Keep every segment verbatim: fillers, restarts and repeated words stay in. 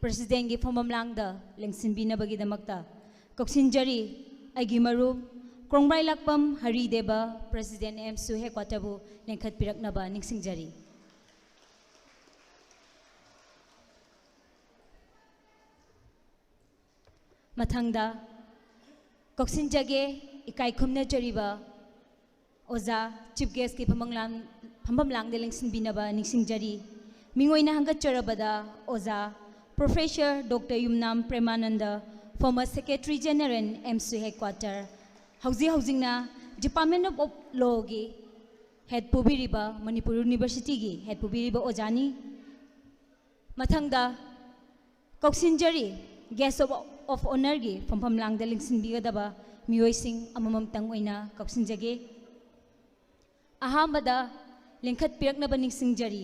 ꯄ꯭ꯔꯁꯤꯗꯦꯟꯒꯤ ꯐꯝꯐꯝꯂꯥꯡꯗ ꯂꯦꯡꯁꯤꯟꯕꯤꯅꯕꯒꯤꯗꯃꯛꯇ ꯀꯧꯁꯤꯟꯖꯔꯤ ꯑꯩꯒꯤ ꯃꯔꯨꯞ ꯀ꯭ꯔꯣꯡꯕ꯭ꯔꯥꯏꯂꯥꯛꯄꯝ ꯍꯔꯤꯗꯦꯕ, ꯄ꯭ꯔꯁꯤꯗꯦꯟ ꯑꯦꯝꯁꯨ ꯍꯦꯗꯀ꯭ꯋꯥꯇꯔꯕꯨ ꯂꯦꯡꯈꯠꯄꯤꯔꯛꯅꯕ ꯅꯤꯡꯁꯤꯡꯖꯔꯤ꯫ ꯃꯊꯪꯗ ꯀꯧꯁꯤꯟꯖꯒꯦ ꯏꯀꯥꯏ ꯈꯨꯝꯅꯖꯔꯤꯕ ꯑꯣꯖꯥ ꯆꯤꯐ ꯒꯦꯁꯀꯤ ꯐꯝꯐꯝꯂꯥꯡ-, ꯐꯝꯐꯝꯂꯥꯡꯗ ꯂꯦꯡꯁꯤꯟꯕꯤꯅꯕ ꯅꯤꯡꯁꯤꯡꯖꯔꯤ꯫ ꯃꯤꯡ ꯑꯣꯏꯅ ꯍꯪꯒꯠꯆꯔꯕꯗ ꯑꯣꯖꯥ professor doctor Yumnam Premananda, former secretary general ꯑꯦꯝꯁꯨ ꯍꯦꯗꯀ꯭ꯋꯥꯇꯔ, ꯍꯧꯖꯤꯛ ꯍꯧꯖꯤꯛꯅ Department of Lawꯒꯤ ꯍꯦꯗ ꯄꯨꯕꯤꯔꯤꯕ, ꯃꯅꯤꯄꯨꯔ ꯌꯨꯅꯤꯚꯔꯁꯤꯇꯤꯒꯤ ꯍꯦꯗ ꯄꯨꯕꯤꯔꯤꯕ ꯑꯣꯖꯥꯅꯤ꯫ ꯃꯊꯪꯗ ꯀꯧꯁꯤꯟꯖꯔꯤ guest of, of honourꯒꯤ ꯐꯝꯐꯝꯂꯥꯡꯗ ꯂꯦꯡꯁꯤꯟꯕꯤꯒꯗꯕ ꯃꯤꯑꯣꯏꯁꯤꯡ ꯑꯃꯃꯝꯇꯪ ꯑꯣꯏꯅ ꯀꯧꯁꯤꯟꯖꯒꯦ꯫ ꯑꯍꯥꯟꯕꯗ ꯂꯤꯡꯈꯠꯄꯤꯔꯛꯅꯕ ꯅꯤꯡꯁꯤꯡꯖꯔꯤ꯫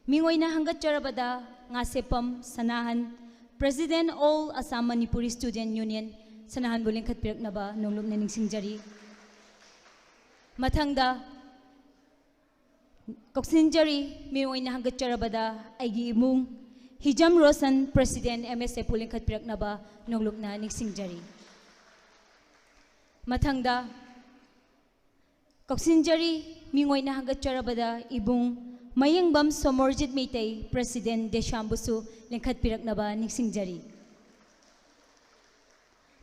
ꯃꯤꯡ ꯑꯣꯏꯅ ꯍꯪꯒꯠꯆꯔꯕꯗ ꯉꯥꯁꯦꯞꯄꯝ ꯁꯅꯥꯍꯟ, President All Assam Manipuri Student Union, ꯁꯅꯥꯍꯟꯕꯨ ꯂꯤꯡꯈꯠꯄꯤꯔꯛꯅꯕ ꯅꯣꯡꯂꯨꯛꯅ ꯅꯤꯡꯁꯤꯡꯖꯔꯤ꯫ ꯃꯊꯪꯗ ꯀꯧꯁꯤꯟꯖꯔꯤ, ꯃꯤꯡ ꯑꯣꯏꯅ ꯍꯪꯒꯠꯆꯔꯕꯗ ꯑꯩꯒꯤ ꯏꯃꯨꯡ ꯍꯤꯖꯝ ꯔꯣꯁꯟ, President ꯑꯦꯝ ꯑꯦꯁ ꯑꯦꯐꯄꯨ ꯂꯤꯡꯈꯠꯄꯤꯔꯛꯅꯕ ꯅꯣꯡꯂꯨꯛꯅ ꯅꯤꯡꯁꯤꯡꯖꯔꯤ꯫ ꯃꯊꯪꯗ ꯀꯧꯁꯤꯟꯖꯔꯤ, ꯃꯤꯡ ꯑꯣꯏꯅ ꯍꯪꯒꯠꯆꯔꯕꯗ ꯏꯕꯨꯡ ꯃꯌꯦꯡꯕꯝ ꯁꯣꯃꯣꯔꯖꯤꯠ ꯃꯩꯇꯩ, President ꯗꯦꯁꯥꯝꯕꯨꯁꯨ ꯂꯤꯡꯈꯠꯄꯤꯔꯛꯅꯕ ꯅꯤꯡꯁꯤꯡꯖꯔꯤ꯫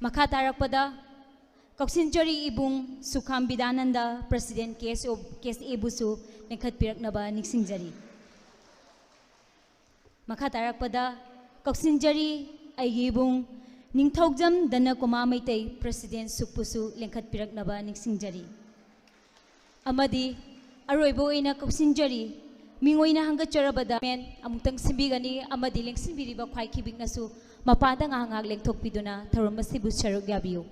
ꯃꯈꯥ ꯇꯥꯔꯛꯄꯗ ꯀꯧꯁꯤꯟꯖꯔꯤ ꯏꯕꯨꯡ ꯁꯨꯈꯥꯝ ꯕꯤꯗꯥꯅꯟꯗ, President ꯀꯦ ꯑꯦꯁ ꯑꯣ, ꯀꯦ ꯑꯦꯁ ꯑꯦꯕꯨꯁꯨ ꯂꯤꯡꯈꯠꯄꯤꯔꯛꯅꯕ ꯅꯤꯡꯁꯤꯡꯖꯔꯤ꯫ ꯃꯈꯥ ꯇꯥꯔꯛꯄꯗ ꯀꯧꯁꯤꯟꯖꯔꯤ ꯑꯩꯒꯤ ꯏꯕꯨꯡ ꯅꯤꯡꯊꯧꯖꯝ ꯙꯅꯀꯨꯃꯥ ꯃꯩꯇꯩ, President ꯁꯨꯛꯄꯨꯁꯨ ꯂꯤꯡꯈꯠꯄꯤꯔꯛꯅꯕ ꯅꯤꯡꯁꯤꯡꯖꯔꯤ꯫ ꯑꯃꯗꯤ ꯑꯔꯣꯏꯕ ꯑꯣꯏꯅ ꯀꯧꯁꯤꯟꯖꯔꯤ, ꯃꯤꯡ ꯑꯣꯏꯅ ꯍꯪꯒꯠꯆꯔꯕꯗ ꯃꯦꯟ ꯑꯃꯨꯛꯇꯪ ꯁꯤꯟꯕꯤꯒꯅꯤ ꯑꯃꯗꯤ ꯂꯦꯡꯁꯤꯟꯕꯤꯔꯤꯕ ꯈ꯭ꯋꯥꯏꯈꯤꯕꯤꯛꯅꯁꯨ ꯃꯄꯥꯟꯗ ꯉꯥꯏꯍꯥꯛ ꯉꯥꯏꯍꯥꯛ ꯂꯦꯡꯊꯣꯛꯄꯤꯗꯨꯅ ꯊꯧꯔꯝ ꯑꯁꯤꯕꯨ ꯁꯔꯨꯛ ꯌꯥꯕꯤꯌꯨ꯫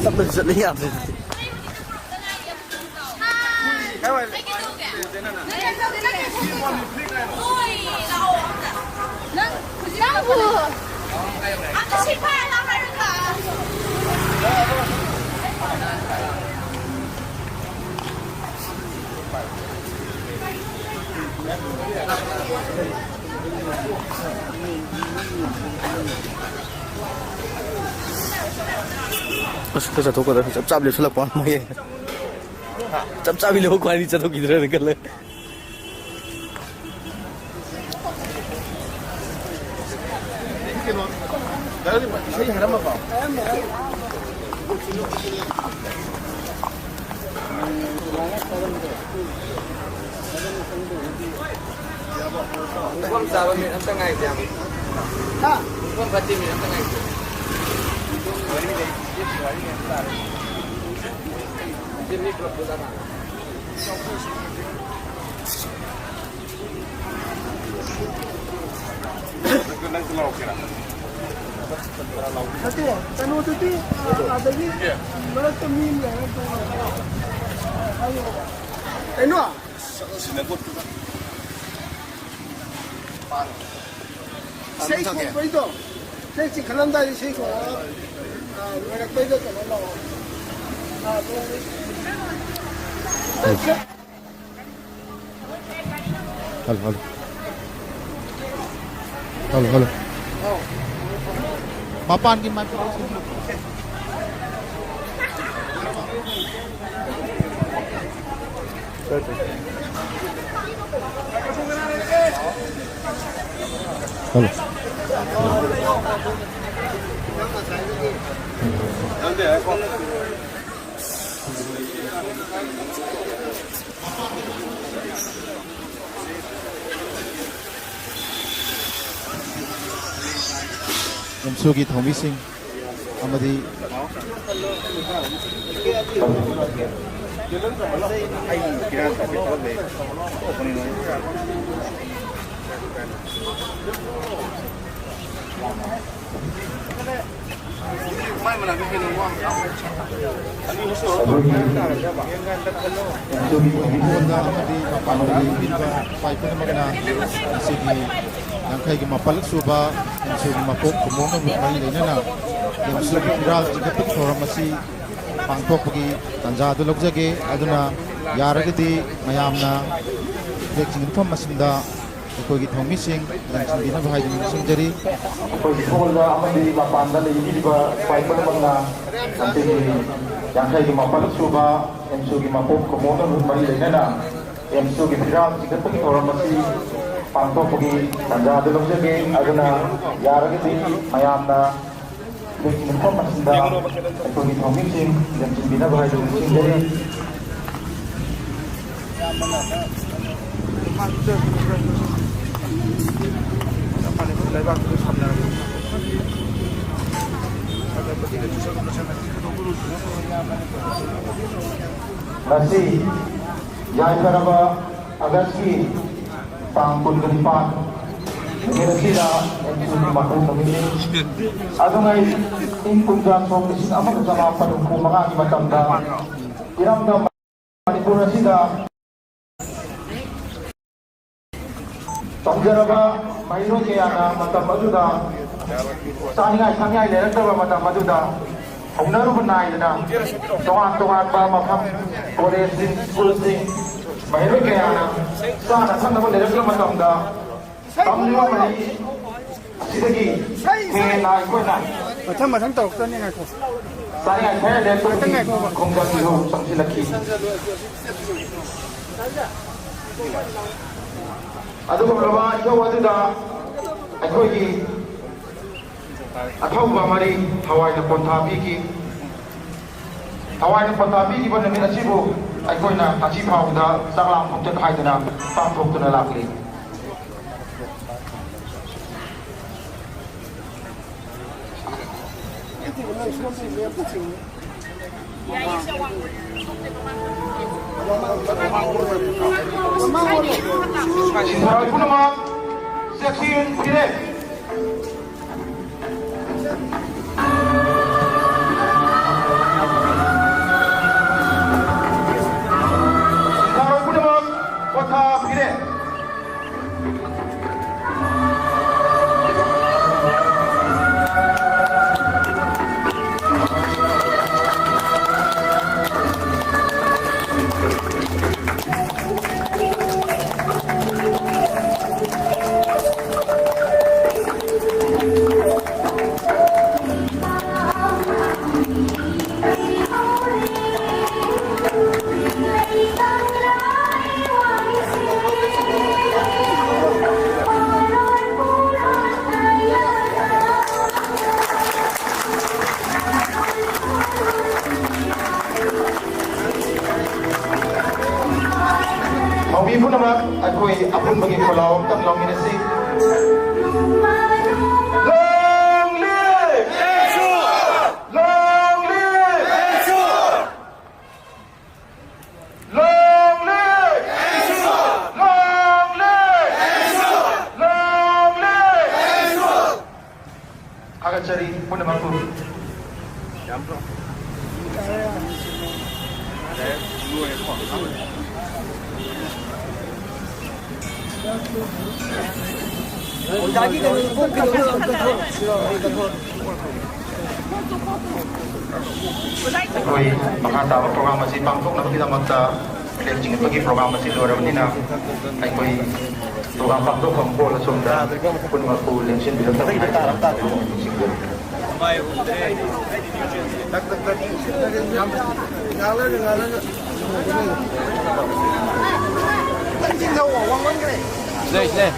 ꯆꯠꯂꯁꯨ ꯆꯠꯂ ꯌꯥꯗ꯭ꯔꯦ ꯑꯗꯨꯗꯤ꯫ ꯑꯁ, ꯈꯔ ꯆꯠꯊꯣꯛꯀꯗꯕ ꯆꯞ ꯆꯥꯕ ꯂꯦꯞꯁꯤꯜꯂꯛꯄ ꯋꯥꯅꯤ ꯃꯣꯏ꯫ ꯆꯞ ꯆꯥꯕꯤ ꯂꯧꯍꯧ ꯈ꯭ꯋꯥꯏꯗꯤ ꯆꯠꯊꯣꯛꯈꯤꯗ꯭ꯔꯦꯅ ꯈꯜꯂꯦ꯫ ꯏꯁꯩ ꯍꯥꯏꯔꯝꯃꯕꯣ? ꯄꯨꯡꯐꯝ ꯆꯥꯕ ꯃꯤꯅꯤꯠ ꯑꯝꯇ ꯉꯥꯏꯁꯦ꯫ ꯍꯥ? ꯄꯨꯡꯐꯝ ꯐꯠꯇꯦ, ꯃꯤꯅꯤꯠ ꯑꯝꯇ ꯉꯥꯏꯁꯦ꯫ ꯁꯤ ꯃꯤ ꯄꯨꯂꯞ ꯄꯨꯜꯂꯒ꯫ ꯅꯪꯁꯨ ꯂꯧꯔꯛꯀꯦꯔꯥ? ꯅꯠꯇꯦ, ꯀꯩꯅꯣꯗꯨꯗꯤ, ꯑꯥ, ꯑꯗꯒꯤ ꯃꯔꯛꯇ ꯃꯤ ꯑꯃ ꯂꯩꯔꯒ ꯇꯣꯡꯉꯒ꯫ ꯀꯩꯅꯣ? ꯏꯁꯩ ꯈꯣꯡꯕꯩꯗꯣ, ꯏꯁꯩ ꯆꯤꯡꯈꯠꯂꯝꯗꯥꯏꯗ ꯏꯁꯩ ꯈꯣꯡꯉꯒ, ꯑꯥ, ꯂꯣꯏꯔꯛꯄꯩꯗ ꯀꯩꯅꯣ ꯂꯥꯛꯑꯣ꯫ ꯑꯥ, ꯂꯣꯏꯔꯦ꯫ Hello, hello. Hello, hello. ꯃꯄꯥꯟꯒꯤ ꯃꯥꯏꯀ꯭ꯔꯣꯐꯣꯟ꯫ ꯍꯜꯂꯣ꯫ ꯑꯦꯝꯁꯨꯒꯤ ꯊꯧꯃꯤꯁꯤꯡ ꯑꯃꯗꯤ ꯑꯩꯈꯣꯏꯒꯤ ꯑꯦꯝꯁꯨꯒꯤ ꯊꯧꯃꯤꯁꯤꯡꯗ ꯑꯃꯗꯤ ꯃꯄꯥꯟꯗꯒꯤ ꯄꯤꯔꯤꯕ ꯁꯤꯐꯥꯏ ꯄꯨꯝꯅꯃꯛꯅ ꯉꯁꯤꯒꯤ ꯌꯥꯡꯈꯩꯒꯤ ꯃꯥꯄꯜ ꯁꯨꯕ ꯑꯦꯝꯁꯨꯒꯤ ꯃꯄꯣꯛ ꯀꯨꯝꯑꯣꯟꯒ ꯃꯔꯤ ꯂꯩꯅꯅ ꯑꯦꯝꯁꯨꯒꯤ ꯐꯤꯔꯥꯜ ꯆꯤꯡꯈꯠꯄꯒꯤ ꯊꯧꯔꯝ ꯑꯁꯤ ꯄꯥꯡꯊꯣꯛꯄꯒꯤ ꯇꯥꯟꯖꯥ ꯑꯗꯨ ꯂꯧꯖꯒꯦ꯫ ꯑꯗꯨꯅ ꯌꯥꯔꯒꯗꯤ ꯃꯌꯥꯝꯅ ꯐ꯭ꯂꯦꯛ ꯆꯤꯡꯐꯝ ꯑꯁꯤꯗ ꯑꯩꯈꯣꯏꯒꯤ ꯊꯧꯃꯤꯁꯤꯡ ꯂꯦꯡꯁꯤꯟꯕꯤꯅꯕ ꯍꯥꯏꯗꯨꯅ ꯅꯤꯡꯁꯤꯡꯖꯔꯤ꯫ ꯑꯩꯈꯣꯏꯒꯤ ꯍꯣꯜꯗ ꯑꯃꯗꯤ ꯃꯄꯥꯟꯗ ꯂꯩꯕꯤꯔꯤꯕ ꯁꯤꯐꯥꯏ ꯄꯨꯝꯅꯃꯛꯅ ꯉꯁꯤꯒꯤ ꯌꯥꯡꯈꯩꯒꯤ ꯃꯥꯄꯜ ꯁꯨꯕ ꯑꯦꯝꯁꯨꯒꯤ ꯃꯄꯣꯛ ꯀꯨꯝꯑꯣꯟꯒ ꯃꯔꯤ ꯂꯩꯅꯅ ꯑꯦꯝꯁꯨꯒꯤ ꯐꯤꯔꯥꯜ ꯆꯤꯡꯈꯠꯄꯒꯤ ꯊꯧꯔꯝ ꯑꯁꯤ ꯄꯥꯡꯊꯣꯛꯄꯒꯤ ꯇꯥꯟꯖꯥ ꯑꯗꯨ ꯂꯧꯖꯒꯦ꯫ ꯑꯗꯨꯅ ꯌꯥꯔꯒꯗꯤ ꯃꯌꯥꯝꯅ ꯃꯐꯝ ꯑꯁꯤꯗ ꯑꯩꯈꯣꯏꯒꯤ ꯊꯧꯃꯤꯁꯤꯡ ꯂꯦꯡꯁꯤꯟꯕꯤꯅꯕ ꯍꯥꯏꯗꯨꯅ ꯅꯤꯡꯁꯤꯡꯖꯔꯤ꯫ ꯉꯁꯤ ꯌꯥꯏꯐꯔꯕ ꯑꯥꯒꯁꯀꯤ ꯇꯥꯡ ꯀꯨꯟꯒ ꯅꯤꯄꯥꯟ ꯅꯨꯃꯤꯠ ꯑꯁꯤꯗ ꯑꯦꯝꯁꯨꯒꯤ ꯃꯄꯣꯛ ꯅꯨꯃꯤꯠꯅꯤ꯫ ꯑꯗꯨꯉꯩ ꯏꯪ ꯀꯨꯝꯖꯥ ꯁꯣꯛ ꯂꯤꯁꯤꯡ ꯑꯃꯒ ꯆꯃꯥꯄꯟ ꯍꯨꯝꯐꯨ ꯃꯉꯥꯒꯤ ꯃꯇꯝꯗ ꯏꯔꯝꯗꯝ ꯃꯅꯤꯄꯨꯔ ꯑꯁꯤꯗ ꯇꯧꯖꯔꯕ ꯃꯍꯩꯔꯣꯏ ꯀꯌꯥꯅ ꯃꯇꯝ ꯑꯗꯨꯗ ꯆꯥꯅꯤꯡꯉꯥꯏ ꯊꯛꯅꯤꯡꯉꯥꯏ ꯂꯩꯔꯛꯇꯕ ꯃꯇꯝ ꯑꯗꯨꯗ ꯍꯧꯅꯔꯨꯕ ꯅꯥꯏꯗꯅ ꯇꯣꯉꯥꯟ ꯇꯣꯉꯥꯟꯕ ꯃꯐꯝ, ꯀꯣꯂꯦꯖꯁꯤꯡ, ꯁ꯭ꯀꯨꯜꯁꯤꯡ, ꯃꯍꯩꯔꯣꯏ ꯀꯌꯥꯅ ꯆꯥꯅ ꯊꯛꯅꯕ ꯂꯩꯔꯛꯇꯕ ꯃꯇꯝꯗ ꯇꯝꯂꯤꯕ ꯃꯍꯩ ꯑꯁꯤꯗꯒꯤ ꯍꯦꯟꯅ ꯑꯩꯈꯣꯏꯅ ꯃꯊꯪ ꯃꯊꯪ ꯇꯧꯔꯛꯇꯣꯏꯅꯦ, ꯉꯥꯏꯈꯣ꯫ ꯆꯥꯅꯤꯡꯉꯥꯏ ꯈꯔ ꯂꯦꯞꯄꯒꯤ ꯉꯥꯏꯈꯣ꯫ ꯈꯣꯡꯖꯪꯁꯨ ꯆꯪꯁꯤꯜꯂꯛꯈꯤ꯫ ꯑꯗꯨꯒꯨꯝꯂꯕ ꯏꯊꯧ ꯑꯗꯨꯗ ꯑꯩꯈꯣꯏꯒꯤ ꯑꯊꯧꯕ ꯃꯔꯤ ꯊꯋꯥꯏꯅ ꯄꯣꯟꯊꯥ ꯄꯤꯈꯤ꯫ ꯊꯋꯥꯏꯅ ꯄꯣꯟꯊꯥ ꯄꯤꯈꯤꯕ ꯅꯨꯃꯤꯠ ꯑꯁꯤꯕꯨ ꯑꯩꯈꯣꯏꯅ ꯉꯁꯤ ꯐꯥꯎꯕꯗ ꯆꯥꯛꯂꯥꯝ ꯈꯣꯡꯆꯠ ꯍꯥꯏꯗꯅ ꯄꯥꯡꯊꯣꯛꯇꯨꯅ ꯂꯥꯛꯂꯤ꯫ ꯁꯤꯟꯊꯥꯔꯣꯏ ꯄꯨꯝꯅꯃꯛ ꯆꯦꯛꯁꯤꯟ ꯐꯤꯔꯦꯞ꯫ ꯊꯥꯒꯠꯆꯔꯤ ꯄꯨꯝꯅꯃꯛꯄꯨ꯫ ꯑꯣꯖꯥꯒꯤ ꯀꯩꯅꯣ ꯄꯣꯛꯈꯤꯕꯗꯣ ꯑꯝꯇ ꯊꯣꯛ-, ꯑꯩꯈꯣꯏ ꯃꯈꯥ ꯇꯥꯕ ꯄ꯭ꯔꯣꯒ꯭ꯔꯥꯝ ꯑꯁꯤ ꯄꯥꯡꯊꯣꯛꯅꯕꯒꯤꯗꯃꯛꯇ ꯐ꯭ꯂꯦꯒ ꯆꯤꯡꯈꯠꯄꯒꯤ ꯄ꯭ꯔꯣꯒ꯭ꯔꯥꯝ ꯑꯁꯤ ꯂꯣꯏꯔꯕꯅꯤꯅ ꯑꯩꯈꯣꯏ ꯄ꯭ꯔꯣꯒ꯭ꯔꯥꯝ ꯄꯥꯡꯊꯣꯛꯐꯝ ꯍꯣꯜ ꯑꯁꯣꯝꯗ ꯄꯨꯝꯅꯃꯛꯄꯨ ꯂꯦꯡꯁꯤꯟꯕꯤꯔꯛꯇꯕ ꯍꯥꯏꯅ ꯅꯤꯡꯁꯤꯡꯖꯔꯤ꯫ ꯁꯤꯗꯩ, ꯁꯤꯗꯩ꯫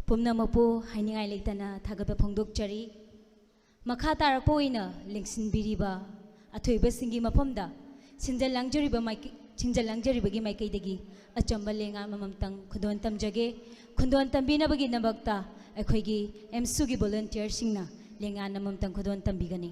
ꯄꯨꯝꯅꯃꯛꯄꯨ ꯍꯥꯏꯅꯤꯡꯉꯥꯏ ꯂꯩꯇꯅ ꯊꯥꯒꯠꯄ ꯐꯣꯡꯗꯣꯛꯆꯔꯤ꯫ ꯃꯈꯥ ꯇꯥꯔꯛꯄ ꯑꯣꯏꯅ ꯂꯦꯡꯁꯤꯟꯕꯤꯔꯤꯕ ꯑꯊꯣꯏꯕꯁꯤꯡꯒꯤ ꯃꯐꯝꯗ ꯁꯤꯟꯖ ꯂꯥꯡꯖꯔꯤꯕ ꯃꯥꯏꯀꯩ-, ꯊꯤꯡꯖꯤꯜ ꯂꯥꯡꯖꯔꯤꯕꯒꯤ ꯃꯥꯏꯀꯩꯗꯒꯤ ꯑꯆꯝꯕ ꯂꯦꯡꯉꯥꯟ ꯑꯃꯃꯝꯇꯪ ꯈꯨꯗꯣꯟ ꯇꯝꯖꯒꯦ꯫ ꯈꯨꯗꯣꯟ ꯇꯝꯕꯤꯅꯕꯒꯤꯗꯃꯛꯇ ꯑꯩꯈꯣꯏꯒꯤ ꯑꯦꯝꯁꯨꯒꯤ volunteerꯁꯤꯡꯅ ꯂꯦꯡꯉꯥꯟ ꯑꯃꯃꯝꯇꯪ ꯈꯨꯗꯣꯟ ꯇꯝꯕꯤꯒꯅꯤ꯫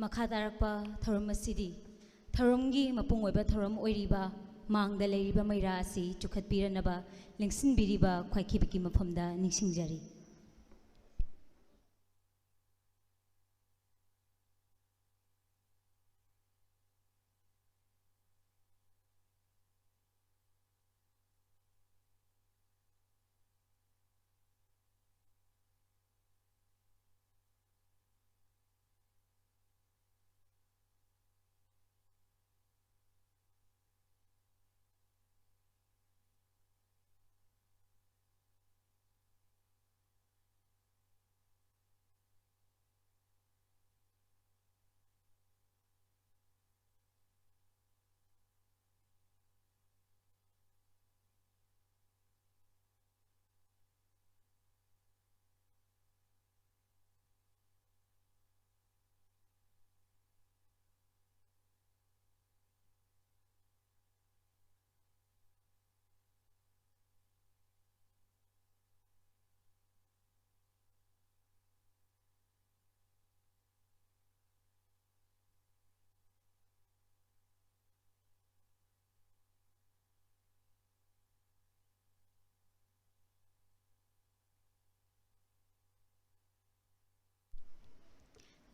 ꯃꯈꯥ ꯇꯥꯔꯛꯄ ꯊꯧꯔꯝ ꯑꯁꯤꯗꯤ ꯊꯧꯔꯝꯒꯤ ꯃꯄꯨꯡ ꯑꯣꯏꯕ ꯊꯧꯔꯝ ꯑꯣꯏꯔꯤꯕ ꯃꯥꯡꯗ ꯂꯩꯔꯤꯕ ꯃꯩꯔꯥ ꯑꯁꯤ ꯆꯨꯈꯠꯄꯤꯔꯅꯕ ꯂꯦꯡꯁꯤꯟꯕꯤꯔꯤꯕ ꯈ꯭ꯋꯥꯏꯈꯤꯕꯒꯤ ꯃꯐꯝꯗ ꯅꯤꯡꯁꯤꯡꯖꯔꯤ꯫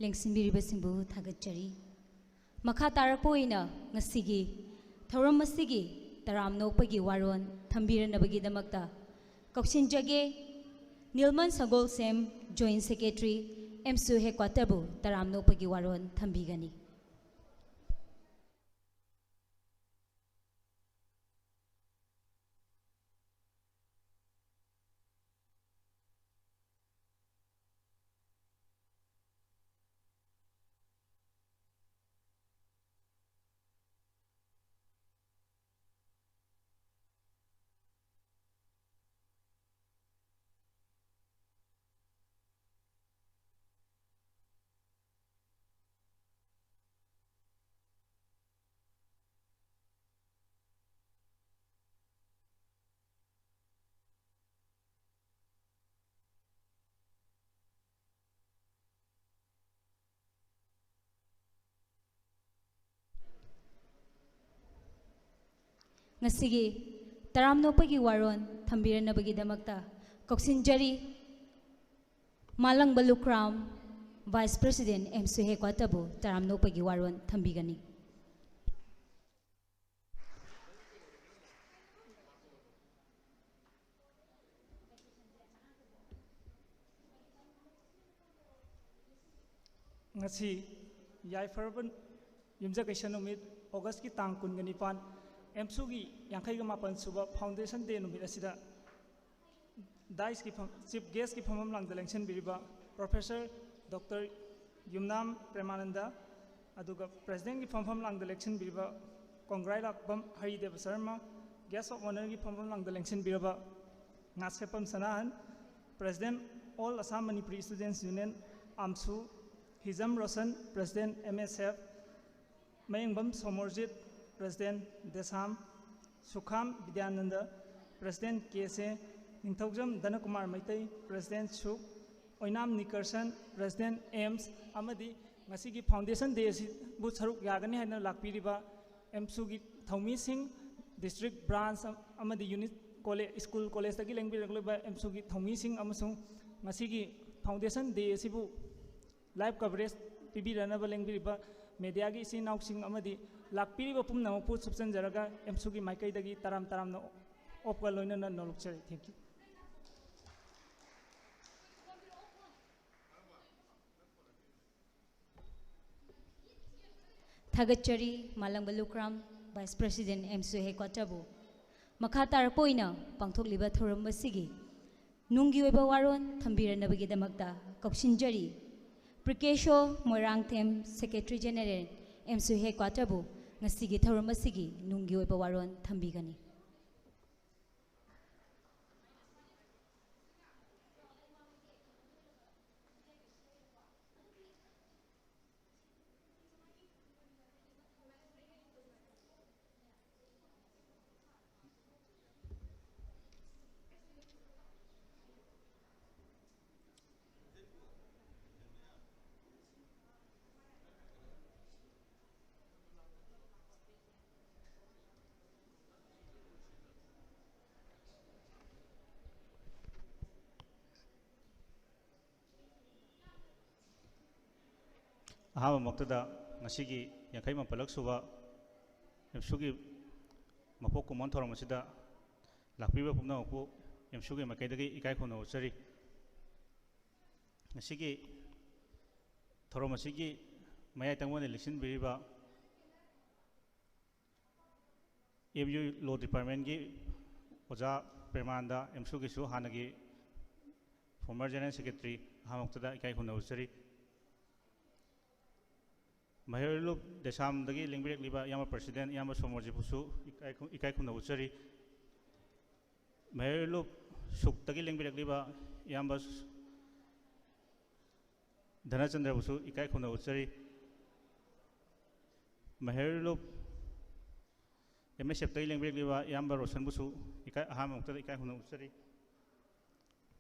ꯂꯦꯡꯁꯤꯟꯕꯤꯔꯤꯕꯁꯤꯡꯕꯨ ꯊꯥꯒꯠꯆꯔꯤ꯫ ꯃꯈꯥ ꯇꯥꯔꯛꯄ ꯑꯣꯏꯅ ꯉꯁꯤꯒꯤ ꯊꯧꯔꯝ ꯑꯁꯤꯒꯤ ꯇꯔꯥꯝꯅ ꯑꯣꯛꯄꯒꯤ ꯋꯥꯔꯣꯜ ꯊꯝꯕꯤꯔꯅꯕꯒꯤꯗꯃꯛꯇ ꯀꯧꯁꯤꯟꯖꯒꯦ, ꯅꯤꯜꯃꯟ ꯁꯒꯣꯜꯁꯦꯝ, Joint Secretary, ꯑꯦꯝꯁꯨ Headquarter ꯕꯨ ꯇꯔꯥꯝꯅ ꯑꯣꯛꯄꯒꯤ ꯋꯥꯔꯣꯜ ꯊꯝꯕꯤꯒꯅꯤ꯫ ꯉꯁꯤꯒꯤ ꯇꯔꯥꯝꯅ ꯑꯣꯛꯄꯒꯤ ꯋꯥꯔꯣꯜ ꯊꯝꯕꯤꯔꯅꯕꯒꯤꯗꯃꯛꯇ ꯀꯧꯁꯤꯟꯖꯔꯤ, ꯃꯥꯂꯪꯕ ꯂꯨꯈ꯭ꯔꯥꯝ, Vice President, ꯑꯦꯝꯁꯨ Headquarter ꯕꯨ ꯇꯔꯥꯝꯅ ꯑꯣꯛꯄꯒꯤ ꯋꯥꯔꯣꯜ ꯊꯝꯕꯤꯒꯅꯤ꯫ ꯉꯁꯤ ꯌꯥꯏꯐꯔꯕ ꯌꯨꯝꯖꯀꯩꯁ ꯅꯨꯃꯤꯠ, ꯑꯣꯒꯁꯀꯤ ꯇꯥꯡ ꯀꯨꯟꯒ ꯅꯤꯄꯥꯟ, ꯑꯦꯝꯁꯨꯒꯤ ꯌꯥꯡꯈꯩꯒ ꯃꯥꯄꯟ ꯁꯨꯕ Foundation Day ꯅꯨꯃꯤꯠ ꯑꯁꯤꯗ ꯗꯥꯏꯁꯀꯤ ꯐꯝ-, Chief Guestꯀꯤ ꯐꯝꯐꯝ ꯂꯥꯡꯗ ꯂꯦꯡꯁꯤꯟꯕꯤꯔꯤꯕ Professor Doctor ꯌꯨꯝꯅꯥꯝ ꯄ꯭ꯔꯦꯃꯥꯅꯟꯗ, ꯑꯗꯨꯒ Presidentꯀꯤ ꯐꯝꯐꯝ ꯂꯥꯡꯗ ꯂꯦꯡꯁꯤꯟꯕꯤꯔꯤꯕ ꯀꯣꯡꯒ꯭ꯔꯥꯏꯂꯥꯛꯄꯝ ꯍꯔꯤꯗꯦꯕ ꯁꯔꯃ, Guest of Honourꯒꯤ ꯐꯝꯐꯝ ꯂꯥꯡꯗ ꯂꯦꯡꯁꯤꯟꯕꯤꯔꯕ ꯉꯥꯁꯦꯞꯄꯝ ꯁꯅꯥꯍꯟ, President, All Assam Manipuri Students Union, ꯑꯥꯝꯁꯨ, ꯍꯤꯖꯝ Roshan, President, M S F, ꯃꯌꯦꯡꯕꯝ Somorjit, President, Desam, Sukham Bidyananda, President, K S ꯑꯦ, ꯅꯤꯡꯊꯧꯖꯝ ꯙꯅꯀꯨꯃꯥꯔ ꯃꯩꯇꯩ, President, ꯁꯨꯛ, ꯑꯣꯏꯅꯥꯝ ꯅꯤꯀꯔꯁꯟ, President, ꯑꯦꯝꯁ, ꯑꯃꯗꯤ ꯉꯁꯤꯒꯤ Foundation Day ꯑꯁꯤꯕꯨ ꯁꯔꯨꯛ ꯌꯥꯒꯅꯤ ꯍꯥꯏꯅ ꯂꯥꯛꯄꯤꯔꯤꯕ ꯑꯦꯝꯁꯨꯒꯤ ꯊꯧꯃꯤꯁꯤꯡ, District, Branch ꯑꯃꯗꯤ Unit College, School, Collegeꯇꯒꯤ ꯂꯦꯡꯕꯤꯔꯛꯂꯤꯕ ꯑꯦꯝꯁꯨꯒꯤ ꯊꯧꯃꯤꯁꯤꯡ ꯑꯃꯁꯨꯡ ꯉꯁꯤꯒꯤ Foundation Day ꯑꯁꯤꯕꯨ ꯂꯥꯏꯚ ꯀꯚꯔꯦꯖ ꯄꯤꯕꯤꯔꯅꯕ ꯂꯦꯡꯕꯤꯔꯤꯕ ꯃꯦꯗꯤꯌꯥꯒꯤ ꯏꯆꯤꯟ ꯏꯅꯥꯎꯁꯤꯡ ꯑꯃꯗꯤ ꯂꯥꯛꯄꯤꯔꯤꯕ ꯄꯨꯝꯅꯃꯛꯄꯨ ꯁꯨꯞꯆꯟꯖꯔꯒ ꯑꯦꯝꯁꯨꯒꯤ ꯃꯥꯏꯀꯩꯗꯒꯤ ꯇꯔꯥꯝ ꯇꯔꯥꯝꯅ ꯑꯣꯛꯄ ꯂꯣꯏꯅꯅ ꯅꯣꯂꯨꯛꯆꯔꯤ꯫ Thank you. ꯊꯥꯒꯠꯆꯔꯤ ꯃꯥꯂꯪꯕ ꯂꯨꯀ꯭ꯔꯥꯝ, Vice President ꯑꯦꯝꯁꯨ Headquarter ꯕꯨ꯫ ꯃꯈꯥ ꯇꯥꯔꯛꯄ ꯑꯣꯏꯅ ꯄꯥꯡꯊꯣꯛꯂꯤꯕ ꯊꯧꯔꯝ ꯑꯁꯤꯒꯤ ꯅꯨꯡꯒꯤ ꯑꯣꯏꯕ ꯋꯥꯔꯣꯜ ꯊꯝꯕꯤꯔꯅꯕꯒꯤꯗꯃꯛꯇ ꯀꯧꯁꯤꯟꯖꯔꯤ꯫ ꯄ꯭ꯔꯤꯀꯦꯁꯣ ꯃꯣꯏꯔꯥꯡꯊꯦꯝ, Secretary General ꯑꯦꯝꯁꯨ Headquarter ꯕꯨ ꯉꯁꯤꯒꯤ ꯊꯧꯔꯝ ꯑꯁꯤꯒꯤ ꯅꯨꯡꯒꯤ ꯑꯣꯏꯕ ꯋꯥꯔꯣꯜ ꯊꯝꯕꯤꯒꯅꯤ꯫ ꯑꯍꯥꯟꯕꯃꯛꯇꯗ ꯉꯁꯤꯒꯤ ꯌꯥꯡꯈꯩ ꯃꯥꯄꯜꯂꯛ ꯁꯨꯕ ꯑꯦꯝꯁꯨꯒꯤ ꯃꯄꯣꯛ ꯀꯨꯝꯑꯣꯟ ꯊꯧꯔꯝ ꯑꯁꯤꯗ ꯂꯥꯛꯄꯤꯕ ꯄꯨꯝꯅꯃꯛꯄꯨ ꯑꯦꯝꯁꯨꯒꯤ ꯃꯥꯏꯀꯩꯗꯒꯤ ꯏꯀꯥꯏ ꯈꯨꯝꯅꯕ ꯎꯠꯆꯔꯤ꯫ ꯉꯁꯤꯒꯤ ꯊꯧꯔꯝ ꯑꯁꯤꯒꯤ ꯃꯌꯥꯏ ꯇꯪꯕ ꯑꯣꯏꯅ ꯂꯦꯡꯁꯤꯟꯕꯤꯔꯤꯕ ꯑꯦꯝ ꯌꯨ ꯂꯣ ꯗꯤꯄꯥꯔꯠꯃꯦꯟꯒꯤ ꯑꯣꯖꯥ ꯄ꯭ꯔꯦꯃꯥꯅꯟꯗ, ꯑꯦꯝꯁꯨꯒꯤꯁꯨ ꯍꯥꯟꯅꯒꯤ former general secretary, ꯑꯍꯥꯟꯕꯃꯛꯇꯗ ꯏꯀꯥꯏ ꯈꯨꯝꯅꯕ ꯎꯠꯆꯔꯤ꯫ ꯃꯍꯩꯔꯣꯏ ꯂꯨꯞ ꯗꯦꯁꯥꯝꯗꯒꯤ ꯂꯦꯡꯕꯤꯔꯛꯂꯤꯕ ꯏꯌꯥꯝꯕ president, ꯏꯌꯥꯝꯕ ꯁꯣꯃꯣꯔꯖꯤꯠꯄꯨꯁꯨ ꯏꯀꯥꯏ ꯈꯨ-, ꯏꯀꯥꯏ ꯈꯨꯝꯅꯕ ꯎꯠꯆꯔꯤ꯫ ꯃꯍꯩꯔꯣꯏ ꯂꯨꯞ ꯁꯨꯛꯇꯒꯤ ꯂꯦꯡꯕꯤꯔꯛꯂꯤꯕ ꯏꯌꯥꯝꯕ ꯙꯅꯆꯟꯗ꯭ꯔꯕꯨꯁꯨ ꯏꯀꯥꯏ ꯈꯨꯝꯅꯕ ꯎꯠꯆꯔꯤ꯫ ꯃꯍꯩꯔꯣꯏ ꯂꯨꯞ ꯑꯦꯝ ꯑꯦꯁ ꯑꯦꯐꯇꯒꯤ ꯂꯦꯡꯕꯤꯔꯛꯂꯤꯕ ꯏꯌꯥꯝꯕ ꯔꯣꯁꯟꯕꯨꯁꯨ ꯏꯀꯥꯏ, ꯑꯍꯥꯟꯕ ꯃꯛꯇꯗ ꯏꯀꯥꯏ ꯈꯨꯝꯅꯕ ꯎꯠꯆꯔꯤ꯫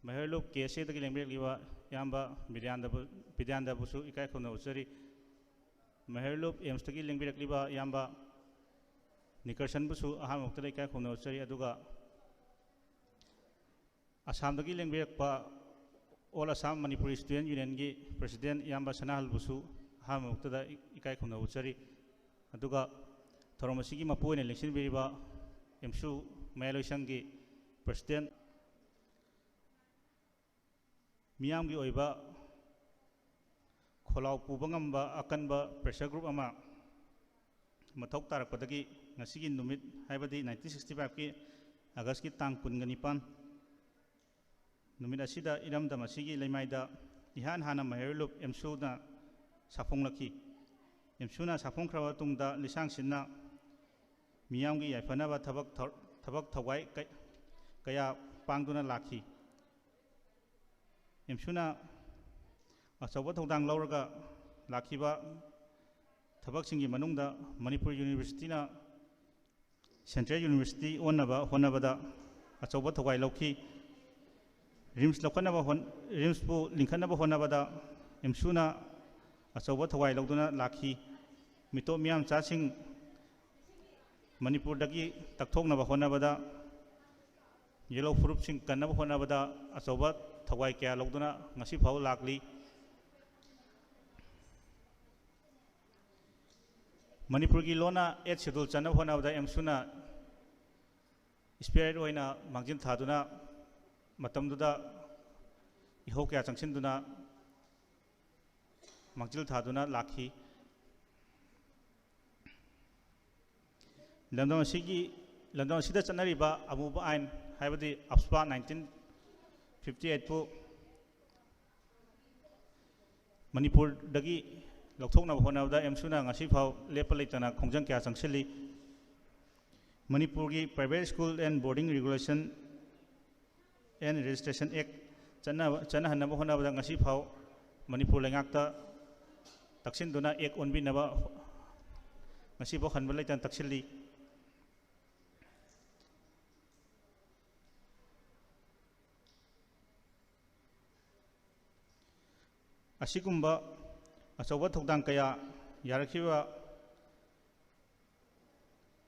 ꯃꯍꯩꯔꯣꯏ ꯂꯨꯞ ꯀꯦ ꯑꯦꯁ ꯑꯦꯗꯒꯤ ꯂꯦꯡꯕꯤꯔꯛꯂꯤꯕ ꯏꯌꯥꯝꯕ ꯕꯤꯗ꯭ꯌꯥꯅꯟꯗꯕꯨ-, ꯕꯤꯗ꯭ꯌꯥꯅꯟꯗꯕꯨꯁꯨ ꯏꯀꯥꯏ ꯈꯨꯝꯅꯕ ꯎꯠꯆꯔꯤ꯫ ꯃꯍꯩꯔꯣꯏ ꯂꯨꯞ ꯑꯦꯝꯁꯇꯒꯤ ꯂꯦꯡꯕꯤꯔꯛꯂꯤꯕ ꯏꯌꯥꯝꯕ ꯅꯤꯀꯔꯁꯟꯕꯨꯁꯨ ꯑꯍꯥꯟꯕ ꯃꯛꯇꯗ ꯏꯀꯥꯏ ꯈꯨꯝꯅꯕ ꯎꯠꯆꯔꯤ꯫ ꯑꯗꯨꯒ ꯑꯁꯥꯝꯗꯒꯤ ꯂꯦꯡꯕꯤꯔꯛꯄ All Assam Manipuri Student Unionꯒꯤ President ꯏꯌꯥꯝꯕ ꯁꯅꯥꯍꯜꯕꯨꯁꯨ ꯑꯍꯥꯟꯕ ꯃꯛꯇꯗ ꯏꯀꯥꯏ ꯈꯨꯝꯅꯕ ꯎꯠꯆꯔꯤ꯫ ꯑꯗꯨꯒ ꯊꯧꯔꯝ ꯑꯁꯤꯒꯤ ꯃꯄꯨ ꯑꯣꯏꯅ ꯂꯦꯡꯁꯤꯟꯕꯤꯔꯤꯕ ꯑꯦꯝꯁꯨ ꯃꯌꯥꯏꯂꯣꯏꯁꯪꯒꯤ President, ꯃꯤꯌꯥꯝꯒꯤ ꯑꯣꯏꯕ ꯈꯣꯜꯂꯥꯎ ꯄꯨꯕ ꯉꯝꯕ ꯑꯀꯟꯕ pressure group ꯑꯃ ꯃꯊꯧ ꯇꯥꯔꯛꯄꯗꯒꯤ ꯉꯁꯤꯒꯤ ꯅꯨꯃꯤꯠ, ꯍꯥꯏꯕꯗꯤ nineteen sixty fiveꯀꯤ Augustꯀꯤ ꯇꯥꯡ ꯀꯨꯟꯒ ꯅꯤꯄꯥꯟ ꯅꯨꯃꯤꯠ ꯑꯁꯤꯗ ꯏꯔꯝꯗꯝ ꯑꯁꯤꯒꯤ ꯂꯩꯃꯥꯏꯗ ꯏꯍꯥꯟ ꯍꯥꯟꯅ ꯃꯍꯩꯔꯣꯏ ꯂꯨꯞ ꯑꯦꯝꯁꯨꯅ ꯁꯥꯐꯣꯡꯂꯛꯈꯤ꯫ ꯑꯦꯝꯁꯨꯅ ꯁꯥꯐꯣꯡꯈ꯭ꯔꯕ ꯃꯇꯨꯡꯗ ꯂꯤꯁꯥꯡ ꯁꯤꯟꯅ ꯃꯤꯌꯥꯝꯒꯤ ꯌꯥꯏꯐꯅꯕ ꯊꯕꯛ ꯊꯧ-, ꯊꯕꯛ ꯊꯧꯋꯥꯏ ꯀ-, ꯀꯌꯥ ꯄꯥꯡꯗꯨꯅ ꯂꯥꯛꯈꯤ꯫ ꯑꯦꯝꯁꯨꯅ ꯑꯆꯧꯕ ꯊꯧꯗꯥꯡ ꯂꯧꯔꯒ ꯂꯥꯛꯈꯤꯕ ꯊꯕꯛꯁꯤꯡꯒꯤ ꯃꯅꯨꯡꯗ ꯃꯅꯤꯄꯨꯔ Universityꯅ Central University ꯑꯣꯟꯅꯕ ꯍꯣꯠꯅꯕꯗ ꯑꯆꯧꯕ ꯊꯧꯋꯥꯏ ꯂꯧꯈꯤ꯫ RIMS ꯂꯧꯈꯠꯅꯕ ꯍꯣꯠ-, RIMSꯄꯨ ꯂꯤꯡꯈꯠꯅꯕ ꯍꯣꯠꯅꯕꯗ ꯑꯦꯝꯁꯨꯅ ꯑꯆꯧꯕ ꯊꯧꯋꯥꯏ ꯂꯧꯗꯨꯅ ꯂꯥꯛꯈꯤ꯫ ꯃꯤꯇꯣꯞ ꯃꯤꯌꯥꯝꯆꯥꯁꯤꯡ ꯃꯅꯤꯄꯨꯔꯗꯒꯤ ꯇꯛꯊꯣꯛꯅꯕ ꯍꯣꯠꯅꯕꯗ, ꯌꯦꯜꯍꯧ ꯐꯨꯔꯨꯞꯁꯤꯡ ꯀꯟꯅꯕ ꯍꯣꯠꯅꯕꯗ ꯑꯆꯧꯕ ꯊꯧꯋꯥꯏ ꯀꯌꯥ ꯂꯧꯗꯨꯅ ꯉꯁꯤ ꯐꯥꯎ ꯂꯥꯛꯂꯤ꯫ ꯃꯅꯤꯄꯨꯔꯒꯤ ꯂꯣꯟꯅ Eighth Schedule ꯆꯟꯅꯕ ꯍꯣꯠꯅꯕꯗ ꯑꯦꯝꯁꯨꯅ spirit ꯑꯣꯏꯅ ꯃꯥꯡꯖꯤꯜ ꯊꯥꯗꯨꯅ, ꯃꯇꯝꯗꯨꯗ ꯏꯍꯧ ꯀꯌꯥ ꯆꯪꯁꯤꯟꯗꯨꯅ ꯃꯥꯡꯖꯤꯜ ꯊꯥꯗꯨꯅ ꯂꯥꯛꯈꯤ꯫ ꯂꯝꯗꯝ ꯑꯁꯤꯒꯤ, ꯂꯝꯗꯝ ꯑꯁꯤꯗ ꯆꯠꯅꯔꯤꯕ ꯑꯃꯨꯕ ꯑꯥꯏꯟ, ꯍꯥꯏꯕꯗꯤ AFSPA nineteen fifty eightꯄꯨ ꯃꯅꯤꯄꯨꯔꯗꯒꯤ ꯂꯧꯊꯣꯛꯅꯕ ꯍꯣꯠꯅꯕꯗ ꯑꯦꯝꯁꯨꯅ ꯉꯁꯤ ꯐꯥꯎ ꯂꯦꯞꯄ ꯂꯩꯇꯅ ꯈꯣꯡꯖꯪ ꯀꯌꯥ ꯆꯪꯁꯤꯜꯂꯤ꯫ ꯃꯅꯤꯄꯨꯔꯒꯤ Private School and Boarding Regulation and Registration Act ꯆꯠꯅꯕ, ꯆꯠꯅꯍꯟꯅꯕ ꯍꯣꯠꯅꯕꯗ ꯉꯁꯤ ꯐꯥꯎ ꯃꯅꯤꯄꯨꯔ ꯂꯩꯉꯥꯛꯇ ꯇꯛꯁꯤꯟꯗꯨꯅ Act ꯑꯣꯟꯕꯤꯅꯕ ꯉꯁꯤ ꯐꯥꯎ ꯍꯟꯕ ꯂꯩꯇꯅ ꯇꯛꯁꯤꯜꯂꯤ꯫ ꯑꯁꯤꯒꯨꯝꯕ ꯑꯆꯧꯕ ꯊꯧꯗꯥꯡ ꯀꯌꯥ ꯌꯥꯔꯛꯈꯤꯕ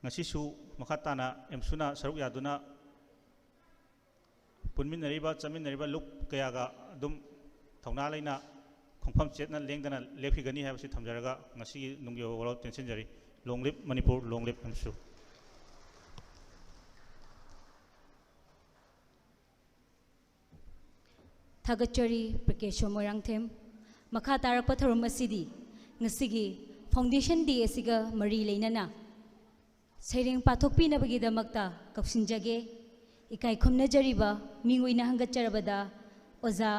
ꯉꯁꯤꯁꯨ ꯃꯈꯥ ꯇꯥꯅ ꯑꯦꯝꯁꯨꯅ ꯁꯔꯨꯛ ꯌꯥꯗꯨꯅ ꯄꯨꯟꯃꯤꯟꯅꯔꯤꯕ, ꯆꯠꯃꯤꯟꯅꯔꯤꯕ ꯂꯨꯞ ꯀꯌꯥꯒ ꯑꯗꯨꯝ ꯊꯧꯅꯥ ꯂꯩꯅ ꯈꯣꯡꯐꯝ ꯆꯦꯠꯅ ꯂꯦꯡꯗꯅ ꯂꯦꯞꯈꯤꯒꯅꯤ ꯍꯥꯏꯕꯁꯤ ꯊꯝꯖꯔꯒ ꯉꯁꯤꯒꯤ ꯅꯨꯡꯒꯤ ꯋꯥꯔꯣꯜ ꯇꯦꯟꯁꯤꯟꯖꯔꯤ꯫ Long live Manipur, long live ꯑꯦꯝꯁꯨ꯫ ꯊꯥꯒꯠꯆꯔꯤ ꯄ꯭ꯔꯀꯦꯁꯣꯔ ꯃꯣꯏꯔꯥꯡꯊꯦꯝ꯫ ꯃꯈꯥ ꯇꯥꯔꯛꯄ ꯊꯧꯔꯝ ꯑꯁꯤꯗꯤ ꯉꯁꯤꯒꯤ Foundation Day ꯑꯁꯤꯒ ꯃꯔꯤ ꯂꯩꯅꯅ ꯁꯩꯔꯦꯡ ꯄꯥꯊꯣꯛꯄꯤꯅꯕꯒꯤꯗꯃꯛꯇ ꯀꯧꯁꯤꯟꯖꯒꯦ꯫ ꯏꯀꯥꯏ ꯈꯨꯝꯅꯖꯔꯤꯕ ꯃꯤꯡ ꯑꯣꯏꯅ ꯍꯪꯒꯠꯆꯔꯕꯗ ꯑꯣꯖꯥ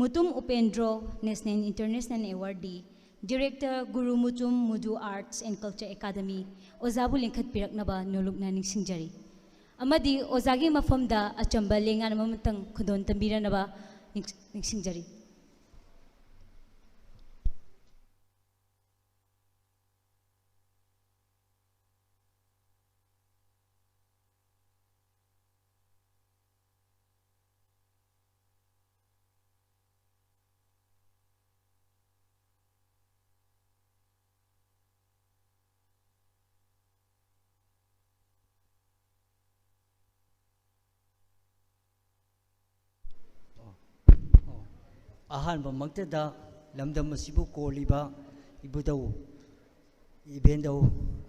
Mutum ꯎꯄꯦꯟꯗ꯭ꯔꯣ, National International Awardee, Director, Guru Mutum ꯃꯨꯗꯨ Arts and Culture Academy, ꯑꯣꯖꯥꯕꯨ ꯂꯤꯡꯈꯠꯄꯤꯔꯛꯅꯕ ꯅꯣꯂꯨꯛꯅ ꯅꯤꯡꯁꯤꯡꯖꯔꯤ꯫ ꯑꯃꯗꯤ ꯑꯣꯖꯥꯒꯤ ꯃꯐꯝꯗ ꯑꯆꯝꯕ ꯂꯦꯡꯌꯥꯟ ꯑꯃꯃꯇꯪ ꯈꯨꯗꯣꯟ ꯇꯝꯕꯤꯔꯅꯕ ꯅꯤꯡ-, ꯅꯤꯡꯁꯤꯡꯖꯔꯤ꯫ ꯑꯍꯥꯟꯕꯃꯛꯇꯗ ꯂꯝꯗꯝ ꯑꯁꯤꯕꯨ ꯀꯣꯜꯂꯤꯕ ꯏꯕꯨꯙꯧ ꯏꯕꯦꯟꯗꯧ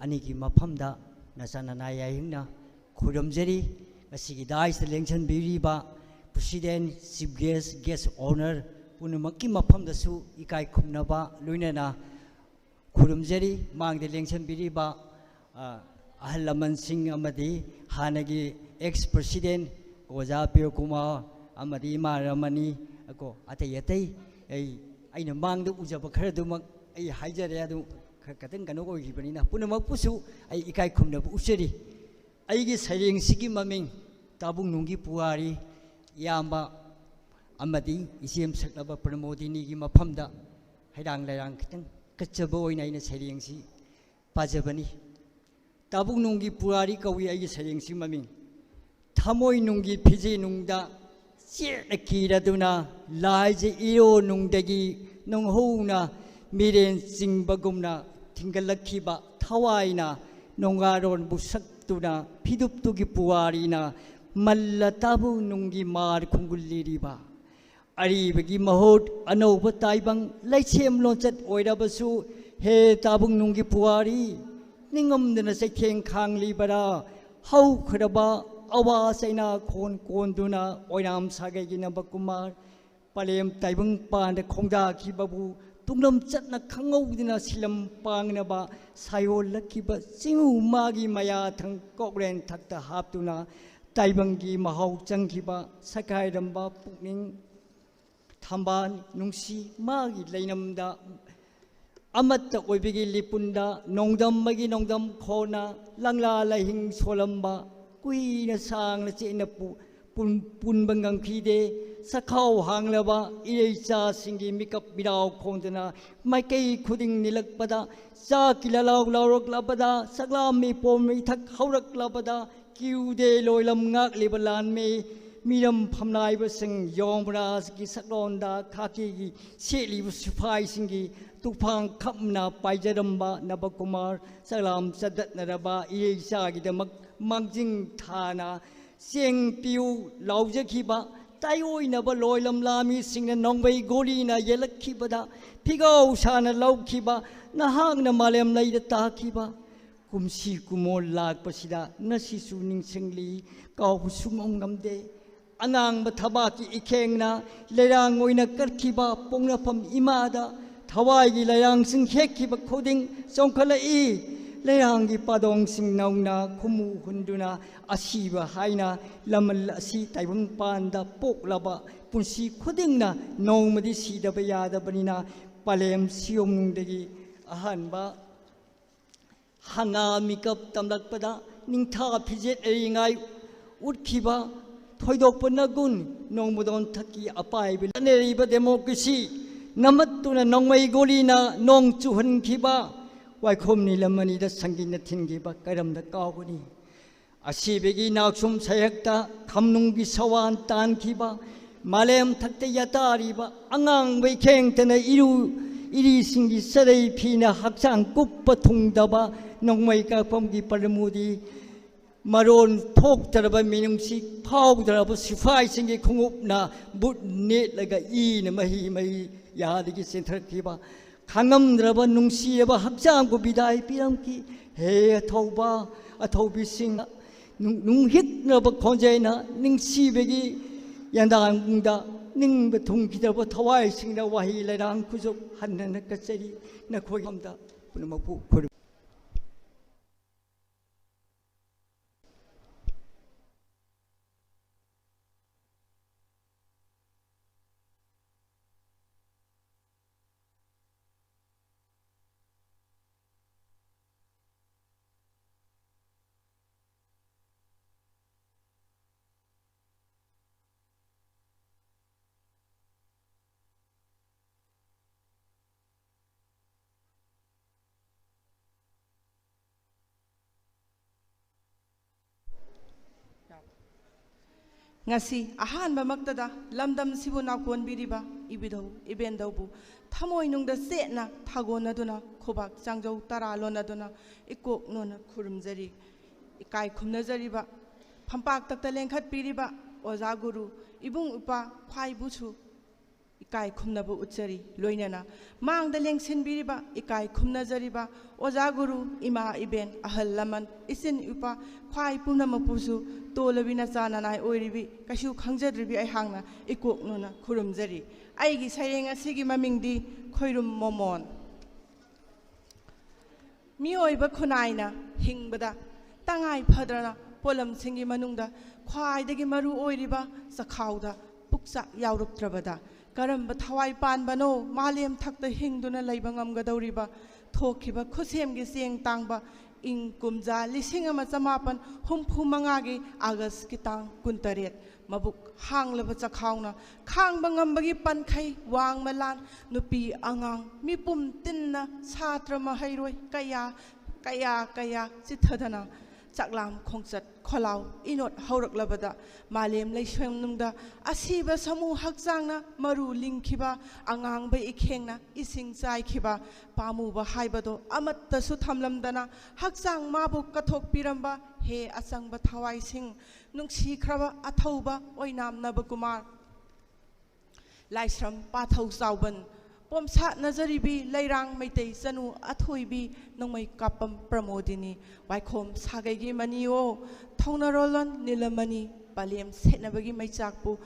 ꯑꯅꯤꯒꯤ ꯃꯐꯝꯗ ꯅꯆꯥ ꯅꯅꯥ ꯌꯥꯏꯍꯟꯅ ꯈꯨꯔꯨꯝꯖꯔꯤ꯫ ꯉꯁꯤꯒꯤ ꯗꯥꯏꯁꯇ ꯂꯦꯡꯁꯟꯕꯤꯔꯤꯕ President, Chief Guest, Guest of Honour ꯄꯨꯝꯅꯃꯛꯀꯤ ꯃꯐꯝꯗꯁꯨ ꯏꯀꯥꯏ ꯈꯨꯝꯅꯕ ꯂꯣꯏꯅꯅ ꯈꯨꯔꯨꯝꯖꯔꯤ꯫ ꯃꯥꯡꯗ ꯂꯦꯡꯁꯟꯕꯤꯔꯤꯕ ꯑ, ꯑꯍꯜ ꯂꯃꯟꯁꯤꯡ ꯑꯃꯗꯤ ꯍꯥꯟꯅꯒꯤ ex president ꯑꯣꯖꯥ ꯄ꯭ꯔꯤꯌꯣꯀꯨꯃꯥꯔ ꯑꯃꯗꯤ ꯏꯃꯥ ꯔꯃꯅꯤ ꯀꯣ, ꯑꯇꯩ ꯑꯇꯩ ꯑꯩ, ꯑꯩꯅ ꯃꯥꯡꯗ ꯎꯖꯕ ꯈꯔꯗꯨꯃꯛ ꯑꯩ ꯍꯥꯏꯖꯔꯦ, ꯑꯗꯨ ꯈꯔ ꯈꯇꯪ ꯀꯩꯅꯣ ꯑꯣꯏꯈꯤꯕꯅꯤꯅ ꯄꯨꯝꯅꯃꯛꯄꯨꯁꯨ ꯑꯩ ꯏꯀꯥꯏ ꯈꯨꯝꯅꯕ ꯎꯠꯆꯔꯤ꯫ ꯑꯩꯒꯤ ꯁꯩꯔꯦꯡꯁꯤꯒꯤ ꯃꯃꯤꯡ ꯇꯥꯕꯨꯡꯅꯨꯡꯒꯤ ꯄꯨꯋꯥꯔꯤ꯫ ꯏꯌꯥꯝꯕ ꯑꯃꯗꯤ ꯏꯆꯦ ꯃꯁꯛꯂꯕ ꯄ꯭ꯔꯃꯣꯗꯤꯅꯤꯒꯤ ꯃꯐꯝꯗ ꯍꯩꯔꯥꯡ ꯂꯩꯔꯥꯡ ꯈꯤꯇꯪ ꯀꯠꯆꯕ ꯑꯣꯏꯅ ꯑꯩꯅ ꯁꯩꯔꯦꯡꯁꯤ ꯄꯥꯖꯕꯅꯤ꯫ ꯇꯥꯕꯨꯡꯅꯨꯡꯒꯤ ꯄꯨꯋꯥꯔꯤ ꯀꯧꯏ ꯑꯩꯒꯤ ꯁꯩꯔꯦꯡꯁꯤ ꯃꯃꯤꯡ꯫ ꯊꯃꯣꯏꯅꯨꯡꯒꯤ ꯐꯤꯖꯦꯅꯨꯡꯗ ꯆꯦꯠꯅ ꯀꯤꯔꯗꯨꯅ ꯂꯥꯏꯖ ꯏꯔꯣꯅꯨꯡꯗꯒꯤ ꯅꯨꯡꯍꯧꯅ ꯃꯤꯔꯦꯟ ꯆꯤꯡꯕꯒꯨꯝꯅ ꯊꯤꯡꯒꯠꯂꯛꯈꯤꯕ ꯊꯋꯥꯏꯅ ꯅꯣꯡꯒꯥꯔꯣꯟꯕꯨ ꯁꯛꯇꯨꯅ ꯐꯤꯗꯨꯞꯇꯨꯒꯤ ꯄꯨꯋꯥꯔꯤꯅ ꯃꯜꯂ ꯇꯥꯕꯨꯡꯅꯨꯡꯒꯤ ꯃꯥꯔ ꯈꯣꯡꯒꯨꯜꯂꯤꯔꯤꯕ ꯑꯔꯤꯕꯒꯤ ꯃꯍꯨꯠ ꯑꯅꯧꯕ ꯇꯥꯏꯕꯪ ꯂꯩꯁꯦꯝ ꯂꯣꯟꯆꯠ ꯑꯣꯏꯔꯕꯁꯨ, ꯍꯦ ꯇꯥꯕꯨꯡꯅꯨꯡꯒꯤ ꯄꯨꯋꯥꯔꯤ, ꯅꯤꯡꯉꯝꯗꯅ ꯆꯩꯊꯦꯡ ꯈꯥꯡꯂꯤꯕꯔꯥ? ꯍꯧꯈ꯭ꯔꯕ ꯑꯋꯥ ꯆꯩꯅꯥ ꯈꯣꯟ ꯀꯣꯟꯗꯨꯅ ꯑꯣꯏꯅꯥꯝ ꯁꯥꯒꯩꯒꯤ ꯅꯕꯀꯨꯃꯥꯔ ꯄꯂꯦꯝ ꯇꯥꯏꯕꯪ ꯄꯥꯟꯗ ꯈꯣꯡꯗꯥꯈꯤꯕꯕꯨ ꯇꯨꯡꯂꯝ ꯆꯠꯅ ꯈꯪꯍꯧꯗꯅ ꯁꯤꯂꯝ ꯄꯥꯡꯅꯕ ꯁꯥꯌꯣꯜꯂꯛꯈꯤꯕ ꯆꯤꯡꯉꯨ ꯃꯥꯒꯤ ꯃꯌꯥꯊꯪ ꯀꯣꯛꯂꯦꯟ ꯊꯛꯇ ꯍꯥꯞꯇꯨꯅ ꯇꯥꯏꯕꯪꯒꯤ ꯃꯍꯥꯎ ꯆꯪꯈꯤꯕ ꯁꯀꯥꯏꯔꯝꯕ ꯄꯨꯛꯅꯤꯡ ꯊꯝꯕꯥꯜ ꯅꯨꯡꯁꯤ ꯃꯥꯒꯤ ꯂꯩꯅꯝꯗ ꯑꯃꯠꯇ ꯑꯣꯏꯕꯒꯤ ꯂꯤꯄꯨꯟꯗ ꯅꯣꯡꯗꯝ ꯑꯃꯒꯤ ꯅꯣꯡꯗꯝ ꯈꯣꯟꯅ ꯂꯪꯂꯥ ꯂꯥꯏꯍꯤꯡ ꯁꯣꯜꯂꯝꯕ ꯀꯨꯏꯅ ꯁꯥꯡꯅ ꯆꯦꯠꯅ ꯄꯨ-, ꯄꯨꯟ-, ꯄꯨꯟꯕ ꯉꯝꯈꯤꯗꯦ꯫ ꯆꯈꯥꯎ ꯍꯥꯡꯂꯕ ꯏꯔꯩꯆꯥꯁꯤꯡꯒꯤ ꯃꯤꯀꯞ ꯃꯤꯔꯥꯎ ꯈꯣꯡꯗꯨꯅ ꯃꯥꯏꯀꯩ ꯈꯨꯗꯤꯡ ꯅꯤꯜꯂꯛꯄꯗ, ꯆꯥꯛꯀꯤ ꯂꯥꯂꯥꯎ ꯂꯥꯎꯔꯛꯂꯕꯗ, ꯆꯥꯛꯂꯥꯝ ꯃꯤꯄꯣꯝ ꯃꯤꯊꯛ ꯍꯧꯔꯛꯂꯕꯗ, ꯀ꯭ꯌꯨꯗꯦ ꯂꯣꯏꯂꯝ ꯉꯥꯛꯂꯤꯕ ꯂꯥꯟꯃꯤ ꯃꯤꯔꯝ ꯐꯝꯅꯥꯏꯕꯁꯤꯡ ꯌꯣꯃꯔꯥꯖꯒꯤ ꯁꯛꯂꯣꯟꯗ ꯈꯥꯀꯤꯒꯤ ꯁꯦꯠꯂꯤꯕ ꯁꯤꯐꯥꯏꯁꯤꯡꯒꯤ ꯇꯨꯐꯥꯡ ꯈꯞꯅ ꯄꯥꯏꯖꯔꯝꯕ ꯅꯕꯀꯨꯃꯥꯔ ꯆꯥꯛꯂꯥꯝ ꯆꯗꯠꯅꯔꯕ ꯏꯔꯩꯆꯥꯒꯤꯗꯃꯛ ꯃꯥꯡꯖꯤꯟ ꯊꯥꯅ ꯆꯦꯡ ꯄꯤꯌꯨ ꯂꯥꯎꯖꯈꯤꯕ ꯇꯥꯏꯑꯣꯏꯅꯕ ꯂꯣꯏꯂꯝ ꯂꯥꯃꯤꯁꯤꯡꯅ ꯅꯣꯡꯃꯩ ꯒꯣꯂꯤꯅ ꯌꯦꯜꯂꯛꯈꯤꯕꯗ ꯐꯤꯒꯥꯎ ꯁꯥꯅ ꯂꯧꯈꯤꯕ ꯅꯍꯥꯛꯅ ꯃꯥꯂꯦꯝ ꯂꯩꯗ ꯇꯥꯈꯤꯕ ꯀꯨꯝꯁꯤ ꯀꯨꯃꯣꯜ ꯂꯥꯛꯄꯁꯤꯗ ꯉꯁꯤꯁꯨ ꯅꯤꯡꯁꯤꯡꯂꯤ, ꯀꯥꯎꯕ ꯁꯨꯡꯉꯝ ꯉꯝꯗꯦ꯫ ꯑꯉꯥꯡꯕ ꯊꯕꯥꯛꯀꯤ ꯏꯈꯦꯡꯅ ꯂꯩꯔꯥꯡ ꯑꯣꯏꯅ ꯀꯠꯈꯤꯕ ꯄꯣꯛꯅꯐꯝ ꯏꯃꯥꯗ ꯊꯋꯥꯏꯒꯤ ꯂꯩꯔꯥꯡꯁꯤꯡ ꯍꯦꯛꯈꯤꯕ ꯈꯨꯗꯤꯡ ꯆꯣꯡꯈꯠꯂꯛꯏ꯫ ꯂꯩꯔꯥꯡꯒꯤ ꯄꯥꯗꯣꯡꯁꯤꯡ ꯅꯧꯅ ꯈꯨꯃꯨ ꯍꯨꯟꯗꯨꯅ ꯑꯁꯤꯕ ꯍꯥꯏꯅ ꯂꯃꯟ ꯑꯁꯤ ꯇꯥꯏꯕꯪꯄꯥꯟꯗ ꯄꯣꯛꯂꯕ ꯄꯨꯟꯁꯤ ꯈꯨꯗꯤꯡꯅ ꯅꯣꯡꯃꯗꯤ ꯁꯤꯗꯕ ꯌꯥꯗꯕꯅꯤꯅ ꯄꯂꯦꯝ ꯁꯤꯌꯣꯝꯅꯨꯡꯗꯒꯤ ꯑꯍꯥꯟꯕ ꯍꯪꯒꯥ ꯃꯤꯀꯞ ꯇꯝꯂꯛꯄꯗ ꯅꯤꯡꯊꯥ ꯐꯤꯖꯦꯠ ꯑꯔꯤꯉꯥꯏ ꯎꯠꯈꯤꯕ ꯊꯣꯏꯗꯣꯛꯄ ꯅꯒꯨꯟ ꯅꯣꯡꯃꯗꯣꯟ ꯊꯛꯀꯤ ꯑꯄꯥꯏꯕ ꯂꯥꯟꯅꯔꯤꯕ ꯗꯦꯃꯣꯀ꯭ꯔꯦꯁꯤ ꯅꯝꯃꯠꯇꯨꯅ ꯅꯣꯡꯃꯩ ꯒꯣꯂꯤꯅ ꯅꯣꯡ ꯆꯨꯍꯟꯈꯤꯕ ꯋꯥꯏꯈꯣꯝ ꯅꯤꯂꯝ ꯑꯅꯤꯗ ꯁꯪꯒꯤꯠꯅ ꯊꯤꯟꯈꯤꯕ ꯀꯔꯝꯅ ꯀꯥꯎꯒꯅꯤ? ꯑꯁꯤꯕꯒꯤ ꯅꯥꯎꯁꯨꯝ ꯁꯩꯍꯛꯇ ꯈꯝꯅꯨꯡꯒꯤ ꯁꯋꯥꯟ ꯇꯥꯟꯈꯤꯕ, ꯃꯥꯂꯦꯝ ꯊꯛꯇ ꯌꯥꯇꯥꯔꯤꯕ ꯑꯉꯥꯡꯕꯩ ꯈꯦꯡꯇꯅ ꯏꯔꯨ ꯏꯔꯤꯁꯤꯡꯒꯤ ꯆꯔꯩ ꯐꯤꯅ ꯍꯛꯆꯥꯡ ꯀꯨꯞꯄ ꯊꯨꯡꯗꯕ ꯅꯣꯡꯃꯩ ꯀꯥꯞꯐꯝꯒꯤ ꯄꯔꯃꯨꯗꯤ ꯃꯔꯣꯟ ꯊꯣꯛꯇ꯭ꯔꯕ, ꯃꯤꯅꯨꯡꯁꯤ ꯐꯥꯎꯗ꯭ꯔꯕ ꯁꯤꯐꯥꯏꯁꯤꯡꯒꯤ ꯈꯣꯡꯎꯞꯅ ꯕꯨꯠ ꯅꯦꯠꯂꯒ ꯏꯅ ꯃꯍꯤ ꯃꯍꯤ ꯌꯥꯗꯒꯤ ꯆꯦꯟꯊꯔꯛꯈꯤꯕ, ꯈꯥꯡꯉꯝꯗ꯭ꯔꯕ ꯅꯨꯡꯁꯤꯔꯕ ꯍꯛꯆꯥꯡꯕꯨ ꯕꯤꯗꯥꯏ ꯄꯤꯔꯝꯈꯤ꯫ ꯍꯦ ꯑꯊꯧꯕ, ꯑꯊꯧꯕꯤꯁꯤꯡ, ꯅꯨꯡ-, ꯅꯨꯡꯍꯤꯛꯅꯕ ꯈꯣꯟꯖꯦꯜꯅ ꯅꯤꯡꯁꯤꯕꯒꯤ ꯌꯥꯟꯗꯥꯡꯗ ꯅꯤꯡꯕ ꯊꯨꯡꯈꯤꯗ꯭ꯔꯕ ꯊꯋꯥꯏꯁꯤꯡꯅ ꯋꯥꯍꯩ ꯂꯩꯔꯥꯡ ꯈꯨꯖꯨꯞ ꯍꯟꯅꯅ ꯀꯠꯆꯔꯤ꯫ ꯅꯈꯣꯏ ꯑꯝꯗ ꯄꯨꯝꯅꯃꯛꯄꯨ ꯈꯨꯔꯨꯝ꯫ ꯉꯁꯤ ꯑꯍꯥꯟꯕꯃꯛꯇꯗ ꯂꯝꯗꯝꯁꯤꯕꯨ ꯅꯥꯎꯀꯣꯟꯕꯤꯔꯤꯕ ꯏꯕꯨꯙꯧ ꯏꯕꯦꯟꯗꯧꯕꯨ ꯊꯃꯣꯏꯅꯨꯡꯗ ꯆꯦꯠꯅ ꯊꯥꯒꯣꯟꯅꯗꯨꯅ, ꯈꯨꯕꯥꯛ ꯆꯥꯡꯖꯧ ꯇꯔꯥ ꯂꯣꯟꯅꯗꯨꯅ ꯏꯀꯣꯛ ꯅꯣꯟꯅ ꯈꯨꯔꯨꯝꯖꯔꯤ꯫ ꯏꯀꯥꯏ ꯈꯨꯝꯅꯖꯔꯤꯕ, ꯐꯝꯄꯥꯛ ꯇꯛꯇ ꯂꯦꯡꯈꯠꯄꯤꯔꯤꯕ ꯑꯣꯖꯥ ꯒꯨꯔꯨ, ꯏꯕꯨꯡ ꯏꯄ꯭ꯋꯥ, ꯈ꯭ꯋꯥꯏꯕꯨꯁꯨ ꯏꯀꯥꯏ ꯈꯨꯝꯅꯕ ꯎꯠꯆꯔꯤ꯫ ꯂꯣꯏꯅꯅ ꯃꯥꯡꯗ ꯂꯦꯡꯁꯤꯟꯕꯤꯔꯤꯕ, ꯏꯀꯥꯏ ꯈꯨꯝꯅꯖꯔꯤꯕ ꯑꯣꯖꯥ ꯒꯨꯔꯨ, ꯏꯃꯥ ꯏꯕꯦꯟ, ꯑꯍꯜ ꯂꯃꯟ, ꯏꯆꯤꯟ ꯏꯄ꯭ꯋꯥ, ꯈ꯭ꯋꯥꯏ ꯄꯨꯝꯅꯃꯛꯄꯨꯁꯨ ꯇꯣꯜꯂꯕꯤ ꯅꯆꯥ ꯅꯅꯥꯏ ꯑꯣꯏꯔꯤꯕꯤ, ꯀꯩꯁꯨ ꯈꯪꯖꯗ꯭ꯔꯤꯕꯤ ꯑꯩꯍꯥꯛꯅ ꯏꯀꯣꯛ ꯅꯣꯟꯅ ꯈꯨꯔꯨꯝꯖꯔꯤ꯫ ꯑꯩꯒꯤ ꯁꯩꯔꯦꯡ ꯑꯁꯤꯒꯤ ꯃꯃꯤꯡꯗꯤ ꯈꯣꯏꯔꯨꯝ ꯃꯣꯃꯣꯟ꯫ ꯃꯤꯑꯣꯏꯕ ꯈꯨꯟꯅꯥꯏꯅ ꯍꯤꯡꯕꯗ ꯇꯉꯥꯏ ꯐꯗ꯭ꯔꯕ ꯄꯣꯠꯂꯝꯁꯤꯡꯒꯤ ꯃꯅꯨꯡꯗ ꯈ꯭ꯋꯥꯏꯗꯒꯤ ꯃꯔꯨ ꯑꯣꯏꯔꯤꯕ ꯆꯈꯥꯎꯗ ꯄꯨꯛꯆꯥꯛ ꯌꯥꯎꯔꯛꯇ꯭ꯔꯕꯗ ꯀꯔꯝꯕ ꯊꯋꯥꯏ ꯄꯥꯟꯕꯅꯣ ꯃꯥꯂꯦꯝ ꯊꯛꯇ ꯍꯤꯡꯗꯨꯅ ꯂꯩꯕ ꯉꯝꯒꯗꯧꯔꯤꯕ? ꯊꯣꯛꯈꯤꯕ ꯈꯨꯠꯁꯦꯝꯒꯤ ꯆꯦꯡ ꯇꯥꯡꯕ ꯏꯪ ꯀꯨꯝꯖꯥ ꯂꯤꯁꯤꯡ ꯑꯃ ꯆꯃꯥꯄꯟ ꯍꯨꯝꯐꯨ ꯃꯉꯥꯒꯤ ꯑꯥꯒꯁꯀꯤ ꯇꯥꯡ ꯀꯨꯟꯇꯔꯦꯠ, ꯃꯕꯨꯛ ꯍꯥꯡꯂꯕ ꯆꯈꯥꯎꯅ ꯈꯥꯡꯕ ꯉꯝꯕꯒꯤ ꯄꯟꯈꯩ ꯋꯥꯡꯃ ꯂꯥꯟ, ꯅꯨꯄꯤ ꯑꯉꯥꯡ ꯃꯤꯄꯨꯝ ꯇꯤꯟꯅ ꯁꯥꯇ꯭ꯔ ꯃꯍꯩꯔꯣꯏ ꯀꯌꯥ, ꯀꯌꯥ, ꯀꯌꯥ ꯆꯤꯠꯊꯗꯅ ꯆꯥꯛꯂꯥꯝ ꯈꯣꯡꯆꯠ ꯈꯣꯜꯂꯥꯎ ꯏꯅꯣꯠ ꯍꯧꯔꯛꯂꯕꯗ, ꯃꯥꯂꯦꯝ ꯂꯩꯁꯦꯝꯅꯨꯡꯗ ꯑꯁꯤꯕ ꯁꯥꯃꯨ ꯍꯛꯆꯥꯡꯅ ꯃꯔꯨ ꯂꯤꯡꯈꯤꯕ, ꯑꯉꯥꯡꯕ ꯏꯈꯦꯡꯅ ꯏꯁꯤꯡ ꯆꯥꯏꯈꯤꯕ, ꯄꯥꯝꯃꯨꯕ ꯍꯥꯏꯕꯗꯣ ꯑꯃꯠꯇꯁꯨ ꯊꯝꯂꯝꯗꯅ ꯍꯛꯆꯥꯡ ꯃꯥꯕꯨ ꯀꯠꯊꯣꯛꯄꯤꯔꯝꯕ ꯍꯦ ꯑꯆꯪꯕ ꯊꯋꯥꯏꯁꯤꯡ, ꯅꯨꯡꯁꯤꯈ꯭ꯔꯕ ꯑꯊꯧꯕ ꯑꯣꯏꯅꯥꯝ ꯅꯕꯀꯨꯃꯥꯔ, ꯂꯥꯏꯁ꯭ꯔꯝ ꯄꯥꯊꯧ ꯆꯥꯎꯕꯟ, ꯄꯣꯝꯁꯥꯠꯅꯖꯔꯤꯕꯤ ꯂꯩꯔꯥꯡ ꯃꯩꯇꯩ ꯆꯅꯨ ꯑꯊꯣꯏꯕꯤ, ꯅꯣꯡꯃꯩ ꯀꯥꯞꯄꯝ ꯄ꯭ꯔꯃꯣꯗꯤꯅꯤ, ꯋꯥꯏꯈꯣꯝ ꯁꯥꯒꯩꯒꯤ ꯃꯅꯤꯑꯣ, ꯊꯧꯅꯔꯣꯂꯣꯟ ꯅꯤꯂꯃꯅꯤ, ꯄꯂꯦꯝ ꯁꯦꯠꯅꯕꯒꯤ ꯃꯩꯆꯥꯛꯄꯨ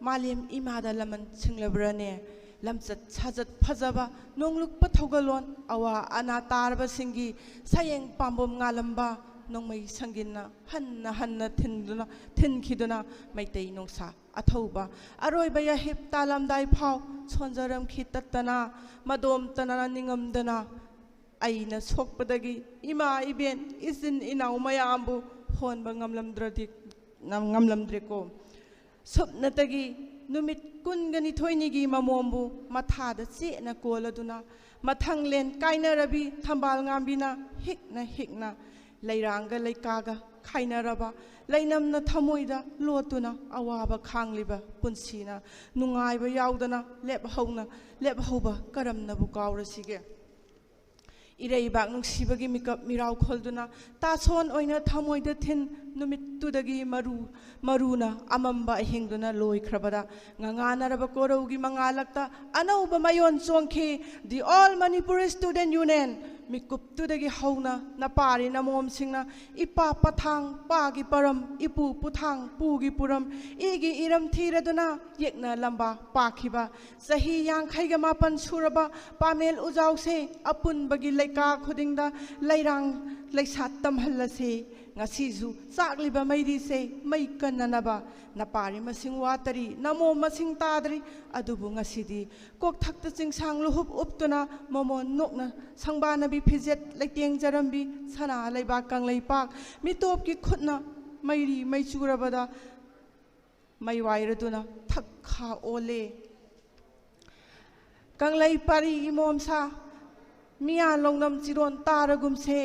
ꯃꯥꯂꯦꯝ ꯏꯃꯥꯗ ꯂꯃꯟ ꯁꯤꯡꯂꯕ꯭ꯔꯅꯦ? ꯂꯝꯆꯠ ꯁꯥꯖꯠ ꯐꯖꯕ ꯅꯣꯡꯂꯨꯛꯄ ꯊꯧꯒꯜꯂꯣꯟ, ꯑꯋꯥ ꯑꯅꯥ ꯇꯥꯔꯕꯁꯤꯡꯒꯤ ꯁꯌꯦꯡ ꯄꯥꯝꯕꯣꯝ ꯉꯥꯜꯂꯝꯕ ꯅꯣꯡꯃꯩ ꯁꯪꯒꯤꯟꯅ ꯍꯟꯅ ꯍꯟꯅ ꯊꯤꯟꯗꯨꯅ, ꯊꯤꯟꯈꯤꯗꯨꯅ ꯃꯩꯇꯩ ꯅꯣꯡꯁꯥ ꯑꯊꯧꯕ ꯑꯔꯣꯏꯕ ꯌꯥꯍꯤꯞ ꯇꯥꯂꯝꯗꯥꯏ ꯐꯥꯎ ꯁꯣꯟꯖꯔꯝꯈꯤ ꯇꯠꯇꯅ, ꯃꯗꯣꯝꯇꯅ ꯅꯤꯡꯉꯝꯗꯅ꯫ ꯑꯩꯅ ꯁꯣꯛꯄꯗꯒꯤ ꯏꯃꯥ ꯏꯕꯦꯟ ꯏꯆꯤꯟ ꯏꯅꯥꯎ ꯃꯌꯥꯝꯕꯨ ꯍꯣꯟꯕ ꯉꯝꯂꯝꯗ꯭ꯔꯗꯤ, ꯉꯝ-, ꯉꯝꯂꯝꯗ꯭ꯔꯦꯀꯣ꯫ ꯁꯨꯞꯅꯇꯒꯤ ꯅꯨꯃꯤꯠ ꯀꯨꯟꯒ ꯅꯤꯊꯣꯏꯅꯤꯒꯤ ꯃꯃꯣꯝꯕꯨ ꯃꯊꯥꯗ ꯆꯦꯠꯅ ꯀꯣꯜꯂꯗꯨꯅ, ꯃꯊꯪꯂꯦꯟ ꯀꯥꯏꯅꯔꯕꯤ ꯊꯝꯕꯥꯜ ꯉꯥꯝꯕꯤꯅ ꯍꯤꯛꯅ ꯍꯤꯛꯅ ꯂꯩꯔꯥꯡꯒ ꯂꯩꯀꯥꯒ ꯈꯥꯏꯅꯔꯕ, ꯂꯩꯅꯝꯅ ꯊꯃꯣꯏꯗ ꯂꯣꯠꯇꯨꯅ ꯑꯋꯥꯕ ꯈꯥꯡꯂꯤꯕ ꯄꯨꯟꯁꯤꯅ ꯅꯨꯡꯉꯥꯏꯕ ꯌꯥꯎꯗꯅ ꯂꯦꯞꯍꯧꯅ, ꯂꯦꯞꯍꯧꯕ ꯀꯔꯝꯅꯕꯨ ꯀꯥꯎꯔꯁꯤꯒꯦ? ꯏꯔꯩꯕꯥꯛ ꯅꯨꯡꯁꯤꯕꯒꯤ ꯃꯤꯀꯞ ꯃꯤꯔꯥꯎ ꯈꯣꯜꯗꯨꯅ, ꯇꯥꯁꯣꯟ ꯑꯣꯏꯅ ꯊꯃꯣꯏꯗ ꯊꯤꯟ, ꯅꯨꯃꯤꯠꯇꯨꯗꯒꯤ ꯃꯔꯨ, ꯃꯔꯨꯅ ꯑꯃꯝꯕ ꯑꯍꯤꯡꯗꯨꯅ ꯂꯣꯏꯈ꯭ꯔꯕꯗ, ꯉꯉꯥꯅꯔꯕ ꯀꯣꯔꯧꯒꯤ ꯃꯉꯥꯜꯂꯛꯇ ꯑꯅꯧꯕ ꯃꯌꯣꯟ ꯆꯣꯡꯈꯤ꯫ The All Manipur Student Union꯫ ꯃꯤꯀꯨꯞꯇꯨꯗꯒꯤ ꯍꯧꯅ ꯅꯄꯥꯔꯤ ꯅꯃꯣꯝꯁꯤꯡꯅ ꯏꯄꯥ ꯄꯊꯥꯡ ꯄꯥꯒꯤ ꯄꯔꯝ, ꯏꯄꯨ ꯄꯨꯊꯥꯡ ꯄꯨꯒꯤ ꯄꯨꯔꯝ, ꯏꯒꯤ ꯏꯔꯝ ꯊꯤꯔꯗꯨꯅ ꯌꯦꯛꯅ ꯂꯝꯕꯥ ꯄꯥꯈꯤꯕ ꯆꯍꯤ ꯌꯥꯡꯈꯩꯒ ꯃꯥꯄꯟ ꯁꯨꯔꯕ ꯄꯥꯃꯦꯜ ꯎꯖꯥꯎꯁꯦ ꯑꯄꯨꯟꯕꯒꯤ ꯂꯩꯀꯥ ꯈꯨꯗꯤꯡꯗ ꯂꯩꯔꯥꯡ ꯂꯩꯁꯥꯠ ꯇꯝꯍꯜꯂꯁꯤ꯫ ꯉꯁꯤꯁꯨ ꯆꯥꯛꯂꯤꯕ ꯃꯩꯔꯤꯁꯦ ꯃꯩ ꯀꯟꯅꯅꯕ ꯅꯄꯥꯔꯤ ꯃꯁꯤꯡ ꯋꯥꯠꯇꯔꯤ, ꯅꯃꯣꯝ ꯃꯁꯤꯡ ꯇꯥꯗ꯭ꯔꯤ꯫ ꯑꯗꯨꯕꯨ ꯉꯁꯤꯗꯤ ꯀꯣꯛꯊꯛꯇ ꯆꯤꯡꯁꯥꯡ ꯂꯨꯍꯨꯞ ꯎꯞꯇꯨꯅ ꯃꯃꯣꯟ ꯅꯣꯛꯅ ꯁꯪꯕꯥꯅꯕꯤ ꯐꯤꯖꯦꯠ ꯂꯩꯇꯦꯡꯖꯔꯝꯕꯤ ꯁꯅꯥ ꯂꯩꯕꯥꯛ ꯀꯪꯂꯩꯄꯥꯛ ꯃꯤꯇꯣꯞꯀꯤ ꯈꯨꯠꯅ ꯃꯩꯔꯤ ꯃꯩ ꯆꯨꯔꯕꯗ ꯃꯩ ꯋꯥꯏꯔꯗꯨꯅ ꯊꯛ ꯈꯥ ꯑꯣꯜꯂꯦ꯫ ꯀꯪꯂꯩ ꯄꯥꯔꯤ ꯏꯃꯣꯝꯁꯥ, ꯃꯤꯌꯥ ꯂꯧꯅꯝ ꯆꯤꯔꯣꯟ ꯇꯥꯔꯒꯨꯝꯁꯦ,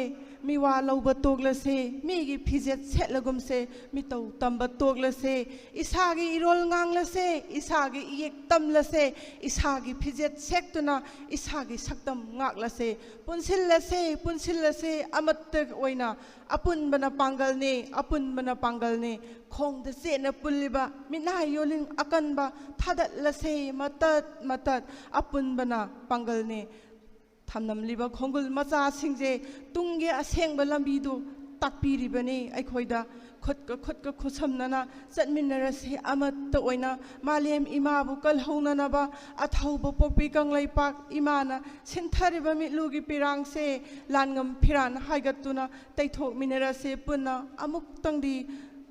ꯃꯤꯋꯥ ꯂꯧꯕ ꯇꯣꯛꯂꯁꯦ, ꯃꯤꯒꯤ ꯐꯤꯖꯦꯠ ꯁꯦꯠꯂꯒꯨꯝꯁꯦ, ꯃꯤꯇꯧ ꯇꯝꯕ ꯇꯣꯛꯂꯁꯦ, ꯏꯁꯥꯒꯤ ꯏꯔꯣꯜ ꯉꯥꯡꯂꯁꯦ, ꯏꯁꯥꯒꯤ ꯏꯌꯦꯛ ꯇꯝꯂꯁꯦ, ꯏꯁꯥꯒꯤ ꯐꯤꯖꯦꯠ ꯁꯦꯠꯇꯨꯅ ꯏꯁꯥꯒꯤ ꯁꯛꯇꯝ ꯉꯥꯛꯂꯁꯦ꯫ ꯄꯨꯟꯁꯤꯜꯂꯁꯦ, ꯄꯨꯟꯁꯤꯜꯂꯁꯦ, ꯑꯃꯠꯇ ꯑꯣꯏꯅ꯫ ꯑꯄꯨꯟꯕꯅ ꯄꯥꯡꯒꯜꯅꯦ, ꯑꯄꯨꯟꯕꯅ ꯄꯥꯡꯒꯜꯅꯦ꯫ ꯈꯣꯡꯗ ꯆꯦꯠꯅ ꯄꯨꯜꯂꯤꯕ ꯃꯤꯠꯅꯥꯏ ꯌꯣꯜꯂꯤꯡ ꯑꯀꯟꯕ ꯊꯥꯗꯠꯂꯁꯦ, ꯃꯇꯠ ꯃꯇꯠ꯫ ꯑꯄꯨꯟꯕꯅ ꯄꯥꯡꯒꯜꯅꯦ꯫ ꯊꯝꯂꯝꯂꯤꯕ ꯈꯣꯡꯒꯨꯜ ꯃꯆꯥꯁꯤꯡꯁꯦ ꯇꯨꯡꯒꯤ ꯑꯁꯦꯡꯕ ꯂꯝꯕꯤꯗꯨ ꯇꯥꯛꯄꯤꯔꯤꯕꯅꯤ ꯑꯩꯈꯣꯏꯗ꯫ ꯈꯨꯠꯀ ꯈꯨꯠꯀ ꯈꯨꯠꯁꯝꯅꯅ ꯆꯠꯃꯤꯟꯅꯔꯁꯤ, ꯑꯃꯠꯇ ꯑꯣꯏꯅ ꯃꯥꯂꯦꯝ ꯏꯃꯥꯕꯨ ꯀꯜꯍꯧꯅꯅꯕ꯫ ꯑꯊꯧꯕ ꯄꯣꯛꯄꯤ ꯀꯪꯂꯩꯄꯥꯛ ꯏꯃꯥꯅ ꯁꯤꯟꯊꯔꯤꯕ ꯃꯤꯠꯂꯨꯒꯤ ꯄꯤꯔꯥꯡꯁꯦ ꯂꯥꯟꯉꯝ ꯐꯤꯔꯥꯟ ꯍꯥꯏꯒꯠꯇꯨꯅ ꯇꯩꯊꯣꯛꯃꯤꯟꯅꯔꯁꯤ ꯄꯨꯟꯅ꯫ ꯑꯃꯨꯛꯇꯪꯗꯤ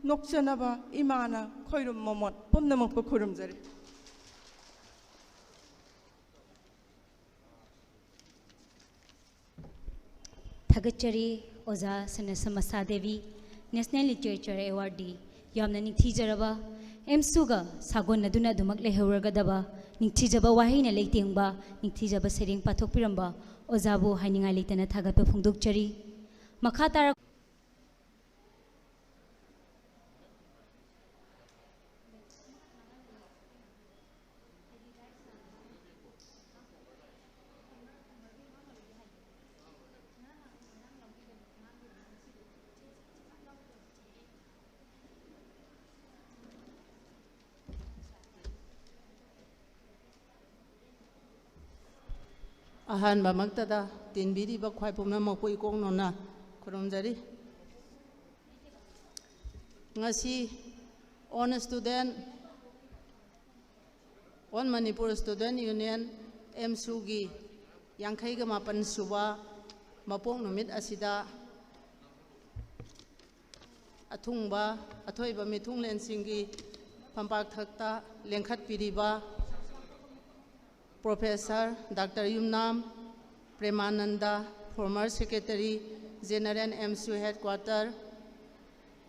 ꯅꯣꯛꯆꯅꯕ ꯏꯃꯥꯅ ꯈꯣꯏꯔꯨꯝ ꯃꯃꯣꯠ ꯄꯨꯝꯅꯃꯛꯄꯨ ꯈꯨꯔꯨꯝꯖꯔꯤ꯫ ꯊꯥꯒꯠꯆꯔꯤ ꯑꯣꯖꯥ ꯁꯅꯁꯃꯁꯥ ꯗꯦꯕꯤ, National Literature Awardee꯫ ꯌꯥꯝꯅ ꯅꯤꯡꯊꯤꯖꯔꯕ, ꯑꯦꯝꯁꯨꯒ ꯁꯥꯒꯣꯟꯅꯗꯨꯅ ꯑꯗꯨꯃꯛ ꯂꯩꯍꯧꯔꯒꯗꯕ ꯅꯤꯡꯊꯤꯖꯕ ꯋꯥꯍꯩꯅ ꯂꯩꯇꯦꯡꯕ, ꯅꯤꯡꯊꯤꯖꯕ ꯁꯩꯔꯦꯡ ꯄꯥꯊꯣꯛꯄꯤꯔꯝꯕ ꯑꯣꯖꯥꯕꯨ ꯍꯥꯏꯅꯤꯡꯉꯥꯏ ꯂꯩꯇꯅ ꯊꯥꯒꯠꯄ ꯐꯣꯡꯗꯣꯛꯆꯔꯤ꯫ ꯃꯈꯥ ꯇꯥꯔꯛ ꯑꯍꯥꯟꯕꯃꯛꯇꯗ ꯇꯤꯟꯕꯤꯔꯤꯕ ꯈ꯭ꯋꯥꯏ ꯄꯨꯝꯅꯃꯛꯄꯨ ꯏꯀꯣꯛ ꯅꯣꯟꯅ ꯈꯨꯔꯨꯝꯖꯔꯤ꯫ ꯉꯁꯤ All Student, All Manipur Student Union, ꯑꯦꯝꯁꯨꯒꯤ ꯌꯥꯡꯈꯩꯒ ꯃꯥꯄꯟ ꯁꯨꯕ ꯃꯄꯣꯛ ꯅꯨꯃꯤꯠ ꯑꯁꯤꯗ ꯑꯊꯨꯡꯕ ꯑꯊꯣꯏꯕ ꯃꯤꯊꯨꯡꯂꯦꯟꯁꯤꯡꯒꯤ ꯐꯝꯄꯥꯛꯊꯛꯇ ꯂꯦꯡꯈꯠꯄꯤꯔꯤꯕ Professor Doctor Yumnam Premananda, former Secretary General ꯑꯦꯝꯁꯨ Headquarter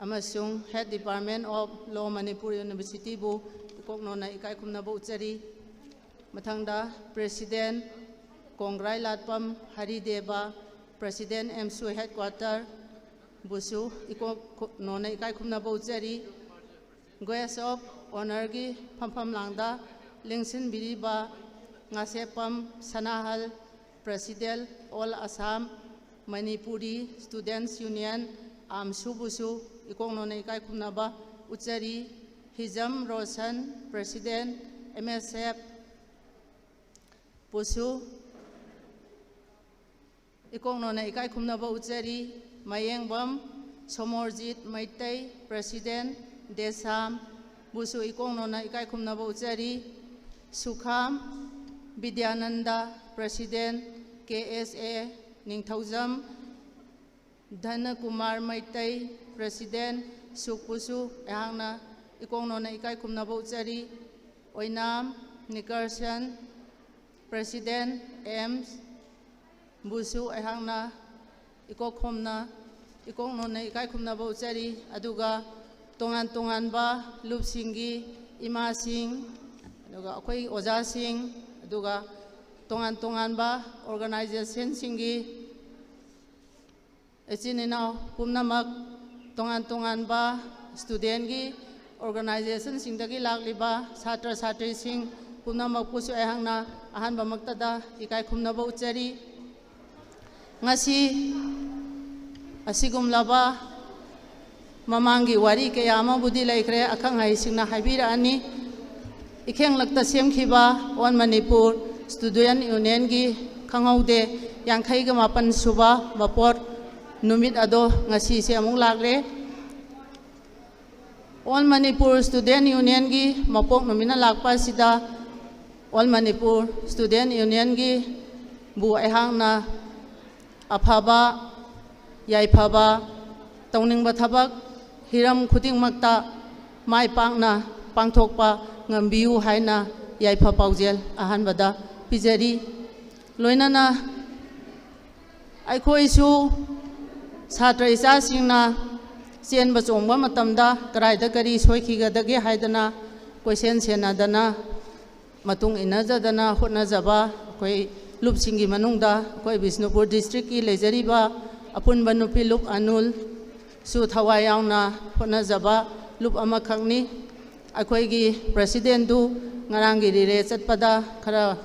ꯑꯃꯁꯨꯡ Head Department of Law, Manipur University ꯕꯨ ꯏꯀꯣꯛ ꯅꯣꯟꯅ ꯏꯀꯥꯏ ꯈꯨꯝꯅꯕ ꯎꯠꯆꯔꯤ꯫ ꯃꯊꯪꯗ President ꯀꯣꯡꯒ꯭ꯔꯥꯏ ꯂꯥꯠꯄꯝ ꯍꯔꯤꯗꯦꯕ, President ꯑꯦꯝꯁꯨ Headquarter ꯕꯨꯁꯨ ꯏꯀꯣꯛ ꯅꯣꯟꯅ ꯏꯀꯥꯏ ꯈꯨꯝꯅꯕ ꯎꯠꯆꯔꯤ꯫ Guest of Honour ꯒꯤ ꯐꯝꯐꯝ ꯂꯥꯡꯗ ꯂꯦꯡꯁꯤꯟꯕꯤꯔꯤꯕ Ngasheppam ꯁꯅꯥꯍꯜ, President All Assam Manipuri Students Union, ꯑꯥꯝꯁꯨꯕꯨꯁꯨ ꯏꯀꯣꯛ ꯅꯣꯟꯅ ꯏꯀꯥꯏ ꯈꯨꯝꯅꯕ ꯎꯠꯆꯔꯤ꯫ ꯍꯤꯖꯝ Roshan, President M S F ꯕꯨꯁꯨ ꯏꯀꯣꯛ ꯅꯣꯟꯅ ꯏꯀꯥꯏ ꯈꯨꯝꯅꯕ ꯎꯠꯆꯔꯤ꯫ ꯃꯌꯦꯡꯕꯝ ꯁꯣꯃꯣꯔꯖꯤꯠ ꯃꯩꯇꯩ, President ꯗꯦꯁꯥꯝ ꯕꯨꯁꯨ ꯏꯀꯣꯛ ꯅꯣꯟꯅ ꯏꯀꯥꯏ ꯈꯨꯝꯅꯕ ꯎꯠꯆꯔꯤ꯫ ꯁꯨꯈꯥꯝ Bidyananda, President K S A Ningthoujam, ꯙꯅꯀꯨꯃꯥꯔ Meitei, President ꯁꯨꯛꯄꯨꯁꯨ ꯑꯩꯍꯥꯛꯅ ꯏꯀꯣꯛ ꯅꯣꯟꯅ ꯏꯀꯥꯏ ꯈꯨꯝꯅꯕ ꯎꯠꯆꯔꯤ꯫ ꯑꯣꯏꯅꯥꯝ ꯅꯤꯀꯔꯁꯟ, President ꯑꯦꯝꯁ ꯕꯨꯁꯨ ꯑꯩꯍꯥꯛꯅ ꯏꯀꯣꯛ ꯈꯣꯝꯅ, ꯏꯀꯣꯛ ꯅꯣꯟꯅ ꯏꯀꯥꯏ ꯈꯨꯝꯅꯕ ꯎꯠꯆꯔꯤ꯫ ꯑꯗꯨꯒ ꯇꯣꯉꯥꯟ ꯇꯣꯉꯥꯟꯕ ꯂꯨꯞꯁꯤꯡꯒꯤ ꯏꯃꯥꯁꯤꯡ, ꯑꯗꯨꯒ ꯑꯩꯈꯣꯏ ꯑꯣꯖꯥꯁꯤꯡ, ꯑꯗꯨꯒ ꯇꯣꯉꯥꯟ ꯇꯣꯉꯥꯟꯕ organization ꯁꯤꯡꯒꯤ ꯏꯆꯤꯟ ꯏꯅꯥꯎ ꯄꯨꯝꯅꯃꯛ, ꯇꯣꯉꯥꯟ ꯇꯣꯉꯥꯟꯕ student ꯀꯤ organization ꯁꯤꯡꯗꯒꯤ ꯂꯥꯛꯂꯤꯕ ꯁꯥꯇ꯭ꯔ ꯁꯥꯇ꯭ꯔꯤꯁꯤꯡ ꯄꯨꯝꯅꯃꯛꯄꯨꯁꯨ ꯑꯩꯍꯥꯛꯅ ꯑꯍꯥꯟꯕꯃꯛꯇꯗ ꯏꯀꯥꯏ ꯈꯨꯝꯅꯕ ꯎꯠꯆꯔꯤ꯫ ꯉꯁꯤ ꯑꯁꯤꯒꯨꯝꯂꯕ ꯃꯃꯥꯡꯒꯤ ꯋꯥꯔꯤ ꯀꯌꯥ ꯑꯃꯕꯨꯗꯤ ꯂꯩꯈ꯭ꯔꯦ, ꯑꯈꯪ ꯑꯍꯩꯁꯤꯡꯅ ꯍꯥꯏꯕꯤꯔꯛꯑꯅꯤ꯫ ꯏꯈꯦꯡꯂꯛꯇ ꯁꯦꯝꯈꯤꯕ All Manipur Student Union ꯒꯤ ꯈꯪꯍꯧꯗꯦ ꯌꯥꯡꯈꯩꯒ ꯃꯥꯄꯟ ꯁꯨꯕ ꯃꯄꯣꯛ ꯅꯨꯃꯤꯠ ꯑꯗꯣ ꯉꯁꯤꯁꯦ ꯑꯃꯨꯛ ꯂꯥꯛꯂꯦ꯫ All Manipur Student Union ꯒꯤ ꯃꯄꯣꯛ ꯅꯨꯃꯤꯠꯅ ꯂꯥꯛꯄ ꯑꯁꯤꯗ All Manipur Student Union ꯒꯤ ꯕꯨ ꯑꯩꯍꯥꯛꯅ ꯑꯐꯕ, ꯌꯥꯏꯐꯕ, ꯇꯧꯅꯤꯡꯕ ꯊꯕꯛ ꯍꯤꯔꯝ ꯈꯨꯗꯤꯡꯃꯛꯇ ꯃꯥꯏ ꯄꯥꯛꯅ ꯄꯥꯡꯊꯣꯛꯄ ꯉꯝꯕꯤꯌꯨ ꯍꯥꯏꯅ ꯌꯥꯏꯐ ꯄꯥꯎꯖꯦꯜ ꯑꯍꯥꯟꯕꯗ ꯄꯤꯖꯔꯤ꯫ ꯂꯣꯏꯅꯅ ꯑꯩꯈꯣꯏꯁꯨ ꯁꯥꯇ꯭ꯔ ꯏꯆꯥꯁꯤꯡꯅ ꯆꯦꯟꯕ ꯆꯣꯡꯕ ꯃꯇꯝꯗ ꯀꯗꯥꯏꯗ ꯀꯔꯤ ꯁꯣꯏꯈꯤꯒꯗꯒꯦ ꯍꯥꯏꯗꯅ ꯀꯣꯏꯁꯦꯟ ꯁꯦꯟꯅꯗꯅ, ꯃꯇꯨꯡ ꯏꯟꯅꯖꯗꯅ ꯍꯣꯠꯅꯖꯕ ꯑꯩꯈꯣꯏ ꯂꯨꯞꯁꯤꯡꯒꯤ ꯃꯅꯨꯡꯗ ꯑꯩꯈꯣꯏ ꯕꯤꯁꯅꯨꯄꯨꯔ ꯗꯤꯁꯇ꯭ꯔꯤꯛꯀꯤ ꯂꯩꯖꯔꯤꯕ ꯑꯄꯨꯟꯕ ꯅꯨꯄꯤ ꯂꯨꯞ ꯑꯅꯨꯜ ꯁꯨ ꯊꯋꯥꯏ ꯌꯥꯎꯅ ꯍꯣꯠꯅꯖꯕ ꯂꯨꯞ ꯑꯃꯈꯛꯅꯤ꯫ ꯑꯩꯈꯣꯏꯒꯤ ꯄ꯭ꯔꯁꯤꯗꯦꯟꯗꯨ ꯉꯔꯥꯡꯒꯤ ꯔꯤꯂꯦ ꯆꯠꯄꯗ ꯈꯔ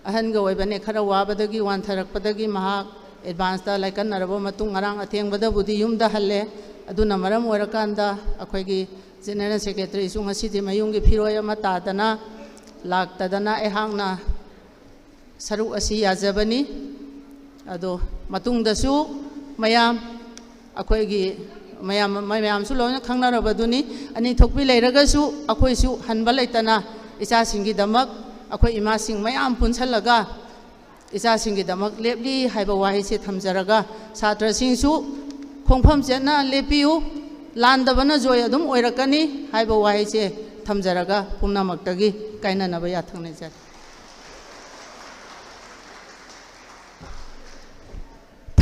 ꯑꯍꯟꯒ ꯑꯣꯏꯕꯅꯦ, ꯈꯔ ꯋꯥꯕꯗꯒꯤ, ꯋꯥꯟꯊꯔꯛꯄꯗꯒꯤ ꯃꯍꯥꯛ ꯑꯦꯗꯚꯥꯟꯁꯇ ꯂꯥꯏꯀꯠꯅꯔꯕ ꯃꯇꯨꯡ ꯉꯔꯥꯡ ꯑꯊꯦꯡꯕꯗꯕꯨꯗꯤ ꯌꯨꯝꯗ ꯍꯜꯂꯦ꯫ ꯑꯗꯨꯅ ꯃꯔꯝ ꯑꯣꯏꯔꯀꯥꯟꯗ ꯑꯩꯈꯣꯏꯒꯤ ꯖꯦꯅꯦꯔꯦꯜ ꯁꯦꯀ꯭ꯔꯦꯇꯔꯤꯁꯨ ꯉꯁꯤꯗꯤ ꯃꯌꯨꯝꯒꯤ ꯐꯤꯔꯣꯏ ꯑꯃ ꯇꯥꯗꯅ ꯂꯥꯛꯇꯗꯅ ꯑꯩꯍꯥꯛꯅ ꯁꯔꯨꯛ ꯑꯁꯤ ꯌꯥꯖꯕꯅꯤ꯫ ꯑꯗꯣ ꯃꯇꯨꯡꯗꯁꯨ ꯃꯌꯥꯝ ꯑꯩꯈꯣꯏꯒꯤ ꯃꯌꯥꯝ, ꯃꯌꯥꯝꯁꯨ ꯂꯣꯏꯅ ꯈꯪꯅꯔꯕꯗꯨꯅꯤ, ꯑꯅꯤ ꯊꯣꯛꯄꯤ ꯂꯩꯔꯒꯁꯨ ꯑꯩꯈꯣꯏꯁꯨ ꯍꯟꯕ ꯂꯩꯇꯅ ꯏꯆꯥꯁꯤꯡꯒꯤꯗꯃꯛ ꯑꯩꯈꯣꯏ ꯏꯃꯥꯁꯤꯡ ꯃꯌꯥꯝ ꯄꯨꯟꯁꯜꯂꯒ ꯏꯆꯥꯁꯤꯡꯒꯤꯗꯃꯛ ꯂꯦꯞꯂꯤ ꯍꯥꯏꯕ ꯋꯥꯍꯩꯁꯦ ꯊꯝꯖꯔꯒ, ꯁꯥꯇ꯭ꯔꯁꯤꯡꯁꯨ ꯈꯣꯡꯐꯝ ꯆꯦꯠꯅ ꯂꯦꯞꯄꯤꯌꯨ, ꯂꯥꯟꯗꯕꯅ ꯖꯣꯏ ꯑꯗꯨꯝ ꯑꯣꯏꯔꯛꯀꯅꯤ ꯍꯥꯏꯕ ꯋꯥꯍꯩꯁꯦ ꯊꯝꯖꯔꯒ ꯄꯨꯝꯅꯃꯛꯇꯒꯤ ꯀꯥꯏꯅꯅꯕ ꯌꯥꯊꯪ ꯅꯤꯖꯔꯤ꯫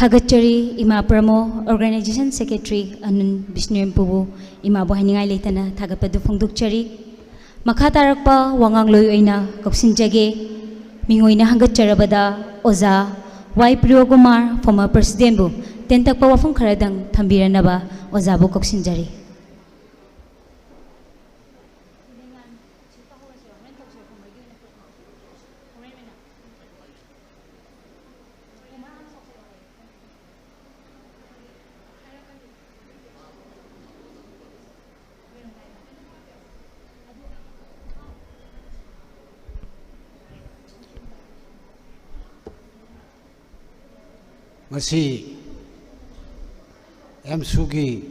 ꯊꯥꯒꯠꯆꯔꯤ ꯏꯃꯥ ꯄ꯭ꯔꯃꯣ, Organization Secretary ꯑꯅꯨꯟ ꯕꯤꯁꯅꯨꯌꯦꯝꯄꯨꯕꯨ ꯏꯃꯥꯕꯨ ꯍꯥꯏꯅꯤꯡꯉꯥꯏ ꯂꯩꯇꯅ ꯊꯥꯒꯠꯄꯗꯨ ꯐꯣꯡꯗꯣꯛꯆꯔꯤ꯫ ꯃꯈꯥ ꯇꯥꯔꯛꯄ ꯋꯥꯉꯥꯡꯂꯣꯏ ꯑꯣꯏꯅ ꯀꯧꯁꯤꯟꯖꯒꯦ꯫ ꯃꯤꯡ ꯑꯣꯏꯅ ꯍꯪꯒꯠꯆꯔꯕꯗ ꯑꯣꯖꯥ ꯋꯥꯏ ꯄ꯭ꯔꯤꯌꯣꯀꯨꯃꯥꯔ, former presidentꯕꯨ ꯇꯦꯟꯇꯛꯄ ꯋꯥꯐꯝ ꯈꯔꯗꯪ ꯊꯝꯕꯤꯔꯅꯕ ꯑꯣꯖꯥꯕꯨ ꯀꯧꯁꯤꯟꯖꯔꯤ꯫ ꯉꯁꯤ ꯑꯦꯝꯁꯨꯒꯤ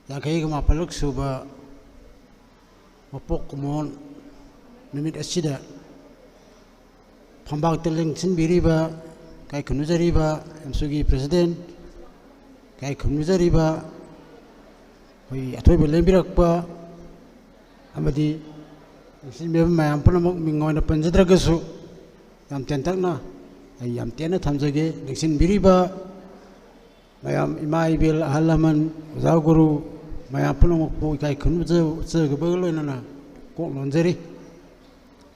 ꯌꯥꯡꯈꯩꯒ ꯃꯥꯄꯜꯂꯛ ꯁꯨꯕ ꯃꯄꯣꯛ ꯀꯨꯝꯑꯣꯟ ꯅꯨꯃꯤꯠ ꯑꯁꯤꯗ ꯐꯝꯕꯥꯛꯇ ꯂꯦꯡꯁꯤꯟꯕꯤꯔꯤꯕ, ꯏꯀꯥꯏ ꯈꯨꯝꯅꯖꯔꯤꯕ ꯑꯦꯝꯁꯨꯒꯤ president, ꯏꯀꯥꯏ ꯈꯨꯝꯅꯖꯔꯤꯕ ꯑꯩꯈꯣꯏ ꯑꯊꯣꯏꯕ ꯂꯦꯡꯕꯤꯔꯛꯄ ꯑꯃꯗꯤ ꯂꯦꯡꯁꯤꯟꯕꯤꯔꯤꯕ ꯃꯌꯥꯝ ꯄꯨꯝꯅꯃꯛ ꯃꯤꯡ ꯑꯣꯏꯅ ꯄꯟꯖꯗ꯭ꯔꯒꯁꯨ ꯌꯥꯝ ꯇꯦꯟꯇꯛꯅ ꯑꯩ ꯌꯥꯝ ꯇꯦꯟꯅ ꯊꯝꯖꯒꯦ꯫ ꯂꯦꯡꯁꯤꯟꯕꯤꯔꯤꯕ ꯃꯌꯥꯝ, ꯏꯃꯥ ꯏꯕꯦꯜ, ꯑꯍꯜ ꯂꯃꯟ, ꯑꯣꯖꯥ ꯒꯨꯔꯨ ꯃꯌꯥꯝ ꯄꯨꯝꯅꯃꯛꯄꯨ ꯏꯀꯥꯏ ꯈꯨꯝꯅꯖꯕꯒ ꯂꯣꯏꯅꯅ ꯀꯣꯛ ꯅꯣꯟꯖꯔꯤ꯫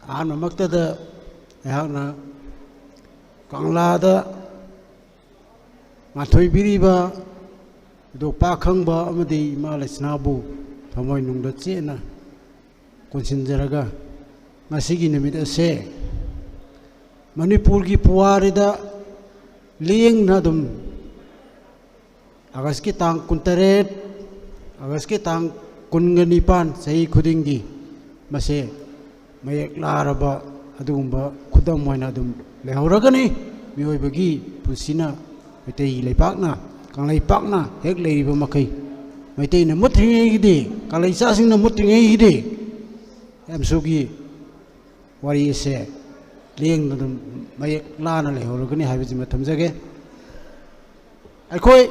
ꯑꯍꯥꯟꯕꯃꯛꯇꯗ ꯑꯩꯍꯥꯛꯅ ꯀꯪꯂꯥꯗ ꯉꯥꯟꯊꯣꯏꯕꯤꯔꯤꯕ ꯏꯕꯨꯙꯧ ꯄꯥꯛꯈꯪꯕ ꯑꯃꯗꯤ ꯏꯃꯥ ꯂꯩꯁꯅꯥꯕꯨ ꯊꯃꯣꯏꯅꯨꯡꯗ ꯆꯦꯠꯅ ꯀꯣꯟꯁꯤꯟꯖꯔꯒ, ꯉꯁꯤꯒꯤ ꯅꯨꯃꯤꯠ ꯑꯁꯦ ꯃꯅꯤꯄꯨꯔꯒꯤ ꯄꯨꯋꯥꯔꯤꯗ ꯂꯦꯡꯅ ꯑꯗꯨꯝ ꯑꯥꯒꯁꯀꯤ ꯇꯥꯡ ꯀꯨꯟꯇꯔꯦꯠ, ꯑꯥꯒꯁꯀꯤ ꯇꯥꯡ ꯀꯨꯟꯒ ꯅꯤꯄꯥꯟ ꯆꯍꯤ ꯈꯨꯗꯤꯡꯒꯤ ꯃꯁꯦ ꯃꯌꯦꯛ ꯂꯥꯔꯕ ꯑꯗꯨꯒꯨꯝꯕ ꯈꯨꯗꯝ ꯑꯣꯏꯅ ꯑꯗꯨꯝ ꯂꯩꯍꯧꯔꯒꯅꯤ꯫ ꯃꯤꯑꯣꯏꯕꯒꯤ ꯄꯨꯟꯁꯤꯅ, ꯃꯩꯇꯩ ꯂꯩꯄꯥꯛꯅ, ꯀꯪꯂꯩꯄꯥꯛꯅ ꯍꯦꯛ ꯂꯩꯔꯤꯕ ꯃꯈꯩ, ꯃꯩꯇꯩꯅ ꯃꯨꯠꯇ꯭ꯔꯤꯉꯩꯒꯤꯗꯤ, ꯀꯪꯂꯩꯆꯥꯁꯤꯡꯅ ꯃꯨꯠꯇ꯭ꯔꯤꯉꯩꯒꯤꯗꯤ ꯑꯦꯝꯁꯨꯒꯤ ꯋꯥꯔꯤ ꯑꯁꯦ ꯂꯦꯡꯗꯅ ꯑꯗꯨꯝ ꯃꯌꯦꯛ ꯂꯥꯅ ꯂꯩꯍꯧꯔꯒꯅꯤ ꯍꯥꯏꯕꯁꯤꯃ ꯊꯝꯖꯒꯦ꯫ ꯑꯩꯈꯣꯏ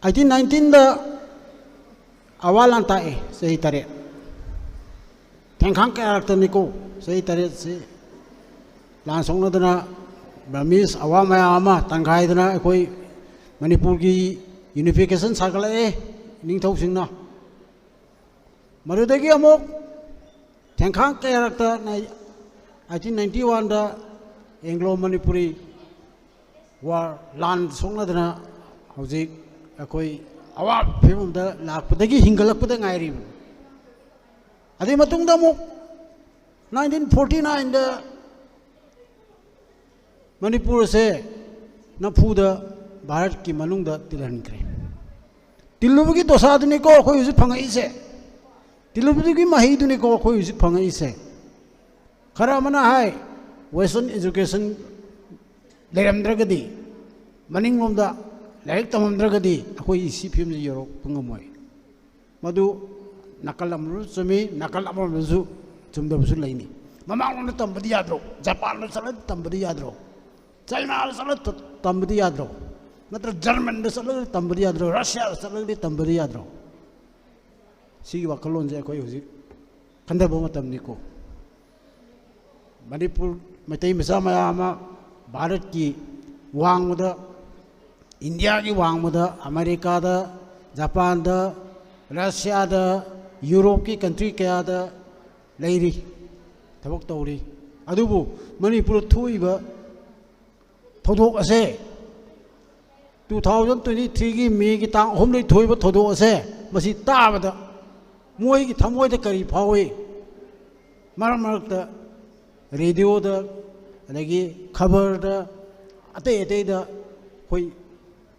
ꯑꯩꯠꯇꯤꯟ ꯅꯥꯏꯟꯇꯤꯟꯗ ꯑꯋꯥ ꯂꯥꯟ ꯇꯥꯛꯑꯦ, ꯆꯍꯤ ꯇꯔꯦꯠ꯫ ꯊꯦꯡꯈꯥꯡ ꯀꯌꯥꯔꯛꯇꯅꯤꯀꯣ, ꯆꯍꯤ ꯇꯔꯦꯠꯁꯤ ꯂꯥꯟ ꯁꯣꯛꯅꯗꯅ, ꯕꯔꯃꯤꯁ ꯑꯋꯥ ꯃꯌꯥꯝ ꯑꯃ ꯇꯪꯈꯥꯏꯗꯅ ꯑꯩꯈꯣꯏ ꯃꯅꯤꯄꯨꯔꯒꯤ ꯌꯨꯅꯤꯐꯤꯀꯦꯁꯟ ꯁꯥꯒꯠꯂꯛꯑꯦ ꯅꯤꯡꯊꯧꯁꯤꯡꯅ꯫ ꯃꯗꯨꯗꯒꯤ ꯑꯃꯨꯛ ꯊꯦꯡꯈꯥꯡ ꯀꯌꯥꯔꯛꯇ ꯑꯩꯠꯇꯤꯟ ꯅꯥꯏꯟꯇꯤ ꯋꯥꯟꯗ ꯑꯦꯡꯒ꯭ꯂꯣ ꯃꯅꯤꯄꯨꯔꯤ ꯋꯥꯔ, ꯂꯥꯟ ꯁꯣꯛꯅꯗꯅ ꯍꯧꯖꯤꯛ ꯑꯩꯈꯣꯏ ꯑꯋꯥꯕ ꯐꯤꯕꯝꯗ ꯂꯥꯛꯄꯗꯒꯤ ꯍꯤꯡꯒꯠꯂꯛꯄꯗ ꯉꯥꯏꯔꯤꯕꯅꯤ꯫ ꯑꯗꯨꯒꯤ ꯃꯇꯨꯡꯗ ꯑꯃꯨꯛ ꯅꯥꯏꯟꯇꯤꯟ ꯐꯣꯔꯇꯤ ꯅꯥꯏꯟꯗ ꯃꯅꯤꯄꯨꯔ ꯑꯁꯦ ꯅꯝꯐꯨꯗ ꯚꯥꯔꯠꯀꯤ ꯃꯅꯨꯡꯗ ꯇꯤꯜꯍꯟꯈ꯭ꯔꯦ꯫ ꯇꯤꯜꯂꯨꯕꯒꯤ ꯗꯣꯁꯥꯗꯨꯅꯤꯀꯣ ꯑꯩꯈꯣꯏ ꯍꯧꯖꯤꯛ ꯐꯪꯉꯛꯏꯁꯦ꯫ ꯇꯤꯜꯂꯨꯕꯗꯨꯒꯤ ꯃꯍꯩꯗꯨꯅꯤꯀꯣ ꯑꯩꯈꯣꯏ ꯍꯧꯖꯤꯛ ꯐꯪꯉꯛꯏꯁꯦ꯫ ꯈꯔ ꯑꯃꯅ ꯍꯥꯏ, ꯋꯦꯁꯇꯔꯟ ꯏꯖꯨꯀꯦꯁꯟ ꯂꯩꯔꯝꯗ꯭ꯔꯒꯗꯤ, ꯃꯅꯤꯡꯂꯣꯝꯗ ꯂꯥꯏꯔꯤꯛ ꯇꯝꯃꯝꯗ꯭ꯔꯒꯗꯤ ꯑꯩꯈꯣꯏ ꯁꯤ ꯐꯤꯕꯝꯁꯤ ꯌꯧꯔꯛꯄ ꯉꯝꯃꯣꯏ꯫ ꯃꯗꯨ ꯅꯥꯀꯜ ꯑꯃꯔꯣꯝꯗꯁꯨ ꯆꯨꯝꯃꯤ, ꯅꯥꯀꯜ ꯑꯃꯔꯣꯝꯗꯁꯨ ꯆꯨꯝꯗꯕꯁꯨ ꯂꯩꯅꯤ꯫ ꯃꯃꯥꯡꯂꯣꯝꯗ ꯇꯝꯕꯗꯤ ꯌꯥꯗ꯭ꯔꯣ? ꯖꯄꯥꯟꯗ ꯆꯠꯂꯒ ꯇꯝꯕꯗꯤ ꯌꯥꯗ꯭ꯔꯣ? ꯆꯥꯏꯅꯥꯗ ꯆꯠꯂꯒ ꯇ-, ꯇꯝꯕꯗꯤ ꯌꯥꯗ꯭ꯔꯣ? ꯅꯠꯇ꯭ꯔ ꯖꯔꯃꯟꯗ ꯆꯠꯂꯒ ꯇꯝꯕꯗꯤ ꯌꯥꯗ꯭ꯔꯣ? ꯔꯁꯤꯌꯥꯗ ꯆꯠꯂꯒꯗꯤ ꯇꯝꯕꯗꯤ ꯌꯥꯗ꯭ꯔꯣ? ꯁꯤꯒꯤ ꯋꯥꯈꯜꯂꯣꯟꯁꯦ ꯑꯩꯈꯣꯏ ꯍꯧꯖꯤꯛ ꯈꯟꯊꯕ ꯃꯇꯝꯅꯤꯀꯣ꯫ ꯃꯅꯤꯄꯨꯔ ꯃꯩꯇꯩ ꯃꯆꯥ ꯃꯌꯥꯝ ꯑꯃ ꯚꯥꯔꯠꯀꯤ ꯋꯥꯡꯃꯗ, ꯏꯟꯗꯤꯌꯥꯒꯤ ꯋꯥꯡꯃꯗ, ꯑꯃꯦꯔꯤꯀꯥꯗ, ꯖꯄꯥꯟꯗ, ꯔꯁꯤꯌꯥꯗ, ꯌꯨꯔꯣꯞꯀꯤ ꯀꯟꯇ꯭ꯔꯤ ꯀꯌꯥꯗ ꯂꯩꯔꯤ꯫ ꯊꯕꯛ ꯇꯧꯔꯤ꯫ ꯑꯗꯨꯕꯨ ꯃꯅꯤꯄꯨꯔꯗ ꯊꯣꯛꯏꯕ ꯊꯧꯗꯣꯛ ꯑꯁꯦ, two thousand twenty threeꯒꯤ ꯃꯦꯒꯤ ꯇꯥꯡ ꯑꯍꯨꯝꯗꯒꯤ ꯊꯣꯛꯏꯕ ꯊꯧꯗꯣꯛ ꯑꯁꯦ, ꯃꯁꯤ ꯇꯥꯕꯗ ꯃꯣꯏꯒꯤ ꯊꯃꯣꯏꯗ ꯀꯔꯤ ꯐꯥꯎꯏ? ꯃꯔꯛ ꯃꯔꯛꯇ ꯔꯦꯗꯤꯑꯣꯗ, ꯑꯗꯒꯤ ꯈꯕꯔꯗ, ꯑꯇꯩ ꯑꯇꯩꯗ ꯑꯩꯈꯣꯏ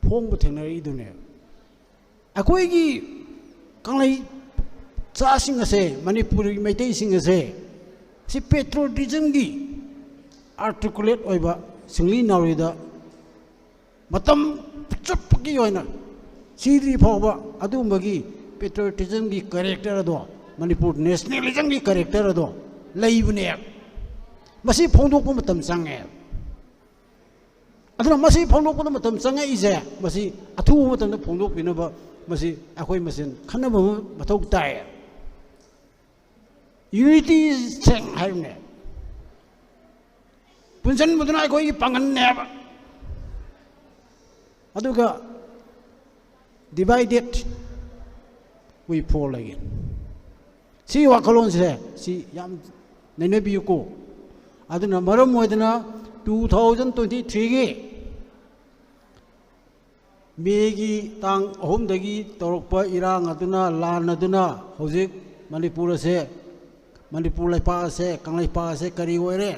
ꯐꯣꯡꯕ ꯊꯦꯡꯅꯔꯛꯏꯗꯨꯅꯦ꯫ ꯑꯩꯈꯣꯏꯒꯤ ꯀꯪꯂꯩ ꯆꯥꯁꯤꯡ ꯑꯁꯦ, ꯃꯅꯤꯄꯨꯔꯒꯤ ꯃꯩꯇꯩꯁꯤꯡ ꯑꯁꯦ, ꯁꯤ ꯄꯦꯇ꯭ꯔꯣꯇꯤꯖꯝꯒꯤ ꯑꯥꯔꯇꯤꯀꯨꯂꯦꯠ ꯑꯣꯏꯕ, ꯁꯤꯡꯂꯤ ꯅꯥꯎꯔꯤꯗ ꯃꯇꯝ ꯆꯨꯞꯄꯒꯤ ꯑꯣꯏꯅ ꯁꯤꯗ꯭ꯔꯤ ꯐꯥꯎꯕ ꯑꯗꯨꯒꯨꯝꯕꯒꯤ ꯄꯦꯇ꯭ꯔꯣꯇꯤꯖꯝꯒꯤ ꯀꯦꯔꯦꯛꯇꯔ ꯑꯗꯣ, ꯃꯅꯤꯄꯨꯔ ꯅꯦꯁꯅꯦꯂꯤꯖꯝꯒꯤ ꯀꯦꯔꯦꯛꯇꯔ ꯑꯗꯣ ꯂꯩꯕꯅꯦ꯫ ꯃꯁꯤ ꯐꯣꯡꯗꯣꯛꯄ ꯃꯇꯝ ꯆꯪꯉꯦ꯫ ꯑꯗꯨꯅ ꯃꯁꯤ ꯐꯣꯡꯗꯣꯛꯄꯗ ꯃꯇꯝ ꯆꯪꯉꯛꯏꯁꯦ, ꯃꯁꯤ ꯑꯊꯨꯕ ꯃꯇꯝꯗ ꯐꯣꯡꯗꯣꯛꯄꯤꯅꯕ ꯃꯁꯤ ꯑꯩꯈꯣꯏ ꯃꯁꯦꯟ ꯈꯟꯅꯕ ꯑꯃ ꯃꯊꯧ ꯇꯥꯏ꯫ ꯌꯨꯅꯤꯇꯤ ꯁꯦꯡ ꯍꯥꯏꯕꯅꯦ꯫ ꯄꯨꯟꯁꯤꯟꯕꯗꯨꯅ ꯑꯩꯈꯣꯏꯒꯤ ꯄꯥꯡꯒꯜꯅꯦꯕ꯫ ꯑꯗꯨꯒ divided we fall again꯫ ꯁꯤꯒꯤ ꯋꯥꯈꯜꯂꯣꯟꯁꯦ ꯁꯤ ꯌꯥꯝ ꯅꯩꯅꯕꯤꯌꯨꯀꯣ꯫ ꯑꯗꯨꯅ ꯃꯔꯝ ꯑꯣꯏꯗꯅ two thousand twenty threeꯒꯤ ꯃꯦꯒꯤ ꯇꯥꯡ ꯑꯍꯨꯝꯗꯒꯤ ꯇꯧꯔꯛꯄ ꯏꯔꯥꯡ ꯑꯗꯨꯅ, ꯂꯥꯟ ꯑꯗꯨꯅ ꯍꯧꯖꯤꯛ ꯃꯅꯤꯄꯨꯔ ꯑꯁꯦ, ꯃꯅꯤꯄꯨꯔ ꯂꯩꯄꯥꯛ ꯑꯁꯦ, ꯀꯪꯂꯩꯄꯥꯛ ꯑꯁꯦ ꯀꯔꯤ ꯑꯣꯏꯔꯦ?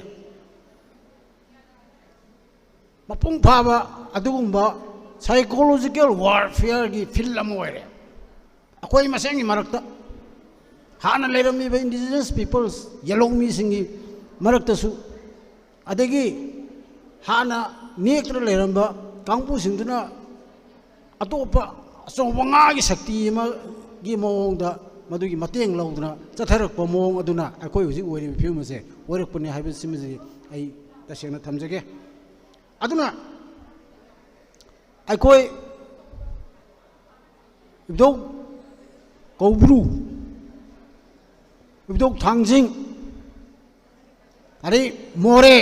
ꯃꯄꯨꯡ ꯐꯥꯕ ꯑꯗꯨꯒꯨꯝꯕ psychological warfareꯒꯤ field ꯑꯃ ꯑꯣꯏꯔꯦ꯫ ꯑꯩꯈꯣꯏ ꯃꯁꯦꯟꯒꯤ ꯃꯔꯛꯇ, ꯍꯥꯟꯅ ꯂꯩꯔꯝꯃꯤꯕ indigenous peoples, ꯌꯦꯜꯍꯧꯃꯤꯁꯤꯡꯒꯤ ꯃꯔꯛꯇꯁꯨ, ꯑꯗꯒꯤ ꯍꯥꯟꯅ ꯅꯦꯛꯇꯅ ꯂꯩꯔꯝꯕ ꯀꯥꯡꯕꯨꯁꯤꯡꯗꯨꯅ ꯑꯇꯣꯞꯄ ꯑꯆꯧꯕ ꯉꯥꯒꯤ ꯁꯛꯇꯤ ꯑꯃꯒꯤ ꯃꯑꯣꯡꯗ ꯃꯗꯨꯒꯤ ꯃꯇꯦꯡ ꯂꯧꯗꯨꯅ ꯆꯠꯊꯔꯛꯄ ꯃꯑꯣꯡ ꯑꯗꯨꯅ ꯑꯩꯈꯣꯏ ꯍꯧꯖꯤꯛ ꯑꯣꯏꯔꯤꯕ ꯐꯤꯕꯝ ꯑꯁꯦ ꯑꯣꯏꯔꯛꯄꯅꯤ ꯍꯥꯏꯕꯁꯤꯃꯗꯤ ꯑꯩ ꯇꯁꯦꯡꯅ ꯊꯝꯖꯒꯦ꯫ ꯑꯗꯨꯅ ꯑꯩꯈꯣꯏ ꯏꯕꯨꯙꯧ ꯀꯧꯕ꯭ꯔꯨ, ꯏꯕꯨꯙꯧ ꯊꯥꯡꯖꯤꯡ, ꯑꯗꯩ ꯃꯣꯔꯦ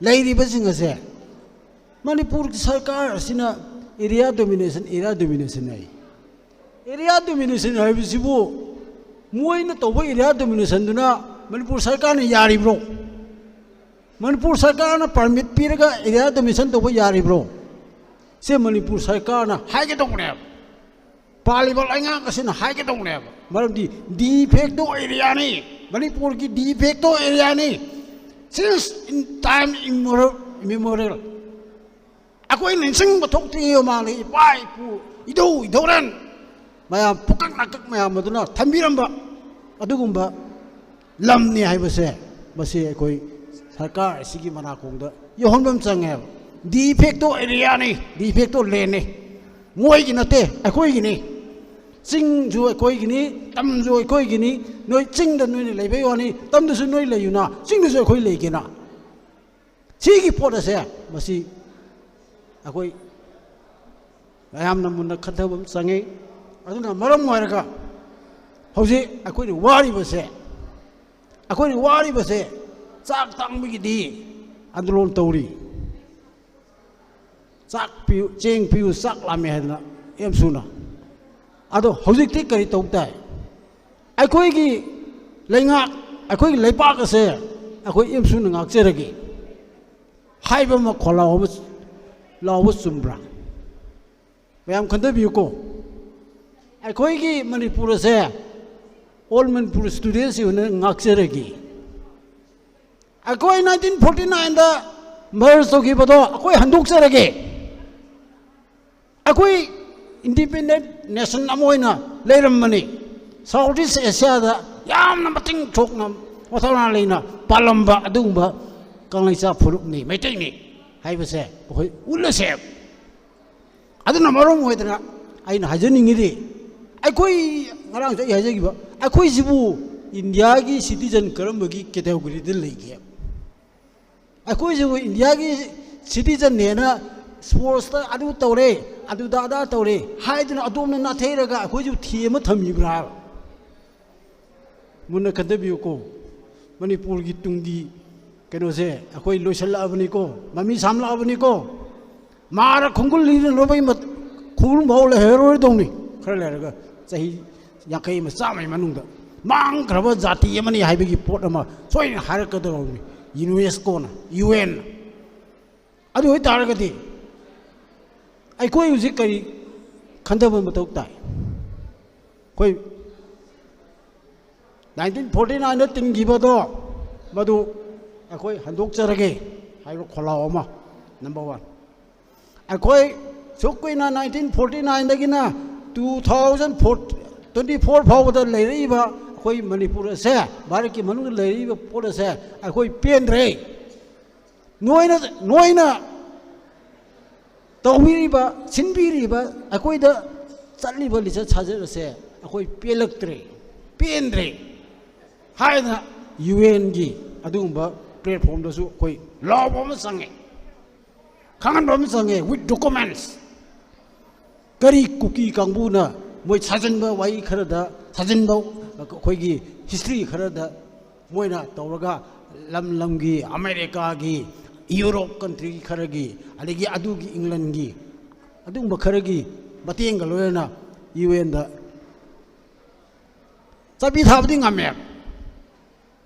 ꯂꯩꯔꯤꯕꯁꯤꯡ ꯑꯁꯦ ꯃꯅꯤꯄꯨꯔꯒꯤ ꯁꯔꯀꯥꯔ ꯑꯁꯤꯅ area domination, area domination ꯍꯥꯏ꯫ Area domination ꯍꯥꯏꯕꯁꯤꯕꯨ ꯃꯣꯏꯅ ꯇꯧꯕ area dominationꯗꯨꯅ ꯃꯅꯤꯄꯨꯔ ꯁꯔꯀꯥꯔꯅ ꯌꯥꯔꯤꯕ꯭ꯔꯣ? ꯃꯅꯤꯄꯨꯔ ꯁꯔꯀꯥꯔꯅ ꯄꯔꯃꯤꯠ ꯄꯤꯔꯒ ꯑꯦꯔꯤꯌꯥ ꯗꯣꯃꯤꯅꯦꯁꯟ ꯇꯧꯕ ꯌꯥꯔꯤꯕ꯭ꯔꯣ? ꯁꯦ ꯃꯅꯤꯄꯨꯔ ꯁꯔꯀꯥꯔꯅ ꯍꯥꯏꯒꯗꯧꯕꯅꯦꯕ꯫ ꯄꯥꯜꯂꯤꯕ ꯂꯩꯉꯥꯛ ꯑꯁꯤꯅ ꯍꯥꯏꯒꯗꯧꯕꯅꯦꯕ꯫ ꯃꯔꯝꯗꯤ ꯗꯤ ꯐꯦꯛꯇꯣ ꯑꯦꯔꯤꯌꯥꯅꯤ, ꯃꯅꯤꯄꯨꯔꯒꯤ ꯗꯤ facto ꯑꯦꯔꯤꯌꯥꯅꯤ꯫ Since in time immemorial, ꯑꯩꯈꯣꯏ ꯅꯤꯡꯁꯤꯡꯕ ꯊꯣꯛꯇ꯭ꯔꯤꯉꯩ ꯃꯃꯥꯡꯗ ꯏꯄꯥ ꯏꯄꯨ, ꯏꯙꯧ ꯏꯙꯧꯔꯦꯟ ꯃꯌꯥꯝ, ꯄꯨꯀꯛ ꯅꯥꯀꯛ ꯃꯌꯥꯝ ꯑꯗꯨꯅ ꯊꯝꯕꯤꯔꯝꯕ ꯑꯗꯨꯒꯨꯝꯕ ꯂꯝꯅꯤ ꯍꯥꯏꯕꯁꯦ, ꯃꯁꯤ ꯑꯩꯈꯣꯏ ꯁꯔꯀꯥꯔ ꯑꯁꯤꯒꯤ ꯃꯅꯥꯀꯣꯡꯗ ꯌꯧꯍꯟꯕ ꯑꯃ ꯆꯪꯉꯦꯕ꯫ ꯗꯤ ꯐꯦꯛꯇꯣ ꯑꯦꯔꯤꯌꯥꯅꯤ, ꯗꯤ ꯐꯦꯛꯇꯣ ꯂꯦꯟꯅꯤ꯫ ꯃꯣꯏꯒꯤ ꯅꯠꯇꯦ, ꯑꯩꯈꯣꯏꯒꯤꯅꯤ꯫ ꯆꯤꯡꯁꯨ ꯑꯩꯈꯣꯏꯒꯤꯅꯤ, ꯇꯝꯁꯨ ꯑꯩꯈꯣꯏꯒꯤꯅꯤ꯫ ꯅꯣꯏ ꯆꯤꯡꯗ ꯅꯣꯏꯅ ꯂꯩꯕꯩ ꯋꯥꯅꯤ, ꯇꯝꯗꯁꯨ ꯅꯣꯏ ꯂꯩꯌꯨꯅ, ꯆꯤꯡꯗꯁꯨ ꯑꯩꯈꯣꯏ ꯂꯩꯒꯦꯅ꯫ ꯁꯤꯒꯤ ꯄꯣꯠ ꯑꯁꯦ, ꯃꯁꯤ ꯑꯩꯈꯣꯏ ꯃꯌꯥꯝꯅ ꯃꯨꯟꯅ ꯈꯟꯊꯕ ꯑꯃ ꯆꯪꯉꯤ꯫ ꯑꯗꯨꯅ ꯃꯔꯝ ꯑꯣꯏꯔꯒ ꯍꯧꯖꯤꯛ ꯑꯩꯈꯣꯏꯅ ꯋꯥꯔꯤꯕꯁꯦ, ꯑꯩꯈꯣꯏꯅ ꯋꯥꯔꯤꯕꯁꯦ ꯆꯥꯛ ꯇꯥꯡꯕꯒꯤꯗꯤ ꯑꯟꯗꯣꯂꯟ ꯇꯧꯔꯤ꯫ ꯆꯥꯛ ꯄꯤꯌꯨ, ꯆꯦꯡ ꯄꯤꯌꯨ, ꯆꯥꯛ ꯂꯥꯝꯃꯦ ꯍꯥꯏꯗꯅ ꯑꯦꯝꯁꯨꯅ꯫ ꯑꯗꯣ ꯍꯧꯖꯤꯛꯇꯤ ꯀꯔꯤ ꯇꯧ ꯇꯥꯏ? ꯑꯩꯈꯣꯏꯒꯤ ꯂꯩꯉꯥꯛ, ꯑꯩꯈꯣꯏꯒꯤ ꯂꯩꯄꯥꯛ ꯑꯁꯦ ꯑꯩꯈꯣꯏ ꯑꯦꯝꯁꯨꯅ ꯉꯥꯛꯆꯔꯒꯦ ꯍꯥꯏꯕ ꯑꯃ ꯈꯣꯜꯂꯥꯎ ꯑꯃ ꯂꯥꯎꯕ ꯆꯨꯝꯕ꯭ꯔꯥ? ꯃꯌꯥꯝ ꯈꯟꯊꯕꯤꯌꯨꯀꯣ꯫ ꯑꯩꯈꯣꯏꯒꯤ ꯃꯅꯤꯄꯨꯔ ꯑꯁꯦ ꯑꯣꯜ ꯃꯅꯤꯄꯨꯔ ꯁ꯭ꯇꯨꯗꯦꯟꯁꯤꯡꯅ ꯉꯥꯛꯆꯔꯒꯦ꯫ ꯑꯩꯈꯣꯏ ꯅꯥꯏꯟꯇꯤꯟ ꯐꯣꯔꯇꯤ ꯅꯥꯏꯟꯗ ꯃꯔꯖ ꯇꯧꯈꯤꯕꯗꯣ ꯑꯩꯈꯣꯏ ꯍꯟꯗꯣꯛꯆꯔꯒꯦ꯫ ꯑꯩꯈꯣꯏ ꯏꯟꯗꯤꯄꯦꯟꯗꯦꯟ ꯅꯦꯁꯟ ꯑꯃ ꯑꯣꯏꯅ ꯂꯩꯔꯝꯕꯅꯤ꯫ ꯁꯥꯎꯠ ꯏꯁ ꯑꯦꯁꯤꯌꯥꯗ ꯌꯥꯝꯅ ꯃꯇꯤꯛ ꯊꯣꯛꯅ, ꯃꯊꯧꯅꯥ ꯂꯩꯅ ꯄꯥꯜꯂꯝꯕ ꯑꯗꯨꯒꯨꯝꯕ ꯀꯪꯂꯩꯆꯥ ꯐꯨꯔꯨꯞꯅꯤ, ꯃꯩꯇꯩꯅꯤ ꯍꯥꯏꯕꯁꯦ ꯑꯩꯈꯣꯏ ꯎꯠꯂꯁꯦꯕ꯫ ꯑꯗꯨꯅ ꯃꯔꯝ ꯑꯣꯏꯗꯅ ꯑꯩꯅ ꯍꯥꯏꯖꯅꯤꯡꯉꯤꯗꯤ, ꯑꯩꯈꯣꯏ, ꯉꯔꯥꯡꯁꯨ ꯑꯩ ꯍꯥꯏꯖꯈꯤꯕ, ꯑꯩꯈꯣꯏꯁꯤꯕꯨ ꯏꯟꯗꯤꯌꯥꯒꯤ ꯁꯤꯇꯤꯖꯟ ꯀꯔꯝꯕꯒꯤ ꯀꯦꯇꯦꯒꯣꯔꯤꯗ ꯂꯩꯒꯦ? ꯑꯩꯈꯣꯏꯁꯤꯕꯨ ꯏꯟꯗꯤꯌꯥꯒꯤ ꯁꯤꯇꯤꯖꯟꯅꯦꯅ ꯁ꯭ꯄꯣꯔꯠꯁꯇ ꯑꯗꯨ ꯇꯧꯔꯦ, ꯑꯗꯨꯗ ꯑꯗꯥ ꯇꯧꯔꯦ ꯍꯥꯏꯗꯨꯅ ꯑꯗꯣꯝꯅ ꯅꯥꯊꯩꯔꯒ ꯑꯩꯈꯣꯏꯁꯤꯕꯨ ꯊꯦꯝꯃ ꯊꯝꯃꯤꯕ꯭ꯔꯥ ꯍꯥꯏꯕ? ꯃꯨꯟꯅ ꯈꯟꯊꯕꯤꯌꯨꯀꯣ꯫ ꯃꯅꯤꯄꯨꯔꯒꯤ ꯇꯨꯡꯒꯤ ꯀꯩꯅꯣꯁꯦ ꯑꯩꯈꯣꯏ ꯂꯣꯏꯁꯤꯜꯂꯛꯑꯕꯅꯤꯀꯣ, ꯃꯃꯤ ꯁꯥꯝꯂꯛꯑꯕꯅꯤꯀꯣ꯫ ꯃꯥꯔ ꯈꯣꯡꯒꯨꯜ ꯂꯤꯅꯅꯕꯒꯤ ꯃꯠ-, ꯈꯣꯡꯒꯨꯜ ꯐꯥꯎ ꯂꯩꯍꯧꯔꯣꯏꯗꯧꯅꯤ꯫ ꯈꯔ ꯂꯩꯔꯒ ꯆꯍꯤ ꯌꯥꯡꯈꯩ ꯑꯃ, ꯆꯥꯝꯃꯒꯤ ꯃꯅꯨꯡꯗ꯫ ꯃꯥꯡꯈ꯭ꯔꯕ ꯖꯥꯇꯤ ꯑꯃꯅꯤ ꯍꯥꯏꯕꯒꯤ ꯄꯣꯠ ꯑꯃ ꯁꯣꯏꯗꯅ ꯍꯥꯏꯔꯛꯀꯗꯧꯔꯕꯅꯤ ꯌꯨꯅꯦꯁꯀꯣꯅ, ꯌꯨ ꯑꯦꯟꯅ꯫ ꯑꯗꯨ ꯑꯣꯏꯇꯥꯔꯒꯗꯤ ꯑꯩꯈꯣꯏ ꯍꯧꯖꯤꯛ ꯀꯔꯤ ꯈꯟꯊꯕ ꯃꯊꯧ ꯇꯥꯏ? ꯑꯩꯈꯣꯏ ꯅꯥꯏꯟꯇꯤꯟ ꯐꯣꯔꯇꯤ ꯅꯥꯏꯟꯗ ꯇꯤꯟꯈꯤꯕꯗꯣ, ꯃꯗꯨ ꯑꯩꯈꯣꯏ ꯍꯟꯗꯣꯛꯆꯔꯒꯦ ꯍꯥꯏꯕ ꯈꯣꯜꯂꯥꯎ ꯑꯃ, ꯅꯝꯕꯔ ꯋꯥꯟ꯫ ꯑꯩꯈꯣꯏ ꯁꯨꯛ ꯀꯨꯏꯅ ꯅꯥꯏꯟꯇꯤꯟ ꯐꯣꯔꯇꯤ ꯅꯥꯏꯟꯗꯒꯤꯅ two thousand four, twenty four ꯐꯥꯎꯕꯗ ꯂꯩꯔꯛꯏꯕ ꯑꯩꯈꯣꯏ ꯃꯅꯤꯄꯨꯔ ꯑꯁꯦ, ꯚꯥꯔꯠꯀꯤ ꯃꯅꯨꯡꯗ ꯂꯩꯔꯛꯏꯕ ꯄꯣꯠ ꯑꯁꯦ ꯑꯩꯈꯣꯏ ꯄꯦꯟꯗ꯭ꯔꯦ꯫ ꯅꯣꯏꯅ, ꯅꯣꯏꯅ ꯇꯧꯕꯤꯔꯤꯕ, ꯁꯤꯟꯕꯤꯔꯤꯕ, ꯑꯩꯈꯣꯏꯗ ꯆꯠꯂꯤꯕ ꯂꯤꯆꯠ ꯁꯥꯖꯠ ꯑꯁꯦ ꯑꯩꯈꯣꯏ ꯄꯦꯜꯂꯛꯇ꯭ꯔꯦ, ꯄꯦꯟꯗ꯭ꯔꯦ ꯍꯥꯏꯗꯅ ꯌꯨ ꯑꯦꯟꯒꯤ ꯑꯗꯨꯒꯨꯝꯕ ꯄ꯭ꯂꯦꯠꯐꯣꯝꯗꯁꯨ ꯑꯩꯈꯣꯏ ꯂꯥꯎꯕ ꯑꯃ ꯆꯪꯉꯦ, ꯈꯪꯍꯟꯕ ꯑꯃ ꯆꯪꯉꯦ, with documents꯫ ꯀꯔꯤ ꯀꯨꯀꯤ ꯀꯥꯡꯕꯨꯅ ꯃꯣꯏ ꯁꯥꯖꯤꯟꯕ ꯋꯥꯔꯤ ꯈꯔꯗ, ꯁꯥꯖꯤꯟꯕ ꯑꯩꯈꯣꯏꯒꯤ ꯍꯤꯁꯇ꯭ꯔꯤ ꯈꯔꯗ ꯃꯣꯏꯅ ꯇꯧꯔꯒ ꯂꯝ ꯂꯝꯒꯤ, ꯑꯃꯦꯔꯤꯀꯥꯒꯤ, ꯌꯨꯔꯣꯞ ꯀꯟꯇ꯭ꯔꯤ ꯈꯔꯒꯤ, ꯑꯗꯒꯤ ꯑꯗꯨꯒꯤ ꯏꯪꯂꯟꯒꯤ, ꯑꯗꯨꯒꯨꯝꯕ ꯈꯔꯒꯤ ꯃꯇꯦꯡꯒ ꯂꯣꯏꯅꯅ ꯌꯨ ꯑꯦꯟꯗ ꯆꯠꯄꯤ ꯊꯥꯕꯗꯤ ꯉꯝꯃꯦ꯫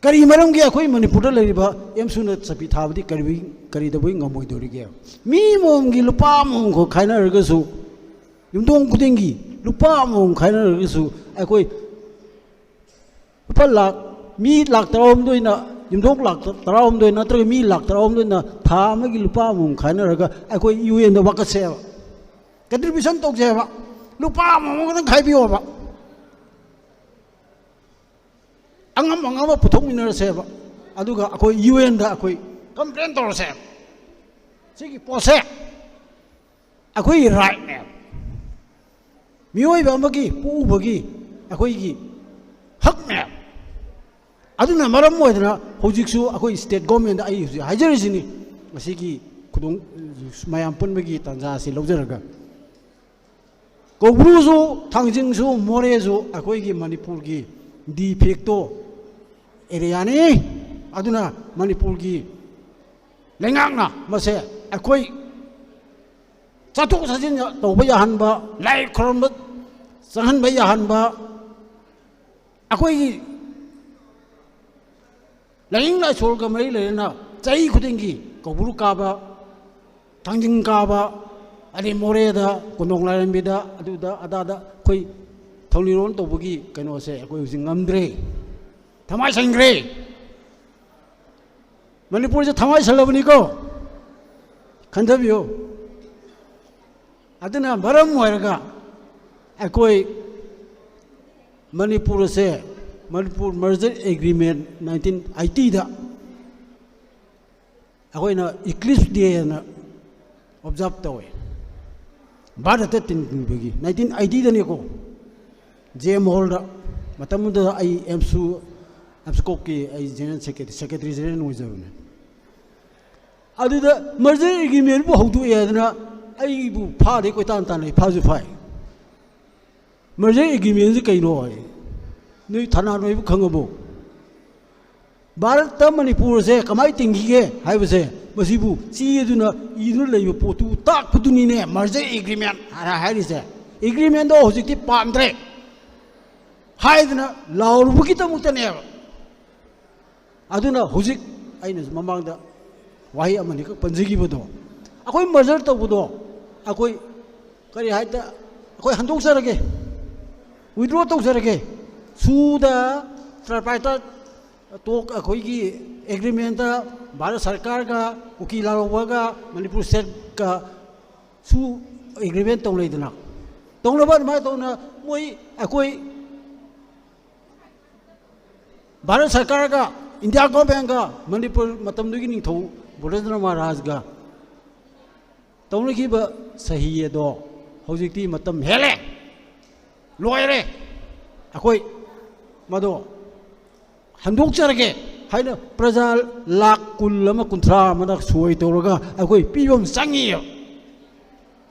ꯀꯔꯤ ꯃꯔꯝꯒꯤ ꯑꯩꯈꯣꯏ ꯃꯅꯤꯄꯨꯔꯗ ꯂꯩꯔꯤꯕ ꯑꯦꯝꯁꯨꯅ ꯆꯠꯄꯤ ꯊꯥꯕꯗꯤ ꯀꯔꯤ, ꯀꯔꯤꯗꯧꯕꯩ ꯉꯝꯃꯣꯏꯗꯧꯔꯤꯒꯦ? ꯃꯤ ꯑꯃꯃꯝꯒꯤ ꯂꯨꯄꯥ ꯑꯃꯃꯝꯈꯛ ꯈꯥꯏꯅꯔꯒꯁꯨ, ꯌꯨꯝꯊꯣꯡ ꯈꯨꯗꯤꯡꯒꯤ ꯂꯨꯄꯥ ꯑꯃꯃꯝ ꯈꯥꯏꯅꯔꯒꯁꯨ, ꯑꯩꯈꯣꯏ ꯂꯨꯄꯥ ꯂꯥꯛ, ꯃꯤ ꯂꯥꯛ ꯇꯔꯥꯍꯨꯝꯗꯣꯏꯅ, ꯌꯨꯝꯊꯣꯡ ꯂꯥꯛ ꯇꯔꯥꯍꯨꯝꯗꯣꯏ ꯅꯠꯇ꯭ꯔꯒ ꯃꯤ ꯂꯥꯛ ꯇꯔꯥꯍꯨꯝꯗꯣꯏꯅ ꯊꯥ ꯑꯃꯒꯤ ꯂꯨꯄꯥ ꯑꯃꯃꯝ ꯈꯥꯏꯅꯔꯒ ꯑꯩꯈꯣꯏ ꯌꯨ ꯑꯦꯟꯗ ꯋꯥꯀꯠꯁꯦꯕ, ꯀꯟꯇ꯭ꯔꯤꯕ꯭ꯌꯨꯁꯟ ꯇꯧꯁꯦꯕ, ꯂꯨꯄꯥ ꯑꯃꯃꯝ ꯈꯛꯇꯪ ꯈꯥꯏꯕꯤꯌꯣꯕ꯫ ꯑꯉꯝ ꯑꯉꯝꯕ ꯄꯨꯊꯣꯛꯃꯤꯟꯅꯔꯁꯦꯕ, ꯑꯗꯨꯒ ꯑꯩꯈꯣꯏ ꯌꯨ ꯑꯦꯟꯗ ꯑꯩꯈꯣꯏ ꯀꯝꯄ꯭ꯂꯦꯟ ꯇꯧꯔꯁꯦꯕ꯫ ꯁꯤꯒꯤ ꯄꯣꯠꯁꯦ ꯑꯩꯈꯣꯏꯒꯤ ꯔꯥꯏꯠꯅꯦꯕ, ꯃꯤꯑꯣꯏꯕ ꯑꯃꯒꯤ ꯄꯣꯛꯎꯕꯒꯤ ꯑꯩꯈꯣꯏꯒꯤ ꯍꯛꯅꯦꯕ꯫ ꯑꯗꯨꯅ ꯃꯔꯝ ꯑꯣꯏꯗꯅ ꯍꯧꯖꯤꯛꯁꯨ ꯑꯩꯈꯣꯏ ꯁ꯭ꯇꯦꯠ ꯒꯣꯔꯃꯦꯟꯗ ꯑꯩ ꯍꯧꯖꯤꯛ ꯍꯥꯏꯖꯔꯤꯁꯤꯅꯤ, ꯉꯁꯤꯒꯤ ꯈꯨꯗꯣꯡ, ꯃꯌꯥꯝ ꯄꯨꯟꯕꯒꯤ ꯇꯥꯟꯖꯥ ꯑꯁꯤ ꯂꯧꯖꯔꯒ, ꯀꯧꯕ꯭ꯔꯨꯁꯨ, ꯊꯥꯡꯖꯤꯡꯁꯨ, ꯃꯣꯔꯦꯁꯨ ꯑꯩꯈꯣꯏꯒꯤ ꯃꯅꯤꯄꯨꯔꯒꯤ ꯗꯤ ꯐꯦꯛꯇꯣ ꯑꯦꯔꯤꯌꯥꯅꯤ꯫ ꯑꯗꯨꯅ ꯃꯅꯤꯄꯨꯔꯒꯤ ꯂꯩꯉꯥꯛꯅ ꯃꯁꯦ ꯑꯩꯈꯣꯏ ꯆꯠꯊꯣꯛ ꯆꯠꯁꯤꯟ ꯇꯧꯕ ꯌꯥꯍꯟꯕ, ꯂꯥꯏ ꯈꯨꯔꯨꯝꯕ ꯆꯪꯍꯟꯕ ꯌꯥꯍꯟꯕ, ꯑꯩꯈꯣꯏꯒꯤ ꯂꯥꯏꯅꯤꯡ ꯂꯥꯏꯁꯣꯜꯒ ꯃꯔꯤ ꯂꯩꯅꯅ ꯆꯍꯤ ꯈꯨꯗꯤꯡꯒꯤ ꯀꯧꯕ꯭ꯔꯨ ꯀꯥꯕ, ꯊꯥꯡꯖꯤꯡ ꯀꯥꯕ, ꯑꯗꯩ ꯃꯣꯔꯦꯗ, ꯀꯣꯟꯗꯣꯡ ꯂꯥꯏꯔꯦꯝꯕꯤꯗ, ꯑꯗꯨꯗ ꯑꯗꯥꯗ ꯑꯩꯈꯣꯏ ꯊꯧꯅꯤꯔꯣꯟ ꯇꯧꯕꯒꯤ ꯀꯩꯅꯣꯁꯦ ꯑꯩꯈꯣꯏ ꯍꯧꯖꯤꯛ ꯉꯝꯗ꯭ꯔꯦ, ꯊꯃꯥꯏ ꯁꯟꯈ꯭ꯔꯦ꯫ ꯃꯅꯤꯄꯨꯔꯁꯦ ꯊꯃꯥꯏ ꯁꯜꯂꯕꯅꯤꯀꯣ, ꯈꯟꯊꯕꯤꯌꯨ꯫ ꯑꯗꯨꯅ ꯃꯔꯝ ꯑꯣꯏꯔꯒ ꯑꯩꯈꯣꯏ ꯃꯅꯤꯄꯨꯔ ꯑꯁꯦ, ꯃꯅꯤꯄꯨꯔ ꯃꯔꯖꯔ ꯑꯦꯒ꯭ꯔꯤꯃꯦꯟ ꯅꯥꯏꯟꯇꯤꯟ ꯑꯩꯠꯇꯤꯗ ꯑꯩꯈꯣꯏꯅ ꯏꯀ꯭ꯂꯤꯞꯁ ꯗꯦꯅ ꯑꯣꯕꯖꯥꯔꯕ ꯇꯧꯋꯦ꯫ ꯚꯥꯔꯠꯇ ꯇꯤꯟꯕꯒꯤ ꯅꯥꯏꯟꯇꯤꯟ ꯑꯩꯠꯇꯤꯗꯅꯤꯀꯣ, ꯖꯦ ꯑꯦꯝ ꯍꯣꯜꯗ꯫ ꯃꯇꯝꯗꯨꯗ ꯑꯩ ꯑꯦꯝꯁꯨ, ꯑꯦꯝꯁꯨꯀꯣꯞꯀꯤ ꯑꯩ ꯖꯦꯅꯔꯦꯜ ꯁꯦꯀ꯭ꯔꯦꯇꯔꯤ, ꯁꯦꯀ꯭ꯔꯦꯇꯔꯤ ꯖꯦꯅꯔꯦꯜ ꯑꯣꯏꯖꯕꯅꯦ꯫ ꯑꯗꯨꯗ ꯃꯔꯖꯔ ꯑꯦꯒ꯭ꯔꯤꯃꯦꯟꯕꯨ ꯍꯧꯗꯣꯛꯑꯦ ꯍꯥꯏꯗꯅ ꯑꯩꯕꯨ ꯐꯥꯗꯦ, ꯀꯣꯏꯇꯥꯟ ꯇꯥꯟꯅꯩ, ꯐꯥꯁꯨ ꯐꯥꯏ꯫ ꯃꯔꯖꯔ ꯑꯦꯒ꯭ꯔꯤꯃꯦꯟꯁꯤ ꯀꯩꯅꯣ ꯍꯥꯏ? ꯅꯣꯏ ꯊꯅꯥ ꯅꯣꯏꯕꯨ ꯈꯪꯉꯕꯣ? ꯚꯥꯔꯠꯇ ꯃꯅꯤꯄꯨꯔꯁꯦ ꯀꯃꯥꯏꯅ ꯇꯤꯟꯈꯤꯒꯦ ꯍꯥꯏꯕꯁꯦ, ꯃꯁꯤꯕꯨ ꯆꯦ ꯑꯗꯨꯅ ꯏꯗꯨꯅ ꯂꯩꯕ ꯄꯣꯠꯇꯨ ꯇꯥꯛꯄꯗꯨꯅꯤꯅꯦ ꯃꯔꯖꯔ ꯑꯦꯒ꯭ꯔꯤꯃꯦꯟ ꯍꯥꯏꯔꯤꯁꯦ꯫ ꯑꯦꯒ꯭ꯔꯤꯃꯦꯟꯗꯣ ꯍꯧꯖꯤꯛꯇꯤ ꯄꯥꯝꯗ꯭ꯔꯦ ꯍꯥꯏꯗꯅ ꯂꯥꯎꯔꯨꯕꯒꯤꯗꯃꯛꯇꯅꯦꯕ꯫ ꯑꯗꯨꯅ ꯍꯧꯖꯤꯛ ꯑꯩꯅꯁꯨ ꯃꯃꯥꯡꯗ ꯋꯥꯍꯩ ꯑꯃꯅꯤꯈꯛ ꯄꯟꯖꯈꯤꯕꯗꯣ, ꯑꯩꯈꯣꯏ ꯃꯔꯖꯔ ꯇꯧꯕꯗꯣ, ꯑꯩꯈꯣꯏ ꯀꯔꯤ ꯍꯥꯏꯇꯥ, ꯑꯩꯈꯣꯏ ꯍꯟꯗꯣꯛꯆꯔꯒꯦ, ꯋꯤꯗ꯭ꯔꯣ ꯇꯧꯖꯔꯒꯦ꯫ ꯁꯨꯗ ꯇ꯭ꯔꯥꯏꯄꯥꯏꯇ ꯇꯣꯛ ꯑꯩꯈꯣꯏꯒꯤ ꯑꯦꯒ꯭ꯔꯤꯃꯦꯟꯗ ꯚꯥꯔꯠ ꯁꯔꯀꯥꯔꯒ ꯀꯨꯀꯤ ꯂꯥꯜꯍꯧꯕꯒ ꯃꯅꯤꯄꯨꯔ ꯁ꯭ꯇꯦꯠꯀ ꯁꯨ ꯑꯦꯒ꯭ꯔꯤꯃꯦꯟ ꯇꯧꯅꯩꯗꯅ, ꯇꯧꯅꯕ ꯑꯗꯨꯃꯥꯏꯅ ꯇꯧꯅ ꯃꯣꯏ ꯑꯩꯈꯣꯏ ꯚꯥꯔꯠ ꯁꯔꯀꯥꯔꯒ ꯏꯟꯗꯤꯌꯥ ꯒꯣꯔꯃꯦꯟꯒ ꯃꯅꯤꯄꯨꯔ ꯃꯇꯝꯗꯨꯒꯤ ꯅꯤꯡꯊꯧ ꯕ꯭ꯔꯖꯦꯟꯗ꯭ꯔ ꯃꯍꯥꯔꯥꯖꯒ ꯇꯧꯅꯈꯤꯕ ꯁꯍꯤ ꯑꯗꯣ ꯍꯧꯖꯤꯛꯇꯤ ꯃꯇꯝ ꯍꯦꯜꯂꯦ, ꯂꯣꯏꯔꯦ꯫ ꯑꯩꯈꯣꯏ ꯃꯗꯣ ꯍꯟꯗꯣꯛꯆꯔꯒꯦ ꯍꯥꯏꯅ ꯄ꯭ꯔꯖꯥ ꯂꯥꯈ ꯀꯨꯟ ꯑꯃ, ꯀꯨꯟꯊ꯭ꯔꯥ ꯑꯃꯅ ꯁꯣꯏ ꯇꯧꯔꯒ ꯑꯩꯈꯣꯏ ꯄꯤꯕ ꯑꯃ ꯆꯪꯉꯤꯑꯕ꯫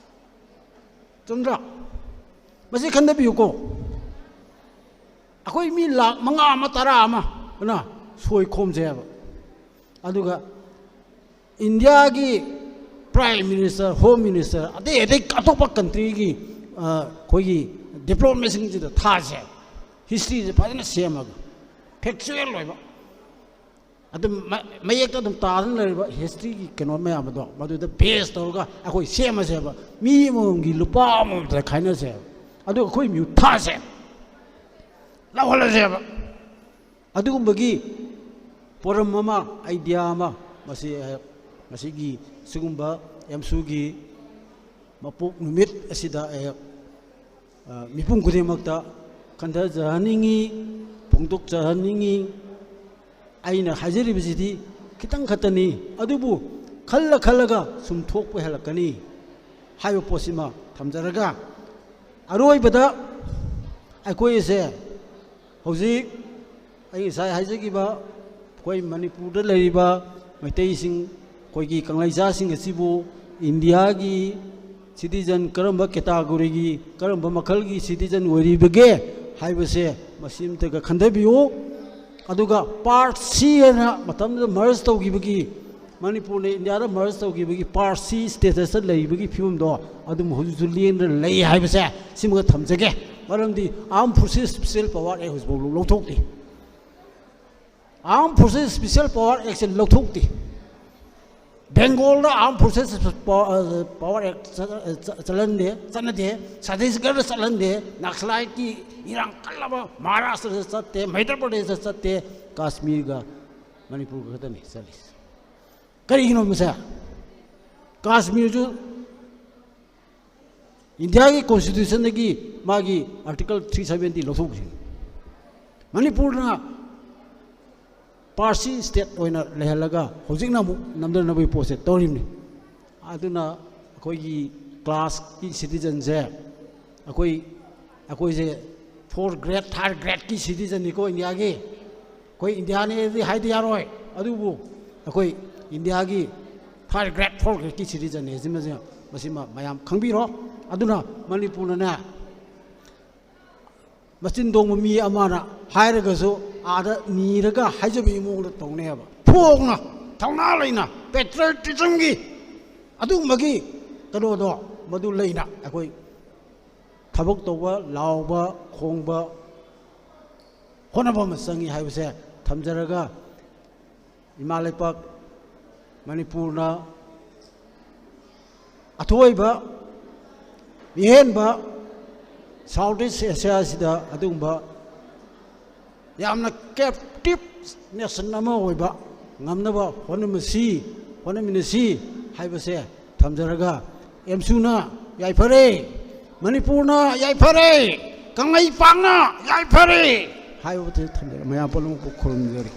ꯆꯨꯝꯗ꯭ꯔꯥ? ꯃꯁꯤ ꯈꯟꯊꯕꯤꯌꯨꯀꯣ꯫ ꯑꯩꯈꯣꯏ ꯃꯤ ꯂꯥꯈ ꯃꯉꯥ ꯑꯃ, ꯇꯔꯥ ꯑꯃꯅ ꯁꯣꯏ ꯈꯣꯝꯖꯩ ꯍꯥꯏꯕ꯫ ꯑꯗꯨꯒ ꯏꯟꯗꯤꯌꯥꯒꯤ ꯄ꯭ꯔꯥꯏꯝ ꯃꯤꯅꯤꯁꯇꯔ, ꯍꯣꯝ ꯃꯤꯅꯤꯁꯇꯔ, ꯑꯇꯩ ꯑꯇꯩ ꯑꯇꯣꯞꯄ ꯀꯟꯇ꯭ꯔꯤꯒꯤ, ꯑ, ꯑꯩꯈꯣꯏꯒꯤ ꯗꯤꯄ꯭ꯂꯣꯃꯦꯠꯁꯤꯡꯁꯤꯗ ꯊꯥꯁꯦ꯫ ꯍꯤꯁꯇ꯭ꯔꯤꯁꯦ ꯐꯖꯅ ꯁꯦꯝꯃꯒ, ꯐꯦꯛꯆꯨꯋꯦꯜ ꯑꯣꯏꯕ, ꯑꯗꯨꯝ ꯃ- ꯃꯌꯦꯛꯇ ꯑꯗꯨꯝ ꯇꯥꯗꯨꯅ ꯂꯩꯔꯤꯕ ꯍꯤꯁꯇ꯭ꯔꯤꯒꯤ ꯀꯩꯅꯣ ꯃꯌꯥꯝ ꯑꯗꯣ ꯃꯗꯨꯗ ꯕꯦꯁ ꯇꯧꯔꯒ ꯑꯩꯈꯣꯏ ꯁꯦꯝꯃꯁꯦꯕ꯫ ꯃꯤ ꯑꯃꯃꯝꯒꯤ ꯂꯨꯄꯥ ꯑꯃꯃꯝꯇ ꯈꯥꯏꯅꯁꯦꯕ꯫ ꯑꯗꯨꯒ ꯑꯩꯈꯣꯏ ꯃꯤꯍꯨꯠ ꯊꯥꯁꯦ, ꯂꯧꯍꯜꯂꯁꯦꯕ꯫ ꯑꯗꯨꯒꯨꯝꯕꯒꯤ ꯄꯣꯔꯝ ꯑꯃ, ꯑꯥꯏꯗꯤꯌꯥ ꯑꯃ, ꯃꯁꯤ ꯑꯩꯍꯥꯛ ꯉꯁꯤꯒꯤ ꯁꯤꯒꯨꯝꯕ ꯑꯦꯝꯁꯨꯒꯤ ꯃꯄꯣꯛ ꯅꯨꯃꯤꯠ ꯑꯁꯤꯗ ꯑꯩꯍꯥꯛ, ꯑ, ꯃꯤꯄꯨꯝ ꯈꯨꯗꯤꯡꯃꯛꯇ ꯈꯟꯊꯖꯍꯟꯅꯤꯡꯉꯤ, ꯐꯣꯡꯗꯣꯛꯆꯍꯟꯅꯤꯡꯉꯤ꯫ ꯑꯩꯅ ꯍꯥꯏꯖꯔꯤꯕꯁꯤꯗꯤ ꯈꯤꯇꯪ ꯈꯛꯇꯅꯤ, ꯑꯗꯨꯕꯨ ꯈꯜꯂ ꯈꯜꯂꯒ ꯁꯨꯝ ꯊꯣꯛꯄ ꯍꯦꯜꯂꯛꯀꯅꯤ ꯍꯥꯏꯕ ꯄꯣꯠꯁꯤꯃ ꯊꯝꯖꯔꯒ, ꯑꯔꯣꯏꯕꯗ ꯑꯩꯈꯣꯏꯁꯦ ꯍꯧꯖꯤꯛ ꯑꯩ ꯉꯁꯥꯏ ꯍꯥꯏꯖꯈꯤꯕ ꯑꯩꯈꯣꯏ ꯃꯅꯤꯄꯨꯔꯗ ꯂꯩꯔꯤꯕ ꯃꯩꯇꯩꯁꯤꯡ, ꯑꯩꯈꯣꯏꯒꯤ ꯀꯪꯂꯩꯆꯥꯁꯤꯡ ꯑꯁꯤꯕꯨ ꯏꯟꯗꯤꯌꯥꯒꯤ ꯁꯤꯇꯤꯖꯟ ꯀꯔꯝꯕ ꯀꯦꯇꯥꯒꯣꯔꯤꯒꯤ, ꯀꯔꯝꯕ ꯃꯈꯜꯒꯤ ꯁꯤꯇꯤꯖꯟ ꯑꯣꯏꯔꯤꯕꯒꯦ ꯍꯥꯏꯕꯁꯦ ꯃꯁꯤ ꯑꯝꯇꯒ ꯈꯟꯊꯕꯤꯌꯨ꯫ ꯑꯗꯨꯒ ꯄꯥꯔꯠ ꯁꯤ ꯍꯥꯏꯅ ꯃꯇꯝꯗꯨꯗ ꯃꯔꯖ ꯇꯧꯈꯤꯕꯒꯤ, ꯃꯅꯤꯄꯨꯔꯅ ꯏꯟꯗꯤꯌꯥꯗ ꯃꯔꯖ ꯇꯧꯈꯤꯕꯒꯤ ꯄꯥꯔꯠ ꯁꯤ ꯁ꯭ꯇꯦꯇꯁꯇ ꯂꯩꯔꯤꯕꯒꯤ ꯐꯤꯕꯝꯗꯣ ꯑꯗꯨꯝ ꯍꯧꯖꯤꯛꯁꯨ ꯂꯦꯡꯗꯅ ꯂꯩ ꯍꯥꯏꯕꯁꯦ ꯁꯤꯃꯒ ꯊꯝꯖꯒꯦ꯫ ꯃꯔꯝꯗꯤ Armed Forces Special Power Act ꯍꯧꯖꯤꯛꯐꯥꯎ ꯂꯧꯊꯣꯛꯇꯦ꯫ Armed Forces Special Power Actꯁꯦ ꯂꯧꯊꯣꯛꯇꯦ꯫ ꯕꯦꯡꯒꯣꯜꯗ Armed Forces Power Act ꯆꯠ- ꯆꯠ- ꯆꯠꯍꯟꯗꯦ, ꯆꯠꯅꯗꯦ꯫ ꯁꯇꯤꯁꯒꯔꯗ ꯆꯠꯍꯟꯗꯦ꯫ ꯅꯛꯁꯂꯥꯏꯠꯀꯤ ꯏꯔꯥꯡ ꯀꯜꯂꯕ ꯃꯍꯥꯔꯥꯁꯇ꯭ꯔꯗ ꯆꯠꯇꯦ, ꯃꯩꯙ꯭ꯌ ꯄ꯭ꯔꯗꯦꯁꯇ ꯆꯠꯇꯦ꯫ ꯀꯥꯁꯃꯤꯔꯒ ꯃꯅꯤꯄꯨꯔꯒ ꯈꯛꯇꯅꯤ ꯆꯠꯂꯤꯁꯦ꯫ ꯀꯔꯤꯒꯤꯅꯣ ꯃꯁꯦ? ꯀꯥꯁꯃꯤꯔꯁꯨ ꯏꯟꯗꯤꯌꯥꯒꯤ ꯀꯣꯟꯁꯇꯤꯇ꯭ꯌꯨꯁꯟꯗꯒꯤ ꯃꯥꯒꯤ ꯑꯥꯔꯇꯤꯀꯜ ꯊ꯭ꯔꯤ ꯁꯕꯦꯟꯇꯤ ꯂꯧꯊꯣꯛꯈ꯭ꯔꯤꯅꯤ꯫ ꯃꯅꯤꯄꯨꯔꯅ ꯄꯥꯔꯠ ꯁꯤ ꯁ꯭ꯇꯦꯠ ꯑꯣꯏꯅ ꯂꯩꯍꯜꯂꯒ ꯍꯧꯖꯤꯛꯅ ꯑꯃꯨꯛ ꯅꯝꯊꯅꯕꯒꯤ ꯄꯣꯠꯁꯦ ꯇꯧꯔꯤꯕꯅꯤ꯫ ꯑꯗꯨꯅ ꯑꯩꯈꯣꯏꯒꯤ ꯀ꯭ꯂꯥꯁꯀꯤ ꯁꯤꯇꯤꯖꯟꯁꯦ, ꯑꯩꯈꯣꯏ, ꯑꯩꯈꯣꯏꯁꯦ ꯐꯣꯔ ꯒ꯭ꯔꯦꯗ, ꯊꯥꯔꯠ ꯒ꯭ꯔꯦꯗꯀꯤ ꯁꯤꯇꯤꯖꯟꯅꯤꯀꯣ ꯏꯟꯗꯤꯌꯥꯒꯤ꯫ ꯑꯩꯈꯣꯏ ꯏꯟꯗꯤꯌꯥꯅꯦꯗꯤ ꯍꯥꯏꯗꯤ ꯌꯥꯔꯣꯏ, ꯑꯗꯨꯕꯨ ꯑꯩꯈꯣꯏ ꯏꯟꯗꯤꯌꯥꯒꯤ ꯊꯥꯔꯠ ꯒ꯭ꯔꯦꯗ, ꯐꯣꯔ ꯒ꯭ꯔꯦꯗꯀꯤ ꯁꯤꯇꯤꯖꯟꯅꯦ꯫ ꯁꯤꯃꯁꯦ, ꯃꯁꯤꯃ ꯃꯌꯥꯝ ꯈꯪꯕꯤꯔꯣ꯫ ꯑꯗꯨꯅ ꯃꯅꯤꯄꯨꯔꯅꯅꯦ, ꯃꯆꯤꯟ ꯇꯣꯡꯕ ꯃꯤ ꯑꯃꯅ ꯍꯥꯏꯔꯒꯁꯨ ꯑꯥꯗ ꯅꯤꯔꯒ ꯍꯥꯏꯖꯕꯒꯤ ꯃꯑꯣꯡꯗ ꯇꯧꯅꯦꯕ꯫ ꯐꯣꯡꯅ, ꯊꯧꯅꯥ ꯂꯩꯅ, ꯄꯦꯇ꯭ꯔꯤꯌꯣꯇꯤꯖꯝꯒꯤ ꯑꯗꯨꯒꯨꯝꯕꯒꯤ ꯀꯩꯅꯣꯗꯣ ꯃꯗꯨ ꯂꯩꯅ ꯑꯩꯈꯣꯏ ꯊꯕꯛ ꯇꯧꯕ, ꯂꯥꯎꯕ, ꯈꯣꯡꯕ, ꯍꯣꯠꯅꯕ ꯑꯃ ꯆꯪꯉꯤ ꯍꯥꯏꯕꯁꯦ ꯊꯝꯖꯔꯒ, ꯏꯃꯥ ꯂꯩꯄꯥꯛ ꯃꯅꯤꯄꯨꯔꯅ ꯑꯊꯣꯏꯕ ꯃꯤꯍꯦꯟꯕ South East Asia ꯑꯁꯤꯗ ꯑꯗꯨꯒꯨꯝꯕ ꯌꯥꯝꯅ captive nation ꯑꯃ ꯑꯣꯏꯕ ꯉꯝꯅꯕ ꯍꯣꯠꯅꯃꯁꯤ, ꯍꯣꯠꯅꯃꯤꯟꯅꯁꯤ ꯍꯥꯏꯕꯁꯦ ꯊꯝꯖꯔꯒ, ꯑꯦꯝꯁꯨꯅ ꯌꯥꯏꯐꯔꯦ, ꯃꯅꯤꯄꯨꯔꯅ ꯌꯥꯏꯐꯔꯦ, ꯀꯪꯂꯩꯄꯥꯛꯅ ꯌꯥꯏꯐꯔꯦ ꯍꯥꯏꯕꯗꯨ ꯊꯝꯖꯔꯒ, ꯃꯌꯥꯝ ꯄꯨꯝꯅꯃꯛꯄꯨ ꯈꯨꯔꯨꯝꯖꯔꯤ꯫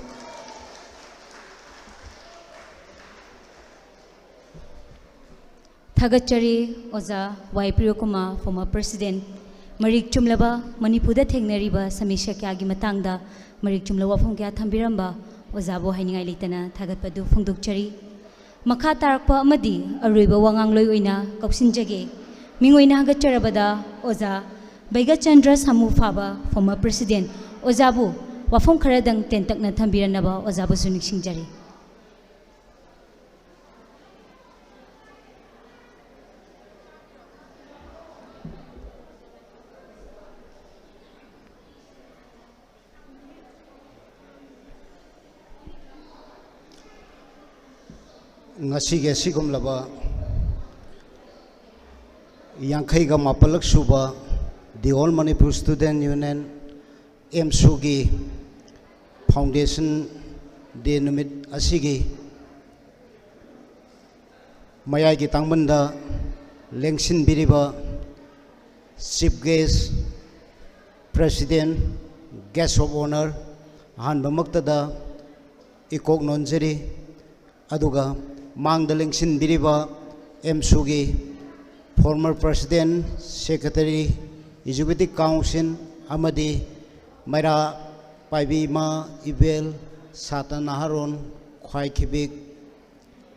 ꯊꯥꯒꯠꯆꯔꯤ ꯑꯣꯖꯥ ꯋꯥꯏ ꯄ꯭ꯔꯤꯌꯣꯀꯨꯃꯥꯔ, former president꯫ ꯃꯔꯤꯛ ꯆꯨꯝꯂꯕ ꯃꯅꯤꯄꯨꯔꯗ ꯊꯦꯡꯅꯔꯤꯕ ꯁꯃꯁ꯭ꯌꯥ ꯀꯌꯥꯒꯤ ꯃꯇꯥꯡꯗ ꯃꯔꯤꯛ ꯆꯨꯝꯂꯕ ꯋꯥꯐꯝ ꯀꯌꯥ ꯊꯝꯕꯤꯔꯝꯕ ꯑꯣꯖꯥꯕꯨ ꯍꯥꯏꯅꯤꯡꯉꯥꯏ ꯂꯩꯇꯅ ꯊꯥꯒꯠꯄꯗꯨ ꯐꯣꯡꯗꯣꯛꯆꯔꯤ꯫ ꯃꯈꯥ ꯇꯥꯔꯛꯄ ꯑꯃꯗꯤ ꯑꯔꯣꯏꯕ ꯋꯥꯉꯥꯡꯂꯣꯏ ꯑꯣꯏꯅ ꯀꯧꯁꯤꯟꯖꯒꯦ꯫ ꯃꯤꯡ ꯑꯣꯏꯅ ꯍꯥꯒꯠꯆꯔꯕꯗ ꯑꯣꯖꯥ ꯕꯩꯒꯆꯟꯗ꯭ꯔ ꯁꯥꯃꯨ ꯐꯥꯕ, former president, ꯑꯣꯖꯥꯕꯨ ꯋꯥꯐꯝ ꯈꯔꯗꯪ ꯇꯦꯟꯇꯛꯅ ꯊꯝꯕꯤꯔꯝꯅꯕ ꯑꯣꯖꯥꯕꯨꯁꯨ ꯅꯤꯡꯁꯤꯡꯖꯔꯤ꯫ ꯉꯁꯤꯒꯤ ꯑꯁꯤꯒꯨꯝꯂꯕ ꯌꯥꯡꯈꯩꯒ ꯃꯥꯄꯜꯂꯛ ꯁꯨꯕ The All Manipur Student Union, ꯑꯦꯝꯁꯨꯒꯤ foundation day ꯅꯨꯃꯤꯠ ꯑꯁꯤꯒꯤ ꯃꯌꯥꯏꯒꯤ ꯇꯥꯡꯕꯟꯗ ꯂꯦꯡꯁꯤꯟꯕꯤꯔꯤꯕ chief guest, president, guest of honour, ꯑꯍꯥꯟꯕꯃꯛꯇꯗ ꯏꯀꯣꯛ ꯅꯣꯟꯖꯔꯤ꯫ ꯑꯗꯨꯒ ꯃꯥꯡꯗ ꯂꯦꯡꯁꯤꯟꯕꯤꯔꯤꯕ ꯑꯦꯝꯁꯨꯒꯤ former president, secretary, executive council ꯑꯃꯗꯤ ꯃꯩꯔꯥ ꯄꯥꯏꯕꯤ ꯏꯃꯥ ꯏꯕꯦꯜ, ꯁꯥꯇ꯭ꯔ ꯅꯍꯥꯔꯣꯟ, ꯈ꯭ꯋꯥꯏ ꯈꯤꯕꯤꯛ,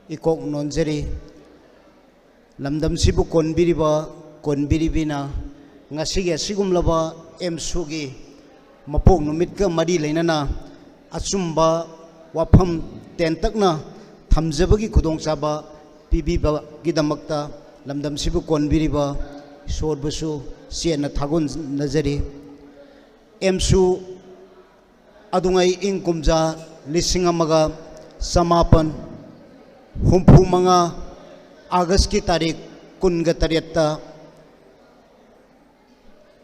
ꯏꯀꯣꯛ ꯅꯣꯟꯖꯔꯤ꯫ ꯂꯝꯗꯝꯁꯤꯕꯨ ꯀꯣꯟꯕꯤꯔꯤꯕ ꯀꯣꯟꯕꯤꯔꯤꯕꯤꯅ ꯉꯁꯤꯒꯤ ꯑꯁꯤꯒꯨꯝꯂꯕ ꯑꯦꯝꯁꯨꯒꯤ ꯃꯄꯣꯛ ꯅꯨꯃꯤꯠꯀ ꯃꯔꯤ ꯂꯩꯅꯅ ꯑꯆꯨꯝꯕ ꯋꯥꯐꯝ ꯇꯦꯟꯇꯛꯅ ꯊꯝꯖꯕꯒꯤ ꯈꯨꯗꯣꯡꯆꯥꯕ ꯄꯤꯕꯤꯕꯒꯤꯗꯃꯛꯇ ꯂꯝꯗꯝꯁꯤꯕꯨ ꯀꯣꯟꯕꯤꯔꯤꯕ ꯏꯁꯣꯔꯕꯨꯁꯨ ꯆꯦꯠꯅ ꯊꯥꯒꯣꯟꯅꯖꯔꯤ꯫ ꯑꯦꯝꯁꯨ ꯑꯗꯨꯉꯩ ꯏꯪ ꯀꯨꯝꯖꯥ ꯂꯤꯁꯤꯡ ꯑꯃꯒ ꯆꯃꯥꯄꯟ ꯍꯨꯝꯐꯨ ꯃꯉꯥ ꯑꯥꯒꯁꯀꯤ ꯇꯥꯔꯤꯛ ꯀꯨꯟꯒ ꯇꯔꯦꯠꯇ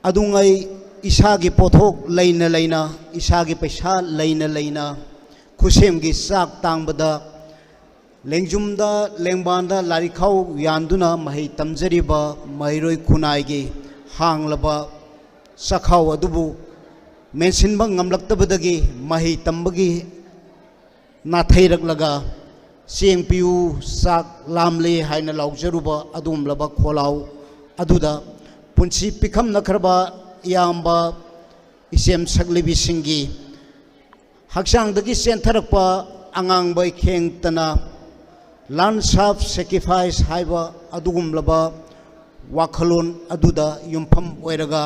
ꯑꯗꯨꯉꯩ ꯏꯁꯥꯒꯤ ꯄꯣꯠꯊꯣꯛ ꯂꯩꯅ ꯂꯩꯅ, ꯏꯁꯥꯒꯤ ꯄꯩꯁꯥ ꯂꯩꯅ ꯂꯩꯅ, ꯈꯨꯠꯁꯦꯝꯒꯤ ꯆꯥꯛ ꯇꯥꯡꯕꯗ ꯂꯦꯡꯖꯨꯝꯗ ꯂꯦꯡꯕꯥꯟꯗ ꯂꯥꯏꯔꯤꯛꯈꯥꯎ ꯌꯥꯟꯗꯨꯅ ꯃꯍꯩ ꯇꯝꯖꯔꯤꯕ ꯃꯍꯩꯔꯣꯏ ꯈꯨꯟꯅꯥꯏꯒꯤ ꯍꯥꯡꯂꯕ ꯆꯥꯛꯈꯥꯎ ꯑꯗꯨꯕꯨ ꯃꯦꯟꯁꯤꯟꯕ ꯉꯝꯂꯛꯇꯕꯗꯒꯤ ꯃꯍꯩ ꯇꯝꯕꯒꯤ ꯅꯥꯊꯩꯔꯛꯂꯒ "ꯆꯦꯡ ꯄꯤꯌꯨ, ꯆꯥꯛ ꯂꯥꯝꯂꯦ" ꯍꯥꯏꯅ ꯂꯥꯎꯖꯔꯨꯕ ꯑꯗꯨꯒꯨꯝꯂꯕ ꯈꯣꯜꯂꯥꯎ ꯑꯗꯨꯗ ꯄꯨꯟꯁꯤ ꯄꯤꯈꯝꯅꯈ꯭ꯔꯕ ꯏꯌꯥꯝꯕ ꯏꯆꯦꯝ ꯁꯛꯂꯤꯕꯤꯁꯤꯡꯒꯤ ꯍꯛꯆꯥꯡꯗꯒꯤ ꯆꯦꯟꯊꯔꯛꯄ ꯑꯉꯥꯡꯕ ꯏꯈꯦꯡꯇꯅ "Lance of Sacrifice" ꯍꯥꯏꯕ ꯑꯗꯨꯒꯨꯝꯂꯕ ꯋꯥꯈꯜꯂꯣꯟ ꯑꯗꯨꯗ ꯌꯨꯝꯐꯝ ꯑꯣꯏꯔꯒ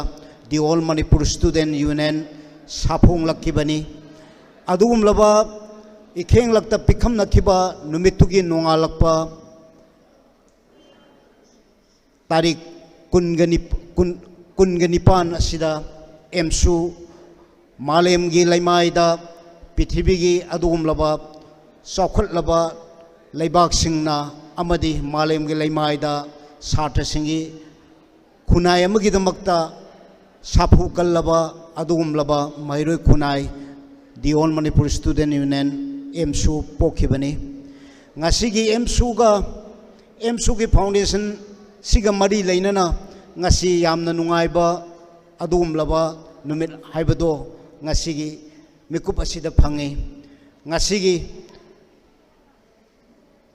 The All Manipur Student Union ꯁꯥꯐꯣꯡꯂꯛꯈꯤꯕꯅꯤ꯫ ꯑꯗꯨꯒꯨꯝꯂꯕ ꯏꯈꯦꯡꯂꯛꯇ ꯄꯤꯈꯝꯅꯈꯤꯕ ꯅꯨꯃꯤꯠꯇꯨꯒꯤ ꯅꯣꯡꯉꯥꯜꯂꯛꯄ ꯇꯥꯔꯤꯛ ꯀꯨꯟꯒ ꯅꯤꯞ-, ꯀꯨꯟ, ꯀꯨꯟꯒ ꯅꯤꯄꯥꯟ ꯑꯁꯤꯗ ꯑꯦꯝꯁꯨ ꯃꯥꯂꯦꯝꯒꯤ ꯂꯩꯃꯥꯏꯗ ꯄ꯭ꯔꯤꯊꯤꯕꯤꯒꯤ ꯑꯗꯨꯒꯨꯝꯂꯕ ꯆꯥꯎꯈꯠꯂꯕ ꯂꯩꯕꯥꯛꯁꯤꯡꯅ ꯑꯃꯗꯤ ꯃꯥꯂꯦꯝꯒꯤ ꯂꯩꯃꯥꯏꯗ ꯁꯥꯇ꯭ꯔꯁꯤꯡꯒꯤ ꯈꯨꯟꯅꯥꯏ ꯑꯃꯒꯤꯗꯃꯛꯇ ꯁꯥꯐꯨ ꯀꯜꯂꯕ ꯑꯗꯨꯒꯨꯝꯂꯕ ꯃꯍꯩꯔꯣꯏ ꯈꯨꯟꯅꯥꯏ The All Manipur Student Union, ꯑꯦꯝꯁꯨ, ꯄꯣꯛꯈꯤꯕꯅꯤ꯫ ꯉꯁꯤꯒꯤ ꯑꯦꯝꯁꯨꯒ, ꯑꯦꯝꯁꯨꯒꯤ foundation ꯁꯤꯒ ꯃꯔꯤ ꯂꯩꯅꯅ ꯉꯁꯤ ꯌꯥꯝꯅ ꯅꯨꯡꯉꯥꯏꯕ ꯑꯗꯨꯒꯨꯝꯂꯕ ꯅꯨꯃꯤꯠ ꯍꯥꯏꯕꯗꯣ ꯉꯁꯤꯒꯤ ꯃꯤꯀꯨꯞ ꯑꯁꯤꯗ ꯐꯪꯉꯤ꯫ ꯉꯁꯤꯒꯤ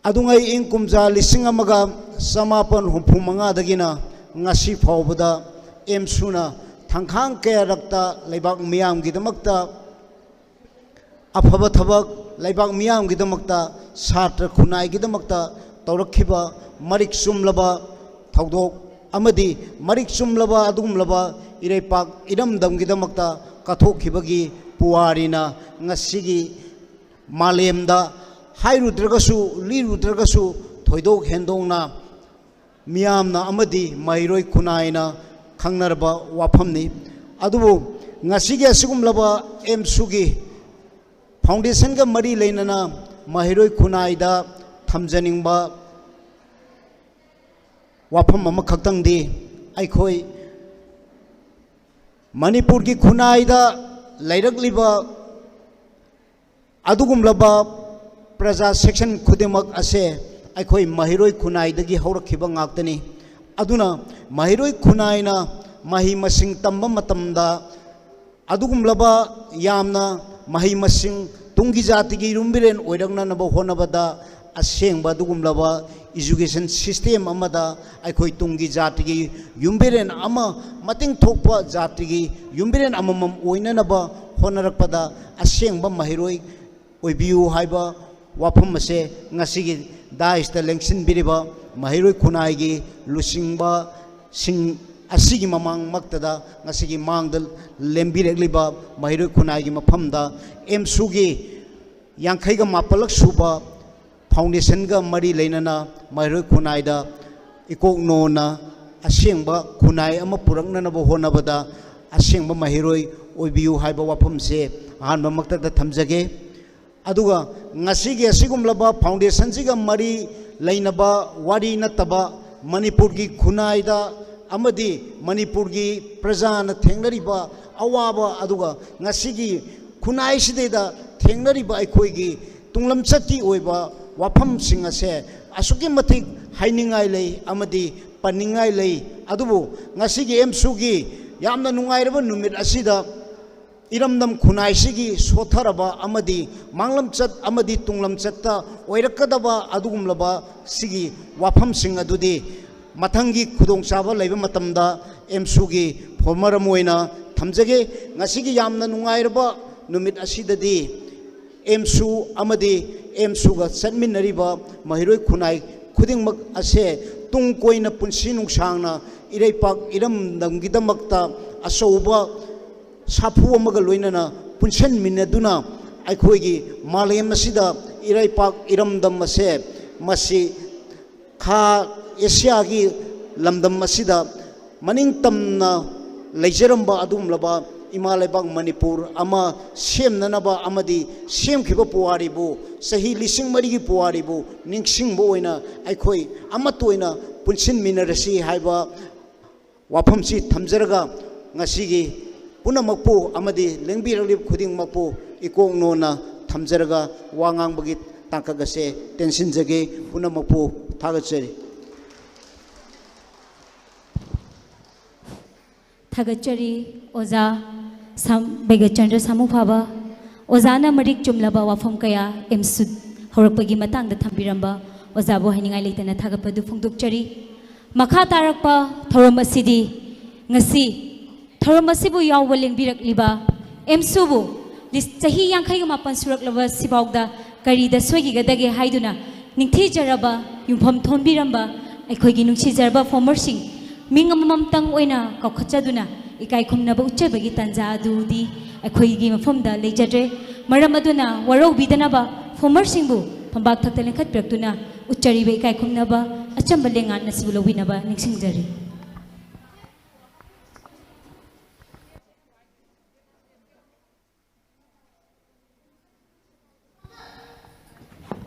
ꯑꯗꯨꯉꯩ ꯏꯪ ꯀꯨꯝꯖꯥ ꯂꯤꯁꯤꯡ ꯑꯃꯒ ꯆꯃꯥꯄꯟ ꯍꯨꯝꯐꯨ ꯃꯉꯥꯗꯒꯤꯅ ꯉꯁꯤ ꯐꯥꯎꯕꯗ ꯑꯦꯝꯁꯨꯅ ꯊꯥꯡꯈꯥꯡ ꯀꯌꯥꯔꯛꯇ ꯂꯩꯕꯥꯛ ꯃꯤꯌꯥꯝꯒꯤꯗꯃꯛꯇ, ꯑꯐꯕ ꯊꯕꯛ, ꯂꯩꯕꯥꯛ ꯃꯤꯌꯥꯝꯒꯤꯗꯃꯛꯇ, ꯁꯥꯇ꯭ꯔ ꯈꯨꯟꯅꯥꯏꯒꯤꯗꯃꯛꯇ ꯇꯧꯔꯛꯈꯤꯕ ꯃꯔꯤꯛ ꯆꯨꯝꯂꯕ ꯊꯧꯗꯣꯛ ꯑꯃꯗꯤ ꯃꯔꯤꯛ ꯆꯨꯝꯂꯕ ꯑꯗꯨꯒꯨꯝꯂꯕ ꯏꯔꯩꯄꯥꯛ ꯏꯔꯝꯗꯝꯒꯤꯗꯃꯛꯇ ꯀꯠꯊꯣꯛꯈꯤꯕꯒꯤ ꯄꯨꯋꯥꯔꯤꯅ ꯉꯁꯤꯒꯤ ꯃꯥꯂꯦꯝꯗ ꯍꯥꯏꯔꯨꯗ꯭ꯔꯒꯁꯨ, ꯂꯤꯔꯨꯗ꯭ꯔꯒꯁꯨ, ꯊꯣꯏꯗꯣꯛ ꯍꯦꯟꯗꯣꯛꯅ ꯃꯤꯌꯥꯝꯅ ꯑꯃꯗꯤ ꯃꯍꯩꯔꯣꯏ ꯈꯨꯟꯅꯥꯏꯅ ꯈꯪꯅꯔꯕ ꯋꯥꯐꯝꯅꯤ꯫ ꯑꯗꯨꯕꯨ ꯉꯁꯤꯒꯤ ꯑꯁꯤꯒꯨꯝꯂꯕ ꯑꯦꯝꯁꯨꯒꯤ ꯐꯥꯎꯟꯗꯦꯁꯟꯒ ꯃꯔꯤ ꯂꯩꯅꯅ ꯃꯍꯩꯔꯣꯏ ꯈꯨꯟꯅꯥꯏꯗ ꯊꯝꯖꯅꯤꯡꯕ ꯋꯥꯐꯝ ꯑꯃꯈꯛꯇꯪꯗꯤ, ꯑꯩꯈꯣꯏ ꯃꯅꯤꯄꯨꯔꯒꯤ ꯈꯨꯟꯅꯥꯏꯗ ꯂꯩꯔꯛꯂꯤꯕ ꯑꯗꯨꯒꯨꯝꯂꯕ ꯄ꯭ꯔꯖꯥ ꯁꯦꯛꯁꯟ ꯈꯨꯗꯤꯡꯃꯛ ꯑꯁꯦ ꯑꯩꯈꯣꯏ ꯃꯍꯩꯔꯣꯏ ꯈꯨꯟꯅꯥꯏꯗꯒꯤ ꯍꯧꯔꯛꯈꯤꯕ ꯉꯥꯛꯇꯅꯤ꯫ ꯑꯗꯨꯅ ꯃꯍꯩꯔꯣꯏ ꯈꯨꯟꯅꯥꯏꯅ ꯃꯍꯩ ꯃꯁꯤꯡ ꯇꯝꯕ ꯃꯇꯝꯗ ꯑꯗꯨꯒꯨꯝꯂꯕ ꯌꯥꯝꯅ ꯃꯍꯩ ꯃꯁꯤꯡ ꯇꯨꯡꯒꯤ ꯖꯥꯇꯤꯒꯤ ꯌꯨꯝꯕꯤꯔꯦꯟ ꯑꯣꯏꯔꯛꯅꯅꯕ ꯍꯣꯠꯅꯕꯗ ꯑꯁꯦꯡꯕ ꯑꯗꯨꯒꯨꯝꯂꯕ ꯏꯖꯨꯀꯦꯁꯟ ꯁꯤꯁꯇꯦꯝ ꯑꯃꯗ ꯑꯩꯈꯣꯏ ꯇꯨꯡꯒꯤ ꯖꯥꯇꯤꯒꯤ ꯌꯨꯝꯕꯤꯔꯦꯟ ꯑꯃ, ꯃꯇꯤꯡ ꯊꯣꯛꯄ ꯖꯥꯇꯤꯒꯤ ꯌꯨꯝꯕꯤꯔꯦꯟ ꯑꯃꯃꯝ ꯑꯣꯏꯅꯅꯕ ꯍꯣꯠꯅꯔꯛꯄꯗ ꯑꯁꯦꯡꯕ ꯃꯍꯩꯔꯣꯏ ꯑꯣꯏꯕꯤꯌꯨ ꯍꯥꯏꯕ ꯋꯥꯐꯝ ꯑꯁꯦ ꯉꯁꯤꯒꯤ ꯗꯥꯏꯁꯇ ꯂꯦꯡꯁꯤꯟꯕꯤꯔꯤꯕ ꯃꯍꯩꯔꯣꯏ ꯈꯨꯟꯅꯥꯏꯒꯤ ꯂꯨꯆꯤꯡꯕꯁꯤꯡ ꯑꯁꯤꯒꯤ ꯃꯃꯥꯡꯃꯛꯇꯗ ꯉꯁꯤꯒꯤ ꯃꯥꯡꯗ ꯂꯦꯡꯕꯤꯔꯛꯂꯤꯕ ꯃꯍꯩꯔꯣꯏ ꯈꯨꯟꯅꯥꯏꯒꯤ ꯃꯐꯝꯗ ꯑꯦꯝꯁꯨꯒꯤ ꯌꯥꯡꯈꯩꯒ ꯃꯥꯄꯜꯂꯛ ꯁꯨꯕ ꯐꯥꯎꯟꯗꯦꯁꯟꯒ ꯃꯔꯤ ꯂꯩꯅꯅ ꯃꯍꯩꯔꯣꯏ ꯈꯨꯟꯅꯥꯏꯗ ꯏꯀꯣꯛꯅꯣꯅ ꯑꯁꯦꯡꯕ ꯈꯨꯟꯅꯥꯏ ꯑꯃ ꯄꯨꯔꯛꯅꯅꯕ ꯍꯣꯠꯅꯕꯗ ꯑꯁꯦꯡꯕ ꯃꯍꯩꯔꯣꯏ ꯑꯣꯏꯕꯤꯌꯨ ꯍꯥꯏꯕ ꯋꯥꯐꯝꯁꯦ ꯑꯍꯥꯟꯕꯃꯛꯇꯗ ꯊꯝꯖꯒꯦ꯫ ꯑꯗꯨꯒ ꯉꯁꯤꯒꯤ ꯑꯁꯤꯒꯨꯝꯂꯕ ꯐꯥꯎꯟꯗꯦꯁꯟꯁꯤꯒ ꯃꯔꯤ ꯂꯩꯅꯕ ꯋꯥꯔꯤ ꯅꯠꯇꯕ, ꯃꯅꯤꯄꯨꯔꯒꯤ ꯈꯨꯟꯅꯥꯏꯗ ꯑꯃꯗꯤ ꯃꯅꯤꯄꯨꯔꯒꯤ ꯄ꯭ꯔꯖꯥꯅ ꯊꯦꯡꯅꯔꯤꯕ ꯑꯋꯥꯕ, ꯑꯗꯨꯒ ꯉꯁꯤꯒꯤ ꯈꯨꯟꯅꯥꯏꯁꯤꯗꯩꯗ ꯊꯦꯡꯅꯔꯤꯕ ꯑꯩꯈꯣꯏꯒꯤ ꯇꯨꯡꯂꯝꯆꯠꯀꯤ ꯑꯣꯏꯕ ꯋꯥꯐꯝꯁꯤꯡ ꯑꯁꯦ ꯑꯁꯨꯛꯀꯤ ꯃꯇꯤꯛ ꯍꯥꯏꯅꯤꯡꯉꯥꯏ ꯂꯩ ꯑꯃꯗꯤ ꯄꯟꯅꯤꯡꯉꯥꯏ ꯂꯩ꯫ ꯑꯗꯨꯕꯨ ꯉꯁꯤꯒꯤ ꯑꯦꯝꯁꯨꯒꯤ ꯌꯥꯝꯅ ꯅꯨꯡꯉꯥꯏꯔꯕ ꯅꯨꯃꯤꯠ ꯑꯁꯤꯗ ꯏꯔꯝꯗꯝ ꯈꯨꯟꯅꯥꯏꯁꯤꯒꯤ ꯁꯣꯠꯊꯔꯕ ꯑꯃꯗꯤ ꯃꯥꯡꯂꯝꯆꯠ ꯑꯃꯗꯤ ꯇꯨꯡꯂꯝꯆꯠꯇ ꯑꯣꯏꯔꯛꯀꯗꯕ ꯑꯗꯨꯒꯨꯝꯂꯕ ꯁꯤꯒꯤ ꯋꯥꯐꯝꯁꯤꯡ ꯑꯗꯨꯗꯤ ꯃꯊꯪꯒꯤ ꯈꯨꯗꯣꯡꯆꯥꯕ ꯂꯩꯕ ꯃꯇꯝꯗ ꯑꯦꯝꯁꯨꯒꯤ ꯐꯣꯔꯃꯔ ꯑꯃ ꯑꯣꯏꯅ ꯊꯝꯖꯒꯦ꯫ ꯉꯁꯤꯒꯤ ꯌꯥꯝꯅ ꯅꯨꯡꯉꯥꯏꯔꯕ ꯅꯨꯃꯤꯠ ꯑꯁꯤꯗꯗꯤ ꯑꯦꯝꯁꯨ ꯑꯃꯗꯤ ꯑꯦꯝꯁꯨꯒ ꯆꯠꯃꯤꯟꯅꯔꯤꯕ ꯃꯍꯩꯔꯣꯏ ꯈꯨꯟꯅꯥꯏ ꯈꯨꯗꯤꯡꯃꯛ ꯑꯁꯦ ꯇꯨꯡ ꯀꯣꯏꯅ ꯄꯨꯟꯁꯤ ꯅꯨꯡꯁꯥꯡꯅ ꯏꯔꯩꯄꯥꯛ ꯏꯔꯝꯗꯝꯒꯤꯗꯃꯛꯇ ꯑꯆꯧꯕ ꯁꯥꯐꯨ ꯑꯃꯒ ꯂꯣꯏꯅꯅ ꯄꯨꯟꯁꯤꯟꯃꯤꯟꯅꯗꯨꯅ ꯑꯩꯈꯣꯏꯒꯤ ꯃꯥꯂꯦꯝ ꯑꯁꯤꯗ ꯏꯔꯩꯄꯥꯛ ꯏꯔꯝꯗꯝ ꯑꯁꯦ ꯃꯁꯤ ꯈꯥ ꯑꯦꯁꯤꯌꯥꯒꯤ ꯂꯝꯗꯝ ꯑꯁꯤꯗ ꯃꯅꯤꯡ ꯇꯝꯅ ꯂꯩꯖꯔꯝꯕ ꯑꯗꯨꯒꯨꯝꯂꯕ ꯏꯃꯥ ꯂꯩꯕꯥꯛ ꯃꯅꯤꯄꯨꯔ ꯑꯃ ꯁꯦꯝꯅꯅꯕ ꯑꯃꯗꯤ ꯁꯦꯝꯈꯤꯕ ꯄꯨꯋꯥꯔꯤꯕꯨ, ꯆꯍꯤ ꯂꯤꯁꯤꯡ ꯃꯔꯤꯒꯤ ꯄꯨꯋꯥꯔꯤꯕꯨ ꯅꯤꯡꯁꯤꯡꯕ ꯑꯣꯏꯅ ꯑꯩꯈꯣꯏ ꯑꯃꯠꯇ ꯑꯣꯏꯅ ꯄꯨꯟꯁꯤꯟꯃꯤꯟꯅꯔꯁꯤ ꯍꯥꯏꯕ ꯋꯥꯐꯝꯁꯤ ꯊꯝꯖꯔꯒ, ꯉꯁꯤꯒꯤ ꯄꯨꯝꯅꯃꯛꯄꯨ ꯑꯃꯗꯤ ꯂꯦꯡꯕꯤꯔꯛꯂꯤꯕ ꯈꯨꯗꯤꯡꯃꯛꯄꯨ ꯏꯀꯣꯛ ꯅꯣꯟꯅ ꯊꯝꯖꯔꯒ, ꯋꯥ ꯉꯥꯡꯕꯒꯤ ꯇꯥꯡꯀꯛ ꯑꯁꯦ ꯇꯦꯟꯁꯤꯟꯖꯒꯦ꯫ ꯄꯨꯝꯅꯃꯛꯄꯨ ꯊꯥꯒꯠꯆꯔꯤ꯫ ꯊꯥꯒꯠꯆꯔꯤ ꯑꯣꯖꯥ ꯁꯥꯝ-, ꯕꯩꯒꯆꯟꯗ꯭ꯔ ꯁꯥꯃꯨꯐꯥꯕ꯫ ꯑꯣꯖꯥꯅ ꯃꯔꯤꯛ ꯆꯨꯝꯂꯕ ꯋꯥꯐꯝ ꯀꯌꯥ ꯑꯦꯝꯁꯨ ꯍꯧꯔꯛꯄꯒꯤ ꯃꯇꯥꯡꯗ ꯊꯝꯕꯤꯔꯝꯕ ꯑꯣꯖꯥꯕꯨ ꯍꯥꯏꯅꯤꯡꯉꯥꯏ ꯂꯩꯇꯅ ꯊꯥꯒꯠꯄꯗꯨ ꯐꯣꯡꯗꯣꯛꯆꯔꯤ꯫ ꯃꯈꯥ ꯇꯥꯔꯛꯄ ꯊꯧꯔꯝ ꯑꯁꯤꯗꯤ ꯉꯁꯤ ꯊꯧꯔꯝ ꯑꯁꯤꯕꯨ ꯌꯥꯎꯕ ꯂꯦꯡꯕꯤꯔꯛꯂꯤꯕ ꯑꯦꯝꯁꯨꯕꯨ ꯂꯤꯁ-, ꯆꯍꯤ ꯌꯥꯡꯈꯩꯒ ꯃꯥꯄꯟ ꯁꯨꯔꯛꯂꯕ ꯁꯤꯐꯥꯎꯗ ꯀꯔꯤꯗ ꯁꯣꯏꯈꯤꯒꯗꯒꯦ ꯍꯥꯏꯗꯨꯅ ꯅꯤꯡꯊꯤꯖꯔꯕ ꯌꯨꯝꯐꯝ ꯊꯣꯟꯕꯤꯔꯝꯕ ꯑꯩꯈꯣꯏꯒꯤ ꯅꯨꯡꯁꯤꯖꯔꯕ ꯐꯣꯔꯃꯔꯁꯤꯡ ꯃꯤꯡ ꯑꯃꯃꯝꯇꯪ ꯑꯣꯏꯅ ꯀꯧꯈꯠꯆꯗꯨꯅ ꯏꯀꯥꯏ ꯈꯨꯝꯅꯕ ꯎꯠꯆꯕꯒꯤ ꯇꯥꯟꯖꯥ ꯑꯗꯨꯗꯤ ꯑꯩꯈꯣꯏꯒꯤ ꯃꯐꯝꯗ ꯂꯩꯖꯗ꯭ꯔꯦ꯫ ꯃꯔꯝ ꯑꯗꯨꯅ ꯋꯥꯔꯧꯕꯤꯗꯅꯕ ꯐꯣꯔꯃꯔꯁꯤꯡꯕꯨ ꯐꯝꯕꯥꯛ ꯊꯛꯇ ꯂꯦꯡꯈꯠꯄꯤꯔꯛꯇꯨꯅ ꯎꯠꯆꯔꯤꯕ ꯏꯀꯥꯏ ꯈꯨꯝꯅꯕ ꯑꯆꯝꯕ ꯂꯦꯡꯉꯥꯟ ꯑꯁꯤꯕꯨ ꯂꯧꯕꯤꯅꯕ ꯅꯤꯡꯁꯤꯡꯖꯔꯤ꯫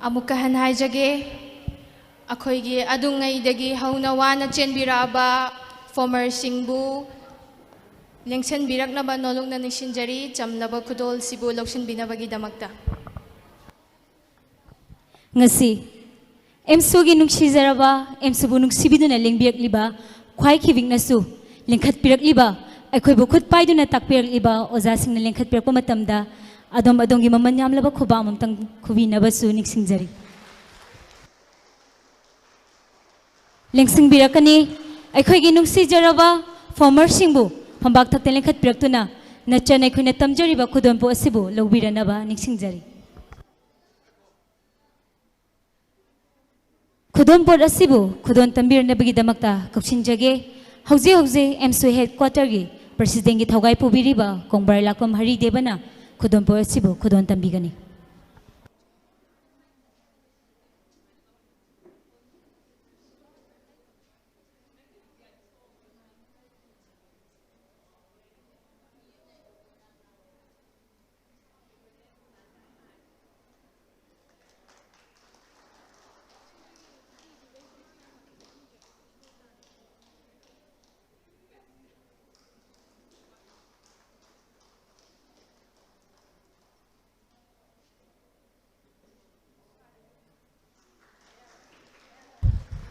ꯑꯃꯨꯛꯀ ꯍꯟꯅ ꯍꯥꯏꯖꯒꯦ, ꯑꯩꯈꯣꯏꯒꯤ ꯑꯗꯨꯉꯩꯗꯒꯤ ꯍꯧꯅ ꯋꯥꯅ ꯆꯦꯟꯕꯤꯔꯛꯑꯕ ꯐꯣꯔꯃꯔꯁꯤꯡꯕꯨ ꯂꯦꯡꯁꯤꯟꯕꯤꯔꯛꯅꯕ ꯅꯣꯂꯨꯛꯅ ꯅꯤꯡꯁꯤꯡꯖꯔꯤ, ꯆꯝꯂꯕ ꯈꯨꯗꯣꯜꯁꯤꯕꯨ ꯂꯧꯁꯤꯟꯕꯤꯅꯕꯒꯤꯗꯃꯛꯇ꯫ ꯉꯁꯤ ꯑꯦꯝꯁꯨꯒꯤ ꯅꯨꯡꯁꯤꯖꯔꯕ, ꯑꯦꯝꯁꯨꯕꯨ ꯅꯨꯡꯁꯤꯕꯤꯗꯨꯅ ꯂꯦꯡꯕꯤꯔꯛꯂꯤꯕ ꯈ꯭ꯋꯥꯏ ꯈꯤꯕꯤꯛꯅꯁꯨ ꯂꯤꯡꯈꯠꯄꯤꯔꯛꯂꯤꯕ, ꯑꯩꯈꯣꯏꯕꯨ ꯈꯨꯠ ꯄꯥꯏꯗꯨꯅ ꯇꯥꯛꯄꯤꯔꯛꯂꯤꯕ ꯑꯣꯖꯥꯁꯤꯡꯅ ꯂꯤꯡꯈꯠꯄꯤꯔꯛꯄ ꯃꯇꯝꯗ ꯑꯗꯣꯝ ꯑꯗꯣꯝꯒꯤ ꯃꯃꯜ ꯌꯥꯝꯂꯕ ꯈꯨꯕꯥꯛ ꯑꯃꯃꯝꯇꯪ ꯈꯨꯕꯤꯅꯕꯁꯨ ꯅꯤꯡꯁꯤꯡꯖꯔꯤ꯫ ꯂꯦꯡꯁꯤꯟꯕꯤꯔꯛꯀꯅꯤ꯫ ꯑꯩꯈꯣꯏꯒꯤ ꯅꯨꯡꯁꯤꯖꯔꯕ ꯐꯣꯔꯃꯔꯁꯤꯡꯕꯨ ꯐꯝꯕꯥꯛ ꯊꯛꯇ ꯂꯤꯡꯈꯠꯄꯤꯔꯛꯇꯨꯅ ꯅꯆꯟ ꯑꯩꯈꯣꯏꯅ ꯇꯝꯖꯔꯤꯕ ꯈꯨꯗꯣꯜꯄꯣꯠ ꯑꯁꯤꯕꯨ ꯂꯧꯕꯤꯔꯅꯕ ꯅꯤꯡꯁꯤꯡꯖꯔꯤ꯫ ꯈꯨꯗꯣꯜꯄꯣꯠ ꯑꯁꯤꯕꯨ ꯈꯨꯗꯣꯜ ꯇꯝꯕꯤꯔꯅꯕꯒꯤꯗꯃꯛꯇ ꯀꯧꯁꯤꯟꯖꯒꯦ꯫ ꯍꯧꯖꯤꯛ ꯍꯧꯖꯤꯛ ꯑꯦꯝꯁꯨ ꯍꯦꯗꯀ꯭ꯋꯥꯇꯔꯒꯤ ꯄ꯭ꯔꯁꯤꯗꯦꯟꯒꯤ ꯊꯧꯒꯥꯏ ꯄꯨꯕꯤꯔꯤꯕ ꯀꯣꯡꯕꯥꯔ ꯂꯥꯛꯄꯝ ꯍꯔꯤꯗꯦꯕꯅ ꯈꯨꯗꯣꯜꯄꯣꯠ ꯑꯁꯤꯕꯨ ꯈꯨꯗꯣꯜ ꯇꯝꯕꯤꯒꯅꯤ꯫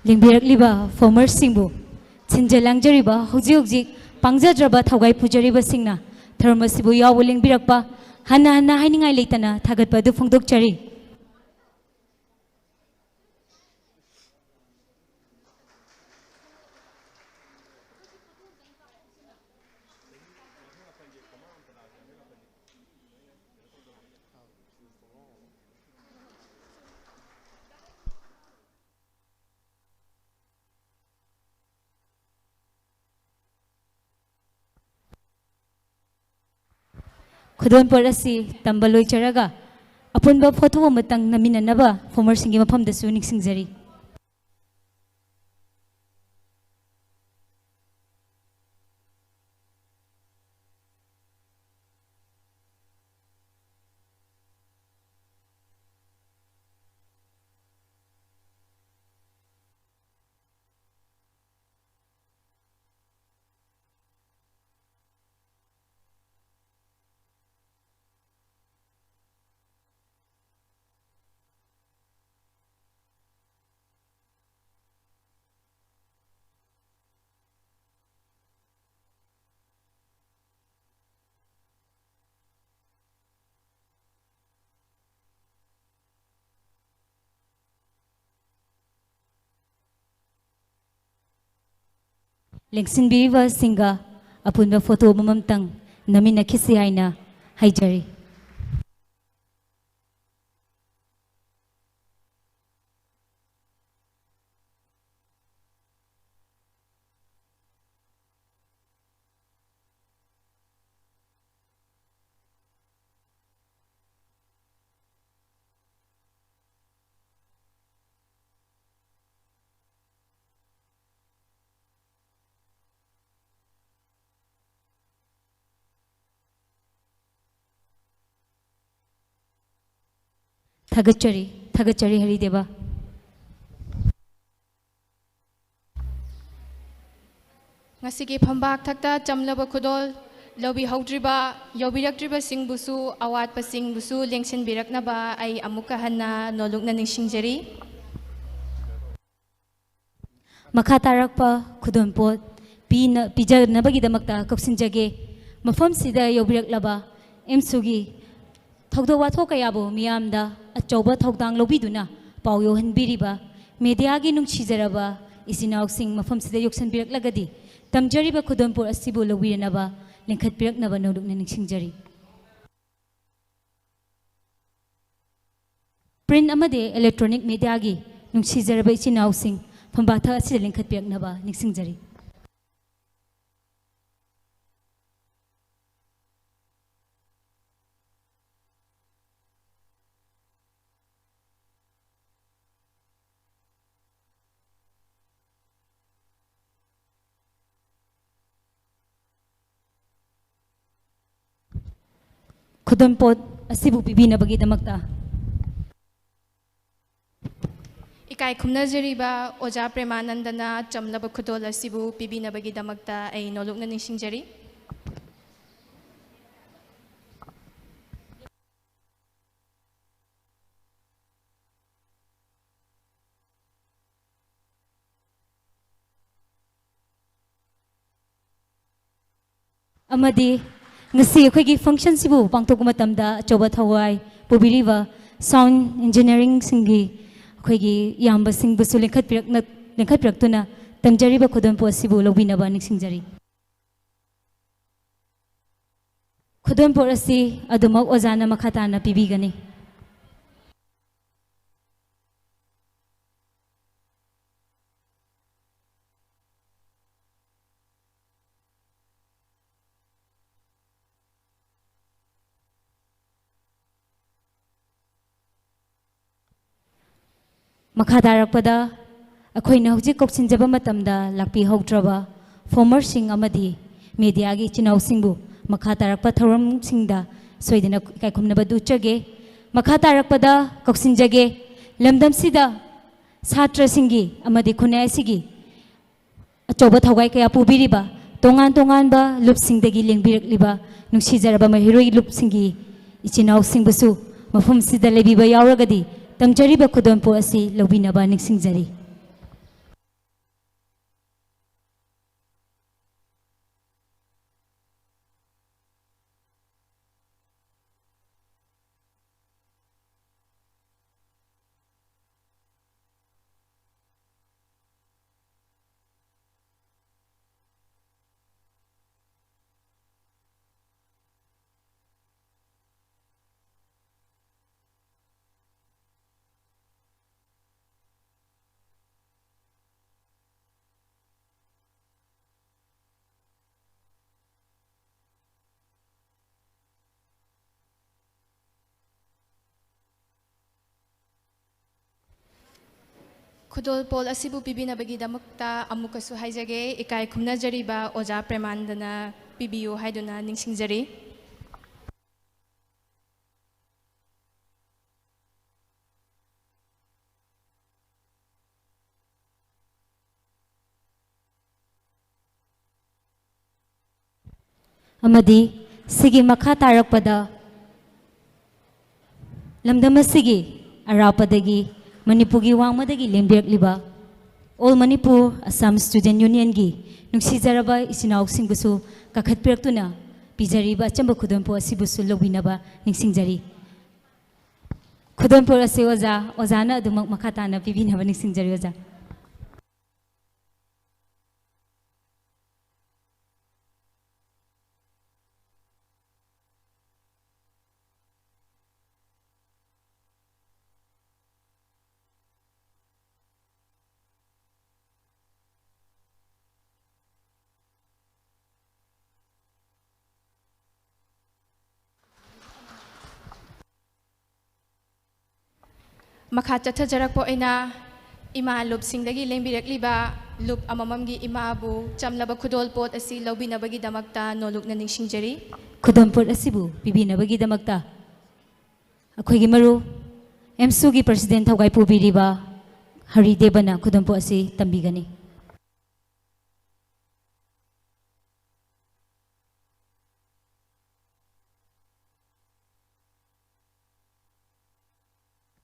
ꯂꯦꯡꯕꯤꯔꯛꯂꯤꯕ ꯐꯣꯔꯃꯔꯁꯤꯡꯕꯨ, ꯁꯤꯟꯖ ꯂꯥꯡꯖꯔꯤꯕ, ꯍꯧꯖꯤꯛ ꯍꯧꯖꯤꯛ ꯄꯥꯡꯖꯗ꯭ꯔꯕ ꯊꯧꯒꯥꯏ ꯄꯨꯖꯔꯤꯕꯁꯤꯡꯅ ꯊꯧꯔꯝ ꯑꯁꯤꯕꯨ ꯌꯥꯎꯕ ꯂꯦꯡꯕꯤꯔꯛꯄ ꯍꯟꯅ ꯍꯟꯅ ꯍꯥꯏꯅꯤꯡꯉꯥꯏ ꯂꯩꯇꯅ ꯊꯥꯒꯠꯄ ꯑꯗꯨ ꯐꯣꯡꯗꯣꯛꯆꯔꯤ꯫ ꯈꯨꯗꯣꯜꯄꯣꯠ ꯑꯁꯤ ꯇꯝꯕ ꯂꯣꯏꯖꯔꯒ ꯑꯄꯨꯟꯕ ꯐꯣꯇꯣ ꯑꯃꯇꯪ ꯅꯝꯃꯤꯟꯅꯅꯕ ꯐꯣꯔꯃꯔꯁꯤꯡꯒꯤ ꯃꯐꯝꯗꯁꯨ ꯅꯤꯡꯁꯤꯡꯖꯔꯤ꯫ ꯂꯦꯡꯁꯤꯟꯕꯤꯔꯤꯕꯁꯤꯡꯒ ꯑꯄꯨꯟꯕ ꯐꯣꯇꯣ ꯑꯃꯃꯝꯇꯪ ꯅꯝꯃꯤꯟꯅꯈꯤꯁꯤ ꯍꯥꯏꯅ ꯍꯥꯏꯖꯔꯤ꯫ ꯊꯥꯒꯠꯆꯔꯤ, ꯊꯥꯒꯠꯆꯔꯤ ꯍꯔꯤꯗꯦꯕ꯫ ꯉꯁꯤꯒꯤ ꯐꯝꯕꯥꯛ ꯊꯛꯇ ꯆꯝꯂꯕ ꯈꯨꯗꯣꯜ ꯂꯧꯕꯤꯍꯧꯗ꯭ꯔꯤꯕ, ꯌꯧꯕꯤꯔꯛꯇ꯭ꯔꯤꯕꯁꯤꯡꯕꯨꯁꯨ, ꯑꯋꯥꯠꯄꯁꯤꯡꯕꯨꯁꯨ ꯂꯦꯡꯁꯤꯟꯕꯤꯔꯛꯅꯕ ꯑꯩ ꯑꯃꯨꯛꯀ ꯍꯟꯅ ꯅꯣꯂꯨꯛꯅ ꯅꯤꯡꯁꯤꯡꯖꯔꯤ꯫ ꯃꯈꯥ ꯇꯥꯔꯛꯄ ꯈꯨꯗꯣꯜꯄꯣꯠ ꯄꯤꯅ-, ꯄꯤꯖꯅꯕꯒꯤꯗꯃꯛꯇ ꯀꯧꯁꯤꯟꯖꯒꯦ꯫ ꯃꯐꯝꯁꯤꯗ ꯌꯧꯕꯤꯔꯛꯂꯕ ꯑꯦꯝꯁꯨꯒꯤ ꯊꯧꯗꯣꯛ ꯋꯥꯊꯣꯛ ꯀꯌꯥꯕꯨ ꯃꯤꯌꯥꯝꯗ ꯑꯆꯧꯕ ꯊꯧꯗꯥꯡ ꯂꯧꯕꯤꯗꯨꯅ ꯄꯥꯎ ꯌꯧꯍꯟꯕꯤꯔꯤꯕ ꯃꯦꯗꯤꯌꯥꯒꯤ ꯅꯨꯡꯁꯤꯖꯔꯕ ꯏꯆꯤꯟ ꯏꯅꯥꯎꯁꯤꯡ ꯃꯐꯝꯁꯤꯗ ꯌꯧꯁꯤꯟꯕꯤꯔꯛꯂꯒꯗꯤ ꯇꯝꯖꯔꯤꯕ ꯈꯨꯗꯣꯜꯄꯣꯠ ꯑꯁꯤꯕꯨ ꯂꯧꯕꯤꯅꯅꯕ ꯂꯤꯡꯈꯠꯄꯤꯔꯛꯅꯕ ꯅꯧꯂꯨꯛꯅ ꯅꯤꯡꯁꯤꯡꯖꯔꯤ꯫ ꯄ꯭ꯔꯤꯟ ꯑꯃꯗꯤ ꯏꯂꯦꯛꯇ꯭ꯔꯣꯅꯤꯛ ꯃꯦꯗꯤꯌꯥꯒꯤ ꯅꯨꯡꯁꯤꯖꯔꯕ ꯏꯆꯤꯟ ꯏꯅꯥꯎꯁꯤꯡ ꯐꯝꯕꯥꯛꯊꯛ ꯑꯁꯤꯗ ꯂꯤꯡꯈꯠꯄꯤꯔꯛꯅꯕ ꯅꯤꯡꯁꯤꯡꯖꯔꯤ꯫ ꯈꯨꯗꯣꯜꯄꯣꯠ ꯑꯁꯤꯕꯨ ꯄꯤꯕꯤꯅꯕꯒꯤꯗꯃꯛꯇ ꯏꯀꯥꯏ ꯈꯨꯝꯅꯖꯔꯤꯕ ꯑꯣꯖꯥ ꯄ꯭ꯔꯦꯃꯥꯅꯟꯗꯅ ꯆꯝꯂꯕ ꯈꯨꯗꯣꯜ ꯑꯁꯤꯕꯨ ꯄꯤꯕꯤꯅꯕꯒꯤꯗꯃꯛꯇ ꯑꯩ ꯅꯣꯂꯨꯛꯅ ꯅꯤꯡꯁꯤꯡꯖꯔꯤ꯫ ꯑꯃꯗꯤ ꯉꯁꯤ ꯑꯩꯈꯣꯏꯒꯤ ꯐꯪꯁꯟꯁꯤꯕꯨ ꯄꯥꯡꯊꯣꯛꯄ ꯃꯇꯝꯗ ꯑꯆꯧꯕ ꯊꯋꯥꯏ ꯄꯨꯕꯤꯔꯤꯕ ꯁꯥꯎꯟ ꯏꯟꯖꯤꯅꯤꯌꯥꯔꯤꯡꯁꯤꯡꯒꯤ ꯑꯩꯈꯣꯏꯒꯤ ꯏꯌꯥꯝꯕꯁꯤꯡꯕꯨꯁꯨ ꯂꯤꯡꯈꯠꯄꯤꯔꯛꯅ-, ꯂꯤꯡꯈꯠꯄꯤꯔꯛꯇꯨꯅ ꯇꯝꯖꯔꯤꯕ ꯈꯨꯗꯣꯜꯄꯣꯠ ꯑꯁꯤꯕꯨ ꯂꯧꯕꯤꯅꯕ ꯅꯤꯡꯁꯤꯡꯖꯔꯤ꯫ ꯈꯨꯗꯣꯜꯄꯣꯠ ꯑꯁꯤ ꯑꯗꯨꯃꯛ ꯑꯣꯖꯥꯅ ꯃꯈꯥ ꯇꯥꯅ ꯄꯤꯕꯤꯒꯅꯤ꯫ ꯃꯈꯥ ꯇꯥꯔꯛꯄꯗ ꯑꯩꯈꯣꯏꯅ ꯍꯧꯖꯤꯛ ꯀꯧꯁꯤꯟꯖꯕ ꯃꯇꯝꯗ ꯂꯥꯛꯄꯤꯍꯧꯗ꯭ꯔꯕ ꯐꯣꯔꯃꯔꯁꯤꯡ ꯑꯃꯗꯤ ꯃꯦꯗꯤꯌꯥꯒꯤ ꯏꯆꯤꯟ ꯏꯅꯥꯎꯁꯤꯡꯕꯨ ꯃꯈꯥ ꯇꯥꯔꯛꯄ ꯊꯧꯔꯝꯁꯤꯡꯗ ꯁꯣꯏꯗꯅ ꯏꯀꯥꯏ ꯈꯨꯝꯅꯕ ꯎꯠꯆꯒꯦ꯫ ꯃꯈꯥ ꯇꯥꯔꯛꯄꯗ ꯀꯧꯁꯤꯟꯖꯒꯦ꯫ ꯂꯝꯗꯝꯁꯤꯗ ꯁꯥꯇ꯭ꯔꯁꯤꯡꯒꯤ ꯑꯃꯗꯤ ꯈꯨꯟꯅꯥꯏ ꯑꯁꯤꯒꯤ ꯑꯆꯧꯕ ꯊꯧꯒꯥꯏ ꯀꯌꯥ ꯄꯨꯕꯤꯔꯤꯕ ꯇꯣꯉꯥꯟ ꯇꯣꯉꯥꯟꯕ ꯂꯨꯞꯁꯤꯡꯗꯒꯤ ꯂꯦꯡꯕꯤꯔꯛꯂꯤꯕ ꯅꯨꯡꯁꯤꯖꯔꯕ ꯃꯍꯩꯔꯣꯏ ꯂꯨꯞꯁꯤꯡꯒꯤ ꯏꯆꯤꯟ ꯏꯅꯥꯎꯁꯤꯡꯕꯨꯁꯨ ꯃꯐꯝꯁꯤꯗ ꯂꯩꯕꯤꯕ ꯌꯥꯎꯔꯒꯗꯤ ꯇꯝꯖꯔꯤꯕ ꯈꯨꯗꯣꯜꯄꯣꯠ ꯑꯁꯤ ꯂꯧꯕꯤꯅꯕ ꯅꯤꯡꯁꯤꯡꯖꯔꯤ꯫ ꯈꯨꯗꯣꯜꯄꯣꯠ ꯑꯁꯤꯕꯨ ꯄꯤꯕꯤꯅꯕꯒꯤꯗꯃꯛꯇ ꯑꯃꯨꯛꯀꯁꯨ ꯍꯥꯏꯖꯒꯦ, ꯏꯀꯥꯏ ꯈꯨꯝꯅꯖꯔꯤꯕ ꯑꯣꯖꯥ ꯄ꯭ꯔꯦꯃꯥꯅꯟꯗꯅ ꯄꯤꯕꯤꯌꯨ ꯍꯥꯏꯗꯨꯅ ꯅꯤꯡꯁꯤꯡꯖꯔꯤ꯫ ꯑꯃꯗꯤ ꯁꯤꯒꯤ ꯃꯈꯥ ꯇꯥꯔꯛꯄꯗ ꯂꯝꯗꯝ ꯑꯁꯤꯒꯤ ꯑꯔꯥꯞꯄꯗꯒꯤ, ꯃꯅꯤꯄꯨꯔꯒꯤ ꯋꯥꯡꯃꯗꯒꯤ ꯂꯦꯡꯕꯤꯔꯛꯂꯤꯕ All Manipur Assam Student Unionꯒꯤ ꯅꯨꯡꯁꯤꯖꯔꯕ ꯏꯆꯤꯟ ꯏꯅꯥꯎꯁꯤꯡꯕꯨꯁꯨ ꯀꯥꯈꯠꯄꯤꯔꯛꯇꯨꯅ ꯄꯤꯖꯔꯤꯕ ꯑꯆꯝꯕ ꯈꯨꯗꯣꯜꯄꯣꯠ ꯑꯁꯤꯕꯨꯁꯨ ꯂꯧꯕꯤꯅꯕ ꯅꯤꯡꯁꯤꯡꯖꯔꯤ꯫ ꯈꯨꯗꯣꯜꯄꯣꯠ ꯑꯁꯤ ꯑꯣꯖꯥ, ꯑꯣꯖꯥꯅ ꯑꯗꯨꯃꯛ ꯃꯈꯥ ꯇꯥꯅ ꯄꯤꯕꯤꯅꯕ ꯅꯤꯡꯁꯤꯡꯖꯔꯤ ꯑꯣꯖꯥ꯫ ꯃꯈꯥ ꯆꯠꯊꯖꯔꯛꯄ ꯑꯣꯏꯅ ꯏꯃꯥ ꯂꯨꯞꯁꯤꯡꯗꯒꯤ ꯂꯦꯡꯕꯤꯔꯛꯂꯤꯕ ꯂꯨꯞ ꯑꯃꯃꯝꯒꯤ ꯏꯃꯥꯕꯨ ꯆꯝꯂꯕ ꯈꯨꯗꯣꯜ ꯄꯣꯠ ꯑꯁꯤ ꯂꯧꯕꯤꯅꯕꯒꯤꯗꯃꯛꯇ ꯅꯣꯂꯨꯛꯅ ꯅꯤꯡꯁꯤꯡꯖꯔꯤ꯫ ꯈꯨꯗꯣꯜ ꯄꯣꯠ ꯑꯁꯤꯕꯨ ꯄꯤꯕꯤꯅꯕꯒꯤꯗꯃꯛꯇ ꯑꯩꯈꯣꯏꯒꯤ ꯃꯔꯨꯞ ꯑꯦꯝꯁꯨꯒꯤ ꯄ꯭ꯔꯁꯤꯗꯦꯟ ꯊꯧꯒꯥꯏ ꯄꯨꯕꯤꯔꯤꯕ ꯍꯔꯤꯗꯦꯕꯅ ꯈꯨꯗꯣꯜ ꯄꯣꯠ ꯑꯁꯤ ꯇꯝꯕꯤꯒꯅꯤ꯫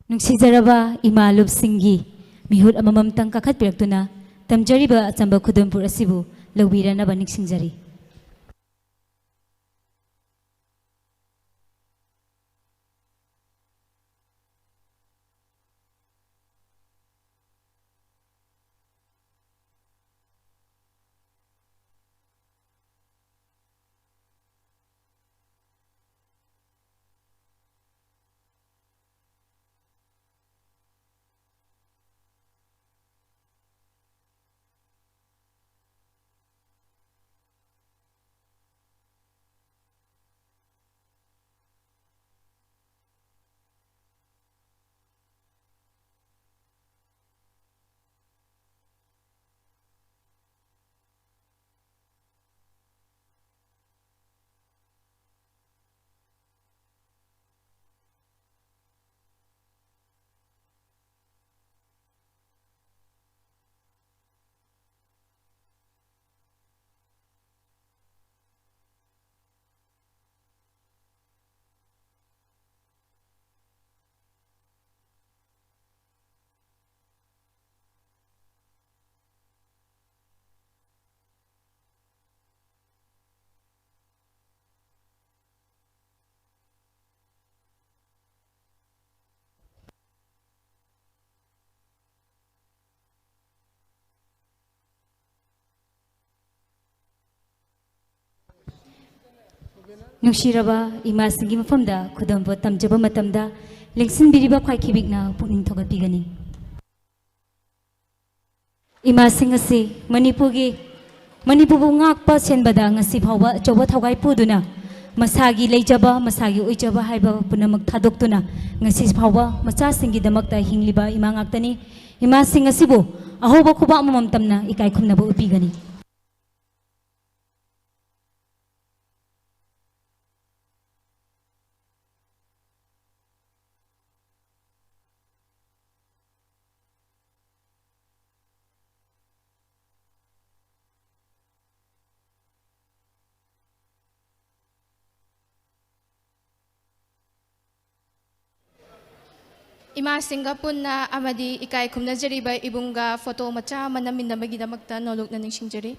ꯅꯨꯡꯁꯤꯖꯔꯕ ꯏꯃꯥ ꯂꯨꯞꯁꯤꯡꯒꯤ ꯃꯤꯍꯨꯠ ꯑꯃꯃꯝꯇꯪ ꯀꯥꯈꯠꯄꯤꯔꯛꯇꯨꯅ ꯇꯝꯖꯔꯤꯕ ꯑꯆꯝꯕ ꯈꯨꯗꯣꯜ ꯄꯣꯠ ꯑꯁꯤꯕꯨ ꯂꯧꯕꯤꯔꯅꯕ ꯅꯤꯡꯁꯤꯡꯖꯔꯤ꯫ ꯅꯨꯡꯁꯤꯔꯕ ꯏꯃꯥꯁꯤꯡꯒꯤ ꯃꯐꯝꯗ ꯈꯨꯗꯝ ꯄꯣꯠ ꯇꯝꯖꯕ ꯃꯇꯝꯗ ꯂꯦꯡꯁꯤꯟꯕꯤꯔꯤꯕ ꯈ꯭ꯋꯥꯏ ꯈꯤꯕꯤꯛꯅ ꯄꯨꯛꯅꯤꯡ ꯊꯧꯒꯠꯄꯤꯒꯅꯤ꯫ ꯏꯃꯥꯁꯤꯡ ꯑꯁꯤ ꯃꯅꯤꯄꯨꯔꯒꯤ, ꯃꯅꯤꯄꯨꯔꯕꯨ ꯉꯥꯛꯄ ꯁꯦꯟꯕꯗ ꯉꯁꯤ ꯐꯥꯎꯕ ꯑꯆꯧꯕ ꯊꯧꯒꯥꯏ ꯄꯨꯗꯨꯅ, ꯃꯁꯥꯒꯤ ꯂꯩꯖꯕ, ꯃꯁꯥꯒꯤ ꯑꯣꯏꯖꯕ ꯍꯥꯏꯕ ꯄꯨꯝꯅꯃꯛ ꯊꯥꯗꯣꯛꯇꯨꯅ, ꯉꯁꯤ ꯐꯥꯎꯕ ꯃꯆꯥꯁꯤꯡꯒꯤꯗꯃꯛꯇ ꯍꯤꯡꯂꯤꯕ ꯏꯃꯥ ꯉꯥꯛꯇꯅꯤ꯫ ꯏꯃꯥꯁꯤꯡ ꯑꯁꯤꯕꯨ ꯑꯍꯧꯕ ꯈꯨꯕꯥꯛ ꯑꯃꯃꯝꯇꯝꯅ ꯏꯀꯥꯏ ꯈꯨꯝꯅꯕ ꯎꯠꯄꯤꯒꯅꯤ꯫ ꯏꯃꯥꯁꯤꯡꯒ ꯄꯨꯟꯅ ꯑꯃꯗꯤ ꯏꯀꯥꯏ ꯈꯨꯝꯅꯖꯔꯤꯕ ꯏꯕꯨꯡꯒ ꯐꯣꯇꯣ ꯃꯆꯥ ꯑꯃ ꯅꯝꯃꯤꯟꯅꯕꯒꯤꯗꯃꯛꯇ ꯅꯣꯂꯨꯛꯅ ꯅꯤꯡꯁꯤꯡꯖꯔꯤ꯫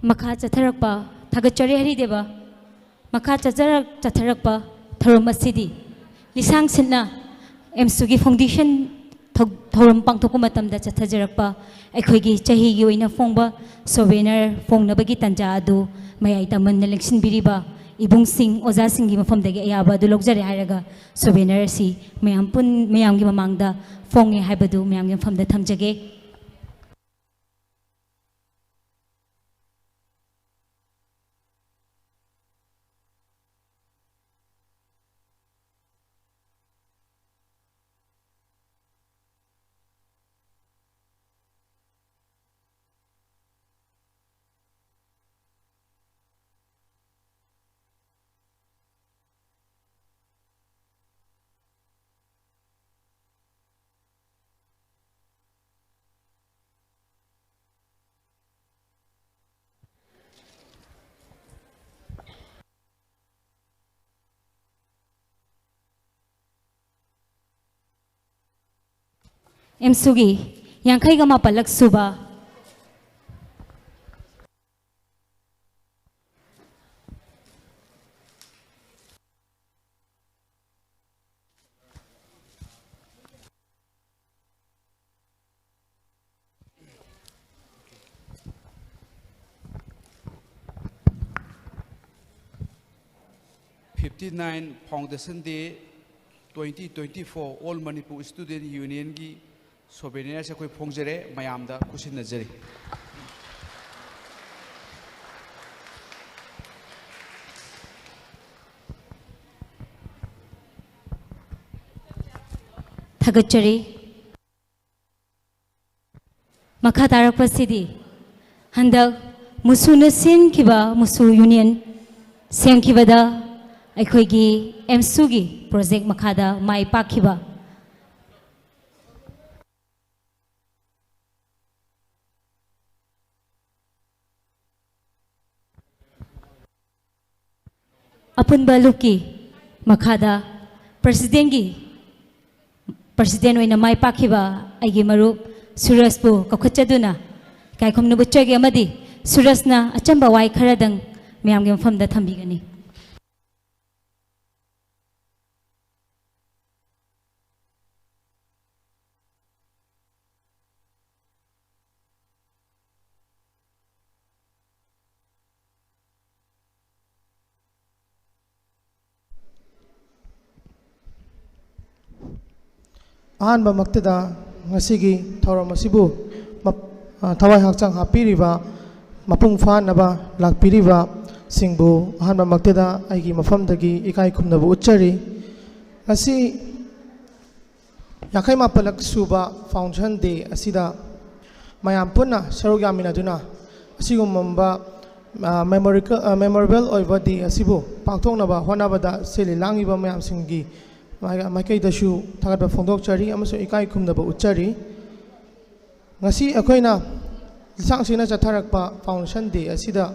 ꯃꯈꯥ ꯆꯠꯊꯔꯛꯄ, ꯊꯥꯒꯠꯆꯔꯤ ꯍꯔꯤꯗꯦꯕ꯫ ꯃꯈꯥ ꯆꯠꯆꯔꯛ-, ꯆꯠꯊꯔꯛꯄ ꯊꯧꯔꯝ ꯑꯁꯤꯗꯤ ꯂꯤꯁꯥꯡ ꯁꯤꯠꯅ ꯑꯦꯝꯁꯨꯒꯤ foundation ꯊꯧ-, ꯊꯧꯔꯝ ꯄꯥꯡꯊꯣꯛꯄ ꯃꯇꯝꯗ ꯆꯠꯊꯖꯔꯛꯄ ꯑꯩꯈꯣꯏꯒꯤ ꯆꯍꯤꯒꯤ ꯑꯣꯏꯅ ꯐꯣꯡꯕ souvenir ꯐꯣꯡꯅꯕꯒꯤ ꯇꯥꯟꯖꯥ ꯑꯗꯨ ꯃꯌꯥꯏ ꯇꯝꯕꯅ ꯂꯦꯡꯁꯤꯟꯕꯤꯔꯤꯕ ꯏꯕꯨꯡꯁꯤꯡ, ꯑꯣꯖꯥꯁꯤꯡꯒꯤ ꯃꯐꯝꯗꯒꯤ ꯑꯌꯥꯕ ꯑꯗꯨ ꯂꯧꯖꯔꯦ ꯍꯥꯏꯔꯒ souvenir ꯑꯁꯤ ꯃꯌꯥꯝ ꯄꯨꯟ-, ꯃꯌꯥꯝꯒꯤ ꯃꯃꯥꯡꯗ ꯐꯣꯡꯉꯦ ꯍꯥꯏꯕꯗꯨ ꯃꯌꯥꯝꯒꯤ ꯃꯐꯝꯗ ꯊꯝꯖꯒꯦ꯫ ꯑꯦꯝꯁꯨꯒꯤ ꯌꯥꯡꯈꯩꯒ ꯃꯥꯄꯜꯂꯛ ꯁꯨꯕ Fifty nine Foundation Day twenty twenty four All Manipur Student Union ꯒꯤ souvenirs ꯑꯩꯈꯣꯏ ꯐꯣꯡꯖꯔꯦ, ꯃꯌꯥꯝꯗ ꯈꯨꯠꯁꯤꯟꯅꯖꯔꯤ꯫ ꯊꯥꯒꯠꯆꯔꯤ꯫ ꯃꯈꯥ ꯇꯥꯔꯛꯄꯁꯤꯗꯤ ꯍꯟꯗꯛ ꯃꯨꯁꯨꯅ ꯁꯤꯟꯈꯤꯕ ꯃꯨꯁꯨ union ꯁꯦꯝꯈꯤꯕꯗ ꯑꯩꯈꯣꯏꯒꯤ ꯑꯦꯝꯁꯨꯒꯤ project ꯃꯈꯥꯗ ꯃꯥꯏ ꯄꯥꯛꯈꯤꯕ ꯑꯄꯨꯟꯕ ꯂꯨꯞꯀꯤ ꯃꯈꯥꯗ presidentꯀꯤ, president ꯑꯣꯏꯅ ꯃꯥꯏ ꯄꯥꯛꯈꯤꯕ ꯑꯩꯒꯤ ꯃꯔꯨꯞ ꯁꯨꯔꯖꯄꯨ ꯀꯧꯈꯠꯆꯗꯨꯅ ꯏꯀꯥꯏ ꯈꯨꯝꯅꯕ ꯎꯠꯆꯒꯦ, ꯑꯃꯗꯤ ꯁꯨꯔꯖꯅ ꯑꯆꯝꯕ ꯋꯥꯍꯩ ꯈꯔꯗꯪ ꯃꯌꯥꯝꯒꯤ ꯃꯐꯝꯗ ꯊꯝꯕꯤꯒꯅꯤ꯫ ꯑꯍꯥꯟꯕꯃꯛꯇꯗ ꯉꯁꯤꯒꯤ ꯊꯧꯔꯝ ꯑꯁꯤꯕꯨ ꯃꯞ-, ꯑ, ꯊꯋꯥꯏ ꯍꯛꯆꯥꯡ ꯍꯥꯞꯄꯤꯔꯤꯕ, ꯃꯄꯨꯡ ꯐꯥꯅꯕ ꯂꯥꯛꯄꯤꯔꯤꯕꯁꯤꯡꯕꯨ ꯑꯍꯥꯟꯕꯃꯛꯇꯗ ꯑꯩꯒꯤ ꯃꯐꯝꯗꯒꯤ ꯏꯀꯥꯏ ꯈꯨꯝꯅꯕ ꯎꯠꯆꯔꯤ꯫ ꯉꯁꯤ ꯌꯥꯡꯈꯩ ꯃꯥꯄꯜꯂꯛ ꯁꯨꯕ Foundation Day ꯑꯁꯤꯗ ꯃꯌꯥꯝ ꯄꯨꯟꯅ ꯁꯔꯨꯛ ꯌꯥꯃꯤꯟꯅꯗꯨꯅ ꯑꯁꯤꯒꯨꯝꯕ, ꯑ, memorica-, ꯑ, memorable ꯑꯣꯏꯕ day ꯑꯁꯤꯕꯨ ꯄꯥꯡꯊꯣꯛꯅꯕ ꯍꯣꯠꯅꯕꯗ ꯁꯤꯜꯂꯤ ꯂꯥꯡꯂꯤꯕ ꯃꯌꯥꯝꯁꯤꯡꯒꯤ ꯃꯥꯏ-, ꯃꯥꯏꯀꯩꯗꯁꯨ ꯊꯥꯒꯠꯄ ꯐꯣꯡꯗꯣꯛꯆꯔꯤ ꯑꯃꯁꯨꯡ ꯏꯀꯥꯏ ꯈꯨꯝꯅꯕ ꯎꯠꯆꯔꯤ꯫ ꯉꯁꯤ ꯑꯩꯈꯣꯏꯅ ꯂꯤꯁꯥꯡ ꯁꯤꯠꯅ ꯆꯠꯊꯔꯛꯄ Foundation Day ꯑꯁꯤꯗ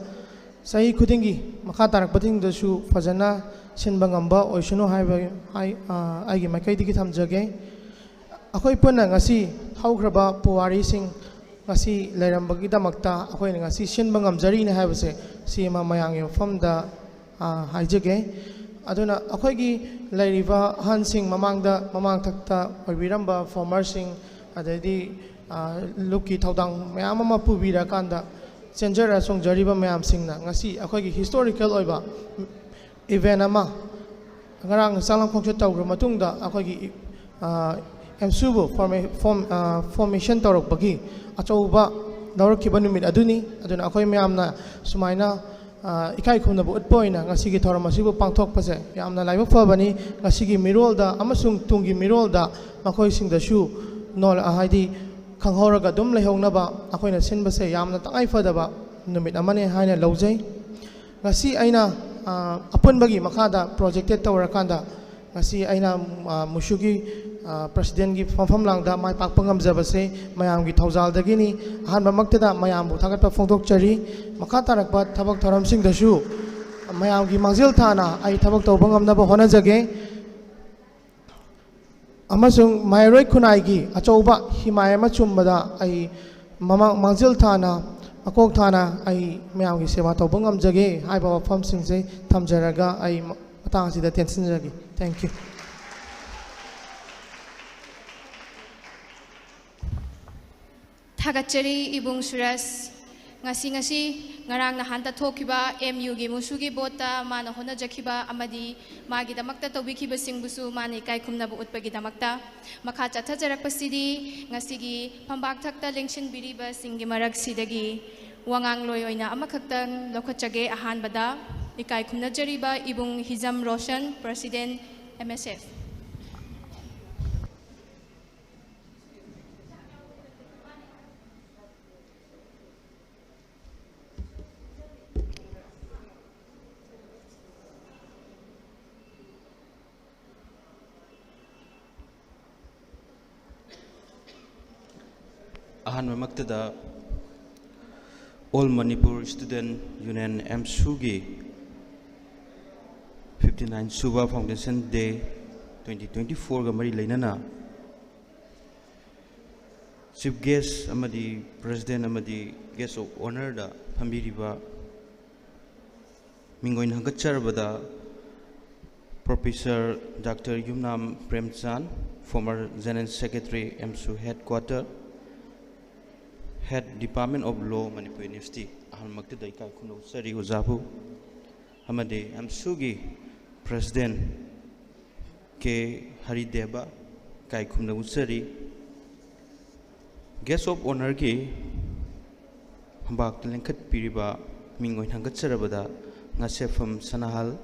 ꯆꯍꯤ ꯈꯨꯗꯤꯡꯒꯤ ꯃꯈꯥ ꯇꯥꯔꯛꯄꯁꯤꯡꯗꯁꯨ ꯐꯖꯅ ꯁꯤꯟꯕ ꯉꯝꯕ ꯑꯣꯏꯁꯅꯨ ꯍꯥꯏꯕ ꯍꯥꯏ-, ꯑ, ꯑꯩꯒꯤ ꯃꯥꯏꯀꯩꯗꯒꯤ ꯊꯝꯖꯒꯦ꯫ ꯑꯩꯈꯣꯏ ꯄꯨꯟꯅ ꯉꯁꯤ ꯍꯧꯈ꯭ꯔꯕ ꯄꯨꯋꯥꯔꯤꯁꯤꯡ ꯉꯁꯤ ꯂꯩꯔꯝꯕꯒꯤꯗꯃꯛꯇ ꯑꯩꯈꯣꯏꯅ ꯉꯁꯤ ꯁꯤꯟꯕ ꯉꯝꯖꯔꯤꯅꯦ ꯍꯥꯏꯕꯁꯦ ꯁꯤ ꯑꯃ ꯃꯌꯥꯝꯒꯤ ꯃꯐꯝꯗ, ꯑ, ꯍꯥꯏꯖꯒꯦ꯫ ꯑꯗꯨꯅ ꯑꯩꯈꯣꯏꯒꯤ ꯂꯩꯔꯤꯕ ꯑꯍꯟꯁꯤꯡ, ꯃꯃꯥꯡꯗ, ꯃꯃꯥꯡꯊꯛꯇ ꯑꯣꯏꯕꯤꯔꯝꯕ ꯐꯣꯔꯃꯔꯁꯤꯡ, ꯑꯗꯩꯗꯤ, ꯑ, ꯂꯨꯞꯀꯤ ꯊꯧꯗꯥꯡ ꯃꯌꯥꯝ ꯑꯃ ꯄꯨꯕꯤꯔꯀꯥꯟꯗ ꯆꯦꯟꯖꯔ ꯆꯣꯡꯖꯔꯤꯕ ꯃꯌꯥꯝꯁꯤꯡꯅ ꯉꯁꯤ ꯑꯩꯈꯣꯏꯒꯤ ꯍꯤꯁꯇꯣꯔꯤꯀꯦꯜ ꯑꯣꯏꯕ ꯏꯚꯦꯟ ꯑꯃ ꯉꯔꯥꯡ ꯆꯥꯛꯂꯝ ꯈꯣꯡꯆꯠ ꯇꯧꯈ꯭ꯔ ꯃꯇꯨꯡꯗ ꯑꯩꯈꯣꯏꯒꯤ, ꯑ, ꯑꯦꯝꯁꯨꯕꯨ ꯐꯣꯔꯃꯦ-, ꯐꯣꯔꯝ-, ꯑ, ꯐꯣꯔꯃꯦꯁꯟ ꯇꯧꯔꯛꯄꯒꯤ ꯑꯆꯧꯕ ꯂꯧꯔꯛꯈꯤꯕ ꯅꯨꯃꯤꯠ ꯑꯗꯨꯅꯤ꯫ ꯑꯗꯨꯅ ꯑꯩꯈꯣꯏ ꯃꯌꯥꯝꯅ ꯁꯨꯃꯥꯏꯅ, ꯑ, ꯏꯀꯥꯏ ꯈꯨꯝꯅꯕ ꯎꯠꯄ ꯑꯣꯏꯅ ꯉꯁꯤꯒꯤ ꯊꯧꯔꯝ ꯑꯁꯤꯕꯨ ꯄꯥꯡꯊꯣꯛꯄꯁꯦ ꯌꯥꯝꯅ ꯂꯥꯏꯕꯛ ꯐꯕꯅꯤ꯫ ꯉꯁꯤꯒꯤ ꯃꯤꯔꯣꯜꯗ ꯑꯃꯁꯨꯡ ꯇꯨꯡꯒꯤ ꯃꯤꯔꯣꯜꯗ ꯃꯈꯣꯏꯁꯤꯡꯗꯁꯨ ꯅꯣ-, ꯍꯥꯏꯗꯤ ꯈꯪꯍꯧꯔꯒ ꯑꯗꯨꯝ ꯂꯩꯍꯧꯅꯕ ꯑꯩꯈꯣꯏꯅ ꯁꯤꯟꯕꯁꯦ ꯌꯥꯝꯅ ꯇꯉꯥꯏ ꯐꯗꯕ ꯅꯨꯃꯤꯠ ꯑꯃꯅꯤ ꯍꯥꯏꯅ ꯂꯧꯖꯩ꯫ ꯉꯁꯤ ꯑꯩꯅ, ꯑ, ꯑꯄꯨꯟꯕꯒꯤ ꯃꯈꯥꯗ ꯄ꯭ꯔꯣꯖꯦꯛꯇꯦꯠ ꯇꯧꯔꯀꯥꯟꯗ ꯉꯁꯤ ꯑꯩꯅ, ꯑ, ꯃꯨꯁꯨꯒꯤ, ꯑ, ꯄ꯭ꯔꯁꯤꯗꯦꯟꯒꯤ ꯐꯝꯐꯝ ꯂꯥꯡꯗ ꯃꯥꯏ ꯄꯥꯛꯄ ꯉꯝꯖꯕꯁꯦ ꯃꯌꯥꯝꯒꯤ ꯊꯧꯖꯥꯜꯗꯒꯤꯅꯤ꯫ ꯑꯍꯥꯟꯕꯃꯛꯇꯗ ꯃꯌꯥꯝꯕꯨ ꯊꯥꯒꯠꯄ ꯐꯣꯡꯗꯣꯛꯆꯔꯤ꯫ ꯃꯈꯥ ꯇꯥꯔꯛꯄ ꯊꯕꯛ ꯊꯧꯔꯝꯁꯤꯡꯗꯁꯨ ꯃꯌꯥꯝꯒꯤ ꯃꯥꯡꯖꯤꯜ ꯊꯥꯅ ꯑꯩ ꯊꯕꯛ ꯇꯧꯕ ꯉꯝꯅꯕ ꯍꯣꯠꯅꯖꯒꯦ꯫ ꯑꯃꯁꯨꯡ ꯃꯍꯩꯔꯣꯏ ꯈꯨꯟꯅꯥꯏꯒꯤ ꯑꯆꯧꯕ ꯍꯤꯃꯥꯏ ꯑꯃ ꯆꯨꯝꯕꯗ ꯑꯩ ꯃꯃꯥꯡ ꯃꯥꯡꯖꯤꯜ ꯊꯥꯅ, ꯃꯀꯣꯛ ꯊꯥꯅ ꯑꯩ ꯃꯌꯥꯝꯒꯤ ꯁꯦꯕꯥ ꯇꯧꯕ ꯉꯝꯖꯒꯦ ꯍꯥꯏꯕ ꯋꯥꯐꯝꯁꯤꯡꯁꯦ ꯊꯝꯖꯔꯒ ꯑꯩ ꯃꯇꯥꯡ ꯑꯁꯤꯗ ꯇꯦꯟꯁꯤꯟꯖꯒꯦ꯫ Thank you꯫ ꯊꯥꯒꯠꯆꯔꯤ ꯏꯕꯨꯡ ꯁꯨꯔꯖ꯫ ꯉꯁꯤ, ꯉꯁꯤ, ꯉꯔꯥꯡ ꯅꯍꯥꯟꯇ ꯊꯣꯛꯈꯤꯕ ꯑꯦꯝ ꯌꯨꯒꯤ ꯃꯨꯁꯨꯒꯤ ꯕꯣꯠꯇ ꯃꯥꯅ ꯍꯣꯠꯅꯖꯈꯤꯕ ꯑꯃꯗꯤ ꯃꯥꯒꯤꯗꯃꯛꯇ ꯇꯧꯕꯤꯈꯤꯕꯁꯤꯡꯕꯨꯁꯨ ꯃꯥꯅ ꯏꯀꯥꯏ ꯈꯨꯝꯅꯕ ꯎꯠꯄꯒꯤꯗꯃꯛꯇ꯫ ꯃꯈꯥ ꯆꯠꯊꯖꯔꯛꯄꯁꯤꯗꯤ ꯉꯁꯤꯒꯤ ꯐꯝꯕꯥꯛ ꯊꯛꯇ ꯂꯦꯡꯁꯤꯟꯕꯤꯔꯤꯕꯁꯤꯡꯒꯤ ꯃꯔꯛꯁꯤꯗꯒꯤ ꯋꯥꯉꯥꯡꯂꯣꯏ ꯑꯣꯏꯅ ꯑꯃꯈꯛꯇꯪ ꯂꯧꯈꯠꯆꯒꯦ꯫ ꯑꯍꯥꯟꯕꯗ ꯏꯀꯥꯏ ꯈꯨꯝꯅꯖꯔꯤꯕ ꯏꯕꯨꯡ Hijam Roshan, President, M S F꯫ ꯑꯍꯥꯟꯕꯃꯛꯇꯗ All Manipur Student Union, ꯑꯦꯝꯁꯨꯒꯤ, fifty nine ꯁꯨꯕ Foundation Day twenty twenty fourꯒ ꯃꯔꯤ ꯂꯩꯅꯅ Chief Guest ꯑꯃꯗꯤ President ꯑꯃꯗꯤ Guest of Honourꯗ ꯐꯝꯕꯤꯔꯤꯕ ꯃꯤꯡ ꯑꯣꯏꯅ ꯍꯪꯒꯠꯆꯔꯕꯗ Professor Doctor Yumnam ꯄ꯭ꯔꯦꯝꯆꯥꯟ, former General Secretary, AMSU Headquarter, Head Department of Law, Manipur University, ꯑꯍꯜꯃꯛꯇꯗ ꯏꯀꯥꯏ ꯈꯨꯝꯅ ꯎꯠꯆꯔꯤ ꯑꯣꯖꯥꯕꯨ, ꯑꯃꯗꯤ AMSUꯒꯤ President ꯀꯦ ꯍꯔꯤꯗꯦꯕ, ꯏꯀꯥꯏ ꯈꯨꯝꯅ ꯎꯠꯆꯔꯤ꯫ Guest of Honourꯒꯤ ꯐꯝꯕꯥꯛꯇ ꯂꯦꯡꯈꯠꯄꯤꯔꯤꯕ ꯃꯤꯡ ꯑꯣꯏꯅ ꯍꯪꯒꯠꯆꯔꯕꯗ ꯉꯥꯁꯦꯐꯝ ꯁꯅꯥꯍꯜ,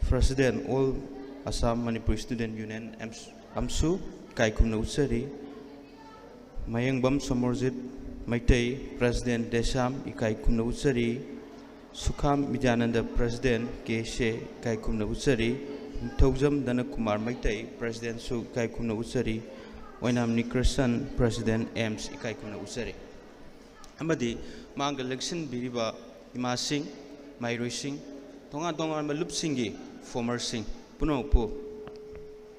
President, All Assam Manipur Student Union, AMSU, ꯏꯀꯥꯏ ꯈꯨꯝꯅ ꯎꯠꯆꯔꯤ꯫ ꯃꯌꯦꯡꯕꯝ ꯁꯣꯃꯣꯔꯖꯤꯠ ꯃꯩꯇꯩ, President, DESAM, ꯏꯀꯥꯏ ꯈꯨꯝꯅ ꯎꯠꯆꯔꯤ꯫ ꯁꯨꯈꯥꯝ ꯕꯤꯗ꯭ꯌꯥꯅꯟꯗ, President, ꯀꯦ ꯁꯦ, ꯏꯀꯥꯏ ꯈꯨꯝꯅ ꯎꯠꯆꯔꯤ꯫ ꯅꯤꯡꯊꯧꯖꯝ ꯙꯅꯀꯨꯃꯥꯔ ꯃꯩꯇꯩ, Presidentꯁꯨ ꯏꯀꯥꯏ ꯈꯨꯝꯅ ꯎꯠꯆꯔꯤ꯫ ꯑꯣꯏꯅꯥꯝ ꯅꯤꯀ꯭ꯔꯁꯟ, President, AMSU, ꯏꯀꯥꯏ ꯈꯨꯝꯅ ꯎꯠꯆꯔꯤ꯫ ꯑꯃꯗꯤ ꯃꯥꯡꯗ ꯂꯦꯡꯁꯤꯟꯕꯤꯔꯤꯕ ꯏꯃꯥꯁꯤꯡ, ꯃꯍꯩꯔꯣꯏꯁꯤꯡ, ꯇꯣꯉꯥꯟ ꯇꯣꯉꯥꯟꯕ ꯂꯨꯞꯁꯤꯡꯒꯤ formerꯁꯤꯡ ꯄꯨꯝꯅꯃꯛꯄꯨ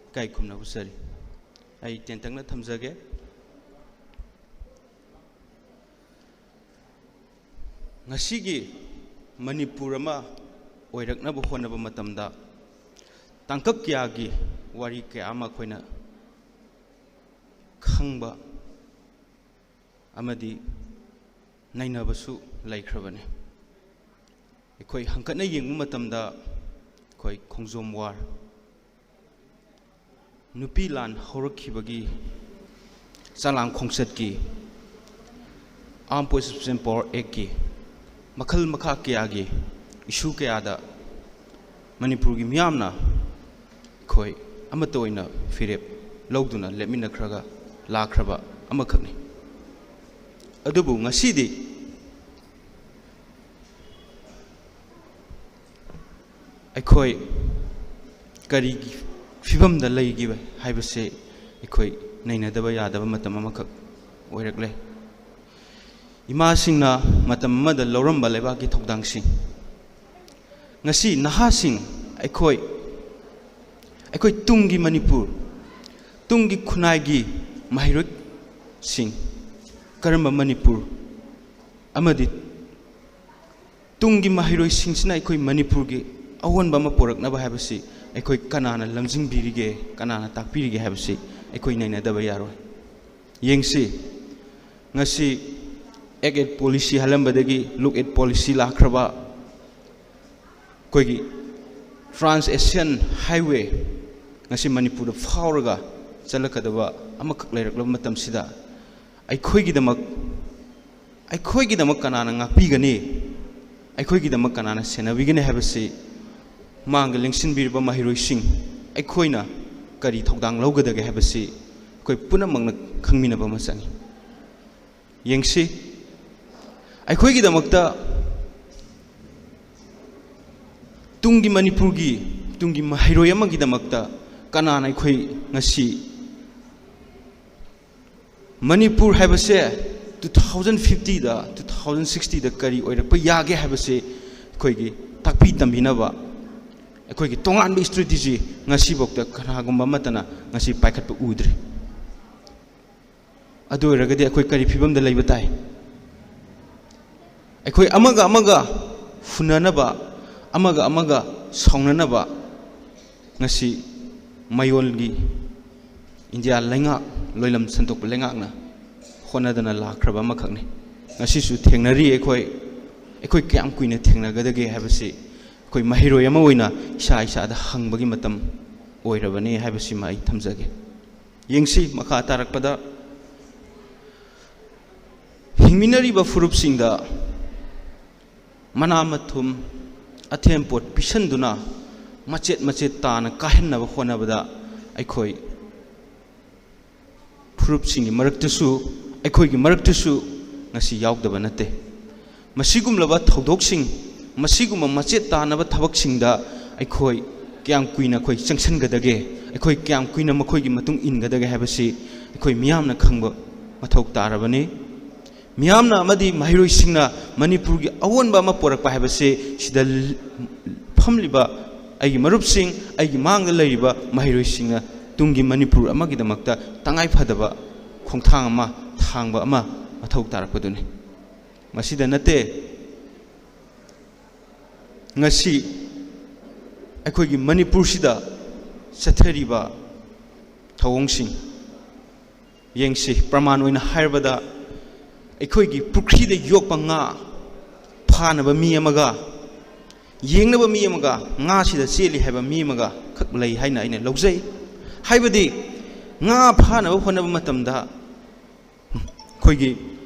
ꯏꯀꯥꯏ ꯈꯨꯝꯅ ꯎꯠꯆꯔꯤ꯫ ꯑꯩ ꯇꯦꯟꯇꯛꯅ ꯊꯝꯖꯒꯦ꯫ ꯉꯁꯤꯒꯤ ꯃꯅꯤꯄꯨꯔ ꯑꯃ ꯑꯣꯏꯔꯛꯅꯕ ꯍꯣꯠꯅꯕ ꯃꯇꯝꯗ ꯇꯥꯡꯀꯛ ꯀꯌꯥꯒꯤ ꯋꯥꯔꯤ ꯀꯌꯥ ꯑꯃ ꯑꯩꯈꯣꯏꯅ ꯈꯪꯕ ꯑꯃꯗꯤ ꯅꯩꯅꯕꯁꯨ ꯂꯩꯈ꯭ꯔꯕꯅꯤ꯫ ꯑꯩꯈꯣꯏ ꯍꯪꯀꯠꯅ ꯌꯦꯡꯕ ꯃꯇꯝꯗ ꯑꯩꯈꯣꯏ ꯈꯣꯡꯖꯣꯝ ꯋꯥꯔ, ꯅꯨꯄꯤ ꯂꯥꯟ ꯍꯧꯔꯛꯈꯤꯕꯒꯤ ꯆꯂꯥꯡ ꯈꯣꯡꯆꯠꯀꯤ, Armed Forces Power Actꯀꯤ, ꯃꯈꯜ ꯃꯈꯥ ꯀꯌꯥꯒꯤ issue ꯀꯌꯥꯗ ꯃꯅꯤꯄꯨꯔꯒꯤ ꯃꯤꯌꯥꯝꯅ ꯑꯩꯈꯣꯏ ꯑꯃꯠꯇ ꯑꯣꯏꯅ ꯐꯤꯔꯦꯞ ꯂꯧꯗꯨꯅ ꯂꯦꯞꯃꯤꯟꯅꯈ꯭ꯔꯒ ꯂꯥꯛꯈ꯭ꯔꯕ ꯑꯃꯈꯛꯅꯤ꯫ ꯑꯗꯨꯕꯨ ꯉꯁꯤꯗꯤ ꯑꯩꯈꯣꯏ ꯀꯔꯤꯒꯤ ꯐꯤꯕꯝꯗ ꯂꯩꯒꯦ ꯍꯥꯏꯕꯁꯦ ꯑꯩꯈꯣꯏ ꯅꯩꯅꯗꯕ ꯌꯥꯗꯕ ꯃꯇꯝ ꯑꯃꯈꯛ ꯑꯣꯏꯔꯛꯂꯦ꯫ ꯏꯃꯥꯁꯤꯡꯅ ꯃꯇꯝ ꯑꯃꯗ ꯂꯧꯔꯝꯕ ꯂꯩꯕꯥꯛꯀꯤ ꯊꯧꯗꯥꯡꯁꯤꯡ, ꯉꯁꯤ ꯅꯍꯥꯁꯤꯡ, ꯑꯩꯈꯣꯏ, ꯑꯩꯈꯣꯏ ꯇꯨꯡꯒꯤ ꯃꯅꯤꯄꯨꯔ, ꯇꯨꯡꯒꯤ ꯈꯨꯟꯅꯥꯏꯒꯤ ꯃꯍꯩꯔꯣꯏ ꯁꯤꯡ, ꯀꯔꯝꯕ ꯃꯅꯤꯄꯨꯔ ꯑꯃꯗꯤ ꯇꯨꯡꯒꯤ ꯃꯍꯩꯔꯣꯏꯁꯤꯡꯁꯤꯅ ꯑꯩꯈꯣꯏ ꯃꯅꯤꯄꯨꯔꯒꯤ ꯑꯑꯣꯟꯕ ꯑꯃ ꯄꯨꯔꯛꯅꯕ ꯍꯥꯏꯕꯁꯤ ꯑꯩꯈꯣꯏ ꯀꯅꯥꯅ ꯂꯝꯖꯤꯡꯕꯤꯔꯤꯒꯦ, ꯀꯅꯥꯅ ꯇꯥꯛꯄꯤꯔꯤꯒꯦ ꯍꯥꯏꯕꯁꯤ ꯑꯩꯈꯣꯏ ꯅꯩꯅꯗꯕ ꯌꯥꯔꯣꯏ꯫ ꯌꯦꯡꯁꯤ, ꯉꯁꯤ Act at Policy ꯍꯥꯏꯔꯝꯕꯗꯒꯤ Look at Policy ꯂꯥꯛꯈ꯭ꯔꯕ, ꯑꯩꯈꯣꯏꯒꯤ Trans Asian Highway ꯉꯁꯤ ꯃꯅꯤꯄꯨꯔꯗ ꯐꯥꯎꯔꯒ ꯆꯠꯂꯛꯀꯗꯕ ꯑꯃꯈꯛ ꯂꯩꯔꯛꯂꯕ ꯃꯇꯝꯁꯤꯗ, ꯑꯩꯈꯣꯏꯒꯤꯗꯃꯛ, ꯑꯩꯈꯣꯏꯒꯤꯗꯃꯛ ꯀꯅꯥꯅ ꯉꯥꯛꯄꯤꯒꯅꯤ, ꯑꯩꯈꯣꯏꯒꯤꯗꯃꯛ ꯀꯅꯥꯅ ꯁꯦꯟꯅꯕꯤꯒꯅꯤ ꯍꯥꯏꯕꯁꯤ ꯃꯥꯡꯗ ꯂꯦꯡꯁꯤꯟꯕꯤꯔꯤꯕ ꯃꯍꯩꯔꯣꯏꯁꯤꯡ, ꯑꯩꯈꯣꯏꯅ ꯀꯔꯤ ꯊꯧꯗꯥꯡ ꯂꯧꯒꯗꯒꯦ ꯍꯥꯏꯕꯁꯤ ꯑꯩꯈꯣꯏ ꯄꯨꯝꯅꯃꯛꯅ ꯈꯪꯃꯤꯟꯅꯕ ꯑꯃ ꯆꯪꯏ꯫ ꯌꯦꯡꯁꯤ, ꯑꯩꯈꯣꯏꯒꯤꯗꯃꯛꯇ, ꯇꯨꯡꯒꯤ ꯃꯅꯤꯄꯨꯔꯒꯤ, ꯇꯨꯡꯒꯤ ꯃꯍꯩꯔꯣꯏ ꯑꯃꯒꯤꯗꯃꯛꯇ ꯀꯅꯥꯅ ꯑꯩꯈꯣꯏ ꯉꯁꯤ ꯃꯅꯤꯄꯨꯔ ꯍꯥꯏꯕꯁꯦ two thousand fiftyꯗ, two thousand sixtyꯗ ꯀꯔꯤ ꯑꯣꯏꯔꯛꯄ ꯌꯥꯒꯦ ꯍꯥꯏꯕꯁꯦ ꯑꯩꯈꯣꯏꯒꯤ ꯇꯥꯛꯄꯤ ꯇꯝꯕꯤꯅꯕ ꯑꯩꯈꯣꯏꯒꯤ ꯇꯣꯉꯥꯟꯕ strategy ꯉꯁꯤꯐꯥꯎꯗ ꯀꯅꯥꯒꯨꯝꯕ ꯑꯃꯠꯇꯅ ꯉꯁꯤ ꯄꯥꯏꯈꯠꯄ ꯎꯗ꯭ꯔꯤ꯫ ꯑꯗꯨ ꯑꯣꯏꯔꯒꯗꯤ ꯑꯩꯈꯣꯏ ꯀꯔꯤ ꯐꯤꯕꯝꯗ ꯂꯩꯕ ꯇꯥꯏ? ꯑꯩꯈꯣꯏ ꯑꯃꯒ ꯑꯃꯒ ꯐꯨꯅꯅꯕ, ꯑꯃꯒ ꯑꯃꯒ ꯁꯥꯎꯅꯅꯕ ꯉꯁꯤ ꯃꯌꯣꯜꯒꯤ ꯏꯟꯗꯤꯌꯥ ꯂꯩꯉꯥꯛ, ꯂꯣꯏꯂꯝ ꯁꯟꯗꯣꯛꯄ ꯂꯩꯉꯥꯛꯅ ꯍꯣꯠꯅꯗꯅ ꯂꯥꯛꯈ꯭ꯔꯕ ꯑꯃꯈꯛꯅꯤ꯫ ꯉꯁꯤꯁꯨ ꯊꯦꯡꯅꯔꯤ ꯑꯩꯈꯣꯏ꯫ ꯑꯩꯈꯣꯏ ꯀꯌꯥꯝ ꯀꯨꯏꯅ ꯊꯦꯡꯅꯒꯗꯒꯦ ꯍꯥꯏꯕꯁꯤ ꯑꯩꯈꯣꯏ ꯃꯍꯩꯔꯣꯏ ꯑꯃ ꯑꯣꯏꯅ ꯏꯁꯥ ꯏꯁꯥꯗ ꯍꯪꯕꯒꯤ ꯃꯇꯝ ꯑꯣꯏꯔꯕꯅꯤ ꯍꯥꯏꯕꯁꯤꯃ ꯑꯩ ꯊꯝꯖꯒꯦ꯫ ꯌꯦꯡꯁꯤ, ꯃꯈꯥ ꯇꯥꯔꯛꯄꯗ ꯍꯤꯡꯃꯤꯟꯅꯔꯤꯕ ꯐꯨꯔꯨꯞꯁꯤꯡꯗ ꯃꯅꯥ ꯃꯊꯨꯝ, ꯑꯊꯦꯟ ꯄꯣꯠ ꯄꯤꯁꯟꯗꯨꯅ ꯃꯆꯦꯠ ꯃꯆꯦꯠ ꯇꯥꯅ ꯀꯥꯏꯍꯟꯅꯕ ꯍꯣꯠꯅꯕꯗ ꯑꯩꯈꯣꯏ ꯐꯨꯔꯨꯞꯁꯤꯡꯒꯤ ꯃꯔꯛꯇꯁꯨ, ꯑꯩꯈꯣꯏꯒꯤ ꯃꯔꯛꯇꯁꯨ ꯉꯁꯤ ꯌꯥꯎꯗꯕ ꯅꯠꯇꯦ꯫ ꯃꯁꯤꯒꯨꯝꯂꯕ ꯊꯧꯗꯣꯛꯁꯤꯡ, ꯃꯁꯤꯒꯨꯝꯕ ꯃꯆꯦꯠ ꯇꯥꯅꯕ ꯊꯕꯛꯁꯤꯡꯗ ꯑꯩꯈꯣꯏ ꯀꯌꯥꯝ ꯀꯨꯏꯅ ꯑꯩꯈꯣꯏ ꯆꯪꯁꯤꯟꯒꯗꯒꯦ, ꯑꯩꯈꯣꯏ ꯀꯌꯥꯝ ꯀꯨꯏꯅ ꯃꯈꯣꯏꯒꯤ ꯃꯇꯨꯡ ꯏꯟꯒꯗꯒꯦ ꯍꯥꯏꯕꯁꯤ ꯑꯩꯈꯣꯏ ꯃꯤꯌꯥꯝꯅ ꯈꯪꯕ ꯃꯊꯧ ꯇꯥꯔꯕꯅꯤ꯫ ꯃꯤꯌꯥꯝꯅ ꯑꯃꯗꯤ ꯃꯍꯩꯔꯣꯏꯁꯤꯡꯅ ꯃꯅꯤꯄꯨꯔꯒꯤ ꯑꯑꯣꯟꯕ ꯑꯃ ꯄꯨꯔꯛꯄ ꯍꯥꯏꯕꯁꯤ ꯁꯤꯗ ꯐꯝꯂꯤꯕ ꯑꯩꯒꯤ ꯃꯔꯨꯞꯁꯤꯡ, ꯑꯩꯒꯤ ꯃꯥꯡꯗ ꯂꯩꯔꯤꯕ ꯃꯍꯩꯔꯣꯏꯁꯤꯡꯅ ꯇꯨꯡꯒꯤ ꯃꯅꯤꯄꯨꯔ ꯑꯃꯒꯤꯗꯃꯛꯇ ꯇꯉꯥꯏ ꯐꯗꯕ ꯈꯣꯡꯊꯥꯡ ꯑꯃ ꯊꯥꯡꯕ ꯑꯃ ꯃꯊꯧ ꯇꯥꯔꯛꯄꯗꯨꯅꯤ꯫ ꯃꯁꯤꯗ ꯅꯠꯇꯦ, ꯉꯁꯤ ꯑꯩꯈꯣꯏꯒꯤ ꯃꯅꯤꯄꯨꯔꯁꯤꯗ ꯆꯠꯊꯔꯤꯕ ꯊꯧꯑꯣꯡꯁꯤꯡ ꯌꯦꯡꯁꯤ꯫ ꯄ꯭ꯔꯃꯥꯟ ꯑꯣꯏꯅ ꯍꯥꯏꯔꯕꯗ, ꯑꯩꯈꯣꯏꯒꯤ ꯄꯨꯈ꯭ꯔꯤꯗ ꯌꯣꯛꯄ ꯉꯥ ꯐꯥꯅꯕ ꯃꯤ ꯑꯃꯒ, ꯌꯦꯡꯅꯕ ꯃꯤ ꯑꯃꯒ, ꯉꯥꯁꯤꯗ ꯆꯦꯜꯂꯤ ꯍꯥꯏꯕ ꯃꯤ ꯑꯃꯒ ꯈꯛ ꯂꯩ ꯍꯥꯏꯅ ꯑꯩꯅ ꯂꯧꯖꯩ꯫ ꯍꯥꯏꯕꯗꯤ, ꯉꯥ ꯐꯥꯅꯕ ꯍꯣꯠꯅꯕ ꯃꯇꯝꯗ, ꯑꯩꯈꯣꯏꯒꯤ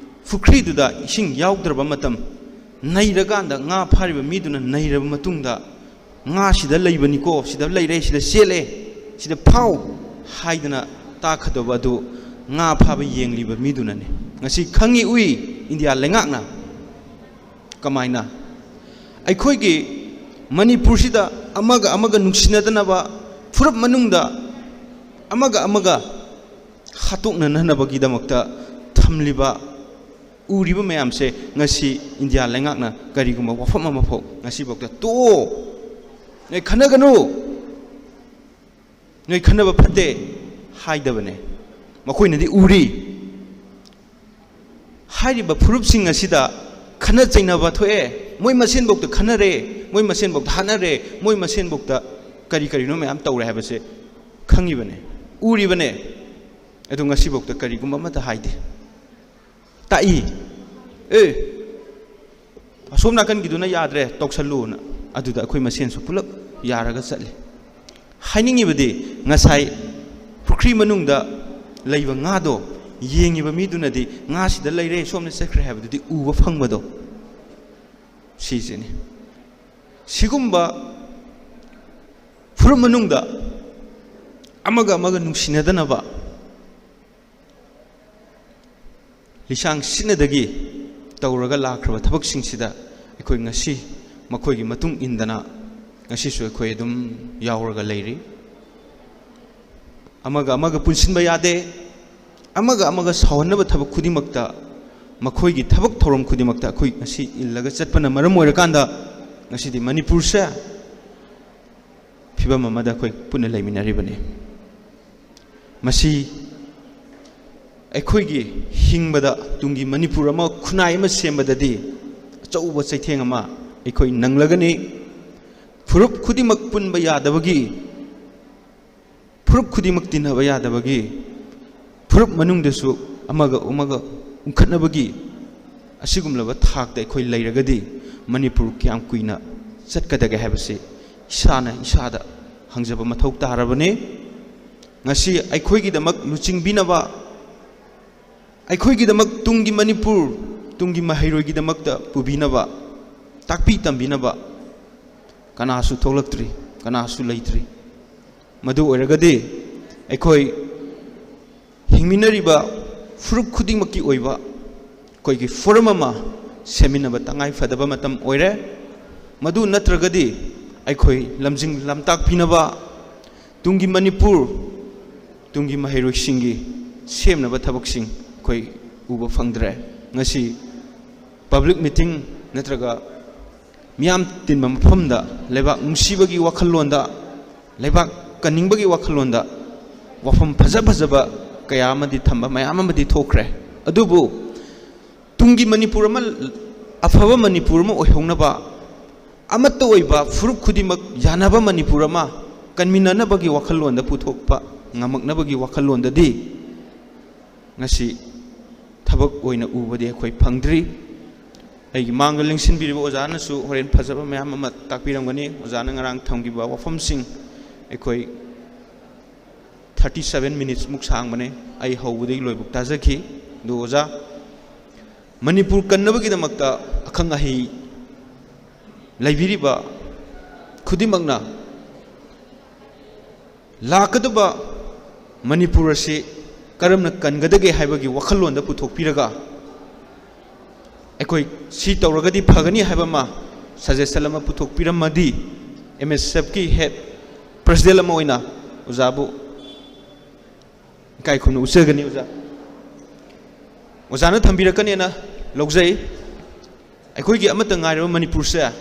ꯄꯨꯈ꯭ꯔꯤꯗꯨꯗ ꯏꯁꯤꯡ ꯌꯥꯎꯗ꯭ꯔꯕ ꯃꯇꯝ, ꯅꯩꯔꯀꯥꯟꯗ, ꯉꯥ ꯐꯥꯔꯤꯕ ꯃꯤꯗꯨꯅ ꯅꯩꯔꯕ ꯃꯇꯨꯡꯗ, "ꯉꯥ ꯁꯤꯗ ꯂꯩꯕꯅꯤꯀꯣ, ꯁꯤꯗ ꯂꯩꯔꯦ, ꯁꯤꯗ ꯆꯦꯜꯂꯦ, ꯁꯤꯗ ꯐꯥꯎ" ꯍꯥꯏꯗꯅ ꯇꯥꯛꯀꯗꯧꯕ ꯑꯗꯨ ꯉꯥ ꯐꯥꯕ ꯌꯦꯡꯂꯤꯕ ꯃꯤꯗꯨꯅꯅꯤ꯫ ꯉꯁꯤ ꯈꯪꯉꯤ ꯎꯏ ꯏꯟꯗꯤꯌꯥ ꯂꯩꯉꯥꯛꯅ꯫ ꯀꯃꯥꯏꯅ? ꯑꯩꯈꯣꯏꯒꯤ ꯃꯅꯤꯄꯨꯔꯁꯤꯗ ꯑꯃꯒ ꯑꯃꯒ ꯅꯨꯡꯁꯤꯅꯗꯅꯕ, ꯐꯨꯔꯨꯞ ꯃꯅꯨꯡꯗ ꯑꯃꯒ ꯑꯃꯒ ꯍꯥꯠꯇꯣꯛꯅꯅꯕꯒꯤꯗꯃꯛꯇ ꯊꯝꯂꯤꯕ, ꯎꯔꯤꯕ ꯃꯌꯥꯝꯁꯦ ꯉꯁꯤ ꯏꯟꯗꯤꯌꯥ ꯂꯩꯉꯥꯛꯅ ꯀꯔꯤꯒꯨꯝꯕ ꯋꯥꯐꯝ ꯑꯃꯐꯥꯎ ꯉꯁꯤꯐꯥꯎꯗ "ꯇꯣꯛꯑꯣ, ꯅꯣꯏ ꯈꯟꯅꯒꯅꯨ, ꯅꯣꯏ ꯈꯟꯅꯕ ꯐꯠꯇꯦ" ꯍꯥꯏꯗꯕꯅꯦ꯫ ꯃꯈꯣꯏꯅꯗꯤ ꯎꯔꯤ꯫ ꯍꯥꯏꯔꯤꯕ ꯐꯨꯔꯨꯞꯁꯤꯡ ꯑꯁꯤꯗ ꯈꯠꯅ ꯆꯩꯅꯕ ꯊꯣꯛꯑꯦ, ꯃꯣꯏ ꯃꯁꯦꯟꯐꯧꯗ ꯈꯠꯅꯔꯦ, ꯃꯣꯏ ꯃꯁꯦꯟꯐꯧꯗ ꯍꯥꯠꯅꯔꯦ, ꯃꯣꯏ ꯃꯁꯦꯟꯐꯧꯗ ꯀꯔꯤ ꯀꯔꯤꯅꯣ ꯃꯌꯥꯝ ꯇꯧꯔꯦ ꯍꯥꯏꯕꯁꯦ ꯈꯪꯉꯤꯕꯅꯦ, ꯎꯔꯤꯕꯅꯦ꯫ ꯑꯗꯨ ꯉꯁꯤꯐꯥꯎꯗ ꯀꯔꯤꯒꯨꯝꯕ ꯑꯃꯠꯇ ꯍꯥꯏꯗꯦ꯫ ꯇꯥꯛꯏ, "ꯑꯦ, ꯑꯁꯣꯝ ꯅꯥꯀꯟꯒꯤꯗꯨꯅ ꯌꯥꯗ꯭ꯔꯦ, ꯇꯧꯁꯜꯂꯨꯅ"꯫ ꯑꯗꯨꯗ ꯑꯩꯈꯣꯏ ꯃꯁꯦꯟꯁꯨ ꯄꯨꯂꯞ ꯌꯥꯔꯒ ꯆꯠꯂꯤ꯫ ꯍꯥꯏꯅꯤꯡꯉꯤꯕꯗꯤ, ꯉꯁꯥꯏ ꯄꯨꯈ꯭ꯔꯤ ꯃꯅꯨꯡꯗ ꯂꯩꯕ ꯉꯥꯗꯣ ꯌꯦꯡꯉꯤꯕ ꯃꯤꯗꯨꯅꯗꯤ "ꯉꯥꯁꯤꯗ ꯂꯩꯔꯦ, ꯁꯣꯝꯗ ꯆꯠꯈ꯭ꯔꯦ" ꯍꯥꯏꯕꯗꯨꯗꯤ ꯎꯕ ꯐꯪꯕꯗꯣ, ꯁꯤꯁꯤꯅꯤ꯫ ꯁꯤꯒꯨꯝꯕ ꯐꯨꯔꯨꯞ ꯃꯅꯨꯡꯗ ꯑꯃꯒ ꯑꯃꯒ ꯅꯨꯡꯁꯤꯅꯗꯅꯕ ꯂꯤꯁꯥꯡ ꯁꯤꯠꯅꯗꯒꯤ ꯇꯧꯔꯒ ꯂꯥꯛꯈ꯭ꯔꯕ ꯊꯕꯛꯁꯤꯡꯁꯤꯗ ꯑꯩꯈꯣꯏ ꯉꯁꯤ ꯃꯈꯣꯏꯒꯤ ꯃꯇꯨꯡ ꯏꯟꯗꯅ ꯉꯁꯤꯁꯨ ꯑꯩꯈꯣꯏ ꯑꯗꯨꯝ ꯌꯥꯎꯔꯒ ꯂꯩꯔꯤ꯫ ꯑꯃꯒ ꯑꯃꯒ ꯄꯨꯟꯁꯤꯟꯕ ꯌꯥꯗꯦ꯫ ꯑꯃꯒ ꯑꯃꯒ ꯁꯥꯎꯍꯟꯅꯕ ꯊꯕꯛ ꯈꯨꯗꯤꯡꯃꯛꯇ, ꯃꯈꯣꯏꯒꯤ ꯊꯕꯛ ꯊꯧꯔꯝ ꯈꯨꯗꯤꯡꯃꯛꯇ ꯑꯩꯈꯣꯏ ꯉꯁꯤ ꯏꯜꯂꯒ ꯆꯠꯄꯅ ꯃꯔꯝ ꯑꯣꯏꯔꯀꯥꯟꯗ ꯉꯁꯤꯗꯤ ꯃꯅꯤꯄꯨꯔꯁꯦ ꯐꯤꯕꯝ ꯑꯃꯗ ꯑꯩꯈꯣꯏ ꯄꯨꯟꯅ ꯂꯩꯃꯤꯟꯅꯔꯤꯕꯅꯤ꯫ ꯃꯁꯤ ꯑꯩꯈꯣꯏꯒꯤ ꯍꯤꯡꯕꯗ, ꯇꯨꯡꯒꯤ ꯃꯅꯤꯄꯨꯔ ꯑꯃ, ꯈꯨꯟꯅꯥꯏ ꯑꯃ ꯁꯦꯝꯕꯗꯗꯤ ꯑꯆꯧꯕ ꯆꯩꯊꯦꯡ ꯑꯃ ꯑꯩꯈꯣꯏ ꯅꯪꯂꯒꯅꯤ꯫ ꯐꯨꯔꯨꯞ ꯈꯨꯗꯤꯡꯃꯛ ꯄꯨꯟꯕ ꯌꯥꯗꯕꯒꯤ, ꯐꯨꯔꯨꯞ ꯈꯨꯗꯤꯡꯃꯛ ꯇꯤꯟꯅꯕ ꯌꯥꯗꯕꯒꯤ, ꯐꯨꯔꯨꯞ ꯃꯅꯨꯡꯗꯁꯨ ꯑꯃꯒ ꯑꯃꯒ ꯎꯪꯈꯠꯅꯕꯒꯤ ꯑꯁꯤꯒꯨꯝꯂꯕ ꯊꯥꯛꯇ ꯑꯩꯈꯣꯏ ꯂꯩꯔꯒꯗꯤ ꯃꯅꯤꯄꯨꯔ ꯀꯌꯥꯝ ꯀꯨꯏꯅ ꯆꯠꯀꯗꯒꯦ ꯍꯥꯏꯕꯁꯤ ꯏꯁꯥꯅ ꯏꯁꯥꯗ ꯍꯪꯖꯕ ꯃꯊꯧ ꯇꯥꯔꯕꯅꯤ꯫ ꯉꯁꯤ ꯑꯩꯈꯣꯏꯒꯤꯗꯃꯛ ꯂꯨꯆꯤꯡꯕꯤꯅꯕ, ꯑꯩꯈꯣꯏꯒꯤꯗꯃꯛ ꯇꯨꯡꯒꯤ ꯃꯅꯤꯄꯨꯔ, ꯇꯨꯡꯒꯤ ꯃꯍꯩꯔꯣꯏꯒꯤꯗꯃꯛꯇ ꯄꯨꯕꯤꯅꯕ, ꯇꯥꯛꯄꯤ ꯇꯝꯕꯤꯅꯕ ꯀꯅꯥꯁꯨ ꯊꯣꯛꯂꯛꯇ꯭ꯔꯤ, ꯀꯅꯥꯁꯨ ꯂꯩꯇ꯭ꯔꯤ꯫ ꯃꯗꯨ ꯑꯣꯏꯔꯒꯗꯤ ꯑꯩꯈꯣꯏ ꯍꯤꯡꯃꯤꯟꯅꯔꯤꯕ ꯐꯨꯔꯨꯞ ꯈꯨꯗꯤꯡꯃꯛꯀꯤ ꯑꯣꯏꯕ ꯑꯩꯈꯣꯏꯒꯤ ꯐꯣꯔꯝ ꯑꯃ ꯁꯦꯝꯃꯤꯟꯅꯕ ꯇꯉꯥꯏ ꯐꯗꯕ ꯃꯇꯝ ꯑꯣꯏꯔꯦ꯫ ꯃꯗꯨ ꯅꯠꯇ꯭ꯔꯒꯗꯤ ꯑꯩꯈꯣꯏ ꯂꯝꯖꯤꯡ ꯂꯝꯇꯥꯛꯄꯤꯅꯕ, ꯇꯨꯡꯒꯤ ꯃꯅꯤꯄꯨꯔ, ꯇꯨꯡꯒꯤ ꯃꯍꯩꯔꯣꯏꯁꯤꯡꯒꯤ ꯁꯦꯝꯅꯕ ꯊꯕꯛꯁꯤꯡ ꯑꯩꯈꯣꯏ ꯎꯕ ꯐꯪꯗ꯭ꯔꯦ꯫ ꯉꯁꯤ ꯄꯕ꯭ꯂꯤꯛ ꯃꯤꯇꯤꯡ ꯅꯠꯇ꯭ꯔꯒ ꯃꯤꯌꯥꯝ ꯇꯤꯟꯕ ꯃꯐꯝꯗ ꯂꯩꯕꯥꯛ ꯅꯨꯡꯁꯤꯕꯒꯤ ꯋꯥꯈꯜꯂꯣꯟꯗ, ꯂꯩꯕꯥꯛ ꯀꯟꯅꯤꯡꯕꯒꯤ ꯋꯥꯈꯜꯂꯣꯟꯗ ꯋꯥꯐꯝ ꯐꯖ ꯐꯖꯕ ꯀꯌꯥ ꯑꯃꯗꯤ ꯊꯝꯕ ꯃꯌꯥꯝ ꯑꯃꯗꯤ ꯊꯣꯛꯈ꯭ꯔꯦ꯫ ꯑꯗꯨꯕꯨ ꯇꯨꯡꯒꯤ ꯃꯅꯤꯄꯨꯔ ꯑꯃ, ꯑꯐꯕ ꯃꯅꯤꯄꯨꯔ ꯑꯃ ꯑꯣꯏꯍꯧꯅꯕ, ꯑꯃꯠꯇ ꯑꯣꯏꯕ ꯐꯨꯔꯨꯞ ꯈꯨꯗꯤꯡꯃꯛ ꯌꯥꯅꯕ ꯃꯅꯤꯄꯨꯔ ꯑꯃ ꯀꯟꯃꯤꯟꯅꯅꯕꯒꯤ ꯋꯥꯈꯜꯂꯣꯟꯗ ꯄꯨꯊꯣꯛꯄ ꯉꯝꯃꯛꯅꯕꯒꯤ ꯋꯥꯈꯜꯂꯣꯟꯗꯗꯤ ꯉꯁꯤ ꯊꯕꯛ ꯑꯣꯏꯅ ꯎꯕꯗꯤ ꯑꯩꯈꯣꯏ ꯐꯪꯗ꯭ꯔꯤ꯫ ꯑꯩꯒꯤ ꯃꯥꯡꯗ ꯂꯦꯡꯁꯤꯟꯕꯤꯔꯤꯕ ꯑꯣꯖꯥꯅꯁꯨ ꯍꯣꯔꯦꯟ ꯐꯖꯕ ꯃꯌꯥꯝ ꯑꯃ ꯇꯥꯛꯄꯤꯔꯝꯒꯅꯤ꯫ ꯑꯣꯖꯥꯅ ꯉꯔꯥꯡ ꯊꯝꯈꯤꯕ ꯋꯥꯐꯝꯁꯤꯡ ꯑꯩꯈꯣꯏ thirty seven minutes ꯃꯨꯛ ꯁꯥꯡꯕꯅꯦ꯫ ꯑꯩ ꯍꯧꯕꯗꯒꯤ ꯂꯣꯏꯕꯨꯛ ꯇꯥꯖꯈꯤ꯫ ꯑꯗꯨ ꯑꯣꯖꯥ, ꯃꯅꯤꯄꯨꯔ ꯀꯟꯅꯕꯒꯤꯗꯃꯛꯇ ꯑꯈꯪ ꯑꯍꯩ ꯂꯩꯕꯤꯔꯤꯕ ꯈꯨꯗꯤꯡꯃꯛꯅ ꯂꯥꯛꯀꯗꯕ ꯃꯅꯤꯄꯨꯔ ꯑꯁꯤ ꯀꯔꯝꯅ ꯀꯟꯒꯗꯒꯦ ꯍꯥꯏꯕꯒꯤ ꯋꯥꯈꯜꯂꯣꯟꯗ ꯄꯨꯊꯣꯛꯄꯤꯔꯒ, ꯑꯩꯈꯣꯏ ꯁꯤ ꯇꯧꯔꯒꯗꯤ ꯐꯒꯅꯤ ꯍꯥꯏꯕ ꯑꯃ, suggestion ꯑꯃ ꯄꯨꯊꯣꯛꯄꯤꯔꯝꯃꯗꯤ, M S F ꯀꯤ head president ꯑꯃ ꯑꯣꯏꯅ ꯑꯣꯖꯥꯕꯨ ꯏꯀꯥꯏ ꯈꯨꯝꯅ ꯎꯠꯆꯒꯅꯤ꯫ ꯑꯣꯖꯥ, ꯑꯣꯖꯥꯅ ꯊꯝꯕꯤꯔꯛꯀꯅꯦꯅ ꯂꯧꯖꯩ꯫ ꯑꯩꯈꯣꯏꯒꯤ ꯑꯃꯠꯇ ꯉꯥꯏꯔꯕ ꯃꯅꯤꯄꯨꯔꯁꯦ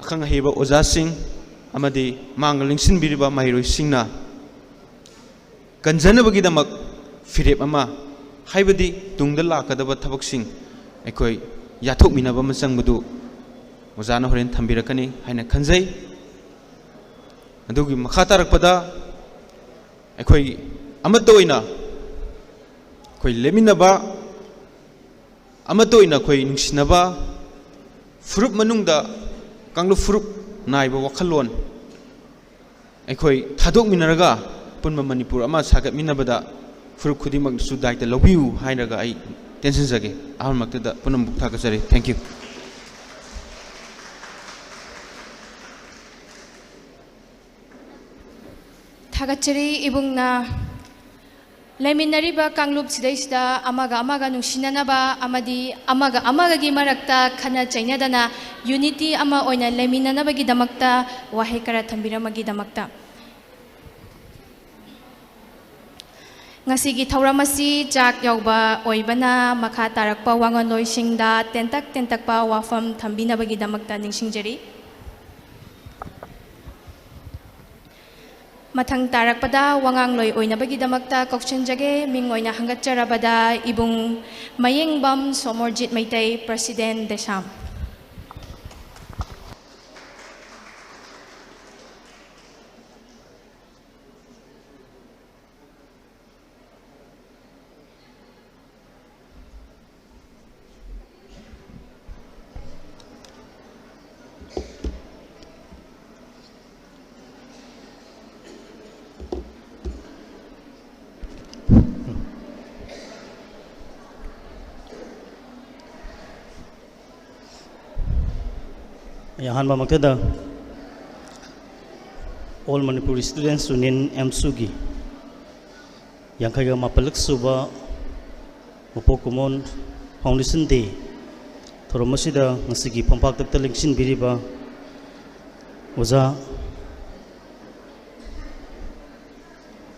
ꯑꯈꯪ ꯑꯍꯩꯕ ꯑꯣꯖꯥꯁꯤꯡ ꯑꯃꯗꯤ ꯃꯥꯡꯗ ꯂꯦꯡꯁꯤꯟꯕꯤꯔꯤꯕ ꯃꯍꯩꯔꯣꯏꯁꯤꯡꯅ ꯀꯟꯖꯅꯕꯒꯤꯗꯃꯛ ꯐꯤꯔꯦꯞ ꯑꯃ ꯍꯥꯏꯕꯗꯤ ꯇꯨꯡꯗ ꯂꯥꯛꯀꯗꯕ ꯊꯕꯛꯁꯤꯡ ꯑꯩꯈꯣꯏ ꯌꯥꯊꯣꯛꯃꯤꯟꯅꯕ ꯑꯃ ꯆꯪꯕꯗꯨ ꯑꯣꯖꯥꯅ ꯍꯣꯔꯦꯟ ꯊꯝꯕꯤꯔꯛꯀꯅꯤ ꯍꯥꯏꯅ ꯈꯟꯖꯩ꯫ ꯑꯗꯨꯒꯤ ꯃꯈꯥ ꯇꯥꯔꯛꯄꯗ ꯑꯩꯈꯣꯏ ꯑꯃꯠꯇ ꯑꯣꯏꯅ ꯑꯩꯈꯣꯏ ꯂꯦꯞꯃꯤꯟꯅꯕ, ꯑꯃꯠꯇ ꯑꯣꯏꯅ ꯑꯩꯈꯣꯏ ꯅꯨꯡꯁꯤꯅꯕ, ꯐꯨꯔꯨꯞ ꯃꯅꯨꯡꯗ ꯀꯥꯡꯂꯨꯞ ꯐꯨꯔꯨꯞ ꯅꯥꯏꯕ ꯋꯥꯈꯜꯂꯣꯟ ꯑꯩꯈꯣꯏ ꯊꯥꯗꯣꯛꯃꯤꯟꯅꯔꯒ ꯑꯄꯨꯟꯕ ꯃꯅꯤꯄꯨꯔ ꯑꯃ ꯁꯥꯒꯠꯃꯤꯟꯅꯕꯗ ꯐꯨꯔꯨꯞ ꯈꯨꯗꯤꯡꯃꯛꯅꯁꯨ ꯗꯥꯏꯇ ꯂꯧꯕꯤꯌꯨ ꯍꯥꯏꯔꯒ ꯑꯩ ꯇꯦꯟꯁꯤꯟꯖꯒꯦ꯫ ꯑꯍꯥꯟꯕꯃꯛꯇꯗ ꯄꯨꯝꯅꯃꯛ ꯊꯥꯒꯠꯆꯔꯤ꯫ Thank you꯫ ꯊꯥꯒꯠꯆꯔꯤ ꯏꯕꯨꯡꯅ꯫ ꯂꯩꯃꯤꯟꯅꯔꯤꯕ ꯀꯥꯡꯂꯨꯞ ꯁꯤꯗꯩꯁꯤꯗ ꯑꯃꯒ ꯑꯃꯒ ꯅꯨꯡꯁꯤꯅꯅꯕ ꯑꯃꯗꯤ ꯑꯃꯒ ꯑꯃꯒꯒꯤ ꯃꯔꯛꯇ ꯈꯠꯅ ꯆꯩꯅꯗꯅ unity ꯑꯃ ꯑꯣꯏꯅ ꯂꯩꯃꯤꯟꯅꯅꯕꯒꯤꯗꯃꯛꯇ ꯋꯥꯍꯩ ꯈꯔ ꯊꯝꯕꯤꯔꯝꯕꯒꯤꯗꯃꯛꯇ꯫ ꯉꯁꯤꯒꯤ ꯊꯧꯔꯝ ꯑꯁꯤ ꯆꯥꯛ ꯌꯧꯕ ꯑꯣꯏꯕꯅ ꯃꯈꯥ ꯇꯥꯔꯛꯄ ꯋꯥꯉꯣꯟꯂꯣꯏꯁꯤꯡꯗ ꯇꯦꯟꯇꯛ ꯇꯦꯟꯇꯛꯄ ꯋꯥꯐꯝ ꯊꯝꯕꯤꯅꯕꯒꯤꯗꯃꯛꯇ ꯅꯤꯡꯁꯤꯡꯖꯔꯤ꯫ ꯃꯊꯪ ꯇꯥꯔꯛꯄꯗ ꯋꯥꯉꯥꯡꯂꯣꯏ ꯑꯣꯏꯅꯕꯒꯤꯗꯃꯛꯇ ꯀꯧꯁꯤꯟꯖꯒꯦ꯫ ꯃꯤꯡ ꯑꯣꯏꯅ ꯍꯪꯒꯠꯆꯔꯕꯗ ꯏꯕꯨꯡ ꯃꯌꯦꯡꯕꯝ ꯁꯣꯃꯣꯔꯖꯤꯠ ꯃꯩꯇꯩ, President ꯗꯦꯁꯥꯝ꯫ ꯑꯩ ꯑꯍꯥꯟꯕꯃꯛꯇꯗ All Manipur Students Union, ꯑꯦꯝꯁꯨꯒꯤ ꯌꯥꯡꯈꯩꯒ ꯃꯥꯄꯜꯂꯛ ꯁꯨꯕ ꯃꯄꯣꯛ ꯀꯨꯝꯑꯣꯟ Foundation Day ꯊꯧꯔꯝ ꯑꯁꯤꯗ ꯉꯁꯤꯒꯤ ꯐꯝꯄꯥꯛꯇꯛꯇ ꯂꯦꯡꯁꯤꯟꯕꯤꯔꯤꯕ ꯑꯣꯖꯥ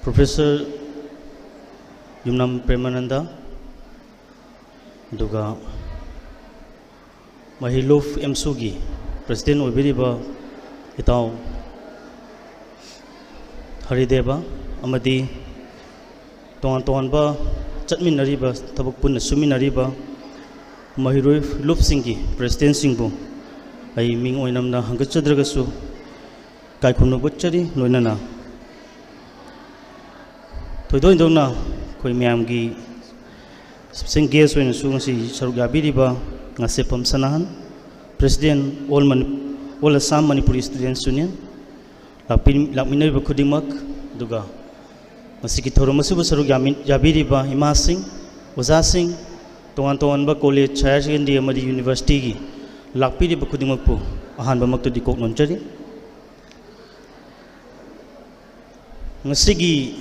Professor ꯌꯨꯝꯅꯥꯝ ꯄ꯭ꯔꯦꯃꯥꯅꯟꯗ, ꯑꯗꯨꯒ ꯃꯍꯤꯂꯨꯐ ꯑꯦꯝꯁꯨꯒꯤ President ꯑꯣꯏꯕꯤꯔꯤꯕ ꯏꯇꯥꯎ ꯍꯔꯤꯗꯦꯕ ꯑꯃꯗꯤ ꯇꯣꯉꯥꯟ ꯇꯣꯉꯥꯟꯕ ꯆꯠꯃꯤꯟꯅꯔꯤꯕ, ꯊꯕꯛ ꯄꯨꯟꯅ ꯁꯨꯃꯤꯟꯅꯔꯤꯕ ꯃꯍꯩꯔꯣꯏ ꯂꯨꯞꯁꯤꯡꯒꯤ ꯄ꯭ꯔꯦꯁꯤꯗꯦꯟꯁꯤꯡꯕꯨ ꯑꯩ ꯃꯤꯡ ꯑꯣꯏꯅꯝꯅ ꯍꯪꯒꯠꯆꯗ꯭ꯔꯒꯁꯨ ꯏꯀꯥꯏ ꯈꯨꯝꯅꯕ ꯎꯠꯆꯔꯤ꯫ ꯂꯣꯏꯅꯅ ꯊꯣꯏꯗꯣꯛ ꯍꯦꯟꯗꯣꯛꯅ ꯑꯩꯈꯣꯏ ꯃꯌꯥꯝꯒꯤ ꯁ꯭ꯄꯦꯁꯦꯜ ꯒꯦꯁ ꯑꯣꯏꯅꯁꯨ ꯉꯁꯤ ꯁꯔꯨꯛ ꯌꯥꯕꯤꯔꯤꯕ ꯉꯥꯁꯦꯞꯄꯝ ꯁꯅꯥꯍꯟ, ꯄ꯭ꯔꯦꯁꯤꯗꯦꯟ, ꯑꯣꯜ ꯃꯅꯤ-, all Assam Manipuri students union, ꯂꯥꯛꯄꯤ-, ꯂꯥꯛꯃꯤꯟꯅꯔꯤꯕ ꯈꯨꯗꯤꯡꯃꯛ, ꯑꯗꯨꯒ ꯉꯁꯤꯒꯤ ꯊꯧꯔꯝ ꯑꯁꯤꯕꯨ ꯁꯔꯨꯛ ꯌꯥꯃꯤ-, ꯌꯥꯕꯤꯔꯤꯕ ꯏꯃꯥꯁꯤꯡ, ꯑꯣꯖꯥꯁꯤꯡ, ꯇꯣꯉꯥꯟ ꯇꯣꯉꯥꯟꯕ ꯀꯣꯂꯦꯖ, ꯍꯥꯌꯔ ꯁꯦꯀꯦꯟꯗꯔꯤ ꯑꯃꯗꯤ ꯌꯨꯅꯤꯚꯔꯁꯤꯇꯤꯒꯤ ꯂꯥꯛꯄꯤꯔꯤꯕ ꯈꯨꯗꯤꯡꯃꯛꯄꯨ ꯑꯍꯥꯟꯕꯃꯛꯇꯗꯤ ꯀꯣꯛ ꯅꯣꯟꯖꯔꯤ꯫ ꯉꯁꯤꯒꯤ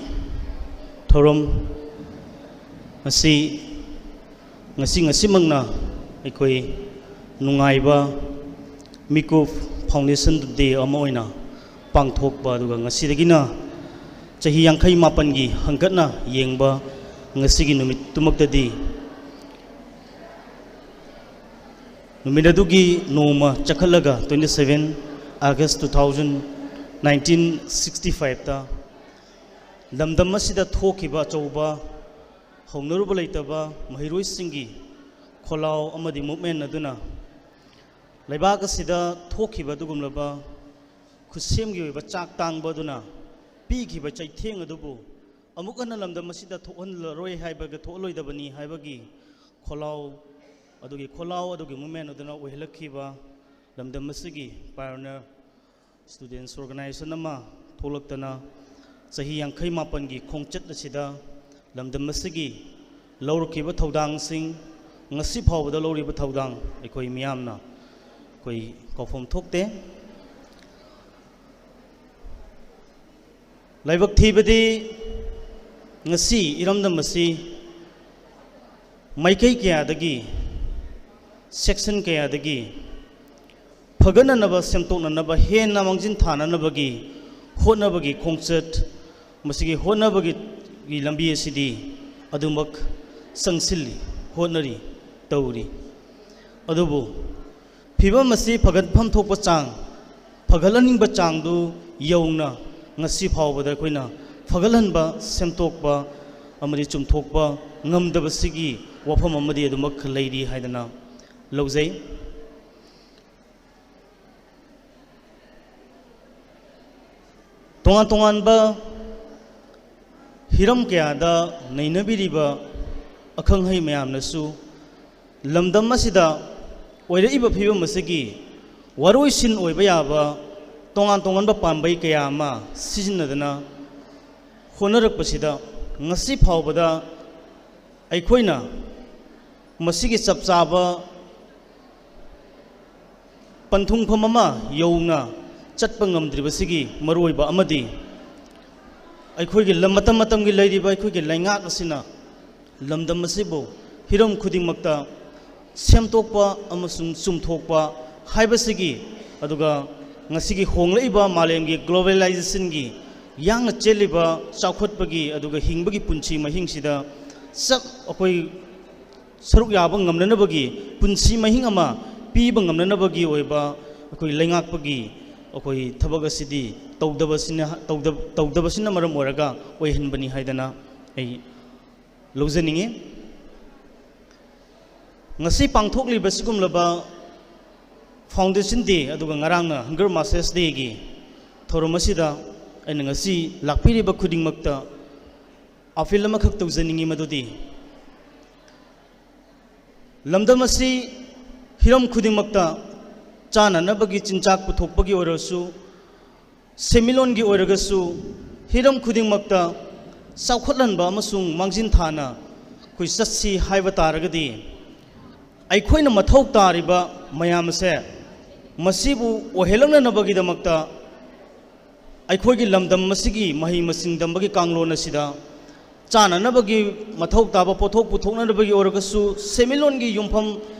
ꯊꯧꯔꯝ ꯑꯁꯤ ꯉꯁꯤ, ꯉꯁꯤꯃꯛꯅ ꯑꯩꯈꯣꯏ ꯅꯨꯡꯉꯥꯏꯕ ꯃꯤꯀꯨꯞ ꯐꯥꯎꯟꯗꯦꯁꯟ ꯗꯦ ꯑꯃ ꯑꯣꯏꯅ ꯄꯥꯡꯊꯣꯛꯄ, ꯑꯗꯨꯒ ꯉꯁꯤꯗꯒꯤꯅ ꯆꯍꯤ ꯌꯥꯡꯈꯩ ꯃꯥꯄꯟꯒꯤ ꯍꯪꯒꯠꯅ ꯌꯦꯡꯕ ꯉꯁꯤꯒꯤ ꯅꯨꯃꯤꯠꯇꯨꯃꯛꯇꯗꯤ, ꯅꯨꯃꯤꯠ ꯑꯗꯨꯒꯤ ꯅꯣꯡꯃ ꯆꯈꯠꯂꯒ twenty seven August two thousand nineteen sixty fiveꯇ ꯂꯝꯗꯝ ꯑꯁꯤꯗ ꯊꯣꯛꯈꯤꯕ ꯑꯆꯧꯕ ꯍꯧꯅꯔꯨꯕ ꯂꯩꯇꯕ ꯃꯍꯩꯔꯣꯏꯁꯤꯡꯒꯤ ꯈꯣꯜꯂꯥꯎ ꯑꯃꯗꯤ ꯃꯨꯞꯃꯦꯟ ꯑꯗꯨꯅ ꯂꯩꯕꯥꯛ ꯑꯁꯤꯗ ꯊꯣꯛꯈꯤꯕ ꯑꯗꯨꯒꯨꯝꯂꯕ ꯈꯨꯠꯁꯦꯝꯒꯤ ꯑꯣꯏꯕ ꯆꯥꯛ ꯇꯥꯡꯕ ꯑꯗꯨꯅ ꯄꯤꯈꯤꯕ ꯆꯩꯊꯦꯡ ꯑꯗꯨꯕꯨ ꯑꯃꯨꯛ ꯍꯟꯅ ꯂꯝꯗꯝ ꯑꯁꯤꯗ ꯊꯣꯛꯍꯜꯂꯔꯣꯏ ꯍꯥꯏꯕꯒ, ꯊꯣꯛꯍꯜꯂꯣꯏꯗꯕꯅꯤ ꯍꯥꯏꯕꯒꯤ ꯈꯣꯜꯂꯥꯎ ꯑꯗꯨꯒꯤ, ꯈꯣꯜꯂꯥꯎ ꯑꯗꯨꯒꯤ ꯃꯨꯞꯃꯦꯟ ꯑꯗꯨꯅ ꯑꯣꯏꯍꯜꯂꯛꯈꯤꯕ ꯂꯝꯗꯝ ꯑꯁꯤꯒꯤ ꯄꯥꯏꯑꯣꯅꯤꯌꯔ ꯁ꯭ꯇꯨꯗꯦꯟꯁ ꯑꯣꯔꯒꯅꯥꯏꯖꯦꯁꯟ ꯑꯃ ꯊꯣꯛꯂꯛꯇꯅ ꯆꯍꯤ ꯌꯥꯡꯈꯩ ꯃꯥꯄꯟꯒꯤ ꯈꯣꯡꯆꯠ ꯑꯁꯤꯗ ꯂꯝꯗꯝ ꯑꯁꯤꯒꯤ ꯂꯧꯔꯛꯈꯤꯕ ꯊꯧꯗꯥꯡꯁꯤꯡ, ꯉꯁꯤ ꯐꯥꯎꯕꯗ ꯂꯧꯔꯤꯕ ꯊꯧꯗꯥꯡ ꯑꯩꯈꯣꯏ ꯃꯤꯌꯥꯝꯅ ꯑꯩꯈꯣꯏ ꯀꯥꯎꯐꯝ ꯊꯣꯛꯇꯦ꯫ ꯂꯥꯏꯕꯛ ꯊꯤꯕꯗꯤ ꯉꯁꯤ ꯏꯔꯝꯗꯝ ꯑꯁꯤ ꯃꯥꯏꯀꯩ ꯀꯌꯥꯗꯒꯤ, ꯁꯦꯛꯁꯟ ꯀꯌꯥꯗꯒꯤ ꯐꯒꯠꯅꯅꯕ, ꯁꯦꯝꯗꯣꯛꯅꯅꯕ, ꯍꯦꯟꯅ ꯃꯥꯡꯖꯤꯟ ꯊꯥꯅꯅꯕꯒꯤ ꯍꯣꯠꯅꯕꯒꯤ ꯈꯣꯡꯆꯠ, ꯃꯁꯤꯒꯤ ꯍꯣꯠꯅꯕꯒꯤ ꯂꯝꯕꯤ ꯑꯁꯤꯗꯤ ꯑꯗꯨꯃꯛ ꯆꯪꯁꯤꯜꯂꯤ, ꯍꯣꯠꯅꯔꯤ, ꯇꯧꯔꯤ꯫ ꯑꯗꯨꯕꯨ ꯐꯤꯕꯝ ꯑꯁꯤ ꯐꯒꯠꯐꯝ ꯊꯣꯛꯄ ꯆꯥꯡ, ꯐꯒꯠꯍꯟꯅꯤꯡꯕ ꯆꯥꯡꯗꯨ ꯌꯧꯅ ꯉꯁꯤ ꯐꯥꯎꯕꯗ ꯑꯩꯈꯣꯏꯅ ꯐꯒꯠꯍꯟꯕ, ꯁꯦꯝꯗꯣꯛꯄ ꯑꯃꯗꯤ ꯆꯨꯝꯊꯣꯛꯄ ꯉꯝꯗꯕꯁꯤꯒꯤ ꯋꯥꯐꯝ ꯑꯃꯗꯤ ꯑꯗꯨꯃꯛ ꯂꯩꯔꯤ ꯍꯥꯏꯗꯅ ꯂꯧꯖꯩ꯫ ꯇꯣꯉꯥꯟ ꯇꯣꯉꯥꯟꯕ ꯍꯤꯔꯝ ꯀꯌꯥꯗ ꯅꯩꯅꯕꯤꯔꯤꯕ ꯑꯈꯪ ꯑꯍꯩ ꯃꯌꯥꯝꯅꯁꯨ ꯂꯝꯗꯝ ꯑꯁꯤꯗ ꯑꯣꯏꯔꯛꯏꯕ ꯐꯤꯕꯝ ꯑꯁꯤꯒꯤ ꯋꯥꯔꯣꯏꯁꯤꯟ ꯑꯣꯏꯕ ꯌꯥꯕ ꯇꯣꯉꯥꯟ ꯇꯣꯉꯥꯟꯕ ꯄꯥꯝꯕꯩ ꯀꯌꯥ ꯑꯃ ꯁꯤꯖꯤꯟꯅꯗꯅ ꯍꯣꯠꯅꯔꯛꯄꯁꯤꯗ, ꯉꯁꯤ ꯐꯥꯎꯕꯗ ꯑꯩꯈꯣꯏꯅ ꯃꯁꯤꯒꯤ ꯆꯞ ꯆꯥꯕ ꯄꯟꯊꯨꯡꯐꯝ ꯑꯃ ꯌꯧꯅ ꯆꯠꯄ ꯉꯝꯗ꯭ꯔꯤꯕꯁꯤꯒꯤ ꯃꯔꯨꯑꯣꯏꯕ ꯑꯃꯗꯤ, ꯑꯩꯈꯣꯏꯒꯤ ꯂꯝ, ꯃꯇꯝ ꯃꯇꯝꯒꯤ ꯂꯩꯔꯤꯕ ꯑꯩꯈꯣꯏꯒꯤ ꯂꯩꯉꯥꯛ ꯑꯁꯤꯅ ꯂꯝꯗꯝ ꯑꯁꯤꯕꯨ ꯍꯤꯔꯝ ꯈꯨꯗꯤꯡꯃꯛꯇ ꯁꯦꯝꯗꯣꯛꯄ ꯑꯃꯁꯨꯡ ꯆꯨꯝꯊꯣꯛꯄ ꯍꯥꯏꯕꯁꯤꯒꯤ, ꯑꯗꯨꯒ ꯉꯁꯤꯒꯤ ꯍꯣꯡꯂꯛꯏꯕ ꯃꯥꯂꯦꯝꯒꯤ globalizationꯒꯤ ꯌꯥꯡꯅ ꯆꯦꯜꯂꯤꯕ ꯆꯥꯎꯈꯠꯄꯒꯤ ꯑꯗꯨꯒ ꯍꯤꯡꯕꯒꯤ ꯄꯨꯟꯁꯤ ꯃꯍꯤꯡꯁꯤꯗ ꯆꯞ ꯑꯩꯈꯣꯏ ꯁꯔꯨꯛ ꯌꯥꯕ ꯉꯝꯅꯅꯕꯒꯤ, ꯄꯨꯟꯁꯤ ꯃꯍꯤꯡ ꯑꯃ ꯄꯤꯕ ꯉꯝꯅꯅꯕꯒꯤ ꯑꯣꯏꯕ ꯑꯩꯈꯣꯏ ꯂꯩꯉꯥꯛꯄꯒꯤ ꯑꯩꯈꯣꯏ ꯊꯕꯛ ꯑꯁꯤꯗꯤ ꯇꯧꯗꯕꯁꯤꯅ, ꯇꯧꯗ-, ꯇꯧꯗꯕꯁꯤꯅ ꯃꯔꯝ ꯑꯣꯏꯔꯒ ꯑꯣꯏꯍꯟꯕꯅꯤ ꯍꯥꯏꯗꯅ ꯑꯩ ꯂꯧꯖꯅꯤꯡꯏ꯫ ꯉꯁꯤ ꯄꯥꯡꯊꯣꯛꯂꯤꯕ ꯁꯤꯒꯨꯝꯂꯕ Foundation Day ꯑꯗꯨꯒ ꯉꯔꯥꯡꯅ Hunger Masters Dayꯒꯤ ꯊꯧꯔꯝ ꯑꯁꯤꯗ ꯑꯩꯅ ꯉꯁꯤ ꯂꯥꯛꯄꯤꯔꯤꯕ ꯈꯨꯗꯤꯡꯃꯛꯇ appeal ꯑꯃꯈꯛ ꯇꯧꯖꯅꯤꯡꯏ, ꯃꯗꯨꯗꯤ ꯂꯝꯗꯝ ꯑꯁꯤ ꯍꯤꯔꯝ ꯈꯨꯗꯤꯡꯃꯛꯇ ꯆꯥꯅꯅꯕꯒꯤ ꯆꯤꯟꯖꯥꯛ ꯄꯨꯊꯣꯛꯄꯒꯤ ꯑꯣꯏꯔꯁꯨ, ꯁꯦꯟꯃꯤꯠꯂꯣꯟꯒꯤ ꯑꯣꯏꯔꯒꯁꯨ, ꯍꯤꯔꯝ ꯈꯨꯗꯤꯡꯃꯛꯇ ꯆꯥꯎꯈꯠꯍꯟꯕ ꯑꯃꯁꯨꯡ ꯃꯥꯡꯖꯤꯟ ꯊꯥꯅ ꯑꯩꯈꯣꯏ ꯆꯠꯁꯤ ꯍꯥꯏꯕ ꯇꯥꯔꯒꯗꯤ, ꯑꯩꯈꯣꯏꯅ ꯃꯊꯧ ꯇꯥꯔꯤꯕ ꯃꯌꯥꯝ ꯑꯁꯦ ꯃꯁꯤꯕꯨ ꯑꯣꯏꯍꯜꯂꯛꯅꯅꯕꯒꯤꯗꯃꯛꯇ ꯑꯩꯈꯣꯏꯒꯤ ꯂꯝꯗꯝ ꯑꯁꯤꯒꯤ ꯃꯍꯩ ꯃꯁꯤꯡ ꯇꯝꯕꯒꯤ ꯀꯥꯡꯂꯣꯟ ꯑꯁꯤꯗ ꯆꯥꯅꯅꯕꯒꯤ ꯃꯊꯧ ꯇꯥꯕ ꯄꯣꯠꯊꯣꯛ ꯄꯨꯊꯣꯛꯅꯅꯕꯒꯤ ꯑꯣꯏꯔꯒꯁꯨ, ꯁꯦꯟꯃꯤꯠꯂꯣꯟꯒꯤ ꯌꯨꯝꯐꯝ,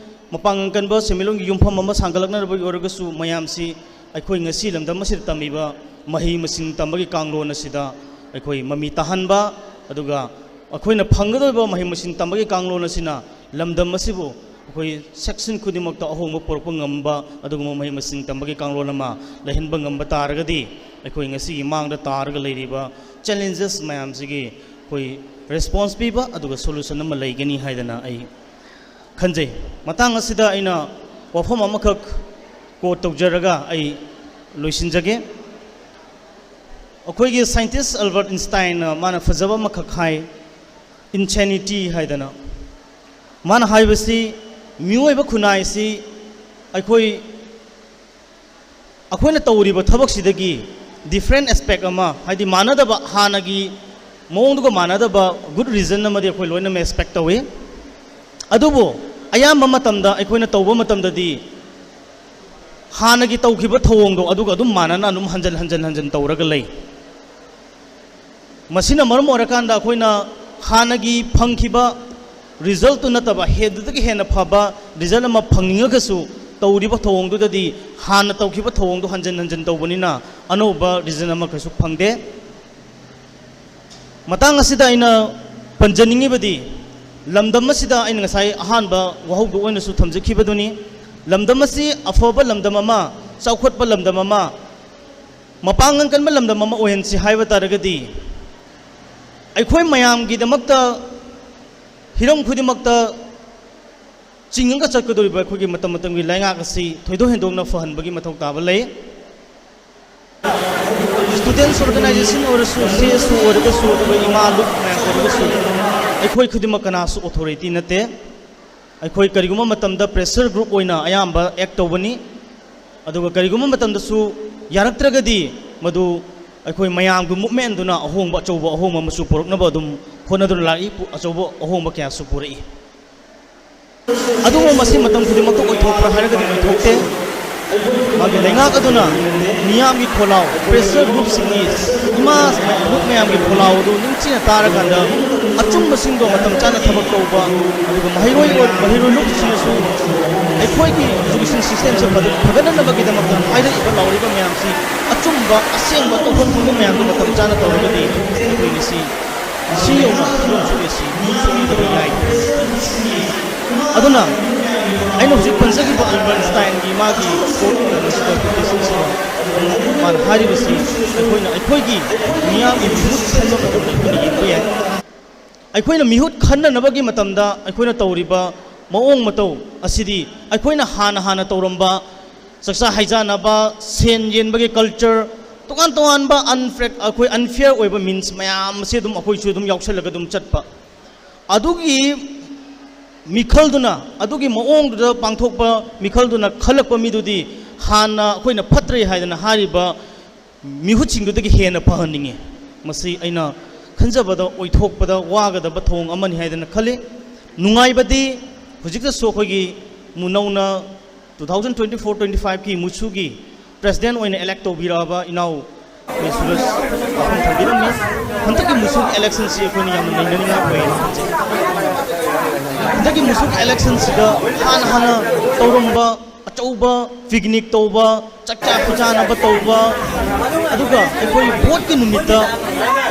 ꯃꯄꯥꯡꯒꯜ ꯀꯟꯕ ꯁꯦꯟꯃꯤꯠꯂꯣꯟꯒꯤ ꯌꯨꯝꯐꯝ ꯑꯃ ꯁꯥꯡꯒꯠꯂꯛꯅꯕꯒꯤ ꯑꯣꯏꯔꯒꯁꯨ, ꯃꯌꯥꯝꯁꯤ ꯑꯩꯈꯣꯏ ꯉꯁꯤ ꯂꯝꯗꯝ ꯑꯁꯤꯗ ꯇꯝꯃꯤꯕ ꯃꯍꯩ ꯃꯁꯤꯡ ꯇꯝꯕꯒꯤ ꯀꯥꯡꯂꯣꯟ ꯑꯁꯤꯗ ꯑꯩꯈꯣꯏ ꯃꯃꯤ ꯇꯥꯍꯟꯕ, ꯑꯗꯨꯒ ꯑꯩꯈꯣꯏꯅ ꯐꯪꯒꯗꯧꯔꯤꯕ ꯃꯍꯩ ꯃꯁꯤꯡ ꯇꯝꯕꯒꯤ ꯀꯥꯡꯂꯣꯟ ꯑꯁꯤꯅ ꯂꯝꯗꯝ ꯑꯁꯤꯕꯨ ꯑꯩꯈꯣꯏ section ꯈꯨꯗꯤꯡꯃꯛꯇ ꯑꯍꯣꯡꯕ ꯄꯨꯔꯛꯄ ꯉꯝꯕ ꯑꯗꯨꯒꯨꯝꯕ ꯃꯍꯩ ꯃꯁꯤꯡ ꯇꯝꯕꯒꯤ ꯀꯥꯡꯂꯣꯟ ꯑꯃ ꯂꯩꯍꯟꯕ ꯉꯝꯕ ꯇꯥꯔꯒꯗꯤ, ꯑꯩꯈꯣꯏ ꯉꯁꯤꯒꯤ ꯃꯥꯡꯗ ꯇꯥꯔꯒ ꯂꯩꯔꯤꯕ challenges ꯃꯌꯥꯝꯁꯤꯒꯤ ꯑꯩꯈꯣꯏ ꯔꯦꯁꯄꯣꯟꯁ ꯄꯤꯕ ꯑꯗꯨꯒ ꯁꯣꯂꯨꯁꯟ ꯑꯃ ꯂꯩꯒꯅꯤ ꯍꯥꯏꯗꯅ ꯑꯩ ꯈꯟꯖꯩ꯫ ꯃꯇꯥꯡ ꯑꯁꯤꯗ ꯑꯩꯅ ꯋꯥꯐꯝ ꯑꯃꯈꯛ ꯀꯣꯠ ꯇꯧꯖꯔꯒ ꯑꯩ ꯂꯣꯏꯁꯤꯟꯖꯒꯦ꯫ ꯑꯩꯈꯣꯏꯒꯤ ꯁꯥꯏꯟꯇꯤꯁ ꯑꯜꯕꯔꯠ ꯑꯤꯟꯁꯇꯥꯏꯟꯅ ꯃꯥꯅ ꯐꯖꯕ ꯑꯃꯈꯛ ꯍꯥꯏ, ꯏꯟꯁꯦꯅꯤꯇꯤ ꯍꯥꯏꯗꯅ꯫ ꯃꯥꯅ ꯍꯥꯏꯕꯁꯤ ꯃꯤꯑꯣꯏꯕ ꯈꯨꯟꯅꯥꯏꯁꯤ ꯑꯩꯈꯣꯏ ꯑꯩꯈꯣꯏꯅ ꯇꯧꯔꯤꯕ ꯊꯕꯛꯁꯤꯗꯒꯤ ꯗꯤꯐ꯭ꯔꯦꯟ ꯑꯦꯁꯄꯦꯛ ꯑꯃ, ꯍꯥꯏꯗꯤ ꯃꯥꯟꯅꯗꯕ, ꯍꯥꯟꯅꯒꯤ ꯃꯑꯣꯡꯗꯨꯒ ꯃꯥꯟꯅꯗꯕ ꯒꯨꯗ ꯔꯤꯖꯟ ꯑꯃꯗꯤ ꯑꯩꯈꯣꯏ ꯂꯣꯏꯅꯃꯛ ꯑꯦꯛꯁꯄꯦꯛ ꯇꯧꯏ꯫ ꯑꯗꯨꯕꯨ ꯑꯌꯥꯝꯕ ꯃꯇꯝꯗ ꯑꯩꯈꯣꯏꯅ ꯇꯧꯕ ꯃꯇꯝꯗꯗꯤ ꯍꯥꯟꯅꯒꯤ ꯇꯧꯈꯤꯕ ꯊꯧꯑꯣꯡꯗꯣ ꯑꯗꯨꯒ ꯑꯗꯨꯝ ꯃꯥꯟꯅꯅ ꯑꯗꯨꯝ ꯍꯟꯖꯟ ꯍꯟꯖꯟ ꯍꯟꯖꯟ ꯇꯧꯔꯒ ꯂꯩ꯫ ꯃꯁꯤꯅ ꯃꯔꯝ ꯑꯣꯏꯔꯀꯥꯟꯗ ꯑꯩꯈꯣꯏꯅ ꯍꯥꯟꯅꯒꯤ ꯐꯪꯈꯤꯕ ꯔꯤꯖꯜꯠꯇꯨ ꯅꯠꯇꯕ ꯍꯦꯟꯗꯨꯗꯒꯤ ꯍꯦꯟꯅ ꯐꯕ ꯔꯤꯖꯜꯠ ꯑꯃ ꯐꯪꯅꯤꯡꯉꯒꯁꯨ ꯇꯧꯔꯤꯕ ꯊꯧꯑꯣꯡꯗꯨꯗꯗꯤ ꯍꯥꯟꯅ ꯇꯧꯈꯤꯕ ꯊꯧꯑꯣꯡꯗꯨ ꯍꯟꯖꯟ ꯍꯟꯖꯟ ꯇꯧꯕꯅꯤꯅ ꯑꯅꯧꯕ ꯔꯤꯖꯜꯠ ꯑꯃ ꯀꯩꯁꯨ ꯐꯪꯗꯦ꯫ ꯃꯇꯥꯡ ꯑꯁꯤꯗ ꯑꯩꯅ ꯄꯟꯖꯅꯤꯡꯉꯤꯕꯗꯤ ꯂꯝꯗꯝ ꯑꯁꯤꯗ ꯑꯩꯅ ꯉꯁꯥꯏ ꯑꯍꯥꯟꯕ ꯋꯥꯍꯧꯗꯣꯛ ꯑꯣꯏꯅꯁꯨ ꯊꯝꯖꯈꯤꯕꯗꯨꯅꯤ꯫ ꯂꯝꯗꯝ ꯑꯁꯤ ꯑꯐꯕ ꯂꯝꯗꯝ ꯑꯃ, ꯆꯥꯎꯈꯠꯄ ꯂꯝꯗꯝ ꯑꯃ, ꯃꯄꯥꯡꯒꯜ ꯀꯟꯕ ꯂꯝꯗꯝ ꯑꯃ ꯑꯣꯏꯍꯟꯁꯤ ꯍꯥꯏꯕ ꯇꯥꯔꯒꯗꯤ ꯑꯩꯈꯣꯏ ꯃꯌꯥꯝꯒꯤꯗꯃꯛꯇ ꯍꯤꯔꯝ ꯈꯨꯗꯤꯡꯃꯛꯇ ꯆꯤꯡꯉꯒ ꯆꯠꯀꯗꯧꯔꯤꯕ ꯑꯩꯈꯣꯏꯒꯤ ꯃꯇꯝ ꯃꯇꯝꯒꯤ ꯂꯩꯉꯥꯛ ꯑꯁꯤ ꯊꯣꯏꯗꯣꯛ ꯍꯦꯟꯗꯣꯛꯅ ꯐꯍꯟꯕꯒꯤ ꯃꯊꯧ ꯇꯥꯕ ꯂꯩ꯫ ꯁ꯭ꯇꯨꯗꯦꯟꯠꯁ ꯑꯣꯔꯒꯅꯥꯏꯖꯦꯁꯟ ꯑꯣꯏꯔꯁꯨ, ꯁꯤ ꯑꯦꯁ ꯑꯣ ꯑꯣꯏꯔꯒꯁꯨ, ꯑꯗꯨꯒ ꯏꯃꯥ ꯂꯨꯞ ꯃꯌꯥꯝ ꯑꯣꯏꯔꯒꯁꯨ, ꯑꯩꯈꯣꯏ ꯈꯨꯗꯤꯡꯃꯛ ꯀꯅꯥꯁꯨ ꯑꯣꯊꯣꯔꯤꯇꯤ ꯅꯠꯇꯦ꯫ ꯑꯩꯈꯣꯏ ꯀꯔꯤꯒꯨꯝꯕ ꯃꯇꯝꯗ ꯄ꯭ꯔꯦꯁꯔ ꯒ꯭ꯔꯨꯞ ꯑꯣꯏꯅ ꯑꯌꯥꯝꯕ ꯑꯦꯛ ꯇꯧꯕꯅꯤ꯫ ꯑꯗꯨꯒ ꯀꯔꯤꯒꯨꯝꯕ ꯃꯇꯝꯗꯁꯨ ꯌꯥꯔꯛꯇ꯭ꯔꯒꯗꯤ ꯃꯗꯨ ꯑꯩꯈꯣꯏ ꯃꯌꯥꯝꯒꯤ ꯃꯨꯞꯃꯦꯟꯗꯨꯅ ꯑꯍꯣꯡꯕ, ꯑꯆꯧꯕ ꯑꯍꯣꯡꯕ ꯑꯃꯁꯨ ꯄꯨꯔꯛꯅꯕ ꯑꯗꯨꯝ ꯍꯣꯠꯅꯗꯨꯅ ꯂꯥꯛꯏ, ꯄꯨ-, ꯑꯆꯧꯕ ꯑꯍꯣꯡꯕ ꯀꯌꯥꯁꯨ ꯄꯨꯔꯛꯏ꯫ ꯑꯗꯨꯕꯨ ꯃꯁꯤ ꯃꯇꯝ ꯈꯨꯗꯤꯡꯃꯛꯇ ꯑꯣꯏꯊꯣꯛꯄ꯭ꯔꯥ ꯍꯥꯏꯔꯒꯗꯤ ꯑꯣꯏꯊꯣꯛꯇꯦ꯫ ꯃꯥꯒꯤ ꯂꯩꯉꯥꯛ ꯑꯗꯨꯅ ꯃꯤꯌꯥꯝꯒꯤ ꯈꯣꯜꯂꯥꯎ, ꯄ꯭ꯔꯦꯁꯔ ꯒ꯭ꯔꯨꯞꯁꯤꯡꯒꯤ, ꯏꯃꯥ ꯒ꯭ꯔꯨꯞ ꯃꯌꯥꯝꯒꯤ ꯈꯣꯜꯂꯥꯎ ꯑꯗꯨ ꯅꯤꯡꯊꯤꯅ ꯇꯥꯔꯀꯥꯟꯗ ꯑꯆꯨꯝꯕꯁꯤꯡꯗꯣ ꯃꯇꯝ ꯆꯥꯅ ꯊꯕꯛ ꯇꯧꯕ, ꯑꯗꯨꯒ ꯃꯍꯩꯔꯣꯏ ꯑꯣꯏ-, ꯃꯍꯩꯔꯣꯏ ꯂꯨꯞꯁꯤꯡꯅꯁꯨ ꯑꯩꯈꯣꯏꯒꯤ ꯏꯗꯨꯀꯦꯁꯟ ꯁꯤꯁꯇꯦꯝꯁꯦ ꯐꯖ-, ꯐꯒꯠꯅꯅꯕꯒꯤꯗꯃꯛꯇ ꯍꯥꯏꯔꯛꯏꯕ ꯂꯥꯎꯔꯤꯕ ꯃꯌꯥꯝꯁꯤ ꯑꯆꯨꯝꯕ, ꯑꯁꯦꯡꯕ ꯇꯧꯐꯝ ꯊꯣꯛꯄ ꯃꯌꯥꯝꯗꯣ ꯃꯇꯝ ꯆꯥꯅ ꯇꯧꯔꯒꯗꯤ ꯑꯩꯈꯣꯏ ꯉꯁꯤ ꯁꯤ ꯌꯧꯅ ꯐꯤꯕꯝ ꯁꯣꯛꯏꯁꯤ ꯁꯣꯛꯏꯗꯕ ꯌꯥꯏ꯫ ꯑꯗꯨꯅ ꯑꯩꯅ ꯍꯧꯖꯤꯛ ꯄꯟꯖꯈꯤꯕ ꯑꯜꯕꯔꯠ ꯑꯥꯏꯟꯁꯇꯥꯏꯟꯒꯤ ꯃꯥꯒꯤ ꯀꯣꯠ ꯃꯁꯤꯗ ꯀꯣꯇꯦꯁꯟꯁꯤꯗ ꯃꯥꯅ ꯍꯥꯏꯔꯤꯕꯁꯤ ꯑꯩꯈꯣꯏꯅ ꯑꯩꯈꯣꯏꯒꯤ ꯃꯤꯌꯥꯝꯒꯤ ꯃꯤꯍꯨꯠ ꯈꯟꯕ ꯃꯇꯝꯗ ꯑꯩꯈꯣꯏꯅ ꯌꯦꯡꯕ ꯌꯥꯏ꯫ ꯑꯩꯈꯣꯏꯅ ꯃꯤꯍꯨꯠ ꯈꯟꯅꯅꯕꯒꯤ ꯃꯇꯝꯗ ꯑꯩꯈꯣꯏꯅ ꯇꯧꯔꯤꯕ ꯃꯑꯣꯡ ꯃꯇꯧ ꯑꯁꯤꯗꯤ ꯑꯩꯈꯣꯏꯅ ꯍꯥꯟꯅ ꯍꯥꯟꯅ ꯇꯧꯔꯝꯕ ꯆꯥꯛꯆꯥ ꯍꯩꯖꯥꯟꯅꯕ, ꯁꯦꯟ ꯌꯦꯟꯕꯒꯤ ꯀꯜꯆꯔ, ꯇꯣꯉꯥꯟ ꯇꯣꯉꯥꯟꯕ ꯑꯟꯐ꯭ꯔꯦꯛ-, ꯑꯩꯈꯣꯏ ꯑꯟꯐꯤꯌꯔ ꯑꯣꯏꯕ ꯃꯤꯟꯁ ꯃꯌꯥꯝ ꯑꯁꯤ ꯑꯗꯨꯝ ꯑꯩꯈꯣꯏꯁꯨ ꯑꯗꯨꯝ ꯌꯥꯎꯁꯜꯂꯒ ꯑꯗꯨꯝ ꯆꯠꯄ꯫ ꯑꯗꯨꯒꯤ ꯃꯤꯈꯜꯗꯨꯅ, ꯑꯗꯨꯒꯤ ꯃꯑꯣꯡꯗꯨꯗ ꯄꯥꯡꯊꯣꯛꯄ ꯃꯤꯈꯜꯗꯨꯅ ꯈꯜꯂꯛꯄ ꯃꯤꯗꯨꯗꯤ ꯍꯥꯟꯅ ꯑꯩꯈꯣꯏꯅ ꯐꯠꯇ꯭ꯔꯦ ꯍꯥꯏꯗꯅ ꯍꯥꯏꯔꯤꯕ ꯃꯤꯍꯨꯠꯁꯤꯡꯗꯨꯗꯒꯤ ꯍꯦꯟꯅ ꯐꯍꯟꯅꯤꯡꯉꯤ꯫ ꯃꯁꯤ ꯑꯩꯅ ꯈꯟꯖꯕꯗ ꯑꯣꯏꯊꯣꯛꯄꯗ ꯋꯥꯒꯗꯕ ꯊꯧꯑꯣꯡ ꯑꯃꯅꯤ ꯍꯥꯏꯗꯅ ꯈꯜꯂꯤ꯫ ꯅꯨꯡꯉꯥꯏꯕꯗꯤ ꯍꯧꯖꯤꯛꯇꯁꯨ ꯑꯩꯈꯣꯏꯒꯤ ꯃꯨ-, ꯅꯧꯅ two thousand twenty four twenty five ꯀꯤ ꯃꯨꯁꯨꯒꯤ ꯄ꯭ꯔꯦꯁꯤꯗꯦꯟꯠ ꯑꯣꯏꯅ ꯏꯂꯦꯛ ꯇꯧꯕꯤꯔꯛꯑꯕ ꯏꯅꯥꯎ ꯑꯩꯈꯣꯏ ꯁꯨꯔꯖ ꯋꯥꯐꯝ ꯊꯝꯕꯤꯔꯝꯃꯤ꯫ ꯍꯟꯗꯛꯀꯤ ꯃꯨꯁꯨꯒꯤ ꯏꯂꯦꯛꯁꯟꯁꯤ ꯑꯩꯈꯣꯏꯅ ꯌꯥꯝꯅ ꯅꯩꯅꯅꯤꯡꯉꯥꯏ ꯑꯣꯏꯌꯦꯅ ꯈꯟꯖꯩ꯫ ꯍꯟꯗꯛꯀꯤ ꯃꯨꯁꯨꯒꯤ ꯏꯂꯦꯛꯁꯟꯁꯤꯗ ꯍꯥꯟꯅ ꯍꯥꯟꯅ ꯇꯧꯔꯝꯕ ꯑꯆꯧꯕ ꯄꯤꯛꯅꯤꯛ ꯇꯧꯕ, ꯆꯥꯛꯆꯥ ꯄꯤꯖꯥꯅꯕ ꯇꯧꯕ, ꯑꯗꯨꯒ ꯑꯩꯈꯣꯏ ꯚꯣꯠꯀꯤ ꯅꯨꯃꯤꯠꯇ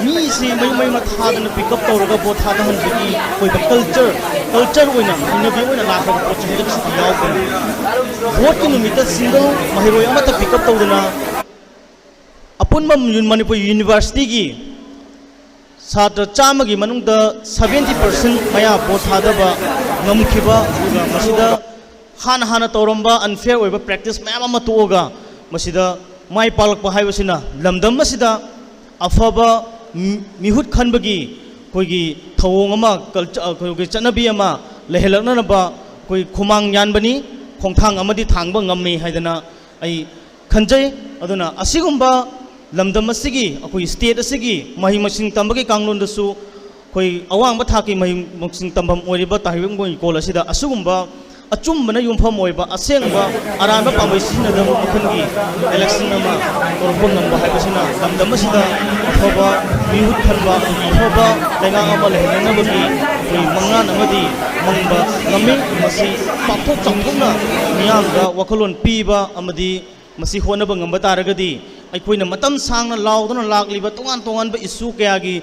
ꯃꯤꯁꯤ ꯃꯌꯨꯝ ꯃꯌꯨꯝꯗ ꯊꯥꯗꯅ ꯄꯤꯛ ꯑꯞ ꯇꯧꯔꯒ ꯚꯣꯠ ꯊꯥꯗꯍꯟꯕꯒꯤ ꯑꯣꯏꯕ ꯀꯜꯆꯔ, ꯀꯜꯆꯔ ꯑꯣꯏꯅ ꯍꯩꯅꯕꯤ ꯑꯣꯏꯅ ꯂꯥꯛꯈ꯭ꯔꯕ ꯄꯣꯠꯁꯦ ꯍꯟꯗꯛꯀꯤꯁꯤꯗꯤ ꯌꯥꯎꯗꯦ꯫ ꯚꯣꯠꯀꯤ ꯅꯨꯃꯤꯠꯇ ꯁꯤꯡꯒꯜ ꯃꯍꯩꯔꯣꯏ ꯑꯃꯠꯇ ꯄꯤꯛ ꯑꯞ ꯇꯧꯗꯅ ꯑꯄꯨꯟꯕ ꯃꯅꯤꯄꯨꯔ ꯌꯨꯅꯤꯚꯔꯁꯤꯇꯤꯒꯤ ꯁꯥꯇ꯭ꯔ ꯆꯥꯝꯃꯒꯤ ꯃꯅꯨꯡꯗ seventy percent ꯃꯌꯥ ꯚꯣꯠ ꯊꯥꯗꯕ ꯉꯝꯈꯤꯕ, ꯑꯗꯨꯒ ꯃꯁꯤꯗ ꯍꯥꯟꯅ ꯍꯥꯟꯅ ꯇꯧꯔꯝꯕ ꯑꯟꯐꯤꯌꯔ ꯑꯣꯏꯕ ꯄ꯭ꯔꯦꯛꯇꯤꯁ ꯃꯌꯥꯝ ꯑꯃ ꯇꯣꯛꯑꯒ ꯃꯁꯤꯗ ꯃꯥꯏ ꯄꯥꯛꯂꯛꯄ ꯍꯥꯏꯕꯁꯤꯅ ꯂꯝꯗꯝ ꯑꯁꯤꯗ ꯑꯐꯕ ꯃꯤ-, ꯃꯤꯍꯨꯠ ꯈꯟꯕꯒꯤ ꯑꯩꯈꯣꯏꯒꯤ ꯊꯧꯑꯣꯡ ꯑꯃ, ꯀꯜꯆ-, ꯑꯩꯈꯣꯏꯒꯤ ꯆꯠꯅꯕꯤ ꯑꯃ ꯂꯩꯍꯜꯂꯛꯅꯅꯕ ꯑꯩꯈꯣꯏ ꯈꯨꯃꯥꯡ ꯌꯥꯟꯕꯅꯤ, ꯈꯣꯡꯊꯥꯡ ꯑꯃꯗꯤ ꯊꯥꯡꯕ ꯉꯝꯃꯤ ꯍꯥꯏꯗꯅ ꯑꯩ ꯈꯟꯖꯩ꯫ ꯑꯗꯨꯅ ꯑꯁꯤꯒꯨꯝꯕ ꯂꯝꯗꯝ ꯑꯁꯤꯒꯤ, ꯑꯩꯈꯣꯏ ꯁ꯭ꯇꯦꯠ ꯑꯁꯤꯒꯤ ꯃꯍꯩ ꯃꯁꯤꯡ ꯇꯝꯕꯒꯤ ꯀꯥꯡꯂꯣꯟꯗꯁꯨ ꯑꯩꯈꯣꯏ ꯑꯋꯥꯡꯕ ꯊꯥꯛꯀꯤ ꯃꯍꯩ ꯃꯁꯤꯡ ꯇꯝꯐꯝ ꯑꯣꯏꯔꯤꯕ ꯇꯥꯏꯕꯪ ꯀꯣꯂꯦꯖ ꯑꯁꯤꯗ ꯑꯁꯤꯒꯨꯝꯕ ꯑꯆꯨꯝꯕꯅ ꯌꯨꯝꯐꯝ ꯑꯣꯏꯕ, ꯑꯁꯦꯡꯕ ꯑꯔꯥꯟꯕ ꯄꯥꯝꯕꯩ ꯁꯤꯖꯤꯟꯅꯗꯕ ꯃꯈꯜꯒꯤ ꯏꯂꯦꯛꯁꯟ ꯑꯃ ꯇꯧꯔꯛꯄ ꯉꯝꯕ ꯍꯥꯏꯕꯁꯤꯅ ꯂꯝꯗꯝ ꯑꯁꯤꯗ ꯑꯐꯕ ꯃꯤꯍꯨꯠ ꯈꯟꯕ, ꯑꯐꯕ ꯂꯩꯉꯥꯛ ꯑꯃ ꯂꯩꯍꯟꯅꯕꯒꯤ ꯑꯩꯈꯣꯏ ꯃꯪꯂꯥꯟ ꯑꯃꯗꯤ ꯃꯪꯕ ꯉꯝꯃꯤ꯫ ꯃꯁꯤ ꯄꯥꯛꯊꯣꯛ ꯆꯥꯎꯊꯣꯛꯅ ꯃꯤꯌꯥꯝꯗ ꯋꯥꯈꯜꯂꯣꯟ ꯄꯤꯕ ꯑꯃꯗꯤ ꯃꯁꯤ ꯍꯣꯠꯅꯕ ꯉꯝꯕ ꯇꯥꯔꯒꯗꯤ ꯑꯩꯈꯣꯏꯅ ꯃꯇꯝ ꯁꯥꯡꯅ ꯂꯥꯎꯗꯨꯅ ꯂꯥꯛꯂꯤꯕ ꯇꯣꯉꯥꯟ ꯇꯣꯉꯥꯟꯕ ꯏꯁꯨ ꯀꯌꯥꯒꯤ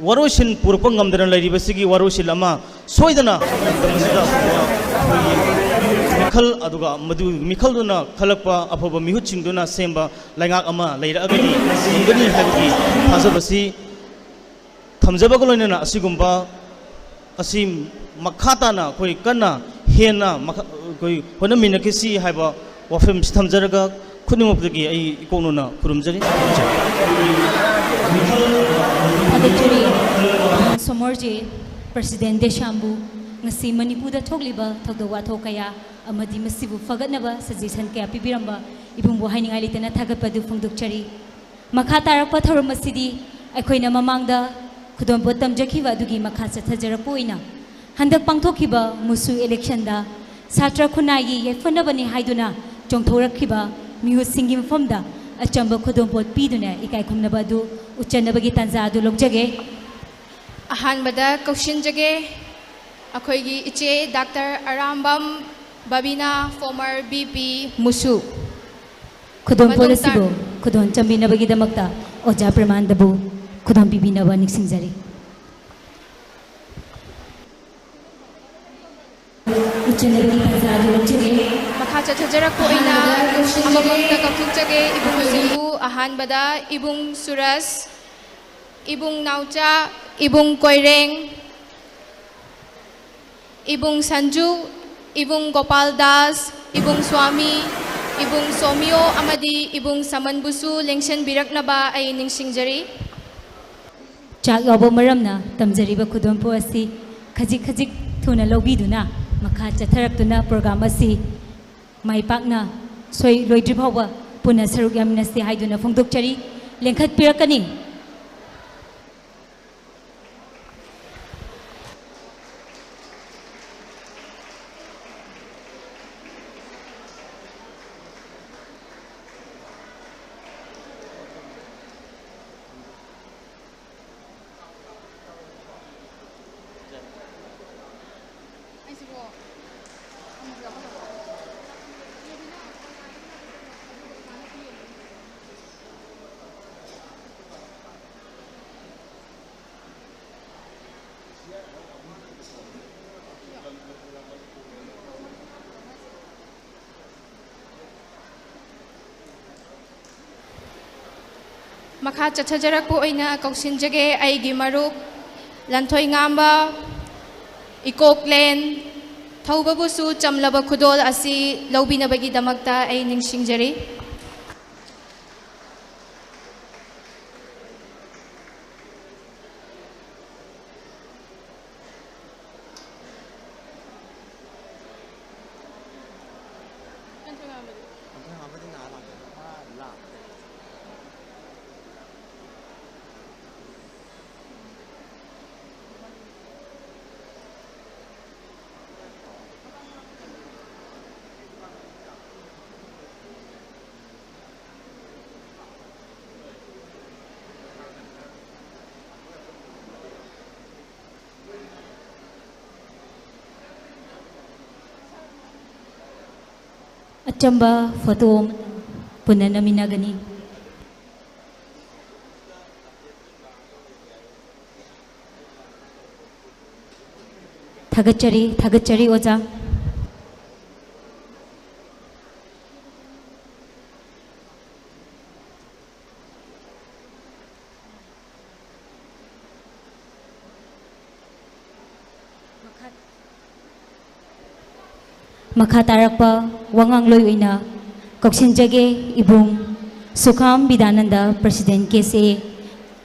ꯋꯥꯔꯣꯏꯁꯤꯟ ꯄꯨꯔꯛꯄ ꯉꯝꯗꯅ ꯂꯩꯔꯤꯕꯁꯤꯒꯤ ꯋꯥꯔꯣꯏꯁꯤꯟ ꯑꯃ ꯁꯣꯏꯗꯅ ꯂꯝꯗꯝ ꯑꯁꯤꯗ ꯑꯩꯈꯣꯏꯒꯤ ꯈꯜ, ꯑꯗꯨꯒ ꯃꯗꯨ ꯃꯤꯈꯜꯗꯨꯅ ꯈꯜꯂꯛꯄ ꯑꯐꯕ ꯃꯤꯍꯨꯠꯁꯤꯡꯗꯨꯅ ꯁꯦꯝꯕ ꯂꯩꯉꯥꯛ ꯑꯃ ꯂꯩꯔꯛꯑꯒꯗꯤ ꯉꯝꯒꯅꯤ ꯍꯥꯏꯕꯒꯤ ꯊꯥꯖꯕꯁꯤ ꯊꯝꯖꯕꯒ ꯂꯣꯏꯅꯅ ꯑꯁꯤꯒꯨꯝꯕ ꯑꯁꯤ ꯃꯈꯥ ꯇꯥꯅ ꯑꯩꯈꯣꯏ ꯀꯟꯅ ꯍꯦꯟꯅ ꯃꯈ-, ꯑꯩꯈꯣꯏ ꯍꯣꯠꯅꯃꯤꯟꯅꯈꯤꯁꯤ ꯍꯥꯏꯕ ꯋꯥꯐꯝꯁꯤ ꯊꯝꯖꯔꯒ ꯈꯨꯗꯤꯡꯃꯛꯇꯒꯤ ꯑꯩ ꯏꯀꯣꯛꯅꯅ ꯈꯨꯔꯨꯝꯖꯔꯤ꯫ ꯊꯥꯒꯠꯆꯔꯤ꯫ ꯁꯣꯃꯣꯔꯖꯤ ꯄ꯭ꯔꯁꯤꯗꯦꯟ ꯗꯦꯁꯥꯝꯕꯨ ꯉꯁꯤ ꯃꯅꯤꯄꯨꯔꯗ ꯊꯣꯛꯂꯤꯕ ꯊꯧꯗꯣꯛ ꯋꯥꯊꯣꯛ ꯀꯌꯥ ꯑꯃꯗꯤ ꯃꯁꯤꯕꯨ ꯐꯒꯠꯅꯕ ꯁꯖꯦꯁꯟ ꯀꯌꯥ ꯄꯤꯕꯤꯔꯝꯕ ꯏꯕꯨꯡꯕꯨ ꯍꯥꯏꯅꯤꯡꯉꯥꯏ ꯂꯩꯇꯅ ꯊꯥꯒꯠꯄ ꯑꯗꯨ ꯐꯣꯡꯗꯣꯛꯆꯔꯤ꯫ ꯃꯈꯥ ꯇꯥꯔꯛꯄ ꯊꯧꯔꯝ ꯑꯁꯤꯗꯤ ꯑꯩꯈꯣꯏꯅ ꯃꯃꯥꯡꯗ ꯈꯨꯗꯣꯜꯄꯣꯠ ꯇꯝꯖꯈꯤꯕ ꯑꯗꯨꯒꯤ ꯃꯈꯥ ꯆꯠꯊꯖꯔꯛꯄ ꯑꯣꯏꯅ ꯍꯟꯗꯛ ꯄꯥꯡꯊꯣꯛꯈꯤꯕ ꯃꯨꯁꯨ ꯏꯂꯦꯛꯁꯟꯗ ꯁꯥꯇ꯭ꯔ ꯈꯨꯟꯅꯥꯏꯒꯤ ꯌꯥꯏꯐꯅꯕꯅꯤ ꯍꯥꯏꯗꯨꯅ ꯆꯣꯡꯊꯣꯔꯛꯈꯤꯕ ꯃꯤꯍꯨꯠꯁꯤꯡꯒꯤ ꯃꯐꯝꯗ ꯑꯆꯝꯕ ꯈꯨꯗꯣꯜꯄꯣꯠ ꯄꯤꯗꯨꯅ ꯏꯀꯥꯏ ꯈꯨꯝꯅꯕ ꯑꯗꯨ ꯎꯠꯆꯅꯕꯒꯤ ꯇꯥꯟꯖꯥ ꯑꯗꯨ ꯂꯧꯖꯒꯦ꯫ ꯑꯍꯥꯟꯕꯗ ꯀꯧꯁꯤꯟꯖꯒꯦ ꯑꯩꯈꯣꯏꯒꯤ ꯏꯆꯦ ꯗꯥꯛꯇꯔ ꯑꯔꯥꯝꯕꯝ ꯕꯕꯤꯅꯥ, former B P ꯃꯨꯁꯨ꯫ ꯈꯨꯗꯣꯜꯄꯣꯠ ꯃꯇꯨꯡ ꯑꯁꯤꯕꯨ ꯇꯥ- ꯈꯨꯗꯣꯜ ꯆꯟꯕꯤꯅꯕꯒꯤꯗꯃꯛꯇ ꯑꯣꯖꯥ ꯄ꯭ꯔꯦꯃꯥꯟꯗꯕꯨ ꯈꯨꯗꯣꯜ ꯄꯤꯕꯤꯅꯕ ꯅꯤꯡꯁꯤꯡꯖꯔꯤ꯫ ꯎꯠꯆꯅꯕꯒꯤ ꯇꯥꯟꯖꯥ ꯑꯗꯨ ꯂꯧꯖꯒꯦ꯫ ꯃꯈꯥ ꯆꯠꯊꯖꯔꯛꯄ ꯑꯣꯏꯅ ꯑꯃꯃꯝꯇ ꯀꯧꯊꯣꯛꯆꯒꯦ ꯏꯕꯨꯡꯁꯤꯡꯕꯨ꯫ ꯑꯍꯥꯟꯕꯗ ꯏꯕꯨꯡ ꯁꯨꯔꯁ, ꯏꯕꯨꯡ ꯅꯥꯎꯆꯥ, ꯏꯕꯨꯡ ꯀꯣꯏꯔꯦꯡ, ꯏꯕꯨꯡ ꯁꯟꯖꯨ, ꯏꯕꯨꯡ ꯒꯣꯄꯥꯜ ꯗꯥꯁ, ꯏꯕꯨꯡ ꯁ꯭ꯋꯥꯃꯤ, ꯏꯕꯨꯡ ꯁꯣꯃꯤꯌꯣ ꯑꯃꯗꯤ ꯏꯕꯨꯡ ꯁꯃꯟꯕꯨꯁꯨ ꯂꯦꯡꯁꯤꯟꯕꯤꯔꯛꯅꯕ ꯑꯩ ꯅꯤꯡꯁꯤꯡꯖꯔꯤ꯫ ꯆꯥꯛ ꯌꯥꯎꯕ ꯃꯔꯝꯅ ꯇꯝꯖꯔꯤꯕ ꯈꯨꯗꯣꯜꯄꯣꯠ ꯑꯁꯤ ꯈꯖꯤꯛ ꯈꯖꯤꯛ ꯊꯨꯅ ꯂꯧꯕꯤꯗꯨꯅ ꯃꯈꯥ ꯆꯠꯊꯔꯛꯇꯨꯅ ꯄ꯭ꯔꯣꯒ꯭ꯔꯥꯝ ꯑꯁꯤ ꯃꯥꯏ ꯄꯥꯛꯅ ꯁꯣꯏ ꯂꯣꯏꯗ꯭ꯔꯤ ꯐꯥꯎꯕ ꯄꯨꯟꯅ ꯁꯔꯨꯛ ꯌꯥꯃꯤꯟꯅꯁꯤ ꯍꯥꯏꯗꯨꯅ ꯐꯣꯡꯗꯣꯛꯆꯔꯤ꯫ ꯂꯦꯡꯈꯠꯄꯤꯔꯛꯀꯅꯤ꯫ ꯃꯈꯥ ꯆꯠꯊꯖꯔꯛꯄ ꯑꯣꯏꯅ ꯀꯧꯁꯤꯟꯖꯒꯦ ꯑꯩꯒꯤ ꯃꯔꯨꯞ ꯂꯟꯊꯣꯏꯉꯥꯝꯕ ꯏꯀꯣꯛꯂꯦꯟ꯫ ꯊꯧꯕꯕꯨꯁꯨ ꯆꯝꯂꯕ ꯈꯨꯗꯣꯜ ꯑꯁꯤ ꯂꯧꯕꯤꯅꯕꯒꯤꯗꯃꯛꯇ ꯑꯩ ꯅꯤꯡꯁꯤꯡꯖꯔꯤ꯫ ꯑꯆꯝꯕ ꯐꯣꯇꯣ ꯑꯃ ꯄꯨꯟꯅ ꯅꯝꯃꯤꯟꯅꯒꯅꯤ꯫ ꯊꯥꯒꯠꯆꯔꯤ, ꯊꯥꯒꯠꯆꯔꯤ ꯑꯣꯖꯥ꯫ ꯃꯈꯥ ꯇꯥꯔꯛꯄ ꯋꯥꯉꯥꯡꯂꯣꯏ ꯑꯣꯏꯅ ꯀꯧꯁꯤꯟꯖꯒꯦ ꯏꯕꯨꯡ ꯁꯨꯈꯥꯝ ꯕꯤꯗꯥꯅꯟꯗ, President K S A꯫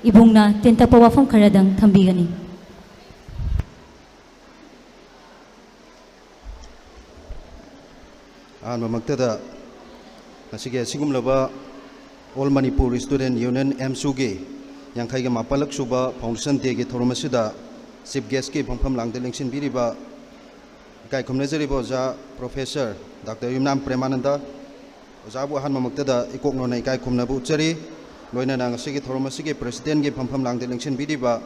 ꯏꯕꯨꯡꯅ ꯇꯦꯟꯇꯛꯄ ꯋꯥꯐꯝ ꯈꯔꯗꯪ ꯊꯝꯕꯤꯒꯅꯤ꯫ ꯑꯍꯥꯟꯕꯃꯛꯇꯗ ꯉꯁꯤꯒꯤ ꯑꯁꯤꯒꯨꯝꯂꯕ All Manipur Student Union, ꯑꯦꯝꯁꯨꯒꯤ ꯌꯥꯡꯈꯩꯒ ꯃꯥꯄꯜꯂꯛ ꯁꯨꯕ Foundation Dayꯒꯤ ꯊꯧꯔꯝ ꯑꯁꯤꯗ Chief Guestꯀꯤ ꯐꯝꯐꯝ ꯂꯥꯡꯗ ꯂꯦꯡꯁꯤꯟꯕꯤꯔꯤꯕ ꯏꯀꯥꯏ ꯈꯨꯝꯅꯖꯔꯤꯕ ꯑꯣꯖꯥ Professor Doctor ꯌꯨꯝꯅꯥꯝ ꯄ꯭ꯔꯦꯃꯥꯅꯟꯗ, ꯑꯣꯖꯥꯕꯨ ꯑꯍꯥꯟꯕꯃꯛꯇꯗ ꯏꯀꯣꯛ ꯅꯣꯟꯅ ꯏꯀꯥꯏ ꯈꯨꯝꯅꯕ ꯎꯠꯆꯔꯤ꯫ ꯂꯣꯏꯅꯅ ꯉꯁꯤꯒꯤ ꯊꯧꯔꯝ ꯑꯁꯤꯒꯤ Presidentꯀꯤ ꯐꯝꯐꯝ ꯂꯥꯡꯗ ꯂꯦꯡꯁꯤꯟꯕꯤꯔꯤꯕ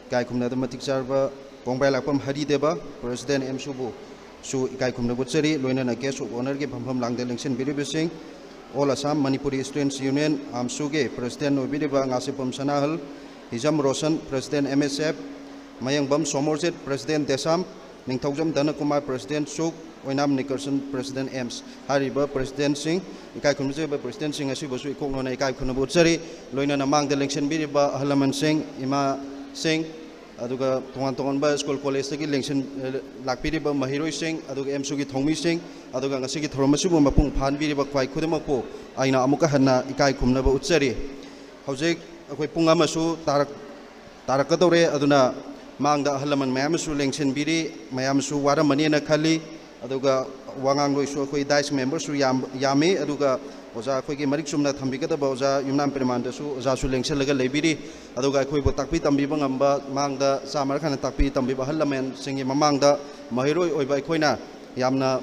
ꯏꯀꯥꯏ ꯈꯨꯝꯅꯗ ꯃꯇꯤꯛ ꯆꯥꯔꯕ ꯀꯣꯡꯕ꯭ꯔꯥꯏꯂꯥꯛꯄꯝ ꯍꯔꯤꯗꯦꯕ, President ꯑꯦꯝꯁꯨꯕꯨꯁꯨ ꯏꯀꯥꯏ ꯈꯨꯝꯅꯕ ꯎꯠꯆꯔꯤ꯫ ꯂꯣꯏꯅꯅ Guest of Honourꯒꯤ ꯐꯝꯐꯝ ꯂꯥꯡꯗ ꯂꯦꯡꯁꯤꯟꯕꯤꯔꯤꯕꯁꯤꯡ, All Assam Manipuri Students Union, ꯑꯥꯝꯁꯨꯒꯤ President ꯑꯣꯏꯕꯤꯔꯤꯕ ꯉꯥꯁꯤꯄꯝ ꯁꯅꯥꯍꯜ, ꯍꯤꯖꯝ Roshan, President M S F, ꯃꯌꯦꯡꯕꯝ ꯁꯣꯃꯣꯔꯖꯤꯠ, President ꯗꯦꯁꯥꯝ, ꯅꯤꯡꯊꯧꯖꯝ ꯙꯅꯀꯨꯃꯥꯔ, President ꯁꯨꯛ, ꯑꯣꯏꯅꯥꯝ ꯅꯤꯀꯔꯁꯟ, ꯄ꯭ꯔꯦꯁꯤꯗꯦꯟ ꯑꯦꯝꯁ꯫ ꯍꯥꯏꯔꯤꯕ ꯄ꯭ꯔꯦꯁꯤꯗꯦꯟꯁꯤꯡ, ꯏꯀꯥꯏ ꯈꯨꯝꯅꯖꯔꯤꯕ ꯄ꯭ꯔꯦꯁꯤꯗꯦꯟꯁꯤꯡ ꯑꯁꯤꯕꯨꯁꯨ ꯏꯀꯣꯛ ꯅꯣꯟꯅ ꯏꯀꯥꯏ ꯈꯨꯝꯅꯕ ꯎꯠꯆꯔꯤ꯫ ꯂꯣꯏꯅꯅ ꯃꯥꯡꯗ ꯂꯦꯡꯁꯤꯟꯕꯤꯔꯤꯕ ꯑꯍꯜ ꯂꯃꯟꯁꯤꯡ, ꯏꯃꯥꯁꯤꯡ, ꯑꯗꯨꯒ ꯇꯣꯉꯥꯟ ꯇꯣꯉꯥꯟꯕ ꯁ꯭ꯀꯨꯜ ꯀꯣꯂꯦꯖꯇꯒꯤ ꯂꯦꯡꯁꯤꯟ-, ꯂꯥꯛꯄꯤꯔꯤꯕ ꯃꯍꯩꯔꯣꯏꯁꯤꯡ, ꯑꯗꯨꯒ ꯑꯦꯝꯁꯨꯒꯤ ꯊꯧꯃꯤꯁꯤꯡ, ꯑꯗꯨꯒ ꯉꯁꯤꯒꯤ ꯊꯧꯔꯝ ꯑꯁꯤꯕꯨ ꯃꯄꯨꯡ ꯐꯥꯍꯟꯕꯤꯔꯤꯕ ꯈ꯭ꯋꯥꯏ ꯈꯨꯗꯤꯡꯃꯛꯄꯨ ꯑꯩꯅ ꯑꯃꯨꯛꯀ ꯍꯟꯅ ꯏꯀꯥꯏ ꯈꯨꯝꯅꯕ ꯎꯠꯆꯔꯤ꯫ ꯍꯧꯖꯤꯛ ꯑꯩꯈꯣꯏ ꯄꯨꯡ ꯑꯃꯁꯨ ꯇꯥꯔꯛ-, ꯇꯥꯔꯛꯀꯗꯧꯔꯦ꯫ ꯑꯗꯨꯅ ꯃꯥꯡꯗ ꯑꯍꯜ ꯂꯃꯟ ꯃꯌꯥꯝ ꯑꯃꯁꯨ ꯂꯦꯡꯁꯤꯟꯕꯤꯔꯤ, ꯃꯌꯥꯝꯁꯨ ꯋꯥꯔꯝꯃꯅꯤꯅ ꯈꯜꯂꯤ꯫ ꯑꯗꯨꯒ ꯋꯥꯉꯥꯡꯂꯣꯏꯁꯨ ꯑꯩꯈꯣꯏ ꯗꯥꯏꯁ ꯃꯦꯝꯕꯔꯁꯨ ꯌꯥꯝ-, ꯌꯥꯝꯃꯤ꯫ ꯑꯗꯨꯒ ꯑꯣꯖꯥ ꯑꯩꯈꯣꯏꯒꯤ ꯃꯔꯤꯛ ꯆꯨꯝꯅ ꯊꯝꯕꯤꯒꯗꯕ ꯑꯣꯖꯥ ꯌꯨꯝꯅꯥꯝ ꯄ꯭ꯔꯦꯃꯥꯟꯗꯁꯨ ꯑꯣꯖꯥꯁꯨ ꯂꯦꯡꯁꯤꯜꯂꯒ ꯂꯩꯕꯤꯔꯤ꯫ ꯑꯗꯨꯒ ꯑꯩꯈꯣꯏꯕꯨ ꯇꯥꯛꯄꯤ ꯇꯝꯕꯤꯕ ꯉꯝꯕ, ꯃꯥꯡꯗ ꯆꯥꯝꯃꯔꯛ ꯍꯥꯟꯅ ꯇꯥꯛꯄꯤ ꯇꯝꯕꯤꯕ ꯑꯍꯜ ꯂꯃꯟꯁꯤꯡꯒꯤ ꯃꯃꯥꯡꯗ ꯃꯍꯩꯔꯣꯏ ꯑꯣꯏꯕ ꯑꯩꯈꯣꯏꯅ ꯌꯥꯝꯅ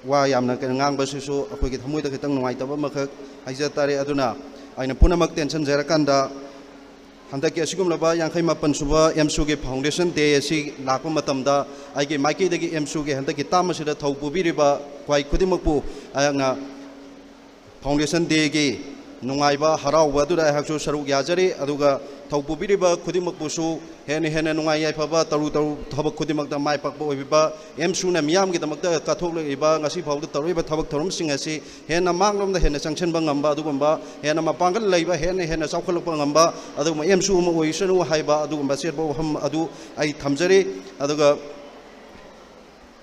ꯋꯥ ꯌꯥꯝꯅ ꯀꯩꯅꯣ ꯉꯥꯡꯕꯁꯤꯁꯨ ꯑꯩꯈꯣꯏꯒꯤ ꯊꯃꯣꯏꯗ ꯈꯤꯇꯪ ꯅꯨꯡꯉꯥꯏꯇꯕ ꯑꯃꯈꯛ ꯍꯥꯏꯖ ꯇꯥꯔꯦ꯫ ꯑꯗꯨꯅ ꯑꯩꯅ ꯄꯨꯝꯅꯃꯛ ꯇꯦꯟꯁꯟꯖꯔꯀꯥꯟꯗ ꯍꯟꯗꯛꯀꯤ ꯑꯁꯤꯒꯨꯝꯂꯕ ꯌꯥꯡꯈꯩ ꯃꯥꯄꯟ ꯁꯨꯕ ꯑꯦꯝꯁꯨꯒꯤ ꯐꯥꯎꯟꯗꯦꯁꯟ ꯗꯦ ꯑꯁꯤ ꯂꯥꯛꯄ ꯃꯇꯝꯗ ꯑꯩꯒꯤ ꯃꯥꯏꯀꯩꯗꯒꯤ ꯑꯦꯝꯁꯨꯒꯤ ꯍꯟꯗꯛꯀꯤ ꯇꯥꯝ ꯑꯁꯤꯗ ꯊꯧ ꯄꯨꯕꯤꯔꯤꯕ ꯈ꯭ꯋꯥꯏ ꯈꯨꯗꯤꯡꯃꯛꯄꯨ ꯑꯩꯍꯥꯛꯅ ꯐꯥꯎꯟꯗꯦꯁꯟ ꯗꯦꯒꯤ ꯅꯨꯡꯉꯥꯏꯕ ꯍꯔꯥꯎꯕ ꯑꯗꯨꯗ ꯑꯩꯍꯥꯛꯁꯨ ꯁꯔꯨꯛ ꯌꯥꯖꯔꯤ꯫ ꯑꯗꯨꯒ ꯊꯧ ꯄꯨꯕꯤꯔꯤꯕ ꯈꯨꯗꯤꯡꯃꯛꯄꯨꯁꯨ ꯍꯦꯟꯅ ꯍꯦꯟꯅ ꯅꯨꯡꯉꯥꯏ ꯌꯥꯏꯐꯕ, ꯇꯔꯨ ꯇꯔꯨ ꯊꯕꯛ ꯈꯨꯗꯤꯡꯃꯛꯇ ꯃꯥꯏ ꯄꯥꯛꯄ ꯑꯣꯏꯕꯤꯕ, ꯑꯦꯝꯁꯨꯅ ꯃꯤꯌꯥꯝꯒꯤꯗꯃꯛꯇ ꯀꯠꯊꯣꯛꯂꯛꯂꯤꯕ ꯉꯁꯤ ꯐꯥꯎꯕꯗ ꯇꯧꯔꯛꯂꯤꯕ ꯊꯕꯛ ꯊꯧꯔꯝꯁꯤꯡ ꯑꯁꯤ ꯍꯦꯟꯅ ꯃꯥꯡꯂꯣꯝꯗ ꯍꯦꯟꯅ ꯆꯪꯁꯤꯟꯕ ꯉꯝꯕ ꯑꯗꯨꯒꯨꯝꯕ, ꯍꯦꯟꯅ ꯃꯄꯥꯡꯒꯜ ꯂꯩꯕ, ꯍꯦꯟꯅ ꯍꯦꯟꯅ ꯆꯥꯎꯈꯠꯂꯛꯄ ꯉꯝꯕ ꯑꯗꯨꯒꯨꯝꯕ ꯑꯦꯝꯁꯨ ꯑꯃ ꯑꯣꯏꯁꯅꯨ ꯍꯥꯏꯕ ꯑꯗꯨꯒꯨꯝꯕ ꯑꯆꯦꯠꯄ ꯋꯥꯐꯝ ꯑꯗꯨ ꯑꯩ ꯊꯝꯖꯔꯤ꯫ ꯑꯗꯨꯒ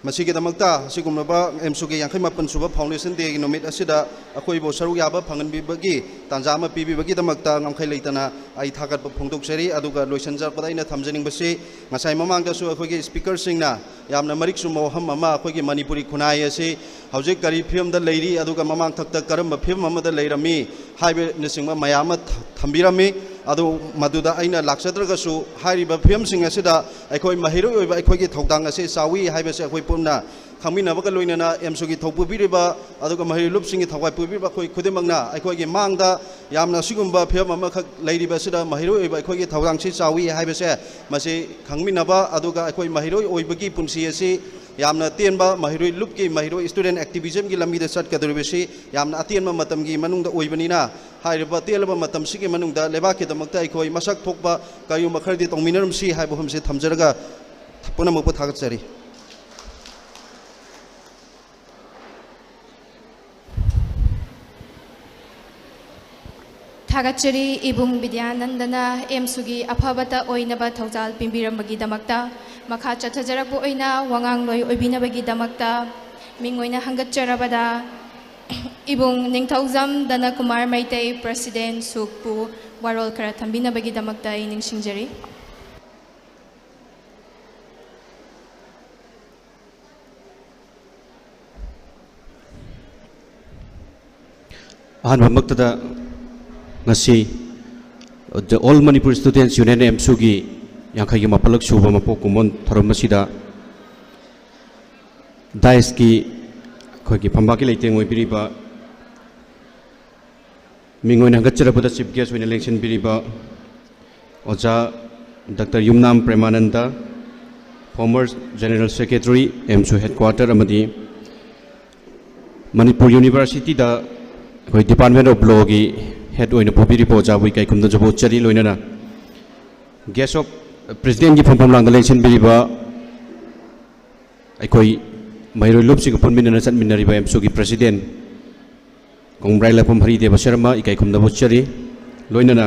ꯃꯁꯤꯒꯤꯗꯃꯛꯇ ꯑꯁꯤꯒꯨꯝꯂꯕ ꯑꯦꯝꯁꯨꯒꯤ ꯌꯥꯡꯈꯩ ꯃꯥꯄꯟ ꯁꯨꯕ ꯐꯥꯎꯟꯗꯦꯁꯟ ꯗꯦꯒꯤ ꯅꯨꯃꯤꯠ ꯑꯁꯤꯗ ꯑꯩꯈꯣꯏꯕꯨ ꯁꯔꯨꯛ ꯌꯥꯕ ꯐꯪꯍꯟꯕꯤꯕꯒꯤ ꯇꯥꯟꯖꯥ ꯑꯃ ꯄꯤꯕꯤꯕꯒꯤꯗꯃꯛꯇ ꯉꯝꯈꯩ ꯂꯩꯇꯅ ꯑꯩ ꯊꯥꯒꯠꯄ ꯐꯣꯡꯗꯣꯛꯆꯔꯤ꯫ ꯑꯗꯨꯒ ꯂꯣꯏꯁꯤꯟꯖꯔꯛꯄꯗ ꯑꯩꯅ ꯊꯝꯖꯅꯤꯡꯕꯁꯤ, ꯉꯁꯥꯏ ꯃꯃꯥꯡꯗꯁꯨ ꯑꯩꯈꯣꯏꯒꯤ ꯁ꯭ꯄꯤꯀꯔꯁꯤꯡꯅ ꯌꯥꯝꯅ ꯃꯔꯤꯛ ꯆꯨꯝꯕ ꯋꯥꯐꯝ ꯑꯃ, ꯑꯩꯈꯣꯏꯒꯤ ꯃꯅꯤꯄꯨꯔꯤ ꯈꯨꯟꯅꯥꯏ ꯑꯁꯤ ꯍꯧꯖꯤꯛ ꯀꯔꯤ ꯐꯤꯕꯝꯗ ꯂꯩꯔꯤ, ꯑꯗꯨꯒ ꯃꯃꯥꯡꯊꯛꯇ ꯀꯔꯝꯕ ꯐꯤꯕꯝ ꯑꯃꯗ ꯂꯩꯔꯝꯃꯤ ꯍꯥꯏꯕꯅꯆꯤꯡꯕ ꯃꯌꯥꯝ ꯑꯃ ꯊ-, ꯊꯝꯕꯤꯔꯝꯃꯤ꯫ ꯑꯗꯨ ꯃꯗꯨꯗ ꯑꯩꯅ ꯂꯥꯛꯆꯗ꯭ꯔꯒꯁꯨ, ꯍꯥꯏꯔꯤꯕ ꯐꯤꯕꯝꯁꯤꯡ ꯑꯁꯤꯗ ꯑꯩꯈꯣꯏ ꯃꯍꯩꯔꯣꯏ ꯑꯣꯏꯕ ꯑꯩꯈꯣꯏꯒꯤ ꯊꯧꯗꯥꯡ ꯑꯁꯤ ꯆꯥꯎꯏ ꯍꯥꯏꯕꯁꯤ ꯑꯩꯈꯣꯏ ꯄꯨꯟꯅ ꯈꯪꯃꯤꯟꯅꯕꯒ ꯂꯣꯏꯅꯅ ꯑꯦꯝꯁꯨꯒꯤ ꯊꯧ ꯄꯨꯕꯤꯔꯤꯕ ꯑꯗꯨꯒ ꯃꯍꯩꯔꯣꯏ ꯂꯨꯞꯁꯤꯡꯒꯤ ꯊꯧꯒꯥꯏ ꯄꯨꯕꯤꯔꯤꯕ ꯑꯩꯈꯣꯏ ꯈꯨꯗꯤꯡꯃꯛꯅ ꯑꯩꯈꯣꯏꯒꯤ ꯃꯥꯡꯗ ꯌꯥꯝꯅ ꯑꯁꯤꯒꯨꯝꯕ ꯐꯤꯕꯝ ꯑꯃꯈꯛ ꯂꯩꯔꯤꯕ ꯑꯁꯤꯗ ꯃꯍꯩꯔꯣꯏ ꯑꯣꯏꯕ ꯑꯩꯈꯣꯏꯒꯤ ꯊꯧꯗꯥꯡꯁꯤ ꯆꯥꯎꯏ ꯍꯥꯏꯕꯁꯦ ꯃꯁꯤ ꯈꯪꯃꯤꯟꯅꯕ, ꯑꯗꯨꯒ ꯑꯩꯈꯣꯏ ꯃꯍꯩꯔꯣꯏ ꯑꯣꯏꯕꯒꯤ ꯄꯨꯟꯁꯤ ꯑꯁꯤ ꯌꯥꯝꯅ ꯇꯦꯟꯕ, ꯃꯍꯩꯔꯣꯏ ꯂꯨꯞꯀꯤ ꯃꯍꯩꯔꯣꯏ student activismꯒꯤ ꯂꯝꯕꯤꯗ ꯆꯠꯀꯗꯧꯔꯤꯕꯁꯤ ꯌꯥꯝꯅ ꯑꯇꯦꯟꯕ ꯃꯇꯝꯒꯤ ꯃꯅꯨꯡꯗ ꯑꯣꯏꯕꯅꯤꯅ, ꯍꯥꯏꯔꯤꯕ ꯇꯦꯜꯂꯕ ꯃꯇꯝꯁꯤꯒꯤ ꯃꯅꯨꯡꯗ ꯂꯩꯕꯥꯛꯀꯤꯗꯃꯛꯇ ꯑꯩꯈꯣꯏ ꯃꯁꯛ ꯊꯣꯛꯄ ꯀꯔꯤꯒꯨꯝꯕ ꯈꯔꯗꯤ ꯇꯧꯃꯤꯟꯅꯔꯝꯁꯤ ꯍꯥꯏꯕ ꯋꯥꯐꯝꯁꯤ ꯊꯝꯖꯔꯒ ꯄꯨꯝꯅꯃꯛꯄꯨ ꯊꯥꯒꯠꯆꯔꯤ꯫ ꯊꯥꯒꯠꯆꯔꯤ꯫ ꯏꯕꯨꯡ ꯕꯤꯗ꯭ꯌꯥꯅꯟꯗꯅ ꯑꯦꯝꯁꯨꯒꯤ ꯑꯐꯕꯇ ꯑꯣꯏꯅꯕ ꯊꯧꯖꯥꯜ ꯄꯤꯕꯤꯔꯝꯕꯒꯤꯗꯃꯛꯇ꯫ ꯃꯈꯥ ꯆꯠꯊꯖꯔꯛꯄ ꯑꯣꯏꯅ ꯋꯥꯉꯥꯡꯂꯣꯏ ꯑꯣꯏꯕꯤꯅꯕꯒꯤꯗꯃꯛꯇ ꯃꯤꯡ ꯑꯣꯏꯅ ꯍꯪꯒꯠꯆꯔꯕꯗ ꯏꯕꯨꯡ ꯅꯤꯡꯊꯧꯖꯝ ꯗꯅꯀꯨꯃꯥꯔ ꯃꯩꯇꯩ, ꯄ꯭ꯔꯁꯤꯗꯦꯟ ꯁꯨꯛꯄꯨ ꯋꯥꯔꯣꯜ ꯈꯔ ꯊꯝꯕꯤꯅꯕꯒꯤꯗꯃꯛꯇ ꯑꯩ ꯅꯤꯡꯁꯤꯡꯖꯔꯤ꯫ ꯑꯍꯥꯟꯕꯃꯛꯇꯗ ꯉꯁꯤ The All Manipur Students Union, ꯑꯦꯝꯁꯨꯒꯤ ꯌꯥꯡꯈꯩꯒ ꯃꯥꯄꯜꯂꯛ ꯁꯨꯕ ꯃꯄꯣꯛ ꯀꯨꯝꯑꯣꯟ ꯊꯧꯔꯝ ꯑꯁꯤꯗ ꯗꯥꯏꯁꯀꯤ ꯑꯩꯈꯣꯏꯒꯤ ꯐꯝꯕꯥꯛꯀꯤ ꯂꯩꯇꯦꯡ ꯑꯣꯏꯕꯤꯔꯤꯕ, ꯃꯤꯡ ꯑꯣꯏꯅ ꯍꯪꯒꯠꯆꯔꯛꯄꯗ chief guest ꯑꯣꯏꯅ ꯂꯦꯡꯁꯤꯟꯕꯤꯔꯤꯕ ꯑꯣꯖꯥ doctor Yumnam Premananda, former general secretary, ꯑꯦꯝꯁꯨ headquarter, ꯑꯃꯗꯤ ꯃꯅꯤꯄꯨꯔ ꯌꯨꯅꯤꯚꯔꯁꯤꯇꯤꯗ ꯑꯩꯈꯣꯏ Department of Lawꯒꯤ head ꯑꯣꯏꯅ ꯄꯨꯕꯤꯔꯤꯕ ꯑꯣꯖꯥꯕꯨ ꯏꯀꯥꯏ ꯈꯨꯝꯅꯖꯕ ꯎꯠꯆꯔꯤ꯫ ꯂꯣꯏꯅꯅ guest of, presidentꯀꯤ ꯐꯝꯐꯝ ꯂꯥꯡꯗ ꯂꯦꯡꯁꯤꯟꯕꯤꯔꯤꯕ ꯑꯩꯈꯣꯏ ꯃꯍꯩꯔꯣꯏ ꯂꯨꯞꯁꯤꯡꯒ ꯄꯨꯟꯃꯤꯟꯅꯅ ꯆꯠꯃꯤꯟꯅꯔꯤꯕ ꯑꯦꯝꯁꯨꯒꯤ president ꯀꯣꯡꯕ꯭ꯔꯥꯏ ꯂꯥꯏꯐꯝ ꯍꯔꯤꯗꯦꯕ ꯁꯔꯃ ꯏꯀꯥꯏ ꯈꯨꯝꯅꯕ ꯎꯠꯆꯔꯤ꯫ ꯂꯣꯏꯅꯅ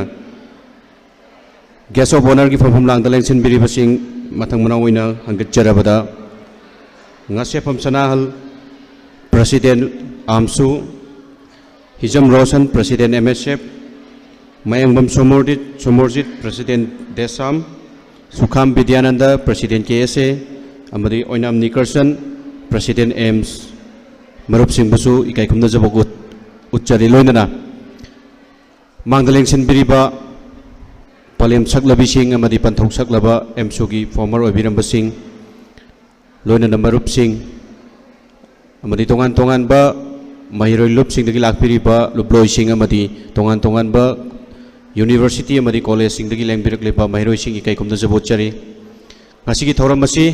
guest of honourꯒꯤ ꯐꯝꯐꯝ ꯂꯥꯡꯗ ꯂꯦꯡꯁꯤꯟꯕꯤꯔꯤꯕꯁꯤꯡ ꯃꯊꯪ ꯃꯅꯥꯎ ꯑꯣꯏꯅ ꯍꯪꯒꯠꯆꯔꯕꯗ, ꯉꯥꯁꯦꯐꯝ ꯁꯅꯥꯍꯜ, president ꯑꯦꯝꯁꯨ, Hijam Roshan, president M S F, Mayangbam Somorjit, Somorjit, president Desam, Sukham Bidyananda, president K S A, ꯑꯃꯗꯤ ꯑꯣꯏꯅꯥꯝ ꯅꯤꯀꯔꯁꯟ, president ꯑꯦꯝꯁ, ꯃꯔꯨꯞꯁꯤꯡꯕꯨꯁꯨ ꯏꯀꯥꯏ ꯈꯨꯝꯅꯖꯕ ꯎꯠ-, ꯎꯠꯆꯔꯤ꯫ ꯂꯣꯏꯅꯅ ꯃꯥꯡꯗ ꯂꯦꯡꯁꯤꯟꯕꯤꯔꯤꯕ ꯄꯂꯦꯝ ꯁꯛꯂꯕꯤꯁꯤꯡ ꯑꯃꯗꯤ ꯄꯟꯊꯧ ꯁꯛꯂꯕ ꯑꯦꯝꯁꯨꯒꯤ former ꯑꯣꯏꯕꯤꯔꯝꯕꯁꯤꯡ, ꯂꯣꯏꯅꯅ ꯃꯔꯨꯞꯁꯤꯡ ꯑꯃꯗꯤ ꯇꯣꯉꯥꯟ ꯇꯣꯉꯥꯟꯕ ꯃꯍꯩꯔꯣꯏ ꯂꯨꯞꯁꯤꯡꯗꯒꯤ ꯂꯥꯛꯄꯤꯔꯤꯕ ꯂꯨꯞꯂꯣꯏꯁꯤꯡ ꯑꯃꯗꯤ ꯇꯣꯉꯥꯟ ꯇꯣꯉꯥꯟꯕ university ꯑꯃꯗꯤ collegeꯁꯤꯡꯗꯒꯤ ꯂꯦꯡꯕꯤꯔꯛꯂꯤꯕ ꯃꯍꯩꯔꯣꯏꯁꯤꯡ ꯏꯀꯥꯏ ꯈꯨꯝꯅꯖꯕ ꯎꯠꯆꯔꯤ꯫ ꯉꯁꯤꯒꯤ ꯊꯧꯔꯝ ꯑꯁꯤ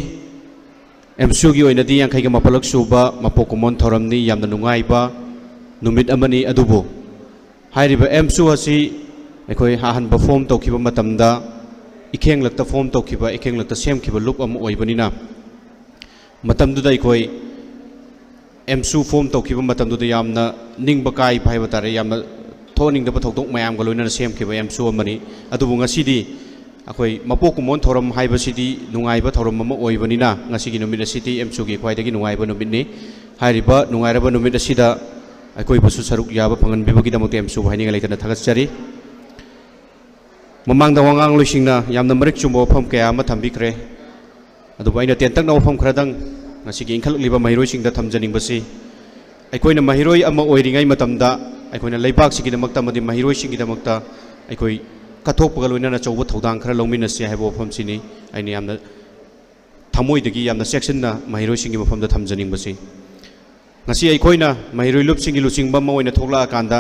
ꯑꯦꯝꯁꯨꯒꯤ ꯑꯣꯏꯅꯗꯤ ꯌꯥꯡꯈꯩꯒ ꯃꯥꯄꯜꯂꯛ ꯁꯨꯕ ꯃꯄꯣꯛ ꯀꯨꯝꯑꯣꯟ ꯊꯧꯔꯝꯅꯤ꯫ ꯌꯥꯝꯅ ꯅꯨꯡꯉꯥꯏꯕ ꯅꯨꯃꯤꯠ ꯑꯃꯅꯤ꯫ ꯑꯗꯨꯕꯨ ꯍꯥꯏꯔꯤꯕ ꯑꯦꯝꯁꯨ ꯑꯁꯤ ꯑꯩꯈꯣꯏ ꯑꯍꯥꯟꯕ form ꯇꯧꯈꯤꯕ ꯃꯇꯝꯗ ꯏꯈꯦꯡꯂꯛꯇ form ꯇꯧꯈꯤꯕ, ꯏꯈꯦꯡꯂꯛꯇ ꯁꯦꯝꯈꯤꯕ ꯂꯨꯞ ꯑꯃ ꯑꯣꯏꯕꯅꯤꯅ, ꯃꯇꯝꯗꯨꯗ ꯑꯩꯈꯣꯏ ꯑꯦꯝꯁꯨ form ꯇꯧꯈꯤꯕ ꯃꯇꯝꯗꯨꯗ ꯌꯥꯝꯅ ꯅꯤꯡꯕ ꯀꯥꯏꯕ ꯍꯥꯏꯕ ꯇꯥꯔꯦ, ꯌꯥꯝꯅ ꯊꯣꯛꯍꯟꯅꯤꯡꯗꯕ ꯊꯧꯗꯣꯛ ꯃꯌꯥꯝꯒ ꯂꯣꯏꯅꯅ ꯁꯦꯝꯈꯤꯕ ꯑꯦꯝꯁꯨ ꯑꯃꯅꯤ꯫ ꯑꯗꯨꯕꯨ ꯉꯁꯤꯗꯤ ꯑꯩꯈꯣꯏ ꯃꯄꯣꯛ ꯀꯨꯝꯑꯣꯟ ꯊꯧꯔꯝ ꯍꯥꯏꯕꯁꯤꯗꯤ ꯅꯨꯡꯉꯥꯏꯕ ꯊꯧꯔꯝ ꯑꯃ ꯑꯣꯏꯕꯅꯤꯅ, ꯉꯁꯤꯒꯤ ꯅꯨꯃꯤꯠ ꯑꯁꯤꯗꯤ ꯑꯦꯝꯁꯨꯒꯤ ꯈ꯭ꯋꯥꯏꯗꯒꯤ ꯅꯨꯡꯉꯥꯏꯕ ꯅꯨꯃꯤꯠꯅꯤ꯫ ꯍꯥꯏꯔꯤꯕ ꯅꯨꯡꯉꯥꯏꯔꯕ ꯅꯨꯃꯤꯠ ꯑꯁꯤꯗ ꯑꯩꯈꯣꯏꯕꯨꯁꯨ ꯁꯔꯨꯛ ꯌꯥꯕ ꯐꯪꯍꯟꯕꯤꯕꯒꯤꯗꯃꯛꯇ ꯑꯦꯝꯁꯨꯕꯨ ꯍꯥꯏꯅꯤꯡꯉꯥꯏ ꯂꯩꯇꯅ ꯊꯥꯒꯠꯆꯔꯤ꯫ ꯃꯃꯥꯡꯗ ꯋꯥꯉꯥꯡꯂꯣꯏꯁꯤꯡꯅ ꯌꯥꯝꯅ ꯃꯔꯤꯛ ꯆꯨꯝꯕ ꯋꯥꯐꯝ ꯀꯌꯥ ꯑꯃ ꯊꯝꯕꯤꯈ꯭ꯔꯦ꯫ ꯑꯗꯨꯕꯨ ꯑꯩꯅ ꯇꯦꯟꯇꯛꯅ ꯋꯥꯐꯝ ꯈꯔꯗꯪ ꯉꯁꯤꯒꯤ ꯏꯟꯈꯠꯂꯛꯂꯤꯕ ꯃꯍꯩꯔꯣꯏꯁꯤꯡꯗ ꯊꯝꯖꯅꯤꯡꯕꯁꯤ, ꯑꯩꯈꯣꯏꯅ ꯃꯍꯩꯔꯣꯏ ꯑꯃ ꯑꯣꯏꯔꯤꯉꯩ ꯃꯇꯝꯗ ꯑꯩꯈꯣꯏꯅ ꯂꯩꯕꯥꯛꯁꯤꯒꯤꯗꯃꯛꯇ ꯑꯃꯗꯤ ꯃꯍꯩꯔꯣꯏꯁꯤꯡꯒꯤꯗꯃꯛꯇ ꯑꯩꯈꯣꯏ ꯀꯠꯊꯣꯛꯄꯒ ꯂꯣꯏꯅꯅ ꯑꯆꯧꯕ ꯊꯧꯗꯥꯡ ꯈꯔ ꯂꯧꯃꯤꯟꯅꯁꯤ ꯍꯥꯏꯕ ꯋꯥꯐꯝꯁꯤꯅꯤ ꯑꯩꯅ ꯌꯥꯝꯅ ꯊꯃꯣꯏꯗꯒꯤ ꯌꯥꯝꯅ ꯆꯦꯛꯁꯤꯟꯅ ꯃꯍꯩꯔꯣꯏꯁꯤꯡꯒꯤ ꯃꯐꯝꯗ ꯊꯝꯖꯅꯤꯡꯕꯁꯤ꯫ ꯉꯁꯤ ꯑꯩꯈꯣꯏꯅ ꯃꯍꯩꯔꯣꯏ ꯂꯨꯞꯁꯤꯡꯒꯤ ꯂꯨꯆꯤꯡꯕ ꯑꯃ ꯑꯣꯏꯅ ꯊꯣꯛꯂꯛꯑꯀꯥꯟꯗ,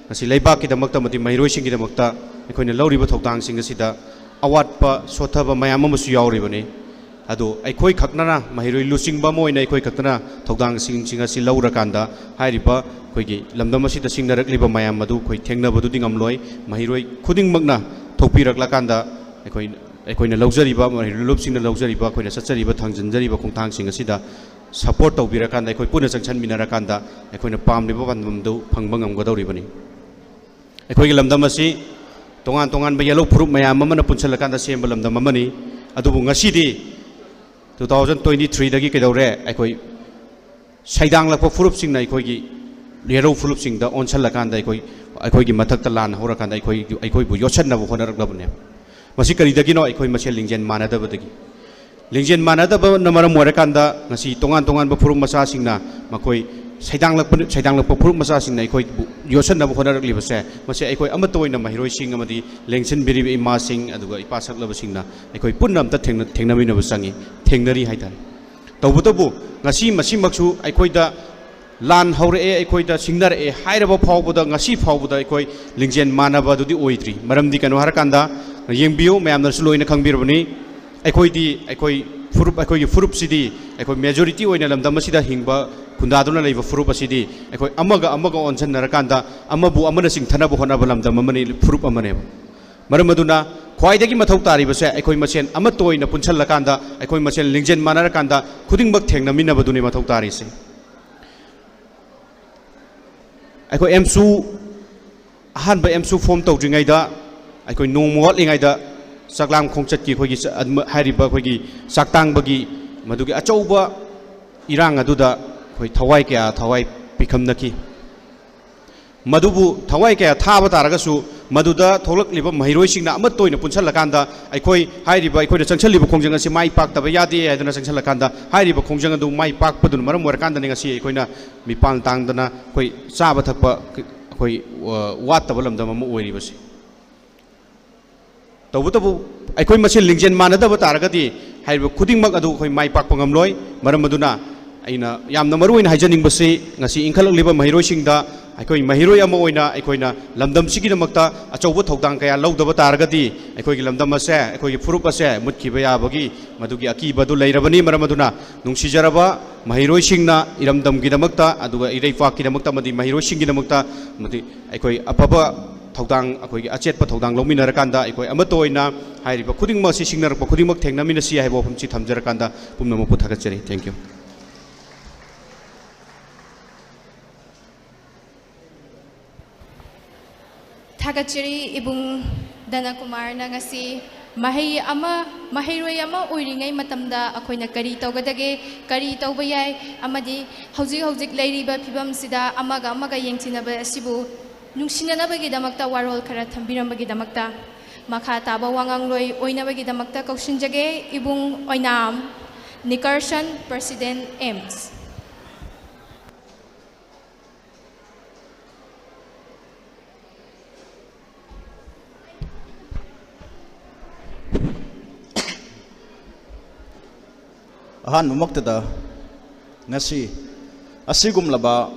ꯉꯁꯤ ꯂꯩꯕꯥꯛꯀꯤꯗꯃꯛꯇ ꯑꯃꯗꯤ ꯃꯍꯩꯔꯣꯏꯁꯤꯡꯒꯤꯗꯃꯛꯇ ꯑꯩꯈꯣꯏꯅ ꯂꯧꯔꯤꯕ ꯊꯧꯗꯥꯡꯁꯤꯡ ꯑꯁꯤꯗ ꯑꯋꯥꯠꯄ ꯁꯣꯠꯊꯕ ꯃꯌꯥꯝ ꯑꯃꯁꯨ ꯌꯥꯎꯔꯤꯕꯅꯤ꯫ ꯑꯗꯣ ꯑꯩꯈꯣꯏ ꯈꯛꯅꯅ, ꯃꯍꯩꯔꯣꯏ ꯂꯨꯆꯤꯡꯕ ꯑꯃ ꯑꯣꯏꯅ ꯑꯩꯈꯣꯏ ꯈꯛꯇꯅ ꯊꯧꯗꯥꯡꯁꯤꯡꯁꯤꯡ ꯑꯁꯤ ꯂꯧꯔꯀꯥꯟꯗ, ꯍꯥꯏꯔꯤꯕ ꯑꯩꯈꯣꯏꯒꯤ ꯂꯝꯗꯝ ꯑꯁꯤꯗ ꯁꯤꯡꯅꯔꯛꯂꯤꯕ ꯃꯌꯥꯝ ꯑꯗꯨ ꯑꯩꯈꯣꯏ ꯊꯦꯡꯅꯕꯗꯨꯗꯤ ꯉꯝꯂꯣꯏ꯫ ꯃꯍꯩꯔꯣꯏ ꯈꯨꯗꯤꯡꯃꯛꯅ ꯊꯣꯛꯄꯤꯔꯛꯂꯀꯥꯟꯗ ꯑꯩꯈꯣꯏ, ꯑꯩꯈꯣꯏꯅ ꯂꯧꯖꯔꯤꯕ, ꯃꯍꯩꯔꯣꯏ ꯂꯨꯞꯁꯤꯡꯅ ꯂꯧꯖꯔꯤꯕ, ꯑꯩꯈꯣꯏꯅ ꯆꯠꯆꯔꯤꯕ, ꯊꯥꯡꯖꯤꯟꯖꯔꯤꯕ ꯈꯣꯡꯊꯥꯡꯁꯤꯡ ꯑꯁꯤꯗ ꯁꯄꯣꯔꯠ ꯇꯧꯕꯤꯔꯀꯥꯟꯗ, ꯑꯩꯈꯣꯏ ꯄꯨꯟꯅ ꯆꯪꯁꯤꯟꯃꯤꯟꯅꯔꯀꯥꯟꯗ ꯑꯩꯈꯣꯏꯅ ꯄꯥꯝꯂꯤꯕ ꯄꯥꯟꯗꯝꯗꯨ ꯐꯪꯕ ꯉꯝꯒꯗꯧꯔꯤꯕꯅꯤ꯫ ꯑꯩꯈꯣꯏꯒꯤ ꯂꯝꯗꯝ ꯑꯁꯤ ꯇꯣꯉꯥꯟ ꯇꯣꯉꯥꯟꯕ ꯌꯦꯜꯍꯧ ꯐꯨꯔꯨꯞ ꯃꯌꯥꯝ ꯑꯃꯅ ꯄꯨꯟꯁꯤꯜꯂꯀꯥꯟꯗ ꯁꯦꯝꯕ ꯂꯝꯗꯝ ꯑꯃꯅꯤ꯫ ꯑꯗꯨꯕꯨ ꯉꯁꯤꯗꯤ two thousand twenty threeꯗꯒꯤ ꯀꯩꯗꯧꯔꯦ? ꯑꯩꯈꯣꯏ ꯁꯩꯗꯥꯡꯂꯛꯄ ꯐꯨꯔꯨꯞꯁꯤꯡꯅ ꯑꯩꯈꯣꯏꯒꯤ ꯌꯦꯜꯍꯧ ꯐꯨꯔꯨꯞꯁꯤꯡꯗ ꯑꯣꯟꯁꯤꯜꯂꯀꯥꯟꯗ ꯑꯩꯈꯣꯏ, ꯑꯩꯈꯣꯏꯒꯤ ꯃꯊꯛꯇ ꯂꯥꯟ ꯍꯧꯔꯀꯥꯟꯗ ꯑꯩꯈꯣꯏ, ꯑꯩꯈꯣꯏꯕꯨ ꯌꯣꯠꯁꯤꯟꯅꯕ ꯍꯣꯠꯅꯔꯛꯂꯕꯅꯦ꯫ ꯃꯁꯤ ꯀꯔꯤꯗꯒꯤꯅꯣ? ꯑꯩꯈꯣꯏ ꯃꯁꯦꯜ ꯂꯤꯡꯖꯦꯜ ꯃꯥꯟꯅꯗꯕꯗꯒꯤ꯫ ꯂꯤꯡꯖꯦꯜ ꯃꯥꯟꯅꯗꯕꯅ ꯃꯔꯝ ꯑꯣꯏꯔꯀꯥꯟꯗ ꯉꯁꯤ ꯇꯣꯉꯥꯟ ꯇꯣꯉꯥꯟꯕ ꯐꯨꯔꯨꯞ ꯃꯆꯥꯁꯤꯡꯅ ꯃꯈꯣꯏ ꯁꯩꯗꯥꯡꯂꯛꯄ, ꯁꯩꯗꯥꯡꯂꯛꯄ ꯐꯨꯔꯨꯞ ꯃꯆꯥꯁꯤꯡꯅ ꯑꯩꯈꯣꯏꯕꯨ ꯌꯣꯠꯁꯤꯟꯅꯕ ꯍꯣꯠꯅꯔꯛꯂꯤꯕꯁꯦ, ꯃꯁꯤ ꯑꯩꯈꯣꯏ ꯑꯃꯠꯇ ꯑꯣꯏꯅ ꯃꯍꯩꯔꯣꯏꯁꯤꯡ ꯑꯃꯗꯤ ꯂꯦꯡꯁꯤꯟꯕꯤꯔꯤꯕ ꯏꯃꯥꯁꯤꯡ ꯑꯗꯨꯒ ꯏꯄꯥ ꯁꯛꯂꯕꯁꯤꯡꯅ ꯑꯩꯈꯣꯏ ꯄꯨꯟꯅ ꯑꯝꯇ ꯊꯦꯡꯅ-, ꯊꯦꯡꯅꯃꯤꯟꯅꯕ ꯆꯪꯉꯤ, ꯊꯦꯡꯅꯔꯤ ꯍꯥꯏꯇꯥꯔꯦ꯫ ꯇꯧꯕꯇꯕꯨ ꯉꯁꯤ ꯃꯁꯤꯃꯛꯁꯨ ꯑꯩꯈꯣꯏꯗ ꯂꯥꯟ ꯍꯧꯔꯛꯑꯦ, ꯑꯩꯈꯣꯏꯗ ꯁꯤꯡꯅꯔꯛꯑꯦ ꯍꯥꯏꯔꯕ ꯐꯥꯎꯕꯗ, ꯉꯁꯤ ꯐꯥꯎꯕꯗ ꯑꯩꯈꯣꯏ ꯂꯤꯡꯖꯦꯜ ꯃꯥꯟꯅꯕ ꯑꯗꯨꯗꯤ ꯑꯣꯏꯗ꯭ꯔꯤ꯫ ꯃꯔꯝꯗꯤ ꯀꯩꯅꯣ ꯍꯥꯏꯔꯀꯥꯟꯗ, ꯌꯦꯡꯕꯤꯌꯨ, ꯃꯌꯥꯝꯅꯁꯨ ꯂꯣꯏꯅ ꯈꯪꯕꯤꯔꯕꯅꯤ, ꯑꯩꯈꯣꯏꯗꯤ, ꯑꯩꯈꯣꯏ ꯐꯨꯔꯨꯞ, ꯑꯩꯈꯣꯏꯒꯤ ꯐꯨꯔꯨꯞꯁꯤꯗꯤ ꯑꯩꯈꯣꯏ ꯃꯦꯖꯣꯔꯤꯇꯤ ꯑꯣꯏꯅ ꯂꯝꯗꯝ ꯑꯁꯤꯗ ꯍꯤꯡꯕ, ꯈꯨꯟꯗꯥꯗꯨꯅ ꯂꯩꯕ ꯐꯨꯔꯨꯞ ꯑꯁꯤꯗꯤ ꯑꯩꯈꯣꯏ ꯑꯃꯒ ꯑꯃꯒ ꯑꯣꯟꯁꯤꯟꯅꯔꯀꯥꯟꯗ ꯑꯃꯕꯨ ꯑꯃꯅ ꯆꯤꯡꯊꯅꯕ ꯍꯣꯠꯅꯕ ꯂꯝꯗꯝ ꯑꯃꯅꯤ, ꯐꯨꯔꯨꯞ ꯑꯃꯅꯦꯕ꯫ ꯃꯔꯝ ꯑꯗꯨꯅ ꯈ꯭ꯋꯥꯏꯗꯒꯤ ꯃꯊꯧ ꯇꯥꯔꯤꯕꯁꯦ ꯑꯩꯈꯣꯏ ꯃꯁꯦꯟ ꯑꯃꯠꯇ ꯑꯣꯏꯅ ꯄꯨꯟꯁꯤꯜꯂꯀꯥꯟꯗ, ꯑꯩꯈꯣꯏ ꯃꯁꯦꯟ ꯂꯤꯡꯖꯦꯜ ꯃꯥꯟꯅꯔꯀꯥꯟꯗ ꯈꯨꯗꯤꯡꯃꯛ ꯊꯦꯡꯅꯃꯤꯟꯅꯕꯗꯨꯅꯤ ꯃꯊꯧ ꯇꯥꯔꯤꯁꯦ꯫ ꯑꯩꯈꯣꯏ ꯑꯦꯝꯁꯨ ꯑꯍꯥꯟꯕ ꯑꯦꯝꯁꯨ ꯐꯣꯝ ꯇꯧꯗ꯭ꯔꯤꯉꯩꯗ, ꯑꯩꯈꯣꯏ ꯅꯣꯡꯃ ꯋꯥꯠꯂꯤꯉꯩꯗ ꯆꯥꯛꯂꯥꯝ ꯈꯣꯡꯆꯠꯀꯤ ꯑꯩꯈꯣꯏꯒꯤ ꯆ-, ꯑꯗꯨꯃ-, ꯍꯥꯏꯔꯤꯕ ꯑꯩꯈꯣꯏꯒꯤ ꯆꯥꯛ ꯇꯥꯡꯕꯒꯤ ꯃꯗꯨꯒꯤ ꯑꯆꯧꯕ ꯏꯔꯥꯡ ꯑꯗꯨꯗ ꯑꯩꯈꯣꯏ ꯊꯋꯥꯏ ꯀꯌꯥ ꯊꯋꯥꯏ ꯄꯤꯈꯝꯅꯈꯤ꯫ ꯃꯗꯨꯕꯨ ꯊꯋꯥꯏ ꯀꯌꯥ ꯊꯥꯕ ꯇꯥꯔꯒꯁꯨ, ꯃꯗꯨꯗ ꯊꯣꯛꯂꯛꯂꯤꯕ ꯃꯍꯩꯔꯣꯏꯁꯤꯡꯅ ꯑꯃꯠꯇ ꯑꯣꯏꯅ ꯄꯨꯟꯁꯤꯜꯂꯀꯥꯟꯗ, ꯑꯩꯈꯣꯏ ꯍꯥꯏꯔꯤꯕ, ꯑꯩꯈꯣꯏꯅ ꯆꯪꯁꯤꯜꯂꯤꯕ ꯈꯣꯡꯖꯪ ꯑꯁꯤ ꯃꯥꯏ ꯄꯥꯛꯇꯕ ꯌꯥꯗꯦ ꯍꯥꯏꯗꯨꯅ ꯆꯪꯁꯤꯜꯂꯀꯥꯟꯗ, ꯍꯥꯏꯔꯤꯕ ꯈꯣꯡꯖꯪ ꯑꯗꯨ ꯃꯥꯏ ꯄꯥꯛꯄꯗꯨꯅ ꯃꯔꯝ ꯑꯣꯏꯔꯀꯥꯟꯗꯅꯤ ꯉꯁꯤ ꯑꯩꯈꯣꯏꯅ ꯃꯤꯄꯥꯟ ꯇꯥꯡꯗꯅ ꯑꯩꯈꯣꯏ ꯆꯥꯕ ꯊꯛꯄ ꯑꯩꯈꯣꯏ, ꯑ, ꯋꯥꯠꯇꯕ ꯂꯝꯗꯝ ꯑꯃ ꯑꯣꯏꯔꯤꯕꯁꯤ꯫ ꯇꯧꯕꯇꯕꯨ, ꯑꯩꯈꯣꯏ ꯃꯁꯦꯜ ꯂꯤꯡꯖꯦꯜ ꯃꯥꯟꯅꯗꯕ ꯇꯥꯔꯒꯗꯤ, ꯍꯥꯏꯔꯤꯕ ꯈꯨꯗꯤꯡꯃꯛ ꯑꯗꯨ ꯑꯩꯈꯣꯏ ꯃꯥꯏ ꯄꯥꯛꯄ ꯉꯝꯂꯣꯏ꯫ ꯃꯔꯝ ꯑꯗꯨꯅ ꯑꯩꯅ ꯌꯥꯝꯅ ꯃꯔꯨ ꯑꯣꯏꯅ ꯍꯥꯏꯖꯅꯤꯡꯕꯁꯤ, ꯉꯁꯤ ꯏꯟꯈꯠꯂꯛꯂꯤꯕ ꯃꯍꯩꯔꯣꯏꯁꯤꯡꯗ ꯑꯩꯈꯣꯏ ꯃꯍꯩꯔꯣꯏ ꯑꯃ ꯑꯣꯏꯅ ꯑꯩꯈꯣꯏꯅ ꯂꯝꯗꯝꯁꯤꯒꯤꯗꯃꯛꯇ ꯑꯆꯧꯕ ꯊꯧꯗꯥꯡ ꯀꯌꯥ ꯂꯧꯗꯕ ꯇꯥꯔꯒꯗꯤ, ꯑꯩꯈꯣꯏꯒꯤ ꯂꯝꯗꯝ ꯑꯁꯦ, ꯑꯩꯈꯣꯏꯒꯤ ꯐꯨꯔꯨꯞ ꯑꯁꯦ ꯃꯨꯠꯈꯤꯕ ꯌꯥꯕꯒꯤ ꯃꯗꯨꯒꯤ ꯑꯀꯤꯕ ꯑꯗꯨ ꯂꯩꯔꯕꯅꯤ꯫ ꯃꯔꯝ ꯑꯗꯨꯅ ꯅꯨꯡꯁꯤꯖꯔꯕ ꯃꯍꯩꯔꯣꯏꯁꯤꯡꯅ ꯏꯔꯝꯗꯝꯒꯤꯗꯃꯛꯇ, ꯑꯗꯨꯒ ꯏꯔꯩꯄꯥꯛꯀꯤꯗꯃꯛꯇ ꯑꯃꯗꯤ ꯃꯍꯩꯔꯣꯏꯁꯤꯡꯒꯤꯗꯃꯛꯇ ꯑꯃꯗꯤ ꯑꯩꯈꯣꯏ ꯑꯐꯕ ꯊꯧꯗꯥꯡ, ꯑꯩꯈꯣꯏꯒꯤ ꯑꯆꯦꯠꯄ ꯊꯧꯗꯥꯡ ꯂꯧꯃꯤꯟꯅꯔꯀꯥꯟꯗ, ꯑꯩꯈꯣꯏ ꯑꯃꯠꯇ ꯑꯣꯏꯅ ꯍꯥꯏꯔꯤꯕ ꯈꯨꯗꯤꯡꯃꯛ ꯑꯁꯤ ꯁꯤꯡꯅꯔꯛꯄ ꯈꯨꯗꯤꯡꯃꯛ ꯊꯦꯡꯅꯃꯤꯟꯅꯁꯤ ꯍꯥꯏꯕ ꯋꯥꯐꯝꯁꯤ ꯊꯝꯖꯔꯀꯥꯟꯗ ꯄꯨꯝꯅꯃꯛꯄꯨ ꯊꯥꯒꯠꯆꯔꯤ꯫ Thank you꯫ ꯊꯥꯒꯠꯆꯔꯤ꯫ ꯏꯕꯨꯡ ꯙꯅꯀꯨꯃꯥꯔꯅ ꯉꯁꯤ ꯃꯍꯩ ꯑꯃ, ꯃꯍꯩꯔꯣꯏ ꯑꯃ ꯑꯣꯏꯔꯤꯉꯩ ꯃꯇꯝꯗ ꯑꯩꯈꯣꯏꯅ ꯀꯔꯤ ꯇꯧꯒꯗꯒꯦ, ꯀꯔꯤ ꯇꯧꯕ ꯌꯥꯏ, ꯑꯃꯗꯤ ꯍꯧꯖꯤꯛ ꯍꯧꯖꯤꯛ ꯂꯩꯔꯤꯕ ꯐꯤꯕꯝꯁꯤꯗ ꯑꯃꯒ ꯑꯃꯒ ꯌꯦꯡꯊꯤꯅꯕ ꯑꯁꯤꯕꯨ ꯅꯨꯡꯁꯤꯅꯅꯕꯒꯤꯗꯃꯛꯇ ꯋꯥꯔꯣꯜ ꯈꯔ ꯊꯝꯕꯤꯔꯝꯕꯒꯤꯗꯃꯛꯇ꯫ ꯃꯈꯥ ꯇꯥꯕ ꯋꯥꯉꯥꯡꯂꯣꯏ ꯑꯣꯏꯅꯕꯒꯤꯗꯃꯛꯇ ꯀꯧꯁꯤꯟꯖꯒꯦ ꯏꯕꯨꯡ ꯑꯣꯏꯅꯥꯝ ꯅꯤꯀꯔꯁꯟ, President, AIMS꯫ ꯑꯍꯥꯟꯕꯃꯛꯇꯗ, ꯉꯁꯤ ꯑꯁꯤꯒꯨꯝꯂꯕ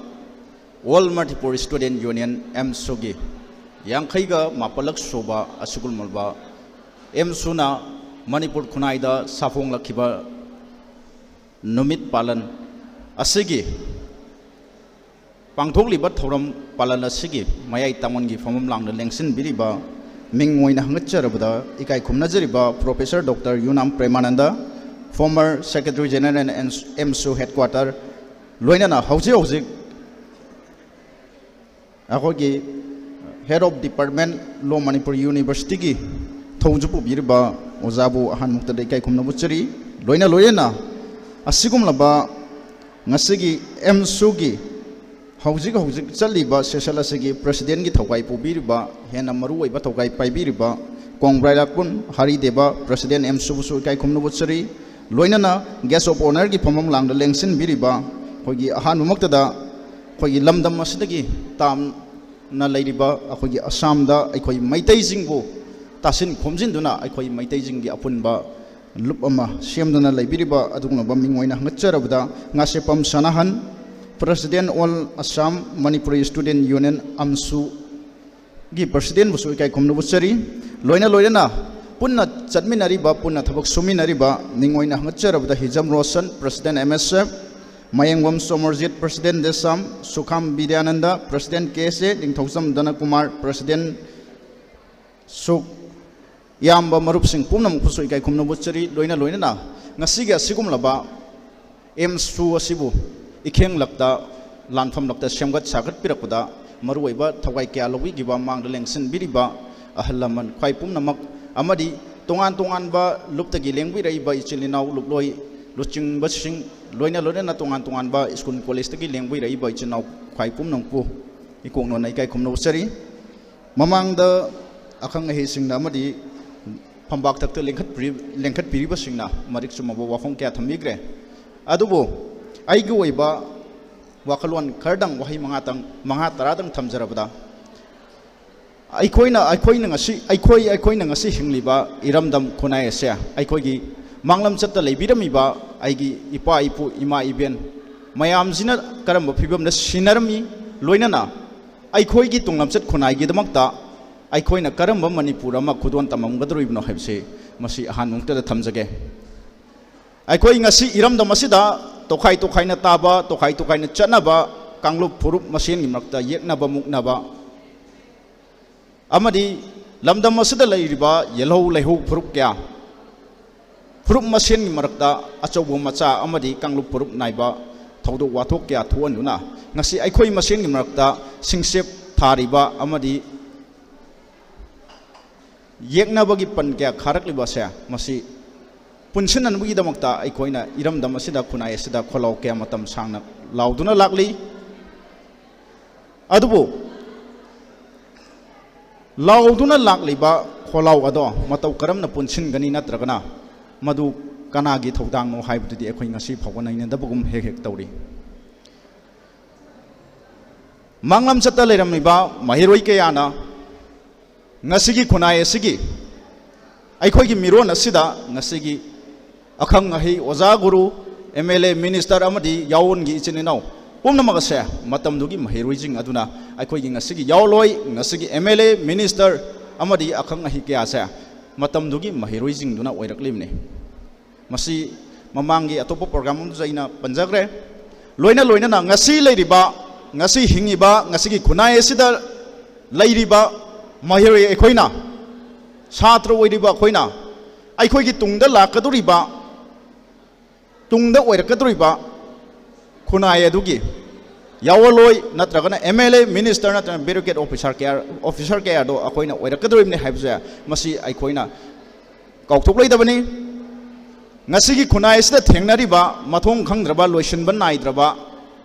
All Manipur Student Union, ꯑꯦꯝꯁꯨꯒꯤ ꯌꯥꯡꯈꯩꯒ ꯃꯥꯄꯜꯂꯛ ꯁꯨꯕ ꯑꯁꯤꯒꯨꯝꯂꯕ ꯑꯦꯝꯁꯨꯅ ꯃꯅꯤꯄꯨꯔ ꯈꯨꯟꯅꯥꯏꯗ ꯁꯥꯐꯣꯡꯂꯛꯈꯤꯕ ꯅꯨꯃꯤꯠ ꯄꯥꯂꯟ ꯑꯁꯤꯒꯤ ꯄꯥꯡꯊꯣꯛꯂꯤꯕ ꯊꯧꯔꯝ ꯄꯥꯂꯟ ꯑꯁꯤꯒꯤ ꯃꯌꯥꯏ ꯇꯥꯡꯕꯟꯒꯤ ꯐꯝꯐꯝ ꯂꯥꯡꯗ ꯂꯦꯡꯁꯤꯟꯕꯤꯔꯤꯕ ꯃꯤꯡ ꯑꯣꯏꯅ ꯍꯪꯒꯠꯆꯔꯕꯗ ꯏꯀꯥꯏ ꯈꯨꯝꯅꯖꯔꯤꯕ Professor Doctor Yunam Premananda, former Secretary General and AMSU Headquarter, ꯂꯣꯏꯅꯅ ꯍꯧꯖꯤꯛ ꯍꯧꯖꯤꯛ ꯑꯩꯈꯣꯏꯒꯤ Head of Department, Law, Manipur University ꯒꯤ ꯊꯧꯁꯨ ꯄꯨꯕꯤꯔꯤꯕ ꯑꯣꯖꯥꯕꯨ ꯑꯍꯥꯟꯕꯃꯛꯇꯗ ꯏꯀꯥꯏ ꯈꯨꯝꯅꯕ ꯎꯠꯆꯔꯤ꯫ ꯂꯣꯏꯅ ꯂꯣꯏꯅꯅ ꯑꯁꯤꯒꯨꯝꯂꯕ ꯉꯁꯤꯒꯤ ꯑꯦꯝꯁꯨꯒꯤ ꯍꯧꯖꯤꯛ ꯍꯧꯖꯤꯛ ꯆꯠꯂꯤꯕ session ꯑꯁꯤꯒꯤ President ꯀꯤ ꯊꯧꯒꯥꯏ ꯄꯨꯕꯤꯔꯤꯕ, ꯍꯦꯟꯅ ꯃꯔꯨꯑꯣꯏꯕ ꯊꯧꯒꯥꯏ ꯄꯥꯏꯕꯤꯔꯤꯕ ꯀꯣꯡꯕ꯭ꯔꯥꯏ ꯂꯥꯛꯄꯨꯟ ꯍꯔꯤꯗꯦꯕ, President ꯑꯦꯝꯁꯨꯕꯨꯁꯨ ꯏꯀꯥꯏ ꯈꯨꯝꯅꯕ ꯎꯠꯆꯔꯤ꯫ ꯂꯣꯏꯅꯅ Guest of Honour ꯒꯤ ꯐꯝꯐꯝ ꯂꯥꯡꯗ ꯂꯦꯡꯁꯤꯟꯕꯤꯔꯤꯕ ꯑꯩꯈꯣꯏꯒꯤ ꯑꯍꯥꯟꯕꯃꯛꯇꯗ ꯑꯩꯈꯣꯏꯒꯤ ꯂꯝꯗꯝ ꯑꯁꯤꯗꯒꯤ ꯇꯥꯝꯅ ꯂꯩꯔꯤꯕ ꯑꯩꯈꯣꯏꯒꯤ ꯑꯁꯥꯝꯗ ꯑꯩꯈꯣꯏ ꯃꯩꯇꯩꯁꯤꯡꯕꯨ ꯇꯥꯁꯤꯟ ꯈꯣꯝꯖꯤꯟꯗꯨꯅ ꯑꯩꯈꯣꯏ ꯃꯩꯇꯩꯁꯤꯡꯒꯤ ꯑꯄꯨꯟꯕ ꯂꯨꯞ ꯑꯃ ꯁꯦꯝꯗꯨꯅ ꯂꯩꯕꯤꯔꯤꯕ ꯑꯗꯨꯒꯨꯝꯂꯕ ꯃꯤꯡ ꯑꯣꯏꯅ ꯍꯪꯒꯠꯆꯔꯕꯗ, ꯉꯥꯁꯦꯄꯝ ꯁꯅꯥꯍꯟ, President All Assam Manipuri Student Union, ꯑꯝꯁꯨ ꯒꯤ President ꯕꯨꯁꯨ ꯏꯀꯥꯏ ꯈꯨꯝꯅꯕ ꯎꯠꯆꯔꯤ꯫ ꯂꯣꯏꯅ ꯂꯣꯏꯅꯅ ꯄꯨꯟꯅ ꯆꯠꯃꯤꯟꯅꯔꯤꯕ, ꯄꯨꯟꯅ ꯊꯕꯛ ꯁꯨꯃꯤꯟꯅꯔꯤꯕ ꯃꯤꯡ ꯑꯣꯏꯅ ꯍꯪꯒꯠꯆꯔꯕꯗ ꯍꯤꯖꯝ Roshan, President M S F, ꯃꯌꯦꯡꯕꯝ ꯁꯣꯃꯔꯖꯤꯠ, President Desam, Sukham Bidyananda, President K S ꯑꯦ, ꯅꯤꯡꯊꯧꯖꯝ ꯙꯅꯀꯨꯃꯥꯔ, President ꯁꯨꯛ ꯌꯥꯝꯕ ꯃꯔꯨꯞꯁꯤꯡ ꯄꯨꯝꯅꯃꯛꯄꯨꯁꯨ ꯏꯀꯥꯏ ꯈꯨꯝꯅꯕ ꯎꯠꯆꯔꯤ꯫ ꯂꯣꯏꯅ ꯂꯣꯏꯅꯅ ꯉꯁꯤꯒꯤ ꯑꯁꯤꯒꯨꯝꯂꯕ ꯑꯦꯝꯁꯨ ꯑꯁꯤꯕꯨ ꯏꯈꯦꯡꯂꯛꯇ, ꯂꯥꯟꯐꯝꯂꯛꯇ ꯁꯦꯝꯒꯠ ꯁꯥꯒꯠꯄꯤꯔꯛꯄꯗ ꯃꯔꯨꯑꯣꯏꯕ ꯊꯧꯒꯥꯏ ꯀꯌꯥ ꯂꯧꯕꯤꯈꯤꯕ, ꯃꯥꯡꯗ ꯂꯦꯡꯁꯤꯟꯕꯤꯔꯤꯕ ꯑꯍꯜ ꯂꯃꯟ ꯈ꯭ꯋꯥꯏ ꯄꯨꯝꯅꯃꯛ ꯑꯃꯗꯤ ꯇꯣꯉꯥꯟ ꯇꯣꯉꯥꯟꯕ ꯂꯨꯞꯇꯒꯤ ꯂꯦꯡꯕꯤꯔꯛꯏꯕ ꯏꯆꯤꯜ ꯏꯅꯥꯎ ꯂꯨꯞꯂꯣꯏ ꯂꯨꯆꯤꯡꯕꯁꯤꯡ, ꯂꯣꯏꯅ ꯂꯣꯏꯅꯅ ꯇꯣꯉꯥꯟ ꯇꯣꯉꯥꯟꯕ ꯁ꯭ꯀꯨꯜ ꯀꯣꯂꯦꯖꯇꯒꯤ ꯂꯦꯡꯕꯤꯔꯛꯏꯕ ꯏꯆꯤꯜ ꯏꯅꯥꯎ ꯈ꯭ꯋꯥꯏ ꯄꯨꯝꯅꯃꯛꯄꯨ ꯏꯀꯣꯛꯅꯣꯅ ꯏꯀꯥꯏ ꯈꯨꯝꯅꯕ ꯎꯠꯆꯔꯤ꯫ ꯃꯃꯥꯡꯗ ꯑꯈꯪ ꯑꯍꯩꯁꯤꯡꯅ ꯑꯃꯗꯤ ꯐꯝꯕꯥꯛ ꯊꯛꯇ ꯂꯦꯡꯈꯠꯄꯤꯔꯤ-, ꯂꯦꯡꯈꯠꯄꯤꯔꯤꯕꯁꯤꯡꯅ ꯃꯔꯤꯛ ꯆꯨꯝꯃꯕ ꯋꯥꯐꯝ ꯀꯌꯥ ꯊꯝꯕꯤꯈ꯭ꯔꯦ꯫ ꯑꯗꯨꯕꯨ ꯑꯩꯒꯤ ꯑꯣꯏꯕ ꯋꯥꯈꯜꯂꯣꯟ ꯈꯔꯗꯪ, ꯋꯥꯍꯩ ꯃꯉꯥꯇꯪ, ꯃꯉꯥ ꯇꯔꯥꯗꯪ ꯊꯝꯖꯔꯕꯗ, ꯑꯩꯈꯣꯏꯅ, ꯑꯩꯈꯣꯏꯅ ꯉꯁꯤ, ꯑꯩꯈꯣꯏ, ꯑꯩꯈꯣꯏꯅ ꯉꯁꯤ ꯍꯤꯡꯂꯤꯕ ꯏꯔꯝꯗꯝ ꯈꯨꯟꯅꯥꯏ ꯑꯁꯦ, ꯑꯩꯈꯣꯏꯒꯤ ꯃꯥꯡꯂꯝꯆꯠꯇ ꯂꯩꯕꯤꯔꯝꯃꯤꯕ ꯑꯩꯒꯤ ꯏꯄꯥ ꯏꯄꯨ, ꯏꯃꯥ ꯏꯕꯦꯟ ꯃꯌꯥꯝꯁꯤꯅ ꯀꯔꯝꯕ ꯐꯤꯕꯝꯗ ꯁꯤꯟꯅꯔꯝꯃꯤ, ꯂꯣꯏꯅꯅ ꯑꯩꯈꯣꯏꯒꯤ ꯇꯨꯡꯂꯝꯆꯠ ꯈꯨꯟꯅꯥꯏꯒꯤꯗꯃꯛꯇ ꯑꯩꯈꯣꯏꯅ ꯀꯔꯝꯕ ꯃꯅꯤꯄꯨꯔ ꯑꯃ ꯈꯨꯗꯣꯟ ꯇꯝꯂꯝꯒꯗꯧꯔꯤꯕꯅꯣ ꯍꯥꯏꯕꯁꯤ ꯃꯁꯤ ꯑꯍꯥꯟꯕ ꯃꯛꯇꯗ ꯊꯝꯖꯒꯦ꯫ ꯑꯩꯈꯣꯏ ꯉꯁꯤ ꯏꯔꯝꯗꯝ ꯑꯁꯤꯗ ꯇꯣꯈꯥꯏ ꯇꯣꯈꯥꯏꯅ ꯇꯥꯕ, ꯇꯣꯈꯥꯏ ꯇꯣꯈꯥꯏꯅ ꯆꯠꯅꯕ, ꯀꯥꯡꯂꯨꯞ ꯐꯨꯔꯨꯞ ꯃꯁꯦꯟꯒꯤ ꯃꯔꯛꯇ ꯌꯦꯛꯅꯕ ꯃꯨꯛꯅꯕ, ꯑꯃꯗꯤ ꯂꯝꯗꯝ ꯑꯁꯤꯗ ꯂꯩꯔꯤꯕ ꯌꯦꯜꯍꯧ ꯂꯩꯍꯧ ꯐꯨꯔꯨꯞ ꯀꯌꯥ, ꯐꯨꯔꯨꯞ ꯃꯁꯦꯟꯒꯤ ꯃꯔꯛꯇ ꯑꯆꯧꯕ ꯃꯆꯥ ꯑꯃꯗꯤ ꯀꯥꯡꯂꯨꯞ ꯐꯨꯔꯨꯞ ꯅꯥꯏꯕ ꯊꯧꯗꯣꯛ ꯋꯥꯊꯣꯛ ꯀꯌꯥ ꯊꯣꯛꯍꯟꯗꯨꯅ ꯉꯁꯤ ꯑꯩꯈꯣꯏ ꯃꯁꯦꯟꯒꯤ ꯃꯔꯛꯇ ꯁꯤꯡꯆꯦꯞ ꯊꯥꯔꯤꯕ ꯑꯃꯗꯤ ꯌꯦꯛꯅꯕꯒꯤ ꯄꯟ ꯀꯌꯥ ꯈꯥꯔꯛꯂꯤꯕ ꯑꯁꯦ, ꯃꯁꯤ ꯄꯨꯟꯁꯤꯟꯅꯅꯕꯒꯤꯗꯃꯛꯇ ꯑꯩꯈꯣꯏꯅ ꯏꯔꯝꯗꯝ ꯑꯁꯤꯗ, ꯈꯨꯟꯅꯥꯏ ꯑꯁꯤꯗ ꯈꯣꯜꯂꯥꯎ ꯀꯌꯥ ꯃꯇꯝ ꯁꯥꯡꯅ ꯂꯥꯎꯗꯨꯅ ꯂꯥꯛꯂꯤ꯫ ꯑꯗꯨꯕꯨ ꯂꯥꯎꯗꯨꯅ ꯂꯥꯛꯂꯤꯕ ꯈꯣꯜꯂꯥꯎ ꯑꯗꯣ ꯃꯇꯧ ꯀꯔꯝꯅ ꯄꯨꯟꯁꯤꯟꯒꯅꯤ, ꯅꯠꯇ꯭ꯔꯒꯅ ꯃꯗꯨ ꯀꯅꯥꯒꯤ ꯊꯧꯗꯥꯡꯅꯣ ꯍꯥꯏꯕꯗꯨꯗꯤ ꯑꯩꯈꯣꯏ ꯉꯁꯤ ꯐꯥꯎꯕ ꯅꯩꯅꯗꯕꯒꯨꯝ ꯍꯦꯛ ꯍꯦꯛ ꯇꯧꯔꯤ꯫ ꯃꯥꯡꯂꯝ ꯆꯠꯇ ꯂꯩꯔꯝꯂꯤꯕ ꯃꯍꯩꯔꯣꯏ ꯀꯌꯥꯅ ꯉꯁꯤꯒꯤ ꯈꯨꯟꯅꯥꯏ ꯑꯁꯤꯒꯤ, ꯑꯩꯈꯣꯏꯒꯤ ꯃꯤꯔꯣꯟ ꯑꯁꯤꯗ ꯉꯁꯤꯒꯤ ꯑꯈꯪ ꯑꯍꯩ, ꯑꯣꯖꯥ, ꯒꯨꯔꯨ, ꯑꯦꯝ ꯑꯦꯜ ꯑꯦ, ꯃꯤꯅꯤꯁꯇꯔ ꯑꯃꯗꯤ ꯌꯥꯑꯣꯟꯒꯤ ꯏꯆꯤꯟ ꯏꯅꯥꯎ ꯄꯨꯝꯅꯃꯛ ꯑꯁꯦ ꯃꯇꯝꯗꯨꯒꯤ ꯃꯍꯩꯔꯣꯏꯁꯤꯡ ꯑꯗꯨꯅ ꯑꯩꯈꯣꯏꯒꯤ ꯉꯁꯤꯒꯤ ꯌꯥꯑꯣꯟꯂꯣꯏ, ꯉꯁꯤꯒꯤ ꯑꯦꯝ ꯑꯦꯜ ꯑꯦ, ꯃꯤꯅꯤꯁꯇꯔ ꯑꯃꯗꯤ ꯑꯈꯪ ꯑꯍꯩ ꯀꯌꯥꯁꯦ ꯃꯇꯝꯗꯨꯒꯤ ꯃꯍꯩꯔꯣꯏꯁꯤꯡꯗꯨꯅ ꯑꯣꯏꯔꯛꯂꯤꯕꯅꯤ꯫ ꯃꯁꯤ ꯃꯃꯥꯡꯒꯤ ꯑꯇꯣꯞꯄ ꯄ꯭ꯔꯣꯒ꯭ꯔꯥꯝ ꯑꯃꯗꯁꯨ ꯑꯩꯅ ꯄꯟꯖꯈ꯭ꯔꯦ꯫ ꯂꯣꯏꯅ ꯂꯣꯏꯅꯅ ꯉꯁꯤ ꯂꯩꯔꯤꯕ, ꯉꯁꯤ ꯍꯤꯡꯉꯤꯕ, ꯉꯁꯤꯒꯤ ꯈꯨꯟꯅꯥꯏ ꯑꯁꯤꯗ ꯂꯩꯔꯤꯕ ꯃꯍꯩꯔꯣꯏ ꯑꯩꯈꯣꯏꯅ, ꯁꯥꯇ꯭ꯔ ꯑꯣꯏꯔꯤꯕ ꯑꯩꯈꯣꯏꯅ, ꯑꯩꯈꯣꯏꯒꯤ ꯇꯨꯡꯗ ꯂꯥꯛꯀꯗꯧꯔꯤꯕ, ꯇꯨꯡꯗ ꯑꯣꯏꯔꯛꯀꯗꯧꯔꯤꯕ ꯈꯨꯟꯅꯥꯏ ꯑꯗꯨꯒꯤ ꯌꯥꯑꯣꯟꯂꯣꯏ ꯅꯠꯇ꯭ꯔꯒꯅ ꯑꯦꯝ ꯑꯦꯜ ꯑꯦ, ꯃꯤꯅꯤꯁꯇꯔ ꯅꯠꯇ꯭ꯔꯒꯅ ꯕ꯭ꯌꯨꯔꯣꯀ꯭ꯔꯦꯠ ꯑꯣꯐꯤꯁꯥꯔ ꯀꯌꯥ, ꯑꯣꯐꯤꯁꯥꯔ ꯀꯌꯥꯗꯣ ꯑꯩꯈꯣꯏꯅ ꯑꯣꯏꯔꯛꯀꯗꯧꯔꯤꯕꯅꯤ ꯍꯥꯏꯕꯁꯦ ꯃꯁꯤ ꯑꯩꯈꯣꯏꯅ ꯀꯥꯎꯊꯣꯛꯂꯣꯏꯗꯕꯅꯤ꯫ ꯉꯁꯤꯒꯤ ꯈꯨꯟꯅꯥꯏ ꯑꯁꯤꯗ ꯊꯦꯡꯅꯔꯤꯕ ꯃꯊꯣꯡ ꯈꯪꯗ꯭ꯔꯕ, ꯂꯣꯏꯁꯤꯟꯕ ꯅꯥꯏꯗ꯭ꯔꯕ,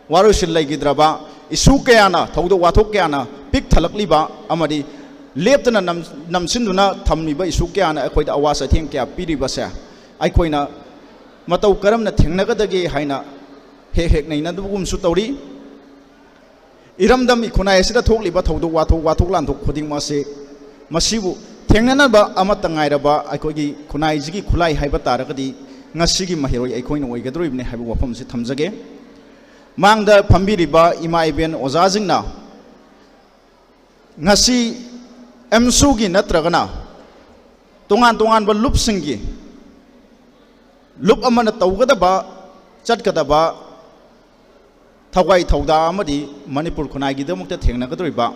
ꯋꯥꯔꯣꯏꯁꯤꯟ ꯂꯩꯈꯤꯗ꯭ꯔꯕ, ꯏꯁꯨ ꯀꯌꯥꯅ, ꯊꯧꯗꯣꯛ ꯋꯥꯊꯣꯛ ꯀꯌꯥꯅ ꯄꯤꯛ ꯊꯜꯂꯛꯂꯤꯕ ꯑꯃꯗꯤ ꯂꯦꯞꯇꯅ ꯅꯝ-, ꯅꯝꯁꯤꯟꯗꯨꯅ ꯊꯝꯂꯤꯕ ꯏꯁꯨ ꯀꯌꯥꯅ ꯑꯩꯈꯣꯏꯗ ꯑꯋꯥ ꯆꯩꯊꯦꯡ ꯀꯌꯥ ꯄꯤꯔꯤꯕꯁꯦ ꯑꯩꯈꯣꯏꯅ ꯃꯇꯧ ꯀꯔꯝꯅ ꯊꯦꯡꯅꯒꯗꯒꯦ ꯍꯥꯏꯅ ꯍꯦꯛ ꯍꯦꯛ ꯅꯩꯅꯗꯕꯒꯨꯝꯁꯨ ꯇꯧꯔꯤ꯫ ꯏꯔꯝꯗꯝ ꯈꯨꯟꯅꯥꯏ ꯑꯁꯤꯗ ꯊꯣꯛꯂꯤꯕ ꯊꯧꯗꯣꯛ ꯋꯥꯊꯣꯛ, ꯋꯥꯊꯣꯛ ꯂꯥꯟꯊꯣꯛ ꯈꯨꯗꯤꯡꯃꯛ ꯑꯁꯤ ꯃꯁꯤꯕꯨ ꯊꯦꯡꯅꯅꯕ ꯑꯃꯠꯇ ꯉꯥꯏꯔꯕ ꯑꯩꯈꯣꯏꯒꯤ ꯈꯨꯟꯅꯥꯏꯁꯤꯒꯤ ꯈꯨꯠꯂꯥꯏ ꯍꯥꯏꯕ ꯇꯥꯔꯒꯗꯤ ꯉꯁꯤꯒꯤ ꯃꯍꯩꯔꯣꯏ ꯑꯩꯈꯣꯏꯅ ꯑꯣꯏꯒꯗꯧꯔꯤꯕꯅꯤ ꯍꯥꯏꯕ ꯋꯥꯐꯝ ꯑꯁꯤ ꯊꯝꯖꯒꯦ꯫ ꯃꯥꯡꯗ ꯐꯝꯕꯤꯔꯤꯕ ꯏꯃꯥ ꯏꯕꯦꯟ ꯑꯣꯖꯥꯁꯤꯡꯅ ꯉꯁꯤ ꯑꯦꯝꯁꯨꯒꯤ ꯅꯠꯇ꯭ꯔꯒꯅ ꯇꯣꯉꯥꯟ ꯇꯣꯉꯥꯟꯕ ꯂꯨꯞꯁꯤꯡꯒꯤ ꯂꯨꯞ ꯑꯃꯅ ꯇꯧꯒꯗꯕ, ꯆꯠꯀꯗꯕ ꯊꯋꯥꯏ ꯊꯧꯗꯥ ꯑꯃꯗꯤ ꯃꯅꯤꯄꯨꯔ ꯈꯨꯟꯅꯥꯏꯒꯤꯗꯃꯛꯇ ꯊꯦꯡꯅꯒꯗꯧꯔꯤꯕ,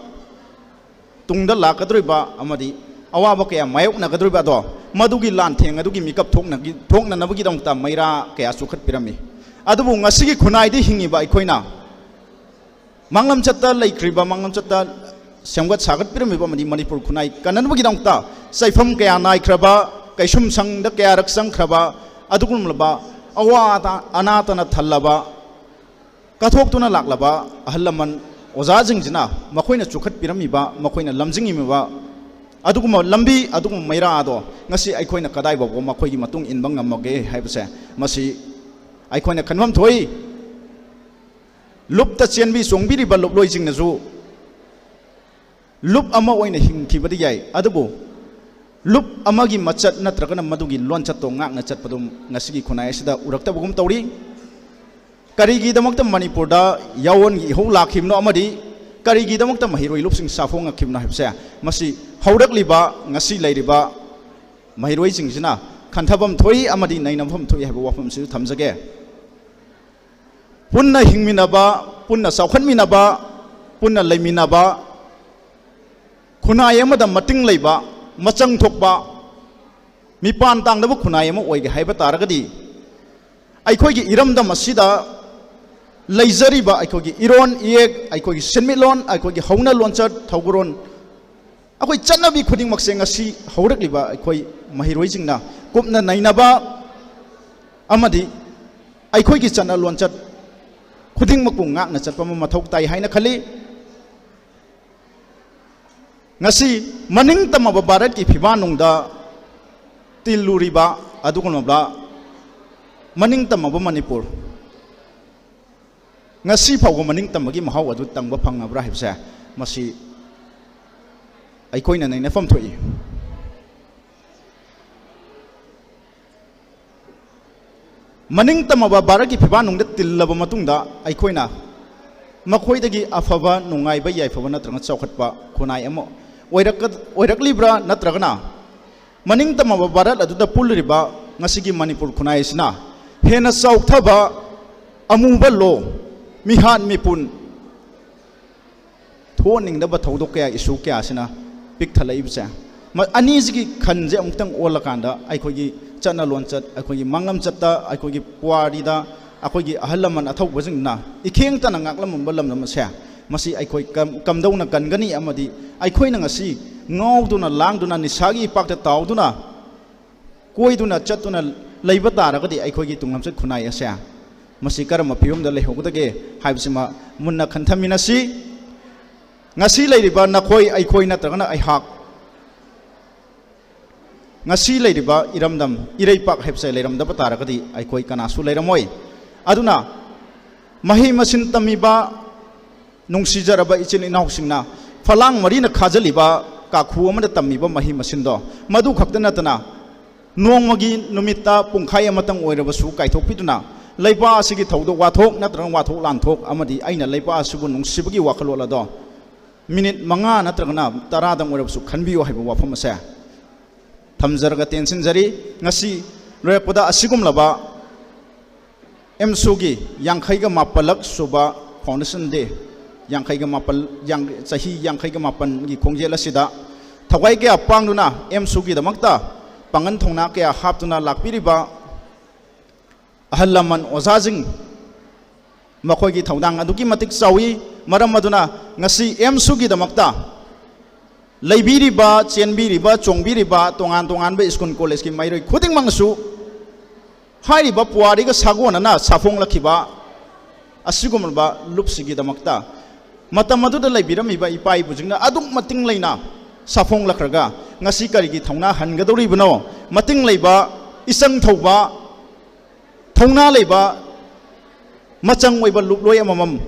ꯇꯨꯡꯗ ꯂꯥꯛꯀꯗꯧꯔꯤꯕ ꯑꯃꯗꯤ ꯑꯋꯥꯕ ꯀꯌꯥ ꯃꯥꯌꯣꯛꯅꯒꯗꯧꯔꯤꯕ ꯑꯗꯣ, ꯃꯗꯨꯒꯤ ꯂꯥꯟꯊꯦꯡ ꯑꯗꯨꯒꯤ ꯃꯤꯀꯞ ꯊꯣꯛꯅꯒꯤ-, ꯊꯣꯛꯅꯅꯕꯒꯤꯗꯃꯛꯇ ꯃꯩꯔꯥ ꯀꯌꯥ ꯆꯨꯈꯠꯄꯤꯔꯝꯃꯤ꯫ ꯑꯗꯨꯕꯨ ꯉꯁꯤꯒꯤ ꯈꯨꯟꯅꯥꯏꯗ ꯍꯤꯡꯉꯤꯕ ꯑꯩꯈꯣꯏꯅ, ꯃꯥꯡꯂꯝ ꯆꯠꯇ ꯂꯩꯈ꯭ꯔꯤꯕ, ꯃꯥꯡꯂꯝ ꯆꯠꯇ ꯁꯦꯝꯒꯠ ꯁꯥꯒꯠꯄꯤꯔꯝꯃꯤꯕ ꯑꯃꯗꯤ ꯃꯅꯤꯄꯨꯔ ꯈꯨꯟꯅꯥꯏ ꯀꯟꯅꯅꯕꯒꯤꯗꯃꯛꯇ ꯆꯩꯐꯝ ꯀꯌꯥ ꯅꯥꯏꯈ꯭ꯔꯕ, ꯀꯩꯁꯨꯝꯁꯪꯗ ꯀꯌꯥꯔꯛ ꯆꯪꯈ꯭ꯔꯕ, ꯑꯗꯨꯒꯨꯝꯂꯕ ꯑꯋꯥ ꯑꯅꯥꯇꯅ ꯊꯜꯂꯕ, ꯀꯠꯊꯣꯛꯇꯨꯅ ꯂꯥꯛꯂꯕ ꯑꯍꯜ ꯂꯃꯟ ꯑꯣꯖꯥꯁꯤꯡꯁꯤꯅ ꯃꯈꯣꯏꯅ ꯆꯨꯈꯠꯄꯤꯔꯝꯃꯤꯕ, ꯃꯈꯣꯏꯅ ꯂꯝꯖꯤꯡꯉꯝꯃꯤꯕ ꯑꯗꯨꯒꯨꯝꯕ ꯂꯝꯕꯤ, ꯑꯗꯨꯒꯨꯝꯕ ꯃꯩꯔꯥ ꯑꯗꯣ ꯉꯁꯤ ꯑꯩꯈꯣꯏꯅ ꯀꯗꯥꯏ ꯐꯥꯎꯕ ꯃꯈꯣꯏꯒꯤ ꯃꯇꯨꯡ ꯏꯟꯕ ꯉꯝꯃꯒꯦ ꯍꯥꯏꯕꯁꯦ, ꯃꯁꯤ ꯑꯩꯈꯣꯏꯅ ꯈꯟꯐꯝ ꯊꯣꯛꯏ꯫ ꯂꯨꯞꯇ ꯆꯦꯟꯕꯤ ꯆꯣꯡꯕꯤꯔꯤꯕ ꯂꯨꯞꯂꯣꯏꯁꯤꯡꯅꯁꯨ ꯂꯨꯞ ꯑꯃ ꯑꯣꯏꯅ ꯍꯤꯡꯈꯤꯕꯗꯤ ꯌꯥꯏ, ꯑꯗꯨꯕꯨ ꯂꯨꯞ ꯑꯃꯒꯤ ꯃꯆꯠ ꯅꯠꯇ꯭ꯔꯒꯅ ꯃꯗꯨꯒꯤ ꯂꯣꯟꯆꯠꯇꯣ ꯉꯥꯛꯅ ꯆꯠꯄꯗꯨ ꯉꯁꯤꯒꯤ ꯈꯨꯟꯅꯥꯏ ꯑꯁꯤꯗ ꯎꯔꯛꯇꯕꯒꯨꯝ ꯇꯧꯔꯤ꯫ ꯀꯔꯤꯒꯤꯗꯃꯛꯇ ꯃꯅꯤꯄꯨꯔꯗ ꯌꯥꯑꯣꯟꯒꯤ ꯏꯍꯧ ꯂꯥꯛꯈꯤꯕꯅꯣ ꯑꯃꯗꯤ ꯀꯔꯤꯒꯤꯗꯃꯛꯇ ꯃꯍꯩꯔꯣꯏ ꯂꯨꯞꯁꯤꯡ ꯆꯥꯐꯣꯡꯉꯛꯈꯤꯕꯅꯣ ꯍꯥꯏꯕꯁꯦ, ꯃꯁꯤ ꯍꯧꯔꯛꯂꯤꯕ, ꯉꯁꯤ ꯂꯩꯔꯤꯕ ꯃꯍꯩꯔꯣꯏꯁꯤꯡꯁꯤꯅ ꯈꯟꯊꯐꯝ ꯊꯣꯛꯏ ꯑꯃꯗꯤ ꯅꯩꯅꯐꯝ ꯊꯣꯛꯏ ꯍꯥꯏꯕ ꯋꯥꯐꯝꯁꯤꯁꯨ ꯊꯝꯖꯒꯦ꯫ ꯄꯨꯟꯅ ꯍꯤꯡꯃꯤꯟꯅꯕ, ꯄꯨꯟꯅ ꯆꯥꯎꯈꯠꯃꯤꯟꯅꯕ, ꯄꯨꯟꯅ ꯂꯩꯃꯤꯟꯅꯕ, ꯈꯨꯟꯅꯥꯏ ꯑꯃꯗ ꯃꯇꯤꯡ ꯂꯩꯕ, ꯃꯆꯪ ꯊꯣꯛꯄ, ꯃꯤꯄꯥꯟ ꯇꯥꯡꯗꯕ ꯈꯨꯟꯅꯥꯏ ꯑꯃ ꯑꯣꯏꯒꯦ ꯍꯥꯏꯕ ꯇꯥꯔꯒꯗꯤ, ꯑꯩꯈꯣꯏꯒꯤ ꯏꯔꯝꯗꯝ ꯑꯁꯤꯗ ꯂꯩꯖꯔꯤꯕ ꯑꯩꯈꯣꯏꯒꯤ ꯏꯔꯣꯟ ꯏꯌꯦꯛ, ꯑꯩꯈꯣꯏꯒꯤ ꯁꯤꯟꯃꯤꯠꯂꯣꯟ, ꯑꯩꯈꯣꯏꯒꯤ ꯍꯧꯅ ꯂꯣꯟꯆꯠ ꯊꯧꯒꯔꯣꯟ, ꯑꯩꯈꯣꯏ ꯆꯠꯅꯕꯤ ꯈꯨꯗꯤꯡꯃꯛꯁꯦ ꯉꯁꯤ ꯍꯧꯔꯛꯂꯤꯕ ꯑꯩꯈꯣꯏ ꯃꯍꯩꯔꯣꯏꯁꯤꯡꯅ ꯀꯨꯞꯅ ꯅꯩꯅꯕ ꯑꯃꯗꯤ ꯑꯩꯈꯣꯏꯒꯤ ꯆꯠꯅ ꯂꯣꯟꯆꯠ ꯈꯨꯗꯤꯡꯃꯛꯄꯨ ꯉꯥꯛꯅ ꯆꯠꯄ ꯑꯃ ꯃꯊꯧ ꯇꯥꯏ ꯍꯥꯏꯅ ꯈꯜꯂꯤ꯫ ꯉꯁꯤ ꯃꯅꯤꯡ ꯇꯝꯃꯕ ꯚꯥꯔꯠꯀꯤ ꯐꯤꯕꯥꯟꯅꯨꯡꯗ ꯇꯤꯜꯂꯨꯔꯤꯕ ꯑꯗꯨꯒꯨꯝꯂꯕ ꯃꯅꯤꯡ ꯇꯝꯃꯕ ꯃꯅꯤꯄꯨꯔ, ꯉꯁꯤ ꯐꯥꯎꯕ ꯃꯅꯤꯡ ꯇꯝꯕꯒꯤ ꯃꯍꯥꯎ ꯑꯗꯨ ꯇꯪꯕ ꯐꯪꯉꯕ꯭ꯔꯥ ꯍꯥꯏꯕꯁꯦ, ꯃꯁꯤ ꯑꯩꯈꯣꯏꯅ ꯅꯩꯅꯐꯝ ꯊꯣꯛꯏ꯫ ꯃꯅꯤꯡ ꯇꯝꯃꯕ ꯚꯥꯔꯠꯀꯤ ꯐꯤꯕꯥꯟꯅꯨꯡꯗ ꯇꯤꯜꯂꯕ ꯃꯇꯨꯡꯗ, ꯑꯩꯈꯣꯏꯅ ꯃꯈꯣꯏꯗꯒꯤ ꯑꯐꯕ, ꯅꯨꯡꯉꯥꯏꯕ, ꯌꯥꯏꯐꯕ ꯅꯠꯇ꯭ꯔꯒ ꯆꯥꯎꯈꯠꯄ ꯈꯨꯟꯅꯥꯏ ꯑꯃ ꯑꯣꯏꯔꯛꯀ-, ꯑꯣꯏꯔꯛꯂꯤꯕ꯭ꯔꯥ? ꯅꯠꯇ꯭ꯔꯒꯅ ꯃꯅꯤꯡ ꯇꯝꯃꯕ ꯚꯥꯔꯠ ꯑꯗꯨꯗ ꯄꯨꯜꯂꯤꯕ ꯉꯁꯤꯒꯤ ꯃꯅꯤꯄꯨꯔ ꯈꯨꯟꯅꯥꯏ ꯑꯁꯤꯅ ꯍꯦꯟꯅ ꯆꯥꯎꯊꯕ, ꯑꯃꯨꯕ ꯂꯣ, ꯃꯤꯍꯥꯠ ꯃꯤꯄꯨꯟ ꯊꯣꯛꯍꯟꯅꯤꯡꯗꯕ ꯊꯧꯗꯣꯛ ꯀꯌꯥ, ꯏꯁꯨ ꯀꯌꯥꯁꯤꯅ ꯄꯤꯛ ꯊꯜꯂꯛꯏꯕꯁꯦ, ꯃ-, ꯑꯅꯤꯁꯤꯒꯤ ꯈꯟꯁꯦ ꯑꯃꯨꯛꯇꯪ ꯑꯣꯜꯂꯀꯥꯟꯗ ꯑꯩꯈꯣꯏꯒꯤ ꯆꯠꯅ ꯂꯣꯟꯆꯠ, ꯑꯩꯈꯣꯏꯒꯤ ꯃꯥꯡꯂꯝꯆꯠꯇ, ꯑꯩꯈꯣꯏꯒꯤ ꯄꯨꯋꯥꯔꯤꯗ, ꯑꯩꯈꯣꯏꯒꯤ ꯑꯍꯜ ꯂꯃꯟ ꯑꯊꯧꯕꯁꯤꯡꯅ ꯏꯈꯦꯡ ꯇꯅ ꯉꯥꯛꯂꯝꯃꯝꯕ ꯂꯝꯗꯝ ꯑꯁꯦ ꯃꯁꯤ ꯑꯩꯈꯣꯏ ꯀꯝ-, ꯀꯝꯗꯧꯅ ꯀꯟꯒꯅꯤ? ꯑꯃꯗꯤ ꯑꯩꯈꯣꯏꯅ ꯉꯁꯤ ꯉꯥꯎꯗꯨꯅ ꯂꯥꯡꯗꯨꯅ ꯅꯤꯁꯥꯒꯤ ꯏꯄꯥꯛꯇ ꯇꯥꯎꯗꯨꯅ ꯀꯣꯏꯗꯨꯅ ꯆꯠꯇꯨꯅ ꯂꯩꯕ ꯇꯥꯔꯒꯗꯤ ꯑꯩꯈꯣꯏꯒꯤ ꯇꯨꯡꯂꯝꯆꯠ ꯈꯨꯟꯅꯥꯏ ꯑꯁꯦ ꯃꯁꯤ ꯀꯔꯝꯕ ꯐꯤꯕꯝꯗ ꯂꯩꯍꯧꯒꯗꯒꯦ ꯍꯥꯏꯕꯁꯤꯃ ꯃꯨꯟꯅ ꯈꯟꯊꯃꯤꯟꯅꯁꯤ꯫ ꯉꯁꯤ ꯂꯩꯔꯤꯕ ꯅꯈꯣꯏ, ꯑꯩꯈꯣꯏ ꯅꯠꯇ꯭ꯔꯒꯅ ꯑꯩꯍꯥꯛ, ꯉꯁꯤ ꯂꯩꯔꯤꯕ ꯏꯔꯝꯗꯝ ꯏꯔꯩꯄꯥꯛ ꯍꯥꯏꯕꯁꯦ ꯂꯩꯔꯝꯗꯕ ꯇꯥꯔꯒꯗꯤ ꯑꯩꯈꯣꯏ ꯀꯅꯥꯁꯨ ꯂꯩꯔꯝꯃꯣꯏ꯫ ꯑꯗꯨꯅ ꯃꯍꯩ ꯃꯁꯤꯡ ꯇꯝꯃꯤꯕ, ꯅꯨꯡꯁꯤꯖꯔꯕ ꯏꯆꯤꯜ ꯏꯅꯥꯎꯁꯤꯡꯅ ꯐꯂꯥꯡ ꯃꯔꯤꯅ ꯈꯥꯖꯤꯜꯂꯤꯕ ꯀꯥꯈꯨ ꯑꯃꯗ ꯇꯝꯃꯤꯕ ꯃꯍꯩ ꯃꯁꯤꯡꯗꯣ ꯃꯗꯨ ꯈꯛꯇ ꯅꯠꯇꯅ ꯅꯣꯡꯃꯒꯤ ꯅꯨꯃꯤꯠꯇ ꯄꯨꯡꯈꯥꯏ ꯑꯃꯇꯪ ꯑꯣꯏꯔꯕꯁꯨ ꯀꯥꯏꯊꯣꯛꯄꯤꯗꯨꯅ ꯂꯩꯕꯥꯛ ꯑꯁꯤꯒꯤ ꯊꯧꯗꯣꯛ ꯋꯥꯊꯣꯛ ꯅꯠꯇ꯭ꯔꯒ ꯋꯥꯊꯣꯛ ꯂꯥꯟꯊꯣꯛ ꯑꯃꯗꯤ ꯑꯩꯅ ꯂꯩꯕꯥꯛ ꯑꯁꯤꯕꯨ ꯅꯨꯡꯁꯤꯕꯒꯤ ꯋꯥꯈꯜꯂꯣꯟ ꯑꯗꯣ ꯃꯤꯅꯤꯠ ꯃꯉꯥ ꯅꯠꯇ꯭ꯔꯒꯅ ꯇꯔꯥꯗꯪ ꯑꯣꯏꯔꯕꯁꯨ ꯈꯟꯕꯤꯌꯨ ꯍꯥꯏꯕ ꯋꯥꯐꯝ ꯑꯁꯦ ꯊꯝꯖꯔꯒ ꯇꯦꯟꯁꯤꯟꯖꯔꯤ꯫ ꯉꯁꯤ ꯂꯣꯏꯔꯛꯄꯗ ꯑꯁꯤꯒꯨꯝꯂꯕ ꯑꯦꯝꯁꯨꯒꯤ ꯌꯥꯡꯈꯩꯒ ꯃꯥꯄꯜꯂꯛ ꯁꯨꯕ foundation day, ꯌꯥꯡꯈꯩꯒ ꯃꯥꯄꯜ, ꯌꯥꯡ-, ꯆꯍꯤ ꯌꯥꯡꯈꯩꯒ ꯃꯥꯄꯜꯒꯤ ꯈꯣꯡꯖꯦꯜ ꯑꯁꯤꯗ ꯊꯋꯥꯏ ꯀꯌꯥ ꯄꯥꯡꯗꯨꯅ ꯑꯦꯝꯁꯨꯒꯤꯗꯃꯛꯇ ꯄꯥꯡꯒꯜ ꯊꯧꯅꯥ ꯀꯌꯥ ꯍꯥꯞꯇꯨꯅ ꯂꯥꯛꯄꯤꯔꯤꯕ ꯑꯍꯜ ꯂꯃꯟ ꯑꯣꯖꯥꯁꯤꯡ, ꯃꯈꯣꯏꯒꯤ ꯊꯧꯗꯥꯡ ꯑꯗꯨꯛꯀꯤ ꯃꯇꯤꯛ ꯆꯥꯎꯏ꯫ ꯃꯔꯝ ꯑꯗꯨꯅ ꯉꯁꯤ ꯑꯦꯝꯁꯨꯒꯤꯗꯃꯛꯇ ꯂꯩꯕꯤꯔꯤꯕ, ꯆꯦꯟꯕꯤꯔꯤꯕ, ꯆꯣꯡꯕꯤꯔꯤꯕ ꯇꯣꯉꯥꯟ ꯇꯣꯉꯥꯟꯕ ꯁ꯭ꯀꯨꯜ ꯀꯣꯂꯦꯖꯀꯤ ꯃꯍꯩꯔꯣꯏ ꯈꯨꯗꯤꯡꯃꯛꯅꯁꯨ ꯍꯥꯏꯔꯤꯕ ꯄꯨꯋꯥꯔꯤꯒ ꯁꯥꯒꯣꯟꯅꯅ ꯁꯥꯐꯣꯡꯂꯛꯈꯤꯕ ꯑꯁꯤꯒꯨꯝꯂꯕ ꯂꯨꯞꯁꯤꯒꯤꯗꯃꯛꯇ ꯃꯇꯝ ꯑꯗꯨꯗ ꯂꯩꯕꯤꯔꯝꯃꯤꯕ ꯏꯄꯥ ꯏꯄꯨꯁꯤꯡꯅ ꯑꯗꯨꯛ ꯃꯇꯤꯡ ꯂꯩꯅ ꯁꯥꯐꯣꯡꯂꯛꯈ꯭ꯔꯒ ꯉꯁꯤ ꯀꯔꯤꯒꯤ ꯊꯧꯅꯥ ꯍꯟꯒꯗꯧꯔꯤꯕꯅꯣ? ꯃꯇꯤꯡ ꯂꯩꯕ, ꯏꯆꯪ ꯊꯧꯕ, ꯊꯧꯅꯥ ꯂꯩꯕ, ꯃꯆꯪ ꯑꯣꯏꯕ ꯂꯨꯞꯂꯣꯏ ꯑꯃꯃꯝ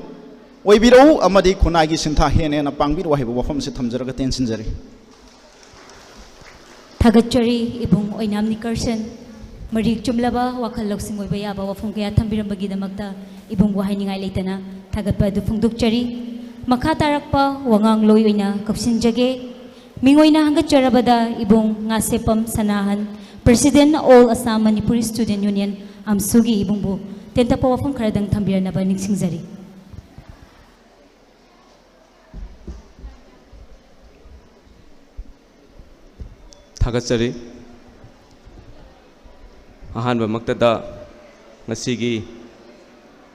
ꯑꯣꯏꯕꯤꯔꯛꯎ ꯑꯃꯗꯤ ꯈꯨꯟꯅꯥꯏꯒꯤ ꯁꯤꯟꯊꯥ ꯍꯦꯟꯅ ꯍꯦꯟꯅ ꯄꯥꯡꯕꯤꯔꯛꯎ ꯍꯥꯏꯕ ꯋꯥꯐꯝ ꯑꯁꯤ ꯊꯝꯖꯔꯒ ꯇꯦꯟꯁꯤꯟꯖꯔꯤ꯫ ꯊꯥꯒꯠꯆꯔꯤ ꯏꯕꯨꯡ ꯑꯣꯏꯅꯥꯝ ꯅꯤꯀꯔꯁꯟ꯫ ꯃꯔꯤꯛ ꯆꯨꯝꯂꯕ ꯋꯥꯈꯜ ꯂꯧꯁꯤꯡ ꯑꯣꯏꯕ ꯌꯥꯕ ꯋꯥꯐꯝ ꯀꯌꯥ ꯊꯝꯕꯤꯔꯝꯕꯒꯤꯗꯃꯛꯇ ꯏꯕꯨꯡꯕꯨ ꯍꯥꯏꯅꯤꯡꯉꯥꯏ ꯂꯩꯇꯅ ꯊꯥꯒꯠꯄ ꯑꯗꯨ ꯐꯣꯡꯗꯣꯛꯆꯔꯤ꯫ ꯃꯈꯥ ꯇꯥꯔꯛꯄ ꯋꯥꯉꯥꯡꯂꯣꯏ ꯑꯣꯏꯅ ꯀꯧꯁꯤꯟꯖꯒꯦ꯫ ꯃꯤꯡ ꯑꯣꯏꯅ ꯍꯪꯒꯠꯆꯔꯕꯗ ꯏꯕꯨꯡ ꯉꯥꯁꯦꯞꯄꯝ ꯁꯅꯥꯍꯟ, President All Assam Manipuri Student Union, ꯑꯝꯁꯨꯒꯤ ꯏꯕꯨꯡꯕꯨ ꯇꯦꯟꯇꯛꯄ ꯋꯥꯐꯝ ꯈꯔꯗꯪ ꯊꯝꯕꯤꯔꯅꯕ ꯅꯤꯡꯁꯤꯡꯖꯔꯤ꯫ ꯊꯥꯒꯠꯆꯔꯤ꯫ ꯑꯍꯥꯟꯕꯃꯛꯇꯗ ꯉꯁꯤꯒꯤ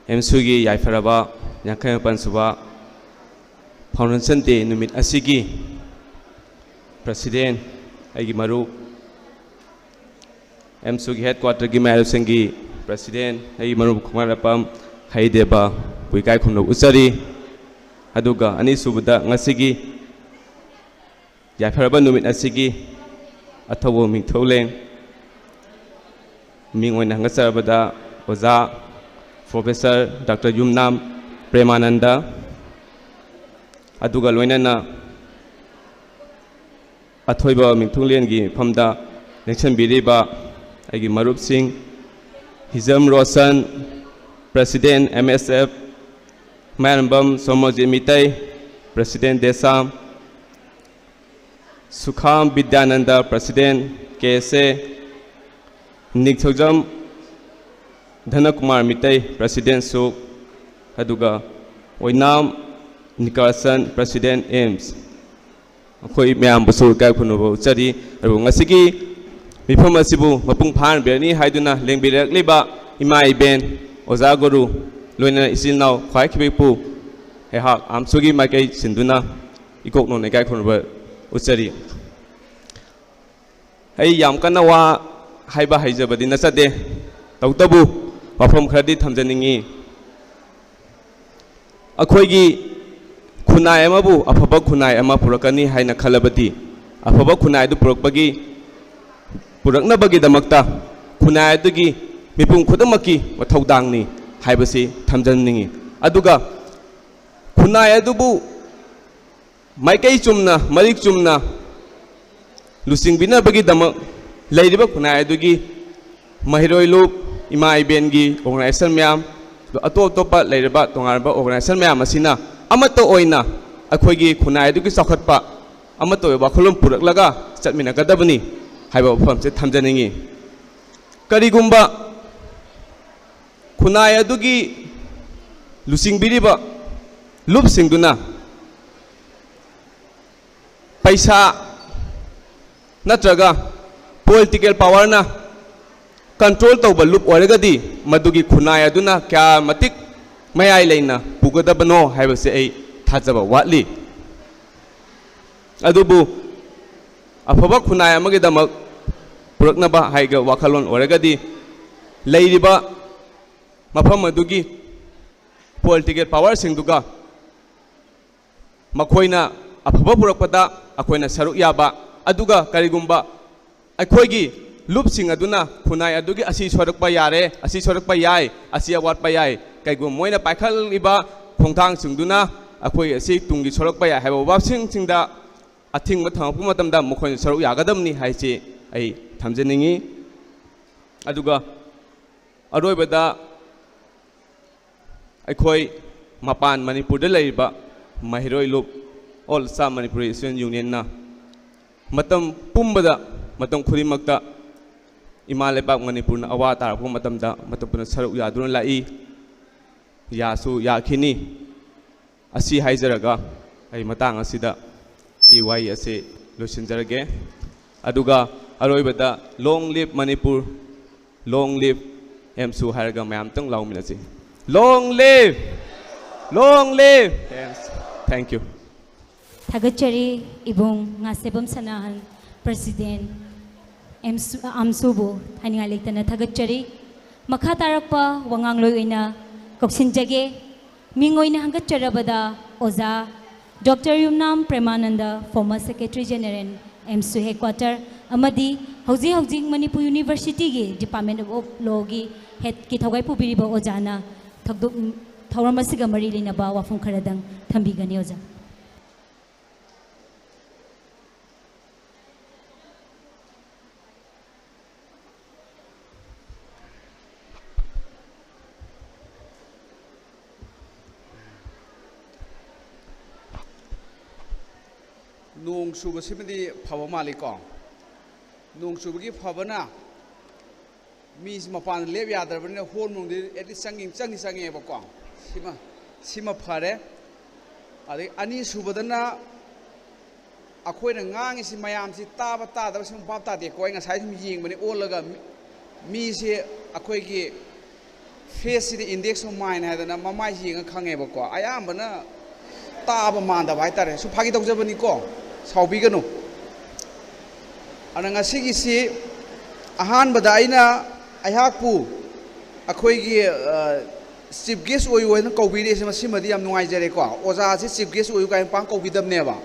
ꯑꯦꯝꯁꯨꯒꯤ ꯌꯥꯏꯐꯔꯕ ꯌꯥꯡꯈꯩ ꯃꯥꯄꯟ ꯁꯨꯕ Foundation Day ꯅꯨꯃꯤꯠ ꯑꯁꯤꯒꯤ President, ꯑꯩꯒꯤ ꯃꯔꯨꯞ, ꯑꯦꯝꯁꯨꯒꯤ headquarterꯒꯤ ꯃꯌꯥꯝꯁꯤꯡꯒꯤ President, ꯑꯩꯒꯤ ꯃꯔꯨꯞ ꯈꯣꯡꯉꯥꯟꯂꯥꯛꯄꯝ ꯍꯩꯗꯦꯕꯕꯨ ꯏꯀꯥꯏ ꯈꯨꯝꯅꯕ ꯎꯠꯆꯔꯤ꯫ ꯑꯗꯨꯒ ꯑꯅꯤꯁꯨꯕꯗ, ꯉꯁꯤꯒꯤ ꯌꯥꯏꯐꯔꯕ ꯅꯨꯃꯤꯠ ꯑꯁꯤꯒꯤ ꯑꯊꯧꯕ ꯃꯤꯡꯊꯧꯂꯦꯟ ꯃꯤꯡ ꯑꯣꯏꯅ ꯍꯪꯒꯠꯆꯔꯕꯗ ꯑꯣꯖꯥ Professor Doctor ꯌꯨꯝꯅꯥꯝ ꯄ꯭ꯔꯦꯃꯥꯅꯟꯗ, ꯑꯗꯨꯒ ꯂꯣꯏꯅꯅ ꯑꯊꯣꯏꯕ ꯃꯤꯡꯊꯨꯡꯂꯦꯟꯒꯤ ꯃꯤꯐꯝꯗ ꯂꯦꯡꯁꯤꯟꯕꯤꯔꯤꯕ ꯑꯩꯒꯤ ꯃꯔꯨꯞꯁꯤꯡ, ꯍꯤꯖꯝ Roshan, President, M S F, ꯃꯌꯥꯝꯕꯝ ꯁꯣꯃꯣꯖꯤꯠ Meitei, President, Desam, Sukham Bidyananda, President, K S A, Ningthoujam ꯙꯅꯀꯨꯃꯥꯔ Meitei, President, ꯁꯨꯛ, ꯑꯗꯨꯒ ꯑꯣꯏꯅꯥꯝ ꯅꯤꯀꯥꯁꯟ, President, ꯑꯦꯝꯁ꯫ ꯑꯩꯈꯣꯏ ꯃꯌꯥꯝꯕꯨꯁꯨ ꯏꯀꯥꯏ ꯈꯨꯝꯅꯕ ꯎꯠꯆꯔꯤ꯫ ꯑꯗꯨꯕꯨ ꯉꯁꯤꯒꯤ ꯃꯤꯐꯝ ꯑꯁꯤꯕꯨ ꯃꯄꯨꯡ ꯐꯥꯍꯟꯕꯤꯔꯅꯤ ꯍꯥꯏꯗꯨꯅ ꯂꯦꯡꯕꯤꯔꯛꯂꯤꯕ ꯏꯃꯥ ꯏꯕꯦꯟ, ꯑꯣꯖꯥ ꯒꯨꯔꯨ, ꯂꯣꯏꯅꯅ ꯏꯆꯤꯜ ꯏꯅꯥꯎ ꯈ꯭ꯋꯥꯏ ꯈꯤꯕꯤꯛꯄꯨ ꯑꯩꯍꯥꯛ ꯑꯥꯝꯁꯨꯒꯤ ꯃꯥꯏꯀꯩ ꯁꯤꯟꯗꯨꯅ ꯏꯀꯣꯛ ꯅꯧꯅ ꯏꯀꯥꯏ ꯈꯨꯝꯅꯕ ꯎꯠꯆꯔꯤ꯫ ꯑꯩ ꯌꯥꯝ ꯀꯟꯅ ꯋꯥ ꯍꯥꯏꯕ ꯍꯩꯖꯕꯗꯤ ꯅꯠꯆꯗꯦ, ꯇꯧꯕꯇꯕꯨ ꯋꯥꯐꯝ ꯈꯔꯗꯤ ꯊꯝꯖꯅꯤꯡꯏ꯫ ꯑꯩꯈꯣꯏꯒꯤ ꯈꯨꯟꯅꯥꯏ ꯑꯃꯕꯨ ꯑꯐꯕ ꯈꯨꯟꯅꯥꯏ ꯑꯃ ꯄꯨꯔꯛꯀꯅꯤ ꯍꯥꯏꯅ ꯈꯜꯂꯕꯗꯤ, ꯑꯐꯕ ꯈꯨꯟꯅꯥꯏ ꯑꯗꯨ ꯄꯨꯔꯛꯄꯒꯤ, ꯄꯨꯔꯛꯅꯕꯒꯤꯗꯃꯛꯇ ꯈꯨꯟꯅꯥꯏ ꯑꯗꯨꯒꯤ ꯃꯤꯄꯨꯝ ꯈꯨꯗꯤꯡꯃꯛꯀꯤ ꯃꯊꯧꯗꯥꯡꯅꯤ ꯍꯥꯏꯕꯁꯤ ꯊꯝꯖꯅꯤꯡꯏ꯫ ꯑꯗꯨꯒ ꯈꯨꯟꯅꯥꯏ ꯑꯗꯨꯕꯨ ꯃꯥꯏꯀꯩ ꯆꯨꯝꯅ, ꯃꯔꯤꯛ ꯆꯨꯝꯅ ꯂꯨꯆꯤꯡꯕꯤꯅꯕꯒꯤꯗꯃꯛ ꯂꯩꯔꯤꯕ ꯈꯨꯟꯅꯥꯏ ꯑꯗꯨꯒꯤ ꯃꯍꯩꯔꯣꯏ ꯂꯨꯞ, ꯏꯃꯥ ꯏꯕꯦꯟꯒꯤ organization ꯃꯌꯥꯝ, ꯑꯇꯣꯞ ꯑꯇꯣꯞꯄ ꯂꯩꯔꯤꯕ ꯇꯣꯉꯥꯟꯕ organization ꯃꯌꯥꯝ ꯑꯁꯤꯅ ꯑꯃꯠꯇ ꯑꯣꯏꯅ ꯑꯩꯈꯣꯏꯒꯤ ꯈꯨꯟꯅꯥꯏ ꯑꯗꯨꯒꯤ ꯆꯥꯎꯈꯠꯄ ꯑꯃꯠꯇ ꯑꯣꯏꯕ ꯋꯥꯈꯜꯂꯣꯟ ꯄꯨꯔꯛꯂꯒ ꯆꯠꯃꯤꯟꯅꯒꯗꯕꯅꯤ ꯍꯥꯏꯕ ꯋꯥꯐꯝꯁꯦ ꯊꯝꯖꯅꯤꯡꯏ꯫ ꯀꯔꯤꯒꯨꯝꯕ ꯈꯨꯟꯅꯥꯏ ꯑꯗꯨꯒꯤ ꯂꯨꯆꯤꯡꯕꯤꯔꯤꯕ ꯂꯨꯞꯁꯤꯡꯗꯨꯅ ꯄꯩꯁꯥ ꯅꯠꯇ꯭ꯔꯒ political powerꯅ control ꯇꯧꯕ ꯂꯨꯞ ꯑꯣꯏꯔꯒꯗꯤ, ꯃꯗꯨꯒꯤ ꯈꯨꯟꯅꯥꯏ ꯑꯗꯨꯅ ꯀꯌꯥ ꯃꯇꯤꯛ ꯃꯌꯥꯏ ꯂꯩꯅ ꯄꯨꯒꯗꯕꯅꯣ ꯍꯥꯏꯕꯁꯤ ꯑꯩ ꯊꯥꯖꯕ ꯋꯥꯠꯂꯤ꯫ ꯑꯗꯨꯕꯨ ꯑꯐꯕ ꯈꯨꯟꯅꯥꯏ ꯑꯃꯒꯤꯗꯃꯛ ꯄꯨꯔꯛꯅꯕ ꯍꯥꯏꯕ ꯋꯥꯈꯜꯂꯣꯟ ꯑꯣꯏꯔꯒꯗꯤ ꯂꯩꯔꯤꯕ ꯃꯐꯝ ꯑꯗꯨꯒꯤ ꯄꯣꯂꯤꯇꯤꯀꯦꯜ ꯄꯥꯋꯔꯁꯤꯡꯗꯨꯒ ꯃꯈꯣꯏꯅ ꯑꯐꯕ ꯄꯨꯔꯛꯄꯗ ꯑꯩꯈꯣꯏꯅ ꯁꯔꯨꯛ ꯌꯥꯕ, ꯑꯗꯨꯒ ꯀꯔꯤꯒꯨꯝꯕ ꯑꯩꯈꯣꯏꯒꯤ ꯂꯨꯞꯁꯤꯡ ꯑꯗꯨꯅ ꯈꯨꯟꯅꯥꯏ ꯑꯗꯨꯒꯤ ꯑꯁꯤ ꯁꯣꯏꯔꯛꯄ ꯌꯥꯔꯦ, ꯑꯁꯤ ꯁꯣꯏꯔꯛꯄ ꯌꯥꯏ, ꯑꯁꯤ ꯑꯋꯥꯠꯄ ꯌꯥꯏ, ꯀꯩꯒꯨꯝꯕ ꯃꯣꯏꯅ ꯄꯥꯏꯈꯠꯂꯤꯕ ꯈꯣꯡꯊꯥꯡꯁꯤꯡꯗꯨꯅ ꯑꯩꯈꯣꯏ ꯑꯁꯤ ꯇꯨꯡꯒꯤ ꯁꯣꯏꯔꯛꯄ ꯌꯥꯏ ꯍꯥꯏꯕ ꯋꯥꯐꯝꯁꯤꯡꯗ ꯑꯊꯤꯡꯕ ꯊꯝꯃꯛꯄ ꯃꯇꯝꯗ ꯃꯈꯣꯏꯅ ꯁꯔꯨꯛ ꯌꯥꯒꯗꯕꯅꯤ ꯍꯥꯏꯁꯤ ꯑꯩ ꯊꯝꯖꯅꯤꯡꯏ꯫ ꯑꯗꯨꯒ ꯑꯔꯣꯏꯕꯗ ꯑꯩꯈꯣꯏ ꯃꯄꯥꯟ ꯃꯅꯤꯄꯨꯔꯗ ꯂꯩꯔꯤꯕ ꯃꯍꯩꯔꯣꯏ ꯂꯨꯞ, All Assam Manipuri Student Unionꯅ ꯃꯇꯝ ꯄꯨꯝꯕꯗ, ꯃꯇꯝ ꯈꯨꯗꯤꯡꯃꯛꯇ ꯏꯃꯥ ꯂꯩꯕꯥꯛ ꯃꯅꯤꯄꯨꯔꯅ ꯑꯋꯥ ꯇꯥꯔꯛꯄ ꯃꯇꯝꯗ ꯃꯇꯝ ꯄꯨꯝꯅ ꯁꯔꯨꯛ ꯌꯥꯗꯨꯅ ꯂꯥꯛꯏ, ꯌꯥꯁꯨ ꯌꯥꯈꯤꯅꯤ꯫ ꯑꯁꯤ ꯍꯥꯏꯖꯔꯒ ꯑꯩ ꯃꯇꯥꯡ ꯑꯁꯤꯗ ꯑꯩ ꯋꯥꯍꯩ ꯑꯁꯤ ꯂꯣꯏꯁꯤꯟꯖꯔꯒꯦ꯫ ꯑꯗꯨꯒ ꯑꯔꯣꯏꯕꯗ Long live Manipur, Long live AMSU ꯍꯥꯏꯔꯒ ꯃꯌꯥꯝꯇꯪ ꯂꯥꯎꯃꯤꯟꯅꯁꯤ꯫ Long live! Long live! AMSU꯫ Thank you꯫ ꯊꯥꯒꯠꯆꯔꯤ ꯏꯕꯨꯡ ꯉꯥꯁꯦꯕꯝ ꯁꯅꯥꯍꯟ, President, AMSU, AMSUꯕꯨ ꯍꯥꯏꯅꯤꯡꯉꯥꯏ ꯂꯩꯇꯅ ꯊꯥꯒꯠꯆꯔꯤ꯫ ꯃꯈꯥ ꯇꯥꯔꯛꯄ ꯋꯥꯉꯥꯡꯂꯣꯏ ꯑꯣꯏꯅ ꯀꯧꯁꯤꯟꯖꯒꯦ꯫ ꯃꯤꯡ ꯑꯣꯏꯅ ꯍꯪꯒꯠꯆꯔꯕꯗ ꯑꯣꯖꯥ doctor Yumnam Premananda, former Secretary General, AMSU Headquarter, ꯑꯃꯗꯤ ꯍꯧꯖꯤꯛ ꯍꯧꯖꯤꯛ ꯃꯅꯤꯄꯨꯔ Universityꯒꯤ Department of Lawꯒꯤ headꯀꯤ ꯊꯧꯒꯥꯏ ꯄꯨꯕꯤꯔꯤꯕ ꯑꯣꯖꯥꯅ ꯊꯧꯗꯣꯛ-, ꯊꯧꯔꯝ ꯑꯁꯤꯒ ꯃꯔꯤ ꯂꯩꯅꯕ ꯋꯥꯐꯝ ꯈꯔꯗꯪ ꯊꯝꯕꯤꯒꯅꯤ ꯑꯣꯖꯥ꯫ ꯅꯣꯡ ꯆꯨꯕꯁꯤꯃꯗꯤ ꯐꯕ ꯃꯥꯜꯂꯤꯀꯣ꯫ ꯅꯣꯡ ꯆꯨꯕꯒꯤ ꯐꯕꯅ ꯃꯤꯁꯤ ꯃꯄꯥꯟꯗ ꯂꯦꯞ ꯌꯥꯗ꯭ꯔꯕꯅꯤꯅ ꯍꯣꯜ ꯃꯅꯨꯡꯗꯤ at least ꯆꯪꯉꯤ, ꯆꯪꯗꯤ ꯆꯪꯉꯛꯑꯦꯕꯀꯣ꯫ ꯁꯤꯃ, ꯁꯤꯃ ꯐꯔꯦ꯫ ꯑꯗꯩ ꯑꯅꯤꯁꯨꯕꯗꯅ ꯑꯩꯈꯣꯏꯅ ꯉꯥꯡꯉꯤꯁꯤ ꯃꯌꯥꯝꯁꯤ ꯇꯥꯕ ꯇꯥꯗꯕ ꯁꯨꯝ ꯚꯥꯞ ꯇꯥꯗꯦꯀꯣ꯫ ꯑꯩ ꯉꯁꯥꯏ ꯁꯨꯝ ꯌꯦꯡꯕꯅꯤ ꯑꯣꯜꯂꯒ ꯃꯤ-, ꯃꯤꯁꯦ ꯑꯩꯈꯣꯏꯒꯤ faceꯁꯤꯗ index of mind ꯍꯥꯏꯗꯅ ꯃꯃꯥꯏꯁꯤ ꯌꯦꯡꯉ ꯈꯪꯉꯦꯕꯀꯣ꯫ ꯑꯌꯥꯝꯕꯅ ꯇꯥꯕ ꯃꯥꯟꯗꯕ ꯍꯥꯏꯇꯥꯔꯦ꯫ ꯁꯨꯝ ꯐꯥꯒꯤ ꯇꯧꯖꯕꯅꯤꯀꯣ, ꯁꯥꯎꯕꯤꯒꯅꯨ꯫ ꯑꯗꯨꯅ ꯉꯁꯤꯒꯤꯁꯤ ꯑꯍꯥꯟꯕꯗ ꯑꯩꯅ ꯑꯩꯍꯥꯛꯄꯨ ꯑꯩꯈꯣꯏꯒꯤ ꯆꯤꯐ ꯒꯦꯁ ꯑꯣꯏꯌꯨ ꯍꯥꯏꯅ ꯀꯧꯕꯤꯔꯛꯏꯁꯦ, ꯃꯁꯤꯃꯗꯤ ꯌꯥꯝ ꯅꯨꯡꯉꯥꯏꯖꯔꯦꯀꯣ꯫ ꯑꯣꯖꯥꯁꯦ ꯆꯤꯐ ꯒꯦꯁ ꯑꯣꯏꯌꯨ ꯀꯥꯏꯅ ꯄꯥꯡ ꯀꯧꯕꯤꯗꯕꯅꯦꯕ꯫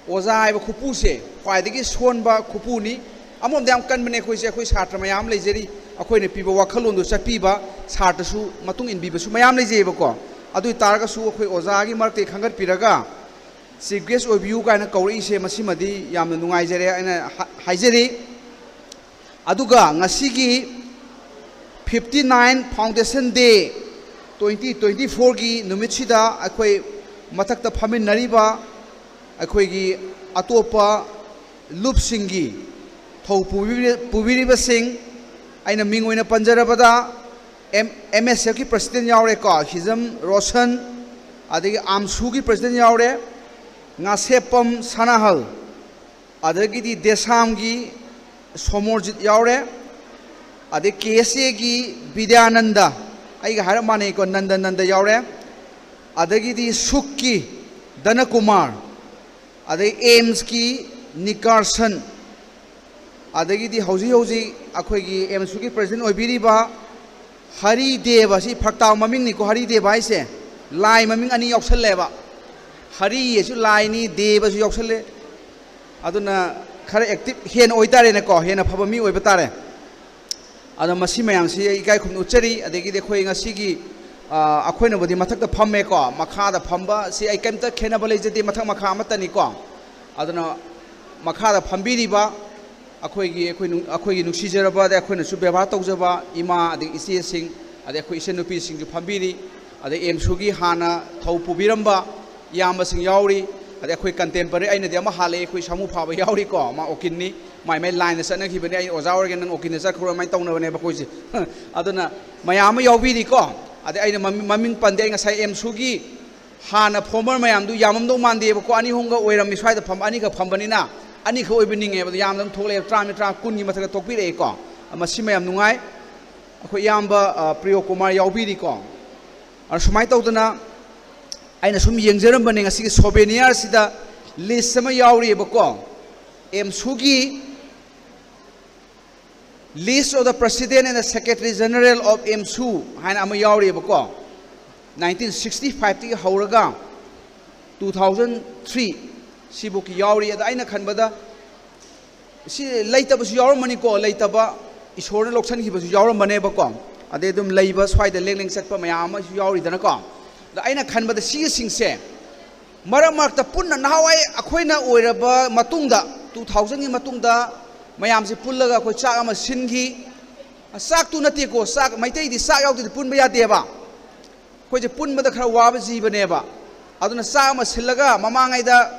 ꯑꯣꯖꯥ ꯍꯥꯏꯕ ꯈꯨꯄꯨꯁꯦ ꯈ꯭ꯋꯥꯏꯗꯒꯤ ꯁꯣꯟꯕ ꯈꯨꯄꯨꯅꯤ꯫ ꯑꯃꯔꯣꯝꯗ ꯌꯥꯝ ꯀꯟꯕꯅꯦ ꯑꯩꯈꯣꯏꯁꯦ, ꯑꯩꯈꯣꯏ ꯁꯥꯇ꯭ꯔ ꯃꯌꯥꯝ ꯂꯩꯖꯔꯤ, ꯑꯩꯈꯣꯏꯅ ꯄꯤꯕ ꯋꯥꯈꯜꯂꯣꯟꯗꯣ ꯆꯠꯄꯤꯕ, ꯁꯥꯇ꯭ꯔꯁꯨ ꯃꯇꯨꯡ ꯏꯟꯕꯤꯕꯁꯨ ꯃꯌꯥꯝ ꯂꯩꯖꯩꯑꯕꯀꯣ꯫ ꯑꯗꯨ ꯑꯣꯏ ꯇꯥꯔꯒꯁꯨ ꯑꯩꯈꯣꯏ ꯑꯣꯖꯥꯒꯤ ꯃꯔꯛꯇꯒꯤ ꯈꯟꯒꯠꯄꯤꯔꯒ ꯆꯤꯐ ꯒꯦꯁ ꯑꯣꯏꯕꯤꯌꯨ ꯀꯥꯏꯅ ꯀꯧꯔꯛꯏꯁꯦ, ꯃꯁꯤꯃꯗꯤ ꯌꯥꯝꯅ ꯅꯨꯡꯉꯥꯏꯖꯔꯦ ꯑꯩꯅ ꯍꯥ-, ꯍꯥꯏꯖꯔꯤ꯫ ꯑꯗꯨꯒ ꯉꯁꯤꯒꯤ fifty nine Foundation Day twenty twenty fourꯒꯤ ꯅꯨꯃꯤꯠꯁꯤꯗ ꯑꯩꯈꯣꯏ ꯃꯊꯛꯇ ꯐꯝꯃꯤꯟꯅꯔꯤꯕ ꯑꯩꯈꯣꯏꯒꯤ ꯑꯇꯣꯞꯄ ꯂꯨꯞꯁꯤꯡꯒꯤ ꯊꯧ ꯄꯨꯕꯤꯔꯤ-, ꯄꯨꯕꯤꯔꯤꯕꯁꯤꯡ, ꯑꯩꯅ ꯃꯤꯡ ꯑꯣꯏꯅ ꯄꯟꯖꯔꯕꯗ, ꯑꯦꯝ-, ꯑꯦꯝ ꯑꯦꯁ ꯑꯦꯐꯀꯤ ꯄ꯭ꯔꯁꯤꯗꯦꯟ ꯌꯥꯎꯔꯦꯀꯣ, ꯍꯤꯖꯝ ꯔꯣꯁꯟ, ꯑꯗꯒꯤ ꯑꯥꯝꯁꯨꯒꯤ ꯄ꯭ꯔꯁꯤꯗꯦꯟ ꯌꯥꯎꯔꯦ, ꯉꯥꯁꯦꯞꯄꯝ ꯁꯅꯥꯍꯜ, ꯑꯗꯒꯤꯗꯤ ꯗꯦꯁꯥꯝꯒꯤ ꯁꯣꯃꯣꯔꯖꯤꯠ ꯌꯥꯎꯔꯦ, ꯑꯗꯩ ꯀꯦ ꯑꯦꯁ ꯑꯦꯒꯤ ꯕꯤꯗ꯭ꯌꯥꯅꯟꯗ, ꯑꯩꯒ ꯍꯥꯏꯔꯞ ꯃꯥꯟꯅꯩꯀꯣ, ꯅꯟꯗ ꯅꯟꯗ ꯌꯥꯎꯔꯦ, ꯑꯗꯒꯤꯗꯤ ꯁꯨꯛꯀꯤ ꯙꯅꯀꯨꯃꯥꯔ, ꯑꯗꯩ ꯑꯦꯝꯁꯀꯤ ꯅꯤꯀꯥꯔꯁꯟ, ꯑꯗꯒꯤꯗꯤ ꯍꯧꯖꯤꯛ ꯍꯧꯖꯤꯛ ꯑꯩꯈꯣꯏꯒꯤ ꯑꯦꯝꯁꯨꯒꯤ ꯄ꯭ꯔꯁꯤꯗꯦꯟ ꯑꯣꯏꯕꯤꯔꯤꯕ ꯍꯔꯤ ꯗꯦꯕ, ꯁꯤ ꯐꯔꯛ ꯇꯥꯕ ꯃꯃꯤꯡꯅꯤꯀꯣ, ꯍꯔꯤ ꯗꯦꯕ ꯍꯥꯏꯁꯦ ꯂꯥꯏ ꯃꯃꯤꯡ ꯑꯅꯤ ꯌꯥꯎꯁꯜꯂꯦꯕ꯫ ꯍꯔꯤ ꯍꯥꯏꯁꯨ ꯂꯥꯏꯅꯤ, ꯗꯦꯕꯁꯨ ꯌꯥꯎꯁꯜꯂꯦ꯫ ꯑꯗꯨꯅ ꯈꯔ ꯑꯦꯛꯇꯤꯚ ꯍꯦꯟꯅ ꯑꯣꯏꯇꯥꯔꯦꯅꯦꯀꯣ, ꯍꯦꯟꯅ ꯐꯕ ꯃꯤ ꯑꯣꯏꯕ ꯇꯥꯔꯦ꯫ ꯑꯗꯣ ꯃꯁꯤ ꯃꯌꯥꯝꯁꯤ ꯑꯩ ꯏꯀꯥꯏ ꯈꯨꯝꯅ ꯎꯠꯆꯔꯤ꯫ ꯑꯗꯒꯤꯗꯤ ꯑꯩꯈꯣꯏ ꯉꯁꯤꯒꯤ, ꯑ, ꯑꯩꯈꯣꯏꯅꯕꯨꯗꯤ ꯃꯊꯛꯇ ꯐꯝꯃꯦꯀꯣ, ꯃꯈꯥꯗ ꯐꯝꯕ ꯁꯤ ꯑꯩ ꯀꯩꯝꯇ ꯈꯦꯠꯅꯕ ꯂꯩꯖꯗꯦ, ꯃꯊꯛ ꯃꯈꯥ ꯑꯃꯠꯇꯅꯤꯀꯣ꯫ ꯑꯗꯨꯅ ꯃꯈꯥꯗ ꯐꯝꯕꯤꯔꯤꯕ ꯑꯩꯈꯣꯏꯒꯤ, ꯑꯩꯈꯣꯏ ꯅꯨꯡ-, ꯑꯩꯈꯣꯏꯒꯤ ꯅꯨꯡꯁꯤꯖꯔꯕ, ꯑꯗꯩ ꯑꯩꯈꯣꯏꯅꯁꯨ ꯕꯦꯕꯥꯔ ꯇꯧꯖꯕ ꯏꯃꯥ, ꯑꯗꯩ ꯏꯆꯦꯁꯤꯡ, ꯑꯗꯩ ꯑꯩꯈꯣꯏ ꯏꯆꯟꯅꯨꯄꯤꯁꯤꯡꯁꯨ ꯐꯝꯕꯤꯔꯤ, ꯑꯗꯩ ꯑꯦꯝꯁꯨꯒꯤ ꯍꯥꯟꯅ ꯊꯧ ꯄꯨꯕꯤꯔꯝꯕ ꯏꯌꯥꯝꯕꯁꯤꯡ ꯌꯥꯎꯔꯤ, ꯑꯗꯩ ꯑꯩꯈꯣꯏ ꯀꯟꯇꯦꯝꯄꯔꯔꯤ, ꯑꯩꯅꯗꯤ ꯑꯃ ꯍꯥꯜꯂꯛꯑꯦ, ꯑꯩꯈꯣꯏ ꯁꯥꯃꯨ ꯐꯥꯕ ꯌꯥꯎꯔꯤꯀꯣ, ꯃꯥ ꯎꯀꯤꯜꯅꯤ, ꯃꯥꯏ ꯃꯥꯏ ꯂꯥꯏꯟꯗ ꯆꯠꯅꯈꯤꯕꯅꯤ, ꯑꯩ ꯑꯣꯖꯥ ꯑꯣꯏꯔꯒꯦ, ꯅꯪ ꯎꯀꯤꯜꯗ ꯆꯠꯈ꯭ꯔꯣ, ꯑꯗꯨꯃꯥꯏꯅ ꯇꯧꯅꯕꯅꯦꯕ ꯑꯩꯈꯣꯏꯁꯦ꯫ ꯑꯗꯨꯅ ꯃꯌꯥꯝ ꯑꯃ ꯌꯥꯎꯕꯤꯔꯤꯀꯣ꯫ ꯑꯗꯩ ꯑꯩꯅ ꯃꯃꯤꯡ, ꯃꯃꯤꯡ ꯄꯟꯗꯦ, ꯑꯩ ꯉꯁꯥꯏ ꯑꯦꯝꯁꯨꯒꯤ ꯍꯥꯟꯅ ꯐꯣꯔꯃꯔ ꯃꯌꯥꯝꯗꯨ ꯌꯥꯝꯃꯝꯗꯧ ꯃꯥꯟꯗꯦꯕꯀꯣ, ꯑꯅꯤ ꯑꯍꯨꯝꯒ ꯑꯣꯏꯔꯝꯃꯤ ꯁ꯭ꯋꯥꯏꯗ ꯐꯝꯕ, ꯑꯅꯤꯈꯛ ꯐꯝꯕꯅꯤꯅ ꯑꯅꯤꯈꯛ ꯑꯣꯏꯕ ꯅꯤꯡꯉꯦꯕ, ꯑꯗꯣ ꯌꯥꯝꯅ ꯑꯗꯨꯝ ꯊꯣꯛꯂꯛꯑꯦꯕ, ꯇꯔꯥꯃꯔꯤ, ꯇꯔꯥ, ꯀꯨꯟꯒꯤ ꯃꯊꯛꯇ ꯊꯣꯛꯄꯤꯔꯛꯑꯦꯀꯣ꯫ ꯃꯁꯤꯃ ꯌꯥꯝ ꯅꯨꯡꯉꯥꯏ꯫ ꯑꯩꯈꯣꯏ ꯏꯌꯥꯝꯕ, ꯑ, ꯄ꯭ꯔꯤꯌꯣ ꯀꯨꯃꯥꯔ ꯌꯥꯎꯕꯤꯔꯤꯀꯣ꯫ ꯑꯗꯣ ꯁꯨꯃꯥꯏꯅ ꯇꯧꯗꯅ ꯑꯩꯅ ꯁꯨꯝ ꯌꯦꯡꯖꯔꯝꯕꯅꯦ, ꯉꯁꯤꯒꯤ ꯁꯣꯕꯦꯅꯤꯌꯥꯔꯁꯤꯗ ꯂꯤꯁ ꯑꯃ ꯌꯥꯎꯔꯤꯑꯕꯀꯣ, ꯑꯦꯝꯁꯨꯒꯤ List of the President and the Secretary General of ꯑꯦꯝꯁꯨ ꯍꯥꯏꯅ ꯑꯃ ꯌꯥꯎꯔꯤꯑꯕꯀꯣ, ꯅꯥꯏꯟꯇꯤꯟ ꯁꯤꯛꯁꯇꯤ ꯐꯥꯏꯚꯇꯒꯤ ꯍꯧꯔꯒ ꯇꯨ ꯊꯥꯎꯖꯟ ꯊ꯭ꯔꯤ ꯁꯤꯐꯧꯀꯤ ꯌꯥꯎꯔꯤ꯫ ꯑꯗ ꯑꯩꯅ ꯈꯟꯕꯗ ꯁꯤ ꯂꯩꯇꯕꯁꯨ ꯌꯥꯎꯔꯝꯃꯅꯤꯀꯣ, ꯂꯩꯇꯕ ꯏꯁꯣꯔꯅ ꯂꯧꯁꯤꯟꯈꯤꯕꯁꯨ ꯌꯥꯎꯔꯝꯃꯅꯦꯕꯀꯣ, ꯑꯗꯩ ꯑꯗꯨꯝ ꯂꯩꯕ ꯁ꯭ꯋꯥꯏꯗ ꯂꯦꯡ ꯂꯦꯡ ꯆꯠꯄ ꯃꯌꯥꯝ ꯑꯃꯁꯨ ꯌꯥꯎꯔꯤꯗꯅꯀꯣ꯫ ꯑꯗ ꯑꯩꯅ ꯈꯟꯕꯗ ꯁꯤꯒꯤꯁꯤꯡꯁꯦ ꯃꯔꯛ ꯃꯔꯛꯇ ꯄꯨꯟꯅ ꯅꯍꯥꯟꯋꯥꯏ ꯑꯩꯈꯣꯏꯅ ꯑꯣꯏꯔꯕ ꯃꯇꯨꯡꯗ, ꯇꯨ ꯊꯥꯎꯖꯟꯒꯤ ꯃꯇꯨꯡꯗ ꯃꯌꯥꯝꯁꯦ ꯄꯨꯜꯂꯒ ꯑꯩꯈꯣꯏ ꯆꯥꯛ ꯑꯃ ꯁꯤꯟꯈꯤ꯫ ꯆꯥꯛꯇꯨ ꯅꯠꯇꯦꯀꯣ, ꯆꯥꯛ, ꯃꯩꯇꯩꯗꯤ ꯆꯥꯛ ꯌꯥꯎꯗ꯭ꯔꯗꯤ ꯄꯨꯟꯕ ꯌꯥꯗꯦꯕ꯫ ꯑꯩꯈꯣꯏꯁꯦ ꯄꯨꯟꯕꯗ ꯈꯔ ꯋꯥꯕ ꯖꯤꯕꯅꯦꯕ꯫ ꯑꯗꯨꯅ ꯆꯥꯛ ꯑꯃ ꯁꯤꯜꯂꯒ ꯃꯃꯥꯡꯉꯩꯗ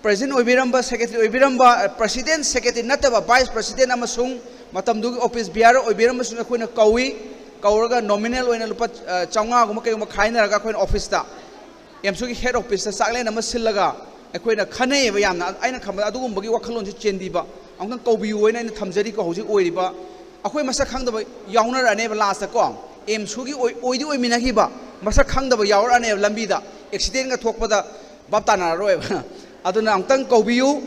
ꯄ꯭ꯔꯦꯁꯤꯗꯦꯟ ꯑꯣꯏꯕꯤꯔꯝꯕ, ꯁꯦꯀ꯭ꯔꯦꯇꯔꯤ ꯑꯣꯏꯕꯤꯔꯝꯕ, ꯄ꯭ꯔꯦꯁꯤꯗꯦꯟ, ꯁꯦꯀ꯭ꯔꯦꯇꯔꯤ ꯅꯠꯇꯕ ꯚꯥꯏꯁ ꯄ꯭ꯔꯦꯁꯤꯗꯦꯟ ꯑꯃꯁꯨꯡ ꯃꯇꯝꯗꯨꯒꯤ ꯑꯣꯐꯤꯁ ꯕꯤꯌꯥꯔ ꯑꯣꯏꯕꯤꯔꯝꯕꯁꯤꯡ ꯑꯩꯈꯣꯏꯅ ꯀꯧꯏ꯫ ꯀꯧꯔꯒ ꯅꯣꯃꯤꯅꯦꯜ ꯑꯣꯏꯅ ꯂꯨꯄꯥ, ꯑ, ꯆꯥꯝꯃꯉꯥꯒꯨꯝꯕ ꯀꯩꯒꯨꯝꯕ ꯈꯥꯏꯅꯔꯒ ꯑꯩꯈꯣꯏꯅ ꯑꯣꯐꯤꯁꯇ ꯑꯦꯝꯁꯨꯒꯤ ꯍꯦꯗ ꯑꯣꯐꯤꯁꯇ ꯆꯥꯛꯂꯦꯟ ꯑꯃ ꯁꯤꯜꯂꯒ ꯑꯩꯈꯣꯏꯅ ꯈꯟꯅꯩꯌꯦꯕ ꯌꯥꯝꯅ꯫ ꯑꯩꯅ ꯈꯟꯕꯗ ꯑꯗꯨꯒꯨꯝꯕꯒꯤ ꯋꯥꯈꯜꯂꯣꯟꯁꯤ ꯆꯦꯟꯕꯤꯕ ꯑꯃꯨꯛꯇꯪ ꯀꯧꯕꯤꯌꯨ ꯍꯥꯏꯅ ꯑꯩꯅ ꯊꯝꯖꯔꯤꯀꯣ꯫ ꯍꯧꯖꯤꯛ ꯑꯣꯏꯔꯤꯕ ꯑꯩꯈꯣꯏ ꯃꯁꯛ ꯈꯪꯗꯕ ꯌꯥꯎꯅꯔꯛꯑꯅꯦꯕ ꯂꯥꯁꯇꯀꯣ꯫ ꯑꯦꯝꯁꯨꯒꯤ ꯑꯣꯏ-, ꯑꯣꯏꯗꯤ ꯑꯣꯏꯃꯤꯟꯅꯈꯤꯕ ꯃꯁꯛ ꯈꯪꯗꯕ ꯌꯥꯎꯔꯛꯑꯅꯦꯕ ꯂꯝꯕꯤꯗ, ꯑꯦꯛꯁꯤꯗꯦꯟꯒ ꯊꯣꯛꯄꯗ ꯚꯥꯞ ꯇꯥꯅꯔꯔꯣꯏꯕ꯫ ꯑꯗꯨꯅ ꯑꯃꯨꯛꯇꯪ ꯀꯧꯕꯤꯌꯨ꯫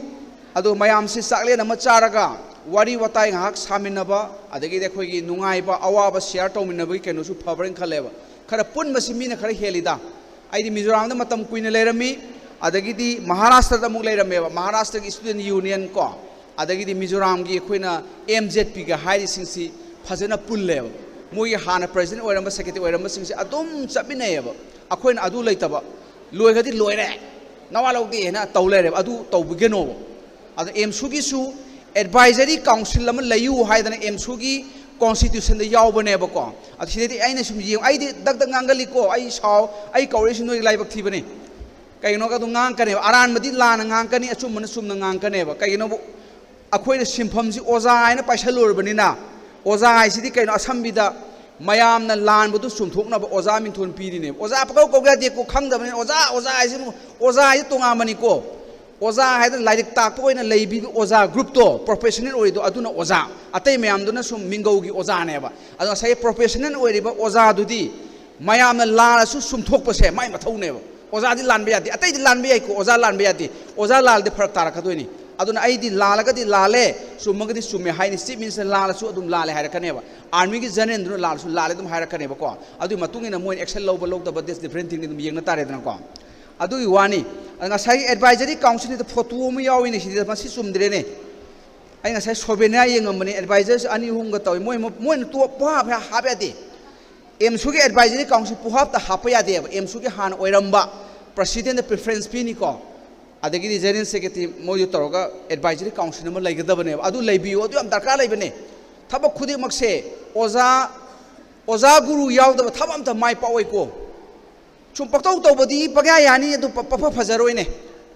ꯑꯗꯨ ꯃꯌꯥꯝꯁꯤ ꯆꯥꯛꯂꯦꯟ ꯑꯃ ꯆꯥꯔꯒ ꯋꯥꯔꯤ ꯋꯥꯇꯥꯏ ꯉꯥꯏꯍꯥꯛ ꯁꯥꯃꯤꯟꯅꯕ, ꯑꯗꯒꯤꯗꯤ ꯑꯩꯈꯣꯏꯒꯤ ꯅꯨꯡꯉꯥꯏꯕ ꯑꯋꯥꯕ ꯁꯤꯌꯥꯔ ꯇꯧꯃꯤꯟꯅꯕꯒꯤ ꯀꯩꯅꯣꯁꯨ ꯐꯕ꯭ꯔꯅ ꯈꯜꯂꯦꯕ꯫ ꯈꯔ ꯄꯨꯟꯕꯁꯤ ꯃꯤꯅ ꯈꯔ ꯍꯦꯜꯂꯤꯗ꯫ ꯑꯩꯗꯤ ꯃꯤꯖꯣꯔꯥꯝꯗ ꯃꯇꯝ ꯀꯨꯏꯅ ꯂꯩꯔꯝꯃꯤ, ꯑꯗꯒꯤꯗꯤ ꯃꯍꯥꯔꯥꯁꯇ꯭ꯔꯗ ꯑꯃꯨꯛ ꯂꯩꯔꯝꯃꯦꯕ, ꯃꯍꯥꯔꯥꯁꯇ꯭ꯔꯒꯤ ꯏꯁꯇꯨꯗꯦꯟ ꯌꯨꯅꯤꯌꯟ ꯀꯣ, ꯑꯗꯒꯤꯗꯤ ꯃꯤꯖꯣꯔꯥꯝꯒꯤ ꯑꯩꯈꯣꯏꯅ ꯑꯦꯝ ꯖꯦꯠ ꯄꯤꯒ ꯍꯥꯏꯔꯤꯁꯤꯡꯁꯤ ꯐꯖꯅ ꯄꯨꯜꯂꯦꯕ꯫ ꯃꯣꯏꯒꯤ ꯍꯥꯟꯅ ꯄ꯭ꯔꯦꯁꯤꯗꯦꯟ ꯑꯣꯏꯔꯝꯕ, ꯁꯦꯀ꯭ꯔꯦꯇꯔꯤ ꯑꯣꯏꯔꯝꯕꯁꯤꯡꯁꯦ ꯑꯗꯨꯝ ꯆꯠꯃꯤꯟꯅꯩꯌꯦꯕ꯫ ꯑꯩꯈꯣꯏꯅ ꯑꯗꯨ ꯂꯩꯇꯕ, ꯂꯣꯏꯈ꯭ꯔꯗꯤ ꯂꯣꯏꯔꯦ, ꯅꯋꯥ ꯂꯧꯗꯦ ꯍꯥꯏꯅ ꯇꯧ ꯂꯩꯔꯦꯕ꯫ ꯑꯗꯨ ꯇꯧꯕꯤꯒꯅꯣꯕ꯫ ꯑꯗ ꯑꯦꯝꯁꯨꯒꯤꯁꯨ ꯑꯦꯗꯚꯥꯏꯖꯔꯤ ꯀꯥꯎꯟꯁꯤꯜ ꯑꯃ ꯂꯩꯌꯨ ꯍꯥꯏꯗꯅ ꯑꯦꯝꯁꯨꯒꯤ ꯀꯣꯟꯁꯇꯤꯇ꯭ꯌꯨꯁꯟꯗ ꯌꯥꯎꯕꯅꯦꯕꯀꯣ꯫ ꯑꯗ ꯁꯤꯗꯩꯗꯤ ꯑꯩꯅ ꯁꯨꯝ ꯌꯦꯡꯉꯨ, ꯑꯩꯗꯤ ꯗꯛ ꯗꯛ ꯉꯥꯡꯒꯜꯂꯤꯀꯣ, ꯑꯩ ꯁꯥꯎ, ꯑꯩ ꯀꯧꯔꯛꯏꯁꯤ ꯅꯣꯏ ꯂꯥꯏꯕꯛ ꯊꯤꯕꯅꯤ꯫ ꯀꯩꯒꯤꯅꯣꯒ ꯑꯗꯨꯝ ꯉꯥꯡꯉꯛꯀꯅꯦꯕ, ꯑꯔꯥꯟꯕꯗꯤ ꯂꯥꯟꯅ ꯉꯥꯡꯉꯛꯀꯅꯤ, ꯑꯆꯨꯝꯕꯅ ꯆꯨꯝꯅ ꯉꯥꯡꯉꯛꯀꯅꯦꯕ꯫ ꯀꯩꯒꯤꯅꯣꯕꯨ ꯑꯩꯈꯣꯏꯅ ꯁꯤꯟꯐꯝꯁꯤ ꯑꯣꯖꯥ ꯍꯥꯏꯅ ꯄꯥꯏꯁꯜꯂꯨꯔꯕꯅꯤꯅ, ꯑꯣꯖꯥ ꯍꯥꯏꯁꯤꯗꯤ ꯀꯩꯅꯣ, ꯑꯁꯝꯕꯤꯗ ꯃꯌꯥꯝꯅ ꯂꯥꯟꯕꯗꯨ ꯆꯨꯝꯊꯣꯛꯅꯕ ꯑꯣꯖꯥ ꯃꯤꯡꯊꯣꯟ ꯄꯤꯔꯤꯅꯦꯕ꯫ ꯑꯣꯖꯥ ꯄꯪꯀꯧ ꯀꯧ ꯌꯥꯗꯦꯀꯣ, ꯈꯪꯗꯕꯅꯤꯅ ꯑꯣꯖꯥ, ꯑꯣꯖꯥ ꯍꯥꯏꯁꯤ, ꯑꯣꯖꯥ ꯍꯥꯏꯁꯤ ꯇꯣꯉꯥꯟꯕꯅꯤꯀꯣ꯫ ꯑꯣꯖꯥ ꯍꯥꯏꯗꯅ ꯂꯥꯏꯔꯤꯛ ꯇꯥꯛꯄ ꯑꯣꯏꯅ ꯂꯩꯕꯤꯕ ꯑꯣꯖꯥ ꯒ꯭ꯔꯨꯞꯇꯣ, ꯄ꯭ꯔꯣꯐꯦꯁꯅꯦꯜ ꯑꯣꯏꯔꯤꯗꯣ, ꯑꯗꯨꯅ ꯑꯣꯖꯥ꯫ ꯑꯇꯩ ꯃꯌꯥꯝꯗꯨꯅ ꯁꯨꯝ ꯃꯤꯡꯒꯧꯒꯤ ꯑꯣꯖꯥꯅꯦꯕ꯫ ꯑꯗꯣ ꯉꯁꯥꯏꯒꯤ ꯄ꯭ꯔꯣꯐꯦꯁꯅꯦꯜ ꯑꯣꯏꯔꯤꯕ ꯑꯣꯖꯥꯗꯨꯗꯤ ꯃꯌꯥꯝꯅ ꯂꯥꯜꯂꯁꯨ ꯆꯨꯝꯊꯣꯛꯄꯁꯦ ꯃꯥꯏ ꯃꯊꯧꯅꯦꯕ꯫ ꯑꯣꯖꯥꯗꯤ ꯂꯥꯟꯕ ꯌꯥꯗꯦ, ꯑꯇꯩꯗꯤ ꯂꯥꯟꯕ ꯌꯥꯏꯀꯣ, ꯑꯣꯖꯥ ꯂꯥꯟꯕ ꯌꯥꯗꯦ꯫ ꯑꯣꯖꯥ ꯂꯥꯜꯂꯗꯤ ꯐꯔꯛ ꯇꯥꯔꯛꯀꯗꯣꯏꯅꯤ꯫ ꯑꯗꯨꯅ ꯑꯩꯗꯤ ꯂꯥꯜꯂꯒꯗꯤ ꯂꯥꯜꯂꯦ, ꯆꯨꯝꯃꯒꯗꯤ ꯆꯨꯝꯃꯦ ꯍꯥꯏꯅꯤ꯫ ꯆꯤꯐ ꯃꯤꯅꯤꯁꯇꯔ ꯂꯥꯜꯂꯁꯨ ꯑꯗꯨꯝ ꯂꯥꯜꯂꯦ ꯍꯥꯏꯔꯛꯀꯅꯦꯕ꯫ ꯑꯥꯔꯃꯤꯒꯤ ꯖꯦꯅꯔꯦꯜꯗꯨꯅ ꯂꯥꯜꯂꯁꯨ ꯂꯥꯜꯂꯦ ꯑꯗꯨꯝ ꯍꯥꯏꯔꯛꯀꯅꯦꯕꯀꯣ꯫ ꯑꯗꯨꯒꯤ ꯃꯇꯨꯡ ꯏꯟꯅ ꯃꯣꯏꯅ ꯑꯦꯛꯁꯟ ꯂꯧꯕ ꯂꯧꯗꯕ, that's different thingꯅꯤ, ꯑꯗꯨꯝ ꯌꯦꯡꯅ ꯇꯥꯔꯦꯗꯅꯀꯣ꯫ ꯑꯗꯨꯒꯤ ꯋꯥꯅꯤ꯫ ꯑꯗ ꯉꯁꯥꯏꯒꯤ ꯑꯦꯗꯚꯥꯏꯖꯔꯤ ꯀꯥꯎꯟꯁꯤꯜꯁꯤꯗ ꯐꯣꯇꯣ ꯑꯃ ꯌꯥꯎꯏꯅꯦ ꯁꯤꯗ, ꯃꯁꯤ ꯆꯨꯝꯗ꯭ꯔꯦꯅꯦ꯫ ꯑꯩ ꯉꯁꯥꯏ ꯁꯣꯕꯦꯅꯤꯌꯥ ꯌꯦꯡꯉꯝꯕꯅꯦ, ꯑꯦꯗꯚꯥꯏꯖꯔꯁꯨ ꯑꯅꯤ ꯑꯍꯨꯝꯒ ꯇꯧꯏ꯫ ꯃꯣꯏ, ꯃꯣꯏꯅ ꯇꯣꯞ ꯄꯣꯍꯥꯞ ꯍꯥꯞ ꯌꯥꯗꯦ꯫ ꯑꯦꯝꯁꯨꯒꯤ ꯑꯦꯗꯚꯥꯏꯖꯔꯤ ꯀꯥꯎꯟꯁꯤꯜ ꯄꯣꯍꯥꯞꯇ ꯍꯥꯞꯄ ꯌꯥꯗꯦꯕ꯫ ꯑꯦꯝꯁꯨꯒꯤ ꯍꯥꯟꯅ ꯑꯣꯏꯔꯝꯕ ꯄ꯭ꯔꯁꯤꯗꯦꯟꯗ ꯄ꯭ꯔꯤꯐꯔꯦꯟꯁ ꯄꯤꯅꯤꯀꯣ, ꯑꯗꯒꯤꯗꯤ ꯖꯦꯅꯔꯦꯜ ꯁꯦꯀ꯭ꯔꯦꯇꯔꯤ ꯃꯣꯏꯗꯨ ꯇꯧꯔꯒ ꯑꯦꯗꯚꯥꯏꯖꯔꯤ ꯀꯥꯎꯟꯁꯤꯜ ꯑꯃ ꯂꯩꯒꯗꯕꯅꯦꯕ꯫ ꯑꯗꯨ ꯂꯩꯕꯤꯌꯨ, ꯑꯗꯨ ꯌꯥꯝ ꯗꯔꯀꯥꯔ ꯂꯩꯕꯅꯦ꯫ ꯊꯕꯛ ꯈꯨꯗꯤꯡꯃꯛꯁꯦ ꯑꯣꯖꯥ, ꯑꯣꯖꯥ ꯒꯨꯔꯨ ꯌꯥꯎꯗꯕ ꯊꯕꯛ ꯑꯝꯇ ꯃꯥꯏ ꯄꯥꯛꯑꯣꯏꯀꯣ꯫ ꯁꯨꯝ ꯄꯪꯇꯧ ꯇꯧꯕꯗꯤ ꯄꯪꯌꯥ ꯌꯥꯅꯤ, ꯑꯗꯨ ꯄ-, ꯄꯐ ꯐꯖꯔꯣꯏꯅꯦ꯫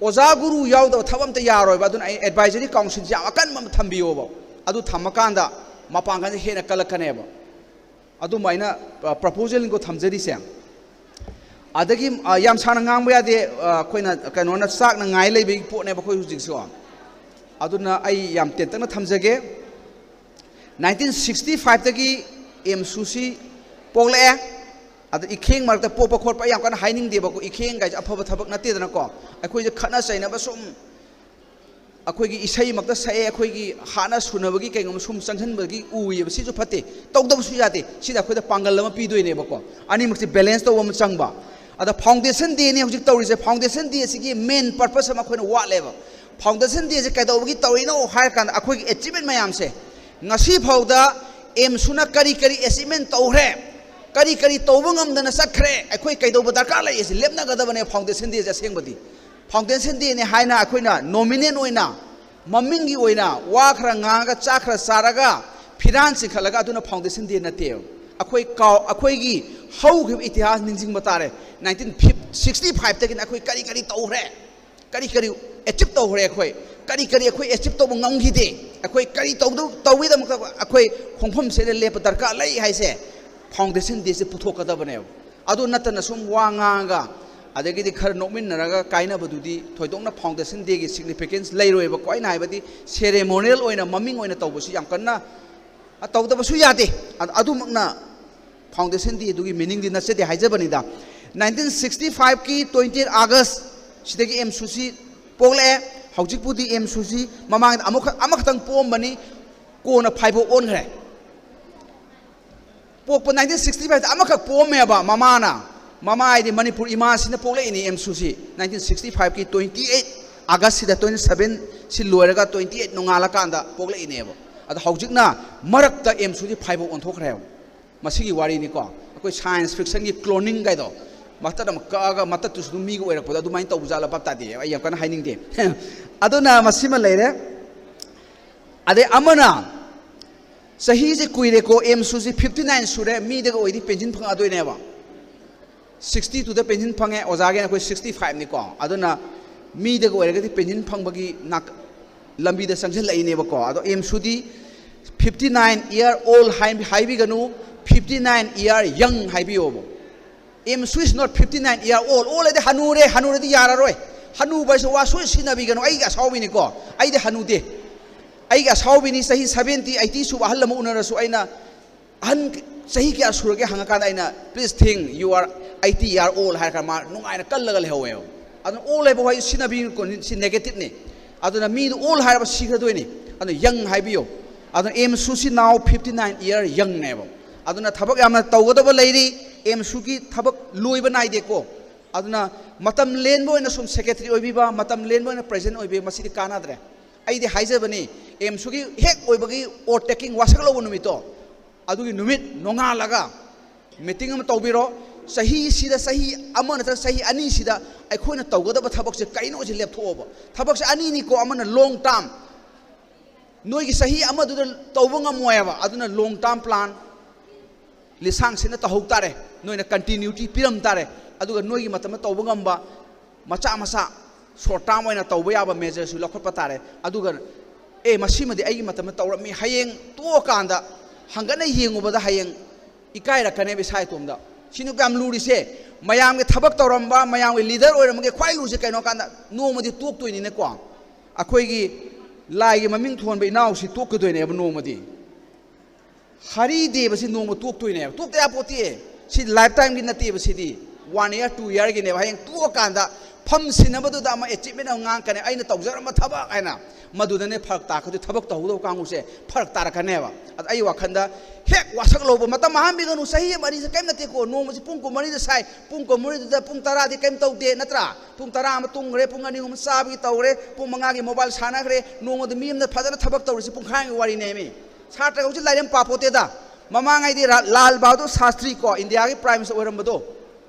ꯑꯣꯖꯥ ꯒꯨꯔꯨ ꯌꯥꯎꯗꯕ ꯊꯕꯛ ꯑꯝꯇ ꯌꯥꯔꯣꯏꯕ꯫ ꯑꯗꯨꯅ ꯑꯩ ꯑꯦꯗꯚꯥꯏꯖꯔꯤ ꯀꯥꯎꯟꯁꯤꯜꯁꯦ ꯌꯥꯝ ꯑꯀꯟꯕ ꯑꯃ ꯊꯝꯕꯤꯌꯣꯕ꯫ ꯑꯗꯨ ꯊꯝꯃꯀꯥꯟꯗ ꯃꯄꯥꯡꯒꯜꯁꯦ ꯍꯦꯟꯅ ꯀꯜꯂꯛꯀꯅꯦꯕ꯫ ꯑꯗꯨꯃꯥꯏꯅ, ꯑ, ꯄ꯭ꯔꯄꯣꯖꯦꯜꯅꯤꯀꯣ ꯊꯝꯖꯔꯤꯁꯦ꯫ ꯑꯗꯒꯤ, ꯑ, ꯌꯥꯝ ꯁꯥꯡꯅ ꯉꯥꯡꯕ ꯌꯥꯗꯦ, ꯑ, ꯑꯩꯈꯣꯏꯅ ꯀꯩꯅꯣꯅ ꯆꯥꯛꯅ ꯉꯥꯏ ꯂꯩꯕꯒꯤ ꯄꯣꯠꯅꯦꯕ ꯑꯩꯈꯣꯏ ꯍꯧꯖꯤꯛꯁꯨ꯫ ꯑꯗꯨꯅ ꯑꯩ ꯌꯥꯝ ꯇꯦꯟꯇꯛꯅ ꯊꯝꯖꯒꯦ꯫ ꯅꯥꯏꯟꯇꯤꯟ ꯁꯤꯛꯁꯇꯤ ꯐꯥꯏꯚꯇꯒꯤ ꯑꯦꯝꯁꯨꯁꯤ ꯄꯣꯛꯂꯛꯑꯦ꯫ ꯑꯗ ꯏꯈꯦꯡ ꯃꯔꯛꯇ ꯄꯣꯛꯄ ꯈꯣꯠꯄ ꯑꯩ ꯌꯥꯝ ꯀꯟꯅ ꯍꯥꯏꯅꯤꯡꯗꯦꯕꯀꯣ, ꯏꯈꯦꯡ ꯀꯥꯏꯁꯦ ꯑꯐꯕ ꯊꯕꯛ ꯅꯠꯇꯦꯗꯅꯀꯣ꯫ ꯑꯩꯈꯣꯏꯁꯦ ꯈꯠꯅ ꯆꯩꯅꯕ ꯁꯨꯝ, ꯑꯩꯈꯣꯏꯒꯤ ꯏꯁꯩꯃꯛꯇ ꯁꯛꯑꯦ, ꯑꯩꯈꯣꯏꯒꯤ ꯍꯥꯠꯅ ꯁꯨꯅꯕꯒꯤ ꯀꯩꯒꯨꯝꯕ ꯁꯨꯝ ꯆꯪꯁꯤꯟꯕꯒꯤ ꯎꯏꯌꯦꯕ꯫ ꯁꯤꯁꯨ ꯐꯠꯇꯦ, ꯇꯧꯗꯕꯁꯨ ꯌꯥꯗꯦ꯫ ꯁꯤꯗ ꯑꯩꯈꯣꯏꯗ ꯄꯥꯡꯒꯜ ꯑꯃ ꯄꯤꯗꯣꯏꯅꯦꯕꯀꯣ꯫ ꯑꯅꯤꯃꯛꯁꯦ ꯕꯦꯂꯦꯟꯁ ꯇꯧꯕ ꯑꯃ ꯆꯪꯕ꯫ ꯑꯗ ꯐꯥꯎꯟꯗꯦꯁꯟ ꯗꯦꯅꯤ ꯍꯧꯖꯤꯛ ꯇꯧꯔꯤꯁꯦ꯫ ꯐꯥꯎꯟꯗꯦꯁꯟ ꯗꯦ ꯑꯁꯤꯒꯤ ꯃꯦꯟ ꯄꯔꯄꯁ ꯑꯃ ꯑꯩꯈꯣꯏꯅ ꯋꯥꯠꯂꯦꯕ꯫ ꯐꯥꯎꯟꯗꯦꯁꯟ ꯗꯦꯁꯦ ꯀꯩꯗꯧꯕꯒꯤ ꯇꯧꯔꯤꯅꯣ ꯍꯥꯏꯔ ꯀꯥꯟꯗ, ꯑꯩꯈꯣꯏꯒꯤ ꯑꯦꯆꯤꯞꯃꯦꯟ ꯃꯌꯥꯝꯁꯦ, ꯉꯁꯤ ꯐꯥꯎꯗ ꯑꯦꯝꯁꯨꯅ ꯀꯔꯤ ꯀꯔꯤ ꯑꯦꯆꯤꯞꯃꯦꯟ ꯇꯧꯈ꯭ꯔꯦ, ꯀꯔꯤ ꯀꯔꯤ ꯇꯧꯕ ꯉꯝꯗꯅ ꯆꯠꯈ꯭ꯔꯦ, ꯑꯩꯈꯣꯏ ꯀꯩꯗꯧꯕ ꯗꯔꯀꯥꯔ ꯂꯩ ꯑꯁꯤ ꯂꯦꯞꯅꯒꯗꯕꯅꯦ ꯐꯥꯎꯟꯗꯦꯁꯟ ꯗꯦꯁꯦ꯫ ꯑꯁꯦꯡꯕꯗꯤ ꯐꯥꯎꯟꯗꯦꯁꯟ ꯗꯦꯅꯦ ꯍꯥꯏꯅ ꯑꯩꯈꯣꯏꯅ ꯅꯣꯃꯤꯅꯦꯜ ꯑꯣꯏꯅ, ꯃꯃꯤꯡꯒꯤ ꯑꯣꯏꯅ ꯋꯥ ꯈꯔ ꯉꯥꯡꯉꯒ, ꯆꯥꯛ ꯈꯔ ꯆꯥꯔꯒ, ꯐꯤꯔꯥꯟ ꯆꯤꯡꯈꯠꯂꯒ ꯑꯗꯨꯅ ꯐꯥꯎꯟꯗꯦꯁꯟ ꯗꯦ ꯅꯠꯇꯦꯕ꯫ ꯑꯩꯈꯣꯏ ꯀꯥꯎ-, ꯑꯩꯈꯣꯏꯒꯤ ꯍꯧꯈꯤꯕ ꯏꯇꯤꯍꯥꯁ ꯅꯤꯡꯁꯤꯡꯕ ꯇꯥꯔꯦ꯫ ꯅꯥꯏꯟꯇꯤꯟ ꯁꯤꯛꯁꯇꯤ ꯐꯥꯏꯚꯇꯒꯤꯅ ꯑꯩꯈꯣꯏ ꯀꯔꯤ ꯀꯔꯤ ꯇꯧꯈ꯭ꯔꯦ, ꯀꯔꯤ ꯀꯔꯤ ꯑꯦꯆꯤꯞ ꯇꯧꯈ꯭ꯔꯦ, ꯑꯩꯈꯣꯏ ꯀꯔꯤ ꯀꯔꯤ ꯑꯩꯈꯣꯏ ꯑꯦꯆꯤꯞ ꯇꯧꯕ ꯉꯝꯈꯤꯗꯦ, ꯑꯩꯈꯣꯏ ꯀꯔꯤ ꯇꯧꯗꯧ-, ꯇꯧꯕꯒꯤꯗꯃꯛꯇ ꯑꯩꯈꯣꯏ ꯈꯣꯡꯐꯝꯁꯤꯗ ꯂꯦꯞꯄ ꯗꯔꯀꯥꯔ ꯂꯩ ꯍꯥꯏꯁꯦ ꯐꯥꯎꯟꯗꯦꯁꯟ ꯗꯦꯁꯦ ꯄꯨꯊꯣꯛꯀꯗꯕꯅꯦꯕ꯫ ꯑꯗꯨ ꯅꯠꯇꯅ ꯁꯨꯝ ꯋꯥ ꯉꯥꯡꯉꯒ ꯑꯗꯒꯤꯗꯤ ꯈꯔ ꯅꯣꯛꯃꯤꯟꯅꯔꯒ ꯀꯥꯏꯅꯕꯗꯨꯗꯤ ꯊꯣꯏꯗꯣꯛꯅ ꯐꯥꯎꯟꯗꯦꯁꯟ ꯗꯦꯒꯤ ꯁꯤꯒꯅꯤꯐꯤꯀꯦꯟꯁ ꯂꯩꯔꯣꯏꯕꯀꯣ꯫ ꯑꯩꯅ ꯍꯥꯏꯕꯗꯤ ꯁꯦꯔꯦꯃꯣꯅꯤꯌꯦꯜ ꯑꯣꯏꯅ, ꯃꯃꯤꯡ ꯑꯣꯏꯅ ꯇꯧꯕꯁꯤ ꯌꯥꯝ ꯀꯟꯅ ꯇꯧꯗꯕꯁꯨ ꯌꯥꯗꯦ꯫ ꯑ-, ꯑꯗꯨꯃꯛꯅ ꯐꯥꯎꯟꯗꯦꯁꯟ ꯗꯦꯗꯨꯒꯤ ꯃꯤꯅꯤꯡꯗꯤ ꯅꯠꯆꯗꯦ ꯍꯥꯏꯖꯕꯅꯤꯗ꯫ ꯅꯥꯏꯟꯇꯤꯟ ꯁꯤꯛꯁꯇꯤ ꯐꯥꯏꯚꯀꯤ ꯇ꯭ꯋꯦꯟꯇꯤ ꯑꯦꯠ ꯑꯥꯒꯁ ꯁꯤꯗꯒꯤ ꯑꯦꯝꯁꯨꯁꯤ ꯄꯣꯛꯂꯛꯑꯦ꯫ ꯍꯧꯖꯤꯛꯄꯨꯗꯤ ꯑꯦꯝꯁꯨꯁꯤ ꯃꯃꯥꯡꯗ ꯑꯃꯨꯛꯈꯛ ꯑꯃꯈꯛꯇꯪ ꯄꯣꯛꯑꯝꯕꯅꯤ, ꯀꯣꯟꯅ ꯐꯥꯏꯕꯣꯛ ꯑꯣꯟꯈ꯭ꯔꯦ꯫ ꯄꯣꯛꯄ ꯅꯥꯏꯟꯇꯤꯟ ꯁꯤꯛꯁꯇꯤ ꯐꯥꯏꯚꯇ ꯑꯃꯈꯛ ꯄꯣꯛꯑꯝꯃꯦꯕ ꯃꯃꯥꯅ꯫ ꯃꯃꯥ ꯍꯥꯏꯗꯤ ꯃꯅꯤꯄꯨꯔ ꯏꯃꯥꯁꯤꯅ ꯄꯣꯛꯂꯛꯏꯅꯤ ꯑꯦꯝꯁꯨꯁꯤ꯫ ꯅꯥꯏꯟꯇꯤꯟ ꯁꯤꯛꯁꯇꯤ ꯐꯥꯏꯚꯀꯤ ꯇ꯭ꯋꯦꯟꯇꯤ ꯑꯦꯠ ꯑꯥꯒꯁꯁꯤꯗ ꯇ꯭ꯋꯦꯟꯇꯤ ꯁꯚꯦꯟꯁꯤ ꯂꯣꯏꯔꯒ ꯇ꯭ꯋꯦꯟꯇꯤ ꯑꯦꯠ ꯅꯣꯡꯉꯥꯜꯂꯀꯥꯟꯗ ꯄꯣꯛꯂꯛꯏꯅꯦꯕ꯫ ꯑꯗꯣ ꯍꯧꯖꯤꯛꯅ ꯃꯔꯛꯇ ꯑꯦꯝꯁꯨꯁꯤ ꯐꯥꯏꯕꯣꯛ ꯑꯣꯟꯊꯣꯛꯈ꯭ꯔꯦꯕ꯫ ꯃꯁꯤꯒꯤ ꯋꯥꯔꯤꯅꯤꯀꯣ, ꯑꯩꯈꯣꯏ ꯁꯥꯏꯟꯁ ꯐꯤꯛꯁꯟꯒꯤ ꯀ꯭ꯂꯣꯅꯤꯡ ꯀꯥꯏꯗꯣ, ꯃꯇꯠ ꯑꯃ ꯀꯛꯑꯒ ꯃꯇꯠꯇꯨꯁꯨ ꯑꯗꯨꯝ ꯃꯤꯒꯤ ꯑꯣꯏꯔꯛꯄꯗꯣ ꯑꯗꯨꯃꯥꯏꯅ ꯇꯧꯕ ꯖꯥꯠꯂ ꯚꯥꯞ ꯇꯥꯗꯦ, ꯑꯩ ꯌꯥꯝ ꯀꯟꯅ ꯍꯥꯏꯅꯤꯡꯗꯦ꯫ ꯑꯗꯨꯅ ꯃꯁꯤꯃ ꯂꯩꯔꯦ꯫ ꯑꯗꯩ ꯑꯃꯅ ꯆꯍꯤꯁꯦ ꯀꯨꯏꯔꯦꯀꯣ, ꯑꯦꯝꯁꯨꯁꯤ ꯐꯤꯐꯇꯤ ꯅꯥꯏꯟ ꯁꯨꯔꯦ, ꯃꯤꯗꯒ ꯑꯣꯏꯗꯤ ꯄꯦꯟꯁꯤꯟ ꯐꯪꯉꯛꯑꯗꯣꯏꯅꯦꯕ꯫ ꯁꯤꯛꯁꯇꯤ ꯇꯨꯗ ꯄꯦꯟꯁꯤꯟ ꯐꯪꯉꯦ, ꯑꯣꯖꯥꯒꯤꯅ ꯑꯩꯈꯣꯏ ꯁꯤꯛꯁꯇꯤ ꯐꯥꯏꯚꯅꯤꯀꯣ꯫ ꯑꯗꯨꯅ ꯃꯤꯗꯒ ꯑꯣꯏꯔꯒꯗꯤ ꯄꯦꯟꯁꯤꯟ ꯐꯪꯕꯒꯤ ꯅꯥꯛ-, ꯂꯝꯕꯤꯗ ꯆꯪꯁꯤꯜꯂꯛꯏꯅꯦꯕꯀꯣ꯫ ꯑꯗꯣ ꯑꯦꯝꯁꯨꯗꯤ fifty nine year old high-, ꯍꯥꯏꯕꯤꯒꯅꯨ, fifty nine year young ꯍꯥꯏꯕꯤꯌꯣꯕ꯫ ꯑꯦꯝꯁꯨ is not fifty nine year old꯫ Old ꯍꯥꯏꯗꯤ ꯍꯅꯨꯔꯦ, ꯍꯅꯨꯔꯗꯤ ꯌꯥꯔꯔꯣꯏ꯫ ꯍꯅꯨꯕ ꯍꯥꯏꯁꯦ ꯋꯥ ꯁꯣꯏ ꯁꯤꯖꯤꯟꯅꯕꯤꯒꯅꯨ꯫ ꯑꯩꯒꯤ ꯑꯁꯥꯎꯕꯤꯅꯤꯀꯣ, ꯑꯩꯗꯤ ꯍꯅꯨꯗꯦ꯫ ꯑꯩꯒꯤ ꯑꯁꯥꯎꯕꯤꯅꯤ, ꯆꯍꯤ seventy, eighty ꯁꯨꯕ ꯑꯍꯜ ꯑꯃ ꯎꯅꯔꯁꯨ ꯑꯩꯅ, "ꯑꯍꯟ, ꯆꯍꯤ ꯀꯌꯥ ꯁꯨꯔꯒꯦ?" ꯍꯪꯉꯀꯥꯟꯗ ꯑꯩꯅ, "Please think, you are eighty year old" ꯍꯥꯏꯔꯀꯥꯟꯗ ꯃꯥ ꯅꯨꯡꯉꯥꯏꯅ ꯀꯜꯂꯒ ꯂꯩꯍꯧꯋꯦꯕ꯫ ꯑꯗꯨꯅ old ꯍꯥꯏꯕ ꯋꯥꯍꯩ ꯁꯤꯖꯤꯟꯅꯕꯤꯒꯅꯨ, ꯁꯤ negative ꯅꯤ꯫ ꯑꯗꯨꯅ ꯃꯤꯗꯨ old ꯍꯥꯏꯔꯕ ꯁꯤꯈ꯭ꯔꯗꯣꯏꯅꯤ꯫ ꯑꯗꯨꯅ young ꯍꯥꯏꯕꯤꯌꯨ꯫ ꯑꯗꯨꯅ ꯑꯦꯝꯁꯨꯁꯤ now fifty nine year young ꯅꯦꯕ꯫ ꯑꯗꯨꯅ ꯊꯕꯛ ꯌꯥꯝꯅ ꯇꯧꯒꯗꯕ ꯂꯩꯔꯤ꯫ ꯑꯦꯝꯁꯨꯒꯤ ꯊꯕꯛ ꯂꯣꯏꯕ ꯅꯥꯏꯗꯦꯀꯣ꯫ ꯑꯗꯨꯅ ꯃꯇꯝ ꯂꯦꯟꯕ ꯑꯣꯏꯅ ꯁꯨꯝ secretary ꯑꯣꯏꯕꯤꯕ, ꯃꯇꯝ ꯂꯦꯟꯕ ꯑꯣꯏꯅ president ꯑꯣꯏꯕꯤꯕ, ꯃꯁꯤꯗꯤ ꯀꯥꯟꯅꯗ꯭ꯔꯦ꯫ ꯑꯩꯗꯤ ꯍꯥꯏꯖꯕꯅꯤ, ꯑꯦꯝꯁꯨꯒꯤ ꯍꯦꯛ ꯑꯣꯏꯕꯒꯤ oath taking, ꯋꯥꯁꯛ ꯂꯧꯕ ꯅꯨꯃꯤꯠꯇꯣ, ꯑꯗꯨꯒꯤ ꯅꯨꯃꯤꯠ ꯅꯣꯡꯉꯥꯜꯂꯒ meeting ꯑꯃ ꯇꯧꯕꯤꯔꯣ꯫ ꯆꯍꯤꯁꯤꯗ, ꯆꯍꯤ ꯑꯃ ꯅꯠꯇ꯭ꯔꯒ ꯆꯍꯤ ꯑꯅꯤꯁꯤꯗ ꯑꯩꯈꯣꯏꯅ ꯇꯧꯒꯗꯕ ꯊꯕꯛꯁꯦ ꯀꯩꯅꯣꯁꯦ ꯂꯦꯞꯊꯣꯛꯑꯣꯕ꯫ ꯊꯕꯛꯁꯦ ꯑꯅꯤꯅꯤꯀꯣ, ꯑꯃꯅ long term, ꯅꯣꯏꯒꯤ ꯆꯍꯤ ꯑꯃꯗꯨꯗ ꯇꯧꯕ ꯉꯝꯃꯣꯏꯕ, ꯑꯗꯨꯅ long term plan, ꯂꯤꯁꯥꯡ ꯁꯤꯠꯅ ꯇꯧꯍꯧ ꯇꯥꯔꯦ꯫ ꯅꯣꯏꯅ continuity ꯄꯤꯔꯝ ꯇꯥꯔꯦ꯫ ꯑꯗꯨꯒ ꯅꯣꯏꯒꯤ ꯃꯇꯝꯗ ꯇꯧꯕ ꯉꯝꯕ ꯃꯆꯥ ꯃꯆꯥ short term ꯑꯣꯏꯅ ꯇꯧꯕ ꯌꯥꯕ measureꯁꯨ ꯂꯧꯈꯠꯄ ꯇꯥꯔꯦ꯫ ꯑꯗꯨꯒ, "ꯑꯦ, ꯃꯁꯤꯃꯗꯤ ꯑꯩꯒꯤ ꯃꯇꯝꯗ ꯇꯧꯔꯝꯃꯤ", ꯍꯌꯦꯡ ꯇꯣꯛꯑꯀꯥꯟꯗ ꯍꯪꯒꯠꯅ ꯌꯦꯡꯉꯨꯕꯗ ꯍꯌꯦꯡ ꯏꯀꯥꯏꯔꯛꯀꯅꯦꯕ ꯏꯁꯥ ꯏꯇꯣꯝꯗ꯫ ꯁꯤꯅꯤ ꯌꯥꯝ ꯂꯨꯔꯤꯁꯦ꯫ ꯃꯌꯥꯝꯒꯤ ꯊꯕꯛ ꯇꯧꯔꯝꯕ, ꯃꯌꯥꯝꯒꯤ leader ꯑꯣꯏꯔꯝꯕꯒꯤ ꯈ꯭ꯋꯥꯏ ꯂꯨꯔꯤꯁꯦ ꯀꯩꯅꯣ ꯀꯥꯟꯗ, ꯅꯣꯡꯃꯗꯤ ꯇꯣꯛꯇꯣꯏꯅꯤꯅꯀꯣ꯫ ꯑꯩꯈꯣꯏꯒꯤ ꯂꯥꯏꯒꯤ ꯃꯃꯤꯡ ꯊꯣꯟꯕ ꯏꯅꯥꯎꯁꯤ ꯇꯣꯛꯀꯗꯣꯏꯅꯦꯕ ꯅꯣꯡꯃꯗꯤ꯫ ꯍꯔꯤ ꯗꯦꯕꯁꯤ ꯅꯣꯡꯃ ꯇꯣꯛꯇꯣꯏꯅꯦꯕ꯫ ꯇꯣꯛꯇ ꯌꯥꯄꯣꯠꯇꯦ꯫ ꯁꯤ lifetimeꯒꯤ ꯅꯠꯇꯦꯕ ꯁꯤꯗꯤ꯫ One year, two yearꯒꯤꯅꯦꯕ꯫ ꯍꯌꯦꯡ ꯇꯣꯛꯑꯀꯥꯟꯗ ꯐꯝ ꯁꯤꯟꯅꯕꯗꯨꯗ ꯑꯃ achievement ꯑꯃ ꯉꯥꯡꯉꯛꯀꯅꯤ, "ꯑꯩꯅ ꯇꯧꯖꯔꯝꯕ ꯊꯕꯛ" ꯍꯥꯏꯅ꯫ ꯃꯗꯨꯗꯅꯦ ꯐꯔꯛ ꯇꯥꯔꯛꯀꯗꯣꯏ, ꯊꯕꯛ ꯇꯧꯍꯧꯗꯕ ꯀꯥꯡꯕꯨꯁꯦ ꯐꯔꯛ ꯇꯥꯔꯛꯀꯅꯦꯕ꯫ ꯑꯗ ꯑꯩ ꯋꯥꯈꯜꯗ ꯍꯦꯛ ꯋꯥꯁꯛ ꯂꯧꯕ ꯃꯇꯝ ꯃꯥꯡꯍꯟꯕꯤꯒꯅꯨ꯫ ꯆꯍꯤ ꯑꯃ ꯑꯅꯤꯁꯦ ꯀꯔꯤꯝ ꯅꯠꯇꯦꯀꯣ꯫ ꯅꯣꯡꯃꯁꯦ ꯄꯨꯡ ꯀꯨꯟꯃꯔꯤꯗ ꯁꯥꯏ, ꯄꯨꯡ ꯀꯨꯟꯃꯔꯤꯗꯨꯗ ꯄꯨꯡ ꯇꯔꯥꯗꯤ ꯀꯔꯤꯝ ꯇꯧꯗꯦ, ꯅꯠꯇ꯭ꯔꯥ? ꯄꯨꯡ ꯇꯔꯥ ꯑꯃ ꯇꯨꯝꯈ꯭ꯔꯦ, ꯄꯨꯡ ꯑꯅꯤ ꯑꯍꯨꯝ ꯆꯥꯕꯒꯤ ꯇꯧꯈ꯭ꯔꯦ, ꯄꯨꯡ ꯃꯉꯥꯒꯤ mobile ꯁꯥꯟꯅꯈ꯭ꯔꯦ꯫ ꯅꯣꯡꯃꯗ ꯃꯤ ꯑꯃꯅ ꯐꯖꯅ ꯊꯕꯛ ꯇꯧꯔꯤꯁꯤ ꯄꯨꯡꯈꯥꯏꯒꯤ ꯋꯥꯔꯤꯅꯦꯃꯤ꯫ ꯁꯥꯇ꯭ꯔ ꯍꯧꯖꯤꯛ ꯂꯥꯏꯔꯤꯛ ꯑꯃ ꯄꯥꯄꯣꯠꯇꯦꯗ꯫ ꯃꯃꯥꯡꯉꯩꯗꯤ ꯔꯥ-, ꯂꯥꯜ ꯕꯍꯥꯗꯨꯔ ꯁꯥꯁꯇ꯭ꯔꯤ ꯀꯣ, ꯏꯟꯗꯤꯌꯥꯒꯤ Prime Minister ꯑꯣꯏꯔꯝꯕꯗꯣ,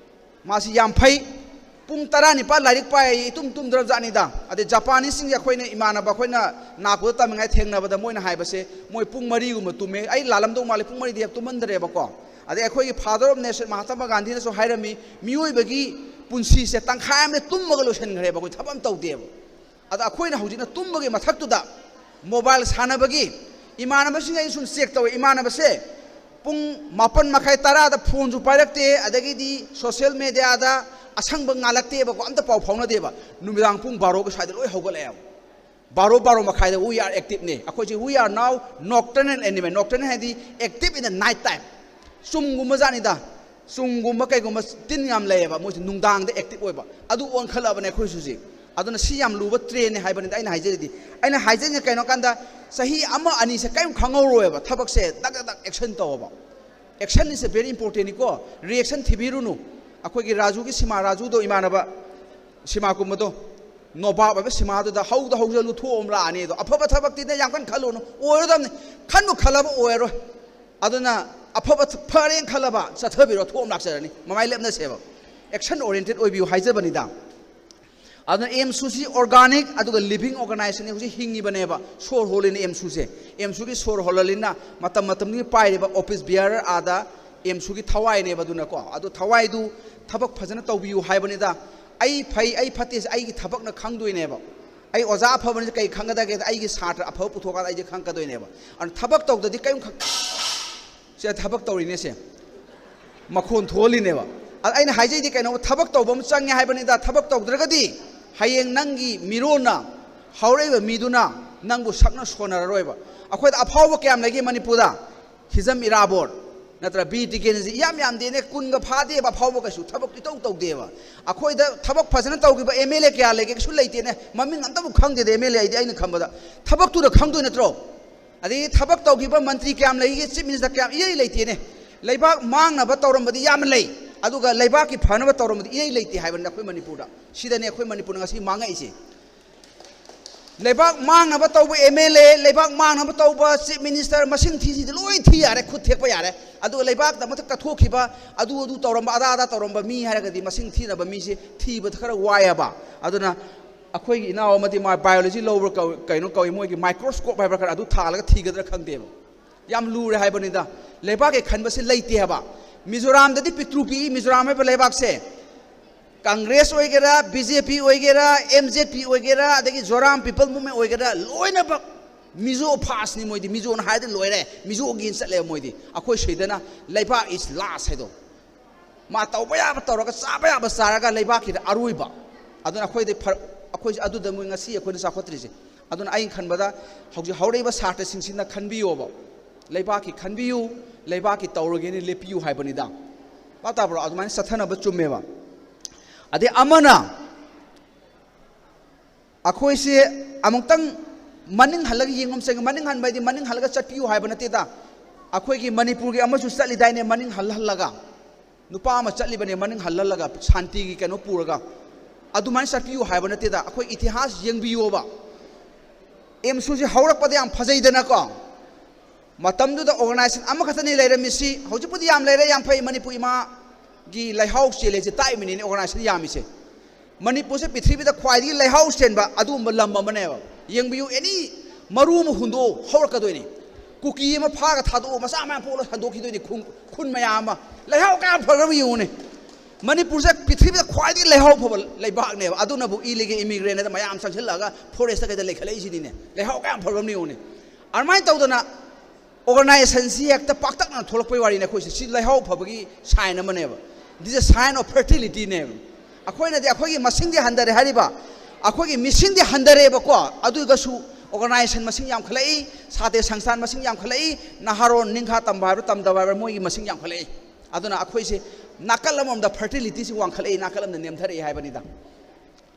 ꯃꯥꯁꯤ ꯌꯥꯝ ꯐꯩ꯫ ꯄꯨꯡ ꯇꯔꯥꯅꯤꯄꯥꯜ ꯂꯥꯏꯔꯤꯛ ꯄꯥꯏ, ꯏꯇꯨꯝ ꯇꯨꯝꯗ꯭ꯔꯕꯖꯥꯠꯅꯤꯗ꯫ ꯑꯗꯩ Japaneseꯁꯤꯡꯁꯦ ꯑꯩꯈꯣꯏꯅ, ꯏꯃꯥꯟꯅꯕ ꯑꯩꯈꯣꯏꯅ ꯅꯥꯒꯄꯨꯗ ꯇꯝꯃꯤꯉꯥꯏ ꯊꯦꯡꯅꯕꯗ ꯃꯣꯏꯅ ꯍꯥꯏꯕꯁꯦ, ꯃꯣꯏ ꯄꯨꯡ ꯃꯔꯤꯒꯨꯝꯕ ꯇꯨꯝꯃꯦ꯫ ꯑꯩ ꯂꯥꯜꯂꯝꯗꯧ ꯃꯥꯜꯂꯦ, ꯄꯨꯡ ꯃꯔꯤꯗꯤ ꯍꯦꯛ ꯇꯨꯝꯃꯟꯗ꯭ꯔꯦꯕꯀꯣ꯫ ꯑꯗꯩ ꯑꯩꯈꯣꯏꯒꯤ Father of Nation ꯃꯍꯥꯇꯃꯥ ꯒꯥꯟꯙꯤꯅꯁꯨ ꯍꯥꯏꯔꯝꯃꯤ, ꯃꯤꯑꯣꯏꯕꯒꯤ ꯄꯨꯟꯁꯤꯁꯦ ꯇꯪꯈꯥꯏ ꯑꯃꯗꯤ ꯇꯨꯝꯃꯒ ꯂꯣꯏꯁꯤꯟꯈ꯭ꯔꯦꯕ, ꯑꯩꯈꯣꯏ ꯊꯕꯛ ꯑꯃ ꯇꯧꯗꯦꯕ꯫ ꯑꯗ ꯑꯩꯈꯣꯏꯅ ꯍꯧꯖꯤꯛꯅ ꯇꯨꯝꯕꯒꯤ ꯃꯊꯛꯇꯨꯗ mobile ꯁꯥꯟꯅꯕꯒꯤ, ꯏꯃꯥꯟꯅꯕꯁꯤꯡ ꯑꯩꯅ ꯁꯨꯝ check ꯇꯧꯋꯦ, ꯏꯃꯥꯟꯅꯕꯁꯦ ꯄꯨꯡ ꯃꯥꯄꯟ ꯃꯈꯥꯏ, ꯇꯔꯥꯗ phoneꯁꯨ ꯄꯥꯏꯔꯛꯇꯦ, ꯑꯗꯒꯤꯗꯤ social mediaꯗ ꯑꯁꯪꯕ ꯉꯥꯜꯂꯛꯇꯦꯕꯀꯣ, ꯑꯝꯇ ꯄꯥꯎ ꯐꯥꯎꯅꯗꯦꯕ꯫ ꯅꯨꯃꯤꯗꯥꯡ ꯄꯨꯡ ꯕꯥꯔꯣꯒꯤ ꯁ꯭ꯋꯥꯏꯗ ꯂꯣꯏ ꯍꯧꯒꯠꯂꯛꯑꯦꯕ꯫ ꯕꯥꯔꯣ, ꯕꯥꯔꯣ ꯃꯈꯥꯏꯗ we are activeꯅꯦ꯫ ꯑꯩꯈꯣꯏꯁꯦ we are now nocturnal animal꯫ Nocturnal ꯍꯥꯏꯗꯤ active in the night time꯫ ꯆꯨꯝꯒꯨꯝꯕ ꯖꯥꯠꯅꯤꯗ꯫ ꯆꯨꯝꯒꯨꯝꯕ ꯀꯩꯒꯨꯝꯕ ꯇꯤꯟ ꯌꯥꯝ ꯂꯩꯌꯦꯕ, ꯃꯣꯏꯁꯦ ꯅꯨꯡꯗꯥꯡꯗ active ꯑꯣꯏꯕ꯫ ꯑꯗꯨ ꯑꯣꯟꯈꯠꯂꯛꯑꯕꯅꯦ ꯑꯩꯈꯣꯏꯁꯨ ꯍꯧꯖꯤꯛ꯫ ꯑꯗꯨꯅ ꯁꯤ ꯌꯥꯝ ꯂꯨꯕ trainꯅꯦ ꯍꯥꯏꯕꯅꯤꯗ ꯑꯩꯅ ꯍꯥꯏꯖꯔꯤꯗꯤ꯫ ꯑꯩꯅ ꯍꯥꯏꯖꯔꯤꯁꯦ ꯀꯩꯅꯣ ꯀꯥꯟꯗ, ꯆꯍꯤ ꯑꯃ ꯑꯅꯤꯁꯦ ꯀꯔꯤꯝ ꯈꯪꯍꯧꯔꯣꯏꯕ, ꯊꯕꯛꯁꯦ ꯗꯛ ꯗꯛ ꯗꯛ action ꯇꯧꯑꯣꯕ꯫ Action is very importantꯅꯤꯀꯣ, reaction ꯊꯤꯕꯤꯔꯨꯅꯨ꯫ ꯑꯩꯈꯣꯏꯒꯤ ꯔꯥꯖꯨꯒꯤ ꯁꯤꯃꯥ, ꯔꯥꯖꯨꯗꯣ, ꯏꯃꯥꯟꯅꯕ ꯁꯤꯃꯥ ꯀꯨꯝꯕꯗꯣ, ꯅꯣꯕꯥꯞ ꯍꯥꯏꯕ ꯁꯤꯃꯥꯗꯨꯗ ꯍꯧꯗ ꯍꯧꯖꯜꯂꯨ, ꯊꯣꯛꯑꯝ ꯂꯥꯛꯑꯅꯤ꯫ ꯑꯗꯣ ꯑꯐꯕ ꯊꯕꯛꯇꯤꯅꯦ ꯌꯥꯝ ꯀꯟꯅ ꯈꯜꯂꯨꯅꯨ, ꯑꯣꯏꯔꯗꯕꯅꯤ꯫ ꯈꯟꯕꯨ ꯈꯜꯂꯕ ꯑꯣꯏꯔꯔꯣꯏ꯫ ꯑꯗꯨꯅ ꯑꯐꯕ ꯊ-, ꯐꯔꯦꯅ ꯈꯜꯂꯕ ꯆꯠꯊꯕꯤꯔꯣ, ꯊꯣꯛꯑꯝ ꯂꯥꯛꯆꯔꯅꯤ꯫ ꯃꯃꯥꯏ ꯂꯦꯞꯅꯁꯦꯕ, action oriented ꯑꯣꯏꯕꯤꯌꯨ ꯍꯥꯏꯖꯕꯅꯤꯗ꯫ ꯑꯗꯨꯅ ꯑꯦꯝꯁꯨꯁꯤ organic ꯑꯗꯨꯒ living organisationꯅꯤ, ꯍꯧꯖꯤꯛ ꯍꯤꯡꯉꯤꯕꯅꯦꯕ, ꯁꯣꯔ ꯍꯣꯜꯂꯤꯅꯦ ꯑꯦꯝꯁꯨꯁꯦ꯫ ꯑꯦꯝꯁꯨꯒꯤ ꯁꯣꯔ ꯍꯣꯜꯍꯜꯂꯤꯅ ꯃꯇꯝ ꯃꯇꯝꯗꯨꯒꯤ ꯄꯥꯏꯔꯤꯕ office bearer ꯑꯥꯗ ꯑꯦꯝꯁꯨꯒꯤ ꯊꯋꯥꯏꯅꯦꯕ꯫ ꯑꯗꯨꯅꯀꯣ, ꯑꯗꯨ ꯊꯋꯥꯏꯗꯨ ꯊꯕꯛ ꯐꯖꯅ ꯇꯧꯕꯤꯌꯨ ꯍꯥꯏꯕꯅꯤꯗ꯫ ꯑꯩ ꯐꯩ, ꯑꯩ ꯐꯠꯇꯦꯁꯦ ꯑꯩꯒꯤ ꯊꯕꯛꯅ ꯈꯪꯗꯣꯏꯅꯦꯕ꯫ ꯑꯩ ꯑꯣꯖꯥ ꯑꯐꯕꯅꯤ ꯀꯩ ꯈꯪꯒꯗꯒꯦꯗ? ꯑꯩꯒꯤ ꯁꯥꯇ꯭ꯔ ꯑꯐꯕ ꯄꯨꯊꯣꯛꯑꯀꯥꯟꯗ ꯑꯩꯁꯦ ꯈꯪꯉꯛꯀꯗꯣꯏꯅꯦꯕ꯫ ꯑꯗꯨꯅ ꯊꯕꯛ ꯇꯧꯗꯗꯤ ꯀꯔꯤꯝ ꯈꯪ-, ꯁꯦ ꯊꯕꯛ ꯇꯧꯔꯤꯅꯦ ꯁꯦ꯫ ꯃꯈꯣꯟ ꯊꯣꯛꯍꯜꯂꯤꯅꯦꯕ꯫ ꯑꯗ ꯑꯩꯅ ꯍꯥꯏꯖꯩꯗꯤ ꯀꯩꯅꯣ, ꯊꯕꯛ ꯇꯧꯕ ꯑꯃ ꯆꯪꯉꯦ ꯍꯥꯏꯕꯅꯤꯗ꯫ ꯊꯕꯛ ꯇꯧꯗ꯭ꯔꯒꯗꯤ ꯍꯌꯦꯡ ꯅꯪꯒꯤ ꯃꯤꯔꯣꯟꯅ, ꯍꯧꯔꯛꯏꯕ ꯃꯤꯗꯨꯅ ꯅꯪꯕꯨ ꯁꯛꯅ ꯁꯣꯟꯅꯔꯔꯣꯏꯕ꯫ ꯑꯩꯈꯣꯏꯗ ꯑꯐꯥꯎꯕ ꯀꯌꯥꯝ ꯂꯩꯒꯦ ꯃꯅꯤꯄꯨꯔꯗ? ꯍꯤꯖꯝ ꯏꯔꯥꯕꯣꯠ, ꯅꯠꯇ꯭ꯔ? ꯕꯤꯔ ꯇꯤꯀꯦꯟꯗ꯭ꯔꯖꯤꯠ ꯏꯌꯥꯝ ꯌꯥꯝꯗꯦꯅꯦ, ꯀꯨꯟꯒ ꯐꯥꯗꯦꯕ ꯑꯐꯥꯎꯕ, ꯀꯩꯁꯨ ꯊꯕꯛ ꯏꯇꯧ ꯇꯧꯗꯦꯕ꯫ ꯑꯩꯈꯣꯏꯗ ꯊꯕꯛ ꯐꯖꯅ ꯇꯧꯈꯤꯕ ꯑꯦꯝ ꯑꯦꯜ ꯑꯦ ꯀꯌꯥ ꯂꯩꯒꯦ? ꯀꯩꯁꯨ ꯂꯩꯇꯦꯅꯦ, ꯃꯃꯤꯡ ꯑꯝꯇꯕꯨ ꯈꯪꯗꯦꯗ ꯑꯦꯝ ꯑꯦꯜ ꯑꯦ ꯑꯩꯗꯤ, ꯑꯩꯅ ꯈꯟꯕꯗ꯫ ꯊꯕꯛꯇꯨꯅ ꯈꯪꯗꯣꯏ ꯅꯠꯇ꯭ꯔꯣ? ꯑꯗꯒꯤ ꯊꯕꯛ ꯇꯧꯈꯤꯕ ꯃꯟꯇ꯭ꯔꯤ ꯀꯌꯥꯝ ꯂꯩꯒꯦ, ꯆꯤꯐ ꯃꯤꯅꯤꯁꯇꯔ ꯀꯌꯥꯝ? ꯏꯔꯩ ꯂꯩꯇꯦꯅꯦ꯫ ꯂꯩꯕꯥꯛ ꯃꯥꯡꯅꯕ ꯇꯧꯔꯝꯕꯗꯤ ꯌꯥꯝꯅ ꯂꯩ, ꯑꯗꯨꯒ ꯂꯩꯕꯥꯛꯀꯤ ꯐꯅꯕ ꯇꯧꯔꯝꯕꯗꯤ ꯏꯔꯩ ꯂꯩꯇꯦ ꯍꯥꯏꯕꯅꯤꯗ ꯑꯩꯈꯣꯏ ꯃꯅꯤꯄꯨꯔꯗ꯫ ꯁꯤꯗꯅꯦ ꯑꯩꯈꯣꯏ ꯃꯅꯤꯄꯨꯔꯅ ꯉꯁꯤ ꯃꯥꯡꯉꯛꯏꯁꯦ꯫ ꯂꯩꯕꯥꯛ ꯃꯥꯡꯅꯕ ꯇꯧꯕ ꯑꯦꯝ ꯑꯦꯜ ꯑꯦ, ꯂꯩꯕꯥꯛ ꯃꯥꯡꯅꯕ ꯇꯧꯕ ꯆꯤꯐ ꯃꯤꯅꯤꯁꯇꯔ, ꯃꯁꯤꯡ ꯊꯤꯁꯤꯗꯤ ꯂꯣꯏ ꯊꯤ ꯌꯥꯔꯦ, ꯈꯨꯠ ꯊꯦꯛꯄ ꯌꯥꯔꯦ꯫ ꯑꯗꯨꯒ ꯂꯩꯕꯥꯛꯇ ꯃꯊꯛꯇ ꯊꯣꯛꯈꯤꯕ, ꯑꯗꯨ ꯑꯗꯨ ꯇꯧꯔꯝꯕ, ꯑꯗꯥ ꯑꯗꯥ ꯇꯧꯔꯝꯕ ꯃꯤ ꯍꯥꯏꯔꯒꯗꯤ ꯃꯁꯤꯡ ꯊꯤꯅꯕ ꯃꯤꯁꯦ ꯊꯤꯕꯗ ꯈꯔ ꯋꯥꯏꯑꯕ꯫ ꯑꯗꯨꯅ ꯑꯩꯈꯣꯏꯒꯤ ꯏꯅꯥꯎ ꯑꯃꯗꯤ ꯃꯥ ꯕꯥꯏꯑꯣꯂꯣꯖꯤ ꯂꯧꯕ꯭ꯔꯥ ꯀꯧ-, ꯀꯩꯅꯣ ꯀꯧꯏ, ꯃꯣꯏꯒꯤ ꯃꯥꯏꯀ꯭ꯔꯣꯁꯀꯣꯞ ꯍꯥꯏꯕ꯭ꯔꯥ, ꯈꯔ ꯑꯗꯨ ꯊꯥꯜꯂꯒ ꯊꯤꯒꯗ꯭ꯔꯥ ꯈꯪꯗꯦꯕ꯫ ꯌꯥꯝ ꯂꯨꯔꯦ ꯍꯥꯏꯕꯅꯤꯗ꯫ ꯂꯩꯕꯥꯛꯀꯤ ꯈꯟꯕꯁꯦ ꯂꯩꯇꯦ ꯍꯥꯏꯕ꯫ ꯃꯤꯖꯣꯔꯥꯝꯗꯗꯤ ꯄꯤꯛꯇ꯭ꯔꯨ ꯄꯤꯛꯏ, ꯃꯤꯖꯣꯔꯥꯝ ꯍꯥꯏꯕ ꯂꯩꯕꯥꯛꯁꯦ꯫ ꯀꯪꯒ꯭ꯔꯦꯁ ꯑꯣꯏꯒꯦꯔꯥ, ꯕꯤ ꯖꯦ ꯄꯤ ꯑꯣꯏꯒꯦꯔꯥ, ꯑꯦꯝ ꯖꯦ ꯄꯤ ꯑꯣꯏꯒꯦꯔꯥ, ꯑꯗꯒꯤ ꯖꯣꯔꯥꯝ ꯄꯤꯄꯜ ꯃꯨꯚꯃꯦꯟ ꯑꯣꯏꯒꯦꯔꯥ, ꯂꯣꯏꯅꯃꯛ ꯃꯤꯖꯣ ꯐꯥꯁꯅꯤ ꯃꯣꯏꯗꯤ꯫ ꯃꯤꯖꯣꯅ ꯍꯥꯏꯔꯗꯤ ꯂꯣꯏꯔꯦ, ꯃꯤꯖꯣꯒꯤꯅ ꯆꯠꯂꯦꯕ ꯃꯣꯏꯗꯤ꯫ ꯑꯩꯈꯣꯏ ꯁꯤꯗꯅ ꯂꯩꯕꯥꯛ is last ꯍꯥꯏꯗꯣ꯫ ꯃꯥ ꯇꯧꯕ ꯌꯥꯕ ꯇꯧꯔꯒ, ꯆꯥꯕ ꯌꯥꯕ ꯆꯥꯔꯒ, ꯂꯩꯕꯥꯛꯀꯤꯗ ꯑꯔꯣꯏꯕ꯫ ꯑꯗꯨꯅ ꯑꯩꯈꯣꯏꯗꯤ ꯐꯔ-, ꯑꯩꯈꯣꯏꯁꯦ ꯑꯗꯨꯗ ꯃꯣꯏ ꯉꯁꯤ ꯑꯩꯈꯣꯏꯅ ꯆꯥꯎꯈꯠꯇ꯭ꯔꯤꯁꯦ꯫ ꯑꯗꯨꯅ ꯑꯩꯅ ꯈꯟꯕꯗ ꯍꯧꯖꯤꯛ ꯍꯧꯔꯛꯏꯕ ꯁꯥꯇ꯭ꯔꯁꯤꯡꯁꯤꯅ ꯈꯟꯕꯤꯌꯣꯕ, ꯂꯩꯕꯥꯛꯀꯤ ꯈꯟꯕꯤꯌꯨ, ꯂꯩꯕꯥꯛꯀꯤ ꯇꯧꯔꯒꯦꯅ ꯂꯦꯞꯄꯤꯌꯨ ꯍꯥꯏꯕꯅꯤꯗ꯫ ꯚꯥꯞ ꯇꯥꯕ꯭ꯔꯣ? ꯑꯗꯨꯃꯥꯏꯅ ꯆꯠꯊꯅꯕ ꯆꯨꯝꯃꯦꯕ꯫ ꯑꯗꯩ ꯑꯃꯅ ꯑꯩꯈꯣꯏꯁꯦ ꯑꯃꯨꯛꯇꯪ ꯃꯅꯤꯡ ꯍꯜꯂꯒ ꯌꯦꯡꯕ ꯑꯃ ꯆꯪꯉꯤ꯫ ꯃꯅꯤꯡ ꯍꯟꯕ ꯍꯥꯏꯗꯤ ꯃꯅꯤꯡ ꯍꯜꯂꯒ ꯆꯠꯄꯤꯌꯨ ꯍꯥꯏꯕ ꯅꯠꯇꯦꯗ꯫ ꯑꯩꯈꯣꯏꯒꯤ ꯃꯅꯤꯄꯨꯔꯒꯤ ꯑꯃꯁꯨ ꯆꯠꯂꯤꯗꯥꯏꯅꯦ, ꯃꯅꯤꯡ ꯍꯜꯍꯜꯂꯒ? ꯅꯨꯄꯥ ꯑꯃ ꯆꯠꯂꯤꯕꯅꯦ ꯃꯅꯤꯡ ꯍꯜꯍꯜꯂꯒ, ꯁꯥꯟꯇꯤꯒꯤ ꯀꯩꯅꯣ ꯄꯨꯔꯒ꯫ ꯑꯗꯨꯃꯥꯏꯅ ꯆꯠꯄꯤꯌꯨ ꯍꯥꯏꯕ ꯅꯠꯇꯦꯗ꯫ ꯑꯩꯈꯣꯏ ꯏꯇꯤꯍꯥꯁ ꯌꯦꯡꯕꯤꯌꯣꯕ꯫ ꯑꯦꯝꯁꯨꯁꯤ ꯍꯧꯔꯛꯄꯗ ꯌꯥꯝ ꯐꯖꯩꯗꯅꯀꯣ꯫ ꯃꯇꯝꯗꯨꯗ ꯑꯣꯔꯒꯅꯥꯏꯖꯦꯁꯟ ꯑꯃꯈꯛꯇꯅꯤ ꯂꯩꯔꯝꯃꯤꯁꯤ꯫ ꯍꯧꯖꯤꯛꯄꯨꯗꯤ ꯌꯥꯝ ꯂꯩꯔꯦ, ꯌꯥꯝ ꯐꯩ꯫ ꯃꯅꯤꯄꯨꯔ ꯏꯃꯥꯒꯤ ꯂꯩꯍꯥꯎ ꯆꯦꯜꯂꯦꯁꯦ ꯇꯥꯛꯏꯕꯅꯤꯅꯦ ꯑꯣꯔꯒꯅꯥꯏꯖꯦꯁꯟ ꯌꯥꯝꯃꯤꯁꯦ꯫ ꯃꯅꯤꯄꯨꯔꯁꯦ ꯄ꯭ꯔꯤꯊꯤꯕꯤꯗ ꯈ꯭ꯋꯥꯏꯗꯒꯤ ꯂꯩꯍꯥꯎ ꯆꯦꯟꯕ ꯑꯗꯨꯒꯨꯝꯕ ꯂꯝ ꯑꯃꯅꯦꯕ꯫ ꯌꯦꯡꯕꯤꯌꯨ, ꯑꯦꯅꯤ ꯃꯔꯨ ꯑꯃ ꯍꯨꯟꯗꯣꯛꯑꯣ, ꯍꯧꯔꯛꯀꯗꯣꯏꯅꯤ꯫ ꯀꯨꯀꯤ ꯑꯃ ꯐꯥꯔꯒ ꯊꯥꯗꯣꯛꯑꯣ, ꯃꯆꯥ ꯃꯌꯥꯝ ꯄꯣꯛꯂꯒ ꯍꯟꯗꯣꯛꯈꯤꯗꯣꯏꯅꯤ꯫ ꯈꯨꯟ, ꯈꯨꯟ ꯃꯌꯥꯝ ꯑꯃ꯫ ꯂꯩꯍꯥꯎ ꯀꯌꯥꯝ ꯐꯈ꯭ꯔꯕ ꯌꯦꯡꯉꯨꯅꯦ꯫ ꯃꯅꯤꯄꯨꯔꯁꯦ ꯄ꯭ꯔꯤꯊꯤꯕꯤꯗ ꯈ꯭ꯋꯥꯏꯗꯒꯤ ꯂꯩꯍꯥꯎ ꯐꯕ ꯂꯩꯕꯥꯛꯅꯦꯕ꯫ ꯑꯗꯨꯅꯕꯨ ꯏꯂꯤꯒꯦꯜ ꯏꯃꯤꯒ꯭ꯔꯦꯟ ꯍꯥꯏꯗ ꯃꯌꯥꯝ ꯆꯪꯁꯤꯜꯂꯛꯑꯒ ꯐꯣꯔꯦꯁꯇ ꯀꯩꯗ ꯂꯩꯈꯠꯂꯛꯏꯁꯤꯅꯤꯅꯦ꯫ ꯂꯩꯍꯥꯎ ꯀꯌꯥꯝ ꯐꯈ꯭ꯔꯕꯅ ꯌꯦꯡꯉꯨꯅꯦ꯫ ꯑꯗꯨꯃꯥꯏꯅ ꯇꯧꯗꯅ ꯑꯣꯔꯒꯅꯥꯏꯖꯦꯁꯟꯁꯤ ꯍꯦꯛꯇ ꯄꯥꯛꯇꯛꯅꯅ ꯊꯣꯛꯂꯛꯄꯩ ꯋꯥꯔꯤꯅꯦ꯫ ꯑꯩꯈꯣꯏꯁꯦ ꯁꯤ ꯂꯩꯍꯥꯎ ꯐꯕꯒꯤ ꯁꯥꯏꯟ ꯑꯃꯅꯦꯕ꯫ This is a sign of fertilityꯅꯦꯕ꯫ ꯑꯩꯈꯣꯏꯅꯗꯤ ꯑꯩꯈꯣꯏꯒꯤ ꯃꯁꯤꯡꯗꯤ ꯍꯟꯊꯔꯦ ꯍꯥꯏꯔꯤꯕ, ꯑꯩꯈꯣꯏꯒꯤ ꯃꯤꯁꯤꯡꯗꯤ ꯍꯟꯊꯔꯦꯕꯀꯣ, ꯑꯗꯨꯒꯁꯨ ꯑꯣꯔꯒꯅꯥꯏꯖꯦꯁꯟ ꯃꯁꯤꯡ ꯌꯥꯝꯈꯠꯂꯛꯏ, ꯁꯥꯇ꯭ꯔ ꯁꯪꯁꯊꯥꯟ ꯃꯁꯤꯡ ꯌꯥꯝꯈꯠꯂꯛꯏ, ꯅꯍꯥꯔꯣꯟ ꯅꯤꯡꯈꯥ ꯇꯝꯕ ꯍꯥꯏꯕ꯭ꯔꯥ ꯇꯝꯗꯕ ꯍꯥꯏꯕ꯭ꯔꯥ ꯃꯣꯏꯒꯤ ꯃꯁꯤꯡ ꯌꯥꯝꯈꯠꯂꯛꯏ꯫ ꯑꯗꯨꯅ ꯑꯩꯈꯣꯏꯁꯦ ꯅꯥꯀꯜ ꯑꯃꯔꯣꯝꯗ ꯐꯔꯇꯤꯂꯤꯇꯤꯁꯤ ꯋꯥꯡꯈꯠꯂꯛꯏ, ꯅꯥꯀꯜ ꯑꯃꯗ ꯅꯦꯝꯊꯔꯛꯏ ꯍꯥꯏꯕꯅꯤꯗ꯫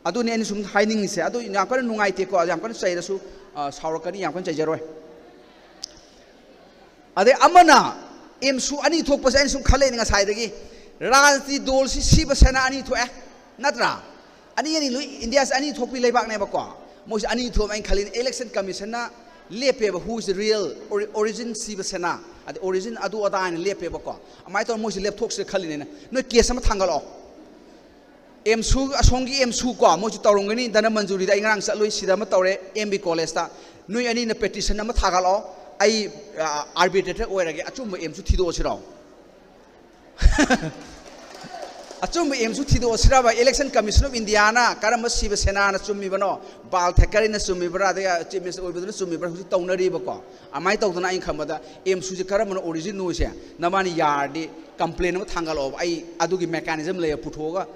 ꯑꯗꯨꯅꯤ ꯑꯩꯅ ꯁꯨꯝ ꯍꯥꯏꯅꯤꯡꯉꯤꯁꯦ꯫ ꯑꯗꯨ ꯌꯥꯝ ꯀꯟꯅ ꯅꯨꯡꯉꯥꯏꯇꯦꯀꯣ, ꯌꯥꯝ ꯀꯟꯅ ꯆꯩꯔꯁꯨ, ꯑ, ꯁꯥꯎꯔꯛꯀꯅꯤ, ꯌꯥꯝ ꯀꯟꯅ ꯆꯩꯖꯔꯣꯏ꯫ ꯑꯗꯩ ꯑꯃꯅ ꯑꯦꯝꯁꯨ ꯑꯅꯤ ꯊꯣꯛꯄꯁꯦ ꯑꯩꯅ ꯁꯨꯝ ꯈꯜꯂꯛꯏꯅꯦ ꯉꯁꯥꯏꯗꯒꯤ꯫ ꯔꯥꯖꯅꯤꯇꯤ ꯗꯣꯜꯁꯤ ꯁꯤꯕ ꯁꯦꯅꯥ ꯑꯅꯤ ꯊꯣꯛꯑꯦ, ꯅꯠꯇ꯭ꯔꯥ? ꯑꯅꯤ ꯑꯅꯤ ꯂꯣꯏ, ꯏꯟꯗꯤꯌꯥꯁꯦ ꯑꯅꯤ ꯊꯣꯛꯄꯤ ꯂꯩꯕꯥꯛꯅꯦꯕꯀꯣ꯫ ꯃꯣꯏꯁꯦ ꯑꯅꯤ ꯊꯣꯛꯑꯦ꯫ ꯑꯩꯅ ꯈꯜꯂꯤꯅꯦ election ꯀꯃꯤꯁꯟꯅ ꯂꯦꯞꯄꯦꯕ, who is the real ori-, origin ꯁꯤꯕ ꯁꯦꯅꯥ, ꯑꯗꯩ origin ꯑꯗꯨ ꯑꯗꯥ ꯍꯥꯏꯅ ꯂꯦꯞꯄꯦꯕꯀꯣ꯫ ꯑꯗꯨꯃꯥꯏꯅ ꯇꯧꯔꯒ ꯃꯣꯏꯁꯦ ꯂꯦꯞꯊꯣꯛꯁꯤꯔ ꯈꯜꯂꯤꯅꯦ꯫ ꯅꯣꯏ ꯀꯦꯁ ꯑꯃ ꯊꯥꯡꯒꯠꯂꯛꯑꯣ꯫ ꯑꯦꯝꯁꯨ, ꯑꯁꯣꯝꯒꯤ ꯑꯦꯝꯁꯨ ꯀꯣ, ꯃꯣꯏꯁꯨ ꯇꯧꯔꯝꯒꯅꯤ꯫ ꯙꯅꯃꯟꯖꯨꯔꯤꯗ ꯑꯩ ꯉꯔꯥꯡ ꯆꯠꯂꯨꯏ, ꯁꯤꯗ ꯑꯃ ꯇꯧꯔꯦ, ꯑꯦꯝ ꯕꯤ ꯀꯣꯂꯦꯖꯇ꯫ ꯅꯣꯏ ꯑꯅꯤꯅ ꯄꯦꯇꯤꯁꯟ ꯑꯃ ꯊꯥꯒꯠꯂꯛꯑꯣ, ꯑꯩ, ꯑ, ꯑꯥꯔꯕꯤꯇ꯭ꯔꯦꯇꯔ ꯑꯣꯏꯔꯒꯦ, ꯑꯆꯨꯝꯕ ꯑꯦꯝꯁꯨ ꯊꯤꯗꯣꯛꯑꯁꯤꯔꯣ? ꯑꯆꯨꯝꯕ ꯑꯦꯝꯁꯨ ꯊꯤꯗꯣꯛꯑꯁꯤꯔꯕ? Election Commission of Indiaꯅ ꯀꯔꯝꯕ ꯁꯤꯕ ꯁꯦꯅꯥꯅ ꯆꯨꯝꯃꯤꯕꯅꯣ, ꯕꯥꯜ ꯊꯦꯀꯔꯦꯅ ꯆꯨꯝꯃꯤꯕ꯭ꯔꯥ, ꯑꯗꯒꯤ ꯆꯤꯐ ꯃꯤꯅꯤꯁꯇꯔ ꯑꯣꯏꯕꯗꯨꯅ ꯆꯨꯝꯃꯤꯕ꯭ꯔꯥ, ꯍꯧꯖꯤꯛ ꯇꯧꯅꯔꯤꯕꯀꯣ꯫ ꯑꯗꯨꯃꯥꯏꯅ ꯇꯧꯗꯅ ꯑꯩꯅ ꯈꯟꯕꯗ ꯑꯦꯝꯁꯨꯁꯦ ꯀꯔꯝꯕꯅ ꯑꯣꯔꯤꯖꯤꯟꯅꯣꯁꯦ ꯅꯕꯥꯅꯤ ꯌꯥꯔꯗꯤ ꯀꯝꯄ꯭ꯂꯦꯟ ꯑꯃ ꯊꯥꯡꯒꯠꯂꯛꯑꯣꯕ꯫ ꯑꯩ ꯑꯗꯨꯒꯤ ꯃꯦꯀꯥꯅꯤꯖꯝ ꯂꯩꯌꯦ, ꯄꯨꯊꯣꯛꯑꯒ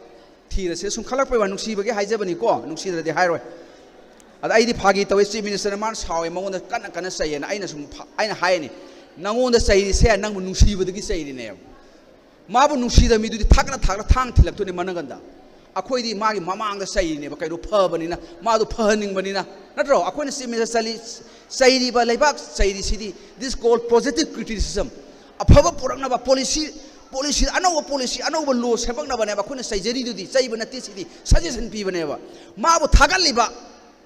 ꯊꯤꯔꯁꯦ꯫ ꯁꯨꯝ ꯈꯜꯂꯛꯄꯩ ꯋꯥ, ꯅꯨꯡꯁꯤꯕꯒꯤ ꯍꯥꯏꯖꯕꯅꯤꯀꯣ, ꯅꯨꯡꯁꯤꯗ꯭ꯔꯗꯤ ꯍꯥꯏꯔꯣꯏ꯫ ꯑꯗ ꯑꯩꯗꯤ ꯐꯥꯒꯤ ꯇꯧꯋꯦ, ꯆꯤꯐ ꯃꯤꯅꯤꯁꯇꯔꯅ ꯃꯥꯅ ꯁꯥꯎꯋꯦ, ꯃꯉꯣꯟꯗ ꯀꯟꯅ ꯀꯟꯅ ꯆꯩꯌꯦꯅ꯫ ꯑꯩꯅ ꯁꯨꯝ ꯐ-, ꯑꯩꯅ ꯍꯥꯏꯅꯤ, "ꯅꯉꯣꯟꯗ ꯆꯩꯔꯤꯁꯦ ꯅꯪꯕꯨ ꯅꯨꯡꯁꯤꯕꯗꯒꯤ ꯆꯩꯔꯤꯅꯦꯕ"꯫ ꯃꯥꯕꯨ ꯅꯨꯡꯁꯤꯗꯕ ꯃꯤꯗꯨꯗꯤ ꯊꯥꯒꯠꯂ ꯊꯥꯒꯠꯂ ꯊꯥꯡ ꯊꯤꯜꯂꯛꯇꯣꯏꯅꯦ ꯃꯅꯪꯒꯟꯗ꯫ ꯑꯩꯈꯣꯏꯗꯤ ꯃꯥꯒꯤ ꯃꯃꯥꯡꯗ ꯆꯩꯔꯤꯅꯦꯕ, ꯀꯩꯅꯣ, ꯐꯕꯅꯤꯅ, ꯃꯥꯗꯣ ꯐꯍꯟꯅꯤꯡꯕꯅꯤꯅ, ꯅꯠꯇ꯭ꯔꯣ? ꯑꯩꯈꯣꯏꯅ ꯆꯤꯐ ꯃꯤꯅꯤꯁꯇꯔ ꯆꯠꯂꯤ, ꯆꯩꯔꯤꯕ, ꯂꯩꯕꯥꯛ ꯆꯩꯔꯤꯁꯤꯗꯤ, this called positive criticism꯫ ꯑꯐꯕ ꯄꯨꯔꯛꯅꯕ ꯄꯣꯂꯤꯁꯤ, ꯄꯣꯂꯤꯁꯤ, ꯑꯅꯧꯕ ꯄꯣꯂꯤꯁꯤ, ꯑꯅꯧꯕ ꯂꯣ ꯁꯦꯝꯃꯛꯅꯕꯅꯦꯕ ꯑꯩꯈꯣꯏꯅ ꯆꯩꯖꯔꯤꯗꯨꯗꯤ꯫ ꯆꯩꯕ ꯅꯠꯇꯦ ꯁꯤꯗꯤ, ꯁꯖꯦꯁꯟ ꯄꯤꯕꯅꯦꯕ꯫ ꯃꯥꯕꯨ ꯊꯥꯒꯠꯂꯤꯕ,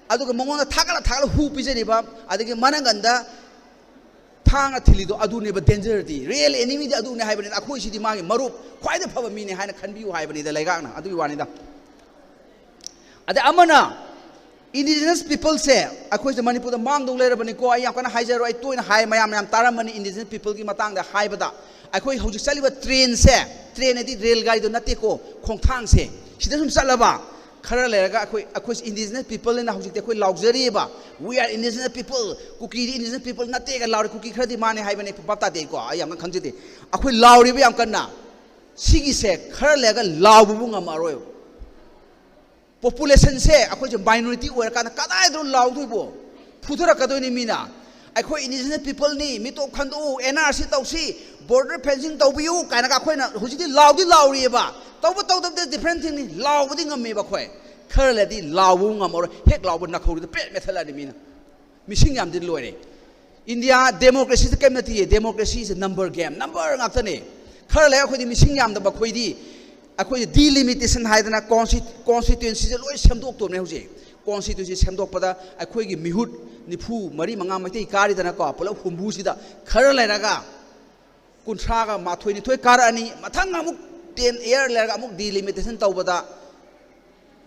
ꯑꯗꯨꯒ ꯃꯉꯣꯟꯗ ꯊꯥꯒꯠꯂ ꯊꯥꯒꯠꯂ ꯍꯨ ꯄꯤꯖꯔꯤꯕ, ꯑꯗꯒꯤ ꯃꯅꯪꯒꯟꯗ ꯊꯥꯡꯅ ꯊꯤꯜꯂꯤꯗꯣ, ꯑꯗꯨꯅꯦꯕ ꯗꯦꯟꯖꯔꯗꯤ꯫ ꯔꯤꯌꯦꯜ ꯑꯦꯅꯤꯃꯤꯗꯤ ꯑꯗꯨꯅꯦ ꯍꯥꯏꯕꯅꯤꯅ, ꯑꯩꯈꯣꯏꯁꯤꯗꯤ ꯃꯥꯒꯤ ꯃꯔꯨꯞ, ꯈ꯭ꯋꯥꯏꯗꯩ ꯐꯕ ꯃꯤꯅꯦ ꯍꯥꯏꯅ ꯈꯟꯕꯤꯌꯨ ꯍꯥꯏꯕꯅꯤꯗ ꯂꯩꯉꯥꯛꯅ꯫ ꯑꯗꯨꯒꯤ ꯋꯥꯅꯤꯗ꯫ ꯑꯗꯩ ꯑꯃꯅ, ꯏꯟꯗꯤꯖꯤꯅꯁ ꯄꯤꯄꯜꯁꯦ, ꯑꯩꯈꯣꯏꯁꯦ ꯃꯅꯤꯄꯨꯔꯗ ꯃꯥꯡꯗꯧ ꯂꯩꯔꯕꯅꯤꯀꯣ꯫ ꯑꯩ ꯌꯥꯝ ꯀꯟꯅ ꯍꯥꯏꯖꯔꯣꯏ, ꯑꯩ ꯇꯣꯏꯅ ꯍꯥꯏ, ꯃꯌꯥꯝ ꯃꯌꯥꯝ ꯇꯥꯔꯝꯃꯅꯤ ꯏꯟꯗꯤꯖꯤꯅꯁ ꯄꯤꯄꯜꯒꯤ ꯃꯇꯥꯡꯗ ꯍꯥꯏꯕꯗ꯫ ꯑꯩꯈꯣꯏ ꯍꯧꯖꯤꯛ ꯆꯠꯂꯤꯕ ꯇ꯭ꯔꯦꯟꯁꯦ, ꯇ꯭ꯔꯦꯟ ꯍꯥꯏꯗꯤ ꯔꯦꯜ ꯒꯥꯔꯤꯗꯣ ꯅꯠꯇꯦꯀꯣ, ꯈꯣꯡꯊꯥꯡꯁꯦ, ꯁꯤꯗ ꯁꯨꯝ ꯆꯠꯂꯕ, ꯈꯔ ꯂꯩꯔꯒ ꯑꯩꯈꯣꯏ, ꯑꯩꯈꯣꯏꯁꯦ ꯏꯟꯗꯤꯖꯤꯅꯁ ꯄꯤꯄꯜꯅ ꯍꯧꯖꯤꯛꯇꯤ ꯑꯩꯈꯣꯏ ꯂꯥꯎꯖꯔꯤꯕ, "We are indigenous people", ꯀꯨꯀꯤꯗꯤ ꯏꯟꯗꯤꯖꯤꯅꯁ ꯄꯤꯄꯜ ꯅꯠꯇꯦꯒ ꯂꯥꯎꯔꯦ꯫ ꯀꯨꯀꯤ ꯈꯔꯗꯤ ꯃꯥꯅꯦ ꯍꯥꯏꯕꯅꯦ, ꯚꯥꯞ ꯇꯥꯗꯦꯀꯣ, ꯑꯩ ꯌꯥꯝꯅ ꯈꯪꯖꯗꯦ꯫ ꯑꯩꯈꯣꯏ ꯂꯥꯎꯔꯤꯕ ꯌꯥꯝ ꯀꯟꯅ꯫ ꯁꯤꯒꯤꯁꯦ ꯈꯔ ꯂꯩꯔꯒ ꯂꯥꯎꯕꯕꯨ ꯉꯝꯃꯛꯑꯔꯣꯏꯕ꯫ ꯄꯣꯄꯨꯂꯦꯁꯟꯁꯦ ꯑꯩꯈꯣꯏꯁꯦ ꯃꯥꯏꯅꯣꯔꯤꯇꯤ ꯑꯣꯏꯔꯀꯥꯟꯗ ꯀꯗꯥꯏꯗꯅꯣ ꯂꯥꯎꯗꯣꯏꯕꯣ? ꯐꯨꯊꯔꯛꯀꯗꯣꯏꯅꯤ ꯃꯤꯅ꯫ ꯑꯩꯈꯣꯏ indigenous peopleꯅꯤ, ꯃꯤꯇꯣꯞ ꯈꯟꯗꯣꯛꯎ, NRC ꯇꯧꯁꯤ, border fencing ꯇꯧꯕꯤꯌꯨ ꯀꯥꯏꯅꯒ ꯑꯩꯈꯣꯏꯅ ꯍꯧꯖꯤꯛꯇꯤ ꯂꯥꯎꯗꯤ ꯂꯥꯎꯔꯤꯑꯕ꯫ ꯇꯧꯕ ꯇꯧꯗꯕꯗ different thingꯅꯤ꯫ ꯂꯥꯎꯕꯗꯤ ꯉꯝꯃꯦꯕ ꯑꯩꯈꯣꯏ꯫ ꯈꯔ ꯂꯩꯔꯗꯤ ꯂꯥꯎꯕ ꯉꯝꯃꯔꯣꯏ꯫ ꯍꯦꯛ ꯂꯥꯎꯕ ꯅꯥꯈꯧꯔꯤꯗ ꯄꯦꯠ ꯃꯦꯠꯊꯠꯂꯛꯑꯅꯤ ꯃꯤꯅ꯫ ꯃꯤꯁꯤꯡ ꯌꯥꯝꯗꯤ ꯂꯣꯏꯔꯦ꯫ India democracyꯗ ꯀꯔꯤꯝ ꯅꯠꯇꯦ꯫ Democracyꯁꯦ number game, number ꯉꯥꯛꯇꯅꯦ꯫ ꯈꯔ ꯂꯩꯔ ꯑꯩꯈꯣꯏꯗꯤ ꯃꯤꯁꯤꯡ ꯌꯥꯝꯗꯕ ꯑꯩꯈꯣꯏꯗꯤ, ꯑꯩꯈꯣꯏꯗꯤ delimitation ꯍꯥꯏꯗꯅ consti-, constituencyꯁꯦ ꯂꯣꯏ ꯁꯦꯝꯗꯣꯛꯇꯣꯔꯕꯅꯦ ꯍꯧꯖꯤꯛ꯫ Constituency ꯁꯦꯝꯗꯣꯛꯄꯗ ꯑꯩꯈꯣꯏꯒꯤ ꯃꯤꯍꯨꯠ ꯅꯤꯐꯨ ꯃꯔꯤ ꯃꯉꯥ ꯃꯩꯇꯩ ꯀꯥꯔꯤꯗꯅꯀꯣ, ꯄꯨꯂꯞ ꯍꯨꯝꯐꯨꯁꯤꯗ ꯈꯔ ꯂꯩꯔꯒ ꯀꯨꯟꯊ꯭ꯔꯥꯒ ꯃꯥꯊꯣꯏ ꯅꯤꯊꯣꯏ ꯀꯥꯔꯛꯑꯅꯤ꯫ ꯃꯊꯪ ꯑꯃꯨꯛ ten year ꯂꯩꯔꯒ ꯑꯃꯨꯛ delimitation ꯇꯧꯕꯗ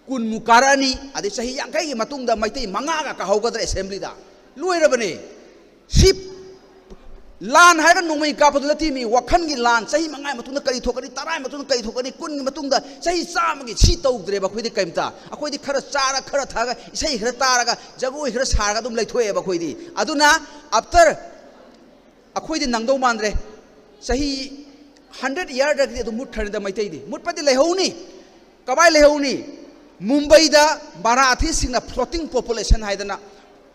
ꯀꯨꯟꯃꯨꯛ ꯀꯥꯔꯛꯑꯅꯤ꯫ ꯑꯗꯩ ꯆꯍꯤ ꯌꯥꯡꯈꯩꯒꯤ ꯃꯇꯨꯡꯗ ꯃꯩꯇꯩ ꯃꯉꯥꯒ ꯀꯥꯍꯧꯒꯗ꯭ꯔꯥ assemblyꯗ? ꯂꯣꯏꯔꯕꯅꯦ꯫ ꯁꯤ ꯂꯥꯟ ꯍꯥꯏꯔꯒ ꯅꯣꯡꯃꯩ ꯀꯥꯞꯄꯗꯨ ꯅꯠꯇꯦ ꯃꯤ꯫ ꯋꯥꯈꯜꯒꯤ ꯂꯥꯟ, ꯆꯍꯤ ꯃꯉꯥꯒꯤ ꯃꯇꯨꯡꯗ ꯀꯔꯤ ꯊꯣꯛꯀꯅꯤ, ꯇꯔꯥꯒꯤ ꯃꯇꯨꯡꯗ ꯀꯔꯤ ꯊꯣꯛꯀꯅꯤ, ꯀꯨꯟꯒꯤ ꯃꯇꯨꯡꯗ, ꯆꯍꯤ ꯆꯥꯝꯃꯒꯤ ꯁꯤ ꯇꯧꯗ꯭ꯔꯦꯕ ꯑꯩꯈꯣꯏꯗꯤ ꯀꯩꯝꯇ꯫ ꯑꯩꯈꯣꯏꯗꯤ ꯈꯔ ꯆꯥꯔ, ꯈꯔ ꯊꯛꯑꯒ, ꯏꯁꯩ ꯈꯔ ꯇꯥꯔꯒ, ꯖꯒꯣꯏ ꯈꯔ ꯁꯥꯔꯒ ꯑꯗꯨꯝ ꯂꯩꯊꯣꯛꯑꯦꯕ ꯑꯩꯈꯣꯏꯗꯤ꯫ ꯑꯗꯨꯅ after ꯑꯩꯈꯣꯏꯗꯤ ꯅꯪꯗꯧ ꯃꯥꯟꯗ꯭ꯔꯦ꯫ ꯆꯍꯤ hundred yearꯗꯒꯤꯗꯤ ꯑꯗꯨꯝ ꯃꯨꯠꯈ꯭ꯔꯅꯤꯗ ꯃꯩꯇꯩꯗꯤ꯫ ꯃꯨꯠꯄꯗꯤ ꯂꯩꯍꯧꯅꯤ꯫ ꯀꯃꯥꯏ ꯂꯩꯍꯧꯅꯤ? ꯃꯨꯝꯕꯩꯗ ꯃꯔꯥꯊꯤꯁꯤꯡꯅ floating population ꯍꯥꯏꯗꯅ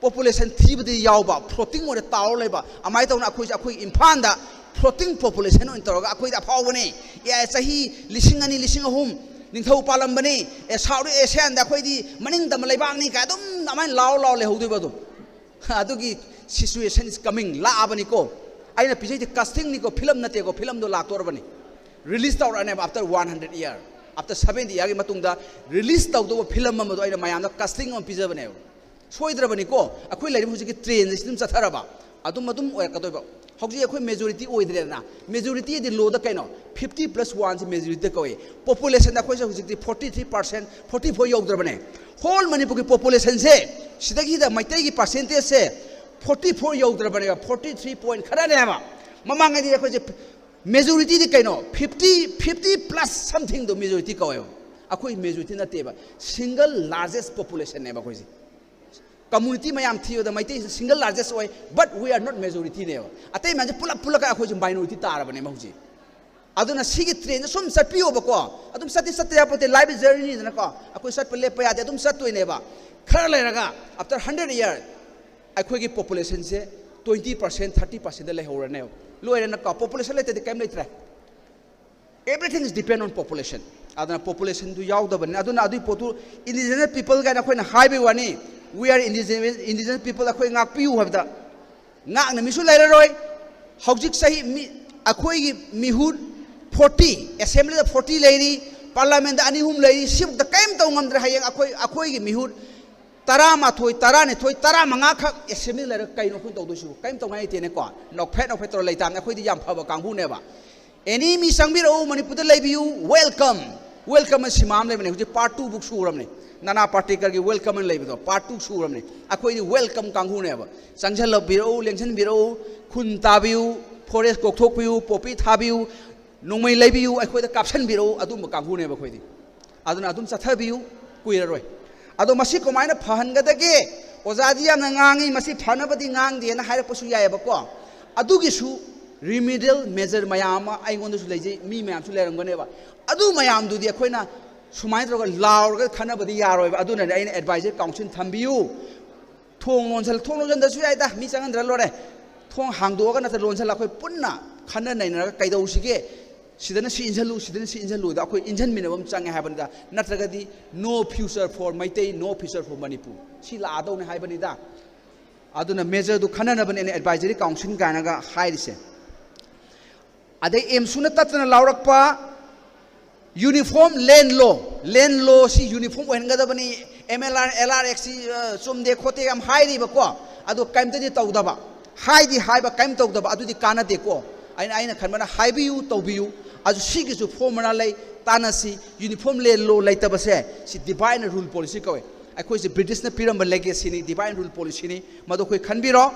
population ꯊꯤꯕꯗꯤ ꯌꯥꯎꯕ, floating ꯑꯣꯏꯅ ꯇꯥꯎꯔ ꯂꯩꯕ꯫ ꯑꯗꯨꯃꯥꯏꯅ ꯇꯧꯅ ꯑꯩꯈꯣꯏꯁꯦ, ꯑꯩꯈꯣꯏ ꯏꯝꯐꯥꯜꯗ floating population ꯑꯣꯏꯅ ꯇꯧꯔꯒ ꯑꯩꯈꯣꯏꯗꯤ ꯑꯐꯥꯎꯕꯅꯤ꯫ ꯑꯦ, ꯆꯍꯤ ꯂꯤꯁꯤꯡ ꯑꯅꯤ, ꯂꯤꯁꯤꯡ ꯑꯍꯨꯝ ꯅꯤꯡꯊꯧ ꯄꯥꯜꯂꯝꯕꯅꯤ꯫ ꯑꯦ, South Asianꯗ ꯑꯩꯈꯣꯏꯗꯤ ꯃꯅꯤꯡ ꯇꯝꯕ ꯂꯩꯕꯥꯛꯅꯤ ꯀꯥꯏ ꯑꯗꯨꯝ ꯑꯗꯨꯃꯥꯏꯅ ꯂꯥꯎꯔ ꯂꯥꯎꯔ ꯂꯩꯍꯧꯗꯣꯏꯕ ꯑꯗꯨꯝ꯫ ꯑꯗꯨꯒꯤ situation is coming, ꯂꯥꯛꯑꯕꯅꯤꯀꯣ꯫ ꯑꯩꯅ ꯄꯤꯖꯩꯁꯦ castingꯅꯤꯀꯣ, film ꯅꯠꯇꯦꯀꯣ꯫ Filmꯗꯣ ꯂꯥꯛꯇꯣꯔꯕꯅꯤ, release ꯇꯧꯔꯛꯑꯅꯦꯕ after one hundred year, after seventy yearꯒꯤ ꯃꯇꯨꯡꯗ release ꯇꯧꯗꯧꯕ film ꯑꯃꯗꯣ ꯑꯩꯅ ꯃꯌꯥꯝꯗ casting ꯑꯃ ꯄꯤꯖꯕꯅꯦꯕ꯫ ꯁꯣꯏꯗ꯭ꯔꯕꯅꯤꯀꯣ꯫ ꯑꯩꯈꯣꯏ ꯂꯩꯔꯤꯕ ꯍꯧꯖꯤꯛꯀꯤ trendꯁꯦ ꯑꯗꯨꯝ ꯆꯠꯊꯔꯕ ꯑꯗꯨꯝ ꯑꯗꯨꯝ ꯑꯣꯏꯔꯛꯀꯗꯣꯏꯕ꯫ ꯍꯧꯖꯤꯛ ꯑꯩꯈꯣꯏ majority ꯑꯣꯏꯗ꯭ꯔꯦꯗꯅ꯫ Majorityꯗꯤ lawꯗ ꯀꯩꯅꯣ? Fifty plus oneꯁꯦ majorityꯗ ꯀꯧꯏ꯫ Populationꯗ ꯑꯩꯈꯣꯏꯁꯦ ꯍꯧꯖꯤꯛꯇꯤ forty three percent, forty four ꯌꯧꯗ꯭ꯔꯕꯅꯦ꯫ Whole ꯃꯅꯤꯄꯨꯔꯒꯤ populationꯁꯦ, ꯁꯤꯗꯒꯤꯗ ꯃꯩꯇꯩꯒꯤ percentageꯁꯦ forty four ꯌꯧꯗ꯭ꯔꯕꯅꯦꯕ, forty three point ꯈꯔꯅꯦꯕ꯫ ꯃꯃꯥꯡꯉꯩꯗꯤ ꯑꯩꯈꯣꯏꯁꯦ majorityꯗꯤ ꯀꯩꯅꯣ? Fifty, fifty plus somethingꯗꯣ majority ꯀꯧꯋꯦꯕ꯫ ꯑꯩꯈꯣꯏ majority ꯅꯠꯇꯦꯕ, single largest populationꯅꯦꯕ ꯑꯩꯈꯣꯏꯁꯦ꯫ Community ꯃꯌꯥꯝ ꯊꯤꯕꯗ ꯃꯩꯇꯩꯁꯤꯅ single largest ꯑꯣꯏ, but we are not majorityꯅꯦꯕ꯫ ꯑꯇꯩ ꯃꯌꯥꯝꯁꯦ ꯄꯨꯂꯞ ꯄꯨꯜꯂꯒ ꯑꯩꯈꯣꯏꯁꯦ minority ꯇꯥꯔꯕꯅꯦꯕ ꯍꯧꯖꯤꯛ꯫ ꯑꯗꯨꯅ ꯁꯤꯒꯤ trendꯁꯦ ꯁꯨꯝ ꯆꯠꯄꯤꯌꯣꯕꯀꯣ꯫ ꯑꯗꯨꯝ ꯆꯠꯇꯤ ꯆꯠꯇ ꯌꯥꯄꯣꯠꯇꯦ, life is journeyꯅꯤꯗꯅꯀꯣ꯫ ꯑꯩꯈꯣꯏ ꯆꯠꯄ ꯂꯦꯞꯄ ꯌꯥꯗꯦ, ꯑꯗꯨꯝ ꯆꯠꯇꯣꯏꯅꯦꯕ꯫ ꯈꯔ ꯂꯩꯔꯒ, after hundred year, ꯑꯩꯈꯣꯏꯒꯤ ꯄꯣꯄꯨꯂꯦꯁꯟꯁꯦ twenty percent, thirty percentꯗ ꯂꯩꯍꯧꯔꯅꯦꯕ꯫ ꯂꯣꯏꯔꯦꯅꯀꯣ, ꯄꯣꯄꯨꯂꯦꯁꯟ ꯂꯩꯇ꯭ꯔꯗꯤ ꯀꯔꯤꯝ ꯂꯩꯇ꯭ꯔꯦ꯫ Everything is depend on population. ꯑꯗꯨꯅ ꯄꯣꯄꯨꯂꯦꯁꯟꯗꯨ ꯌꯥꯎꯗꯕꯅꯤꯅ, ꯑꯗꯨꯅ ꯑꯗꯨꯒꯤ ꯄꯣꯠꯇꯨ indigenous people ꯀꯥꯏꯅ ꯑꯩꯈꯣꯏꯅ ꯍꯥꯏꯕꯒꯤ ꯋꯥꯅꯤ, we are indigenous, indigenous people, ꯑꯩꯈꯣꯏ ꯉꯥꯛꯄꯤꯌꯨ ꯍꯥꯏꯕꯗ ꯉꯥꯛꯅ ꯃꯤꯁꯨ ꯂꯩꯔꯔꯣꯏ꯫ ꯍꯧꯖꯤꯛ ꯆꯍꯤ ꯃꯤ, ꯑꯩꯈꯣꯏꯒꯤ ꯃꯤꯍꯨꯠ forty, ꯑꯦꯁꯦꯝꯕ꯭ꯂꯤꯗ forty ꯂꯩꯔꯤ, ꯄꯥꯔꯂꯥꯃꯦꯟꯗ ꯑꯅꯤ ꯑꯍꯨꯝ ꯂꯩꯔꯤ, ꯁꯤꯐꯥꯎꯗ ꯀꯔꯤꯝ ꯇꯧ ꯉꯝꯗ꯭ꯔꯦ꯫ ꯍꯌꯦꯡ ꯑꯩꯈꯣꯏ, ꯑꯩꯈꯣꯏꯒꯤ ꯃꯤꯍꯨꯠ ꯇꯔꯥꯃꯥꯊꯣꯏ, ꯇꯔꯥꯅꯤꯊꯣꯏ, ꯇꯔꯥꯃꯉꯥ ꯈꯛ ꯑꯦꯁꯦꯝꯕ꯭ꯂꯤ ꯂꯩꯔꯒ ꯀꯩꯅꯣ ꯑꯩꯈꯣꯏꯅ ꯇꯧꯗꯣꯏꯁꯤꯕꯨ? ꯀꯔꯤꯝ ꯇꯧꯉꯥꯏ ꯂꯩꯇꯦꯅꯦꯀꯣ꯫ ꯅꯣꯛꯐꯦꯠ ꯅꯣꯛꯐꯦꯠ ꯇꯧꯔ ꯂꯩꯇꯥꯕꯅꯤ꯫ ꯑꯩꯈꯣꯏꯗꯤ ꯌꯥꯝ ꯐꯕ ꯀꯥꯡꯕꯨꯅꯦꯕ꯫ Any ꯃꯤ ꯆꯪꯕꯤꯔꯛꯎ, ꯃꯅꯤꯄꯨꯔꯗ ꯂꯩꯕꯤꯌꯨ, welcome꯫ Welcome ꯑꯁꯤ ꯁꯤꯃꯥ ꯑꯃ ꯂꯩꯕꯅꯦ, ꯍꯧꯖꯤꯛ part two ꯕꯨꯛ ꯁꯨꯔꯕꯅꯦ꯫ ꯅꯅꯥ ꯄꯥꯇꯦꯀꯔꯒꯤ welcome ꯑꯅ ꯂꯩꯕꯗꯣ, part two ꯁꯨꯔꯕꯅꯦ꯫ ꯑꯩꯈꯣꯏꯗꯤ welcome ꯀꯥꯡꯕꯨꯅꯦꯕ꯫ ꯆꯪꯁꯤꯜꯂꯛꯄꯤꯔꯛꯎ, ꯂꯦꯡꯁꯤꯟꯕꯤꯔꯛꯎ, ꯈꯨꯟ ꯇꯥꯕꯤꯌꯨ, forest ꯀꯣꯛꯊꯣꯛꯄꯤꯌꯨ, poppy ꯊꯥꯕꯤꯌꯨ, ꯅꯣꯡꯃꯩ ꯂꯩꯕꯤꯌꯨ, ꯑꯩꯈꯣꯏꯗ ꯀꯥꯞꯁꯤꯟꯕꯤꯔꯛꯎ, ꯑꯗꯨꯝꯕ ꯀꯥꯡꯕꯨꯅꯦꯕ ꯑꯩꯈꯣꯏꯗꯤ꯫ ꯑꯗꯨꯅ ꯑꯗꯨꯝ ꯆꯠꯊꯕꯤꯌꯨ, ꯀꯨꯏꯔꯔꯣꯏ꯫ ꯑꯗꯣ ꯃꯁꯤ ꯀꯃꯥꯏꯅ ꯐꯍꯟꯒꯗꯒꯦ? ꯑꯣꯖꯥꯗꯤ ꯌꯥꯝꯅ ꯉꯥꯡꯉꯤ, ꯃꯁꯤ ꯐꯅꯕꯗꯤ ꯉꯥꯡꯗꯦꯅ ꯍꯥꯏꯔꯛꯄꯁꯨ ꯌꯥꯏꯑꯕꯀꯣ꯫ ꯑꯗꯨꯒꯤꯁꯨ remedial measure ꯃꯌꯥꯝ ꯑꯃ ꯑꯩꯉꯣꯟꯗꯁꯨ ꯂꯩꯖꯩ, ꯃꯤ ꯃꯌꯥꯝꯁꯨ ꯂꯩꯔꯝꯒꯅꯦꯕ꯫ ꯑꯗꯨ ꯃꯌꯥꯝꯗꯨꯗꯤ ꯑꯩꯈꯣꯏꯅ ꯁꯨꯃꯥꯏꯅ ꯇꯧꯔꯒ ꯂꯥꯎꯔꯒ ꯈꯟꯅꯕꯗꯤ ꯌꯥꯔꯣꯏꯕ꯫ ꯑꯗꯨꯅꯅꯦ ꯑꯩꯅ advisory council ꯊꯝꯕꯤꯌꯨ, ꯊꯣꯡ ꯂꯣꯟꯁꯤꯜ-, ꯊꯣꯡ ꯂꯣꯟꯁꯤꯟꯗꯁꯨ ꯌꯥꯏꯗ, ꯃꯤ ꯆꯪꯍꯟꯗ꯭ꯔ ꯂꯣꯏꯔꯦ꯫ ꯊꯣꯡ ꯍꯥꯡꯗꯣꯛꯑꯒ ꯅꯠꯇ꯭ꯔ ꯂꯣꯟꯁꯤꯜꯂ ꯑꯩꯈꯣꯏ ꯄꯨꯟꯅ ꯈꯟꯅ ꯅꯩꯅꯔꯒ ꯀꯩꯗꯧꯁꯤꯒꯦ? ꯁꯤꯗꯅ ꯁꯤ ꯏꯟꯁꯤꯜꯂꯨ, ꯁꯤꯗꯅ ꯁꯤ ꯏꯟꯁꯤꯜꯂꯨꯗ ꯑꯩꯈꯣꯏ ꯏꯟꯁꯤꯟꯃꯤꯟꯅꯕ ꯑꯃ ꯆꯪꯉꯦ ꯍꯥꯏꯕꯅꯤꯗ꯫ ꯅꯠꯇ꯭ꯔꯒꯗꯤ no future for Meitei, no future for Manipur. ꯁꯤ ꯂꯥꯛꯑꯗꯧꯅꯦ ꯍꯥꯏꯕꯅꯤꯗ꯫ ꯑꯗꯨꯅ measureꯗꯨ ꯈꯟꯅꯅꯕꯅꯦ ꯑꯩꯅ advisory council ꯀꯥꯏꯅꯒ ꯍꯥꯏꯔꯤꯁꯦ꯫ ꯑꯗꯩ ꯑꯦꯝꯁꯨꯅ ꯇꯠꯇꯅ ꯂꯥꯎꯔꯛꯄ, uniform land law, land lawꯁꯤ uniform ꯑꯣꯏꯍꯟꯒꯗꯕꯅꯤ, MLR, LRX ꯁꯤ, ꯑ, ꯆꯨꯝꯗꯦ ꯈꯣꯠꯇꯦ ꯌꯥꯝ ꯍꯥꯏꯔꯤꯕꯀꯣ, ꯑꯗꯣ ꯀꯔꯤꯝꯇꯗꯤ ꯇꯧꯗꯕ, ꯍꯥꯏꯗꯤ ꯍꯥꯏꯕ ꯀꯔꯤꯝ ꯇꯧꯗꯕ, ꯑꯗꯨꯗꯤ ꯀꯥꯟꯅꯗꯦꯀꯣ꯫ ꯑꯩꯅ, ꯑꯩꯅ ꯈꯟꯕꯅ ꯍꯥꯏꯕꯤꯌꯨ, ꯇꯧꯕꯤꯌꯨ, ꯑꯗꯨ ꯁꯤꯒꯤꯁꯨ formula ꯂꯩ, ꯇꯥꯟꯅꯁꯤ꯫ Uniform land law ꯂꯩꯇꯕꯁꯦ ꯁꯤ divide and rule policy ꯀꯧꯋꯦ꯫ ꯑꯩꯈꯣꯏꯁꯦ ꯕ꯭ꯔꯤꯇꯤꯁꯅ ꯄꯤꯔꯝꯕ legacyꯅꯤ, divide and rule policyꯅꯤ, ꯃꯗꯨ ꯑꯩꯈꯣꯏ ꯈꯟꯕꯤꯔꯣ꯫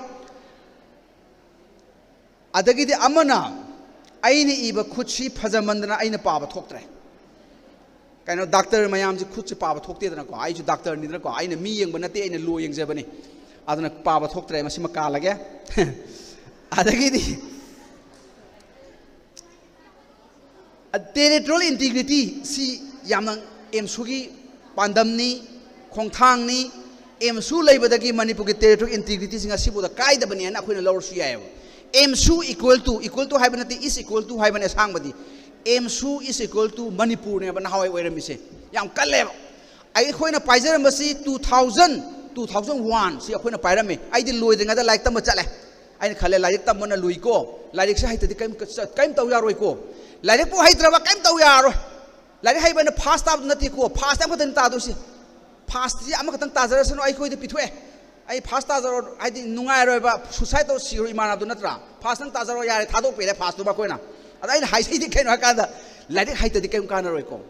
ꯑꯗꯒꯤꯗꯤ ꯑꯃꯅ, ꯑꯩꯅ ꯏꯕ ꯈꯨꯠꯁꯤ ꯐꯖꯃꯟꯗꯅ ꯑꯩꯅ ꯄꯥꯕ ꯊꯣꯛꯇ꯭ꯔꯦ꯫ ꯀꯩꯅꯣ, ꯗꯥꯛꯇꯔ ꯃꯌꯥꯝꯁꯤ ꯈꯨꯠꯁꯤ ꯄꯥꯕ ꯊꯣꯛꯇꯦꯗꯅꯀꯣ, ꯑꯩꯁꯨ ꯗꯥꯛꯇꯔꯅꯤꯗꯅꯀꯣ, ꯑꯩꯅ ꯃꯤ ꯌꯦꯡꯕ ꯅꯠꯇꯦ, ꯑꯩꯅ law ꯌꯦꯡꯖꯕꯅꯤ꯫ ꯑꯗꯨꯅ ꯄꯥꯕ ꯊꯣꯛꯇ꯭ꯔꯦ, ꯃꯁꯤꯃ ꯀꯥꯜꯂꯒꯦ꯫ ꯑꯗꯒꯤꯗꯤ territorial integrity ꯁꯤ ꯌꯥꯝꯅ ꯑꯦꯝꯁꯨꯒꯤ ꯄꯥꯟꯗꯝꯅꯤ, ꯈꯣꯡꯊꯥꯡꯅꯤ꯫ ꯑꯦꯝꯁꯨ ꯂꯩꯕꯗꯒꯤ ꯃꯅꯤꯄꯨꯔꯒꯤ territorial integrityꯁꯤ ꯉꯁꯤꯐꯥꯎꯗ ꯀꯥꯏꯗꯕꯅꯦꯅ ꯑꯩꯈꯣꯏꯅ ꯂꯧꯔꯁꯨ ꯌꯥꯏꯑꯕ꯫ ꯑꯦꯝꯁꯨ equal to, equal to ꯍꯥꯏꯕ ꯅꯠꯇꯦ, is equal to ꯍꯥꯏꯕꯅꯦ ꯑꯁꯥꯡꯕꯗꯤ꯫ ꯑꯦꯝꯁꯨ is equal to ꯃꯅꯤꯄꯨꯔꯅꯦꯕ ꯅꯍꯥꯟꯋꯥꯏ ꯑꯣꯏꯔꯝꯃꯤꯁꯦ꯫ ꯌꯥꯝ ꯀꯜꯂꯦꯕ꯫ ꯑꯩꯈꯣꯏꯅ ꯄꯥꯏꯖꯔꯝꯕꯁꯤ two thousand, two thousand one ꯁꯤ ꯑꯩꯈꯣꯏꯅ ꯄꯥꯏꯔꯝꯃꯤ꯫ ꯑꯩꯗꯤ ꯂꯣꯏꯗ꯭ꯔꯤꯉꯩꯗ ꯂꯥꯏꯔꯤꯛ ꯇꯝꯕ ꯆꯠꯂꯦ꯫ ꯑꯩꯅ ꯈꯜꯂꯦ, ꯂꯥꯏꯔꯤꯛ ꯇꯝꯕꯅ ꯂꯨꯏꯀꯣ, ꯂꯥꯏꯔꯤꯛꯁꯦ ꯍꯩꯇꯗꯤ ꯀꯔꯤꯝ ꯀꯔꯤꯝ ꯇꯧ ꯌꯥꯔꯣꯏꯀꯣ, ꯂꯥꯏꯔꯤꯛꯄꯨ ꯍꯩꯇ꯭ꯔꯕ ꯀꯔꯤꯝ ꯇꯧ ꯌꯥꯔꯣꯏ꯫ ꯂꯥꯏꯔꯤꯛ ꯍꯩꯕꯅ ꯐꯥꯁ ꯇꯥꯕꯗꯨ ꯅꯠꯇꯦꯀꯣ, ꯐꯥꯁꯇꯤ ꯑꯃꯈꯛꯇꯅꯤ ꯇꯥꯗꯣꯏꯁꯦ꯫ ꯐꯥꯁꯇꯤ ꯑꯃꯈꯛꯇꯪ ꯇꯥꯖꯔꯁꯅꯨ, ꯑꯩꯈꯣꯏꯗ ꯄꯤꯊꯣꯛꯑꯦ꯫ ꯑꯩ ꯐꯥꯁ ꯇꯥꯖꯔꯣ, ꯍꯥꯏꯗꯤ ꯅꯨꯡꯉꯥꯏꯔꯣꯏꯕ, suicide ꯇꯧꯔ ꯁꯤꯔꯣ ꯏꯃꯥꯟꯅꯕꯗꯨ ꯅꯠꯇ꯭ꯔꯥ? ꯐꯥꯁꯇꯪ ꯇꯥꯖꯔꯣ ꯌꯥꯔꯦ, ꯊꯥꯗꯣꯛꯄꯤꯔꯦ ꯐꯥꯁꯇꯨꯃ ꯑꯩꯈꯣꯏꯅ꯫ ꯑꯗ ꯑꯩꯅ ꯍꯥꯏꯖꯩꯗꯤ ꯀꯩꯅꯣ ꯍꯥꯏꯀꯥꯟꯗ, ꯂꯥꯏꯔꯤꯛ ꯍꯩꯇꯗꯤ ꯀꯔꯤꯝ ꯀꯥꯟꯅꯔꯣꯏꯀꯣ꯫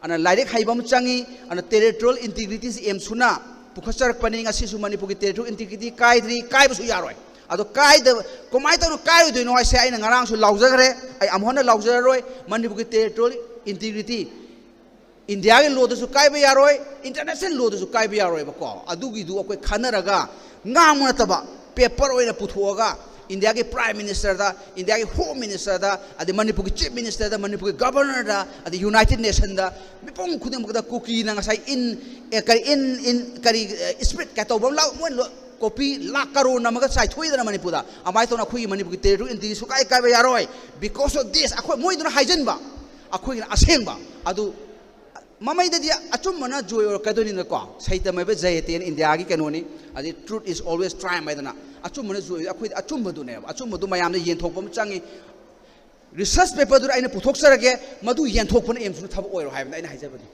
ꯑꯗꯨꯅ ꯂꯥꯏꯔꯤꯛ ꯍꯩꯕ ꯑꯃ ꯆꯪꯉꯤ꯫ ꯑꯗꯨꯅ territorial integrityꯁꯤ ꯑꯦꯝꯁꯨꯅ ꯄꯨꯈꯠꯆꯔꯛꯄꯅꯤ꯫ ꯉꯁꯤꯁꯨ ꯃꯅꯤꯄꯨꯔꯒꯤ territorial integrity ꯀꯥꯏꯗ꯭ꯔꯤ, ꯀꯥꯏꯕꯁꯨ ꯌꯥꯔꯣꯏ꯫ ꯑꯗꯣ ꯀꯥꯏꯗꯕ, ꯀꯃꯥꯏꯅ ꯇꯧꯅ ꯀꯥꯏꯔꯣꯏꯗꯣꯏꯅꯣ ꯍꯥꯏꯁꯦ ꯑꯩꯅ ꯉꯔꯥꯡꯁꯨ ꯂꯥꯎꯖꯈ꯭ꯔꯦ, ꯑꯩ ꯑꯃꯨꯛ ꯍꯟꯅ ꯂꯥꯎꯖꯔꯔꯣꯏ꯫ ꯃꯅꯤꯄꯨꯔꯒꯤ territorial integrity Indiaꯒꯤ lawꯗꯁꯨ ꯀꯥꯏꯕ ꯌꯥꯔꯣꯏ, international lawꯗꯁꯨ ꯀꯥꯏꯕ ꯌꯥꯔꯣꯏꯕꯀꯣ꯫ ꯑꯗꯨꯒꯤꯗꯨ ꯑꯩꯈꯣꯏ ꯈꯟꯅꯔꯒ ꯉꯥꯡꯕ ꯅꯠꯇꯕ, paper ꯑꯣꯏꯅ ꯄꯨꯊꯣꯛꯑꯒ Indiaꯒꯤ Prime Ministerꯗ, Indiaꯒꯤ Home Ministerꯗ, ꯑꯗꯩ ꯃꯅꯤꯄꯨꯔꯒꯤ Chief Ministerꯗ, ꯃꯅꯤꯄꯨꯔꯒꯤ Governorꯗ, ꯑꯗꯩ United Nationꯗ, ꯃꯤꯄꯨꯝ ꯈꯨꯗꯤꯡꯃꯛꯇ ꯀꯨꯀꯤꯅ ꯉꯁꯥꯏ in, ꯑꯦ, ꯀꯔꯤ in, in, ꯀꯔꯤ, ꯑꯦ, spirit ꯀꯥꯏ ꯇꯧꯕ ꯑꯃ ꯂꯥꯛ-, ꯃꯣꯏ ꯂꯣ-, copy ꯂꯥꯛ ꯀꯔꯣꯔ ꯅꯝꯃꯒ ꯆꯥꯏꯊꯣꯛꯏꯗꯅ ꯃꯅꯤꯄꯨꯔꯗ꯫ ꯑꯗꯨꯃꯥꯏꯅ ꯇꯧꯅ ꯑꯩꯈꯣꯏꯒꯤ ꯃꯅꯤꯄꯨꯔꯒꯤ territorial integrityꯁꯨ ꯀꯥꯏ ꯀꯥꯏꯕ ꯌꯥꯔꯣꯏ꯫ Because of this, ꯑꯩꯈꯣꯏ, ꯃꯣꯏꯗꯨꯅ ꯍꯥꯏꯖꯤꯟꯕ, ꯑꯩꯈꯣꯏꯒꯤꯅ ꯑꯁꯦꯡꯕ꯫ ꯑꯗꯨ ꯃꯃꯩꯗꯗꯤ ꯑꯆꯨꯝꯕꯅ ꯖꯣꯏ ꯑꯣꯏꯔꯛꯀꯗꯣꯏꯅꯤꯅꯀꯣ꯫ ꯁꯩꯇꯝ ꯍꯥꯏꯕ ꯖꯌꯇꯦꯅ ꯏꯟꯗꯤꯌꯥꯒꯤ ꯀꯩꯅꯣꯅꯤ꯫ ꯑꯗꯩ truth is always triumph ꯍꯥꯏꯗꯅ, ꯑꯆꯨꯝꯕꯅ ꯖꯣꯏ, ꯑꯩꯈꯣꯏꯗꯤ ꯑꯆꯨꯝꯕꯗꯨꯅꯦꯕ, ꯑꯆꯨꯝꯕꯗꯨ ꯃꯌꯥꯝꯗ ꯌꯦꯟꯊꯣꯛꯄ ꯑꯃ ꯆꯪꯉꯤ꯫ Research paperꯗꯨꯗ ꯑꯩꯅ ꯄꯨꯊꯣꯛꯆꯔꯒꯦ, ꯃꯗꯨ ꯌꯦꯟꯊꯣꯛꯄꯅ ꯑꯦꯝꯁꯨꯅ ꯊꯕꯛ ꯑꯣꯏꯔꯣ ꯍꯥꯏꯕꯅꯤ ꯑꯩꯅ ꯍꯥꯏꯖꯕꯗꯤ꯫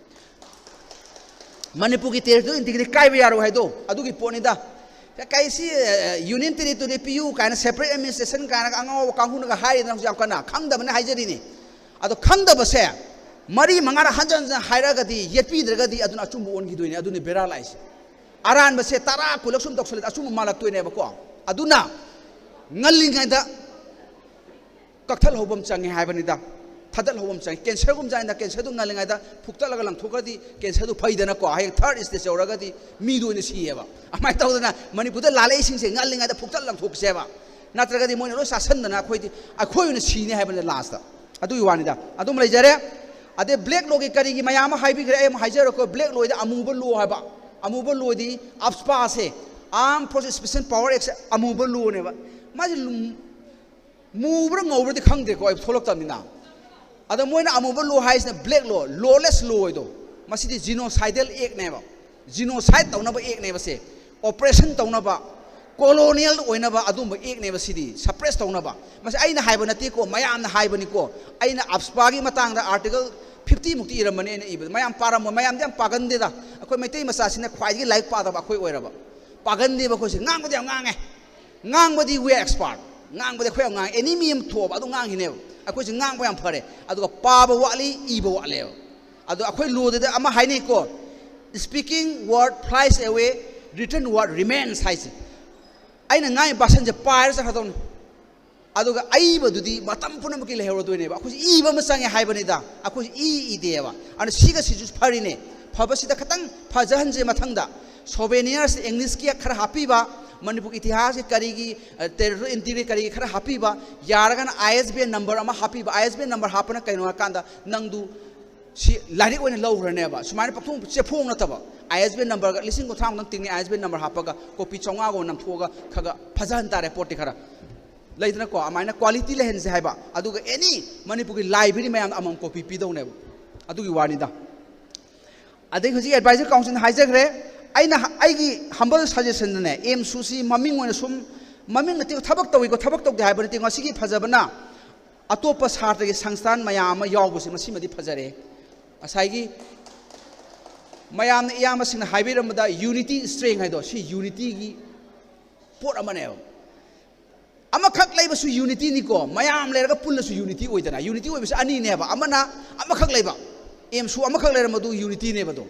ꯃꯅꯤꯄꯨꯔꯒꯤ territorial integrity ꯀꯥꯏꯕ ꯌꯥꯔꯣꯏ ꯍꯥꯏꯗꯣ ꯑꯗꯨꯒꯤ ꯄꯣꯠꯅꯤꯗ꯫ ꯀꯩꯁꯤ, ꯑ, union territory ꯄꯤꯌꯨ ꯀꯥꯏꯅ, separate administration ꯀꯥꯏꯅꯒ ꯑꯉꯥꯎꯕ ꯀꯥꯡꯕꯨꯅꯒ ꯍꯥꯏꯔꯤꯗꯅ ꯍꯧꯖꯤꯛ ꯌꯥꯝ ꯀꯟꯅ, ꯈꯪꯗꯕꯅ ꯍꯥꯏꯖꯔꯤꯅꯤ꯫ ꯑꯗꯣ ꯈꯪꯗꯕꯁꯦ ꯃꯔꯤ ꯃꯉꯥꯔꯛ ꯍꯟꯖꯟ ꯍꯟꯖꯟ ꯍꯥꯏꯔꯒꯗꯤ, ꯌꯦꯠꯄꯤꯗ꯭ꯔꯒꯗꯤ ꯑꯗꯨꯅ ꯑꯆꯨꯝꯕ ꯑꯣꯟꯈꯤꯗꯣꯏꯅꯦ꯫ ꯑꯗꯨꯅꯤ ꯕꯦꯔꯥ ꯂꯥꯛꯏꯁꯦ꯫ ꯑꯔꯥꯟꯕꯁꯦ ꯇꯔꯥ ꯀꯨꯟꯂꯛ ꯁꯨꯝ ꯇꯧꯁꯜꯂꯗꯤ ꯑꯆꯨꯝꯕ ꯃꯥꯜꯂꯛꯇꯣꯏꯅꯦꯕꯀꯣ꯫ ꯑꯗꯨꯅ ꯉꯜꯂꯤꯉꯩꯗ ꯀꯛꯊꯠꯍꯧꯕ ꯑꯃ ꯆꯪꯉꯦ ꯍꯥꯏꯕꯅꯤꯗ꯫ ꯊꯥꯗꯠꯍꯧꯕ ꯑꯃ ꯆꯪꯉꯦ꯫ Cancerꯒꯨꯝꯖꯥꯅꯤꯗ, cancerꯗꯨ ꯉꯜꯂꯤꯉꯩꯗ ꯐꯨꯛꯇꯠꯂꯒ ꯂꯪꯊꯣꯛꯈ꯭ꯔꯗꯤ cancerꯗꯨ ꯐꯩꯗꯅꯀꯣ꯫ ꯍꯌꯦꯡ third stage ꯌꯧꯔꯒꯗꯤ ꯃꯤꯗꯨ ꯑꯣꯏꯅ ꯁꯤꯌꯦꯕ꯫ ꯑꯗꯨꯃꯥꯏꯅ ꯇꯧꯗꯅ ꯃꯅꯤꯄꯨꯔꯗ ꯂꯥꯜꯂꯛꯏꯁꯤꯡꯁꯦ ꯉꯜꯂꯤꯉꯩꯗ ꯐꯨꯛꯇꯠ ꯂꯪꯊꯣꯛꯁꯦꯕ꯫ ꯅꯠꯇ꯭ꯔꯒꯗꯤ ꯃꯣꯏꯅ ꯂꯣꯏ ꯆꯥꯁꯟꯗꯅ ꯑꯩꯈꯣꯏꯗꯤ, ꯑꯩꯈꯣꯏ ꯑꯣꯏꯅ ꯁꯤꯅꯤ ꯍꯥꯏꯕꯅꯤꯗ lastꯇ꯫ ꯑꯗꯨꯒꯤ ꯋꯥꯅꯤꯗ꯫ ꯑꯗꯨꯝ ꯂꯩꯖꯔꯦ꯫ ꯑꯗꯩ black lawꯒꯤ ꯀꯔꯤꯒꯤ ꯃꯌꯥꯝ ꯑꯃ ꯍꯥꯏꯕꯤꯈ꯭ꯔꯦ, ꯑꯩ ꯑꯃꯨꯛ ꯍꯥꯏꯖꯔꯛꯀꯣ, black lawꯗ ꯑꯃꯨꯕ law ꯍꯥꯏꯕ꯫ ꯑꯃꯨꯕ Lodi ꯑꯞꯁꯄꯥꯁꯦ, Armed Forces Special Power Actꯁꯦ ꯑꯃꯨꯕ ꯂꯣꯅꯦꯕ꯫ ꯃꯥꯁꯦ ꯂꯨꯝ-, ꯃꯨꯕ꯭ꯔꯥ ꯉꯧꯕ꯭ꯔꯗꯤ ꯈꯪꯗꯦꯀꯣ, ꯑꯩ ꯊꯣꯛꯂꯛꯇꯕꯅꯤꯅ꯫ ꯑꯗ ꯃꯣꯏꯅ ꯑꯃꯨꯕ ꯂꯣ ꯍꯥꯏꯁꯤꯅ black law, lawless law ꯍꯥꯏꯗꯣ꯫ ꯃꯁꯤꯗꯤ genocidal actꯅꯦꯕ꯫ Genocide ꯇꯧꯅꯕ actꯅꯦꯕ ꯁꯦ꯫ Oppression ꯇꯧꯅꯕ, colonial ꯑꯣꯏꯅꯕ ꯑꯗꯨꯝꯕ actꯅꯦꯕ ꯁꯤꯗꯤ, suppress ꯇꯧꯅꯕ꯫ ꯃꯁꯤ ꯑꯩꯅ ꯍꯥꯏꯕ ꯅꯠꯇꯦꯀꯣ, ꯃꯌꯥꯝꯅ ꯍꯥꯏꯕꯅꯤꯀꯣ꯫ ꯑꯩꯅ ꯑꯞꯁꯄꯥꯒꯤ ꯃꯇꯥꯡꯗ article fifty ꯃꯨꯛꯇꯤ ꯏꯔꯝꯕꯅꯤ ꯑꯩꯅ ꯏꯕꯗ꯫ ꯃꯌꯥꯝ ꯄꯥꯔꯝꯃꯣꯏ, ꯃꯌꯥꯝꯗꯤ ꯌꯥꯝ ꯄꯥꯒꯟꯗꯦꯗ꯫ ꯑꯩꯈꯣꯏ ꯃꯩꯇꯩ ꯃꯆꯥꯁꯤꯅ ꯈ꯭ꯋꯥꯏꯗꯒꯤ ꯂꯥꯏꯔꯤꯛ ꯄꯥꯗꯕ ꯑꯩꯈꯣꯏ ꯑꯣꯏꯔꯕ꯫ ꯄꯥꯒꯟꯗꯦꯕ ꯑꯩꯈꯣꯏꯁꯦ꯫ ꯉꯥꯡꯕꯗꯤ ꯌꯥꯝ ꯉꯥꯡꯉꯦ꯫ ꯉꯥꯡꯕꯗꯤ we are expert꯫ ꯉꯥꯡꯕꯗꯤ ꯑꯩꯈꯣꯏ ꯌꯥꯝ ꯉꯥꯡꯉꯦ꯫ Any ꯃꯤ ꯑꯃ ꯊꯣꯛꯑꯕ ꯑꯗꯨ ꯉꯥꯡꯈꯤꯅꯦꯕ꯫ ꯑꯩꯈꯣꯏꯁꯦ ꯉꯥꯡꯕ ꯌꯥꯝ ꯐꯔꯦ꯫ ꯑꯗꯨꯒ ꯄꯥꯕ ꯋꯥꯠꯂꯤ, ꯏꯕ ꯋꯥꯠꯂꯦꯕ꯫ ꯑꯗꯣ ꯑꯩꯈꯣꯏ ꯂꯣꯗꯨꯗ ꯑꯃ ꯍꯥꯏꯅꯩꯀꯣ, "Speaking word flies away, written word remains" ꯍꯥꯏꯁꯦ꯫ ꯑꯩꯅ ꯉꯥꯡꯉꯤ ꯚꯥꯁꯟꯁꯦ ꯄꯥꯏꯔ ꯆꯠꯈ꯭ꯔꯗꯧꯅꯤ꯫ ꯑꯗꯨꯒ ꯑꯏꯕꯗꯨꯗꯤ ꯃꯇꯝ ꯄꯨꯝꯅꯃꯛꯀꯤ ꯂꯩꯍꯧꯔꯗꯣꯏꯅꯦꯕ꯫ ꯑꯩꯈꯣꯏꯁꯨ ꯏꯕ ꯑꯃ ꯆꯪꯉꯦ ꯍꯥꯏꯕꯅꯤꯗ꯫ ꯑꯩꯈꯣꯏꯁꯨ ꯏ ꯏꯗꯦꯕ꯫ ꯑꯗꯨꯅ ꯁꯤꯒ ꯁꯤꯁꯨ ꯐꯔꯤꯅꯦ꯫ ꯐꯕꯁꯤꯗ ꯈꯤꯇꯪ ꯐꯖꯍꯟꯁꯦ ꯃꯊꯪꯗ꯫ Souvenirs Englishꯀꯤ ꯈꯔ ꯍꯥꯞꯄꯤꯕ, ꯃꯅꯤꯄꯨꯔ ꯏꯇꯤꯍꯥꯁꯀꯤ ꯀꯔꯤꯒꯤ, ꯑ, territorial integrity ꯀꯔꯤꯒꯤ ꯈꯔ ꯍꯥꯞꯄꯤꯕ, ꯌꯥꯔꯒꯅ ISBN number ꯑꯃ ꯍꯥꯞꯄꯤꯕ꯫ ISBN number ꯍꯥꯞꯄꯅ ꯀꯩꯅꯣ ꯍꯥꯏꯀꯥꯟꯗ ꯅꯪꯗꯨ ꯁꯤ ꯂꯥꯏꯔꯤꯛ ꯑꯣꯏꯅ ꯂꯧꯈ꯭ꯔꯅꯦꯕ꯫ ꯁꯨꯃꯥꯏꯅ ꯄꯪꯊꯣꯡ ꯆꯦꯐꯣꯡ ꯅꯠꯇꯕ꯫ ISBN numberꯒ ꯂꯤꯁꯤꯡ ꯀꯨꯟꯊ꯭ꯔꯥꯃꯨꯛꯇꯪ ꯇꯤꯡꯉꯤ, ISBN number ꯍꯥꯞꯄꯒ copy ꯆꯥꯝꯃꯉꯥꯒꯨꯝꯕ ꯅꯝꯊꯣꯛꯑꯒ ꯈꯔ ꯈꯔ ꯐꯖꯍꯟ ꯇꯥꯔꯦ ꯄꯣꯠꯇꯤ ꯈꯔ꯫ ꯂꯩꯗꯅꯀꯣ, ꯑꯗꯨꯃꯥꯏꯅ quality ꯂꯩꯍꯟꯁꯦ ꯍꯥꯏꯕ꯫ ꯑꯗꯨꯒ any ꯃꯅꯤꯄꯨꯔꯒꯤ library ꯃꯌꯥꯝꯗ ꯑꯃꯃꯝ copy ꯄꯤꯗꯧꯅꯦꯕ꯫ ꯑꯗꯨꯒꯤ ꯋꯥꯅꯤꯗ꯫ ꯑꯗꯩ ꯍꯧꯖꯤꯛ advisory councilꯅ ꯍꯥꯏꯖꯈ꯭ꯔꯦ꯫ ꯑꯩꯅ ꯍ-, ꯑꯩꯒꯤ humble suggestionꯗꯅꯦ, ꯑꯦꯝꯁꯨꯁꯤ ꯃꯃꯤꯡ ꯑꯣꯏꯅ ꯁꯨꯝ, ꯃꯃꯤꯡ ꯅꯠꯇꯦ, ꯊꯕꯛ ꯇꯧꯏꯀꯣ, ꯊꯕꯛ ꯇꯧꯗꯦ ꯍꯥꯏꯕ ꯅꯠꯇꯦ, ꯉꯁꯤꯒꯤ ꯐꯖꯕꯅ ꯑꯇꯣꯞꯄ ꯁꯥꯇ꯭ꯔꯒꯤ ꯁꯪꯁꯊꯥꯟ ꯃꯌꯥꯝ ꯑꯃ ꯌꯥꯎꯕꯁꯦ, ꯃꯁꯤꯃꯗꯤ ꯐꯖꯔꯦ꯫ ꯉꯁꯥꯏꯒꯤ ꯃꯌꯥꯝꯅ, ꯏꯌꯥꯝꯕꯁꯤꯡꯅ ꯍꯥꯏꯕꯤꯔꯝꯕꯗ unity strength ꯍꯥꯏꯗꯣ, ꯁꯤ unityꯒꯤ ꯄꯣꯠ ꯑꯃꯅꯦꯕ꯫ ꯑꯃꯈꯛ ꯂꯩꯕꯁꯨ unityꯅꯤꯀꯣ, ꯃꯌꯥꯝ ꯂꯩꯔꯒ ꯄꯨꯜꯂꯁꯨ unity ꯑꯣꯏꯗꯅ꯫ Unity ꯑꯣꯏꯕꯁꯦ ꯑꯅꯤꯅꯦꯕ, ꯑꯃꯅ ꯑꯃꯈꯛ ꯂꯩꯕ, ꯑꯦꯝꯁꯨ ꯑꯃꯈꯛ ꯂꯩꯔꯝꯕꯗꯨ unityꯅꯦꯕ ꯑꯗꯣ꯫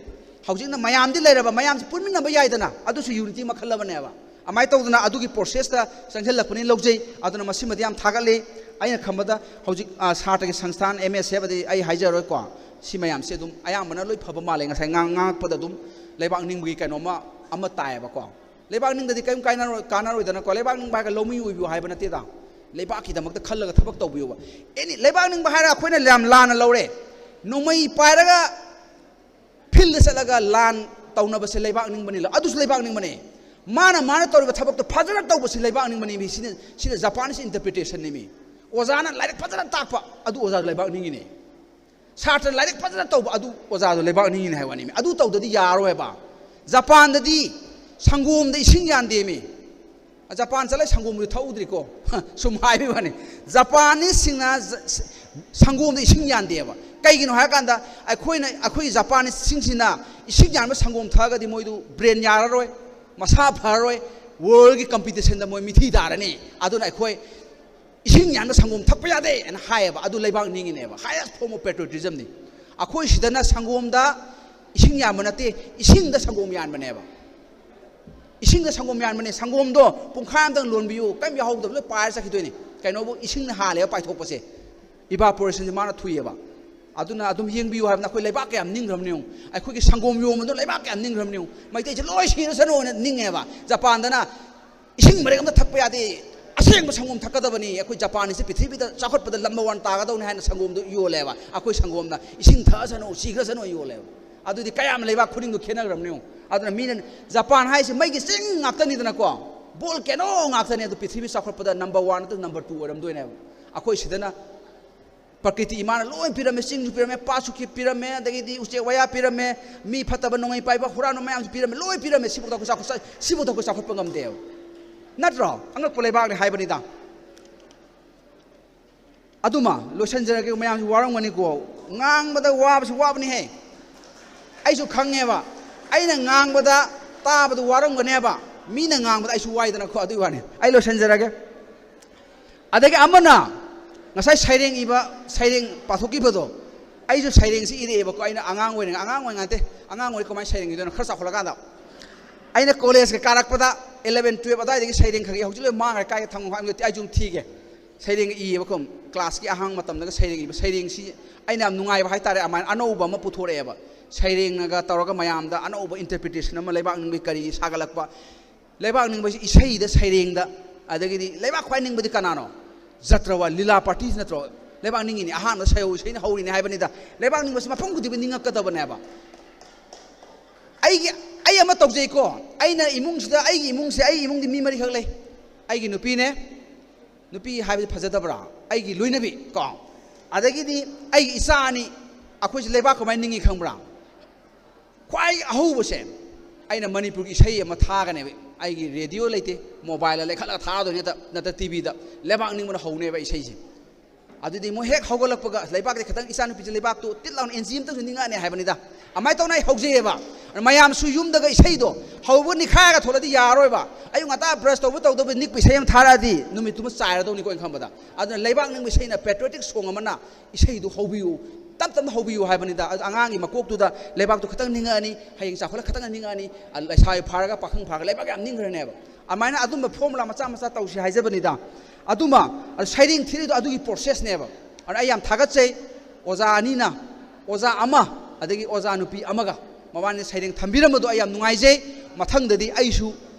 ꯍꯧꯖꯤꯛꯅ ꯃꯌꯥꯝꯗꯤ ꯂꯩꯔꯕ, ꯃꯌꯥꯝꯁꯤ ꯄꯨꯟꯃꯤꯟꯅꯕ ꯌꯥꯏꯗꯅ, ꯑꯗꯨꯁꯨ unity ꯃꯈꯜ ꯑꯃꯅꯦꯕ꯫ ꯑꯗꯨꯃꯥꯏꯅ ꯇꯧꯗꯅ ꯑꯗꯨꯒꯤ processꯇ ꯆꯪꯁꯤꯜꯂꯛꯄꯅꯤ ꯂꯧꯖꯩ꯫ ꯑꯗꯨꯅ ꯃꯁꯤꯃꯗꯤ ꯌꯥꯝ ꯊꯥꯒꯠꯂꯤ꯫ ꯑꯩꯅ ꯈꯟꯕꯗ ꯍꯧꯖꯤꯛ, ꯑ, ꯁꯥꯇ꯭ꯔꯒꯤ ꯁꯪꯁꯊꯥꯟ, MSF ꯑꯗꯩ ꯑꯩ ꯍꯥꯏꯖꯔꯔꯣꯏꯀꯣ, ꯁꯤ ꯃꯌꯥꯝꯁꯦ ꯑꯗꯨꯝ ꯑꯌꯥꯝꯕꯅ ꯂꯣꯏ ꯐꯕ ꯃꯥꯜꯂꯦ꯫ ꯉꯁꯥꯏ ꯉꯥꯡ-, ꯉꯥꯡꯉꯛꯄꯗ ꯑꯗꯨꯝ ꯂꯩꯕꯥꯛ ꯅꯤꯡꯕꯒꯤ ꯀꯩꯅꯣꯝꯃ, ꯑꯃ ꯇꯥꯏꯌꯦꯕꯀꯣ꯫ ꯂꯩꯕꯥꯛ ꯅꯤꯡꯗꯗꯤ ꯀꯔꯤꯝ ꯀꯥꯏꯅꯔꯣꯏ-, ꯀꯥꯟꯅꯔꯣꯏꯗꯅꯀꯣ꯫ ꯂꯩꯕꯥꯛ ꯅꯤꯡꯕ ꯍꯥꯏꯔꯒ ꯂꯧꯃꯤ ꯑꯣꯏꯕꯤꯌꯨ ꯍꯥꯏꯕ ꯅꯠꯇꯦꯗ꯫ ꯂꯩꯕꯥꯛꯀꯤꯗꯃꯛꯇ ꯈꯜꯂꯒ ꯊꯕꯛ ꯇꯧꯕꯤꯌꯨꯕ꯫ Any, ꯂꯩꯕꯥꯛ ꯅꯤꯡꯕ ꯍꯥꯏꯔꯒ ꯑꯩꯈꯣꯏꯅ ꯌꯥꯝ ꯂꯥꯟꯅ ꯂꯧꯔꯦ꯫ ꯅꯣꯡꯃꯩ ꯄꯥꯏꯔꯒ fieldꯗ ꯆꯠꯂꯒ ꯂꯥꯟ ꯇꯧꯅꯕꯁꯦ ꯂꯩꯕꯥꯛ ꯅꯤꯡꯕꯅꯤ, ꯑꯗꯨꯁꯨ ꯂꯩꯕꯥꯛ ꯅꯤꯡꯕꯅꯦ꯫ ꯃꯥꯅ ꯃꯥꯅ ꯇꯧꯔꯤꯕ ꯊꯕꯛꯇꯣ ꯐꯖꯅ ꯇꯧꯕꯁꯤ ꯂꯩꯕꯥꯛ ꯅꯤꯡꯕꯅꯤ꯫ ꯃꯤ ꯁꯤꯅ ꯁꯤꯅ Japanese interpretation ꯅꯤ꯫ ꯃꯤ ꯑꯣꯖꯥꯅ ꯂꯥꯏꯔꯤꯛ ꯐꯖꯅ ꯇꯥꯛꯄ, ꯑꯗꯨ ꯑꯣꯖꯥ ꯂꯩꯕꯥꯛ ꯅꯤꯡꯉꯤꯅꯦ꯫ ꯁꯥꯇ꯭ꯔ ꯂꯥꯏꯔꯤꯛ ꯐꯖꯅ ꯇꯧꯕ, ꯑꯗꯨ ꯑꯣꯖꯥꯗꯣ ꯂꯩꯕꯥꯛ ꯅꯤꯡꯉꯤꯅꯦ ꯍꯥꯏꯕ ꯋꯥꯅꯤ꯫ ꯃꯤ ꯑꯗꯨ ꯇꯧꯗꯗꯤ ꯌꯥꯔꯣꯏꯕ꯫ ꯖꯄꯥꯟꯗꯗꯤ ꯁꯪꯒꯣꯝꯗ ꯏꯁꯤꯡ ꯌꯥꯟꯗꯦ꯫ ꯃꯤ ꯖꯄꯥꯟ ꯆꯠꯂ ꯁꯪꯒꯣꯝꯗꯨ ꯊꯛꯎꯗ꯭ꯔꯤꯀꯣ꯫ ꯁꯨꯝ ꯍꯥꯏꯕ ꯋꯥꯅꯤ꯫ ꯖꯄꯥꯅꯤꯁꯁꯤꯡꯅ ꯖ-, ꯁ-, ꯁꯪꯒꯣꯝꯗ ꯏꯁꯤꯡ ꯌꯥꯟꯗꯦꯕ꯫ ꯀꯩꯒꯤꯅꯣ ꯍꯥꯏꯔꯀꯥꯟꯗ ꯑꯩꯈꯣꯏꯅ, ꯑꯩꯈꯣꯏ ꯖꯄꯥꯅꯤꯁꯁꯤꯡꯁꯤꯅ ꯏꯁꯤꯡ ꯌꯥꯟꯕ ꯁꯪꯒꯣꯝ ꯊꯛꯑꯒꯗꯤ ꯃꯣꯏꯗꯨ brain ꯌꯥꯔꯔꯣꯏ, ꯃꯁꯥ ꯐꯔꯔꯣꯏ, world ꯀꯤ competition ꯗ ꯃꯣꯏ ꯃꯤꯊꯤ ꯇꯥꯔꯅꯤ꯫ ꯑꯗꯨꯅ ꯑꯩꯈꯣꯏ ꯏꯁꯤꯡ ꯌꯥꯟꯕ ꯁꯪꯒꯣꯝ ꯊꯛꯄ ꯌꯥꯗꯦ ꯍꯥꯏꯅ ꯍꯥꯏꯌꯦꯕ꯫ ꯑꯗꯨ ꯂꯩꯕꯥꯛ ꯅꯤꯡꯉꯤꯅꯦꯕ꯫ Highest form of patriotism ꯅꯤ꯫ ꯑꯩꯈꯣꯏ ꯁꯤꯗꯅ ꯁꯪꯒꯣꯝꯗ ꯏꯁꯤꯡ ꯌꯥꯟꯕ ꯅꯠꯇꯦ, ꯏꯁꯤꯡꯗ ꯁꯪꯒꯣꯝ ꯌꯥꯟꯕꯅꯦꯕ꯫ ꯏꯁꯤꯡꯗ ꯁꯪꯒꯣꯝ ꯌꯥꯟꯕꯅꯦ꯫ ꯁꯪꯒꯣꯝꯗꯣ ꯄꯨꯡꯈꯥꯏ ꯑꯃꯇꯪ ꯂꯣꯟꯕꯤꯌꯨ, ꯀꯔꯤꯝ ꯌꯥꯎꯍꯧꯗꯕ ꯂꯣꯏ ꯄꯥꯏꯔ ꯆꯠꯈꯤꯗꯣꯏꯅꯦ꯫ ꯀꯩꯅꯣꯕꯨ ꯏꯁꯤꯡꯅ ꯍꯥꯜꯂꯦꯕ ꯄꯥꯏꯊꯣꯛꯄꯁꯦ꯫ Evaporation ꯁꯦ ꯃꯥꯅ ꯊꯨꯏꯌꯦꯕ꯫ ꯑꯗꯨꯅ ꯑꯗꯨꯝ ꯌꯦꯡꯕꯤꯌꯨ ꯍꯥꯏꯕꯅ ꯑꯩꯈꯣꯏ ꯂꯩꯕꯥꯛ ꯀꯌꯥꯝ ꯅꯤꯡꯈ꯭ꯔꯕꯅꯤ ꯌꯦꯡꯉꯨ꯫ ꯑꯩꯈꯣꯏꯒꯤ ꯁꯪꯒꯣꯝ ꯌꯣꯟꯕꯗꯣ ꯂꯩꯕꯥꯛ ꯀꯌꯥꯝ ꯅꯤꯡꯈ꯭ꯔꯕꯅꯤ ꯌꯦꯡꯉꯨ꯫ ꯃꯩꯇꯩꯁꯦ ꯂꯣꯏ ꯁꯤꯔꯁꯅꯨꯅ ꯅꯤꯡꯉꯦꯕ꯫ ꯖꯄꯥꯟꯗꯅ ꯏꯁꯤꯡ ꯃꯔꯦꯛ ꯑꯝꯇ ꯊꯛꯄ ꯌꯥꯗꯦ, ꯑꯁꯦꯡꯕ ꯁꯪꯒꯣꯝ ꯊꯛꯀꯗꯕꯅꯤ, ꯑꯩꯈꯣꯏ ꯖꯄꯥꯟꯁꯦ ꯄ꯭ꯔꯤꯊꯤꯕꯤꯗ ꯆꯥꯎꯈꯠꯄꯗ number one ꯇꯥꯒꯗꯧꯅꯤ ꯍꯥꯏꯅ ꯁꯪꯒꯣꯝꯗꯣ ꯌꯣꯜꯂꯦꯕ꯫ ꯑꯩꯈꯣꯏ ꯁꯪꯒꯣꯝꯅ ꯏꯁꯤꯡ ꯊꯛꯑꯁꯅꯨ, ꯁꯤꯈ꯭ꯔꯁꯅꯨ ꯌꯣꯜꯂꯦꯕ꯫ ꯑꯗꯨꯗꯤ ꯀꯌꯥꯝ ꯂꯩꯕꯥꯛ ꯈꯨꯗꯤꯡꯗꯣ ꯈꯦꯠꯅꯈ꯭ꯔꯕꯅꯤ ꯌꯦꯡꯉꯨ꯫ ꯑꯗꯨꯅ ꯃꯤꯅ, ꯖꯄꯥꯟ ꯍꯥꯏꯁꯦ ꯃꯩꯒꯤ ꯆꯤꯡ ꯉꯥꯛꯇꯅꯤꯗꯅꯀꯣ, volcano ꯉꯥꯛꯇꯅꯦ꯫ ꯑꯗꯨ ꯄ꯭ꯔꯤꯊꯤꯕꯤ ꯆꯥꯎꯈꯠꯄꯗ number one ꯅꯠꯇ꯭ꯔꯒ number two ꯑꯣꯏꯔꯝꯗꯣꯏꯅꯦꯕ꯫ ꯑꯩꯈꯣꯏ ꯁꯤꯗꯅ ꯄ꯭ꯔꯀ꯭ꯔꯤꯇꯤ ꯏꯃꯥꯅ ꯂꯣꯏ ꯄꯤꯔꯝꯃꯦ, ꯆꯤꯡꯁꯨ ꯄꯤꯔꯝꯃꯦ, ꯄꯥꯠꯁꯨ ꯈꯤ-, ꯄꯤꯔꯝꯃꯦ, ꯑꯗꯒꯤꯗꯤ ꯎꯆꯦꯛ ꯋꯥꯌꯥ ꯄꯤꯔꯝꯃꯦ, ꯃꯤ ꯐꯠꯇꯕ ꯅꯣꯡꯃꯩ ꯄꯥꯏꯕ ꯍꯨꯔꯥꯟꯕ ꯃꯌꯥꯝꯁꯨ ꯄꯤꯔꯝꯃꯦ, ꯂꯣꯏ ꯄꯤꯔꯝꯃꯦ꯫ ꯁꯤꯐꯥꯎꯗ ꯑꯩꯈꯣꯏ ꯆꯥꯎꯈꯠ-, ꯁꯤꯐꯥꯎꯗ ꯑꯩꯈꯣꯏ ꯆꯥꯎꯈꯠꯄ ꯉꯝꯗꯦꯕ꯫ ꯅꯠꯇ꯭ꯔꯣ? ꯑꯉꯛꯄ ꯂꯩꯕꯥꯛꯅꯤ ꯍꯥꯏꯕꯅꯤꯗ꯫ ꯑꯗꯨꯃ ꯂꯣꯏꯁꯤꯟꯖꯔꯒꯦ, ꯃꯌꯥꯝꯁꯨ ꯋꯥꯔꯝꯒꯅꯤꯀꯣ꯫ ꯉꯥꯡꯕꯗ ꯋꯥꯕꯁꯨ ꯋꯥꯕꯅꯤꯍꯦ꯫ ꯑꯩꯁꯨ ꯈꯪꯉꯦꯕ꯫ ꯑꯩꯅ ꯉꯥꯡꯕꯗ ꯇꯥꯕꯗ ꯋꯥꯔꯝꯒꯅꯦꯕ꯫ ꯃꯤꯅ ꯉꯥꯡꯕꯗ ꯑꯩꯁꯨ ꯋꯥꯏꯗꯅꯀꯣ, ꯑꯗꯨꯒꯤ ꯋꯥꯅꯤ꯫ ꯑꯩ ꯂꯣꯏꯁꯤꯟꯖꯔꯒꯦ꯫ ꯑꯗꯒꯤ ꯑꯃꯅ ꯉꯁꯥꯏ ꯁꯩꯔꯦꯡ ꯏꯕ, ꯁꯩꯔꯦꯡ ꯄꯥꯊꯣꯛꯈꯤꯕꯗꯣ, ꯑꯩꯁꯨ ꯁꯩꯔꯦꯡꯁꯤ ꯏꯔꯛꯑꯦꯕꯀꯣ꯫ ꯑꯩꯅ ꯑꯉꯥꯡ ꯑꯣꯏꯔꯤꯉꯩ, ꯑꯉꯥꯡ ꯑꯣꯏꯔꯤꯉꯩ ꯅꯠꯇꯦ, ꯑꯉꯥꯡ ꯑꯣꯏꯔꯤ ꯀꯃꯥꯏꯅ ꯁꯩꯔꯦꯡ ꯏꯗꯣꯏꯅꯣ? ꯈꯔ ꯆꯥꯎꯈꯠꯂꯀꯥꯟꯗ꯫ ꯑꯩꯅ ꯀꯣꯂꯦꯖꯀ ꯀꯥꯔꯛꯄꯗ eleven twelve ꯑꯗꯨꯋꯥꯏꯗꯒꯤ ꯁꯩꯔꯦꯡ ꯈꯔ ꯏ-, ꯍꯧꯖꯤꯛ ꯂꯣꯏ ꯃꯥꯡꯈ꯭ꯔꯦ, ꯀꯥꯏꯗ ꯊꯝꯃꯣ ꯍꯥꯏꯕ ꯅꯠꯇꯦ, ꯑꯩ ꯁꯨꯝ ꯊꯤꯒꯦ꯫ ꯁꯩꯔꯦꯡ ꯏꯌꯦꯕꯀꯣ, ꯀ꯭ꯂꯥꯁꯀꯤ ꯑꯍꯥꯡꯕ ꯃꯇꯝꯗꯒ ꯁꯩꯔꯦꯡ ꯏꯕ꯫ ꯁꯩꯔꯦꯡꯁꯤ ꯑꯩꯅ ꯌꯥꯝ ꯅꯨꯡꯉꯥꯏꯕ ꯍꯥꯏꯇꯥꯔꯦ, ꯑꯗꯨꯃꯥꯏꯅ ꯑꯅꯧꯕ ꯑꯃ ꯄꯨꯊꯣꯔꯛꯑꯦꯕ꯫ ꯁꯩꯔꯦꯡꯅꯒ ꯇꯧꯔꯒ ꯃꯌꯥꯝꯗ ꯑꯅꯧꯕ interpretation ꯑꯃ ꯂꯩꯕꯥꯛ ꯅꯤꯡꯕꯒꯤ ꯀꯔꯤ ꯁꯥꯒꯠꯂꯛꯄ꯫ ꯂꯩꯕꯥꯛ ꯅꯤꯡꯕꯁꯤ ꯏꯁꯩꯗ, ꯁꯩꯔꯦꯡꯗ, ꯑꯗꯒꯤꯗꯤ ꯂꯩꯕꯥꯛ ꯈ꯭ꯋꯥꯏ ꯅꯤꯡꯕꯗꯤ ꯀꯅꯥꯅꯣ? ꯖꯇ꯭ꯔꯋꯥ ꯂꯤꯂꯥ ꯄꯥꯔꯇꯤ ꯅꯠꯇ꯭ꯔꯣ? ꯂꯩꯕꯥꯛ ꯅꯤꯡꯉꯤꯅꯤ, ꯑꯍꯥꯟꯕ ꯁꯩꯍꯧ ꯏꯁꯩꯅ ꯍꯧꯔꯤꯅꯤ ꯍꯥꯏꯕꯅꯤꯗ꯫ ꯂꯩꯕꯥꯛ ꯅꯤꯡꯕꯁꯤ ꯃꯐꯝ ꯈꯨꯗꯤꯡꯃꯛ ꯅꯤꯡꯉꯛꯀꯗꯕꯅꯦꯕ꯫ ꯑꯩꯒꯤ ꯑꯩ ꯑꯃ ꯇꯧꯖꯩꯀꯣ꯫ ꯑꯩꯅ ꯏꯃꯨꯡꯁꯤꯗ, ꯑꯩꯒꯤ ꯏꯃꯨꯡꯁꯦ, ꯑꯩꯒꯤ ꯏꯃꯨꯡꯗꯤ ꯃꯤ ꯃꯔꯤꯈꯛ ꯂꯩ꯫ ꯑꯩꯒꯤ ꯅꯨꯄꯤꯅꯦ, ꯅꯨꯄꯤ ꯍꯥꯏꯕꯗꯤ ꯐꯖꯗꯕ꯭ꯔꯥ? ꯑꯩꯒꯤ ꯂꯣꯏꯅꯕꯤ ꯀꯣ, ꯑꯗꯒꯤꯗꯤ ꯑꯩꯒꯤ ꯏꯆꯥ ꯑꯅꯤ꯫ ꯑꯩꯈꯣꯏꯁꯦ ꯂꯩꯕꯥꯛ ꯀꯃꯥꯏꯅ ꯅꯤꯡꯉꯤ ꯈꯪꯕ꯭ꯔꯥ? ꯈ꯭ꯋꯥꯏ ꯑꯍꯧꯕꯁꯦ, ꯑꯩꯅ ꯃꯅꯤꯄꯨꯔꯒꯤ ꯏꯁꯩ ꯑꯃ ꯊꯥꯒꯅꯦꯕ꯫ ꯑꯩꯒꯤ ꯔꯦꯗꯤꯑꯣ ꯂꯩꯇꯦ, ꯃꯣꯕꯥꯏꯜꯗ ꯂꯩꯈꯠꯂꯒ ꯊꯥꯗꯣꯏꯅꯦ, ꯅꯠꯇ ꯅꯠꯇ ꯇꯤꯚꯤꯗ꯫ ꯂꯩꯕꯥꯛ ꯅꯤꯡꯕꯅ ꯍꯧꯅꯦꯕ ꯏꯁꯩꯁꯦ꯫ ꯑꯗꯨꯗꯤ ꯃꯣꯏ ꯍꯦꯛ ꯍꯧꯒꯠꯂꯛꯄꯒ ꯂꯩꯕꯥꯛꯇꯤ ꯈꯤꯇꯪ, ꯏꯆꯥꯅꯨꯄꯤꯁꯦ ꯂꯩꯕꯥꯛꯇꯨ ꯇꯤꯠ ꯂꯥꯎꯅ ꯑꯦꯟꯖꯤ ꯑꯃꯇꯪꯁꯨ ꯅꯤꯡꯉꯛꯑꯅꯤ ꯍꯥꯏꯕꯅꯤꯗ꯫ ꯑꯗꯨꯃꯥꯏꯅ ꯇꯧꯅ ꯑꯩ ꯍꯧꯖꯩꯑꯕ꯫ ꯃꯌꯥꯝꯁꯨ ꯌꯨꯝꯗꯒ ꯏꯁꯩꯗꯣ ꯍꯧꯕ ꯅꯤꯈꯥꯏꯔꯒ ꯊꯣꯛꯂꯗꯤ ꯌꯥꯔꯣꯏꯕ꯫ ꯑꯌꯨꯛ ꯉꯟꯇꯥ ꯕ꯭ꯔꯁ ꯇꯧꯕ ꯇꯧꯗꯕ ꯅꯤꯛꯄ ꯏꯁꯩ ꯑꯃ ꯊꯥꯔꯛꯑꯗꯤ ꯅꯨꯃꯤꯠꯇꯨꯃ ꯆꯥꯏꯔꯗꯧꯅꯤꯀꯣ ꯑꯩꯅ ꯈꯟꯕꯗ꯫ ꯑꯗꯨꯅ ꯂꯩꯕꯥꯛ ꯅꯤꯡꯕ ꯏꯁꯩꯅ, ꯄꯦꯇ꯭ꯔꯣꯏꯇꯤꯛ ꯁꯣꯡ ꯑꯃꯅ ꯏꯁꯩꯗꯨ ꯍꯧꯕꯤꯌꯨ, ꯇꯞ ꯇꯞꯅ ꯍꯧꯕꯤꯌꯨ ꯍꯥꯏꯕꯅꯤꯗ꯫ ꯑꯗꯨ ꯑꯉꯥꯡꯒꯤ ꯃꯀꯣꯛꯇꯨꯗ ꯂꯩꯕꯥꯛꯇꯨ ꯈꯤꯇꯪ ꯅꯤꯡꯉꯛꯑꯅꯤ, ꯍꯌꯦꯡ ꯆꯥꯎꯈꯠꯂ ꯈꯤꯇꯪ ꯅꯤꯡꯉꯛꯑꯅꯤ, ꯑ, ꯂꯩꯁꯥꯕꯤ ꯐꯥꯔꯒ ꯄꯥꯈꯪ ꯐꯥꯔꯒ ꯂꯩꯕꯥꯛ ꯌꯥꯝ ꯅꯤꯡꯈ꯭ꯔꯅꯦꯕ꯫ ꯑꯗꯨꯃꯥꯏꯅ ꯑꯗꯨꯝꯕ ꯐꯣꯔꯃꯨꯂꯥ ꯃꯆꯥ ꯃꯆꯥ ꯇꯧꯁꯤ ꯍꯥꯏꯖꯕꯅꯤꯗ꯫ ꯑꯗꯨꯃ, ꯑꯗꯨ ꯁꯩꯔꯦꯡ ꯊꯤꯔꯤꯗꯣ ꯑꯗꯨꯒꯤ ꯄ꯭ꯔꯣꯁꯦꯁꯅꯦꯕ꯫ ꯑꯗꯨꯅ ꯑꯩ ꯌꯥꯝ ꯊꯥꯒꯠꯆꯩ ꯑꯣꯖꯥ ꯑꯅꯤꯅ, ꯑꯣꯖꯥ ꯑꯃ ꯑꯗꯒꯤ ꯑꯣꯖꯥ ꯅꯨꯄꯤ ꯑꯃꯒ, ꯃꯕꯥꯅꯤ ꯁꯩꯔꯦꯡ ꯊꯝꯕꯤꯔꯝꯕꯗꯣ ꯑꯩ ꯌꯥꯝ ꯅꯨꯡꯉꯥꯏꯖꯩ꯫ ꯃꯊꯪꯗꯗꯤ ꯑꯩꯁꯨ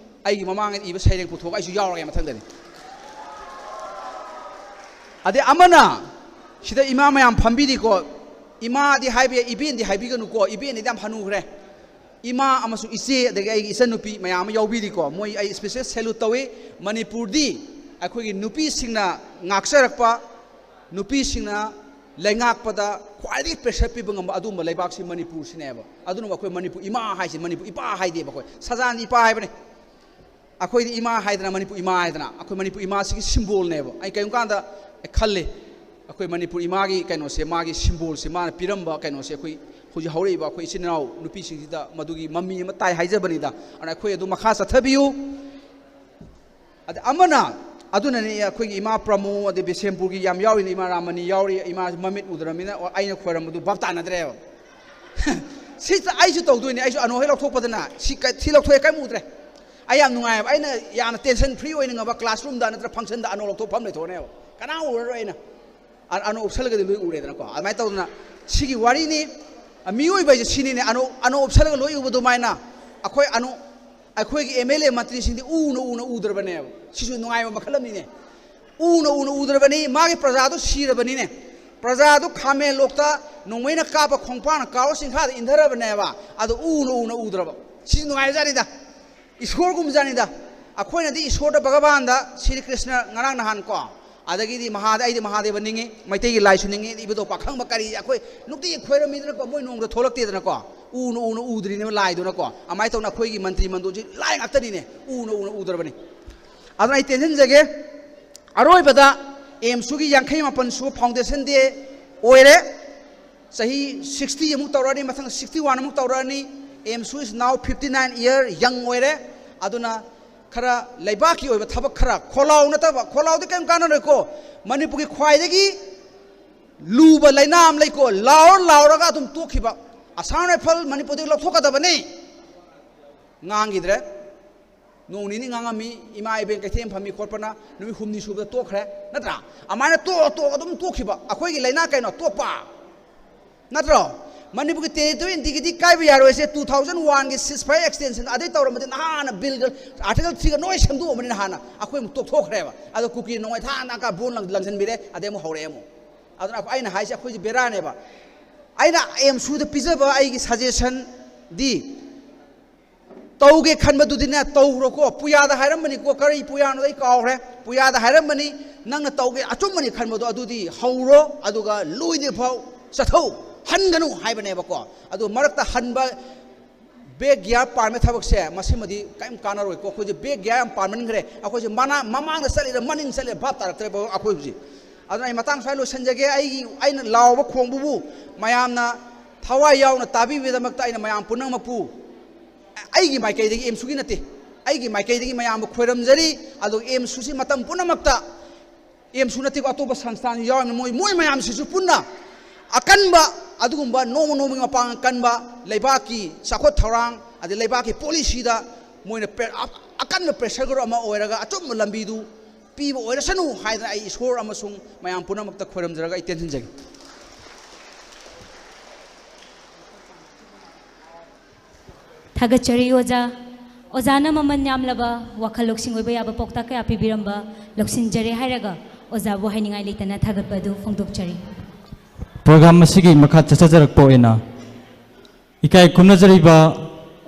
ꯑꯩꯒꯤ ꯃꯃꯥꯡꯗ ꯏꯕ ꯁꯩꯔꯦꯡ ꯄꯨꯊꯣꯛꯑꯒ ꯑꯩꯁꯨ ꯌꯥꯎꯔꯒꯦ ꯃꯊꯪꯗꯗꯤ꯫ ꯑꯗꯩ ꯑꯃꯅ, ꯁꯤꯗ ꯏꯃꯥ ꯃꯌꯥꯝ ꯐꯝꯕꯤꯔꯤꯀꯣ, ꯏꯃꯥꯗꯤ ꯍꯥꯏꯕ ꯌꯥꯏ, ꯏꯕꯦꯟꯗꯤ ꯍꯥꯏꯕꯤꯒꯅꯨꯀꯣ, ꯏꯕꯦꯟꯗꯤ ꯌꯥꯝ ꯍꯅꯨꯈ꯭ꯔꯦ꯫ ꯏꯃꯥ ꯑꯃꯁꯨꯡ ꯏꯆꯦ, ꯑꯗꯒꯤ ꯑꯩꯒꯤ ꯏꯆꯟꯅꯨꯄꯤ ꯃꯌꯥꯝ ꯑꯃ ꯌꯥꯎꯕꯤꯔꯤꯀꯣ, ꯃꯣꯏ ꯑꯩ ꯏꯁꯄꯤꯁꯦꯜ ꯁꯦꯂꯨꯠ ꯇꯧꯏ꯫ ꯃꯅꯤꯄꯨꯔꯗꯤ ꯑꯩꯈꯣꯏꯒꯤ ꯅꯨꯄꯤꯁꯤꯡꯅ ꯉꯥꯛꯆꯔꯛꯄ, ꯅꯨꯄꯤꯁꯤꯡꯅ ꯂꯩꯉꯥꯛꯄꯗ ꯈ꯭ꯋꯥꯏꯗꯒꯤ ꯄ꯭ꯔꯦꯁꯔ ꯄꯤꯕ ꯉꯝꯕ ꯑꯗꯨꯒꯨꯝꯕ ꯂꯩꯕꯥꯛꯁꯤ ꯃꯅꯤꯄꯨꯔꯁꯤꯅꯦꯕ꯫ ꯑꯗꯨꯅ ꯑꯩꯈꯣꯏ ꯃꯅꯤꯄꯨꯔ ꯏꯃꯥ ꯍꯥꯏꯁꯦ, ꯃꯅꯤꯄꯨꯔ ꯏꯄꯥ ꯍꯥꯏꯗꯦꯕ꯫ ꯑꯩꯈꯣꯏ ꯁꯖꯥꯟꯗꯤ ꯏꯄꯥ ꯍꯥꯏꯕꯅꯦ꯫ ꯑꯩꯈꯣꯏꯗꯤ ꯏꯃꯥ ꯍꯥꯏꯗꯅ, ꯃꯅꯤꯄꯨꯔ ꯏꯃꯥ ꯍꯥꯏꯗꯅ, ꯑꯩꯈꯣꯏ ꯃꯅꯤꯄꯨꯔ ꯏꯃꯥꯁꯤꯒꯤ ꯁꯤꯝꯕꯣꯜꯅꯦꯕ꯫ ꯑꯩ ꯀꯔꯤꯒꯨꯝꯕ ꯀꯥꯟꯗ ꯈꯜꯂꯤ, ꯑꯩꯈꯣꯏ ꯃꯅꯤꯄꯨꯔ ꯏꯃꯥꯒꯤ ꯀꯩꯅꯣꯁꯦ, ꯃꯥꯒꯤ ꯁꯤꯝꯕꯣꯜꯁꯦ, ꯃꯥꯅ ꯄꯤꯔꯝꯕ ꯀꯩꯅꯣꯁꯦ, ꯑꯩꯈꯣꯏ ꯍꯧꯖꯤꯛ ꯍꯧꯔꯛꯏꯕ ꯑꯩꯈꯣꯏ ꯏꯆꯤꯟ ꯏꯅꯥꯎ ꯅꯨꯄꯤꯁꯤꯡꯁꯤꯗ ꯃꯗꯨꯒꯤ ꯃꯃꯤ ꯑꯃ ꯇꯥꯏ ꯍꯥꯏꯖꯕꯅꯤꯗ꯫ ꯑꯗꯨꯅ ꯑꯩꯈꯣꯏ ꯑꯗꯨ ꯃꯈꯥ ꯆꯠꯊꯕꯤꯌꯨ꯫ ꯑꯗ ꯑꯃꯅ, ꯑꯗꯨꯅꯅꯦ ꯑꯩꯈꯣꯏꯒꯤ ꯏꯃꯥ ꯄ꯭ꯔꯃꯣ, ꯑꯗꯩ ꯕꯤꯁꯦꯝꯄꯨꯔꯒꯤ ꯌꯥꯝ ꯌꯥꯎꯔꯤꯅꯦ, ꯏꯃꯥ ꯔꯥꯃꯅꯤ ꯌꯥꯎꯔꯤ, ꯏꯃꯥ ꯃꯃꯤꯠ ꯎꯗ꯭ꯔꯕꯅꯤꯅ ꯑꯩꯅ ꯈꯣꯏꯔꯝꯕꯗꯨ ꯚꯥꯞ ꯇꯥꯅꯗ꯭ꯔꯦꯕ꯫ ꯁꯤꯁꯤꯗ ꯑꯩꯁꯨ ꯇꯧꯗꯣꯏꯅꯦ, ꯑꯩꯁꯨ ꯑꯅꯣ ꯍꯦꯛ ꯂꯧꯊꯣꯛꯄꯗꯅ ꯁꯤ ꯀ-, ꯁꯤ ꯂꯧꯊꯣꯛꯑꯦ, ꯀꯔꯤꯝ ꯎꯗ꯭ꯔꯦ꯫ ꯑꯩ ꯌꯥꯝ ꯅꯨꯡꯉꯥꯏꯑꯕ, ꯑꯩꯅ ꯌꯥꯝꯅ ꯇꯦꯟꯁꯟ ꯐ꯭ꯔꯤ ꯑꯣꯏꯅꯤꯡꯉꯕ ꯀ꯭ꯂꯥꯁꯔꯨꯝꯗ ꯅꯠꯇ꯭ꯔ ꯐꯪꯁꯟꯗ ꯑꯅꯣ ꯂꯧꯊꯣꯛꯐꯝ ꯂꯩꯊꯣꯛꯅꯦꯕ, ꯀꯅꯥ ꯎꯔꯔꯣꯏ ꯑꯩꯅ꯫ ꯑ-, ꯑꯅꯣ ꯎꯞꯁꯜꯂꯒꯗꯤ ꯂꯣꯏ ꯎꯔꯦꯗꯅꯀꯣ꯫ ꯑꯗꯨꯃꯥꯏꯅ ꯇꯧꯗꯅ ꯁꯤꯒꯤ ꯋꯥꯔꯤꯅꯤ꯫ ꯑ, ꯃꯤꯑꯣꯏꯕ ꯍꯥꯏꯁꯦ ꯁꯤꯅꯤꯅꯦ, ꯑꯅꯣ, ꯑꯅꯣ ꯎꯞꯁꯜꯂꯒ ꯂꯣꯏ ꯎꯕ ꯑꯗꯨꯃꯥꯏꯅ꯫ ꯑꯩꯈꯣꯏ ꯑꯅꯣ, ꯑꯩꯈꯣꯏꯒꯤ ꯑꯦꯝ ꯑꯦꯜ ꯑꯦ ꯃꯟꯇ꯭ꯔꯤꯁꯤꯡꯗꯤ ꯎꯅ ꯎꯅ ꯎꯗ꯭ꯔꯕꯅꯦꯕ꯫ ꯁꯤꯁꯨ ꯅꯨꯡꯉꯥꯏꯕ ꯃꯈꯜ ꯑꯃꯅꯤꯅꯦ꯫ ꯎꯅ ꯎꯅ ꯎꯗ꯭ꯔꯕꯅꯤ, ꯃꯥꯒꯤ ꯄ꯭ꯔꯖꯥꯗꯣ ꯁꯤꯔꯕꯅꯤꯅꯦ꯫ ꯄ꯭ꯔꯖꯥꯗꯨ ꯈꯥꯃꯦꯟ ꯂꯣꯛꯇ ꯅꯣꯡꯃꯩꯅ ꯀꯥꯞꯄ ꯈꯣꯡꯄꯥꯛꯅ ꯀꯥꯎꯔ ꯆꯤꯡꯈꯥꯗ ꯏꯟꯊꯔꯕꯅꯦꯕ꯫ ꯑꯗꯣ ꯎꯅ ꯎꯅ ꯎꯗ꯭ꯔꯕ꯫ ꯁꯤ ꯅꯨꯡꯉꯥꯏꯕꯖꯥꯠꯅꯤꯗ꯫ ꯏꯁꯣꯔꯒꯨꯝꯕꯖꯥꯠꯅꯤꯗ꯫ ꯑꯩꯈꯣꯏꯅꯗꯤ ꯏꯁꯣꯔꯗ, ꯚꯒꯕꯥꯟꯗ, ꯁ꯭ꯔꯤ ꯀ꯭ꯔꯤꯁꯅ ꯉꯔꯥꯡ ꯅꯍꯥꯟ ꯀꯣ, ꯑꯗꯒꯤꯗꯤ ꯃꯍꯥꯗ, ꯑꯩꯗꯤ ꯃꯍꯥꯗꯦꯕ ꯅꯤꯡꯉꯤ, ꯃꯩꯇꯩꯒꯤ ꯂꯥꯏꯁꯨ ꯅꯤꯡꯉꯤ, ꯏꯕꯨꯙꯧ ꯄꯥꯈꯪꯕ ꯀꯔꯤ ꯑꯩꯈꯣꯏ ꯅꯨꯡꯇꯤꯒꯤ ꯈꯣꯏꯔꯝꯃꯤꯗꯅꯀꯣ, ꯃꯣꯏ ꯅꯣꯡꯃꯗ ꯊꯣꯛꯂꯛꯇꯦꯗꯅꯀꯣ, ꯎꯅ ꯎꯅ ꯎꯗ꯭ꯔꯤꯅꯦꯕ ꯂꯥꯏꯗꯨꯅꯀꯣ꯫ ꯑꯗꯨꯃꯥꯏꯅ ꯇꯧꯅ ꯑꯩꯈꯣꯏꯒꯤ ꯃꯟꯇ꯭ꯔꯤ ꯃꯟꯗꯣꯜꯁꯤ ꯂꯥꯏ ꯉꯥꯛꯇꯅꯤꯅꯦ, ꯎꯅ ꯎꯅ ꯎꯗ꯭ꯔꯕꯅꯤ꯫ ꯑꯗꯨꯅ ꯑꯩ ꯇꯦꯟꯁꯤꯟꯖꯒꯦ, ꯑꯔꯣꯏꯕꯗ ꯑꯦꯝꯁꯨꯒꯤ ꯌꯥꯡꯈꯩ ꯃꯥꯄꯟ ꯁꯨꯕ foundation day ꯑꯣꯏꯔꯦ꯫ ꯆꯍꯤ sixty ꯑꯃꯨꯛ ꯇꯧꯔꯛꯑꯅꯤ, ꯃꯊꯪ sixty one ꯑꯃꯨꯛ ꯇꯧꯔꯛꯑꯅꯤ꯫ ꯑꯦꯝꯁꯨ is now fifty nine year young ꯑꯣꯏꯔꯦ꯫ ꯑꯗꯨꯅ ꯈꯔ ꯂꯩꯕꯥꯛꯀꯤ ꯑꯣꯏꯕ ꯊꯕꯛ ꯈꯔ, ꯈꯣꯜꯂꯥꯎ ꯅꯠꯇꯕ, ꯈꯣꯜꯂꯥꯎꯗꯤ ꯀꯔꯤꯝ ꯀꯥꯟꯅꯔꯣꯏꯀꯣ꯫ ꯃꯅꯤꯄꯨꯔꯒꯤ ꯈ꯭ꯋꯥꯏꯗꯒꯤ ꯂꯨꯕ ꯂꯩꯅꯥ ꯑꯃ ꯂꯩꯀꯣ, ꯂꯥꯎꯔ ꯂꯥꯎꯔꯒ ꯑꯗꯨꯝ ꯇꯣꯛꯈꯤꯕ꯫ ꯑꯁꯥꯝ ꯔꯥꯏꯐꯜ ꯃꯅꯤꯄꯨꯔꯗꯒꯤ ꯂꯧꯊꯣꯛꯀꯗꯕꯅꯤ꯫ ꯉꯥꯡꯈꯤꯗ꯭ꯔꯦ꯫ ꯅꯣꯡ ꯅꯤꯅꯤ ꯉꯥꯡꯉꯝꯃꯤ, ꯏꯃꯥ ꯏꯕꯦꯟ ꯀꯩꯊꯦꯜ ꯐꯝꯃꯤ ꯈꯣꯠꯄꯅ ꯅꯨꯃꯤꯠ ꯍꯨꯝꯅꯤ ꯁꯨꯕꯗ ꯇꯣꯛꯈ꯭ꯔꯦ, ꯅꯠꯇ꯭ꯔꯥ? ꯑꯗꯨꯃꯥꯏꯅ ꯇꯣꯛꯑ ꯇꯣꯛꯑ ꯑꯗꯨꯝ ꯇꯣꯛꯈꯤꯕ꯫ ꯑꯩꯈꯣꯏꯒꯤ ꯂꯩꯅꯥ ꯀꯩꯅꯣ? ꯇꯣꯛꯄ꯫ ꯅꯠꯇ꯭ꯔꯣ? ꯃꯅꯤꯄꯨꯔꯒꯤ territorial integrity ꯀꯥꯏꯕ ꯌꯥꯔꯣꯏꯁꯦ two thousand one ꯒꯤ ceasefire extension ꯑꯗꯩ ꯇꯧꯔꯝꯃꯗꯤ ꯅꯍꯥꯟꯅ ꯕꯤꯜꯒ, article three ꯒ ꯂꯣꯏ ꯁꯦꯝꯗꯣꯛꯑꯕꯅꯤ ꯅꯍꯥꯟꯅ꯫ ꯑꯩꯈꯣꯏ ꯑꯃꯨꯛ ꯇꯣꯛꯊꯣꯛꯈ꯭ꯔꯦꯕ꯫ ꯑꯗꯣ ꯀꯨꯀꯤ ꯅꯣꯡꯃꯩ ꯊꯥ ꯅꯥꯀ ꯕꯣꯟ ꯂꯪ-, ꯂꯪꯁꯤꯟꯕꯤꯔꯦ, ꯑꯗꯩ ꯑꯃꯨꯛ ꯍꯧꯔꯛꯑꯦ ꯑꯃꯨꯛ꯫ ꯑꯗꯨꯅ ꯑꯩꯅ ꯍꯥꯏꯁꯦ ꯑꯩꯈꯣꯏꯁꯦ ꯕꯦꯔꯥꯅꯦꯕ꯫ ꯑꯩꯅ ꯑꯦꯝꯁꯨꯗ ꯄꯤꯖꯕ ꯑꯩꯒꯤ suggestionꯗꯤ, ꯇꯧꯒꯦ ꯈꯟꯕꯗꯨꯗꯤꯅꯦ, ꯇꯧꯔꯣꯀꯣ꯫ ꯄꯨꯌꯥꯗ ꯍꯥꯏꯔꯝꯕꯅꯤꯀꯣ, ꯀꯔꯤ ꯄꯨꯌꯥꯅꯣ ꯑꯩ ꯀꯥꯎꯈ꯭ꯔꯦ꯫ ꯄꯨꯌꯥꯗ ꯍꯥꯏꯔꯝꯕꯅꯤ, ꯅꯪꯅ ꯇꯧꯒꯦ ꯑꯆꯨꯝꯕꯅꯤ ꯈꯟꯕꯗꯣ ꯑꯗꯨꯗꯤ ꯍꯧꯔꯣ, ꯑꯗꯨꯒ ꯂꯣꯏꯗ꯭ꯔꯤꯐꯥꯎ ꯆꯠꯊꯧ, ꯍꯟꯒꯅꯨ ꯍꯥꯏꯕꯅꯦꯕꯀꯣ꯫ ꯑꯗꯨ ꯃꯔꯛꯇ ꯍꯟꯕ, back gear ꯄꯥꯟꯕ ꯊꯕꯛꯁꯦ, ꯃꯁꯤꯃꯗꯤ ꯀꯔꯤꯝ ꯀꯥꯟꯅꯔꯣꯏꯀꯣ꯫ ꯑꯩꯈꯣꯏꯁꯦ back gear ꯌꯥꯝ ꯄꯥꯟꯃꯟꯈ꯭ꯔꯦ, ꯑꯩꯈꯣꯏꯁꯦ ꯃꯅꯥ-, ꯃꯃꯥꯡꯗ ꯆꯠꯂꯤꯔ ꯃꯅꯤꯡ ꯆꯠꯂꯤꯔ ꯚꯥꯞ ꯇꯥꯔꯛꯇ꯭ꯔꯦꯕ ꯑꯩꯈꯣꯏ ꯍꯧꯖꯤꯛ꯫ ꯑꯗꯨꯅ ꯑꯩ ꯃꯇꯥꯡ ꯁ꯭ꯋꯥꯏ ꯂꯣꯏꯁꯤꯟꯖꯒꯦ꯫ ꯑꯩꯒꯤ, ꯑꯩꯅ ꯂꯥꯎꯕ ꯈꯣꯡꯕꯕꯨ ꯃꯌꯥꯝꯅ ꯊꯋꯥꯏ ꯌꯥꯎꯅ ꯇꯥꯕꯤꯕꯒꯤꯗꯃꯛꯇ ꯑꯩꯅ ꯃꯌꯥꯝ ꯄꯨꯝꯅꯃꯛꯄꯨ ꯑꯩꯒꯤ ꯃꯥꯏꯀꯩꯗꯒꯤ, ꯑꯦꯝꯁꯨꯒꯤ ꯅꯠꯇꯦ, ꯑꯩꯒꯤ ꯃꯥꯏꯀꯩꯗꯒꯤ ꯃꯌꯥꯝꯕꯨ ꯈꯣꯏꯔꯝꯖꯔꯤ꯫ ꯑꯗꯨꯒ ꯑꯦꯝꯁꯨꯁꯤ ꯃꯇꯝ ꯄꯨꯝꯅꯃꯛꯇ, ꯑꯦꯝꯁꯨ ꯅꯠꯇꯦꯀꯣ, ꯑꯇꯣꯞꯄ ꯁꯪꯁꯊꯥꯟꯁꯨ ꯌꯥꯎꯔꯝꯃꯤ, ꯃꯣꯏ, ꯃꯣꯏ ꯃꯌꯥꯝꯁꯤꯁꯨ ꯄꯨꯟꯅ ꯑꯀꯟꯕ, ꯑꯗꯨꯒꯨꯝꯕ ꯅꯣꯡꯃ ꯅꯣꯡꯃꯒꯤ ꯃꯄꯥꯡꯒꯜ ꯀꯟꯕ, ꯂꯩꯕꯥꯛꯀꯤ ꯆꯥꯎꯈꯠ ꯊꯧꯔꯥꯡ ꯑꯗꯩ ꯂꯩꯕꯥꯛꯀꯤ policyꯗ ꯃꯣꯏꯅ ꯄ꯭ꯔꯦ-, ꯑ-, ꯑꯀꯟꯕ pressure group ꯑꯃ ꯑꯣꯏꯔꯒ ꯑꯆꯨꯝꯕ ꯂꯝꯕꯤꯗꯨ ꯄꯤꯕ ꯑꯣꯏꯔꯁꯅꯨ ꯍꯥꯏꯗꯅ ꯑꯩ ꯏꯁꯣꯔ ꯑꯃꯁꯨꯡ ꯃꯌꯥꯝ ꯄꯨꯝꯅꯃꯛꯇ ꯈꯣꯏꯔꯝꯖꯔꯒ ꯑꯩ ꯇꯦꯟꯁꯤꯟꯖꯒꯦ꯫ ꯊꯥꯒꯠꯆꯔꯤ ꯑꯣꯖꯥ꯫ ꯑꯣꯖꯥꯅ ꯃꯃꯜ ꯌꯥꯝꯂꯕ ꯋꯥꯈꯜ ꯂꯧꯁꯤꯡ ꯑꯣꯏꯕ ꯌꯥꯕ ꯄꯥꯎꯇꯥꯛ ꯀꯌꯥ ꯄꯤꯕꯤꯔꯝꯕ ꯂꯧꯁꯤꯟꯖꯔꯦ ꯍꯥꯏꯔꯒ ꯑꯣꯖꯥꯕꯨ ꯍꯥꯏꯅꯤꯡꯉꯥꯏ ꯂꯩꯇꯅ ꯊꯥꯒꯠꯄ ꯑꯗꯨ ꯐꯣꯡꯗꯣꯛꯆꯔꯤ꯫ ꯄ꯭ꯔꯣꯒ꯭ꯔꯥꯝ ꯑꯁꯤꯒꯤ ꯃꯈꯥ ꯆꯠꯊꯖꯔꯛꯄ ꯑꯣꯏꯅ ꯏꯀꯥꯏ ꯈꯨꯝꯅꯖꯔꯤꯕ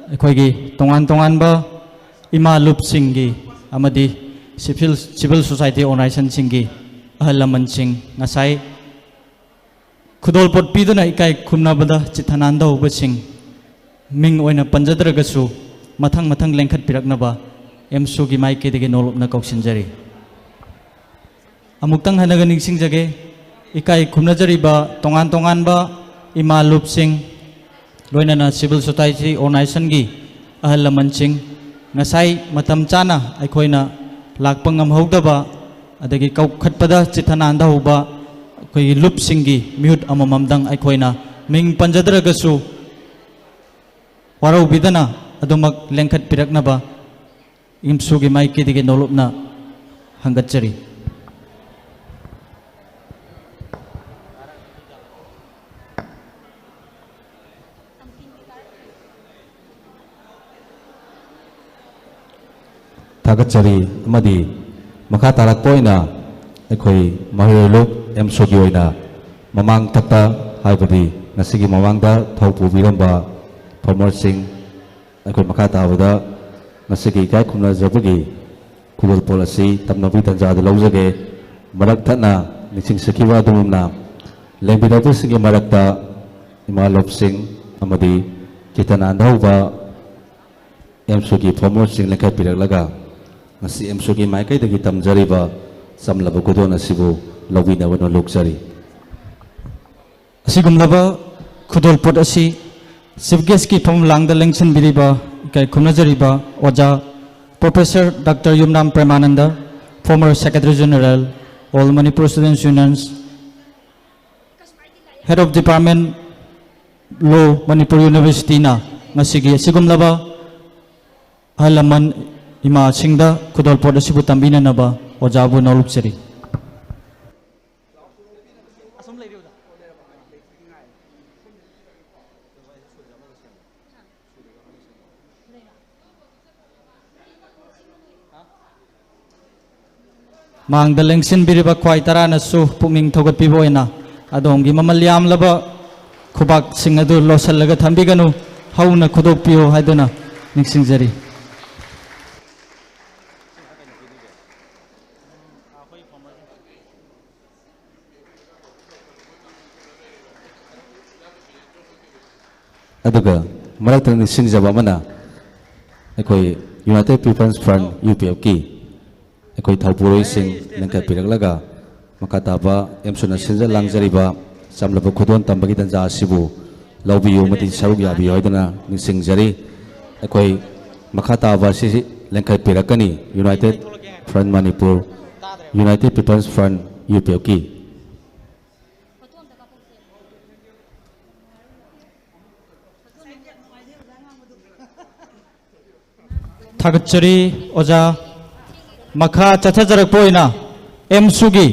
ꯑꯩꯈꯣꯏꯒꯤ ꯇꯣꯉꯥꯟ ꯇꯣꯉꯥꯟꯕ ꯏꯃꯥ ꯂꯨꯞꯁꯤꯡꯒꯤ ꯑꯃꯗꯤ ꯁꯤꯚꯤꯜ ꯁꯣꯁꯥꯏꯇꯤ ꯑꯣꯔꯒꯅꯥꯏꯖꯦꯁꯟꯁꯤꯡꯒꯤ ꯑꯍꯜ ꯂꯃꯟꯁꯤꯡ, ꯉꯁꯥꯏ ꯈꯨꯗꯣꯜꯄꯣꯠ ꯄꯤꯗꯨꯅ ꯏꯀꯥꯏ ꯈꯨꯝꯅꯕꯗ ꯆꯤꯠꯊꯅꯥꯟꯗ ꯍꯧꯕꯁꯤꯡ ꯃꯤꯡ ꯑꯣꯏꯅ ꯄꯟꯖꯗ꯭ꯔꯒꯁꯨ ꯃꯊꯪ ꯃꯊꯪ ꯂꯦꯡꯈꯠꯄꯤꯔꯛꯅꯕ ꯑꯦꯝꯁꯨꯒꯤ ꯃꯥꯏꯀꯩꯗꯒꯤ ꯅꯣꯂꯨꯞꯅ ꯀꯧꯁꯤꯟꯖꯔꯤ꯫ ꯑꯃꯨꯛꯇꯪ ꯍꯟꯅꯒ ꯅꯤꯡꯁꯤꯡꯖꯒꯦ, ꯏꯀꯥꯏ ꯈꯨꯝꯅꯖꯔꯤꯕ ꯇꯣꯉꯥꯟ ꯇꯣꯉꯥꯟꯕ ꯏꯃꯥ ꯂꯨꯞꯁꯤꯡ, ꯂꯣꯏꯅꯅ ꯁꯤꯚꯤꯜ ꯁꯣꯁꯥꯏꯇꯤ ꯑꯣꯔꯒꯅꯥꯏꯖꯦꯁꯟꯒꯤ ꯑꯍꯜ ꯂꯃꯟꯁꯤꯡ, ꯉꯁꯥꯏ ꯃꯇꯝ ꯆꯥꯅ ꯑꯩꯈꯣꯏꯅ ꯂꯥꯛꯄ ꯉꯝꯍꯧꯗꯕ, ꯑꯗꯒꯤ ꯀꯧꯈꯠꯄꯗ ꯆꯤꯠꯊꯅꯥꯟꯗ ꯍꯧꯕ ꯑꯩꯈꯣꯏꯒꯤ ꯂꯨꯞꯁꯤꯡꯒꯤ ꯃꯤꯍꯨꯠ ꯑꯃꯃꯝꯗꯪ ꯑꯩꯈꯣꯏꯅ ꯃꯤꯡ ꯄꯟꯖꯗ꯭ꯔꯒꯁꯨ ꯋꯥꯔꯧꯕꯤꯗꯅ ꯑꯗꯨꯃꯛ ꯂꯦꯡꯈꯠꯄꯤꯔꯛꯅꯕ ꯏꯝꯁꯨꯒꯤ ꯃꯥꯏꯀꯩꯗꯒꯤ ꯅꯣꯂꯨꯞꯅ ꯍꯪꯒꯠꯆꯔꯤ꯫ ꯊꯥꯒꯠꯆꯔꯤ꯫ ꯑꯃꯗꯤ ꯃꯈꯥ ꯇꯥꯔꯛꯄ ꯑꯣꯏꯅ ꯑꯩꯈꯣꯏ ꯃꯍꯩꯔꯣꯏ ꯂꯨꯞ ꯑꯦꯝꯁꯨꯒꯤ ꯑꯣꯏꯅ ꯃꯃꯥꯡ ꯊꯛꯇ, ꯍꯥꯏꯕꯗꯤ ꯉꯁꯤꯒꯤ ꯃꯃꯥꯡꯗ ꯊꯧ ꯄꯨꯕꯤꯔꯝꯕ ꯐꯥꯔꯃꯔꯁꯤꯡ, ꯑꯩꯈꯣꯏ ꯃꯈꯥ ꯇꯥꯕꯗ ꯉꯁꯤꯒꯤ ꯏꯀꯥꯏ ꯈꯨꯝꯅꯖꯕꯒꯤ ꯈꯨꯗꯣꯜꯄꯣꯠ ꯑꯁꯤ ꯇꯝꯅꯕꯒꯤ ꯇꯥꯟꯖꯥꯗ ꯂꯧꯖꯒꯦ꯫ ꯃꯔꯛ ꯊꯠꯅ ꯅꯤꯡꯁꯤꯡꯖꯈꯤꯕ ꯑꯗꯨꯒꯨꯝꯅ ꯂꯦꯡꯕꯤꯔꯛꯄꯁꯤꯡꯒꯤ ꯃꯔꯛꯇ ꯏꯃꯥ ꯂꯨꯞꯁꯤꯡ ꯑꯃꯗꯤ ꯆꯤꯠꯊꯅꯥꯟꯗ ꯍꯧꯕ ꯑꯦꯝꯁꯨꯒꯤ ꯐꯥꯔꯃꯔꯁꯤꯡ ꯂꯦꯡꯈꯠꯄꯤꯔꯛꯂꯒ ꯉꯁꯤ ꯑꯦꯝꯁꯨꯒꯤ ꯃꯥꯏꯀꯩꯗꯒꯤ ꯇꯝꯖꯔꯤꯕ ꯆꯝꯂꯕ ꯈꯨꯗꯣꯜ ꯑꯁꯤꯕꯨ ꯂꯧꯕꯤꯅꯕ ꯅꯣꯂꯨꯛꯆꯔꯤ꯫ ꯑꯁꯤꯒꯨꯝꯂꯕ ꯈꯨꯗꯣꯜꯄꯣꯠ ꯑꯁꯤ ꯆꯤꯐ ꯒꯦꯁꯀꯤ ꯐꯝꯂꯥꯡꯗ ꯂꯦꯡꯁꯤꯟꯕꯤꯔꯤꯕ ꯏꯀꯥꯏ ꯈꯨꯝꯅꯖꯔꯤꯕ ꯑꯣꯖꯥ professor doctor Yumnam Premananda, former Secretary General, All Manipur Students Unions, Head of Department, Law, Manipur Universityꯅ ꯉꯁꯤꯒꯤ ꯑꯁꯤꯒꯨꯝꯂꯕ ꯑꯍꯜ ꯂꯃꯟ ꯏꯃꯥꯁꯤꯡꯗ ꯈꯨꯗꯣꯜꯄꯣꯠ ꯑꯁꯤꯕꯨ ꯇꯝꯕꯤꯅꯅꯕ ꯑꯣꯖꯥꯕꯨ ꯅꯣꯂꯨꯛꯆꯔꯤ꯫ ꯃꯥꯡꯗ ꯂꯦꯡꯁꯤꯟꯕꯤꯔꯤꯕ ꯈ꯭ꯋꯥꯏ ꯇꯔꯥꯅꯁꯨ ꯄꯨꯛꯅꯤꯡ ꯊꯧꯒꯠꯄꯤꯕ ꯑꯣꯏꯅ ꯑꯗꯣꯝꯒꯤ ꯃꯃꯜ ꯌꯥꯝꯂꯕ ꯈꯨꯕꯥꯛꯁꯤꯡ ꯑꯗꯨ ꯂꯣꯠꯁꯤꯜꯂꯒ ꯊꯝꯕꯤꯒꯅꯨ, ꯍꯧꯅ ꯈꯨꯗꯣꯛꯄꯤꯌꯨ ꯍꯥꯏꯗꯨꯅ ꯅꯤꯡꯁꯤꯡꯖꯔꯤ꯫ ꯑꯗꯨꯒ ꯃꯔꯛꯇ ꯅꯤꯡꯁꯤꯡꯖꯕ ꯑꯃꯅ, ꯑꯩꯈꯣꯏ United People's Front, U P ꯑꯦꯐꯀꯤ ꯑꯩꯈꯣꯏ ꯊꯧꯄꯨꯔꯣꯏꯁꯤꯡ ꯂꯦꯡꯈꯠꯄꯤꯔꯛꯂꯒ, ꯃꯈꯥ ꯇꯥꯕ ꯑꯦꯝꯁꯨꯅ ꯁꯤꯟꯖ ꯂꯥꯡꯖꯔꯤꯕ ꯆꯝꯂꯕ ꯈꯨꯗꯣꯜ ꯇꯝꯕꯒꯤ ꯇꯥꯟꯖꯥ ꯑꯁꯤꯕꯨ ꯂꯧꯕꯤꯌꯨ ꯑꯃꯗꯤ ꯁꯔꯨꯛ ꯌꯥꯕꯤꯌꯨ ꯍꯥꯏꯗꯨꯅ ꯅꯤꯡꯁꯤꯡꯖꯔꯤ꯫ ꯑꯩꯈꯣꯏ ꯃꯈꯥ ꯇꯥꯕ ꯑꯁꯤ ꯂꯦꯡꯈꯠꯄꯤꯔꯛꯀꯅꯤ United Front Manipur, United People's Front, U P ꯑꯦꯐꯀꯤ꯫ ꯊꯥꯒꯠꯆꯔꯤ ꯑꯣꯖꯥ꯫ ꯃꯈꯥ ꯆꯠꯊꯖꯔꯛꯄ ꯑꯣꯏꯅ ꯑꯦꯝꯁꯨꯒꯤ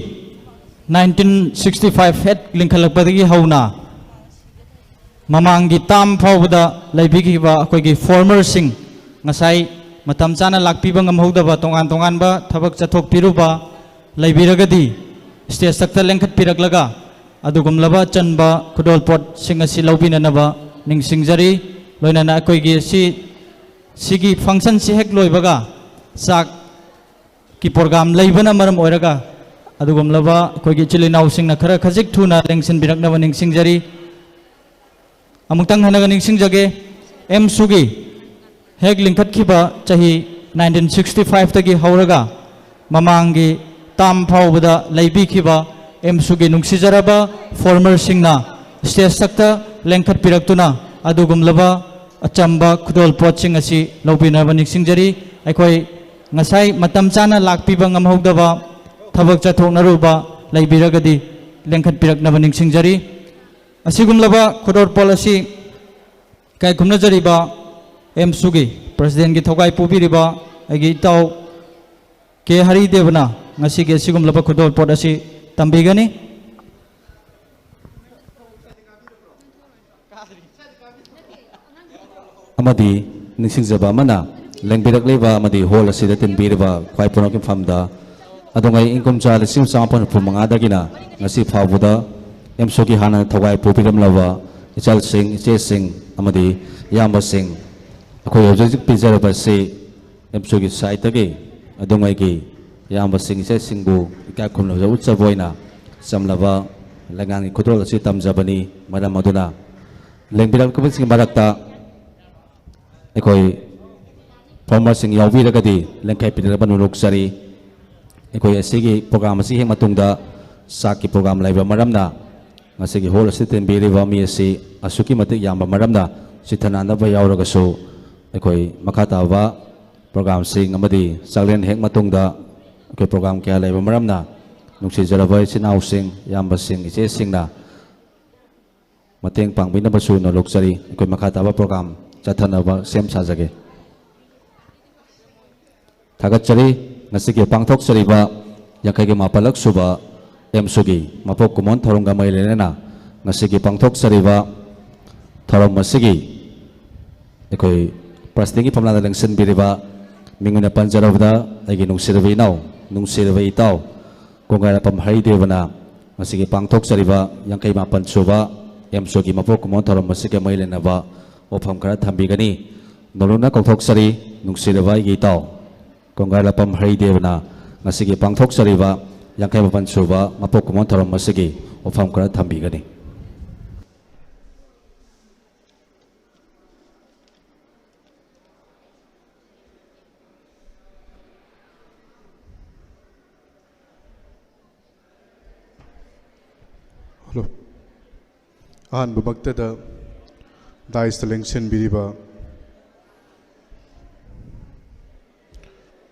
nineteen sixty five ꯍꯦꯛ ꯂꯤꯡꯈꯠꯂꯛꯄꯗꯒꯤ ꯍꯧꯅ ꯃꯃꯥꯡꯒꯤ ꯇꯥꯝ ꯐꯥꯎꯕꯗ ꯂꯩꯕꯤꯈꯤꯕ ꯑꯩꯈꯣꯏꯒꯤ ꯐꯣꯔꯃꯔꯁꯤꯡ, ꯉꯁꯥꯏ ꯃꯇꯝ ꯆꯥꯅ ꯂꯥꯛꯄꯤꯕ ꯉꯝꯍꯧꯗꯕ, ꯇꯣꯉꯥꯟ ꯇꯣꯉꯥꯟꯕ ꯊꯕꯛ ꯆꯠꯊꯣꯛꯄꯤꯔꯨꯕ ꯂꯩꯕꯤꯔꯒꯗꯤ, ꯁ꯭ꯇꯦꯖ ꯊꯛꯇ ꯂꯦꯡꯈꯠꯄꯤꯔꯛꯂꯒ ꯑꯗꯨꯒꯨꯝꯂꯕ ꯑꯆꯟꯕ ꯈꯨꯗꯣꯜꯄꯣꯠꯁꯤꯡ ꯑꯁꯤ ꯂꯧꯕꯤꯅꯅꯕ ꯅꯤꯡꯁꯤꯡꯖꯔꯤ꯫ ꯂꯣꯏꯅꯅ ꯑꯩꯈꯣꯏꯒꯤ ꯁꯤ, ꯁꯤꯒꯤ ꯐꯪꯁꯟꯁꯤ ꯍꯦꯛ ꯂꯣꯏꯕꯒ ꯆꯥꯛꯀꯤ ꯄ꯭ꯔꯣꯒ꯭ꯔꯥꯝ ꯂꯩꯕꯅ ꯃꯔꯝ ꯑꯣꯏꯔꯒ ꯑꯗꯨꯒꯨꯝꯂꯕ ꯑꯩꯈꯣꯏꯒꯤ ꯏꯆꯤꯜ ꯏꯅꯥꯎꯁꯤꯡꯅ ꯈꯔ ꯈꯖꯤꯛ ꯊꯨꯅ ꯂꯦꯡꯁꯤꯟꯕꯤꯔꯛꯅꯕ ꯅꯤꯡꯁꯤꯡꯖꯔꯤ꯫ ꯑꯃꯨꯛꯇꯪ ꯍꯟꯅꯒ ꯅꯤꯡꯁꯤꯡꯖꯒꯦ, ꯑꯦꯝꯁꯨꯒꯤ ꯍꯦꯛ ꯂꯤꯡꯈꯠꯈꯤꯕ ꯆꯍꯤ nineteen sixty five ꯇꯒꯤ ꯍꯧꯔꯒ ꯃꯃꯥꯡꯒꯤ ꯇꯥꯝ ꯐꯥꯎꯕꯗ ꯂꯩꯕꯤꯈꯤꯕ ꯑꯦꯝꯁꯨꯒꯤ ꯅꯨꯡꯁꯤꯖꯔꯕ ꯐꯣꯔꯃꯔꯁꯤꯡꯅ ꯁ꯭ꯇꯦꯖ ꯊꯛꯇ ꯂꯦꯡꯈꯠꯄꯤꯔꯛꯇꯨꯅ ꯑꯗꯨꯒꯨꯝꯂꯕ ꯑꯆꯝꯕ ꯈꯨꯗꯣꯜꯄꯣꯠꯁꯤꯡ ꯑꯁꯤ ꯂꯧꯕꯤꯅꯕ ꯅꯤꯡꯁꯤꯡꯖꯔꯤ꯫ ꯑꯩꯈꯣꯏ ꯉꯁꯥꯏ ꯃꯇꯝ ꯆꯥꯅ ꯂꯥꯛꯄꯤꯕ ꯉꯝꯍꯧꯗꯕ, ꯊꯕꯛ ꯆꯠꯊꯣꯛꯅꯔꯨꯕ ꯂꯩꯕꯤꯔꯒꯗꯤ ꯂꯦꯡꯈꯠꯄꯤꯔꯛꯅꯕ ꯅꯤꯡꯁꯤꯡꯖꯔꯤ꯫ ꯑꯁꯤꯒꯨꯝꯂꯕ ꯈꯨꯗꯣꯜꯄꯣꯠ ꯑꯁꯤ ꯏꯀꯥꯏ ꯈꯨꯝꯅꯖꯔꯤꯕ ꯑꯦꯝꯁꯨꯒꯤ ꯄ꯭ꯔꯁꯤꯗꯦꯟꯒꯤ ꯊꯧꯒꯥꯏ ꯄꯨꯕꯤꯔꯤꯕ ꯑꯩꯒꯤ ꯏꯇꯥꯎ ꯀꯦ ꯍꯔꯤꯗꯦꯕꯅ ꯉꯁꯤꯒꯤ ꯑꯁꯤꯒꯨꯝꯂꯕ ꯈꯨꯗꯣꯜꯄꯣꯠ ꯑꯁꯤ ꯇꯝꯕꯤꯒꯅꯤ꯫ ꯑꯃꯗꯤ ꯅꯤꯡꯁꯤꯡꯖꯕ ꯑꯃꯅ, ꯂꯦꯡꯕꯤꯔꯛꯂꯤꯕ ꯑꯃꯗꯤ ꯍꯣꯜ ꯑꯁꯤꯗ ꯇꯤꯟꯕꯤꯔꯤꯕ ꯈ꯭ꯋꯥꯏ ꯄꯨꯅꯣꯛꯀꯤ ꯃꯐꯝꯗ ꯑꯗꯣꯉꯩ ꯏꯪ ꯀꯨꯝꯖꯥ ꯂꯤꯁꯤꯡ ꯑꯃ ꯆꯃꯥꯄꯟ ꯍꯨꯝꯐꯨ ꯃꯉꯥꯗꯒꯤꯅ ꯉꯁꯤ ꯐꯥꯎꯕꯗ ꯑꯦꯝꯁꯨꯒꯤ ꯍꯥꯟꯅ ꯊꯧꯒꯥꯏ ꯄꯨꯕꯤꯔꯝꯂꯕ ꯏꯆꯜꯁꯤꯡ, ꯏꯆꯦꯁꯤꯡ ꯑꯃꯗꯤ ꯏꯌꯥꯝꯕꯁꯤꯡ, ꯑꯩꯈꯣꯏ ꯍꯧꯖꯤꯛ ꯍꯧꯖꯤꯛ ꯄꯤꯖꯔꯕꯁꯤ ꯑꯦꯝꯁꯨꯒꯤ ꯁꯥꯏꯠꯇꯒꯤ ꯑꯗꯨꯝ ꯑꯩꯒꯤ ꯏꯌꯥꯝꯕꯁꯤꯡ, ꯏꯆꯦꯁꯤꯡꯕꯨ ꯏꯀꯥꯏ ꯈꯨꯝꯅꯕ ꯎꯠꯆꯕ ꯑꯣꯏꯅ ꯆꯝꯂꯕ ꯂꯩꯉꯥꯛꯒꯤ ꯈꯨꯗꯣꯜ ꯑꯁꯤ ꯇꯝꯖꯕꯅꯤ꯫ ꯃꯔꯝ ꯑꯗꯨꯅ ꯂꯦꯡꯕꯤꯔꯛꯄꯁꯤꯡꯒꯤ ꯃꯔꯛꯇ ꯑꯩꯈꯣꯏ ꯐꯣꯔꯃꯔꯁꯤꯡ ꯌꯥꯎꯕꯤꯔꯒꯗꯤ ꯂꯦꯡꯈꯥꯏ ꯄꯤꯅꯅꯕ ꯅꯣꯂꯨꯛꯆꯔꯤ꯫ ꯑꯩꯈꯣꯏ ꯑꯁꯤꯒꯤ ꯄ꯭ꯔꯣꯒ꯭ꯔꯥꯝ ꯑꯁꯤ ꯍꯦꯛ ꯃꯇꯨꯡꯗ ꯆꯥꯛꯀꯤ ꯄ꯭ꯔꯣꯒ꯭ꯔꯥꯝ ꯂꯩꯕ ꯃꯔꯝꯅ ꯉꯁꯤꯒꯤ ꯍꯣꯜ ꯑꯁꯤ ꯇꯤꯟꯕꯤꯔꯤꯕ ꯃꯤ ꯑꯁꯤ ꯑꯁꯨꯛꯀꯤ ꯃꯇꯤꯛ ꯌꯥꯝꯕ ꯃꯔꯝꯅ ꯆꯤꯊꯅꯅꯕ ꯌꯥꯎꯔꯒꯁꯨ ꯑꯩꯈꯣꯏ ꯃꯈꯥ ꯇꯥꯕ ꯄ꯭ꯔꯣꯒ꯭ꯔꯥꯝꯁꯤꯡ ꯑꯃꯗꯤ ꯆꯥꯛꯂꯦꯟ ꯍꯦꯛ ꯃꯇꯨꯡꯗ ꯑꯩꯈꯣꯏ ꯄ꯭ꯔꯣꯒ꯭ꯔꯥꯝ ꯀꯌꯥ ꯂꯩꯕ ꯃꯔꯝꯅ ꯅꯨꯡꯁꯤꯖꯔꯕ ꯏꯆꯤꯟ ꯏꯅꯥꯎꯁꯤꯡ, ꯏꯌꯥꯝꯕꯁꯤꯡ, ꯏꯆꯦꯁꯤꯡꯅ ꯃꯇꯦꯡ ꯄꯥꯡꯕꯤꯅꯕꯁꯨ ꯅꯣꯂꯨꯛꯆꯔꯤ꯫ ꯑꯩꯈꯣꯏ ꯃꯈꯥ ꯇꯥꯕ ꯄ꯭ꯔꯣꯒ꯭ꯔꯥꯝ ꯆꯠꯊꯅꯕ ꯁꯦꯝ ꯁꯥꯖꯒꯦ꯫ ꯊꯥꯒꯠꯆꯔꯤ꯫ ꯉꯁꯤꯒꯤ ꯄꯥꯡꯊꯣꯛꯆꯔꯤꯕ ꯌꯥꯡꯈꯩꯒ ꯃꯥꯄꯜꯂꯛ ꯁꯨꯕ ꯑꯦꯝꯁꯨꯒꯤ ꯃꯄꯣꯛ ꯀꯨꯝꯑꯣꯟ ꯊꯧꯔꯝꯒ ꯃꯔꯤ ꯂꯩꯅꯅ ꯉꯁꯤꯒꯤ ꯄꯥꯡꯊꯣꯛꯆꯔꯤꯕ ꯊꯧꯔꯝ ꯑꯁꯤꯒꯤ ꯑꯩꯈꯣꯏ ꯄ꯭ꯔꯁꯤꯗꯦꯟꯒꯤ ꯐꯝꯂꯥꯡꯗ ꯂꯦꯡꯁꯤꯟꯕꯤꯔꯤꯕ ꯃꯤꯡ ꯑꯣꯏꯅ ꯄꯟꯖꯔꯕꯗ ꯑꯩꯒꯤ ꯅꯨꯡꯁꯤꯔꯕ ꯏꯅꯥꯎ, ꯅꯨꯡꯁꯤꯔꯕ ꯏꯇꯥꯎ ꯀꯣꯡꯒꯥꯏꯔꯥꯛꯄꯝ ꯍꯔꯤꯗꯦꯕꯅ ꯉꯁꯤꯒꯤ ꯄꯥꯡꯊꯣꯛꯆꯔꯤꯕ ꯌꯥꯡꯈꯩ ꯃꯥꯄꯟ ꯁꯨꯕ ꯑꯦꯝꯁꯨꯒꯤ ꯃꯄꯣꯛ ꯀꯨꯝꯑꯣꯟ ꯊꯧꯔꯝ ꯑꯁꯤꯒ ꯃꯔꯤ ꯂꯩꯅꯕ ꯋꯥꯐꯝ ꯈꯔ ꯊꯝꯕꯤꯒꯅꯤ꯫ ꯅꯧꯅ ꯀꯧꯊꯣꯛꯆꯔꯤ, ꯅꯨꯡꯁꯤꯔꯕ ꯑꯩꯒꯤ ꯏꯇꯥꯎ ꯀꯣꯡꯒꯥꯏꯔꯥꯛꯄꯝ ꯍꯔꯤꯗꯦꯕꯅ ꯉꯁꯤꯒꯤ ꯄꯥꯡꯊꯣꯛꯆꯔꯤꯕ ꯌꯥꯡꯈꯩ ꯃꯥꯄꯟ ꯁꯨꯕ ꯃꯄꯣꯛ ꯀꯨꯝꯑꯣꯟ ꯊꯧꯔꯝ ꯑꯁꯤꯒꯤ ꯋꯥꯐꯝ ꯈꯔ ꯊꯝꯕꯤꯒꯅꯤ꯫ ꯍꯜꯂꯣ꯫ ꯑꯍꯥꯟꯕꯃꯛꯇꯗ ꯗꯥꯏꯁꯇ ꯂꯦꯡꯁꯤꯟꯕꯤꯔꯤꯕ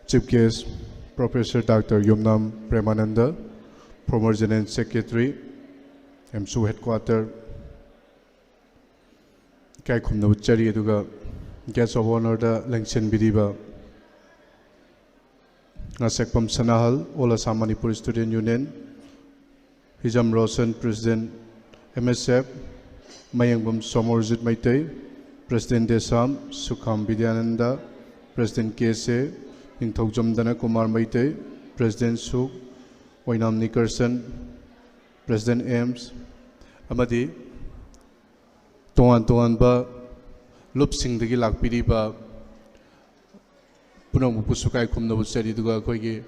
Chief Guest Professor Doctor Yumnam Premananda, former General Secretary, ꯑꯦꯝꯁꯨ Headquarter, ꯏꯀꯥꯏ ꯈꯨꯝꯅꯕ ꯎꯠꯆꯔꯤ꯫ ꯑꯗꯨꯒ Guest of Honourꯗ ꯂꯦꯡꯁꯤꯟꯕꯤꯔꯤꯕ ꯉꯥꯁꯦꯛꯄꯝ ꯁꯅꯥꯍꯜ, All Assam Manipur Student Union, Hijam Roshan, President, M S F, Mayengbam Somorjit Meitei, President, Desam, Sukham Bidyananda, President, K S A, Ningthoujam ꯙꯅꯀꯨꯃꯥꯔ Meitei, President, ꯁꯨꯛ, ꯑꯣꯏꯅꯥꯝ ꯅꯤꯀꯔꯁꯟ, President, ꯑꯦꯝꯁ, ꯑꯃꯗꯤ ꯇꯣꯉꯥꯟ ꯇꯣꯉꯥꯟꯕ ꯂꯨꯞꯁꯤꯡꯗꯒꯤ ꯂꯥꯛꯄꯤꯔꯤꯕ ꯄꯨꯝꯅꯃꯛꯄꯨꯁꯨ ꯏꯀꯥꯏ ꯈꯨꯝꯅꯕ ꯎꯠꯆꯔꯤ꯫ ꯑꯗꯨꯒ ꯑꯩꯈꯣꯏꯒꯤ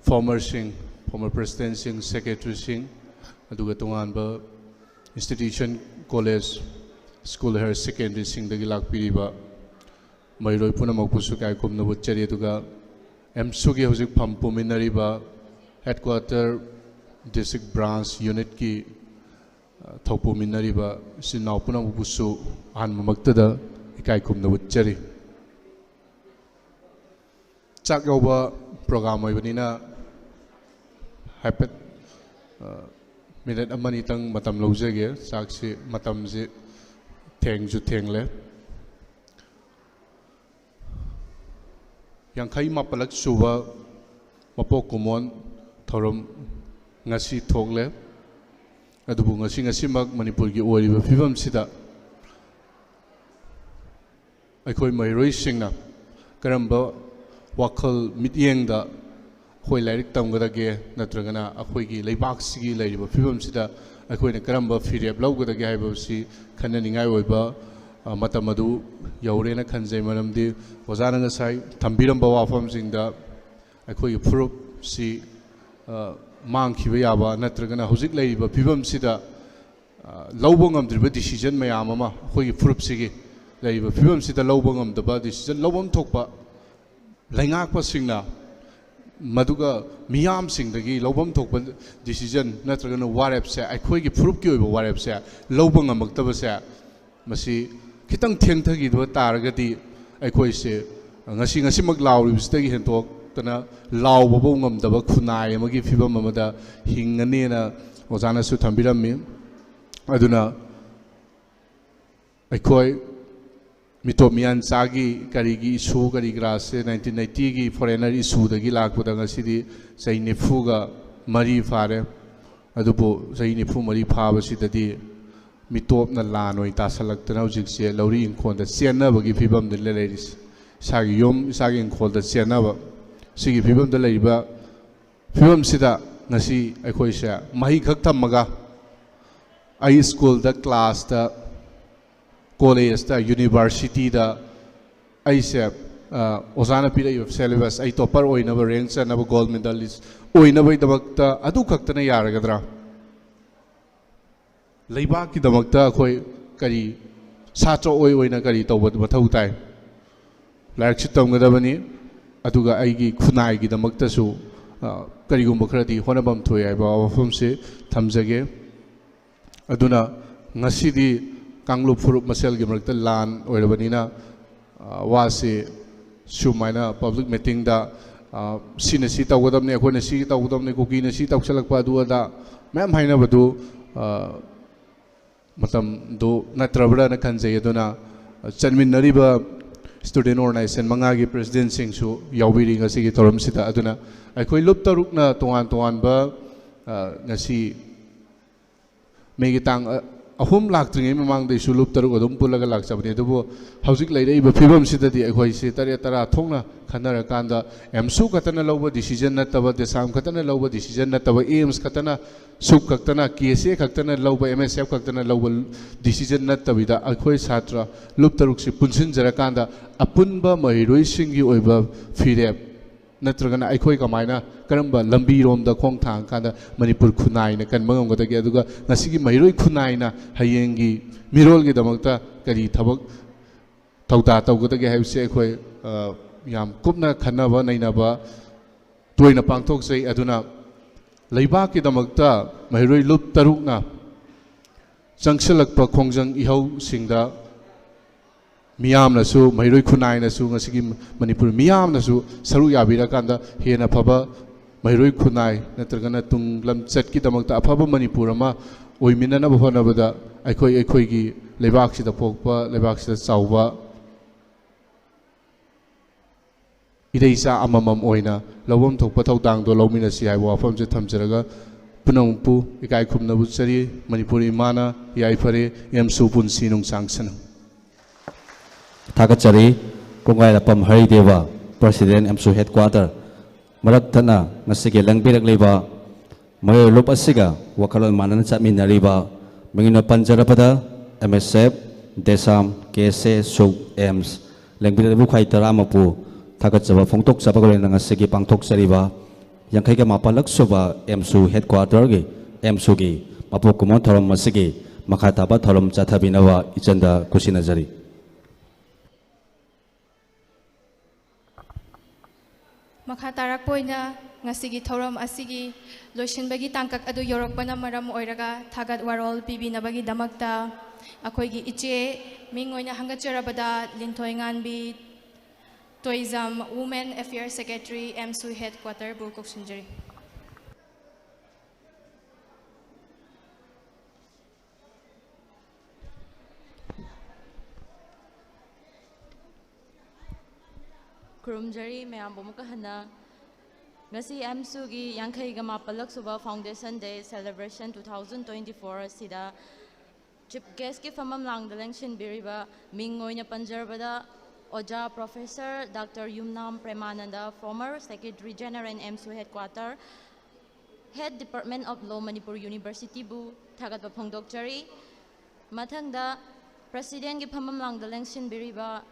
ꯐꯣꯔꯃꯔꯁꯤꯡ, ꯐꯣꯔꯃꯔ ꯄ꯭ꯔꯦꯁꯤꯗꯦꯟꯁꯤꯡ, ꯁꯦꯀ꯭ꯔꯦꯇꯔꯤꯁꯤꯡ, ꯑꯗꯨꯒ ꯇꯣꯉꯥꯟꯕ ꯏꯟꯁꯇꯤꯇ꯭ꯌꯨꯁꯟ, ꯀꯣꯂꯦꯖ, ꯁ꯭ꯀꯨꯜ, ꯍꯥꯌꯔ ꯁꯦꯀꯦꯟꯗꯔꯤꯁꯤꯡꯗꯒꯤ ꯂꯥꯛꯄꯤꯔꯤꯕ ꯃꯩꯔꯣꯏ ꯄꯨꯝꯅꯃꯛꯄꯨꯁꯨ ꯏꯀꯥꯏ ꯈꯨꯝꯅꯕ ꯎꯠꯆꯔꯤ꯫ ꯑꯗꯨꯒ ꯑꯦꯝꯁꯨꯒꯤ ꯍꯧꯖꯤꯛ ꯐꯝ ꯄꯨꯃꯤꯟꯅꯔꯤꯕ ꯍꯦꯗꯀ꯭ꯋꯥꯇꯔ, ꯗꯤꯁꯇ꯭ꯔꯤꯛ, ꯕ꯭ꯔꯥꯟꯁ, ꯌꯨꯅꯤꯠꯀꯤ ꯊꯧꯄꯨꯃꯤꯟꯅꯔꯤꯕ ꯏꯆꯤꯟ ꯏꯅꯥꯎ ꯄꯨꯝꯅꯃꯛꯄꯨꯁꯨ ꯑꯍꯥꯟꯕꯃꯛꯇꯗ ꯏꯀꯥꯏ ꯈꯨꯝꯅꯕ ꯎꯠꯆꯔꯤ꯫ ꯆꯥꯛ ꯌꯧꯕ ꯄ꯭ꯔꯣꯒ꯭ꯔꯥꯝ ꯑꯣꯏꯕꯅꯤꯅ ꯍꯥꯏꯐꯦꯠ, ꯑ, ꯃꯤꯅꯤꯠ ꯑꯃꯅꯤꯇꯪ ꯃꯇꯝ ꯂꯧꯖꯒꯦ꯫ ꯆꯥꯛꯁꯤ, ꯃꯇꯝꯁꯤ ꯊꯦꯡꯁꯨ ꯊꯦꯡꯂꯦ꯫ ꯌꯥꯡꯈꯩ ꯃꯥꯄꯜꯂꯛ ꯁꯨꯕ ꯃꯄꯣꯛ ꯀꯨꯝꯑꯣꯟ ꯊꯧꯔꯝ ꯉꯁꯤ ꯊꯣꯛꯂꯦ꯫ ꯑꯗꯨꯕꯨ ꯉꯁꯤ, ꯉꯁꯤꯃꯛ ꯃꯅꯤꯄꯨꯔꯒꯤ ꯑꯣꯏꯔꯤꯕ ꯐꯤꯕꯝꯁꯤꯗ ꯑꯩꯈꯣꯏ ꯃꯍꯩꯔꯣꯏꯁꯤꯡꯅ ꯀꯔꯝꯕ ꯋꯥꯈꯜ ꯃꯤꯠꯌꯦꯡꯗ ꯑꯩꯈꯣꯏ ꯂꯥꯏꯔꯤꯛ ꯇꯝꯒꯗꯒꯦ, ꯅꯠꯇ꯭ꯔꯒꯅ ꯑꯩꯈꯣꯏꯒꯤ ꯂꯩꯕꯥꯛꯁꯤꯒꯤ ꯂꯩꯔꯤꯕ ꯐꯤꯕꯝꯁꯤꯗ ꯑꯩꯈꯣꯏꯅ ꯀꯔꯝꯕ ꯐꯤꯔꯦꯞ ꯂꯧꯒꯗꯒꯦ ꯍꯥꯏꯕꯁꯤ ꯈꯟꯅꯅꯤꯡꯉꯥꯏ ꯑꯣꯏꯕ, ꯑ, ꯃꯇꯝ ꯑꯗꯨ ꯌꯧꯔꯦꯅ ꯈꯟꯖꯩ꯫ ꯃꯔꯝꯗꯤ ꯑꯣꯖꯥꯅ ꯉꯁꯥꯏ ꯊꯝꯕꯤꯔꯝꯕ ꯋꯥꯐꯝꯁꯤꯡꯗ ꯑꯩꯈꯣꯏꯒꯤ ꯐꯨꯔꯨꯞꯁꯤ, ꯑ, ꯃꯥꯡꯈꯤꯕ ꯌꯥꯕ, ꯅꯠꯇ꯭ꯔꯒꯅ ꯍꯧꯖꯤꯛ ꯂꯩꯔꯤꯕ ꯐꯤꯕꯝꯁꯤꯗ, ꯑ, ꯂꯧꯕ ꯉꯝꯗ꯭ꯔꯤꯕ decision ꯃꯌꯥꯝ ꯑꯃ, ꯑꯩꯈꯣꯏꯒꯤ ꯐꯨꯔꯨꯞꯁꯤꯒꯤ ꯂꯩꯔꯤꯕ ꯐꯤꯕꯝꯁꯤꯗ ꯂꯧꯕ ꯉꯝꯗꯕ decision ꯂꯧꯐꯝ ꯊꯣꯛꯄ ꯂꯩꯉꯥꯛꯄꯁꯤꯡꯅ ꯃꯗꯨꯒ ꯃꯤꯌꯥꯝꯁꯤꯡꯗꯒꯤ ꯂꯧꯐꯝ ꯊꯣꯛꯄ decision ꯅꯠꯇ꯭ꯔꯒꯅ ꯋꯥꯔꯦꯞꯁꯦ, ꯑꯩꯈꯣꯏꯒꯤ ꯐꯨꯔꯨꯞꯀꯤ ꯑꯣꯏꯕ ꯋꯥꯔꯦꯞꯁꯦ ꯂꯧꯕ ꯉꯝꯃꯛꯇꯕꯁꯦ, ꯃꯁꯤ ꯈꯤꯇꯪ ꯊꯦꯡꯊꯈꯤꯕ ꯇꯥꯔꯒꯗꯤ ꯑꯩꯈꯣꯏꯁꯦ ꯉꯁꯤ, ꯉꯁꯤꯃꯛ ꯂꯥꯎꯔꯤꯕꯁꯤꯗꯒꯤ ꯍꯦꯟꯗꯣꯛꯇꯅ ꯂꯥꯎꯕꯐꯧ ꯉꯝꯗꯕ ꯈꯨꯟꯅꯥꯏ ꯑꯃꯒꯤ ꯐꯤꯕꯝ ꯑꯃꯗ ꯍꯤꯡꯒꯅꯦꯅ ꯑꯣꯖꯥꯅꯁꯨ ꯊꯝꯕꯤꯔꯝꯃꯤ꯫ ꯑꯗꯨꯅ ꯑꯩꯈꯣꯏ ꯃꯤꯇꯣꯞ ꯃꯤꯌꯥꯟꯆꯥꯒꯤ ꯀꯔꯤꯒꯤ issue ꯀꯔꯤ ꯀꯔꯥꯁꯦ nineteen eighty ꯒꯤ foreigner issue ꯗꯒꯤ ꯂꯥꯛꯄꯗ ꯉꯁꯤꯗꯤ ꯆꯍꯤ ꯅꯤꯐꯨꯒ ꯃꯔꯤ ꯐꯥꯔꯦ꯫ ꯑꯗꯨꯕꯨ ꯆꯍꯤ ꯅꯤꯐꯨ ꯃꯔꯤ ꯐꯥꯕꯁꯤꯗꯗꯤ ꯃꯤꯇꯣꯞꯅ ꯂꯥꯟ ꯑꯣꯏꯅ ꯇꯥꯁꯜꯂꯛꯇꯅ ꯍꯧꯖꯤꯛꯁꯦ ꯂꯧꯔꯤ ꯏꯪꯈꯣꯜꯗ ꯆꯦꯟꯅꯕꯒꯤ ꯐꯤꯕꯝꯗ ꯂꯩꯔꯤꯁꯦ꯫ ꯏꯁꯥꯒꯤ ꯌꯨꯝ, ꯏꯁꯥꯒꯤ ꯏꯪꯈꯣꯜꯗ ꯆꯦꯟꯅꯕ, ꯁꯤꯒꯤ ꯐꯤꯕꯝꯗ ꯂꯩꯔꯤꯕ ꯐꯤꯕꯝꯁꯤꯗ ꯉꯁꯤ ꯑꯩꯈꯣꯏꯁꯦ ꯃꯍꯩꯈꯛ ꯊꯝꯃꯒ ꯑꯩ ꯁ꯭ꯀꯨꯜꯗ, ꯀ꯭ꯂꯥꯁꯇ, ꯀꯣꯂꯦꯖꯇ, ꯌꯨꯅꯤꯚꯔꯁꯤꯇꯤꯗ ꯑꯩꯁꯦ, ꯑ, ꯑꯣꯖꯥꯅ ꯄꯤꯔꯛꯏꯕ ꯁꯦꯂꯦꯕꯁ, ꯑꯩ ꯇꯣꯄꯔ ꯑꯣꯏꯅꯕ, ꯔꯦꯡꯛ ꯆꯟꯅꯕ, ꯒꯣꯜ ꯃꯦꯗꯥꯂꯤꯁ ꯑꯣꯏꯅꯕꯒꯤꯗꯃꯛꯇ ꯑꯗꯨ ꯈꯛꯇꯅ ꯌꯥꯔꯒꯗ꯭ꯔꯥ? ꯂꯩꯕꯥꯛꯀꯤꯗꯃꯛꯇ ꯑꯩꯈꯣꯏ ꯀꯔꯤ, ꯁꯥꯇ꯭ꯔ ꯑꯣꯏ ꯑꯣꯏꯅ ꯀꯔꯤ ꯇꯧꯕ ꯃꯊꯧ ꯇꯥꯏ? ꯂꯥꯏꯔꯤꯛꯁꯨ ꯇꯝꯒꯗꯕꯅꯤ, ꯑꯗꯨꯒ ꯑꯩꯒꯤ ꯈꯨꯟꯅꯥꯏꯒꯤꯗꯃꯛꯇꯁꯨ, ꯑ, ꯀꯔꯤꯒꯨꯝꯕ ꯈꯔꯗꯤ ꯍꯣꯠꯅꯐꯝ ꯊꯣꯛꯏ ꯍꯥꯏꯕ ꯋꯥꯐꯝꯁꯤ ꯊꯝꯖꯒꯦ꯫ ꯑꯗꯨꯅ ꯉꯁꯤꯗꯤ ꯀꯥꯡꯂꯨꯞ ꯐꯨꯔꯨꯞ ꯃꯁꯦꯜꯒꯤ ꯃꯔꯛꯇ ꯂꯥꯟ ꯑꯣꯏꯔꯕꯅꯤꯅ, ꯑ, ꯋꯥꯁꯤ ꯁꯨꯃꯥꯏꯅ ꯄꯕ꯭ꯂꯤꯛ ꯃꯤꯇꯤꯡꯗ, ꯑ, ꯁꯤꯅ ꯁꯤ ꯇꯧꯒꯗꯕꯅꯤ, ꯑꯩꯈꯣꯏꯅ ꯁꯤ ꯇꯧꯒꯗꯕꯅꯤ, ꯀꯨꯀꯤꯅ ꯁꯤ ꯇꯧꯁꯜꯂꯛꯄ, ꯑꯗꯨ ꯑꯗꯥ ꯃꯌꯥꯝ ꯍꯥꯏꯅꯕꯗꯨ, ꯑ, ꯃꯇꯝꯗꯨ ꯅꯠꯇ꯭ꯔꯕ꯭ꯔꯥꯅ ꯈꯟꯖꯩ꯫ ꯑꯗꯨꯅ ꯆꯠꯃꯤꯟꯅꯔꯤꯕ ꯁ꯭ꯇꯨꯗꯦꯟ ꯑꯣꯔꯒꯅꯥꯏꯖꯦꯁꯟ ꯃꯉꯥꯒꯤ ꯄ꯭ꯔꯦꯁꯤꯗꯦꯟꯁꯤꯡꯁꯨ ꯌꯥꯎꯕꯤꯔꯤ ꯉꯁꯤꯒꯤ ꯊꯧꯔꯝꯁꯤꯗ꯫ ꯑꯗꯨꯅ ꯑꯩꯈꯣꯏ ꯂꯨꯞ ꯇꯔꯨꯛꯅ ꯇꯣꯉꯥꯟ ꯇꯣꯉꯥꯟꯕ, ꯑ, ꯉꯁꯤ ꯃꯦꯒꯤ ꯇꯥꯡ, ꯑ, ꯑꯍꯨꯝ ꯂꯥꯛꯇ꯭ꯔꯤꯉꯩ ꯃꯃꯥꯡꯗꯩꯁꯨ ꯂꯨꯞ ꯇꯔꯨꯛ ꯑꯗꯨꯝ ꯄꯨꯜꯂꯒ ꯂꯥꯛꯆꯕꯅꯤ꯫ ꯑꯗꯨꯕꯨ ꯍꯧꯖꯤꯛ ꯂꯩꯔꯛꯏꯕ ꯐꯤꯕꯝꯁꯤꯗꯗꯤ ꯑꯩꯈꯣꯏꯁꯤ ꯇꯔꯦꯠ ꯇꯔꯥ ꯊꯣꯛꯅ ꯈꯟꯅꯔꯀꯥꯟꯗ ꯑꯦꯝꯁꯨ ꯈꯛꯇꯅ ꯂꯧꯕ ꯗꯤꯁꯤꯖꯟ ꯅꯠꯇꯕ, ꯗꯦꯁꯥꯝ ꯈꯛꯇꯅ ꯂꯧꯕ ꯗꯤꯁꯤꯖꯟ ꯅꯠꯇꯕ, ꯑꯦꯝꯁ ꯈꯛꯇꯅ, ꯁꯨꯞ ꯈꯛꯇꯅ, ꯀꯦ ꯑꯦꯁ ꯑꯦ ꯈꯛꯇꯅ ꯂꯧꯕ, ꯑꯦꯝ ꯑꯦꯁ ꯑꯦꯐ ꯈꯛꯇꯅ ꯂꯧꯕ ꯗꯤꯁꯤꯖꯟ ꯅꯠꯇꯕꯤꯗ ꯑꯩꯈꯣꯏ ꯁꯥꯇ꯭ꯔ ꯂꯨꯞ ꯇꯔꯨꯛꯁꯤ ꯄꯨꯟꯁꯤꯟꯖꯔꯀꯥꯟꯗ ꯑꯄꯨꯟꯕ ꯃꯍꯩꯔꯣꯏꯁꯤꯡꯒꯤ ꯑꯣꯏꯕ ꯐꯤꯔꯦꯞ ꯅꯠꯇ꯭ꯔꯒꯅ ꯑꯩꯈꯣꯏ ꯀꯃꯥꯏꯅ, ꯀꯔꯝꯕ ꯂꯝꯕꯤꯔꯣꯝꯗ ꯈꯣꯡ ꯊꯥꯡꯉꯀꯥꯟꯗ ꯃꯅꯤꯄꯨꯔ ꯈꯨꯟꯅꯥꯏꯅ ꯀꯟꯕ ꯉꯝꯒꯗꯒꯦ? ꯑꯗꯨꯒ ꯉꯁꯤꯒꯤ ꯃꯍꯩꯔꯣꯏ ꯈꯨꯟꯅꯥꯏꯅ ꯍꯌꯦꯡꯒꯤ ꯃꯤꯔꯣꯜꯒꯤꯗꯃꯛꯇ ꯀꯔꯤ ꯊꯕꯛ ꯊꯧꯗꯥ ꯇꯧꯒꯗꯒꯦ ꯍꯥꯏꯕꯁꯦ ꯑꯩꯈꯣꯏ, ꯑ, ꯌꯥꯝ ꯀꯨꯞꯅ ꯈꯟꯅꯕ ꯅꯩꯅꯕ ꯇꯣꯏꯅ ꯄꯥꯡꯊꯣꯛꯆꯩ꯫ ꯑꯗꯨꯅ ꯂꯩꯕꯥꯛꯀꯤꯗꯃꯛꯇ ꯃꯍꯩꯔꯣꯏ ꯂꯨꯞ ꯇꯔꯨꯛꯅ ꯆꯪꯁꯤꯜꯂꯛꯄ ꯈꯣꯡꯖꯪ ꯏꯍꯧꯁꯤꯡꯗ ꯃꯤꯌꯥꯝꯅꯁꯨ, ꯃꯍꯩꯔꯣꯏ ꯈꯨꯟꯅꯥꯏꯅꯁꯨ, ꯉꯁꯤꯒꯤ ꯃꯅꯤꯄꯨꯔ ꯃꯤꯌꯥꯝꯅꯁꯨ ꯁꯔꯨꯛ ꯌꯥꯕꯤꯔꯀꯥꯟꯗ ꯍꯦꯟꯅ ꯐꯕ ꯃꯍꯩꯔꯣꯏ ꯈꯨꯟꯅꯥꯏ ꯅꯠꯇ꯭ꯔꯒꯅ ꯇꯨꯡ ꯂꯝꯆꯠꯀꯤꯗꯃꯛꯇ ꯑꯐꯕ ꯃꯅꯤꯄꯨꯔ ꯑꯃ ꯑꯣꯏꯃꯤꯟꯅꯅꯕ ꯍꯣꯠꯅꯕꯗ ꯑꯩꯈꯣꯏ ꯑꯩꯈꯣꯏꯒꯤ ꯂꯩꯕꯥꯛꯁꯤꯗ ꯄꯣꯛꯄ, ꯂꯩꯕꯥꯛꯁꯤꯗ ꯆꯥꯎꯕ ꯏꯔꯩꯆꯥ ꯑꯃꯃꯝ ꯑꯣꯏꯅ ꯂꯧꯐꯝ ꯊꯣꯛꯄ ꯊꯧꯗꯥꯡꯗꯣ ꯂꯧꯃꯤꯟꯅꯁꯤ ꯍꯥꯏꯕ ꯋꯥꯐꯝꯁꯦ ꯊꯝꯖꯔꯒ ꯄꯨꯝꯅꯃꯛꯄꯨ ꯏꯀꯥꯏ ꯈꯨꯝꯅꯕ ꯆꯔꯤ꯫ ꯃꯅꯤꯄꯨꯔ ꯏꯃꯥꯅ ꯌꯥꯏꯐꯔꯦ꯫ ꯑꯦꯝꯁꯨ ꯄꯨꯟꯁꯤ ꯅꯨꯡꯁꯥꯡꯁꯅꯨ꯫ ꯊꯥꯒꯠꯆꯔꯤ꯫ ꯀꯣꯡꯒꯥꯏ ꯂꯥꯛꯄꯝ ꯍꯔꯤꯗꯦꯕ, ꯄ꯭ꯔꯁꯤꯗꯦꯟ ꯑꯦꯝꯁꯨ ꯍꯦꯗꯀ꯭ꯋꯥꯇꯔ꯫ ꯃꯔꯛ ꯊꯠꯅ ꯉꯁꯤꯒꯤ ꯂꯦꯡꯕꯤꯔꯛꯂꯤꯕ ꯃꯌꯣꯜ ꯂꯨꯞ ꯑꯁꯤꯒ ꯋꯥꯈꯜꯂꯣꯟ ꯃꯥꯟꯅꯅ ꯆꯠꯃꯤꯟꯅꯔꯤꯕ ꯃꯤꯡ ꯑꯣꯏꯅ ꯄꯟꯖꯔꯕꯗ, ꯑꯦꯝ ꯑꯦꯁ ꯑꯦꯐ, ꯗꯦꯁꯥꯝ, ꯀꯦ ꯑꯦꯁ ꯑꯦ, ꯁꯨꯛ, ꯑꯦꯝꯁ, ꯂꯦꯡꯕꯤꯔꯛꯂꯤꯕ ꯈ꯭ꯋꯥꯏ ꯇꯔꯥꯃꯛꯄꯨ ꯊꯥꯒꯠꯆꯕ ꯐꯣꯡꯗꯣꯛꯆꯕꯒ ꯂꯣꯏꯅꯅ ꯉꯁꯤꯒꯤ ꯄꯥꯡꯊꯣꯛꯆꯔꯤꯕ ꯌꯥꯡꯈꯩꯒ ꯃꯥꯄꯜꯂꯛ ꯁꯨꯕ ꯑꯦꯝꯁꯨ ꯍꯦꯗꯀ꯭ꯋꯥꯇꯔꯒꯤ ꯑꯦꯝꯁꯨꯒꯤ ꯃꯄꯣꯛ ꯀꯨꯝꯑꯣꯟ ꯊꯧꯔꯝ ꯑꯁꯤꯒꯤ ꯃꯈꯥ ꯇꯥꯕ ꯊꯧꯔꯝ ꯆꯠꯊꯕꯤꯅꯕ ꯏꯆꯟꯗ ꯈꯨꯠꯁꯤꯟꯅꯖꯔꯤ꯫ ꯃꯈꯥ ꯇꯥꯔꯛꯄ ꯑꯣꯏꯅ ꯉꯁꯤꯒꯤ ꯊꯧꯔꯝ ꯑꯁꯤꯒꯤ ꯂꯣꯏꯁꯤꯟꯕꯒꯤ ꯇꯥꯡꯀꯛ ꯑꯗꯨ ꯌꯧꯔꯛꯄꯅ ꯃꯔꯝ ꯑꯣꯏꯔꯒ ꯊꯥꯒꯠ ꯋꯥꯔꯣꯜ ꯄꯤꯕꯤꯅꯕꯒꯤꯗꯃꯛꯇ ꯑꯩꯈꯣꯏꯒꯤ ꯏꯆꯦ, ꯃꯤꯡ ꯑꯣꯏꯅ ꯍꯪꯒꯠꯆꯔꯕꯗ ꯂꯤꯟꯊꯣꯏꯉꯥꯟꯕꯤ ꯇꯣꯏꯖꯝ, Women Affairs Secretary, ꯑꯦꯝꯁꯨ ꯍꯦꯗꯀ꯭ꯋꯥꯇꯔꯕꯨ ꯀꯧꯁꯤꯟꯖꯔꯤ꯫ ꯈꯨꯔꯨꯝꯖꯔꯤ ꯃꯌꯥꯝꯕꯨ ꯑꯃꯨꯛꯀ ꯍꯟꯅ꯫ ꯉꯁꯤ ꯑꯦꯝꯁꯨꯒꯤ ꯌꯥꯡꯈꯩꯒ ꯃꯥꯄꯜꯂꯛ ꯁꯨꯕ Foundation Day Celebration two thousand twenty-four ꯑꯁꯤꯗ ꯆꯤꯐ ꯒꯦꯁꯀꯤ ꯐꯝꯐꯝ ꯂꯥꯡꯗ ꯂꯦꯡꯁꯤꯟꯕꯤꯔꯤꯕ, ꯃꯤꯡ ꯑꯣꯏꯅ ꯄꯟꯖꯔꯕꯗ ꯑꯣꯖꯥ professor doctor Yumnam Premananda, former Secretary General and ꯑꯦꯝꯁꯨ Headquarter, Head Department of Law, Manipur Universityꯕꯨ ꯊꯥꯒꯠꯄ ꯐꯣꯡꯗꯣꯛꯆꯔꯤ꯫ ꯃꯊꯪꯗ ꯄ꯭ꯔꯁꯤꯗꯦꯟꯒꯤ ꯐꯝꯐꯝ ꯂꯥꯡꯗ ꯂꯦꯡꯁꯤꯟꯕꯤꯔꯤꯕ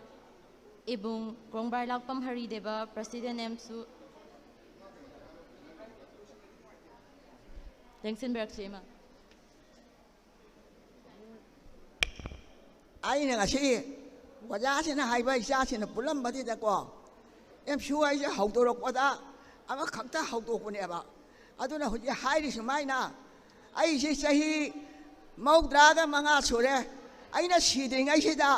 ꯏꯕꯨꯡ ꯀ꯭ꯔꯣꯡꯕꯥꯏ ꯂꯥꯛꯄꯝ ꯍꯔꯤꯗꯦꯕ, ꯄ꯭ꯔꯁꯤꯗꯦꯟ ꯑꯦꯝꯁꯨ, ꯂꯦꯡꯁꯤꯟꯕꯤꯔꯛꯁꯤ ꯏꯃꯥ꯫ ꯑꯩꯅ ꯉꯁꯤ ꯑꯣꯖꯥꯁꯤꯅ ꯍꯥꯏꯕ, ꯏꯆꯥꯁꯤꯅ ꯄꯨꯜꯂꯝꯕꯗꯨꯗꯀꯣ, ꯑꯦꯝꯁꯨ ꯍꯥꯏꯁꯦ ꯍꯧꯗꯣꯔꯛꯄꯗ ꯑꯃꯈꯛꯇ ꯍꯧꯗꯣꯛꯄꯅꯦꯕ꯫ ꯑꯗꯨꯅ ꯍꯧꯖꯤꯛ ꯍꯥꯏꯔꯤ ꯁꯨꯃꯥꯏꯅ, ꯑꯩꯁꯤ ꯆꯍꯤ ꯃꯧꯗ꯭ꯔꯥꯒ ꯃꯉꯥ ꯁꯨꯔꯦ꯫ ꯑꯩꯅ ꯁꯤꯗ꯭ꯔꯤꯉꯩꯁꯤꯗ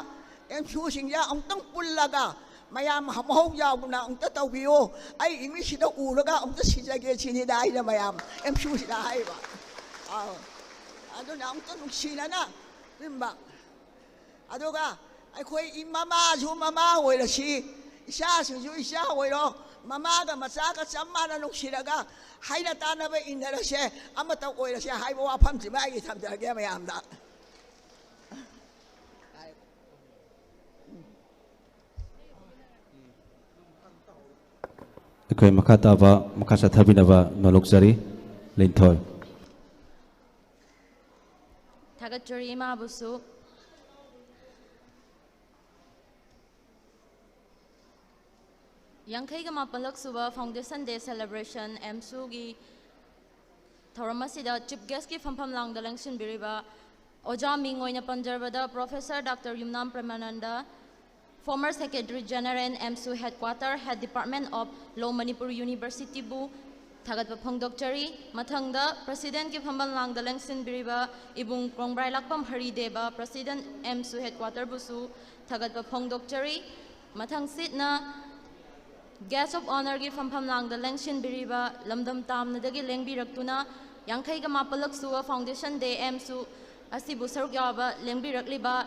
ꯑꯦꯝꯁꯨꯁꯤꯡꯁꯦ ꯑꯃꯨꯛꯇꯪ ꯄꯨꯜꯂꯒ ꯃꯌꯥꯝ ꯍꯃꯍꯧ ꯌꯥꯎꯗꯅ ꯑꯃꯨꯛꯇ ꯇꯧꯕꯤꯌꯨ꯫ ꯑꯩ ꯏꯃꯤꯠꯁꯤꯗ ꯎꯔꯒ ꯑꯃꯨꯛꯇ ꯁꯤꯖꯒꯦ ꯁꯤꯅꯤꯗ ꯑꯩꯅ ꯃꯌꯥꯝ ꯑꯦꯝꯁꯨꯁꯤꯗ ꯍꯥꯏꯕ꯫ ꯑꯥꯎ꯫ ꯑꯗꯨꯅ ꯑꯃꯨꯛꯇ ꯅꯨꯡꯁꯤꯅꯅ ꯄꯤꯝꯕ꯫ ꯑꯗꯨꯒ ꯑꯩꯈꯣꯏ ꯏ-, ꯃꯃꯥꯁꯨ ꯃꯃꯥ ꯑꯣꯏꯔꯁꯤ, ꯏꯆꯥꯁꯤꯡꯁꯨ ꯏꯆꯥ ꯑꯣꯏꯔꯣ, ꯃꯃꯥꯒ ꯃꯆꯥꯒ ꯆꯞ ꯃꯥꯟꯅ ꯅꯨꯡꯁꯤꯔꯒ ꯍꯥꯏꯅ ꯇꯥꯅꯕ ꯏꯟꯅꯔꯁꯦ, ꯑꯃꯠꯇ ꯑꯣꯏꯔꯁꯦ ꯍꯥꯏꯕ ꯋꯥꯐꯝꯁꯤꯃ ꯑꯩꯒꯤ ꯊꯝꯖꯔꯒꯦ ꯃꯌꯥꯝꯗ꯫ ꯑꯩꯈꯣꯏ ꯃꯈꯥ ꯇꯥꯕ ꯃꯈꯥ ꯆꯠꯊꯕꯤꯅꯕ ꯅꯣꯂꯨꯛꯆꯔꯤ꯫ ꯂꯤꯟꯊꯣꯏ꯫ ꯆꯔꯤ ꯏꯃꯥꯕꯨꯁꯨ꯫ ꯌꯥꯡꯈꯩꯒ ꯃꯥꯄꯜꯂꯛ ꯁꯨꯕ Foundation Day Celebration ꯑꯦꯝꯁꯨꯒꯤ ꯊꯧꯔꯝ ꯑꯁꯤꯗ Chief Guestꯀꯤ ꯐꯝꯐꯝ ꯂꯥꯡꯗ ꯂꯦꯡꯁꯤꯟꯕꯤꯔꯤꯕ ꯑꯣꯖꯥ ꯃꯤꯡ ꯑꯣꯏꯅ ꯄꯟꯖꯔꯕꯗ Professor Doctor Yumnam Premananda, Former Secretary General ꯑꯦꯝꯁꯨ Headquarter, Head Department of Law, Manipur Universityꯕꯨ ꯊꯥꯒꯠꯄ ꯐꯣꯡꯗꯣꯛꯆꯔꯤ꯫ ꯃꯊꯪꯗ Presidentꯀꯤ ꯐꯝꯐꯝ ꯂꯥꯡꯗ ꯂꯦꯡꯁꯤꯟꯕꯤꯔꯤꯕ ꯏꯕꯨꯡ ꯀ꯭ꯔꯣꯡꯕ꯭ꯔꯥꯏ ꯂꯥꯛꯄꯝ ꯍꯔꯤꯗꯦꯕ, President ꯑꯦꯝꯁꯨ Headquarterꯕꯨꯁꯨ ꯊꯥꯒꯠꯄ ꯐꯣꯡꯗꯣꯛꯆꯔꯤ꯫ ꯃꯊꯪꯁꯤꯠꯅ Guest of Honourꯒꯤ ꯐꯝꯐꯝ ꯂꯥꯡꯗ ꯂꯦꯡꯁꯤꯟꯕꯤꯔꯤꯕ ꯂꯝꯗꯝ ꯇꯥꯝꯅꯗꯒꯤ ꯂꯦꯡꯕꯤꯔꯛꯇꯨꯅ ꯌꯥꯡꯈꯩꯒ ꯃꯥꯄꯜꯂꯛ ꯁꯨꯕ Foundation Day ꯑꯦꯝꯁꯨ ꯑꯁꯤꯕꯨ ꯁꯔꯨꯛ ꯌꯥꯕ ꯂꯦꯡꯕꯤꯔꯛꯂꯤꯕ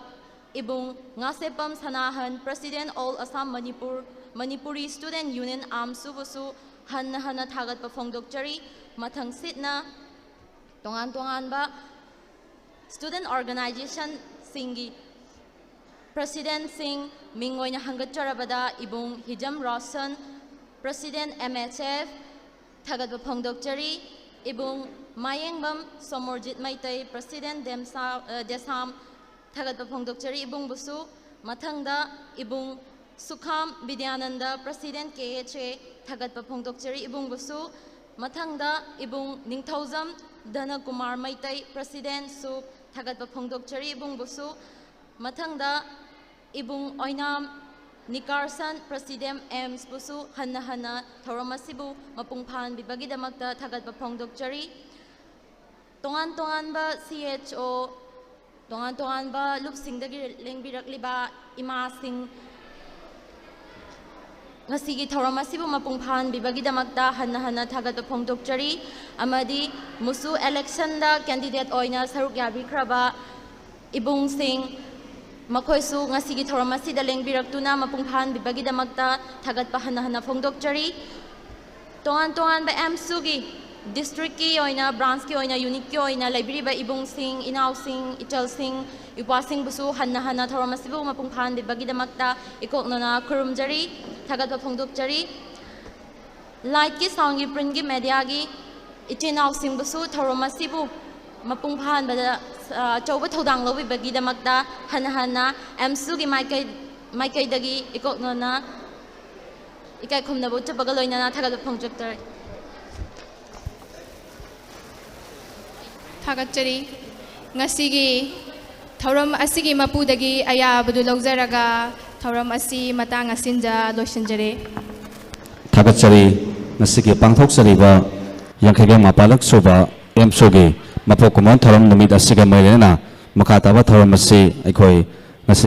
ꯏꯕꯨꯡ ꯉꯥꯁꯦꯞꯄꯝ ꯁꯅꯥꯍꯟ, President All Assam Manipur, Manipuri Student Union ꯑꯦꯝꯁꯨꯕꯨꯁꯨ ꯍꯟꯅ ꯍꯟꯅ ꯊꯥꯒꯠꯄ ꯐꯣꯡꯗꯣꯛꯆꯔꯤ꯫ ꯃꯊꯪꯁꯤꯠꯅ ꯇꯣꯉꯥꯟ ꯇꯣꯉꯥꯟꯕ Student Organisationꯁꯤꯡꯒꯤ Presidentꯁꯤꯡ ꯃꯤꯡ ꯑꯣꯏꯅ ꯍꯪꯒꯠꯆꯔꯕꯗ ꯏꯕꯨꯡ Hijam Roshan, President M H F, ꯊꯥꯒꯠꯄ ꯐꯣꯡꯗꯣꯛꯆꯔꯤ꯫ ꯏꯕꯨꯡ ꯃꯥꯌꯦꯡꯕꯝ ꯁꯣꯃꯣꯔꯖꯤꯠ ꯃꯩꯇꯩ, President ꯗꯦꯝꯁꯥ-, ꯑ, ꯗꯦꯁꯥꯝ, ꯊꯥꯒꯠꯄ ꯐꯣꯡꯗꯣꯛꯆꯔꯤ ꯏꯕꯨꯡꯕꯨꯁꯨ꯫ ꯃꯊꯪꯗ ꯏꯕꯨꯡ ꯁꯨꯈꯥꯝ ꯕꯤꯗ꯭ꯌꯥꯅꯟꯗ, President ꯀꯦ ꯑꯦꯆ ꯑꯦ, ꯊꯥꯒꯠꯄ ꯐꯣꯡꯗꯣꯛꯆꯔꯤ ꯏꯕꯨꯡꯕꯨꯁꯨ꯫ ꯃꯊꯪꯗ ꯏꯕꯨꯡ ꯅꯤꯡꯊꯧꯖꯝ ꯙꯅꯀꯨꯃꯥꯔ ꯃꯩꯇꯩ, President ꯁꯨꯞ, ꯊꯥꯒꯠꯄ ꯐꯣꯡꯗꯣꯛꯆꯔꯤ ꯏꯕꯨꯡꯕꯨꯁꯨ꯫ ꯃꯊꯪꯗ ꯏꯕꯨꯡ ꯑꯣꯏꯅꯥꯝ ꯅꯤꯀꯥꯔꯁꯟ, President ꯑꯦꯝꯁꯕꯨꯁꯨ ꯍꯟꯅ ꯍꯟꯅ ꯊꯧꯔꯝ ꯑꯁꯤꯕꯨ ꯃꯄꯨꯡ ꯐꯥꯍꯟꯕꯤꯕꯒꯤꯗꯃꯛꯇ ꯊꯥꯒꯠꯄ ꯐꯣꯡꯗꯣꯛꯆꯔꯤ꯫ ꯇꯣꯉꯥꯟ ꯇꯣꯉꯥꯟꯕ ꯁꯤ ꯑꯦꯆ ꯑꯣ, ꯇꯣꯉꯥꯟ ꯇꯣꯉꯥꯟꯕ ꯂꯨꯞꯁꯤꯡꯗꯒꯤ ꯂꯦꯡꯕꯤꯔꯛꯂꯤꯕ ꯏꯃꯥꯁꯤꯡ, ꯉꯁꯤꯒꯤ ꯊꯧꯔꯝ ꯑꯁꯤꯕꯨ ꯃꯄꯨꯡ ꯐꯥꯍꯟꯕꯤꯕꯒꯤꯗꯃꯛꯇ ꯍꯟꯅ ꯍꯟꯅ ꯊꯥꯒꯠꯄ ꯐꯣꯡꯗꯣꯛꯆꯔꯤ꯫ ꯑꯃꯗꯤ ꯃꯨꯁꯨ electionꯗ candidate ꯑꯣꯏꯅ ꯁꯔꯨꯛ ꯌꯥꯕꯤꯈ꯭ꯔꯕ ꯏꯕꯨꯡꯁꯤꯡ, ꯃꯈꯣꯏꯁꯨ ꯉꯁꯤꯒꯤ ꯊꯧꯔꯝ ꯑꯁꯤꯗ ꯂꯦꯡꯕꯤꯔꯛꯇꯨꯅ ꯃꯄꯨꯡ ꯐꯥꯍꯟꯕꯤꯕꯒꯤꯗꯃꯛꯇ ꯊꯥꯒꯠꯄ ꯍꯟꯅ ꯍꯟꯅ ꯐꯣꯡꯗꯣꯛꯆꯔꯤ꯫ ꯇꯣꯉꯥꯟ ꯇꯣꯉꯥꯟꯕ ꯑꯦꯝꯁꯨꯒꯤ districtꯀꯤ ꯑꯣꯏꯅ, branchꯀꯤ ꯑꯣꯏꯅ, unitꯀꯤ ꯑꯣꯏꯅ ꯂꯩꯕꯤꯔꯤꯕ ꯏꯕꯨꯡꯁꯤꯡ, ꯏꯅꯥꯎꯁꯤꯡ, ꯏꯆꯜꯁꯤꯡ, ꯏꯄ꯭ꯋꯥꯁꯤꯡꯕꯨꯁꯨ ꯍꯟꯅ ꯍꯟꯅ ꯊꯧꯔꯝ ꯑꯁꯤꯕꯨ ꯃꯄꯨꯡ ꯐꯥꯍꯟꯕꯤꯕꯒꯤꯗꯃꯛꯇ ꯏꯀꯣꯛꯅꯅ ꯈꯨꯔꯨꯝꯖꯔꯤ, ꯊꯥꯒꯠꯄ ꯐꯣꯡꯗꯣꯛꯆꯔꯤ꯫ Lightꯀꯤ, soundꯒꯤ, printꯀꯤ, mediaꯒꯤ ꯏꯆꯤꯟ ꯏꯅꯥꯎꯁꯤꯡꯕꯨꯁꯨ ꯊꯧꯔꯝ ꯑꯁꯤꯕꯨ ꯃꯄꯨꯡ ꯐꯥꯍꯟꯕꯗ ꯑ, ꯑꯆꯧꯕ ꯊꯧꯗꯥꯡ ꯂꯧꯕꯤꯕꯒꯤꯗꯃꯛꯇ ꯍꯟꯅ ꯍꯟꯅ ꯑꯦꯝꯁꯨꯒꯤ ꯃꯥꯏꯀꯩ-, ꯃꯥꯏꯀꯩꯗꯒꯤ ꯏꯀꯣꯛꯅꯅ ꯏꯀꯥꯏ ꯈꯨꯝꯅꯕ ꯎꯠꯆꯕꯒ ꯂꯣꯏꯅꯅ ꯊꯥꯒꯠꯄ ꯐꯣꯡꯗꯣꯛꯆꯔꯤ꯫ ꯊꯥꯒꯠꯆꯔꯤ꯫ ꯉꯁꯤꯒꯤ ꯊꯧꯔꯝ ꯑꯁꯤꯒꯤ ꯃꯄꯨꯗꯒꯤ ꯑꯌꯥꯕꯗꯨ ꯂꯧꯖꯔꯒ ꯊꯧꯔꯝ ꯑꯁꯤ ꯃꯇꯥꯡ ꯑꯁꯤꯟꯗ ꯂꯣꯏꯁꯤꯟꯖꯔꯦ꯫ ꯊꯥꯒꯠꯆꯔꯤ꯫ ꯉꯁꯤꯒꯤ ꯄꯥꯡꯊꯣꯛꯆꯔꯤꯕ ꯌꯥꯡꯈꯩꯒ ꯃꯥꯄꯜꯂꯛ ꯁꯨꯕ ꯑꯦꯝꯁꯨꯒꯤ ꯃꯄꯣꯛ ꯀꯨꯝꯑꯣꯟ ꯊꯧꯔꯝ ꯅꯨꯃꯤꯠ ꯑꯁꯤꯒ ꯃꯔꯤ ꯂꯩꯅꯅ ꯃꯈꯥ ꯇꯥꯕ ꯊꯧꯔꯝ ꯑꯁꯤ ꯑꯩꯈꯣꯏ ꯉꯁꯤ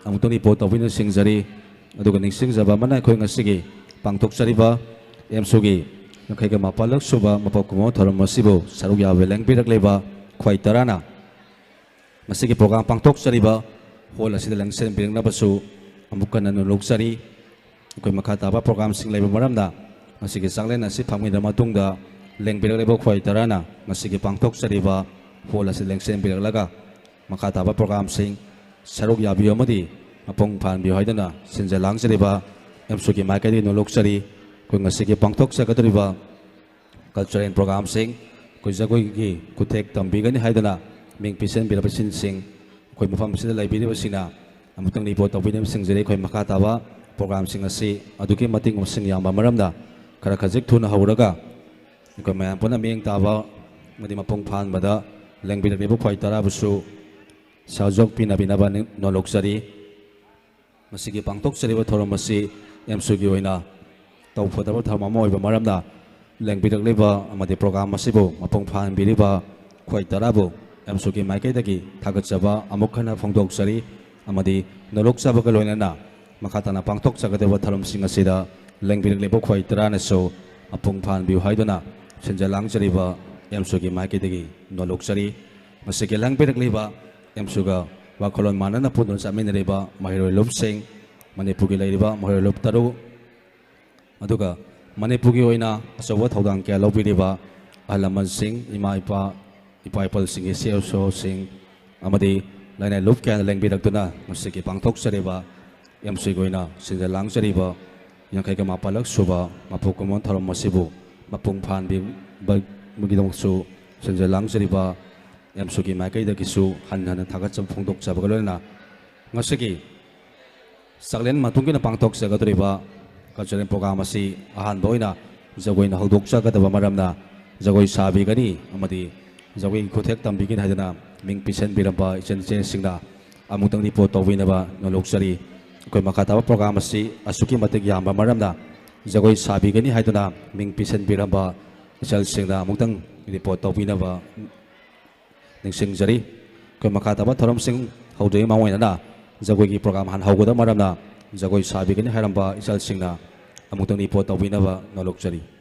ꯑꯃꯨꯛꯇꯪ ꯔꯤꯄꯣꯔꯠ ꯇꯧꯕꯤꯅ ꯁꯤꯡꯖꯔꯤ꯫ ꯑꯗꯨꯒ ꯅꯤꯡꯁꯤꯡꯖꯕ ꯑꯃꯅ, ꯑꯩꯈꯣꯏ ꯉꯁꯤꯒꯤ ꯄꯥꯡꯊꯣꯛꯆꯔꯤꯕ ꯑꯦꯝꯁꯨꯒꯤ ꯌꯥꯡꯈꯩꯒ ꯃꯥꯄꯜꯂꯛ ꯁꯨꯕ ꯃꯄꯣꯛ ꯀꯨꯝꯑꯣꯟ ꯊꯧꯔꯝ ꯑꯁꯤꯕꯨ ꯁꯔꯨꯛ ꯌꯥꯕ ꯂꯦꯡꯕꯤꯔꯛꯂꯤꯕ ꯈ꯭ꯋꯥꯏ ꯇꯔꯥꯅ ꯉꯁꯤꯒꯤ ꯄ꯭ꯔꯣꯒ꯭ꯔꯥꯝ ꯄꯥꯡꯊꯣꯛꯆꯔꯤꯕ ꯍꯣꯜ ꯑꯁꯤꯗ ꯂꯦꯡꯁꯤꯟꯕꯤꯔꯛꯅꯕꯁꯨ ꯑꯃꯨꯛ ꯍꯟꯅ ꯅꯣꯂꯨꯛꯆꯔꯤ꯫ ꯑꯩꯈꯣꯏ ꯃꯈꯥ ꯇꯥꯕ ꯄ꯭ꯔꯣꯒ꯭ꯔꯥꯝꯁꯤꯡ ꯂꯩꯕ ꯃꯔꯝꯅ ꯉꯁꯤꯒꯤ ꯆꯥꯛꯂꯦꯟ ꯑꯁꯤ ꯐꯪꯂꯕ ꯃꯇꯨꯡꯗ ꯂꯦꯡꯕꯤꯔꯛꯂꯤꯕ ꯈ꯭ꯋꯥꯏ ꯇꯔꯥꯅ ꯉꯁꯤꯒꯤ ꯄꯥꯡꯊꯣꯛꯆꯔꯤꯕ ꯍꯣꯜ ꯑꯁꯤ ꯂꯦꯡꯁꯤꯟꯕꯤꯔꯛꯂꯒ ꯃꯈꯥ ꯇꯥꯕ ꯄ꯭ꯔꯣꯒ꯭ꯔꯥꯝꯁꯤꯡ ꯁꯔꯨꯛ ꯌꯥꯕꯤꯌꯨ ꯑꯃꯗꯤ ꯃꯄꯨꯡ ꯐꯥꯍꯟꯕꯤꯌꯨ ꯍꯥꯏꯗꯨꯅ ꯁꯤꯟꯖ ꯂꯥꯡꯖꯔꯤꯕ ꯑꯦꯝꯁꯨꯒꯤ ꯃꯥꯏꯀꯩꯗꯒꯤ ꯅꯣꯂꯨꯛꯆꯔꯤ꯫ ꯑꯩꯈꯣꯏ ꯉꯁꯤꯒꯤ ꯄꯥꯡꯊꯣꯛꯆꯒꯗꯧꯔꯤꯕ ꯀꯜꯆꯔꯦꯜ ꯄ꯭ꯔꯣꯒ꯭ꯔꯥꯝꯁꯤꯡ, ꯑꯩꯈꯣꯏ ꯖꯒꯣꯏꯒꯤ ꯈꯨꯠꯊꯦꯛ ꯇꯝꯕꯤꯒꯅꯤ ꯍꯥꯏꯗꯨꯅ ꯃꯤꯡ ꯄꯤꯁꯤꯟꯕꯤꯔꯕ ꯏꯆꯤꯟꯁꯤꯡ, ꯑꯩꯈꯣꯏ ꯃꯐꯝ ꯑꯁꯤꯗ ꯂꯩꯕꯤꯔꯤꯕꯁꯤꯡꯅ ꯑꯃꯨꯛꯇꯪ ꯔꯤꯄꯣꯔꯠ ꯇꯧꯕꯤꯅꯕ ꯁꯤꯡꯖꯔꯤ꯫ ꯑꯩꯈꯣꯏ ꯃꯈꯥ ꯇꯥꯕ ꯄ꯭ꯔꯣꯒ꯭ꯔꯥꯝꯁꯤꯡ ꯑꯁꯤ ꯑꯗꯨꯛꯀꯤ ꯃꯇꯤꯛ ꯃꯁꯤꯡ ꯌꯥꯝꯕ ꯃꯔꯝꯅ ꯈꯔ ꯈꯖꯤꯛ ꯊꯨꯅ ꯍꯧꯔꯒ ꯑꯩꯈꯣꯏ ꯃꯌꯥꯝ ꯄꯨꯟꯅ ꯃꯤꯠꯌꯦꯡ ꯇꯥꯕ ꯑꯃꯗꯤ ꯃꯄꯨꯡ ꯐꯥꯍꯟꯕꯗ ꯂꯦꯡꯕꯤꯔꯛꯂꯤꯕ ꯈ꯭ꯋꯥꯏ ꯇꯔꯥꯕꯨꯁꯨ ꯁꯍꯌꯣꯒ ꯄꯤꯅꯕꯤꯅꯕ ꯅꯣꯂꯨꯛꯆꯔꯤ꯫ ꯃꯁꯤꯒꯤ ꯄꯥꯡꯊꯣꯛꯆꯔꯤꯕ ꯊꯧꯔꯝ ꯑꯁꯤ ꯑꯦꯝꯁꯨꯒꯤ ꯑꯣꯏꯅ ꯇꯧꯐꯗꯕ ꯊꯧꯔꯝ ꯑꯃ ꯑꯣꯏꯕ ꯃꯔꯝꯅ ꯂꯦꯡꯕꯤꯔꯛꯂꯤꯕ ꯑꯃꯗꯤ ꯄ꯭ꯔꯣꯒ꯭ꯔꯥꯝ ꯑꯁꯤꯕꯨ ꯃꯄꯨꯡ ꯐꯥꯍꯟꯕꯤꯔꯤꯕ ꯈ꯭ꯋꯥꯏ ꯇꯔꯥꯕꯨ ꯑꯦꯝꯁꯨꯒꯤ ꯃꯥꯏꯀꯩꯗꯒꯤ ꯊꯥꯒꯠꯆꯕ ꯑꯃꯨꯛ ꯍꯟꯅ ꯐꯣꯡꯗꯣꯛꯆꯔꯤ ꯑꯃꯗꯤ ꯅꯣꯂꯨꯛꯆꯕꯒ ꯂꯣꯏꯅꯅ ꯃꯈꯥ ꯇꯥꯅ ꯄꯥꯡꯊꯣꯛꯆꯒꯗꯕ ꯊꯧꯔꯝꯁꯤꯡ ꯑꯁꯤꯗ ꯂꯦꯡꯕꯤꯔꯛꯂꯤꯕ ꯈ꯭ꯋꯥꯏ ꯇꯔꯥꯅꯁꯨ ꯃꯄꯨꯡ ꯐꯥꯍꯟꯕꯤꯌꯨ ꯍꯥꯏꯗꯨꯅ ꯁꯤꯟꯖ ꯂꯥꯡꯖꯔꯤꯕ ꯑꯦꯝꯁꯨꯒꯤ ꯃꯥꯏꯀꯩꯗꯒꯤ ꯅꯣꯂꯨꯛꯆꯔꯤ꯫ ꯃꯁꯤꯒꯤ ꯂꯦꯡꯕꯤꯔꯛꯂꯤꯕ ꯑꯦꯝꯁꯨꯒ ꯋꯥꯈꯜꯂꯣꯟ ꯃꯥꯟꯅꯅ ꯄꯨꯟꯗꯨꯅ ꯆꯠꯃꯤꯟꯅꯔꯤꯕ ꯃꯍꯩꯔꯣꯏ ꯂꯨꯞꯁꯤꯡ, ꯃꯅꯤꯄꯨꯔꯒꯤ ꯂꯩꯔꯤꯕ ꯃꯍꯩꯔꯣꯏ ꯂꯨꯞ ꯇꯔꯨꯛ, ꯑꯗꯨꯒ ꯃꯅꯤꯄꯨꯔꯒꯤ ꯑꯣꯏꯅ ꯑꯆꯧꯕ ꯊꯧꯗꯥꯡ ꯀꯌꯥ ꯂꯧꯕꯤꯔꯤꯕ ꯑꯍꯜ ꯂꯃꯟꯁꯤꯡ, ꯏꯃꯥ ꯏꯄꯥ, ꯏꯄꯥ ꯏꯄꯨꯁꯤꯡꯒꯤ ꯁꯤ ꯑꯦꯐ ꯑꯣꯁꯤꯡ ꯑꯃꯗꯤ ꯂꯩꯅꯥꯏ ꯂꯨꯞ ꯀꯌꯥꯅ ꯂꯦꯡꯕꯤꯔꯛꯇꯨꯅ ꯉꯁꯤꯒꯤ ꯄꯥꯡꯊꯣꯛꯆꯔꯤꯕ ꯑꯦꯝꯁꯨꯒꯤ ꯑꯣꯏꯅ ꯁꯤꯟꯖ ꯂꯥꯡꯖꯔꯤꯕ ꯌꯥꯡꯈꯩꯒ ꯃꯥꯄꯜꯂꯛ ꯁꯨꯕ ꯃꯄꯣꯛ ꯀꯨꯝꯑꯣꯟ ꯊꯧꯔꯝ ꯑꯁꯤꯕꯨ ꯃꯄꯨꯡ ꯐꯥꯍꯟꯕꯤꯕꯒꯤꯗꯃꯛꯁꯨ ꯁꯤꯟꯖ ꯂꯥꯡꯖꯔꯤꯕ ꯑꯦꯝꯁꯨꯒꯤ ꯃꯥꯏꯀꯩꯗꯒꯤꯁꯨ ꯍꯟꯅ ꯍꯟꯅ ꯊꯥꯒꯠꯆꯕ ꯐꯣꯡꯗꯣꯛꯆꯕꯒ ꯂꯣꯏꯅꯅ ꯉꯁꯤꯒꯤ ꯆꯥꯛꯂꯦꯟ ꯃꯇꯨꯡ ꯏꯟꯅ ꯄꯥꯡꯊꯣꯛꯆꯒꯗꯧꯔꯤꯕ ꯀꯜꯆꯔꯦꯜ ꯄ꯭ꯔꯣꯒ꯭ꯔꯥꯝ ꯑꯁꯤ ꯑꯍꯥꯟꯕ ꯑꯣꯏꯅ ꯖꯒꯣꯏꯅ ꯍꯧꯗꯣꯛꯆꯒꯗꯕ ꯃꯔꯝꯅ ꯖꯒꯣꯏ ꯁꯥꯕꯤꯒꯅꯤ ꯑꯃꯗꯤ ꯖꯒꯣꯏꯒꯤ ꯈꯨꯠꯊꯦꯛ ꯇꯝꯕꯤꯒꯅꯤ ꯍꯥꯏꯗꯨꯅ ꯃꯤꯡ ꯄꯤꯁꯤꯟꯕꯤꯔꯝꯕ ꯏꯆꯟ ꯏꯆꯦꯁꯤꯡꯅ ꯑꯃꯨꯛꯇꯪ ꯔꯤꯄꯣꯔꯠ ꯇꯧꯕꯤꯅꯕ ꯅꯣꯂꯨꯛꯆꯔꯤ꯫ ꯑꯩꯈꯣꯏ ꯃꯈꯥ ꯇꯥꯕ ꯄ꯭ꯔꯣꯒ꯭ꯔꯥꯝ ꯑꯁꯤ ꯑꯁꯨꯛꯀꯤ ꯃꯇꯤꯛ ꯌꯥꯝꯕ ꯃꯔꯝꯅ ꯖꯒꯣꯏ ꯁꯥꯕꯤꯒꯅꯤ ꯍꯥꯏꯗꯨꯅ ꯃꯤꯡ ꯄꯤꯁꯤꯟꯕꯤꯔꯝꯕ ꯏꯆꯜꯁꯤꯡꯅ ꯑꯃꯨꯛꯇꯪ ꯔꯤꯄꯣꯔꯠ ꯇꯧꯕꯤꯅꯕ ꯅꯤꯡꯁꯤꯡꯖꯔꯤ꯫ ꯑꯩꯈꯣꯏ ꯃꯈꯥ ꯇꯥꯕ ꯊꯧꯔꯝꯁꯤꯡ ꯍꯧꯗ꯭ꯔꯤꯉꯩ ꯃꯃꯥꯡ ꯑꯣꯏꯅ ꯖꯒꯣꯏꯒꯤ program ꯍꯥꯟꯅ ꯍꯧꯒꯗꯕ ꯃꯔꯝꯅ, ꯖꯒꯣꯏ ꯁꯥꯕꯤꯒꯅꯤ ꯍꯥꯏꯔꯝꯕ ꯏꯆꯜꯁꯤꯡꯅ ꯑꯃꯨꯛꯇꯪ report ꯇꯧꯕꯤꯅꯕ ꯅꯣꯜꯂꯨꯛꯆꯔꯤ꯫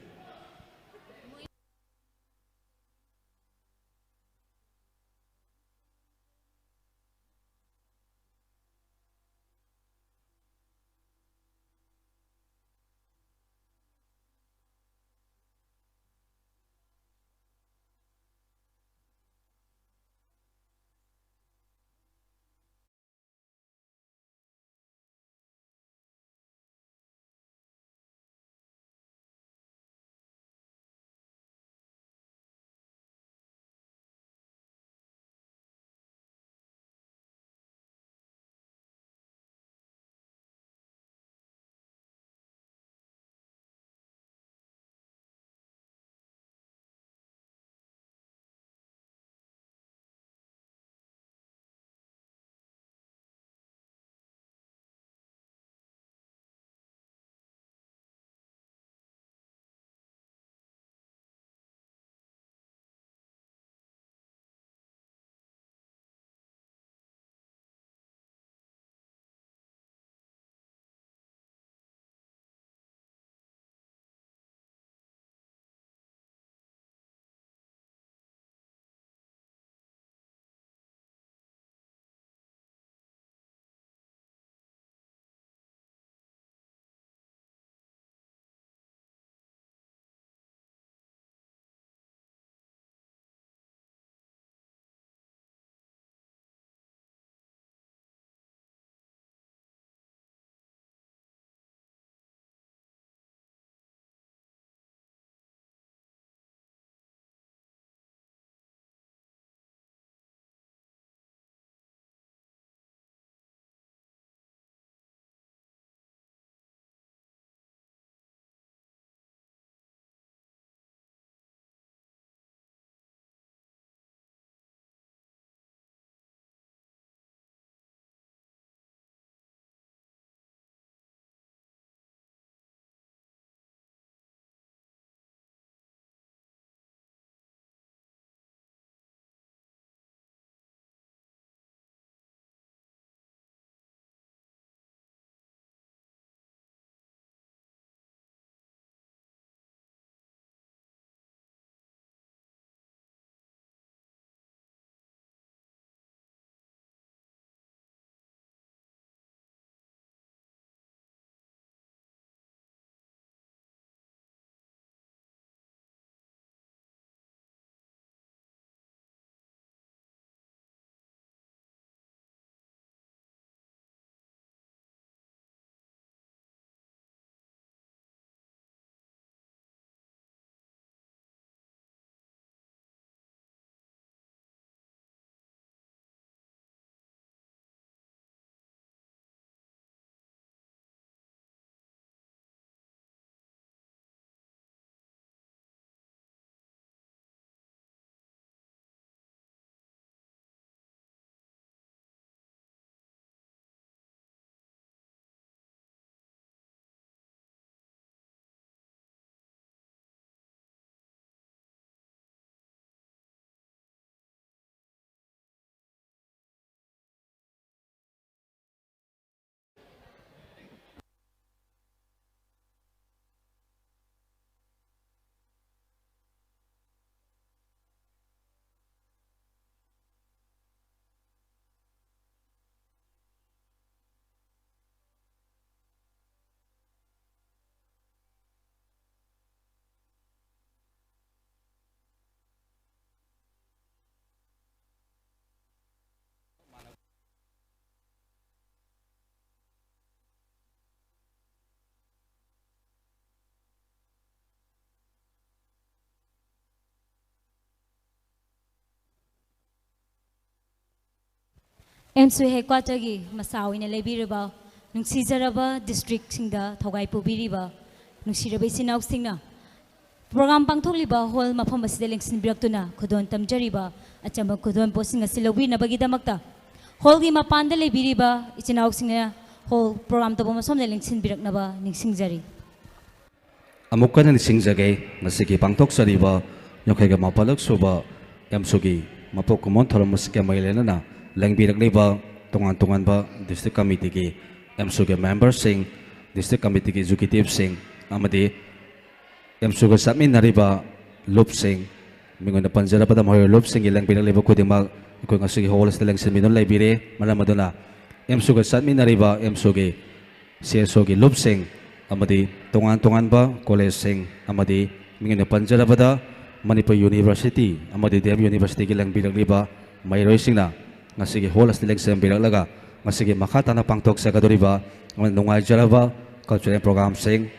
ꯑꯦꯝꯁꯨ ꯍꯦꯗꯀ꯭ꯋꯥꯇꯔꯒꯤ ꯃꯆꯥ ꯑꯣꯏꯅ ꯂꯩꯕꯤꯔꯤꯕ ꯅꯨꯡꯁꯤꯖꯔꯕ ꯗꯤꯁꯇ꯭ꯔꯤꯛꯁꯤꯡꯗ ꯊꯧꯒꯥꯏ ꯄꯨꯕꯤꯔꯤꯕ ꯅꯨꯡꯁꯤꯔꯕ ꯏꯆꯤꯟ ꯏꯅꯥꯎꯁꯤꯡꯅ ꯄ꯭ꯔꯣꯒ꯭ꯔꯥꯝ ꯄꯥꯡꯊꯣꯛꯂꯤꯕ ꯍꯣꯜ ꯃꯐꯝ ꯑꯁꯤꯗ ꯂꯦꯡꯁꯤꯟꯕꯤꯔꯛꯇꯨꯅ ꯈꯨꯗꯣꯜ ꯇꯝꯖꯔꯤꯕ ꯑꯆꯝꯕ ꯈꯨꯗꯣꯜ ꯄꯣꯠꯁꯤꯡ ꯑꯁꯤ ꯂꯧꯕꯤꯅꯕꯒꯤꯗꯃꯛꯇ ꯍꯣꯜꯒꯤ ꯃꯄꯥꯟꯗ ꯂꯩꯕꯤꯔꯤꯕ ꯏꯆꯤꯟ ꯏꯅꯥꯎꯁꯤꯡꯅ ꯍꯣꯜ ꯄ꯭ꯔꯣꯒ꯭ꯔꯥꯝ ꯇꯧꯕ ꯃꯐꯝꯗ ꯂꯦꯡꯁꯤꯟꯕꯤꯔꯛꯅꯕ ꯅꯤꯡꯁꯤꯡꯖꯔꯤ꯫ ꯑꯃꯨꯛ ꯍꯟꯅ ꯅꯤꯡꯁꯤꯡꯖꯒꯦ, ꯉꯁꯤꯒꯤ ꯄꯥꯡꯊꯣꯛꯆꯔꯤꯕ ꯌꯥꯡꯈꯩꯒ ꯃꯥꯄꯜꯂꯛ ꯁꯨꯕ ꯑꯦꯝꯁꯨꯒꯤ ꯃꯄꯣꯛ ꯀꯨꯝꯑꯣꯟ ꯊꯧꯔꯝ ꯑꯁꯤꯒ ꯃꯔꯤ ꯂꯩꯅꯅ ꯂꯦꯡꯕꯤꯔꯛꯂꯤꯕ ꯇꯣꯉꯥꯟ ꯇꯣꯉꯥꯟꯕ ꯗꯤꯁꯇ꯭ꯔꯤꯛ ꯀꯃꯤꯇꯤꯒꯤ, ꯑꯦꯝꯁꯨꯒꯤ ꯃꯦꯝꯕꯔꯁꯤꯡ, ꯗꯤꯁꯇ꯭ꯔꯤꯛ ꯀꯃꯤꯇꯤꯒꯤ ꯑꯦꯛꯖꯤꯀ꯭ꯌꯨꯇꯤꯕꯁꯤꯡ ꯑꯃꯗꯤ ꯑꯦꯝꯁꯨꯒ ꯆꯠꯃꯤꯟꯅꯔꯤꯕ ꯂꯨꯞꯁꯤꯡ, ꯃꯤꯡ ꯑꯣꯏꯅ ꯄꯟꯖꯔꯕꯗ ꯃꯈꯣꯏ ꯂꯨꯞꯁꯤꯡꯒꯤ ꯂꯦꯡꯕꯤꯔꯛꯂꯤꯕ ꯈꯨꯗꯤꯡꯃꯛ ꯑꯩꯈꯣꯏ ꯉꯁꯤꯒꯤ ꯍꯣꯜ ꯑꯁꯤꯗ ꯂꯦꯡꯁꯤꯟꯕꯤꯗꯨꯅ ꯂꯩꯕꯤꯔꯦ꯫ ꯃꯔꯝ ꯑꯗꯨꯅ ꯑꯦꯝꯁꯨꯒ ꯆꯠꯃꯤꯟꯅꯔꯤꯕ ꯑꯦꯝꯁꯨꯒꯤ ꯁꯤ ꯑꯦꯁ ꯑꯣꯒꯤ ꯂꯨꯞꯁꯤꯡ ꯑꯃꯗꯤ ꯇꯣꯉꯥꯟ ꯇꯣꯉꯥꯟꯕ ꯀꯣꯂꯦꯖꯁꯤꯡ ꯑꯃꯗꯤ ꯃꯤꯡ ꯑꯣꯏꯅ ꯄꯟꯖꯔꯕꯗ ꯃꯅꯤꯄꯨꯔ ꯌꯨꯅꯤꯚꯔꯁꯤꯇꯤ ꯑꯃꯗꯤ ꯗꯤ ꯑꯦꯝ ꯌꯨꯅꯤꯚꯔꯁꯤꯇꯤꯒꯤ ꯂꯦꯡꯕꯤꯔꯛꯂꯤꯕ ꯃꯍꯩꯔꯣꯏꯁꯤꯡꯅ ꯉꯁꯤꯒꯤ ꯍꯣꯜ ꯑꯁꯤꯗ ꯂꯦꯡꯁꯤꯟꯕꯤꯔꯛꯂꯒ ꯉꯁꯤꯒꯤ ꯃꯈꯥ ꯇꯥꯅ ꯄꯥꯡꯊꯣꯛꯆꯒꯗꯧꯔꯤꯕ ꯑꯃꯗꯤ ꯅꯨꯡꯉꯥꯏꯖꯔꯕ ꯀꯜꯆꯔꯦꯜ ꯄ꯭ꯔꯣꯒ꯭ꯔꯥꯝꯁꯤꯡ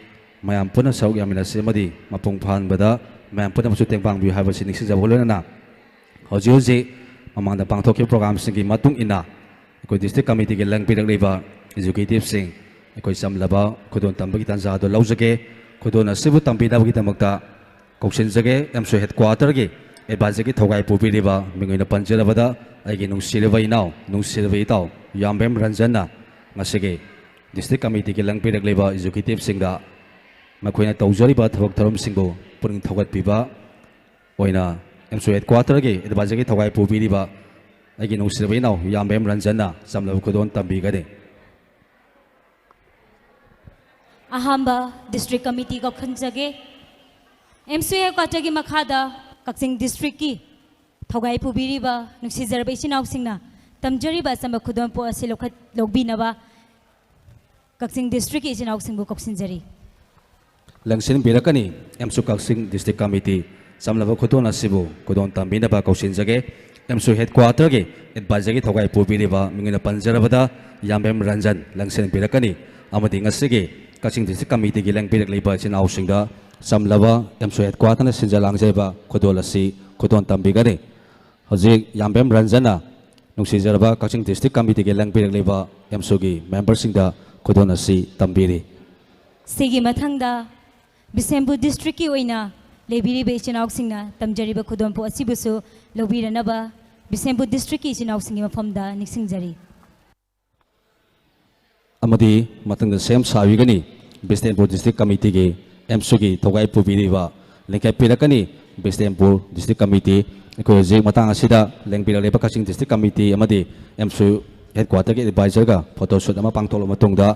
ꯃꯌꯥꯝ ꯄꯨꯟꯅ ꯁꯔꯨꯛ ꯌꯥꯃꯤꯟꯅꯁꯤ ꯑꯃꯗꯤ ꯃꯄꯨꯡ ꯐꯥꯍꯟꯕꯗ ꯃꯌꯥꯝ ꯄꯨꯝꯅꯃꯛꯁꯨ ꯃꯇꯦꯡ ꯄꯥꯡꯕꯤꯌꯨ ꯍꯥꯏꯕꯁꯤ ꯅꯤꯡꯁꯤꯡꯖꯕꯒ ꯂꯣꯏꯅꯅ ꯍꯧꯖꯤꯛ ꯍꯧꯖꯤꯛ ꯃꯃꯥꯡꯗ ꯄꯥꯡꯊꯣꯛꯈꯤꯕ ꯄ꯭ꯔꯣꯒ꯭ꯔꯥꯝꯁꯤꯡꯒꯤ ꯃꯇꯨꯡ ꯏꯟꯅ ꯑꯩꯈꯣꯏ ꯗꯤꯁꯇ꯭ꯔꯤꯛ ꯀꯃꯤꯇꯤꯒꯤ ꯂꯦꯡꯕꯤꯔꯛꯂꯤꯕ ꯑꯦꯛꯖꯤꯀ꯭ꯌꯨꯇꯤꯕꯁꯤꯡ ꯑꯩꯈꯣꯏ ꯆꯝꯂꯕ ꯈꯨꯗꯣꯜ ꯇꯝꯕꯒꯤ ꯇꯥꯟꯖꯥ ꯑꯗꯨ ꯂꯧꯖꯒꯦ꯫ ꯈꯨꯗꯣꯜ ꯑꯁꯤꯕꯨ ꯇꯝꯕꯤꯅꯕꯒꯤꯗꯃꯛꯇ ꯀꯧꯁꯤꯟꯖꯒꯦ ꯑꯦꯝꯁꯨ ꯍꯦꯗꯀ꯭ꯋꯥꯇꯔꯒꯤ ꯑꯦꯗꯚꯥꯏꯖꯔꯒꯤ ꯊꯧꯒꯥꯏ ꯄꯨꯕꯤꯔꯤꯕ ꯃꯤꯡ ꯑꯣꯏꯅ ꯄꯟꯖꯔꯕꯗ ꯑꯩꯒꯤ ꯅꯨꯡꯁꯤꯔꯕ ꯏꯅꯥꯎ, ꯅꯨꯡꯁꯤꯔꯕ ꯏꯇꯥꯎ ꯌꯥꯝꯕꯦꯝ ꯔꯟꯖꯟꯅ ꯉꯁꯤꯒꯤ ꯗꯤꯁꯇ꯭ꯔꯤꯛ ꯀꯃꯤꯇꯤꯒꯤ ꯂꯦꯡꯕꯤꯔꯛꯂꯤꯕ ꯑꯦꯛꯖꯤꯀ꯭ꯌꯨꯇꯤꯕꯁꯤꯡꯗ ꯃꯈꯣꯏꯅ ꯇꯧꯖꯔꯤꯕ ꯊꯕꯛ ꯊꯧꯔꯝꯁꯤꯡꯕꯨ ꯄꯨꯛꯅꯤꯡ ꯊꯧꯒꯠꯄꯤꯕ ꯑꯣꯏꯅ ꯑꯦꯝꯁꯨ ꯍꯦꯗꯀ꯭ꯋꯥꯇꯔꯒꯤ ꯑꯦꯗꯚꯥꯏꯖꯔꯒꯤ ꯊꯧꯒꯥꯏ ꯄꯨꯕꯤꯔꯤꯕ ꯑꯩꯒꯤ ꯅꯨꯡꯁꯤꯔꯕ ꯏꯅꯥꯎ ꯌꯥꯝꯕꯦꯝ ꯔꯟꯖꯟꯅ ꯆꯝꯂꯕ ꯈꯨꯗꯣꯜ ꯇꯝꯕꯤꯒꯅꯤ꯫ ꯑꯍꯥꯟꯕ ꯗꯤꯁꯇ꯭ꯔꯤꯛ ꯀꯃꯤꯇꯤ ꯀꯧꯈꯟꯖꯒꯦ꯫ ꯑꯦꯝꯁꯨ ꯍꯦꯗꯀ꯭ꯋꯥꯇꯔꯒꯤ ꯃꯈꯥꯗ ꯀꯛꯆꯤꯡ ꯗꯤꯁꯇ꯭ꯔꯤꯛꯀꯤ ꯊꯧꯒꯥꯏ ꯄꯨꯕꯤꯔꯤꯕ ꯅꯨꯡꯁꯤꯖꯔꯕ ꯏꯆꯤꯟ ꯏꯅꯥꯎꯁꯤꯡꯅ ꯇꯝꯖꯔꯤꯕ ꯑꯆꯝꯕ ꯈꯨꯗꯣꯜꯄꯣꯠ ꯑꯁꯤ ꯂꯧꯈꯠ ꯂꯧꯕꯤꯅꯕ ꯀꯛꯆꯤꯡ ꯗꯤꯁꯇ꯭ꯔꯤꯛꯀꯤ ꯏꯆꯤꯟ ꯏꯅꯥꯎꯁꯤꯡꯕꯨ ꯀꯧꯁꯤꯟꯖꯔꯤ꯫ ꯂꯦꯡꯁꯤꯟꯕꯤꯔꯛꯀꯅꯤ꯫ ꯑꯦꯝꯁꯨ ꯀꯛꯆꯤꯡ ꯗꯤꯁꯇ꯭ꯔꯤꯛ ꯀꯃꯤꯇꯤ ꯆꯝꯂꯕ ꯈꯨꯗꯣꯜ ꯑꯁꯤꯕꯨ ꯈꯨꯗꯣꯜ ꯇꯝꯕꯤꯅꯕ ꯀꯧꯁꯤꯟꯖꯒꯦ꯫ ꯑꯦꯝꯁꯨ ꯍꯦꯗꯀ꯭ꯋꯥꯇꯔꯒꯤ ꯑꯦꯗꯚꯥꯏꯖꯔꯒꯤ ꯊꯧꯒꯥꯏ ꯄꯨꯕꯤꯔꯤꯕ ꯃꯤꯡ ꯑꯣꯏꯅ ꯄꯟꯖꯔꯕꯗ ꯌꯥꯝꯕꯦꯝ ꯔꯟꯖꯟ ꯂꯦꯡꯁꯤꯟꯕꯤꯔꯛꯀꯅꯤ ꯑꯃꯗꯤ ꯉꯁꯤꯒꯤ ꯀꯛꯆꯤꯡ ꯗꯤꯁꯇ꯭ꯔꯤꯛ ꯀꯃꯤꯇꯤꯒꯤ ꯂꯦꯡꯕꯤꯔꯛꯂꯤꯕ ꯏꯆꯤꯟ ꯏꯅꯥꯎꯁꯤꯡꯗ ꯆꯝꯂꯕ ꯑꯦꯝꯁꯨ ꯍꯦꯗꯀ꯭ꯋꯥꯇꯔꯅ ꯁꯤꯟꯖ ꯂꯥꯡꯖꯕ ꯈꯨꯗꯣꯜ ꯑꯁꯤ ꯈꯨꯗꯣꯜ ꯇꯝꯕꯤꯒꯅꯤ꯫ ꯍꯧꯖꯤꯛ ꯌꯥꯝꯕꯦꯝ ꯔꯟꯖꯟꯅ ꯅꯨꯡꯁꯤꯖꯔꯕ ꯀꯛꯆꯤꯡ ꯗꯤꯁꯇ꯭ꯔꯤꯛ ꯀꯃꯤꯇꯤꯒꯤ ꯂꯦꯡꯕꯤꯔꯛꯂꯤꯕ ꯑꯦꯝꯁꯨꯒꯤ ꯃꯦꯝꯕꯔꯁꯤꯡꯗ ꯈꯨꯗꯣꯜ ꯑꯁꯤ ꯇꯝꯕꯤꯔꯤ꯫ ꯁꯤꯒꯤ ꯃꯊꯪꯗ ꯕꯤꯁꯦꯝꯄꯨꯔ ꯗꯤꯁꯇ꯭ꯔꯤꯛꯀꯤ ꯑꯣꯏꯅ ꯂꯩꯕꯤꯔꯤꯕ ꯏꯆꯤꯟ ꯏꯅꯥꯎꯁꯤꯡꯅ ꯇꯝꯖꯔꯤꯕ ꯈꯨꯗꯣꯜꯄꯣꯠ ꯑꯁꯤꯕꯨꯁꯨ ꯂꯧꯕꯤꯔꯅꯕ ꯕꯤꯁꯦꯝꯄꯨꯔ ꯗꯤꯁꯇ꯭ꯔꯤꯛꯀꯤ ꯏꯆꯤꯟ ꯏꯅꯥꯎꯁꯤꯡꯒꯤ ꯃꯐꯝꯗ ꯅꯤꯡꯁꯤꯡꯖꯔꯤ꯫ ꯑꯃꯗꯤ ꯃꯊꯪꯗ ꯁꯦꯝ ꯁꯥꯕꯤꯒꯅꯤ꯫ ꯕꯤꯁꯅꯨꯄꯨꯔ ꯗꯤꯁꯇ꯭ꯔꯤꯛ ꯀꯃꯤꯇꯤꯒꯤ ꯑꯦꯝꯁꯨꯒꯤ ꯊꯧꯒꯥꯏ ꯄꯨꯕꯤꯔꯤꯕ ꯂꯤꯡꯈꯠꯄꯤꯔꯛꯀꯅꯤ꯫ ꯕꯤꯁꯅꯨꯄꯨꯔ ꯗꯤꯁꯇ꯭ꯔꯤꯛ ꯀꯃꯤꯇꯤ, ꯑꯩꯈꯣꯏ ꯍꯧꯖꯤꯛ ꯃꯇꯥꯡ ꯑꯁꯤꯗ ꯂꯦꯡꯕꯤꯔꯛꯂꯤꯕ ꯀꯛꯆꯤꯡ ꯗꯤꯁꯇ꯭ꯔꯤꯛ ꯀꯃꯤꯇꯤ ꯑꯃꯗꯤ ꯑꯦꯝꯁꯨ ꯍꯦꯗꯀ꯭ꯋꯥꯇꯔꯒꯤ ꯑꯦꯗꯚꯥꯏꯖꯔꯒ ꯐꯣꯇꯣ ꯁꯨꯠ ꯑꯃ ꯄꯥꯡꯊꯣꯛꯂꯕ ꯃꯇꯨꯡꯗ,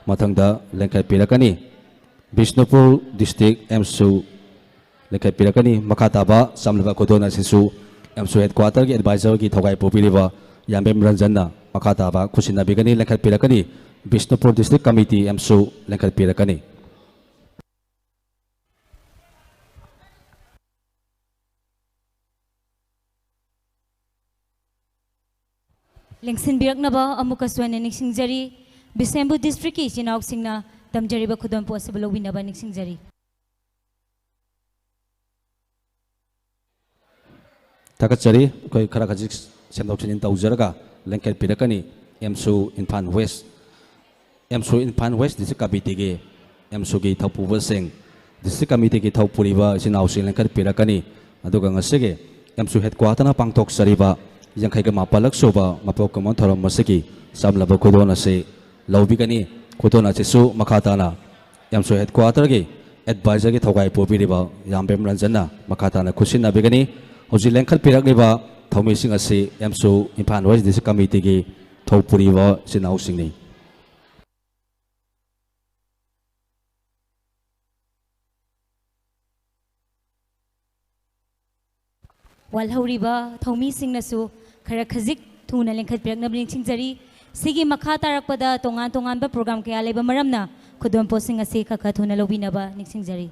ꯃꯊꯪꯗ ꯂꯦꯡꯈꯠꯄꯤꯔꯛꯀꯅꯤ꯫ ꯕꯤꯁꯅꯨꯄꯨꯔ ꯗꯤꯁꯇ꯭ꯔꯤꯛ ꯑꯦꯝꯁꯨ ꯂꯦꯡꯈꯠꯄꯤꯔꯛꯀꯅꯤ꯫ ꯃꯈꯥ ꯇꯥꯕ ꯆꯝꯂꯕ ꯈꯨꯗꯣꯜ ꯑꯁꯤꯁꯨ ꯑꯦꯝꯁꯨ ꯍꯦꯗꯀ꯭ꯋꯥꯇꯔꯒꯤ ꯑꯦꯗꯚꯥꯏꯖꯔꯒꯤ ꯊꯧꯒꯥꯏ ꯄꯨꯕꯤꯔꯤꯕ ꯌꯥꯝꯕꯦꯝ ꯔꯟꯖꯟꯅ ꯃꯈꯥ ꯇꯥꯕ ꯈꯨꯠꯁꯤꯟꯅꯕꯤꯒꯅꯤ, ꯂꯦꯡꯈꯠꯄꯤꯔꯛꯀꯅꯤ꯫ ꯕꯤꯁꯅꯨꯄꯨꯔ ꯗꯤꯁꯇ꯭ꯔꯤꯛ ꯀꯃꯤꯇꯤ ꯑꯦꯝꯁꯨ ꯂꯦꯡꯈꯠꯄꯤꯔꯛꯀꯅꯤ꯫ ꯂꯦꯡꯁꯤꯟꯕꯤꯔꯛꯅꯕ ꯑꯃꯨꯛꯀꯁꯨ ꯍꯟꯅ ꯅꯤꯡꯁꯤꯡꯖꯔꯤ꯫ ꯕꯤꯁꯦꯝꯕꯨ ꯗꯤꯁꯇ꯭ꯔꯤꯛꯀꯤ ꯏꯆꯤꯟ ꯏꯅꯥꯎꯁꯤꯡꯅ ꯇꯝꯖꯔꯤꯕ ꯈꯨꯗꯣꯜꯄꯣꯠ ꯑꯁꯤꯕꯨ ꯂꯧꯕꯤꯅꯕ ꯅꯤꯡꯁꯤꯡꯖꯔꯤ꯫ ꯊꯥꯒꯠꯆꯔꯤ꯫ ꯑꯩꯈꯣꯏ ꯈꯔ ꯈꯖꯤꯛ ꯁꯦꯝꯗꯣꯛ ꯁꯦꯝꯖꯤꯟ ꯇꯧꯖꯔꯒ ꯂꯦꯡꯈꯠꯄꯤꯔꯛꯀꯅꯤ꯫ AMSU Imphal west, AMSU Imphal west district ꯀꯃꯤꯇꯤꯒꯤ ꯑꯦꯝꯁꯨꯒꯤ ꯊꯧꯄꯨꯕꯁꯤꯡ, ꯗꯤꯁꯇ꯭ꯔꯤꯛ ꯀꯃꯤꯇꯤꯒꯤ ꯊꯧꯄꯨꯔꯤꯕ ꯏꯆꯤꯟ ꯏꯅꯥꯎꯁꯤꯡ ꯂꯦꯡꯈꯠꯄꯤꯔꯛꯀꯅꯤ꯫ ꯑꯗꯨꯒ ꯉꯁꯤꯒꯤ ꯑꯦꯝꯁꯨ ꯍꯦꯗꯀ꯭ꯋꯥꯇꯔꯅ ꯄꯥꯡꯊꯣꯛꯆꯔꯤꯕ ꯌꯥꯡꯈꯩꯒ ꯃꯥꯄꯜꯂꯛ ꯁꯨꯕ ꯃꯄꯣꯛ ꯀꯨꯝꯑꯣꯟ ꯊꯧꯔꯝ ꯑꯁꯤꯒꯤ ꯆꯝꯂꯕ ꯈꯨꯗꯣꯜ ꯑꯁꯤ ꯂꯧꯕꯤꯒꯅꯤ꯫ ꯈꯨꯗꯣꯜ ꯑꯁꯤꯁꯨ ꯃꯈꯥ ꯇꯥꯅ ꯑꯦꯝꯁꯨ ꯍꯦꯗꯀ꯭ꯋꯥꯇꯔꯒꯤ ꯑꯦꯗꯚꯥꯏꯖꯔꯒꯤ ꯊꯧꯒꯥꯏ ꯄꯨꯕꯤꯔꯤꯕ ꯌꯥꯝꯕꯦꯝ ꯔꯟꯖꯟꯅ ꯃꯈꯥ ꯇꯥꯅ ꯈꯨꯠꯁꯤꯟꯅꯕꯤꯒꯅꯤ꯫ ꯍꯧꯖꯤꯛ ꯂꯦꯡꯈꯠꯄꯤꯔꯛꯂꯤꯕ ꯊꯧꯃꯤꯁꯤꯡ ꯑꯁꯤ ꯑꯦꯝꯁꯨ ꯏꯝꯐꯥꯜ ꯋꯦꯁ ꯗꯤꯁꯇ꯭ꯔꯤꯛ ꯀꯃꯤꯇꯤꯒꯤ ꯊꯧꯄꯨꯔꯤꯕ ꯏꯆꯤꯟ ꯏꯅꯥꯎꯁꯤꯡꯅꯤ꯫ ꯋꯥꯜꯍꯧꯔꯤꯕ ꯊꯧꯃꯤꯁꯤꯡꯅꯁꯨ ꯈꯔ ꯈꯖꯤꯛ ꯊꯨꯅ ꯂꯦꯡꯈꯠꯄꯤꯔꯛꯅꯕ ꯅꯤꯡꯁꯤꯡꯖꯔꯤ꯫ ꯁꯤꯒꯤ ꯃꯈꯥ ꯇꯥꯔꯛꯄꯗ ꯇꯣꯉꯥꯟ ꯇꯣꯉꯥꯟꯕ ꯄ꯭ꯔꯣꯒ꯭ꯔꯥꯝ ꯀꯌꯥ ꯂꯩꯕ ꯃꯔꯝꯅ ꯈꯨꯗꯣꯜꯄꯣꯠꯁꯤꯡ ꯑꯁꯤ ꯈꯔ ꯈꯔ ꯊꯨꯅ ꯂꯧꯕꯤꯅꯕ ꯅꯤꯡꯁꯤꯡꯖꯔꯤ꯫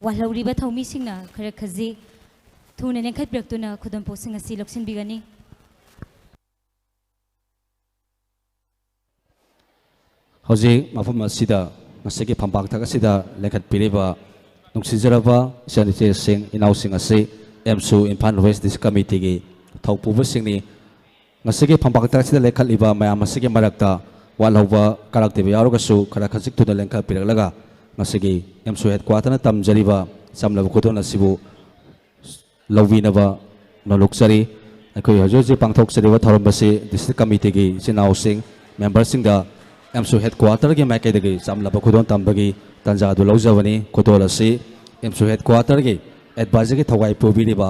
ꯋꯥꯜꯍꯧꯔꯤꯕ ꯊꯧꯃꯤꯁꯤꯡꯅ ꯈꯔ ꯈꯖꯤꯛ ꯊꯨꯅ ꯂꯦꯡꯈꯠꯄꯤꯔꯛꯇꯨꯅ ꯈꯨꯗꯣꯜꯄꯣꯠꯁꯤꯡ ꯑꯁꯤ ꯂꯧꯁꯤꯟꯕꯤꯒꯅꯤ꯫ ꯍꯧꯖꯤꯛ ꯃꯐꯝ ꯑꯁꯤꯗ ꯉꯁꯤꯒꯤ ꯐꯝꯄꯥꯛꯊꯛ ꯑꯁꯤꯗ ꯂꯦꯡꯈꯠꯄꯤꯔꯤꯕ ꯅꯨꯡꯁꯤꯖꯔꯕ ꯏꯆꯟ ꯏꯆꯦꯁꯤꯡ, ꯏꯅꯥꯎꯁꯤꯡ ꯑꯁꯤ ꯑꯦꯝꯁꯨ ꯏꯝꯐꯥꯜ ꯋꯦꯁ ꯗꯤꯁꯇ꯭ꯔꯤꯛ ꯀꯃꯤꯇꯤꯒꯤ ꯊꯧꯄꯨꯕꯁꯤꯡꯅꯤ꯫ ꯉꯁꯤꯒꯤ ꯐꯝꯄꯥꯛꯊꯛ ꯑꯁꯤꯗ ꯂꯦꯡꯈꯠꯂꯤꯕ ꯃꯌꯥꯝ ꯑꯁꯤꯒꯤ ꯃꯔꯛꯇ ꯋꯥꯠꯍꯧꯕ ꯀꯥꯔꯛꯇꯕ ꯌꯥꯎꯔꯒꯁꯨ ꯈꯔ ꯈꯖꯤꯛ ꯊꯨꯅ ꯂꯦꯡꯈꯠꯄꯤꯔꯛꯂꯒ ꯉꯁꯤꯒꯤ ꯑꯦꯝꯁꯨ ꯍꯦꯗꯀ꯭ꯋꯥꯇꯔꯅ ꯇꯝꯖꯔꯤꯕ ꯆꯝꯂꯕ ꯈꯨꯗꯣꯜ ꯑꯁꯤꯕꯨ ꯂꯧꯕꯤꯅꯕ ꯅꯣꯂꯨꯛꯆꯔꯤ꯫ ꯑꯩꯈꯣꯏ ꯍꯧꯖꯤꯛ ꯍꯧꯖꯤꯛ ꯄꯥꯡꯊꯣꯛꯆꯔꯤꯕ ꯊꯧꯔꯝ ꯑꯁꯤ ꯗꯤꯁꯇ꯭ꯔꯤꯛ ꯀꯃꯤꯇꯤꯒꯤ ꯏꯆꯤꯟ ꯏꯅꯥꯎꯁꯤꯡ, ꯃꯦꯝꯕꯔꯁꯤꯡꯗ ꯑꯦꯝꯁꯨ ꯍꯦꯗꯀ꯭ꯋꯥꯇꯔꯒꯤ ꯃꯥꯏꯀꯩꯗꯒꯤ ꯆꯝꯂꯕ ꯈꯨꯗꯣꯜ ꯇꯝꯕꯒꯤ ꯇꯥꯟꯖꯥ ꯑꯗꯨ ꯂꯧꯖꯕꯅꯤ꯫ ꯈꯨꯗꯣꯜ ꯑꯁꯤ ꯑꯦꯝꯁꯨ ꯍꯦꯗꯀ꯭ꯋꯥꯇꯔꯒꯤ ꯑꯦꯗꯚꯥꯏꯖꯔꯒꯤ ꯊꯧꯒꯥꯏ ꯄꯨꯕꯤꯔꯤꯕ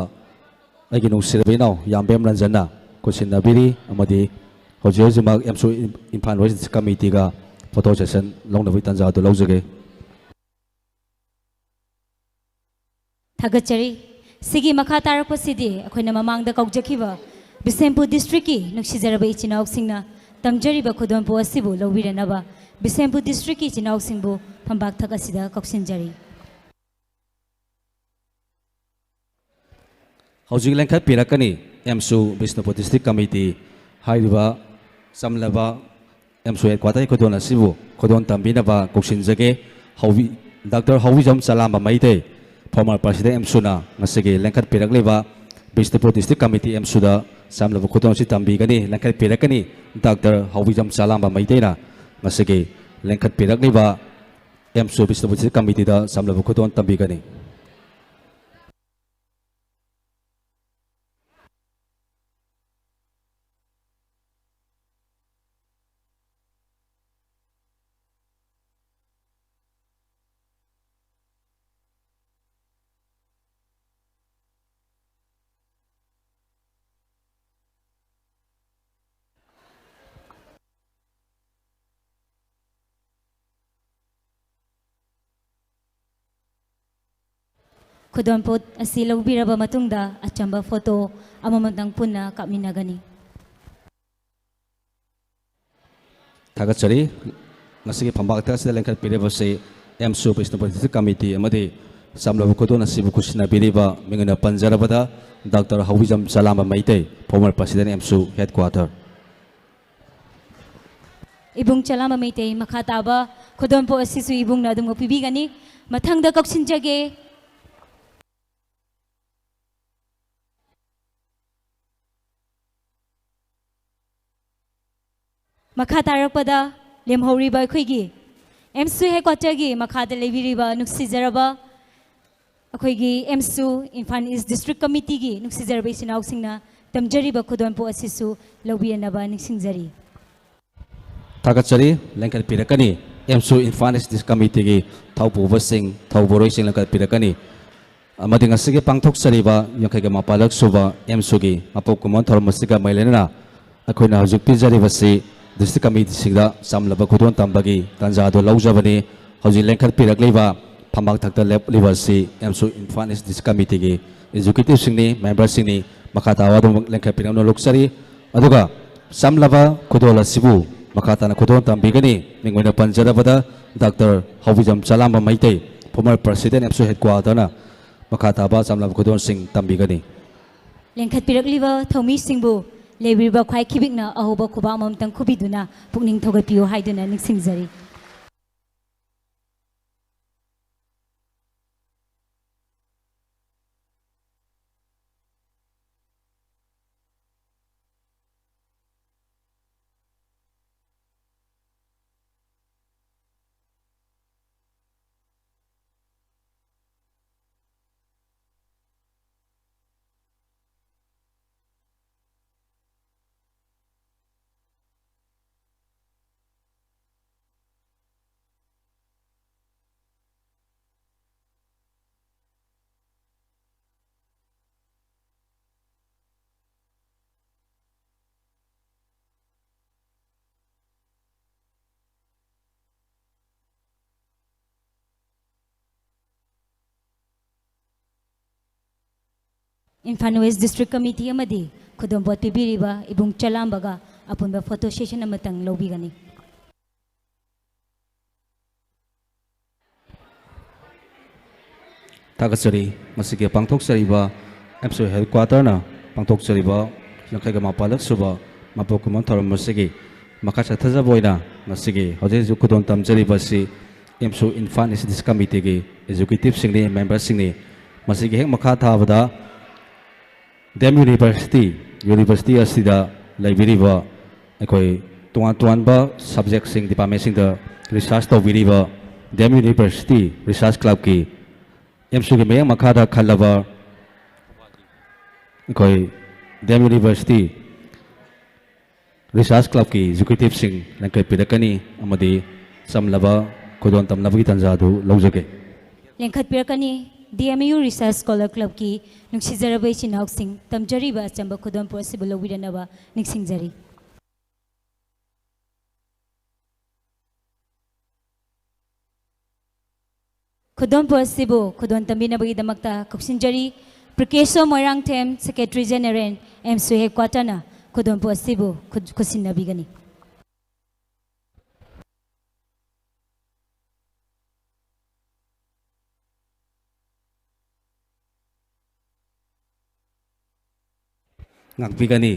ꯑꯩꯒꯤ ꯅꯨꯡꯁꯤꯔꯕ ꯏꯅꯥꯎ ꯌꯥꯝꯕꯦꯝ ꯔꯟꯖꯟꯅ ꯈꯨꯠꯁꯤꯟꯅꯕꯤꯔꯤ ꯑꯃꯗꯤ ꯍꯧꯖꯤꯛ ꯍꯧꯖꯤꯛꯃꯛ ꯑꯦꯝꯁꯨ ꯏꯝꯐꯥꯜ ꯋꯦꯁ ꯗꯤꯁꯇ꯭ꯔꯤꯛ ꯀꯃꯤꯇꯤꯒ ꯐꯣꯇꯣ ꯁꯦꯁꯟ ꯂꯧꯅꯕꯒꯤ ꯇꯥꯟꯖꯥ ꯑꯗꯨ ꯂꯧꯖꯒꯦ꯫ ꯊꯥꯒꯠꯆꯔꯤ꯫ ꯁꯤꯒꯤ ꯃꯈꯥ ꯇꯥꯔꯛꯄꯁꯤꯗꯤ ꯑꯩꯈꯣꯏꯅ ꯃꯃꯥꯡꯗ ꯀꯧꯖꯈꯤꯕ ꯕꯤꯁꯦꯝꯄꯨꯔ ꯗꯤꯁꯇ꯭ꯔꯤꯛꯀꯤ ꯅꯨꯡꯁꯤꯖꯔꯕ ꯏꯆꯤꯟ ꯏꯅꯥꯎꯁꯤꯡꯅ ꯇꯝꯖꯔꯤꯕ ꯈꯨꯗꯣꯜꯄꯣꯠ ꯑꯁꯤꯕꯨ ꯂꯧꯕꯤꯔꯅꯕ ꯕꯤꯁꯦꯝꯄꯨꯔ ꯗꯤꯁꯇ꯭ꯔꯤꯛꯀꯤ ꯏꯆꯤꯟ ꯏꯅꯥꯎꯁꯤꯡꯕꯨ ꯐꯝꯄꯥꯛꯊꯛ ꯑꯁꯤꯗ ꯀꯧꯁꯤꯟꯖꯔꯤ꯫ ꯍꯧꯖꯤꯛ ꯂꯦꯡꯈꯠꯄꯤꯔꯛꯀꯅꯤ ꯑꯦꯝꯁꯨ ꯕꯤꯁꯅꯨꯄꯨꯔ ꯗꯤꯁꯇ꯭ꯔꯤꯛ ꯀꯃꯤꯇꯤ꯫ ꯍꯥꯏꯔꯤꯕ ꯆꯝꯂꯕ ꯑꯦꯝꯁꯨ ꯍꯦꯗꯀ꯭ꯋꯥꯇꯔꯒꯤ ꯈꯨꯗꯣꯜ ꯑꯁꯤꯕꯨ ꯈꯨꯗꯣꯜ ꯇꯝꯕꯤꯅꯕ ꯀꯧꯁꯤꯟꯖꯒꯦ꯫ ꯍꯧꯕꯤ-, ꯗꯥꯛꯇꯔ ꯍꯥꯎꯕꯤꯖꯝ ꯆꯂꯥꯝꯕ ꯃꯩꯇꯩ, ꯐꯣꯔꯃꯔ ꯄ꯭ꯔꯁꯤꯗꯦꯟ ꯑꯦꯝꯁꯨꯅ ꯉꯁꯤꯒꯤ ꯂꯦꯡꯈꯠꯄꯤꯔꯛꯂꯤꯕ ꯕꯤꯁꯅꯨꯄꯨꯔ ꯗꯤꯁꯇ꯭ꯔꯤꯛ ꯀꯃꯤꯇꯤ ꯑꯦꯝꯁꯨꯗ ꯆꯝꯂꯕ ꯈꯨꯗꯣꯜ ꯑꯁꯤ ꯇꯝꯕꯤꯒꯅꯤ, ꯂꯦꯡꯈꯠꯄꯤꯔꯛꯀꯅꯤ ꯗꯥꯛꯇꯔ ꯍꯥꯎꯕꯤꯖꯝ ꯆꯂꯥꯝꯕ ꯃꯩꯇꯩꯅ ꯉꯁꯤꯒꯤ ꯂꯦꯡꯈꯠꯄꯤꯔꯛꯂꯤꯕ ꯑꯦꯝꯁꯨ ꯕꯤꯁꯅꯨꯄꯨꯔ ꯗꯤꯁꯇ꯭ꯔꯤꯛ ꯀꯃꯤꯇꯤꯗ ꯆꯝꯂꯕ ꯈꯨꯗꯣꯜ ꯇꯝꯕꯤꯒꯅꯤ꯫ ꯈꯨꯗꯣꯜꯄꯣꯠ ꯑꯁꯤ ꯂꯧꯕꯤꯔꯕ ꯃꯇꯨꯡꯗ ꯑꯆꯝꯕ ꯐꯣꯇꯣ ꯑꯃꯃꯝꯇꯪ ꯄꯨꯟꯅ ꯀꯥꯞꯃꯤꯟꯅꯒꯅꯤ꯫ ꯊꯥꯒꯠꯆꯔꯤ꯫ ꯉꯁꯤꯒꯤ ꯐꯝꯄꯥꯛꯊꯛ ꯑꯁꯤꯗ ꯂꯦꯡꯈꯠꯄꯤꯔꯤꯕꯁꯤ ꯑꯦꯝꯁꯨ ꯕꯤꯁꯅꯨꯄꯨꯔ ꯗꯤꯁꯇ꯭ꯔꯤꯛ ꯀꯃꯤꯇꯤ ꯑꯃꯗꯤ ꯆꯝꯂꯕ ꯈꯨꯗꯣꯜ ꯑꯁꯤꯕꯨ ꯈꯨꯠꯁꯤꯟꯅꯕꯤꯔꯤꯕ ꯃꯤꯡ ꯑꯣꯏꯅ ꯄꯟꯖꯔꯕꯗ doctor Houbijam Chalamba Meitei, former president, AMSU headquarter꯫ ꯏꯕꯨꯡ ꯆꯂꯥꯝꯕ ꯃꯩꯇꯩ, ꯃꯈꯥ ꯇꯥꯕ ꯈꯨꯗꯣꯜꯄꯣꯠ ꯑꯁꯤꯁꯨ ꯏꯕꯨꯡꯅ ꯑꯗꯨꯝ ꯄꯤꯕꯤꯒꯅꯤ꯫ ꯃꯊꯪꯗ ꯀꯧꯁꯤꯟꯖꯒꯦ꯫ ꯃꯈꯥ ꯇꯥꯔꯛꯄꯗ ꯂꯦꯝꯍꯧꯔꯤꯕ ꯑꯩꯈꯣꯏꯒꯤ AMSU headquarterꯒꯤ ꯃꯈꯥꯗ ꯂꯩꯕꯤꯔꯤꯕ ꯅꯨꯡꯁꯤꯖꯔꯕ ꯑꯩꯈꯣꯏꯒꯤ AMSU Imphal East District Committeeꯒꯤ ꯅꯨꯡꯁꯤꯖꯔꯕ ꯏꯆꯤꯟ ꯏꯅꯥꯎꯁꯤꯡꯅ ꯇꯝꯖꯔꯤꯕ ꯈꯨꯗꯣꯜꯄꯣꯠ ꯑꯁꯤꯁꯨ ꯂꯧꯕꯤꯅꯕ ꯅꯤꯡꯁꯤꯡꯖꯔꯤ꯫ ꯊꯥꯒꯠꯆꯔꯤ꯫ ꯂꯦꯡꯈꯠꯄꯤꯔꯛꯀꯅꯤ꯫ AMSU Imphal East District Committeeꯒꯤ ꯊꯧꯄꯨꯕꯁꯤꯡ, ꯊꯧꯕꯨꯔꯣꯏꯁꯤꯡ ꯂꯦꯡꯈꯠꯄꯤꯔꯛꯀꯅꯤ꯫ ꯑꯃꯗꯤ ꯉꯁꯤꯒꯤ ꯄꯥꯡꯊꯣꯛꯆꯔꯤꯕ ꯌꯥꯡꯈꯩꯒ ꯃꯥꯄꯜꯂꯛ ꯁꯨꯕ AMSUꯒꯤ ꯃꯄꯣꯛ ꯀꯨꯝꯑꯣꯟ ꯊꯧꯔꯝ ꯑꯁꯤꯒ ꯃꯔꯤ ꯂꯩꯅꯅ ꯑꯩꯈꯣꯏꯅ ꯍꯧꯖꯤꯛ ꯄꯤꯖꯔꯤꯕꯁꯤ district committeeꯁꯤꯡꯗ ꯆꯝꯂꯕ ꯈꯨꯗꯣꯜ ꯇꯝꯕꯒꯤ ꯇꯥꯟꯖꯥꯗꯨ ꯂꯧꯖꯕꯅꯤ꯫ ꯍꯧꯖꯤꯛ ꯂꯦꯡꯈꯠꯄꯤꯔꯛꯂꯤꯕ ꯐꯝꯕꯥꯛ ꯊꯛꯇ ꯂꯦꯞꯂꯤꯕ ꯑꯁꯤ AMSU Imphal East District Committeeꯒꯤ executiveꯁꯤꯡꯅꯤ, memberꯁꯤꯡꯅꯤ꯫ ꯃꯈꯥ ꯇꯥꯕ ꯑꯗꯨꯃꯛ ꯂꯦꯡꯈꯠꯄꯤꯔꯛꯅꯕ ꯂꯧꯖꯔꯤ꯫ ꯑꯗꯨꯒ ꯆꯝꯂꯕ ꯈꯨꯗꯣꯜ ꯑꯁꯤꯕꯨ ꯃꯈꯥ ꯇꯥꯅ ꯈꯨꯗꯣꯜ ꯇꯝꯕꯤꯒꯅꯤ꯫ ꯃꯤꯡ ꯑꯣꯏꯅ ꯄꯟꯖꯔꯕꯗ doctor Houbijam Chalamba Meitei, former president, AMSU headquarterꯅ ꯃꯈꯥ ꯇꯥꯕ ꯆꯝꯂꯕ ꯈꯨꯗꯣꯜꯁꯤꯡ ꯇꯝꯕꯤꯒꯅꯤ꯫ ꯂꯦꯡꯈꯠꯄꯤꯔꯛꯂꯤꯕ ꯊꯧꯃꯤꯁꯤꯡꯕꯨ ꯂꯩꯕꯤꯔꯤꯕ ꯈ꯭ꯋꯥꯏ ꯈꯤꯕꯤꯛꯅ ꯑꯍꯧꯕ ꯈꯨꯕꯥꯛ ꯑꯃꯃꯝꯇꯪ ꯈꯨꯕꯤꯗꯨꯅ ꯄꯨꯛꯅꯤꯡ ꯊꯧꯒꯠꯄꯤꯌꯨ ꯍꯥꯏꯗꯨꯅ ꯅꯤꯡꯁꯤꯡꯖꯔꯤ꯫ Imphal West District Committee ꯑꯃꯗꯤ ꯈꯨꯗꯣꯜꯄꯣꯠ ꯄꯤꯕꯤꯔꯤꯕ ꯏꯕꯨꯡ ꯆꯂꯥꯝꯕꯒ ꯑꯄꯨꯟꯕ photo session ꯑꯃꯇꯪ ꯂꯧꯕꯤꯒꯅꯤ꯫ ꯊꯥꯒꯠꯆꯔꯤ꯫ ꯃꯁꯤꯒꯤ ꯄꯥꯡꯊꯣꯛꯆꯔꯤꯕ ꯑꯦꯝꯁꯨ ꯍꯦꯗꯀ꯭ꯋꯥꯇꯔꯅ ꯄꯥꯡꯊꯣꯛꯆꯔꯤꯕ ꯌꯥꯡꯈꯩꯒ ꯃꯥꯄꯜꯂꯛ ꯁꯨꯕ ꯃꯄꯣꯛ ꯀꯨꯝꯑꯣꯟ ꯊꯧꯔꯝ ꯑꯁꯤꯒꯤ ꯃꯈꯥ ꯆꯠꯊꯖꯕ ꯑꯣꯏꯅ ꯉꯁꯤꯒꯤ ꯍꯧꯖꯤꯛ ꯍꯧꯖꯤꯛ ꯈꯨꯗꯣꯜ ꯇꯝꯖꯔꯤꯕ ꯑꯁꯤ ꯑꯦꯝꯁꯨ ꯏꯝꯐꯥꯜ ꯏꯁ ꯗꯤꯁ ꯀꯃꯤꯇꯤꯒꯤ ꯑꯦꯛꯖꯤꯀ꯭ꯌꯨꯇꯤꯕꯁꯤꯡꯅꯤ, ꯃꯦꯝꯕꯔꯁꯤꯡꯅꯤ꯫ ꯃꯁꯤꯒꯤ ꯍꯦꯛ ꯃꯈꯥ ꯊꯥꯕꯗ ꯗꯤ ꯑꯦꯝ ꯌꯨꯅꯤꯚꯔꯁꯤꯇꯤ, ꯌꯨꯅꯤꯚꯔꯁꯤꯇꯤ ꯑꯁꯤꯗ ꯂꯩꯕꯤꯔꯤꯕ ꯑꯩꯈꯣꯏ ꯇꯣꯉꯥꯟ ꯇꯣꯉꯥꯟꯕ ꯁꯕꯖꯦꯛꯁꯤꯡ, ꯗꯤꯄꯥꯔꯠꯃꯦꯟꯁꯤꯡꯗ ꯔꯤꯁꯥꯔꯁ ꯇꯧꯕꯤꯔꯤꯕ ꯗꯤ ꯑꯦꯝ ꯌꯨꯅꯤꯚꯔꯁꯤꯇꯤ ꯔꯤꯁꯥꯔꯁ ꯀ꯭ꯂꯕꯀꯤ ꯑꯦꯝꯁꯨꯒꯤ ꯃꯌꯦꯛ ꯃꯈꯥꯗ ꯈꯜꯂꯕ ꯑꯩꯈꯣꯏ ꯗꯤ ꯑꯦꯝ ꯌꯨꯅꯤꯚꯔꯁꯤꯇꯤ ꯔꯤꯁꯥꯔꯁ ꯀ꯭ꯂꯕꯀꯤ ꯑꯦꯛꯖꯤꯀ꯭ꯌꯨꯇꯤꯕꯁꯤꯡ ꯂꯦꯡꯈꯠꯄꯤꯔꯛꯀꯅꯤ ꯑꯃꯗꯤ ꯆꯝꯂꯕ ꯈꯨꯗꯣꯜ ꯇꯝꯅꯕꯒꯤ ꯇꯥꯟꯖꯥ ꯑꯗꯨ ꯂꯧꯖꯒꯦ꯫ ꯂꯦꯡꯈꯠꯄꯤꯔꯛꯀꯅꯤ꯫ D M U research scholar ꯀ꯭ꯂꯕꯀꯤ ꯅꯨꯡꯁꯤꯖꯔꯕ ꯏꯆꯤꯟ ꯏꯅꯥꯎꯁꯤꯡ, ꯇꯝꯖꯔꯤꯕ ꯑꯆꯝꯕ ꯈꯨꯗꯣꯜ ꯄꯣꯠ ꯑꯁꯤꯕꯨ ꯂꯧꯕꯤꯔꯅꯕ ꯅꯤꯡꯁꯤꯡꯖꯔꯤ꯫ ꯈꯨꯗꯣꯜ ꯄꯣꯠ ꯑꯁꯤꯕꯨ ꯈꯨꯗꯣꯜ ꯇꯝꯕꯤꯅꯕꯒꯤꯗꯃꯛꯇ ꯀꯧꯁꯤꯟꯖꯔꯤ꯫ ꯄ꯭ꯔꯤꯀꯦꯁꯣ ꯃꯣꯏꯔꯥꯡꯊꯦꯝ, ꯁꯦꯀ꯭ꯔꯦꯇꯔꯤ ꯖꯦꯅꯦꯔꯦꯜ, ꯑꯦꯝꯁꯨ ꯍꯦꯗꯀ꯭ꯋꯥꯇꯔꯅ ꯈꯨꯗꯣꯜ ꯄꯣꯠ ꯑꯁꯤꯕꯨ ꯈꯨ-, ꯈꯨꯠꯁꯤꯟꯅꯕꯤꯒꯅꯤ꯫ ꯉꯥꯛꯄꯤꯒꯅꯤ꯫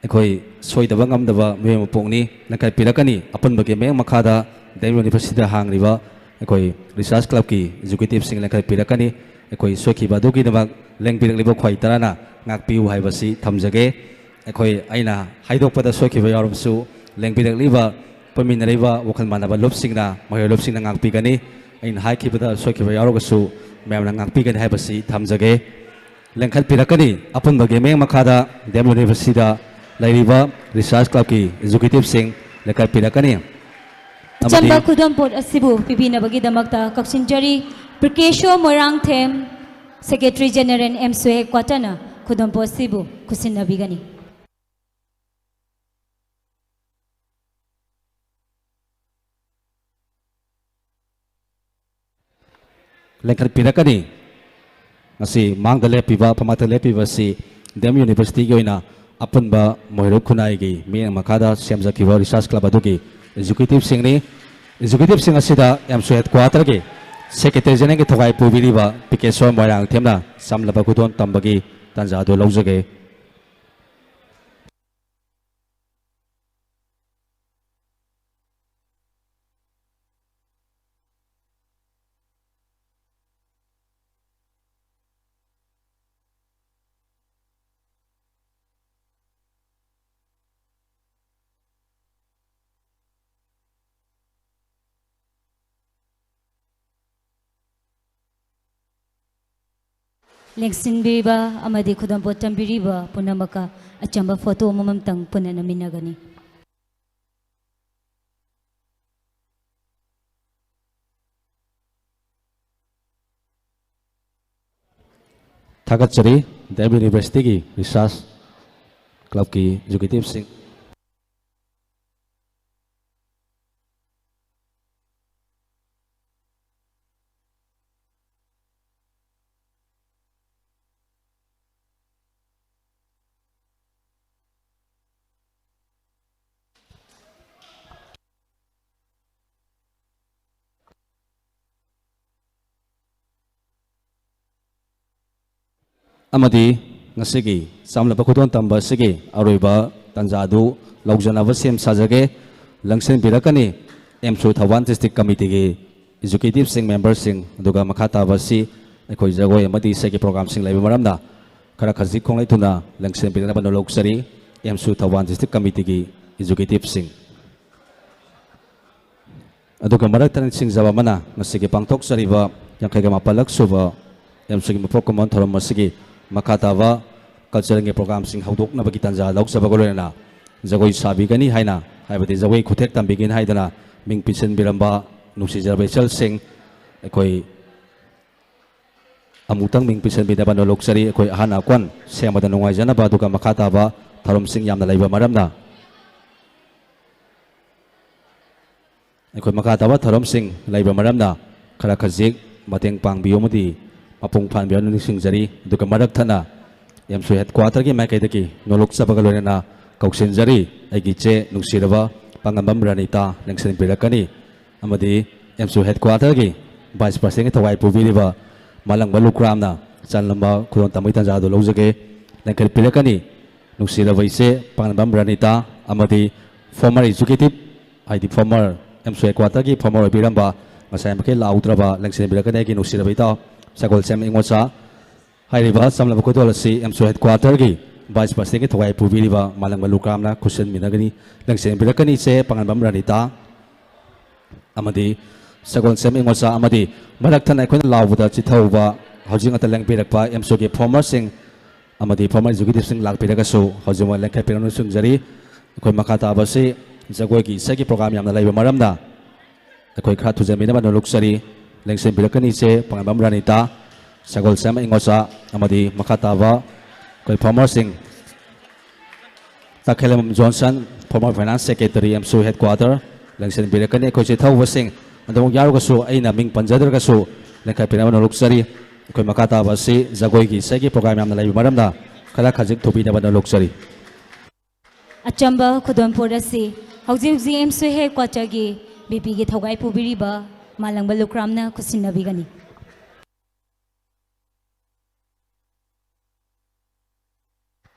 ꯑꯩꯈꯣꯏ ꯁꯣꯏꯗꯕ ꯉꯝꯗꯕ ꯃꯤꯑꯣꯏ ꯃꯄꯣꯛꯅꯤ꯫ ꯂꯦꯡꯈꯠꯄꯤꯔꯛꯀꯅꯤ꯫ ꯑꯄꯨꯟꯕꯒꯤ ꯃꯌꯦꯛ ꯃꯈꯥꯗ ꯗꯤ ꯑꯦꯝ ꯌꯨꯅꯤꯚꯔꯁꯤꯇꯤꯗ ꯍꯥꯡꯂꯤꯕ ꯑꯩꯈꯣꯏ ꯔꯤꯁꯥꯔꯁ ꯀ꯭ꯂꯕꯀꯤ ꯑꯦꯛꯖꯤꯀ꯭ꯌꯨꯇꯤꯕꯁꯤꯡ ꯂꯦꯡꯈꯠꯄꯤꯔꯛꯀꯅꯤ꯫ ꯑꯩꯈꯣꯏ ꯁꯣꯏꯈꯤꯕ ꯑꯗꯨꯒꯤꯗꯃꯛ ꯂꯦꯡꯕꯤꯔꯛꯂꯤꯕ ꯈ꯭ꯋꯥꯏ ꯇꯔꯥꯅ ꯉꯥꯛꯄꯤꯌꯨ ꯍꯥꯏꯕꯁꯤ ꯊꯝꯖꯒꯦ꯫ ꯑꯩꯈꯣꯏ, ꯑꯩꯅ ꯍꯥꯏꯗꯣꯛꯄꯗ ꯁꯣꯏꯈꯤꯕ ꯌꯥꯎꯔꯕꯁꯨ, ꯂꯦꯡꯕꯤꯔꯛꯂꯤꯕ ꯄꯨꯟꯃꯤꯟꯅꯔꯤꯕ ꯋꯥꯈꯜ ꯃꯥꯟꯅꯕ ꯂꯨꯞꯁꯤꯡꯅ, ꯃꯍꯩꯔꯣꯏ ꯂꯨꯞꯁꯤꯡꯅ ꯉꯥꯛꯄꯤꯒꯅꯤ꯫ ꯑꯩꯅ ꯍꯥꯏꯈꯤꯕꯗ ꯁꯣꯏꯈꯤꯕ ꯌꯥꯎꯔꯒꯁꯨ ꯃꯌꯥꯝꯅ ꯉꯥꯛꯄꯤꯒꯅꯤ ꯍꯥꯏꯕꯁꯤ ꯊꯝꯖꯒꯦ꯫ ꯂꯦꯡꯈꯠꯄꯤꯔꯛꯀꯅꯤ꯫ ꯑꯄꯨꯟꯕꯒꯤ ꯃꯤꯠꯌꯦꯡ ꯃꯈꯥꯗ ꯗꯤ ꯑꯦꯝ ꯌꯨꯅꯤꯚꯔꯁꯤꯇꯤꯗ ꯂꯩꯔꯤꯕ ꯔꯤꯁꯥꯔꯁ ꯀ꯭ꯂꯕꯀꯤ ꯑꯦꯛꯖꯤꯀ꯭ꯌꯨꯇꯤꯕꯁꯤꯡ ꯂꯦꯡꯈꯠꯄꯤꯔꯛꯀꯅꯤ꯫ ꯑꯃꯗꯤ ꯑꯆꯝꯕ ꯈꯨꯗꯣꯜꯄꯣꯠ ꯑꯁꯤꯕꯨ ꯄꯤꯕꯤꯅꯕꯒꯤꯗꯃꯛꯇ ꯀꯛꯆꯤꯡ ꯖꯔꯤ ꯄ꯭ꯔꯤꯀꯦꯁꯣ ꯃꯣꯏꯔꯥꯡꯊꯦꯝ, ꯁꯦꯀ꯭ꯔꯦꯇꯔꯤ ꯖꯦꯅꯦꯔꯦꯜ, ꯑꯦꯝꯁꯨ ꯍꯦꯗꯀ꯭ꯋꯥꯇꯔꯅ ꯈꯨꯗꯣꯜꯄꯣꯠ ꯑꯁꯤꯕꯨ ꯈꯨꯠꯁꯤꯟꯅꯕꯤꯒꯅꯤ꯫ ꯂꯦꯡꯈꯠꯄꯤꯔꯛꯀꯅꯤ꯫ ꯉꯁꯤ ꯃꯥꯡꯗ ꯂꯦꯞꯄꯤꯕ, ꯐꯝꯃꯥꯛꯇ ꯂꯦꯞꯄꯤꯕ ꯑꯁꯤ ꯗꯤ ꯑꯦꯝ ꯌꯨꯅꯤꯚꯔꯁꯤꯇꯤꯒꯤ ꯑꯣꯏꯅ ꯑꯄꯨꯟꯕ ꯃꯣꯏꯔꯨꯞ ꯈꯨꯟꯅꯥꯏꯒꯤ ꯃꯤꯠꯌꯦꯡ ꯃꯈꯥꯗ ꯁꯦꯝꯖꯈꯤꯕ ꯔꯤꯁꯥꯔꯁ ꯀ꯭ꯂꯕ ꯑꯗꯨꯒꯤ ꯑꯦꯛꯖꯤꯀ꯭ꯌꯨꯇꯤꯕꯁꯤꯡꯅꯤ꯫ ꯑꯦꯛꯖꯤꯀ꯭ꯌꯨꯇꯤꯕꯁꯤꯡ ꯑꯁꯤꯗ ꯑꯦꯝꯁꯨ ꯍꯦꯗꯀ꯭ꯋꯥꯇꯔꯒꯤ Secretary Generalꯒꯤ ꯊꯧꯒꯥꯏ ꯄꯨꯕꯤꯔꯤꯕ ꯄꯤ ꯀꯦ ꯁꯣꯔ ꯃꯣꯏꯔꯥꯡꯊꯦꯝꯅ ꯆꯝꯂꯕ ꯈꯨꯗꯣꯜ ꯇꯝꯕꯒꯤ ꯇꯥꯟꯖꯥ ꯑꯗꯨ ꯂꯧꯖꯒꯦ꯫ ꯂꯦꯡꯁꯤꯟꯕꯤꯕ ꯑꯃꯗꯤ ꯈꯨꯗꯝꯄꯣꯠ ꯇꯝꯕꯤꯔꯤꯕ ꯄꯨꯝꯅꯃꯛꯀ ꯑꯆꯝꯕ ꯐꯣꯇꯣ ꯑꯃꯃꯝꯇꯪ ꯄꯨꯟꯅ ꯅꯝꯃꯤꯟꯅꯒꯅꯤ꯫ ꯊꯥꯒꯠꯆꯔꯤ, ꯗꯦꯝ ꯌꯨꯅꯤꯚꯔꯁꯤꯇꯤꯒꯤ ꯔꯤꯁꯥꯔꯁ ꯀ꯭ꯂꯕꯀꯤ ꯑꯦꯛꯖꯤꯀ꯭ꯌꯨꯇꯤꯚꯁꯤꯡ꯫ ꯑꯃꯗꯤ ꯉꯁꯤꯒꯤ ꯆꯝꯂꯕ ꯈꯨꯗꯣꯜ ꯇꯝꯕ ꯑꯁꯤꯒꯤ ꯑꯔꯣꯏꯕ ꯇꯥꯟꯖꯥ ꯑꯗꯨ ꯂꯧꯖꯅꯕ ꯁꯦꯝ ꯁꯥꯖꯒꯦ꯫ ꯂꯪꯁꯤꯟꯕꯤꯔꯛꯀꯅꯤ ꯑꯦꯝꯁꯨ ꯊꯧꯕꯥꯜ ꯗꯤꯁꯇ꯭ꯔꯤꯛ ꯀꯃꯤꯇꯤꯒꯤ ꯑꯦꯛꯖꯤꯀ꯭ꯌꯨꯇꯤꯚꯁꯤꯡ, ꯃꯦꯝꯕꯔꯁꯤꯡ, ꯑꯗꯨꯒ ꯃꯈꯥ ꯇꯥꯕ ꯑꯁꯤ ꯑꯩꯈꯣꯏ ꯖꯒꯣꯏ ꯑꯃꯗꯤ ꯏꯁꯩꯒꯤ ꯄ꯭ꯔꯣꯒ꯭ꯔꯥꯝꯁꯤꯡ ꯂꯩꯕ ꯃꯔꯝꯅ ꯈꯔ ꯈꯖꯤꯛ ꯈꯣꯡꯂꯩ ꯊꯨꯅ ꯂꯪꯁꯤꯟꯕꯤꯔꯛꯅꯕ ꯅꯣꯜꯂꯧꯖꯔꯤ ꯑꯦꯝꯁꯨ ꯊꯧꯕꯥꯜ ꯗꯤꯁꯇ꯭ꯔꯤꯛ ꯀꯃꯤꯇꯤꯒꯤ ꯑꯦꯛꯖꯤꯀ꯭ꯌꯨꯇꯤꯚꯁꯤꯡ꯫ ꯑꯗꯨꯒ ꯃꯔꯛꯇ ꯅꯤꯡꯁꯤꯡꯖꯕ ꯑꯃꯅ, ꯉꯁꯤꯒꯤ ꯄꯥꯡꯊꯣꯛꯆꯔꯤꯕ ꯌꯥꯡꯈꯩꯒ ꯃꯥꯄꯜꯂꯛ ꯁꯨꯕ ꯑꯦꯝꯁꯨꯒꯤ ꯃꯄꯣꯛ ꯀꯨꯝꯑꯣꯟ ꯊꯧꯔꯝ ꯑꯁꯤꯒꯤ ꯃꯈꯥ ꯇꯥꯕ ꯀꯜꯆꯔꯦꯜꯒꯤ ꯄ꯭ꯔꯣꯒ꯭ꯔꯥꯝꯁꯤꯡ ꯍꯧꯗꯣꯛꯅꯕꯒꯤ ꯇꯥꯟꯖꯥ ꯂꯧꯖꯕꯒ ꯂꯣꯏꯅꯅ ꯖꯒꯣꯏ ꯁꯥꯕꯤꯒꯅꯤ ꯍꯥꯏꯅ, ꯍꯥꯏꯕꯗꯤ ꯖꯒꯣꯏ ꯈꯨꯊꯦꯛ ꯇꯝꯕꯤꯒꯅꯤ ꯍꯥꯏꯗꯅ ꯃꯤꯡ ꯄꯤꯁꯤꯟꯕꯤꯔꯝꯕ ꯅꯨꯡꯁꯤꯖꯔꯕ ꯏꯆꯜꯁꯤꯡ, ꯑꯩꯈꯣꯏ ꯑꯃꯨꯛꯇꯪ ꯃꯤꯡ ꯄꯤꯁꯤꯟꯕꯤꯅꯕ ꯅꯣꯜꯂꯨꯛꯆꯔꯤ꯫ ꯑꯩꯈꯣꯏ ꯑꯍꯥꯟ ꯑꯀꯣꯟ ꯁꯦꯝꯕꯗ ꯅꯨꯡꯉꯥꯏꯖꯅꯕ, ꯑꯗꯨꯒ ꯃꯈꯥ ꯇꯥꯕ ꯊꯧꯔꯝꯁꯤꯡ ꯌꯥꯝꯅ ꯂꯩꯕ ꯃꯔꯝꯅ, ꯑꯩꯈꯣꯏ ꯃꯈꯥ ꯇꯥꯕ ꯊꯧꯔꯝꯁꯤꯡ ꯂꯩꯕ ꯃꯔꯝꯅ ꯈꯔ ꯈꯖꯤꯛ ꯃꯇꯦꯡ ꯄꯥꯡꯕꯤꯌꯨ ꯑꯃꯗꯤ ꯃꯄꯨꯡ ꯐꯥꯍꯟꯕꯤꯌꯨ ꯍꯥꯏꯅ ꯅꯤꯡꯁꯤꯡꯖꯔꯤ꯫ ꯑꯗꯨꯒ ꯃꯔꯛ ꯊꯠꯅ ꯑꯦꯝꯁꯨ ꯍꯦꯗꯀ꯭ꯋꯥꯇꯔꯒꯤ ꯃꯥꯏꯀꯩꯗꯒꯤ ꯅꯣꯜꯂꯨꯛꯆꯕꯒ ꯂꯣꯏꯅꯅ ꯀꯧꯁꯤꯟꯖꯔꯤ꯫ ꯑꯩꯒꯤ ꯏꯆꯦ ꯅꯨꯡꯁꯤꯔꯕ ꯄꯥꯉꯝꯕꯝ ꯔꯥꯅꯤꯇꯥ ꯂꯦꯡꯁꯤꯟꯕꯤꯔꯛꯀꯅꯤ꯫ ꯑꯃꯗꯤ ꯑꯦꯝꯁꯨ ꯍꯦꯗꯀ꯭ꯋꯥꯇꯔꯒꯤ Vice Presidentꯀꯤ ꯊꯧꯒꯥꯏ ꯄꯨꯕꯤꯔꯤꯕ ꯃꯥꯂꯪꯕ ꯂꯨꯀ꯭ꯔꯥꯝꯅ ꯆꯜꯂꯝꯕ ꯈꯨꯗꯣꯜ ꯇꯝꯕꯒꯤ ꯇꯥꯟꯖꯥꯗꯨ ꯂꯧꯖꯒꯦ꯫ ꯂꯦꯡꯈꯠꯄꯤꯔꯛꯀꯅꯤ ꯅꯨꯡꯁꯤꯔꯕ ꯏꯆꯦ ꯄꯥꯉꯟꯕꯝ ꯔꯥꯅꯤꯇꯥ ꯑꯃꯗꯤ former executive, ꯍꯥꯏꯗꯤ former ꯑꯦꯝꯁꯨ headquarterꯒꯤ former ꯑꯣꯏꯕꯤꯔꯝꯕ, ꯉꯁꯥꯏ ꯃꯈꯩ ꯂꯥꯎꯗ꯭ꯔꯕ, ꯂꯦꯡꯁꯤꯟꯕꯤꯔꯛꯀꯅꯤ ꯑꯩꯒꯤ ꯅꯨꯡꯁꯤꯔꯕ ꯏꯇꯥꯎ ꯁꯒꯣꯜꯁꯦꯝ ꯏꯉꯣꯆꯥ꯫ ꯍꯥꯏꯔꯤꯕ ꯆꯝꯂꯕ ꯈꯨꯗꯣꯜ ꯑꯁꯤ ꯑꯦꯝꯁꯨ headquarterꯒꯤ Vice Presidentꯀꯤ ꯊꯧꯒꯥꯏ ꯄꯨꯕꯤꯔꯤꯕ ꯃꯥꯂꯪꯕ ꯂꯨꯀ꯭ꯔꯥꯝꯅ ꯈꯨꯠꯁꯤꯟꯃꯤꯟꯅꯒꯅꯤ, ꯂꯦꯡꯁꯤꯟꯕꯤꯔꯛꯀꯅꯤ ꯏꯆꯦ ꯄꯥꯉꯟꯕꯝ ꯔꯥꯅꯤꯇꯥ꯫ ꯑꯃꯗꯤ ꯁꯒꯣꯜꯁꯦꯝ ꯏꯉꯣꯆꯥ ꯑꯃꯗꯤ ꯃꯔꯛ ꯊꯠꯅ ꯑꯩꯈꯣꯏꯅ ꯂꯥꯎꯕꯗ ꯆꯤꯊꯍꯧꯕ ꯍꯧꯖꯤꯛ ꯉꯥꯛꯇ ꯂꯦꯡꯕꯤꯔꯛꯄ ꯑꯦꯝꯁꯨꯒꯤ formerꯁꯤꯡ ꯑꯃꯗꯤ former executiveꯁꯤꯡ ꯂꯥꯛꯄꯤꯔꯒꯁꯨ ꯍꯧꯖꯤꯛꯃꯛ ꯂꯦꯡꯈꯠꯄꯤꯔꯛꯅꯕ ꯅꯤꯡꯁꯤꯡꯖꯔꯤ꯫ ꯑꯩꯈꯣꯏ ꯃꯈꯥ ꯇꯥꯕ ꯑꯁꯤ ꯖꯒꯣꯏꯒꯤ ꯏꯁꯩꯒꯤ program ꯌꯥꯝꯅ ꯂꯩꯕ ꯃꯔꯝꯅ ꯑꯩꯈꯣꯏ ꯈꯔ ꯊꯨꯖꯟꯕꯤꯅꯕ ꯅꯣꯂꯨꯛꯆꯔꯤ꯫ ꯂꯦꯡꯁꯤꯟꯕꯤꯔꯛꯀꯅꯤ ꯏꯆꯦ ꯄꯥꯉꯟꯕꯝ ꯔꯥꯅꯤꯇꯥ, ꯁꯒꯣꯜꯁꯦꯝ ꯏꯉꯣꯆꯥ ꯑꯃꯗꯤ ꯃꯈꯥ ꯇꯥꯕ ꯑꯩꯈꯣꯏ formerꯁꯤꯡ Takhellambam Johnson, former finance secretary ꯑꯦꯝꯁꯨ headquarter, ꯂꯦꯡꯁꯤꯟꯕꯤꯔꯛꯀꯅꯤ꯫ ꯑꯩꯈꯣꯏ ꯆꯤꯊꯍꯧꯕꯁꯤꯡ ꯑꯗꯨꯃꯛ ꯌꯥꯎꯔꯒꯁꯨ ꯑꯩꯅ ꯃꯤꯡ ꯄꯟꯖꯗ꯭ꯔꯒꯁꯨ ꯂꯦꯡꯈꯠꯄꯤꯅꯕ ꯅꯣꯂꯨꯛꯆꯔꯤ꯫ ꯑꯩꯈꯣꯏ ꯃꯈꯥ ꯇꯥꯕ ꯑꯁꯤ ꯖꯒꯣꯏꯒꯤ ꯏꯁꯩꯒꯤ program ꯌꯥꯝꯅ ꯂꯩꯕ ꯃꯔꯝꯅ ꯈꯔ ꯈꯖꯤꯛ ꯊꯨꯕꯤꯅꯕ ꯅꯣꯂꯨꯛꯆꯔꯤ꯫ ꯑꯆꯝꯕ ꯈꯨꯗꯣꯜꯄꯣꯠ ꯑꯁꯤ ꯍꯧꯖꯤꯛ ꯍꯧꯖꯤꯛ ꯑꯦꯝꯁꯨ headquarterꯒꯤ ꯕꯤꯄꯤꯒꯤ ꯊꯧꯒꯥꯏ ꯄꯨꯕꯤꯔꯤꯕ ꯃꯥꯂꯪꯕ ꯂꯨꯀ꯭ꯔꯥꯝꯅ ꯈꯨꯠꯁꯤꯟꯅꯕꯤꯒꯅꯤ꯫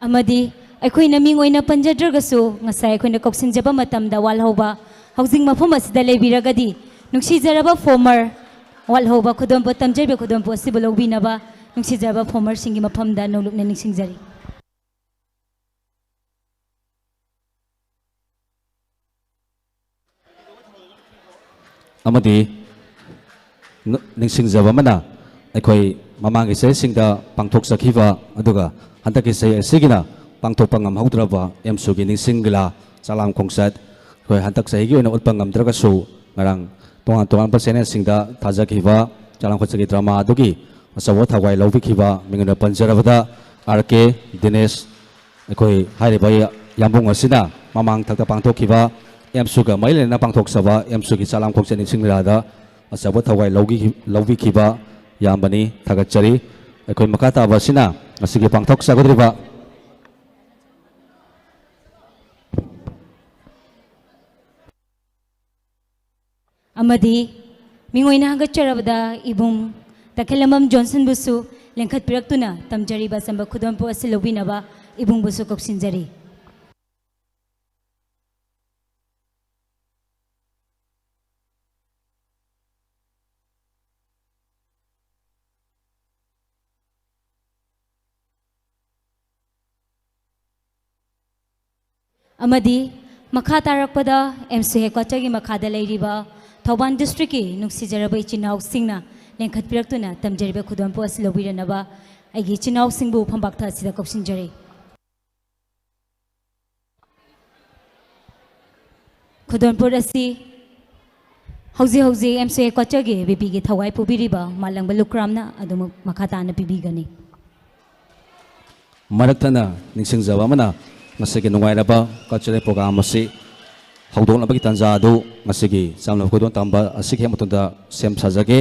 ꯑꯃꯗꯤ ꯑꯩꯈꯣꯏꯅ ꯃꯤꯡ ꯑꯣꯏꯅ ꯄꯟꯖꯗ꯭ꯔꯒꯁꯨ ꯉꯁꯥꯏ ꯑꯩꯈꯣꯏꯅ ꯀꯧꯁꯤꯟꯖꯕ ꯃꯇꯝꯗ ꯋꯥꯠꯍꯧꯕ ꯍꯧꯖꯤꯛ ꯃꯐꯝ ꯑꯁꯤꯗ ꯂꯩꯕꯤꯔꯒꯗꯤ ꯅꯨꯡꯁꯤꯖꯔꯕ former ꯋꯥꯠꯍꯧꯕ ꯈꯨꯗꯣꯜꯄꯣꯠ ꯇꯝꯖꯔꯤꯕ ꯈꯨꯗꯣꯜꯄꯣꯠ ꯑꯁꯤꯕꯨ ꯂꯧꯕꯤꯅꯕ ꯅꯨꯡꯁꯤꯖꯔꯕ formerꯁꯤꯡꯒꯤ ꯃꯐꯝꯗ ꯅꯣꯂꯨꯛꯅ ꯅꯤꯡꯁꯤꯡꯖꯔꯤ꯫ ꯑꯃꯗꯤ ꯅ-, ꯅꯤꯡꯁꯤꯡꯖꯕ ꯑꯃꯅ ꯑꯩꯈꯣꯏ ꯃꯃꯥꯡꯒꯤ ꯆꯍꯤꯁꯤꯡꯗ ꯄꯥꯡꯊꯣꯛꯆꯈꯤꯕ ꯑꯗꯨꯒ ꯍꯟꯗꯛꯀꯤ ꯆꯍꯤ ꯑꯁꯤꯒꯤꯅ ꯄꯥꯡꯊꯣꯛꯄ ꯉꯝꯍꯧꯗ꯭ꯔꯕ ꯑꯦꯝꯁꯨꯒꯤ ꯅꯤꯡꯁꯤꯡ ꯂꯤꯂꯥ ꯆꯥꯂꯥꯝ ꯈꯣꯡꯆꯠ ꯑꯩꯈꯣꯏ ꯍꯟꯗꯛ ꯆꯍꯤꯒꯤ ꯑꯣꯏꯅ ꯎꯠꯄ ꯉꯝꯗ꯭ꯔꯒꯁꯨ ꯉꯔꯥꯡ ꯇꯣꯉꯥꯟ ꯇꯣꯉꯥꯟꯕ channelꯁꯤꯡꯗ ꯊꯥꯖꯈꯤꯕ ꯆꯥꯂꯥꯝ ꯈꯣꯡꯆꯠꯀꯤ drama ꯑꯗꯨꯒꯤ ꯑꯆꯧꯕ ꯊꯧꯒꯥꯏ ꯂꯧꯕꯤꯈꯤꯕ ꯃꯤꯡ ꯑꯣꯏꯅ ꯄꯟꯖꯔꯕꯗ ꯑꯥꯔ ꯀꯦ ꯗꯤꯅꯦꯁ, ꯑꯩꯈꯣꯏ ꯍꯥꯏꯔꯤꯕ ꯌꯥꯝꯕꯨꯡ ꯑꯁꯤꯅ ꯃꯃꯥꯡ ꯊꯛꯇ ꯄꯥꯡꯊꯣꯛꯈꯤꯕ ꯑꯦꯝꯁꯨꯒ ꯃꯔꯤ ꯂꯩꯅꯅ ꯄꯥꯡꯊꯣꯛꯆꯕ ꯑꯦꯝꯁꯨꯒꯤ ꯆꯥꯂꯥꯝ ꯈꯣꯡꯆꯠ ꯅꯤꯡꯁꯤꯡ ꯂꯤꯂꯥꯗ ꯑꯆꯧꯕ ꯊꯧꯒꯥꯏ ꯂꯧꯈꯤ-, ꯂꯧꯕꯤꯈꯤꯕ ꯌꯥꯝꯕꯅꯤ꯫ ꯊꯥꯒꯠꯆꯔꯤ꯫ ꯑꯩꯈꯣꯏ ꯃꯈꯥ ꯇꯥꯕ ꯑꯁꯤꯅ ꯉꯁꯤꯒꯤ ꯄꯥꯡꯊꯣꯛꯆꯒꯗꯧꯔꯤꯕ ꯑꯃꯗꯤ ꯃꯤꯡ ꯑꯣꯏꯅ ꯍꯪꯒꯠꯆꯔꯕꯗ ꯏꯕꯨꯡ ꯇꯈꯦꯂꯝꯕꯝ ꯖꯣꯟꯁꯟꯕꯨꯁꯨ ꯂꯦꯡꯈꯠꯄꯤꯔꯛꯇꯨꯅ ꯇꯝꯖꯔꯤꯕ ꯑꯆꯝꯕ ꯈꯨꯗꯣꯜꯄꯣꯠ ꯑꯁꯤ ꯂꯧꯕꯤꯅꯕ ꯏꯕꯨꯡꯕꯨꯁꯨ ꯀꯧꯁꯤꯟꯖꯔꯤ꯫ ꯑꯃꯗꯤ ꯃꯈꯥ ꯇꯥꯔꯛꯄꯗ ꯑꯦꯝꯁꯨ ꯍꯦꯗꯀ꯭ꯋꯥꯇꯔꯒꯤ ꯃꯈꯥꯗ ꯂꯩꯔꯤꯕ ꯊꯧꯕꯥꯜ ꯗꯤꯁꯇ꯭ꯔꯤꯛꯀꯤ ꯅꯨꯡꯁꯤꯖꯔꯕ ꯏꯆꯤꯟ ꯏꯅꯥꯎꯁꯤꯡꯅ ꯂꯦꯡꯈꯠꯄꯤꯔꯛꯇꯨꯅ ꯇꯝꯖꯔꯤꯕ ꯈꯨꯗꯣꯜꯄꯣꯠ ꯑꯁꯤ ꯂꯧꯕꯤꯔꯅꯕ ꯑꯩꯒꯤ ꯏꯆꯤꯟ ꯏꯅꯥꯎꯁꯤꯡꯕꯨ ꯐꯝꯄꯥꯛꯊ ꯑꯁꯤꯗ ꯀꯧꯁꯤꯟꯖꯔꯤ꯫ ꯈꯨꯗꯣꯜꯄꯣꯠ ꯑꯁꯤ ꯍꯧꯖꯤꯛ ꯍꯧꯖꯤꯛ ꯑꯦꯝꯁꯨ ꯍꯦꯗꯀ꯭ꯋꯥꯇꯔꯒꯤ ꯕꯤꯄꯤꯒꯤ ꯊꯋꯥꯏ ꯄꯨꯕꯤꯔꯤꯕ ꯃꯥꯂꯪꯕ ꯂꯨꯀ꯭ꯔꯥꯝꯅ ꯑꯗꯨꯃꯛ ꯃꯈꯥ ꯇꯥꯅ ꯄꯤꯕꯤꯒꯅꯤ꯫ ꯃꯔꯛ ꯊꯠꯅ ꯅꯤꯡꯁꯤꯡꯖꯕ ꯑꯃꯅ, ꯉꯁꯤꯒꯤ ꯅꯨꯡꯉꯥꯏꯔꯕ ꯀꯜꯆꯔꯦꯜ ꯄ꯭ꯔꯣꯒ꯭ꯔꯥꯝ ꯑꯁꯤ ꯍꯧꯗꯣꯛꯅꯕꯒꯤ ꯇꯥꯟꯖꯥ ꯑꯗꯨ ꯉꯁꯤꯒꯤ ꯆꯥꯝꯅꯕ ꯈꯨꯗꯣꯜ ꯇꯝꯕ ꯑꯁꯤꯒꯤ ꯍꯦꯛ ꯃꯇꯨꯡꯗ ꯁꯦꯝ ꯁꯥꯖꯒꯦ꯫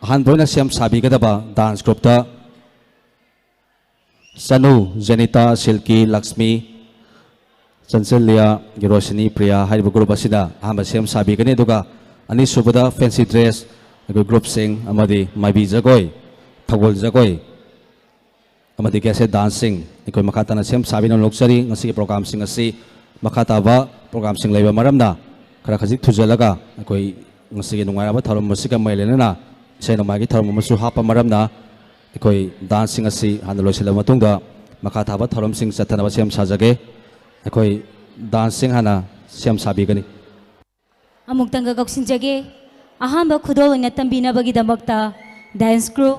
ꯑꯍꯥꯟꯕ ꯑꯣꯏꯅ ꯁꯦꯝ ꯁꯥꯕꯤꯒꯗꯕ ꯗꯥꯟꯁ ꯒ꯭ꯔꯨꯞꯇ ꯆꯅꯨ, ꯖꯦꯅꯤꯇꯥ, ꯁꯤꯜꯀꯤ, ꯂꯛꯁꯃꯤ, ꯆꯟꯆꯜꯂꯤꯌꯥ, ꯒꯤꯔꯣꯁꯤꯅꯤ, ꯄ꯭ꯔꯤꯌꯥ ꯍꯥꯏꯔꯤꯕ ꯒ꯭ꯔꯨꯞ ꯑꯁꯤꯅ ꯑꯍꯥꯟꯕ ꯁꯦꯝ ꯁꯥꯕꯤꯒꯅꯤ꯫ ꯑꯗꯨꯒ ꯑꯅꯤꯁꯨꯕꯗ ꯐꯦꯟꯁꯤ ꯗ꯭ꯔꯦꯁ, ꯑꯩꯈꯣꯏ ꯒ꯭ꯔꯨꯞꯁꯤꯡ ꯑꯃꯗꯤ ꯃꯥꯏꯕꯤ ꯖꯒꯣꯏ, ꯊꯧꯒꯜ ꯖꯒꯣꯏ ꯑꯃꯗꯤ ꯒꯦꯁꯦꯠ ꯗꯥꯟꯁꯁꯤꯡ ꯑꯩꯈꯣꯏ ꯃꯈꯥ ꯇꯥꯅ ꯁꯦꯝ ꯁꯥꯕꯤꯅꯕ ꯂꯧꯖꯔꯤ꯫ ꯉꯁꯤꯒꯤ ꯄ꯭ꯔꯣꯒ꯭ꯔꯥꯝꯁꯤꯡ ꯑꯁꯤ ꯃꯈꯥ ꯇꯥꯕ ꯄ꯭ꯔꯣꯒ꯭ꯔꯥꯝꯁꯤꯡ ꯂꯩꯕ ꯃꯔꯝꯅ ꯈꯔ ꯈꯖꯤꯛ ꯊꯨꯖꯜꯂꯒ ꯑꯩꯈꯣꯏ ꯉꯁꯤꯒꯤ ꯅꯨꯡꯉꯥꯏꯔꯕ ꯊꯧꯔꯝ ꯑꯁꯤꯒ ꯃꯔꯤ ꯂꯩꯅꯅ ꯏꯁꯩ ꯅꯣꯡꯃꯥꯏꯒꯤ ꯊꯧꯔꯝ ꯑꯃꯁꯨ ꯍꯥꯞꯄ ꯃꯔꯝꯅ ꯑꯩꯈꯣꯏ ꯗꯥꯟꯁꯁꯤꯡ ꯑꯁꯤ ꯍꯥꯟꯅ ꯂꯣꯏꯁꯤꯜꯂꯕ ꯃꯇꯨꯡꯗ ꯃꯈꯥ ꯊꯥꯕ ꯊꯧꯔꯝꯁꯤꯡ ꯆꯠꯊꯅꯕ ꯁꯦꯝ ꯁꯥꯖꯒꯦ꯫ ꯑꯩꯈꯣꯏ ꯗꯥꯟꯁꯁꯤꯡ ꯍꯥꯟꯅ ꯁꯦꯝ ꯁꯥꯕꯤꯒꯅꯤ꯫ ꯑꯃꯨꯛꯇꯪꯒ ꯀꯧꯁꯤꯟꯖꯒꯦ꯫ ꯑꯍꯥꯟꯕ ꯈꯨꯗꯣꯜ ꯑꯣꯏꯅ ꯇꯝꯕꯤꯅꯕꯒꯤꯗꯃꯛꯇ ꯗꯥꯟꯁ ꯀ꯭ꯔꯨ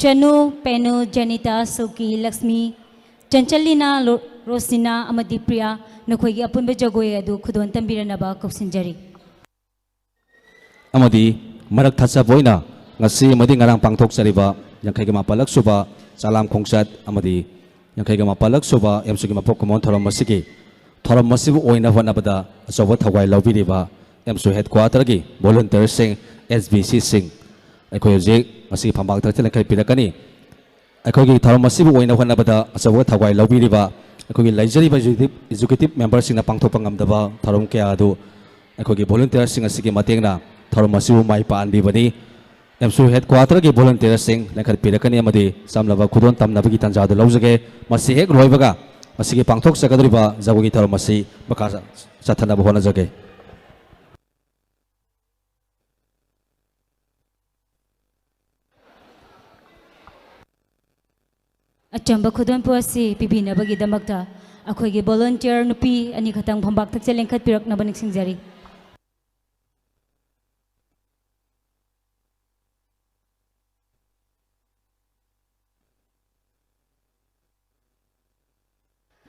ꯆꯅꯨ, ꯄꯦꯅꯨ, ꯖꯦꯅꯤꯇꯥ, ꯁꯨꯜꯀꯤ, ꯂꯛꯁꯃꯤ, ꯆꯟꯆꯜꯂꯤꯅꯥ, ꯂꯣ-, ꯔꯣꯁꯤꯅꯥ ꯑꯃꯗꯤ ꯄ꯭ꯔꯤꯌꯥ, ꯅꯈꯣꯏꯒꯤ ꯑꯄꯨꯟꯕ ꯖꯒꯣꯏ ꯑꯗꯨ ꯈꯨꯗꯣꯜ ꯇꯝꯕꯤꯔꯅꯕ ꯀꯧꯁꯤꯟꯖꯔꯤ꯫ ꯑꯃꯗꯤ ꯃꯔꯛ ꯊꯠꯆꯕ ꯑꯣꯏꯅ ꯉꯁꯤ ꯑꯃꯗꯤ ꯉꯔꯥꯡ ꯄꯥꯡꯊꯣꯛꯆꯔꯤꯕ ꯌꯥꯡꯈꯩꯒ ꯃꯥꯄꯜꯂꯛ ꯁꯨꯕ ꯆꯥꯂꯥꯝ ꯈꯣꯡꯆꯠ ꯑꯃꯗꯤ ꯌꯥꯡꯈꯩꯒ ꯃꯥꯄꯜꯂꯛ ꯁꯨꯕ ꯑꯦꯝꯁꯨꯒꯤ ꯃꯄꯣꯛ ꯀꯨꯝꯑꯣꯟ ꯊꯧꯔꯝ ꯑꯁꯤꯒꯤ ꯊꯧꯔꯝ ꯑꯁꯤꯕꯨ ꯑꯣꯏꯅ ꯍꯣꯠꯅꯕꯗ ꯑꯆꯧꯕ ꯊꯧꯒꯥꯏ ꯂꯧꯕꯤꯔꯤꯕ ꯑꯦꯝꯁꯨ ꯍꯦꯗꯀ꯭ꯋꯥꯇꯔꯒꯤ ꯚꯣꯂꯨꯟꯇꯤꯌꯔꯁꯤꯡ, ꯑꯦꯁ ꯕꯤ ꯁꯤꯁꯤꯡ, ꯑꯩꯈꯣꯏ ꯍꯧꯖꯤꯛ ꯉꯁꯤꯒꯤ ꯐꯝꯄꯥꯛꯇ ꯂꯦꯡꯈꯠꯄꯤꯔꯛꯀꯅꯤ꯫ ꯑꯩꯈꯣꯏꯒꯤ ꯊꯧꯔꯝ ꯑꯁꯤꯕꯨ ꯑꯣꯏꯅ ꯍꯣꯠꯅꯕꯗ ꯑꯆꯧꯕ ꯊꯧꯒꯥꯏ ꯂꯧꯕꯤꯔꯤꯕ ꯑꯩꯈꯣꯏꯒꯤ ꯂꯩꯖꯔꯤꯕ ꯑꯦꯛꯖꯤꯀ꯭ꯌꯨꯇꯤꯚ, ꯑꯦꯛꯖꯤꯀ꯭ꯌꯨꯇꯤꯚ ꯃꯦꯝꯕꯔꯁꯤꯡꯅ ꯄꯥꯡꯊꯣꯛꯄ ꯉꯝꯗꯕ ꯊꯧꯔꯝ ꯀꯌꯥ ꯑꯗꯨ ꯑꯩꯈꯣꯏꯒꯤ ꯚꯣꯂꯨꯟꯇꯤꯌꯔꯁꯤꯡ ꯑꯁꯤꯒꯤ ꯃꯇꯦꯡꯅ ꯊꯧꯔꯝ ꯑꯁꯤꯕꯨ ꯃꯥꯏ ꯄꯥꯛꯍꯟꯕꯤꯕꯅꯤ꯫ ꯑꯦꯝꯁꯨ ꯍꯦꯗꯀ꯭ꯋꯥꯇꯔꯒꯤ ꯚꯣꯂꯨꯟꯇꯤꯌꯔꯁꯤꯡ ꯂꯦꯡꯈꯠꯄꯤꯔꯛꯀꯅꯤ ꯑꯃꯗꯤ ꯆꯝꯂꯕ ꯈꯨꯗꯣꯜ ꯇꯝꯅꯕꯒꯤ ꯇꯥꯟꯖꯥꯗꯨ ꯂꯧꯖꯒꯦ꯫ ꯃꯁꯤ ꯍꯦꯛ ꯂꯣꯏꯕꯒ ꯃꯁꯤꯒꯤ ꯄꯥꯡꯊꯣꯛꯆꯒꯗꯧꯔꯤꯕ ꯖꯒꯣꯏꯒꯤ ꯊꯧꯔꯝ ꯑꯁꯤ ꯃꯈꯥ ꯆꯠꯊꯅꯕ ꯍꯣꯠꯅꯖꯒꯦ꯫ ꯑꯆꯝꯕ ꯈꯨꯗꯣꯜꯄꯣꯠ ꯑꯁꯤ ꯄꯤꯕꯤꯅꯕꯒꯤꯗꯃꯛꯇ ꯑꯩꯈꯣꯏꯒꯤ ꯚꯣꯂꯨꯟꯇꯤꯌꯔ ꯅꯨꯄꯤ ꯑꯅꯤꯈꯛꯇꯪ ꯐꯝꯕꯥꯛ ꯊꯛꯁꯦ ꯂꯦꯡꯈꯠꯄꯤꯔꯛꯅꯕ ꯅꯤꯡꯁꯤꯡꯖꯔꯤ꯫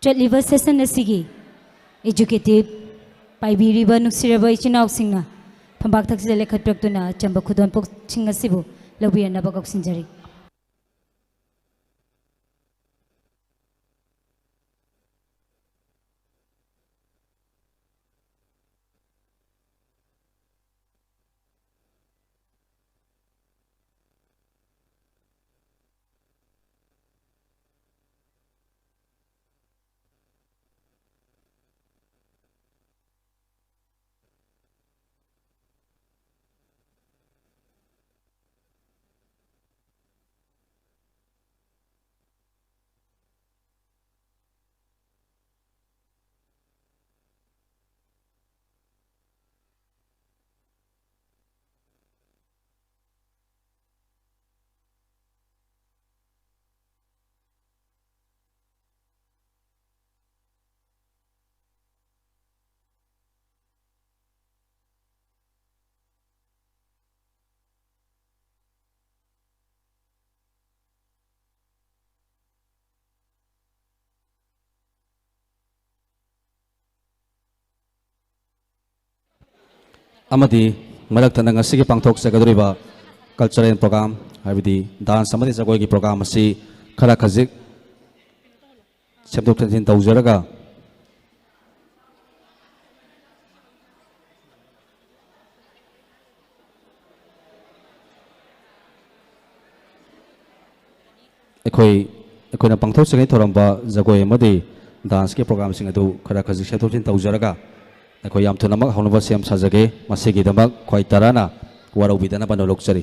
ꯆꯠꯂꯤꯕ ꯁꯦꯁꯟ ꯑꯁꯤꯒꯤ ꯑꯦꯖꯨꯀꯦꯇꯤꯚ ꯄꯥꯏꯕꯤꯔꯤꯕ ꯅꯨꯡꯁꯤꯔꯕ ꯏꯆꯤꯟ ꯏꯅꯥꯎꯁꯤꯡꯅ ꯐꯝꯕꯥꯛ ꯊꯛꯁꯤꯗ ꯂꯦꯞꯈꯠꯄꯤꯔꯛꯇꯨꯅ ꯑꯆꯝꯕ ꯈꯨꯗꯣꯜꯄꯣꯠꯁꯤꯡ ꯑꯁꯤꯕꯨ ꯂꯧꯕꯤꯔꯅꯕ ꯀꯧꯁꯤꯟꯖꯔꯤ꯫ ꯑꯃꯗꯤ ꯃꯔꯛ ꯊꯠꯅ ꯉꯁꯤꯒꯤ ꯄꯥꯡꯊꯣꯛꯆꯒꯗꯧꯔꯤꯕ ꯀꯜꯆꯔꯦꯜ ꯄ꯭ꯔꯣꯒ꯭ꯔꯥꯝ, ꯍꯥꯏꯕꯗꯤ ꯗꯥꯟꯁ ꯑꯃꯗꯤ ꯖꯒꯣꯏꯒꯤ ꯄ꯭ꯔꯣꯒ꯭ꯔꯥꯝ ꯑꯁꯤ ꯈꯔ ꯈꯖꯤꯛ ꯁꯦꯝꯗꯣꯛ ꯁꯦꯝꯖꯤꯟ ꯇꯧꯖꯔꯒ, ꯑꯩꯈꯣꯏ, ꯑꯩꯈꯣꯏꯅ ꯄꯥꯡꯊꯣꯛꯆꯒꯦ ꯊꯧꯔꯝꯕ ꯖꯒꯣꯏ ꯑꯃꯗꯤ ꯗꯥꯟꯁꯀꯤ ꯄ꯭ꯔꯣꯒ꯭ꯔꯥꯝꯁꯤꯡ ꯑꯗꯨ ꯈꯔ ꯈꯖꯤꯛ ꯁꯦꯝꯗꯣꯛ ꯁꯦꯝꯖꯤꯟ ꯇꯧꯖꯔꯒ, ꯑꯩꯈꯣꯏ ꯌꯥꯝ ꯊꯨꯅꯃꯛ ꯍꯧꯅꯕ ꯁꯦꯝ ꯁꯥꯖꯒꯦ꯫ ꯃꯁꯤꯒꯤꯗꯃꯛ ꯈ꯭ꯋꯥꯏ ꯇꯔꯥꯅ ꯋꯥꯔꯧꯕꯤꯗꯅꯕ ꯅꯣꯂꯣꯛꯆꯔꯤ꯫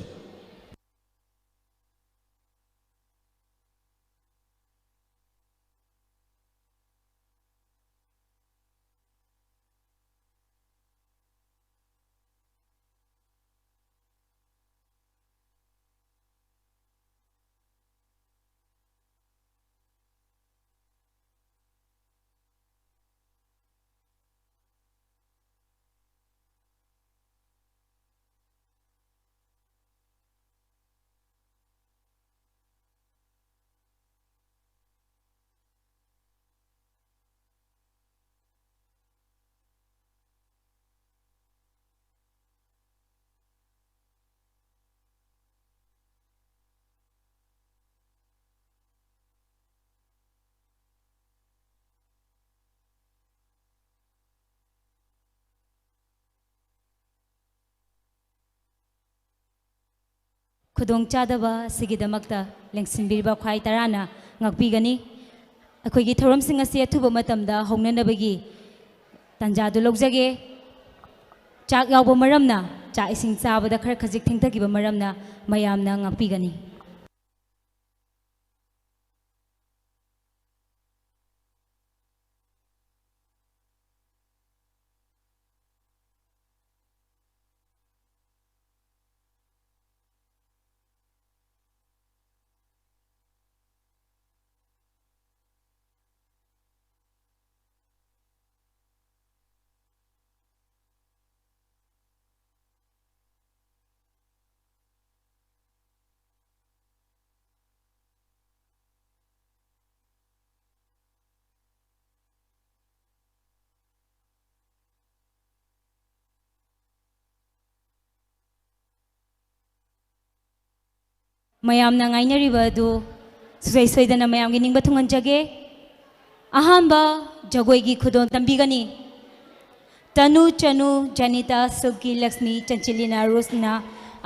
ꯈꯨꯗꯣꯡꯆꯥꯗꯕ ꯑꯁꯤꯒꯤꯗꯃꯛꯇ ꯂꯦꯡꯁꯤꯟꯕꯤꯔꯤꯕ ꯈ꯭ꯋꯥꯏ ꯇꯔꯥꯅ ꯉꯥꯛꯄꯤꯒꯅꯤ꯫ ꯑꯩꯈꯣꯏꯒꯤ ꯊꯧꯔꯝꯁꯤꯡ ꯑꯁꯤ ꯑꯊꯨꯕ ꯃꯇꯝꯗ ꯍꯧꯅꯅꯕꯒꯤ ꯇꯥꯟꯖꯥꯗꯨ ꯂꯧꯖꯒꯦ꯫ ꯆꯥꯛ ꯌꯥꯎꯕ ꯃꯔꯝꯅ, ꯆꯥꯛ ꯏꯁꯤꯡ ꯆꯥꯕꯗ ꯈꯔ ꯈꯖꯤꯛ ꯊꯦꯡꯊꯈꯤꯕ ꯃꯔꯝꯅ ꯃꯌꯥꯝꯅ ꯉꯥꯛꯄꯤꯒꯅꯤ꯫ ꯃꯌꯥꯝꯅ ꯉꯥꯏꯅꯔꯤꯕ ꯑꯗꯨ ꯁꯨꯡꯁꯣꯏ ꯁꯣꯏꯗꯅ ꯃꯌꯥꯝꯒꯤ ꯅꯤꯡꯕ ꯊꯨꯡꯍꯟꯖꯒꯦ꯫ ꯑꯍꯥꯟꯕ ꯖꯒꯣꯏꯒꯤ ꯈꯨꯗꯣꯜ ꯇꯝꯕꯤꯒꯅꯤ꯫ ꯇꯅꯨ, ꯆꯅꯨ, ꯖꯅꯤꯇꯥ, ꯁꯤꯜꯀꯤ, ꯂꯛꯁꯃꯤ, ꯆꯟꯆꯤꯂꯤꯅꯥ, ꯔꯣꯁꯅꯥ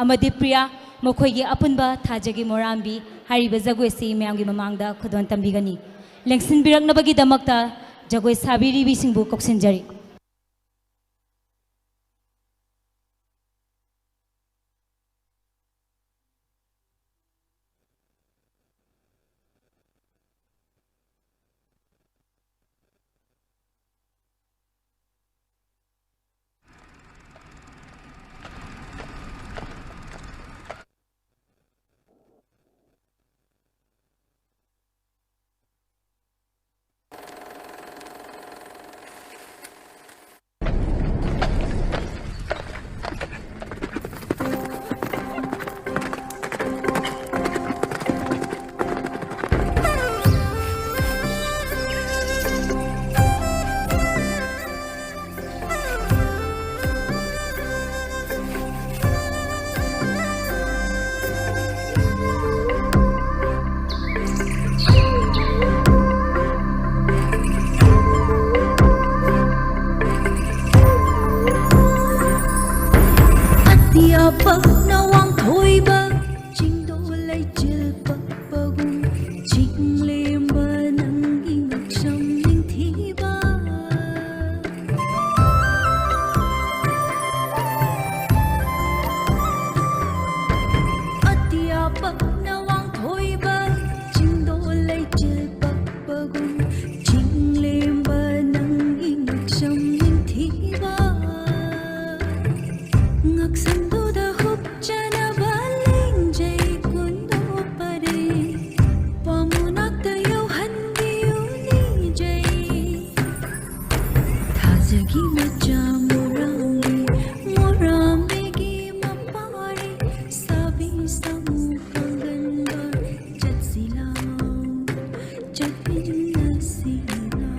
ꯑꯃꯗꯤ ꯄ꯭ꯔꯤꯌꯥ, ꯃꯈꯣꯏꯒꯤ ꯑꯄꯨꯟꯕ ꯊꯥꯖꯒꯤ ꯃꯣꯔꯥꯝꯕꯤ ꯍꯥꯏꯔꯤꯕ ꯖꯒꯣꯏ ꯑꯁꯤ ꯃꯌꯥꯝꯒꯤ ꯃꯃꯥꯡꯗ ꯈꯨꯗꯣꯜ ꯇꯝꯕꯤꯒꯅꯤ꯫ ꯂꯦꯡꯁꯤꯟꯕꯤꯔꯛꯅꯕꯒꯤꯗꯃꯛꯇ ꯖꯒꯣꯏ ꯁꯥꯕꯤꯔꯤꯕꯤꯁꯤꯡꯕꯨ ꯀꯧꯁꯤꯟꯖꯔꯤ꯫ ꯄꯛꯅ ꯋꯥꯡꯊꯣꯏꯕ ꯆꯤꯡꯗꯣ ꯂꯩꯆꯤꯜ ꯄꯛꯄꯒꯨꯝ ꯆꯤꯡꯂꯦꯝꯕ ꯅꯪꯒꯤ ꯉꯛꯁꯝ ꯅꯤꯡꯊꯤꯕ꯫ ꯑꯇꯤꯌꯥ ꯄꯛꯅ ꯋꯥꯡꯊꯣꯏꯕ ꯆꯤꯡꯗꯣ ꯂꯩꯆꯤꯜ ꯄꯛꯄꯒꯨꯝ ꯆꯤꯡꯂꯦꯝꯕ ꯅꯪꯒꯤ ꯉꯛꯁꯝ ꯅꯤꯡꯊꯤꯕ꯫ ꯉꯛꯁꯝꯗꯨꯗ ꯍꯨꯞꯆꯅꯕ ꯂꯦꯡꯖꯩ ꯀꯨꯟꯗꯣ ꯄꯔꯦꯡ ꯄꯥꯃꯨꯅꯥꯛꯇ ꯌꯧꯍꯟꯕꯤꯌꯨ ꯅꯤꯖꯩ꯫ ꯊꯥꯖꯒꯤ ꯃꯆꯥ ꯃꯣꯔꯥꯡꯕꯤ, ꯃꯣꯔꯥꯡꯕꯤꯒꯤ ꯃꯄꯥꯔꯤ ꯁꯥꯕꯤ ꯁꯥꯃꯨ ꯄꯥꯡꯒꯟꯕ ꯆꯠꯁꯤ ꯂꯥꯎ, ꯆꯠꯃꯤꯟꯅꯁꯤ ꯂꯥꯎ꯫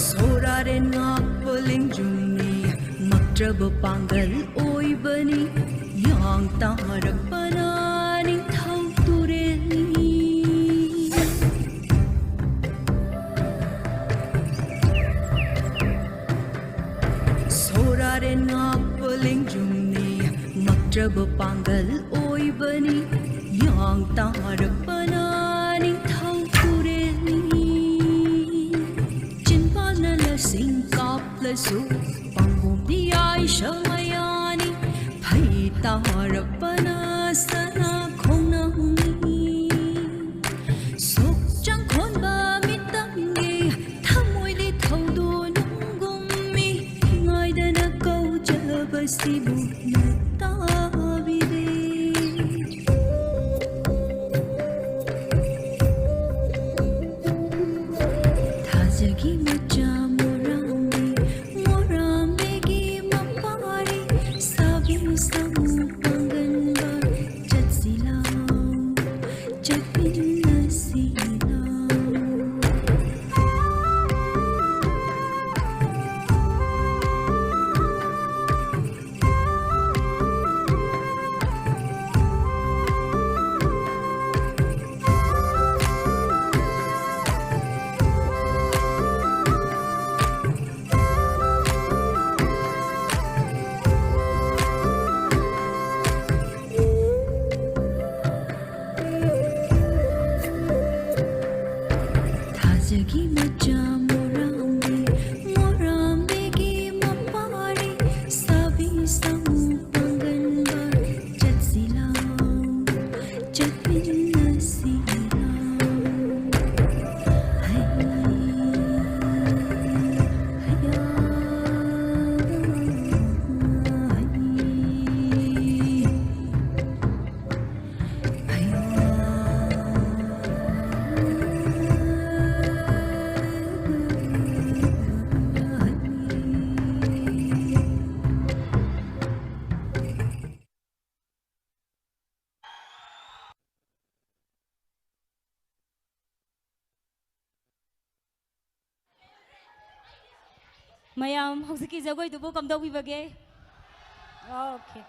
ꯁꯣꯔꯥꯔꯦꯟ ꯉꯥꯛꯄ ꯂꯦꯡꯖꯨꯝꯅꯤ, ꯃꯛꯇ꯭ꯔꯕ ꯄꯥꯡꯒꯜ ꯑꯣꯏꯕꯅꯤ, ꯌꯥꯡ ꯇꯥꯔꯛꯄꯅ ꯅꯤꯡꯊꯧ ꯇꯨꯔꯦꯜꯅꯤ꯫ ꯁꯣꯔꯥꯔꯦꯟ ꯉꯥꯛꯄ ꯂꯦꯡꯖꯨꯝꯅꯤ, ꯃꯛꯇ꯭ꯔꯕ ꯄꯥꯡꯒꯜ ꯑꯣꯏꯕꯅꯤ, ꯌꯥꯡ ꯇꯥꯔꯛꯄꯅ ꯅꯤꯡꯊꯧ ꯇꯨꯔꯦꯜꯅꯤ꯫ ꯆꯤꯟꯕꯥꯜꯅ ꯂꯁꯤꯡ ꯀꯥꯞꯂꯁꯨ ꯄꯥꯡꯒꯣꯝꯗꯤ ꯌꯥꯏꯁ ꯃꯌꯥꯅꯤ, ꯐꯩ ꯇꯥꯔꯛꯄꯅ ꯁꯅꯥ ꯈꯣꯡꯅꯥꯡꯅꯤ꯫ ꯁꯣꯛ ꯆꯪꯈꯣꯟꯕ ꯃꯤꯇꯝꯒꯤ ꯊꯃꯣꯏꯗꯤ ꯊꯧꯗꯣ ꯅꯨꯡꯒꯨꯝꯃꯤ, ꯉꯥꯏꯗꯅ ꯀꯧꯖꯕꯁꯤꯕꯨ ꯅꯠꯇꯥꯕꯤꯔꯦ꯫ ꯊꯥꯖꯒꯤ ꯃꯆꯥ ꯃꯌꯥꯝ ꯍꯧꯖꯤꯛꯀꯤ ꯖꯒꯣꯏꯗꯨꯕꯨ ꯀꯝꯗꯧꯕꯤꯕꯒꯦ? ꯑꯣꯀꯦ꯫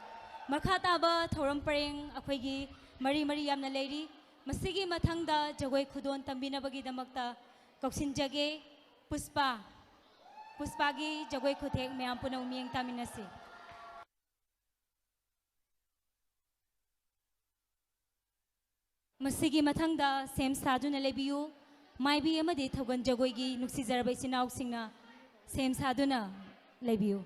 ꯃꯈꯥ ꯇꯥꯕ ꯊꯧꯔꯝ ꯄꯔꯦꯡ ꯑꯩꯈꯣꯏꯒꯤ ꯃꯔꯤ ꯃꯔꯤ ꯌꯥꯝꯅ ꯂꯩꯔꯤ꯫ ꯃꯁꯤꯒꯤ ꯃꯊꯪꯗ ꯖꯒꯣꯏ ꯈꯨꯗꯣꯟ ꯇꯝꯕꯤꯅꯕꯒꯤꯗꯃꯛꯇ ꯀꯧꯁꯤꯟꯖꯒꯦ꯫ ꯄꯨꯁꯄꯥ, ꯄꯨꯁꯄꯥꯒꯤ ꯖꯒꯣꯏ ꯈꯨꯊꯦꯛ ꯃꯌꯥꯝ ꯄꯨꯝꯅꯃꯛ ꯃꯤꯠꯌꯦꯡ ꯇꯥꯃꯤꯟꯅꯁꯤ꯫ ꯃꯁꯤꯒꯤ ꯃꯊꯪꯗ ꯁꯦꯝ ꯁꯥꯗꯨꯅ ꯂꯩꯕꯤꯌꯨ꯫ ꯃꯥꯏꯕꯤ ꯑꯃꯗꯤ ꯊꯧꯒꯟ ꯖꯒꯣꯏꯒꯤ ꯅꯨꯡꯁꯤꯖꯔꯕ ꯏꯆꯤꯟ ꯏꯅꯥꯎꯁꯤꯡꯅ ꯁꯦꯝ ꯁꯥꯗꯨꯅ ꯂꯩꯕꯤꯌꯨ꯫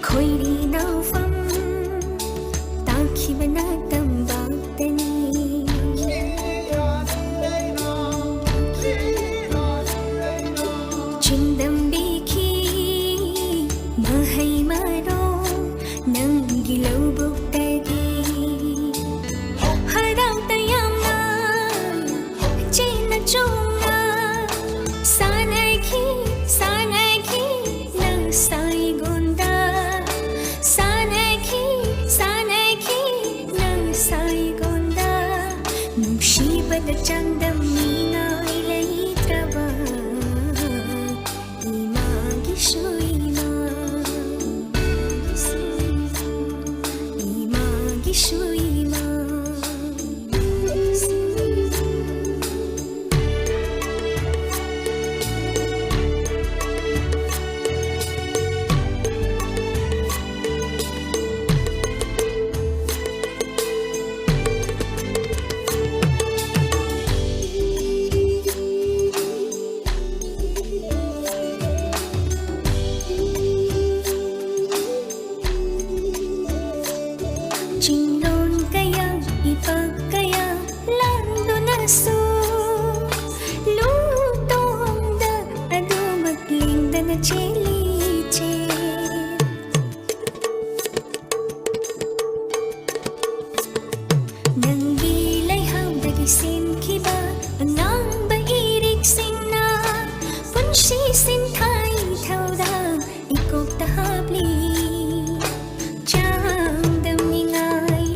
ꯈꯣꯏꯔꯤ ꯅꯥꯎꯐꯝ ꯇꯥꯈꯤꯕꯅ ꯇꯝꯄꯥꯛꯇꯅꯤ꯫ ꯆꯤꯡꯗꯝꯕꯤꯈꯤ ꯃꯍꯩ ꯃꯔꯣꯡ ꯅꯪꯒꯤ ꯂꯧꯕꯨꯛꯇꯒꯤ꯫ ꯍꯔꯥꯎ ꯇꯌꯥꯝꯅ ꯆꯦꯟꯅ ꯆꯣꯡꯅ ꯁꯥꯟꯅꯈꯤ, ꯁꯥꯟꯅꯈꯤ ꯅꯪ ꯁꯥꯏꯒꯣꯟꯗ꯫ ꯁꯥꯟꯅꯈꯤ, ꯁꯥꯟꯅꯈꯤ ꯅꯪ ꯁꯥꯏꯒꯣꯟꯗ꯫ ꯅꯨꯡꯁꯤꯕꯗ ꯆꯥꯡꯗꯝꯅꯤꯉꯥꯏ ꯂꯩꯇ꯭ꯔꯕ ꯏꯃꯥꯒꯤꯁꯨ ꯏꯃꯥ, ꯏꯃꯥꯒꯤꯁꯨ ꯏꯃꯥ꯫ ꯆꯤꯡꯂꯣꯟ ꯀꯌꯥ, ꯏꯄꯥꯛ ꯀꯌꯥ ꯂꯥꯟꯗꯨꯅꯁꯨ, ꯂꯨ ꯇꯣꯡꯗ ꯑꯗꯨꯃꯛ ꯂꯦꯡꯗꯅ ꯆꯦꯜꯂꯤ ꯏꯆꯦ꯫ ꯅꯪꯒꯤ ꯂꯩꯍꯥꯎꯗꯒꯤ ꯁꯦꯝꯈꯤꯕ ꯑꯉꯥꯡꯕ ꯏꯔꯤꯛꯁꯤꯡꯅ ꯄꯨꯟꯁꯤ ꯁꯤꯟꯊꯥ ꯏꯊꯧꯗ ꯏꯀꯣꯛꯇ ꯍꯥꯞꯂꯤ꯫ ꯆꯥꯡꯗꯝꯅꯤꯡꯉꯥꯏ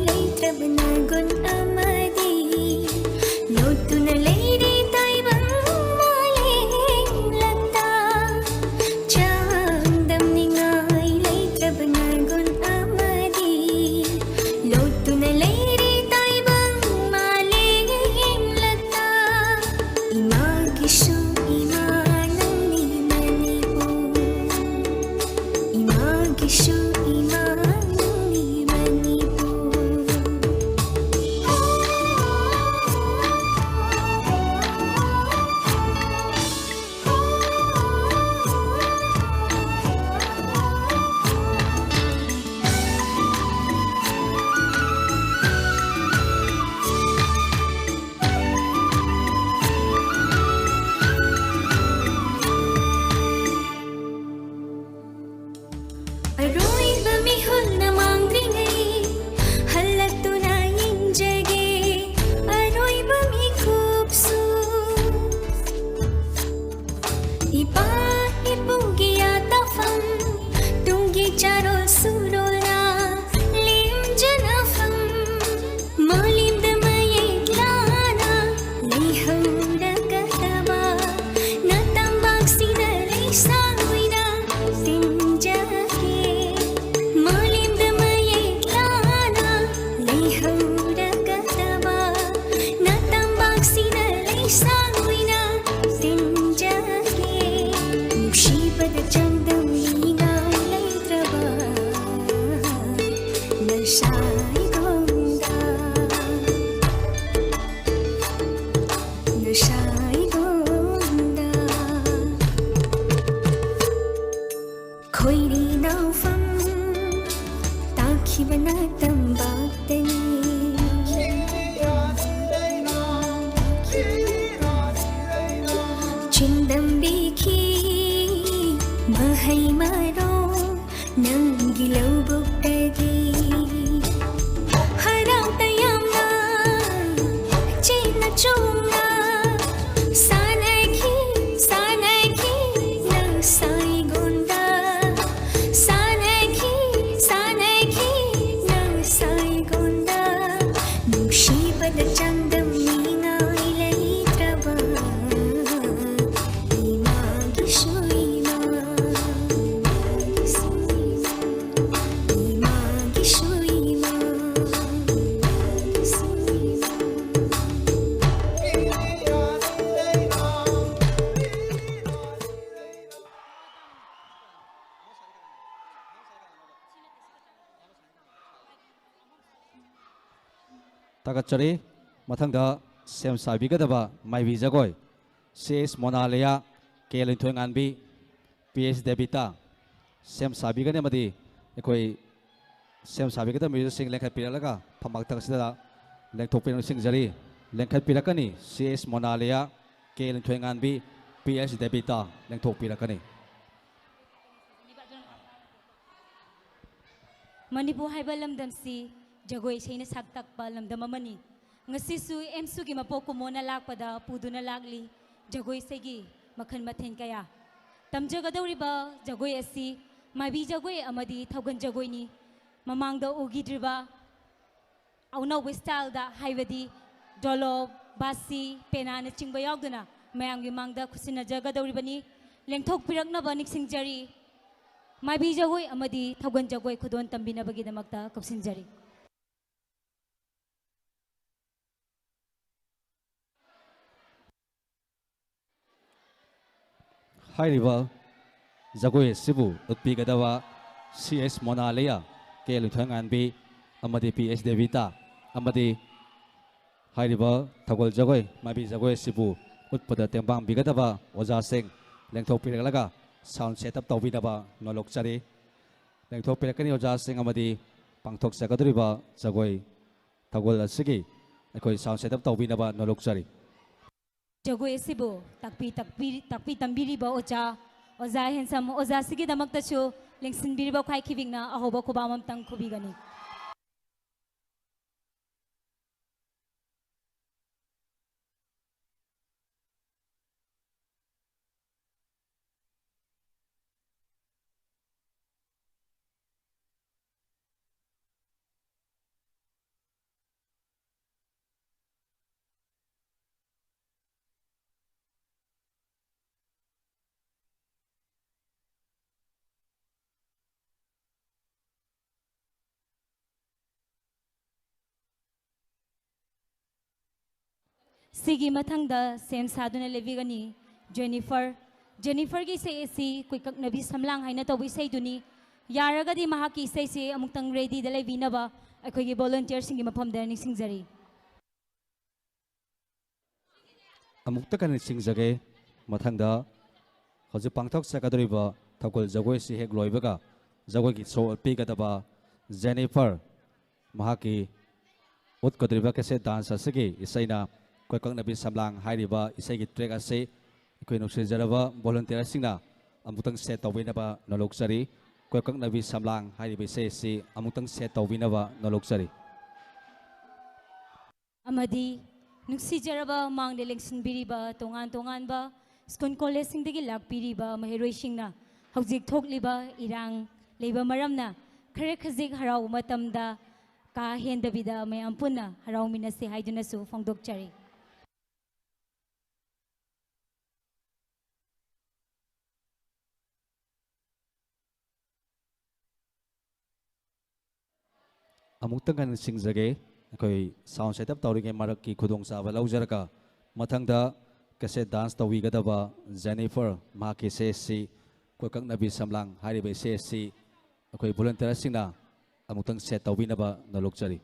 ꯁꯥꯏꯒꯣꯟꯗ, ꯅꯨꯡꯁꯥꯏꯒꯣꯟꯗ꯫ ꯈꯣꯏꯔꯤ ꯅꯥꯎꯐꯝ ꯇꯥꯈꯤꯕꯅ ꯇꯝꯄꯥꯛꯇꯅꯤ꯫ ꯆꯤꯟꯗꯝꯕꯤꯈꯤ ꯃꯍꯩ ꯃꯔꯣꯡ ꯅꯪꯒꯤ ꯂꯧꯕꯨꯛꯇꯒꯤ꯫ ꯍꯔꯥꯎ ꯇꯌꯥꯝꯅ ꯆꯦꯟꯅ ꯆꯣꯡꯅ ꯁꯥꯟꯅꯈꯤ, ꯁꯥꯟꯅꯈꯤ ꯂꯧꯁꯥꯏꯒꯣꯟꯗ꯫ ꯁꯥꯟꯅꯈꯤ, ꯁꯥꯟꯅꯈꯤ ꯂꯧꯁꯥꯏꯒꯣꯟꯗ꯫ ꯅꯨꯡꯁꯤꯕꯗ ꯆꯥꯡꯗꯝ ꯅꯤꯡꯉꯥꯏ ꯂꯩꯇ꯭ꯔꯕ ꯏꯃꯥꯒꯤꯁꯨ ꯏꯃꯥ, ꯏꯃꯥꯒꯤꯁꯨ ꯏꯃꯥ꯫ ꯊꯥꯒꯠꯆꯔꯤ꯫ ꯃꯊꯪꯗ ꯁꯦꯝ ꯁꯥꯕꯤꯒꯗꯕ ꯃꯥꯏꯕꯤ ꯖꯒꯣꯏ, ꯁꯤ ꯑꯦꯁ ꯃꯣꯅꯥꯂꯤꯌꯥ, ꯀꯦ ꯂꯤꯟꯊꯣꯏꯉꯥꯟꯕꯤ, ꯄꯤ ꯑꯦꯁ ꯗꯦꯕꯤꯇꯥ, ꯁꯦꯝ ꯁꯥꯕꯤꯒꯅꯤ ꯑꯃꯗꯤ ꯑꯩꯈꯣꯏ ꯁꯦꯝ ꯁꯥꯕꯤꯒꯗꯕ ꯃꯤꯑꯣꯏꯁꯤꯡ ꯂꯦꯡꯈꯠꯄꯤꯔꯛꯂꯒ ꯐꯝꯄꯥꯛꯇꯛ ꯑꯁꯤꯗ ꯂꯦꯡꯊꯣꯛꯄꯤꯔꯛꯅ ꯅꯤꯡꯁꯤꯡꯖꯔꯤ꯫ ꯂꯦꯡꯈꯠꯄꯤꯔꯛꯀꯅꯤ ꯁꯤ ꯑꯦꯁ ꯃꯣꯅꯥꯂꯤꯌꯥ, ꯀꯦ ꯂꯤꯟꯊꯣꯏꯉꯥꯟꯕꯤ, ꯄꯤ ꯑꯦꯁ ꯗꯦꯕꯤꯇꯥ ꯂꯦꯡꯊꯣꯛꯄꯤꯔꯛꯀꯅꯤ꯫ ꯃꯅꯤꯄꯨꯔ ꯍꯥꯏꯕ ꯂꯝꯗꯝꯁꯤ ꯖꯒꯣꯏ ꯏꯁꯩꯅ ꯁꯛ ꯇꯥꯛꯄ ꯂꯝꯗꯝ ꯑꯃꯅꯤ꯫ ꯉꯁꯤꯁꯨ ꯑꯦꯝꯁꯨꯒꯤ ꯃꯄꯣꯛ ꯀꯨꯝꯑꯣꯟꯅ ꯂꯥꯛꯄꯗ ꯄꯨꯗꯨꯅ ꯂꯥꯛꯂꯤ ꯖꯒꯣꯏ ꯏꯁꯩꯒꯤ ꯃꯈꯜ ꯃꯊꯦꯜ ꯀꯌꯥ꯫ ꯇꯝꯖꯒꯗꯧꯔꯤꯕ ꯖꯒꯣꯏ ꯑꯁꯤ ꯃꯥꯏꯕꯤ ꯖꯒꯣꯏ ꯑꯃꯗꯤ ꯊꯧꯒꯜ ꯖꯒꯣꯏꯅꯤ꯫ ꯃꯃꯥꯡꯗ ꯎꯈꯤꯗ꯭ꯔꯤꯕ ꯑꯅꯧꯕ ꯁ꯭ꯇꯥꯏꯜꯗ, ꯍꯥꯏꯕꯗꯤ ꯗꯣꯂꯣꯞ, ꯕꯥꯁꯤ, ꯄꯦꯅꯥꯅꯆꯤꯡꯕ ꯌꯥꯎꯗꯨꯅ ꯃꯌꯥꯝꯒꯤ ꯃꯥꯡꯗ ꯈꯨꯠꯁꯤꯟꯅꯖꯒꯗꯧꯔꯤꯕꯅꯤ꯫ ꯂꯦꯡꯊꯣꯛꯄꯤꯔꯛꯅꯕ ꯅꯤꯡꯁꯤꯡꯖꯔꯤ꯫ ꯃꯥꯏꯕꯤ ꯖꯒꯣꯏ ꯑꯃꯗꯤ ꯊꯧꯒꯜ ꯖꯒꯣꯏ ꯈꯨꯗꯣꯜ ꯇꯝꯕꯤꯅꯕꯒꯤꯗꯃꯛꯇ ꯀꯧꯁꯤꯟꯖꯔꯤ꯫ ꯍꯥꯏꯔꯤꯕ ꯖꯒꯣꯏ ꯑꯁꯤꯕꯨ ꯎꯠꯄꯤꯒꯗꯕ ꯁꯤ ꯑꯦꯁ ꯃꯣꯅꯥꯂꯤꯌꯥ, ꯀꯦ ꯂꯤꯟꯊꯣꯏꯉꯥꯟꯕꯤ, ꯑꯃꯗꯤ ꯄꯤ ꯑꯦꯁ ꯗꯦꯕꯤꯇꯥ ꯑꯃꯗꯤ ꯍꯥꯏꯔꯤꯕ ꯊꯧꯒꯜ ꯖꯒꯣꯏ, ꯃꯥꯏꯕꯤ ꯖꯒꯣꯏ ꯑꯁꯤꯕꯨ ꯎꯠꯄꯗ ꯇꯦꯡꯕꯥꯡꯕꯤꯒꯗꯕ ꯑꯣꯖꯥꯁꯤꯡ ꯂꯦꯡꯊꯣꯛꯄꯤꯔꯛꯂꯒ sound set up ꯇꯧꯕꯤꯅꯕ ꯅꯣꯜꯂꯨꯛꯆꯔꯤ꯫ ꯂꯦꯡꯊꯣꯛꯄꯤꯔꯛꯀꯅꯤ ꯑꯣꯖꯥꯁꯤꯡ ꯑꯃꯗꯤ ꯄꯥꯡꯊꯣꯛꯆꯒꯗꯧꯔꯤꯕ ꯖꯒꯣꯏ ꯊꯧꯒꯜ ꯑꯁꯤꯒꯤ ꯑꯩꯈꯣꯏ sound set up ꯇꯧꯕꯤꯅꯕ ꯅꯣꯜꯂꯨꯛꯆꯔꯤ꯫ ꯖꯒꯣꯏ ꯑꯁꯤꯕꯨ ꯇꯥꯛꯄꯤ, ꯇꯥꯛꯄꯤ, ꯇꯥꯛꯄꯤ ꯇꯝꯕꯤꯔꯤꯕ ꯑꯣꯖꯥ, ꯑꯣꯖꯥ ꯍꯦꯟꯁꯝ, ꯑꯣꯖꯥꯁꯤꯒꯤꯗꯃꯛꯇꯁꯨ ꯂꯦꯡꯁꯤꯟꯕꯤꯔꯤꯕ ꯈ꯭ꯋꯥꯏ ꯈꯤꯕꯤꯛꯅ ꯑꯍꯧꯕ ꯈꯨꯕꯥꯝ ꯑꯃꯇꯪ ꯈꯨꯕꯤꯒꯅꯤ꯫ ꯁꯤꯒꯤ ꯃꯊꯪꯗ ꯁꯦꯝ ꯁꯥꯗꯨꯅ ꯂꯩꯕꯤꯒꯅꯤ ꯖꯦꯅꯤꯐꯔ꯫ ꯖꯦꯅꯤꯐꯔꯒꯤ ꯏꯁꯩ ꯑꯁꯤ ꯀꯣꯏꯀꯛꯅꯕꯤ ꯁꯝꯂꯥꯡ ꯍꯥꯏꯅ ꯇꯧꯕ ꯏꯁꯩꯗꯨꯅꯤ꯫ ꯌꯥꯔꯒꯗꯤ ꯃꯍꯥꯛꯀꯤ ꯏꯁꯩꯁꯤ ꯑꯃꯨꯛꯇꯪ readyꯗ ꯂꯩꯕꯤꯅꯕ ꯑꯩꯈꯣꯏꯒꯤ volunteerꯁꯤꯡꯒꯤ ꯃꯐꯝꯗ ꯅꯤꯡꯁꯤꯡꯖꯔꯤ꯫ ꯑꯃꯨꯛꯇꯒ ꯅꯤꯡꯁꯤꯡꯖꯒꯦ, ꯃꯊꯪꯗ ꯍꯧꯖꯤꯛ ꯄꯥꯡꯊꯣꯛꯆꯒꯗꯧꯔꯤꯕ ꯊꯧꯒꯜ ꯖꯒꯣꯏꯁꯤ ꯍꯦꯛ ꯂꯣꯏꯕꯒ ꯖꯒꯣꯏꯒꯤ show ꯎꯠꯄꯤꯒꯗꯕ ꯖꯦꯅꯤꯐꯔ, ꯃꯍꯥꯛꯀꯤ ꯎꯠꯀꯗꯧꯔꯤꯕ cassette dance ꯑꯁꯤꯒꯤ ꯏꯁꯩꯅ ꯀꯣꯏꯀꯛꯅꯕꯤ ꯁꯝꯂꯥꯡ ꯍꯥꯏꯔꯤꯕ ꯏꯁꯩꯒꯤ track ꯑꯁꯤ ꯑꯩꯈꯣꯏ ꯅꯨꯡꯁꯤꯖꯔꯕ volunteerꯁꯤꯡꯅ ꯑꯃꯨꯛꯇꯪ set ꯇꯧꯕꯤꯅꯕ ꯅꯣꯜꯂꯨꯛꯆꯔꯤ꯫ ꯀꯣꯏꯀꯛꯅꯕꯤ ꯁꯝꯂꯥꯡ ꯍꯥꯏꯔꯤꯕ ꯏꯁꯩ ꯑꯁꯤ ꯑꯃꯨꯛꯇꯪ set ꯇꯧꯕꯤꯅꯕ ꯅꯣꯜꯂꯨꯛꯆꯔꯤ꯫ ꯑꯃꯗꯤ ꯅꯨꯡꯁꯤꯖꯔꯕ ꯃꯥꯡꯗ ꯂꯦꯡꯁꯤꯟꯕꯤꯔꯤꯕ ꯇꯣꯉꯥꯟ ꯇꯣꯉꯥꯟꯕ school collegeꯁꯤꯡꯗꯒꯤ ꯂꯥꯛꯄꯤꯔꯤꯕ ꯃꯍꯩꯔꯣꯏꯁꯤꯡꯅ ꯍꯧꯖꯤꯛ ꯊꯣꯛꯂꯤꯕ ꯏꯔꯥꯡ ꯂꯩꯕ ꯃꯔꯝꯅ ꯈꯔ ꯈꯖꯤꯛ ꯍꯔꯥꯎꯕ ꯃꯇꯝꯗ ꯀꯥ ꯍꯦꯟꯗꯕꯤꯗ ꯃꯌꯥꯝ ꯄꯨꯟꯅ ꯍꯔꯥꯎꯃꯤꯟꯅꯁꯤ ꯍꯥꯏꯗꯨꯅꯁꯨ ꯐꯣꯡꯗꯣꯛꯆꯔꯤ꯫ ꯑꯃꯨꯛꯇꯪꯒ ꯅꯤꯡꯁꯤꯡꯖꯒꯦ, ꯑꯩꯈꯣꯏ sound set up ꯇꯧꯔꯤꯉꯩ ꯃꯔꯛꯀꯤ ꯈꯨꯗꯣꯡꯆꯥꯕ ꯂꯧꯖꯔꯒ ꯃꯊꯪꯗ cassette dance ꯇꯧꯕꯤꯒꯗꯕ ꯖꯦꯅꯤꯐꯔ, ꯃꯍꯥꯛꯀꯤ ꯏꯁꯩ ꯑꯁꯤ ꯀꯣꯏꯀꯛꯅꯕꯤ ꯁꯝꯂꯥꯡ ꯍꯥꯏꯔꯤꯕ ꯏꯁꯩ ꯑꯁꯤ ꯑꯩꯈꯣꯏ volunteerꯁꯤꯡꯅ ꯑꯃꯨꯛꯇꯪ ꯁꯦꯠ ꯇꯧꯕꯤꯅꯕ ꯅꯣꯜꯂꯨꯛꯆꯔꯤ꯫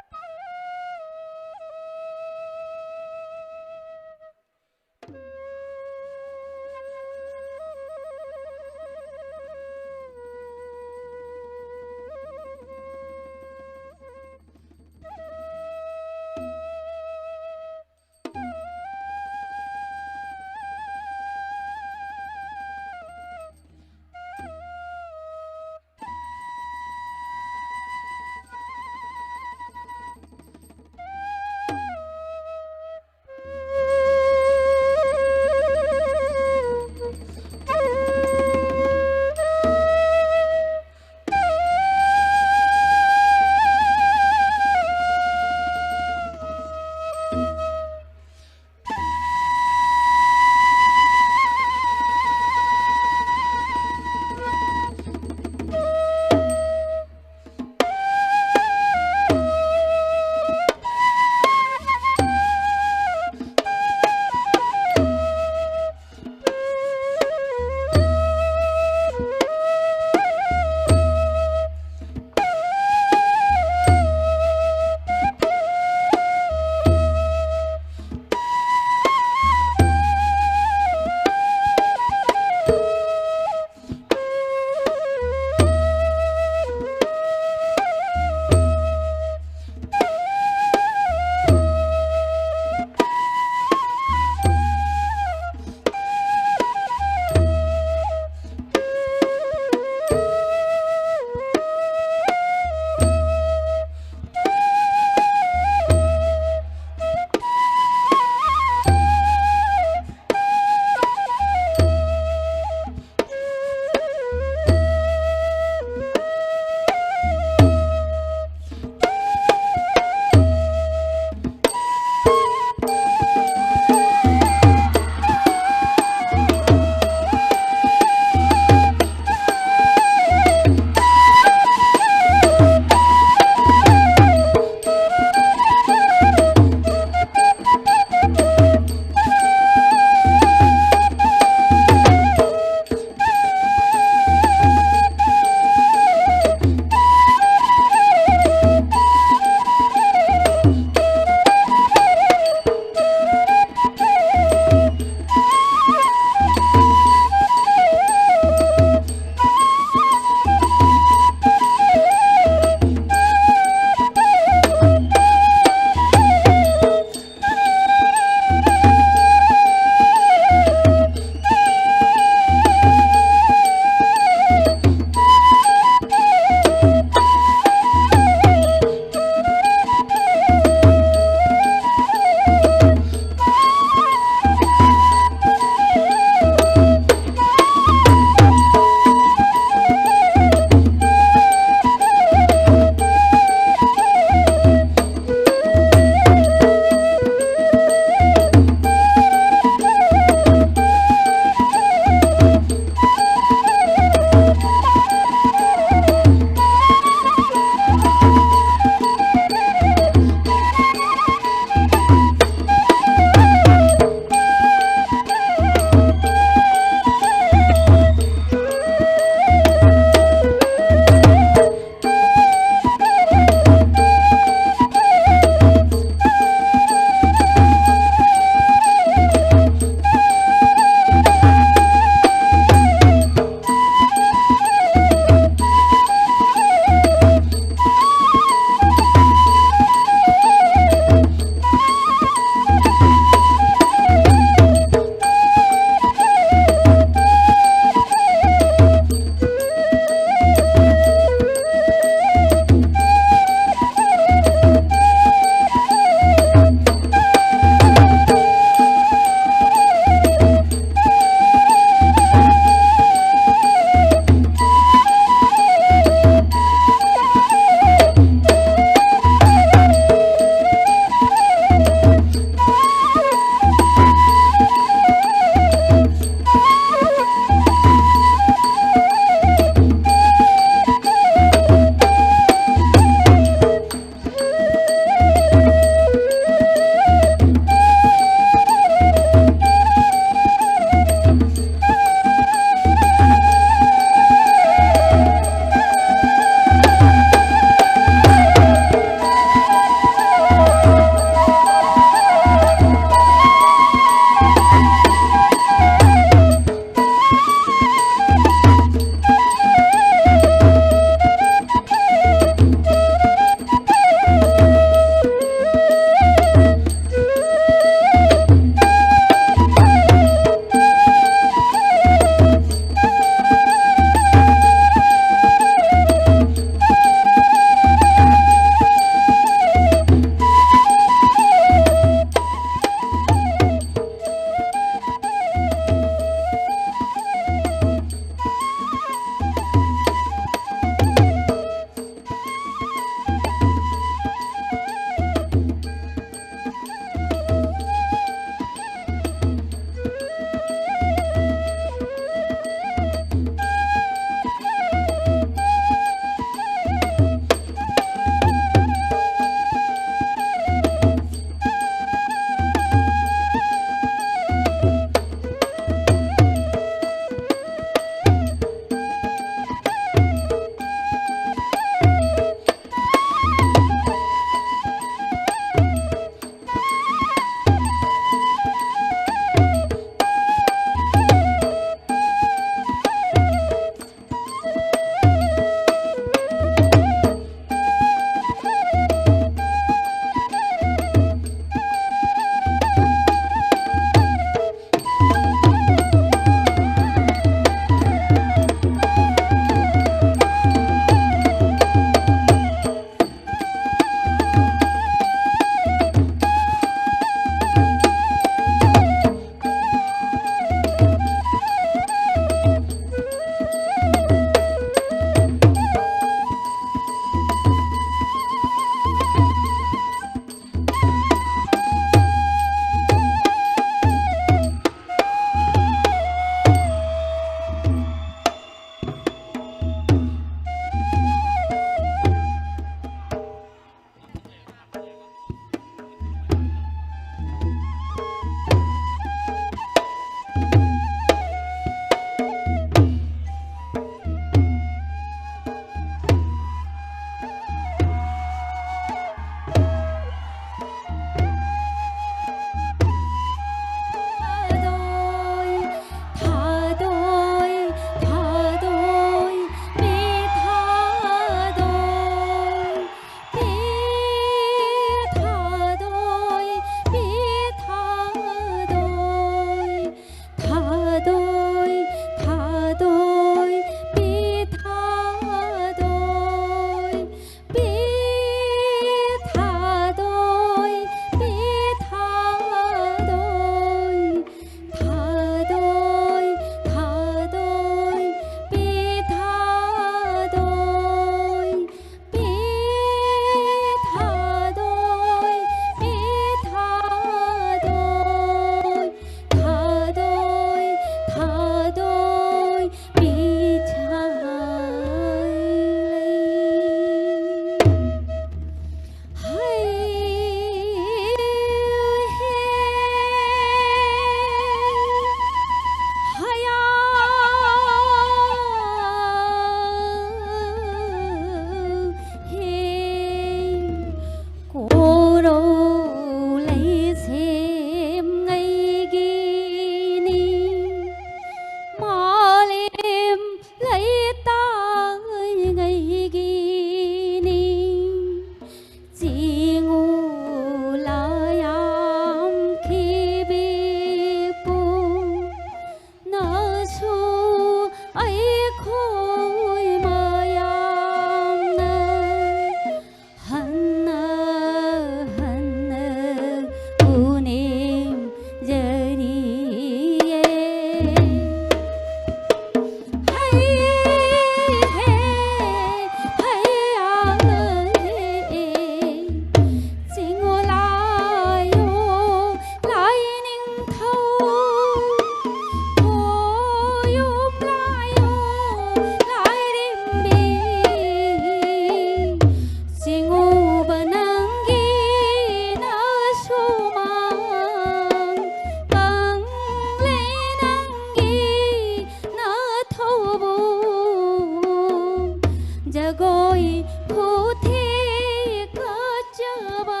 ꯖꯒꯣꯏ ꯈꯨꯊꯦꯛ ꯐꯖꯕ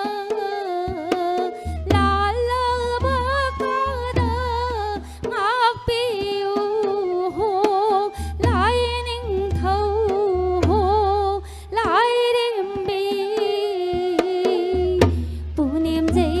ꯂꯥꯜꯂꯕ ꯀꯥꯗ ꯉꯥꯛꯄꯤꯌꯨ ꯍꯣ ꯂꯥꯏꯅꯤꯡꯊꯧ ꯍꯣ ꯂꯥꯏꯔꯦꯝꯕꯤ ꯄꯨꯅꯦꯝ ꯖꯩꯗꯦ꯫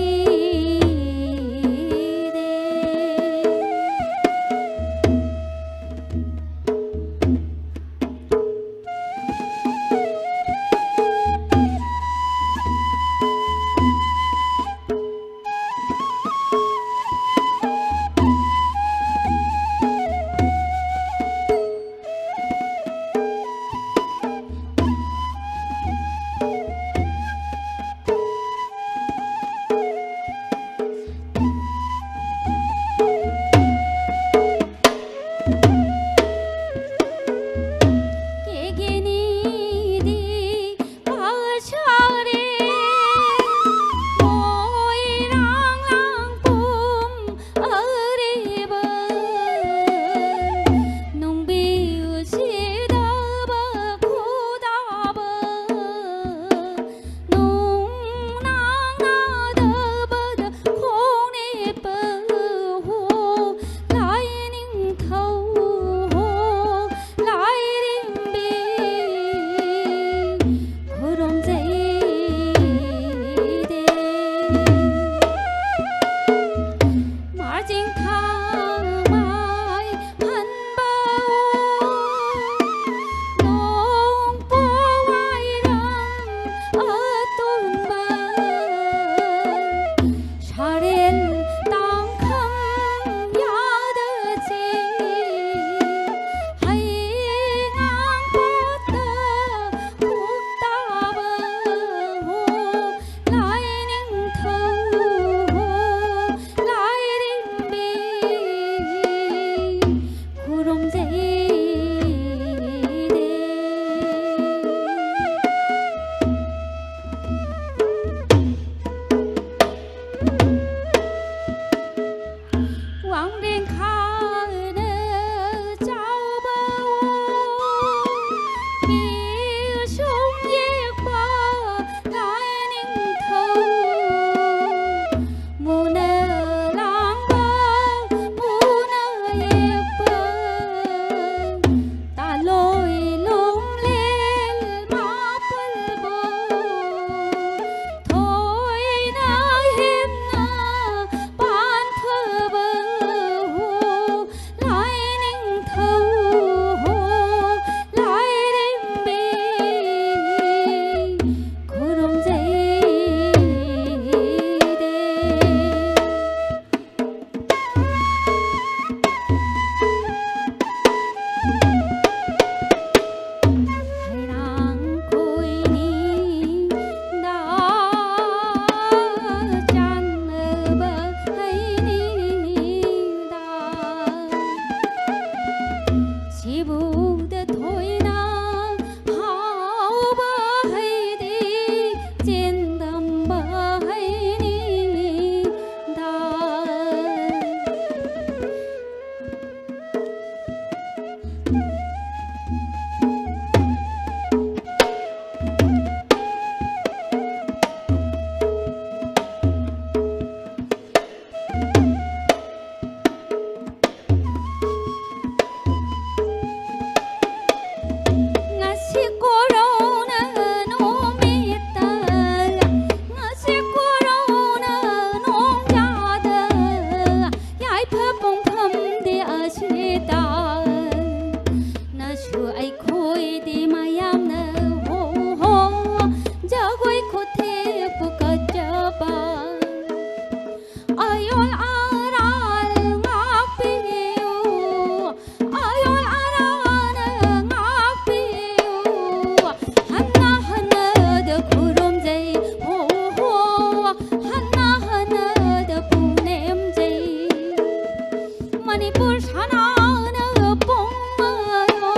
ꯃꯅꯤꯄꯨꯔ ꯁꯅꯥꯅ ꯄꯨꯝꯃꯌꯣ,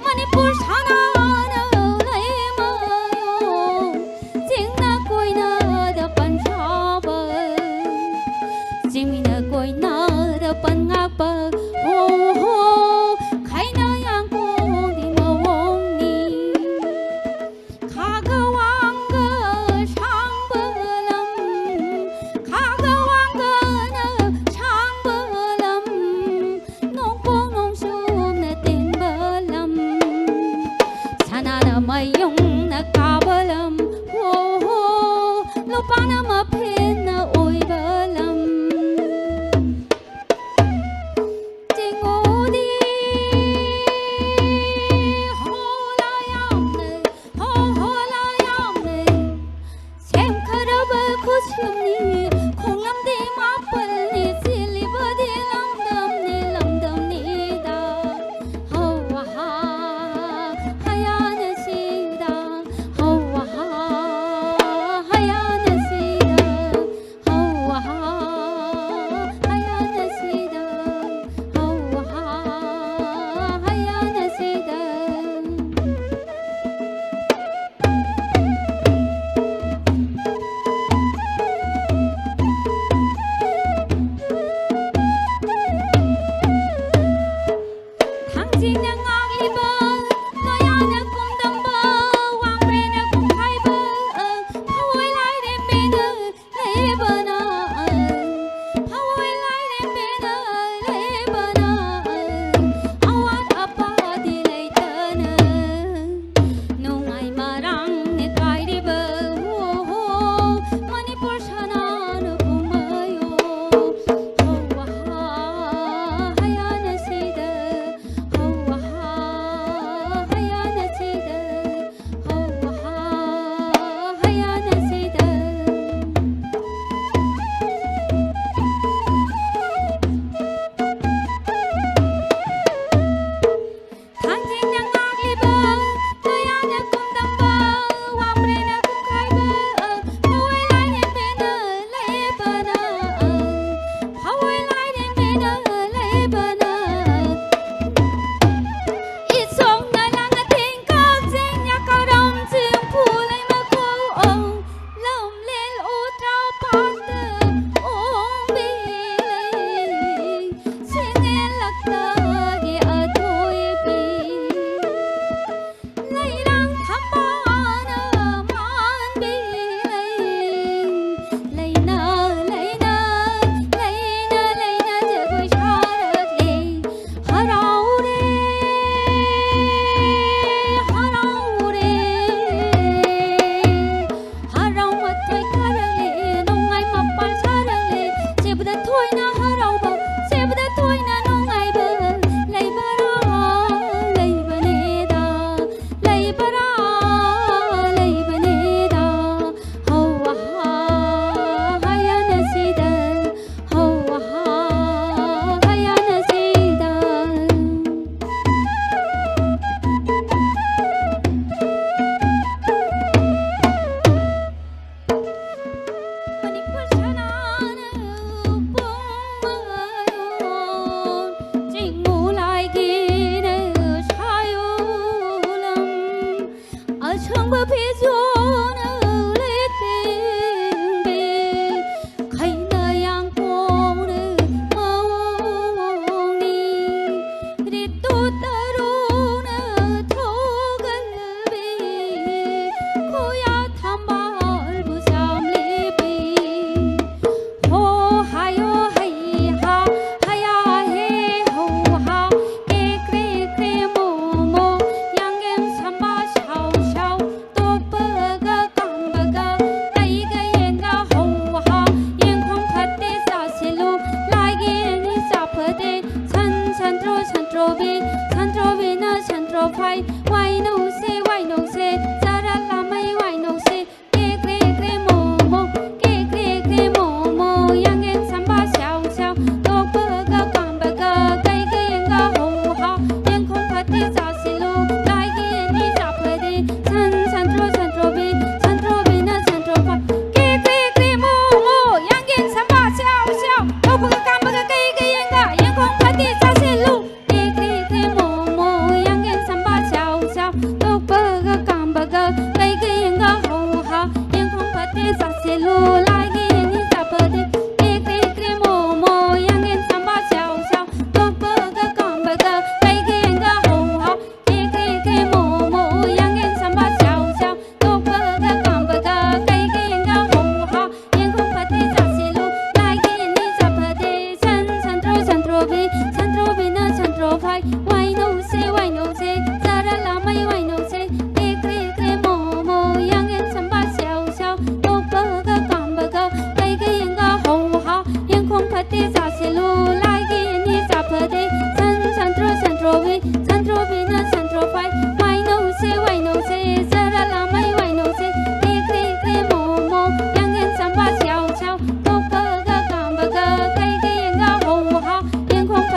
ꯃꯅꯤꯄꯨꯔ ꯁꯅꯥꯅ ꯂꯩꯃꯌꯣ, ꯆꯤꯡꯅ ꯀꯣꯏꯅꯗ ꯄꯟꯁꯥꯕ, ꯆꯤꯡꯃꯤꯅ ꯀꯣꯏꯅꯗ ꯄꯟꯉꯥꯛꯄ, ꯍꯣ ꯍꯣ, ꯈꯥꯏꯅ ꯌꯥꯡꯀꯣꯡꯒꯤ ꯃꯑꯣꯡꯅꯤ꯫ ꯈꯥꯒ ꯋꯥꯡꯒ ꯁꯥꯡꯕ ꯂꯝ, ꯈꯥꯒ ꯋꯥꯡꯒꯅ ꯁꯥꯡꯕ ꯂꯝ, ꯅꯣꯡꯄꯣꯛ ꯅꯣꯡꯆꯨꯞꯅ ꯇꯦꯟꯕ ꯂꯝ, ꯁꯅꯥꯅ ꯃꯌꯨꯡꯅ ꯀꯥꯕ ꯂꯝ, ꯍꯣ ꯍꯣ, ꯂꯨꯄꯥꯅ ꯃꯐꯦꯟꯅ ꯑꯣꯏꯕ ꯂꯝ꯫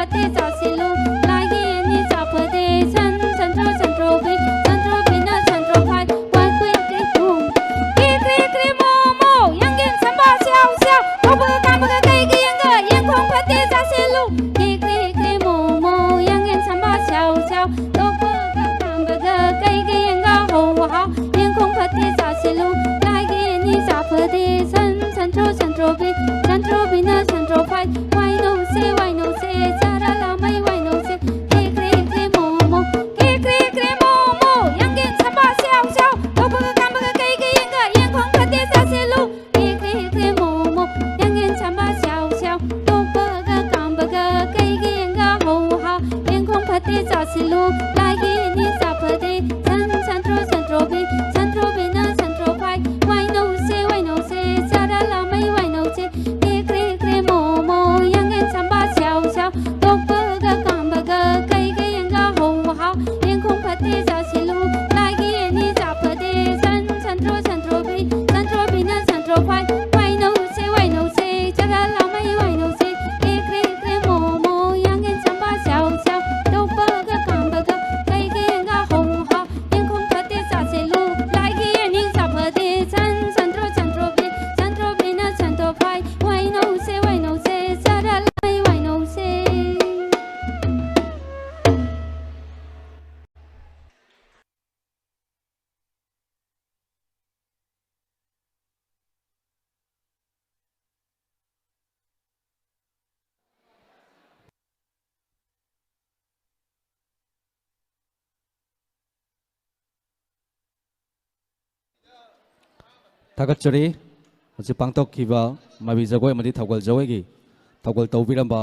ꯐꯠꯇꯦ ꯆꯥꯁꯤꯜꯂꯨ, ꯂꯥꯏꯒꯤ ꯅꯤꯡꯖꯥ ꯐꯠꯇꯦ꯫ ꯁꯟ, ꯁꯟꯇ꯭ꯔꯣ, ꯁꯟꯇ꯭ꯔꯣꯕꯤ, ꯁꯟꯇ꯭ꯔꯣꯕꯤꯅ ꯁꯟꯇ꯭ꯔꯣ ꯐꯥꯏ꯫ ꯋꯥꯏ ꯀ꯭ꯔꯤ ꯀ꯭ꯔꯤ ꯕꯨꯝ, ꯀ꯭ꯔꯤ ꯀ꯭ꯔꯤ ꯀ꯭ꯔꯤ ꯃꯣꯃꯣ, ꯌꯥꯡꯌꯦꯟ ꯁꯝꯕ ꯁ꯭ꯌꯥꯎ ꯁ꯭ꯌꯥꯎ, ꯇꯣꯛꯄꯒ ꯀꯥꯝꯕꯒ ꯀꯩꯒꯤ ꯌꯦꯡꯒ, ꯌꯦꯡꯈꯣꯡ ꯐꯠꯇꯦ ꯆꯥꯁꯤꯜꯂꯨ꯫ ꯀ꯭ꯔꯤ ꯀ꯭ꯔꯤ ꯀ꯭ꯔꯤ ꯃꯣꯃꯣ, ꯌꯥꯡꯌꯦꯟ ꯁꯝꯕ ꯁ꯭ꯌꯥꯎ ꯁ꯭ꯌꯥꯎ, ꯇꯣꯛꯄꯒ ꯀꯥꯝꯕꯒ ꯀꯩꯒꯤ ꯌꯦꯡꯒ, ꯍꯧ ꯍꯥꯎ, ꯌꯦꯡꯈꯣꯡ ꯐꯠꯇꯦ ꯆꯥꯁꯤꯜꯂꯨ꯫ ꯂꯥꯏꯒꯤ ꯅꯤꯡꯖꯥ ꯐꯠꯇꯦ꯫ ꯁꯟ, ꯁꯟꯇ꯭ꯔꯣ, ꯁꯟꯇ꯭ꯔꯣꯕꯤ, ꯁꯟꯇ꯭ꯔꯣꯕꯤꯅ ꯁꯟꯇ꯭ꯔꯣ ꯐꯥꯏ꯫ ꯋꯥꯏ ꯅꯧꯁꯦ, ꯋꯥꯏ ꯅꯧꯁꯦ, ꯆꯔꯥ ꯂꯥꯃꯩ ꯋꯥꯏ ꯅꯧꯁꯦ꯫ ꯀ꯭ꯔꯤ ꯀ꯭ꯔꯤ ꯀ꯭ꯔꯤ ꯃꯣꯃꯣ, ꯀ꯭ꯔꯤ ꯀ꯭ꯔꯤ ꯀ꯭ꯔꯤ ꯃꯣꯃꯣ, ꯌꯥꯡꯌꯦꯟ ꯁꯝꯕ ꯁ꯭ꯌꯥꯎ ꯁ꯭ꯌꯥꯎ, ꯇꯣꯛꯄꯒ ꯀꯥꯝꯕꯒ ꯀꯩꯒꯤ ꯌꯦꯡꯒ, ꯌꯦꯡꯈꯣꯡ ꯐꯠꯇꯦ ꯆꯥꯁꯤꯜꯂꯨ꯫ ꯀ꯭ꯔꯤ ꯀ꯭ꯔꯤ ꯀ꯭ꯔꯤ ꯃꯣꯃꯣ, ꯌꯥꯡꯌꯦꯟ ꯁꯝꯕ ꯁ꯭ꯌꯥꯎ ꯁ꯭ꯌꯥꯎ, ꯇꯣꯛꯄꯒ ꯀꯥꯝꯕꯒ ꯀꯩꯒꯤ ꯌꯦꯡꯒ, ꯍꯧ ꯍꯥꯎ, ꯌꯦꯡꯈꯣꯡ ꯐꯠꯇꯦ ꯆꯥꯁꯤꯜꯂꯨ꯫ ꯂꯥꯏꯒꯤ ꯅꯤꯡꯖꯥ ꯐꯠꯇꯦ꯫ ꯁꯟ, ꯁꯟꯇ꯭ꯔꯣ, ꯁꯟꯇ꯭ꯔꯣꯕꯤ, ꯁꯟꯇ꯭ꯔꯣꯕꯤꯅ ꯁꯟꯇ꯭ꯔꯣ ꯐꯥꯏ꯫ ꯋꯥꯏ ꯅꯧꯁꯦ, ꯋꯥꯏ ꯅꯧꯁꯦ, ꯆꯔꯥ ꯂꯥꯃꯩ ꯋꯥꯏ ꯅꯧꯁꯦ꯫ ꯀ꯭ꯔꯤ ꯀ꯭ꯔꯤ ꯀ꯭ꯔꯤ ꯃꯣꯃꯣ, ꯌꯥꯡꯌꯦꯟ ꯁꯝꯕ ꯁ꯭ꯌꯥꯎ ꯁ꯭ꯌꯥꯎ, ꯇꯣꯛꯄꯒ ꯀꯥꯝꯕꯒ ꯀꯩꯒ ꯌꯦꯡꯒ, ꯍꯧ ꯍꯥꯎ, ꯌꯦꯡꯈꯣꯡ ꯐꯠꯇꯦ ꯆꯥꯁꯤꯜꯂꯨ꯫ ꯂꯥꯏꯒꯤ ꯅꯤꯡꯖꯥ ꯐꯠꯇꯦ꯫ ꯁꯟ, ꯁꯟꯇ꯭ꯔꯣ, ꯁꯟꯇ꯭ꯔꯣꯕꯤ, ꯁꯟꯇ꯭ꯔꯣꯕꯤꯅ ꯁꯟꯇ꯭ꯔꯣ ꯐꯥꯏ꯫ ꯋꯥꯏ ꯅꯧꯁꯦ, ꯋꯥꯏ ꯅꯧꯁꯦ, ꯆꯔꯥ ꯂꯥꯃꯩ ꯋꯥꯏ ꯅꯧꯁꯦ꯫ ꯀ꯭ꯔꯤ ꯀ꯭ꯔꯤ ꯀ꯭ꯔꯤ ꯃꯣꯃꯣ, ꯌꯥꯡꯌꯦꯟ ꯁꯝꯕ ꯁ꯭ꯌꯥꯎ ꯁ꯭ꯌꯥꯎ, ꯇꯣꯛꯄꯒ ꯀꯥꯝꯕꯒ ꯀꯩꯒ ꯌꯦꯡꯒ, ꯍꯧ ꯍꯥꯎ, ꯌꯦꯡꯈꯣꯡ ꯐꯠꯇꯦ ꯆꯥꯁꯤꯜꯂꯨ꯫ ꯂꯥꯏꯒꯤ ꯅꯤꯡꯖꯥ ꯐꯠꯇꯦ꯫ ꯁꯟ, ꯁꯟꯇ꯭ꯔꯣ, ꯁꯟꯇ꯭ꯔꯣꯕꯤ, ꯁꯟꯇ꯭ꯔꯣꯕꯤꯅ ꯁꯟꯇ꯭ꯔꯣ ꯐꯥꯏ꯫ ꯋꯥꯏ ꯅꯧꯁꯦ, ꯋꯥꯏ ꯅꯧꯁꯦ, ꯆꯔꯥ ꯂꯥꯃꯩ ꯋꯥꯏ ꯅꯧꯁꯦ꯫ ꯊꯥꯒꯠꯆꯔꯤ꯫ ꯍꯧꯖꯤꯛ ꯄꯥꯡꯊꯣꯛꯈꯤꯕ ꯃꯥꯏꯕꯤ ꯖꯒꯣꯏ ꯑꯃꯗꯤ ꯊꯧꯒꯜ ꯖꯒꯣꯏꯒꯤ ꯊꯧꯒꯜ ꯇꯧꯕꯤꯔꯝꯕ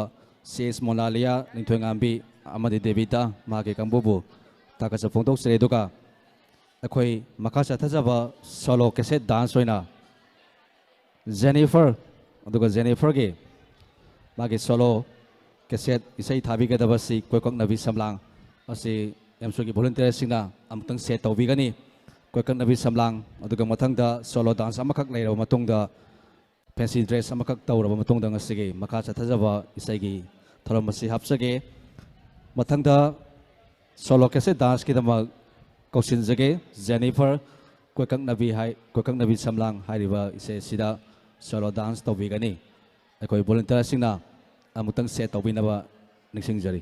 ꯁꯤ ꯑꯦꯁ ꯃꯣꯅꯥꯂꯤꯌꯥ, ꯅꯤꯡꯊꯣꯏꯉꯥꯝꯕꯤ ꯑꯃꯗꯤ ꯗꯦꯕꯤꯇꯥ, ꯃꯍꯥꯛꯀꯤ ꯀꯥꯡꯕꯨꯕꯨ ꯊꯥꯒꯠꯆꯕ ꯐꯣꯡꯗꯣꯛꯆꯔꯤ꯫ ꯑꯗꯨꯒ ꯑꯩꯈꯣꯏ ꯃꯈꯥ ꯆꯠꯊꯖꯕ solo cassette dance ꯑꯣꯏꯅ ꯖꯦꯅꯤꯐꯔ, ꯑꯗꯨꯒ ꯖꯦꯅꯤꯐꯔꯒꯤ ꯃꯥꯒꯤ solo cassette ꯏꯁꯩ ꯊꯥꯕꯤꯒꯗꯕꯁꯤ ꯀꯣꯏꯀꯛꯅꯕꯤ ꯁꯝꯂꯥꯡ ꯑꯁꯤ ꯑꯦꯝꯁꯨꯒꯤ volunteerꯁꯤꯡꯅ ꯑꯃꯨꯛꯇꯪ set ꯇꯧꯕꯤꯒꯅꯤ꯫ ꯀꯣꯏꯀꯛꯅꯕꯤ ꯁꯝꯂꯥꯡ, ꯑꯗꯨꯒ ꯃꯊꯪꯗ solo dance ꯑꯃꯈꯛ ꯂꯩꯔꯕ ꯃꯇꯨꯡꯗ, fancy dress ꯑꯃꯈꯛ ꯇꯧꯔꯕ ꯃꯇꯨꯡꯗ, ꯉꯁꯤꯒꯤ ꯃꯈꯥ ꯆꯠꯊꯖꯕ ꯏꯁꯩꯒꯤ ꯊꯧꯔꯝ ꯑꯁꯤ ꯍꯥꯞꯆꯒꯦ꯫ ꯃꯊꯪꯗ solo cassette danceꯀꯤꯗꯃꯛ ꯀꯧꯁꯤꯟꯖꯒꯦ, ꯖꯦꯅꯤꯐꯔ ꯀꯣꯏꯀꯛꯅꯕꯤ ꯍꯥꯏ-, ꯀꯣꯏꯀꯛꯅꯕꯤ ꯁꯝꯂꯥꯡ ꯍꯥꯏꯔꯤꯕ ꯏꯆꯦ ꯑꯁꯤꯗ solo dance ꯇꯧꯕꯤꯒꯅꯤ꯫ ꯑꯩꯈꯣꯏ volunteerꯁꯤꯡꯅ ꯑꯃꯨꯛꯇꯪ set ꯇꯧꯕꯤꯅꯕ ꯅꯤꯡꯁꯤꯡꯖꯔꯤ꯫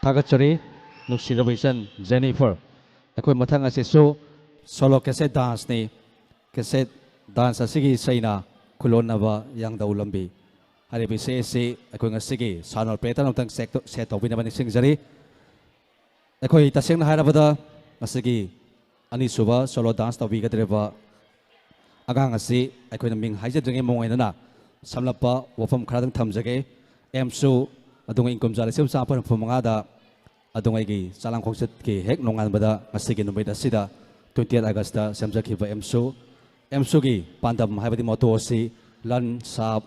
ꯊꯥꯒꯠꯆꯔꯤ ꯅꯨꯡꯁꯤꯔꯕ ꯏꯆꯟ ꯖꯦꯅꯤꯐꯔ꯫ ꯑꯩꯈꯣꯏ ꯃꯊꯪ ꯑꯁꯤꯁꯨ solo cassette danceꯅꯤ꯫ Cassette dance ꯑꯁꯤꯒꯤ ꯏꯁꯩꯅ ꯈꯨꯂꯣꯟꯅꯕ ꯌꯥꯡꯗꯧ ꯂꯝꯕꯤ꯫ ꯍꯥꯏꯔꯤꯕ ꯏꯁꯩ ꯑꯁꯤ ꯑꯩꯈꯣꯏ ꯉꯁꯤꯒꯤ sound operator ꯑꯃꯇꯪ set ꯇꯧ-, set ꯇꯧꯕꯤꯅꯕ ꯅꯤꯡꯁꯤꯡꯖꯔꯤ꯫ ꯑꯩꯈꯣꯏ ꯇꯁꯦꯡꯅ ꯍꯥꯏꯔꯕꯗ ꯉꯁꯤꯒꯤ ꯑꯅꯤꯁꯨꯕ solo dance ꯇꯧꯕꯤꯒꯗꯧꯔꯤꯕ ꯑꯉꯥꯡ ꯑꯁꯤ ꯑꯩꯈꯣꯏꯅ ꯃꯤꯡ ꯍꯥꯏꯖꯗ꯭ꯔꯤꯉꯩ ꯃꯑꯣꯡ ꯑꯣꯏꯅꯅ ꯁꯝꯂꯞꯄ ꯋꯥꯐꯝ ꯈꯔꯗꯪ ꯊꯝꯖꯒꯦ꯫ ꯑꯦꯝꯁꯨ ꯑꯗꯨꯒ ꯏꯪ ꯀꯨꯝꯖꯥ ꯂꯤꯁꯤꯡ ꯑꯃ ꯆꯥꯃꯥꯄꯟ ꯍꯨꯝꯐꯨ ꯃꯉꯥꯗ ꯑꯗꯨꯉꯩꯒꯤ ꯆꯥꯂꯥꯡ ꯈꯣꯡꯆꯠꯀꯤ ꯍꯦꯛ ꯅꯣꯡꯉꯥꯟꯕꯗ ꯉꯁꯤꯒꯤ ꯅꯨꯃꯤꯠ ꯑꯁꯤꯗ twenty eight Augustꯇ ꯁꯦꯝꯖꯈꯤꯕ ꯑꯦꯝꯁꯨ꯫ ꯑꯦꯝꯁꯨꯒꯤ ꯄꯥꯟꯗꯝ ꯍꯥꯏꯕꯗꯤ motto ꯑꯁꯤ ꯂꯟ, ꯁꯥꯞ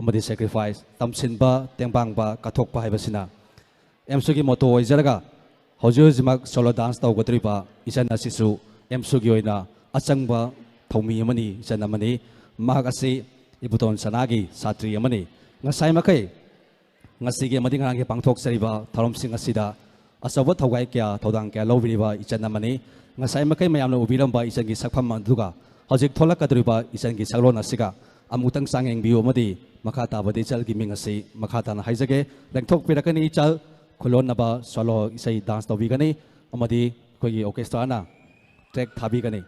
ꯑꯃꯗꯤ sacrifice, ꯇꯝꯁꯤꯟꯕ, ꯇꯦꯡꯕꯥꯡꯕ, ꯀꯠꯊꯣꯛꯄ ꯍꯥꯏꯕꯁꯤꯅ ꯑꯦꯝꯁꯨꯒꯤ motto ꯑꯣꯏꯖꯔꯒ ꯍꯧꯖꯤꯛ ꯍꯧꯖꯤꯛꯃꯛ solo dance ꯇꯧꯒꯗꯧꯔꯤꯕ ꯏꯆꯟ ꯑꯁꯤꯁꯨ ꯑꯦꯝꯁꯨꯒꯤ ꯑꯣꯏꯅ ꯑꯆꯪꯕ ꯊꯧꯃꯤ ꯑꯃꯅꯤ, ꯏꯆꯟ ꯑꯃꯅꯤ꯫ ꯃꯍꯥꯛ ꯑꯁꯤ ꯏꯕꯨꯙꯧ ꯁꯅꯥꯒꯤ ꯁꯥꯇ꯭ꯔꯤ ꯑꯃꯅꯤ꯫ ꯉꯁꯥꯏ ꯃꯈꯩ ꯉꯁꯤꯒꯤ ꯑꯃꯗꯤ ꯉꯔꯥꯡꯒꯤ ꯄꯥꯡꯊꯣꯛꯆꯔꯤꯕ ꯊꯧꯔꯝꯁꯤꯡ ꯑꯁꯤꯗ ꯑꯆꯧꯕ ꯊꯧꯒꯥꯏ ꯀꯌꯥ, ꯊꯧꯗꯥꯡ ꯀꯌꯥ ꯂꯧꯕꯤꯔꯤꯕ ꯏꯆꯟ ꯑꯃꯅꯤ꯫ ꯉꯁꯥꯏ ꯃꯈꯩ ꯃꯌꯥꯝꯅ ꯎꯕꯤꯔꯝꯕ ꯏꯆꯟꯒꯤ ꯁꯛꯐꯝ ꯑꯗꯨꯒ ꯍꯧꯖꯤꯛ ꯊꯣꯛꯂꯛꯀꯗꯧꯔꯤꯕ ꯏꯆꯟꯒꯤ ꯁꯛꯂꯣꯟ ꯑꯁꯤꯒ ꯑꯃꯨꯛꯇꯪ ꯆꯥꯡꯌꯦꯡꯕꯤꯌꯨ ꯑꯃꯗꯤ ꯃꯈꯥ ꯇꯥꯕꯗ ꯏꯆꯜꯒꯤ ꯃꯤꯡ ꯑꯁꯤ ꯃꯈꯥ ꯇꯥꯅ ꯍꯥꯏꯖꯒꯦ꯫ ꯂꯦꯡꯊꯣꯛꯄꯤꯔꯛꯀꯅꯤ ꯏꯆꯜ, ꯈꯨꯂꯣꯟꯅꯕ solo ꯏꯁꯩ dance ꯇꯧꯕꯤꯒꯅꯤ ꯑꯃꯗꯤ ꯑꯩꯈꯣꯏꯒꯤ orchestraꯅ track ꯊꯥꯕꯤꯒꯅꯤ꯫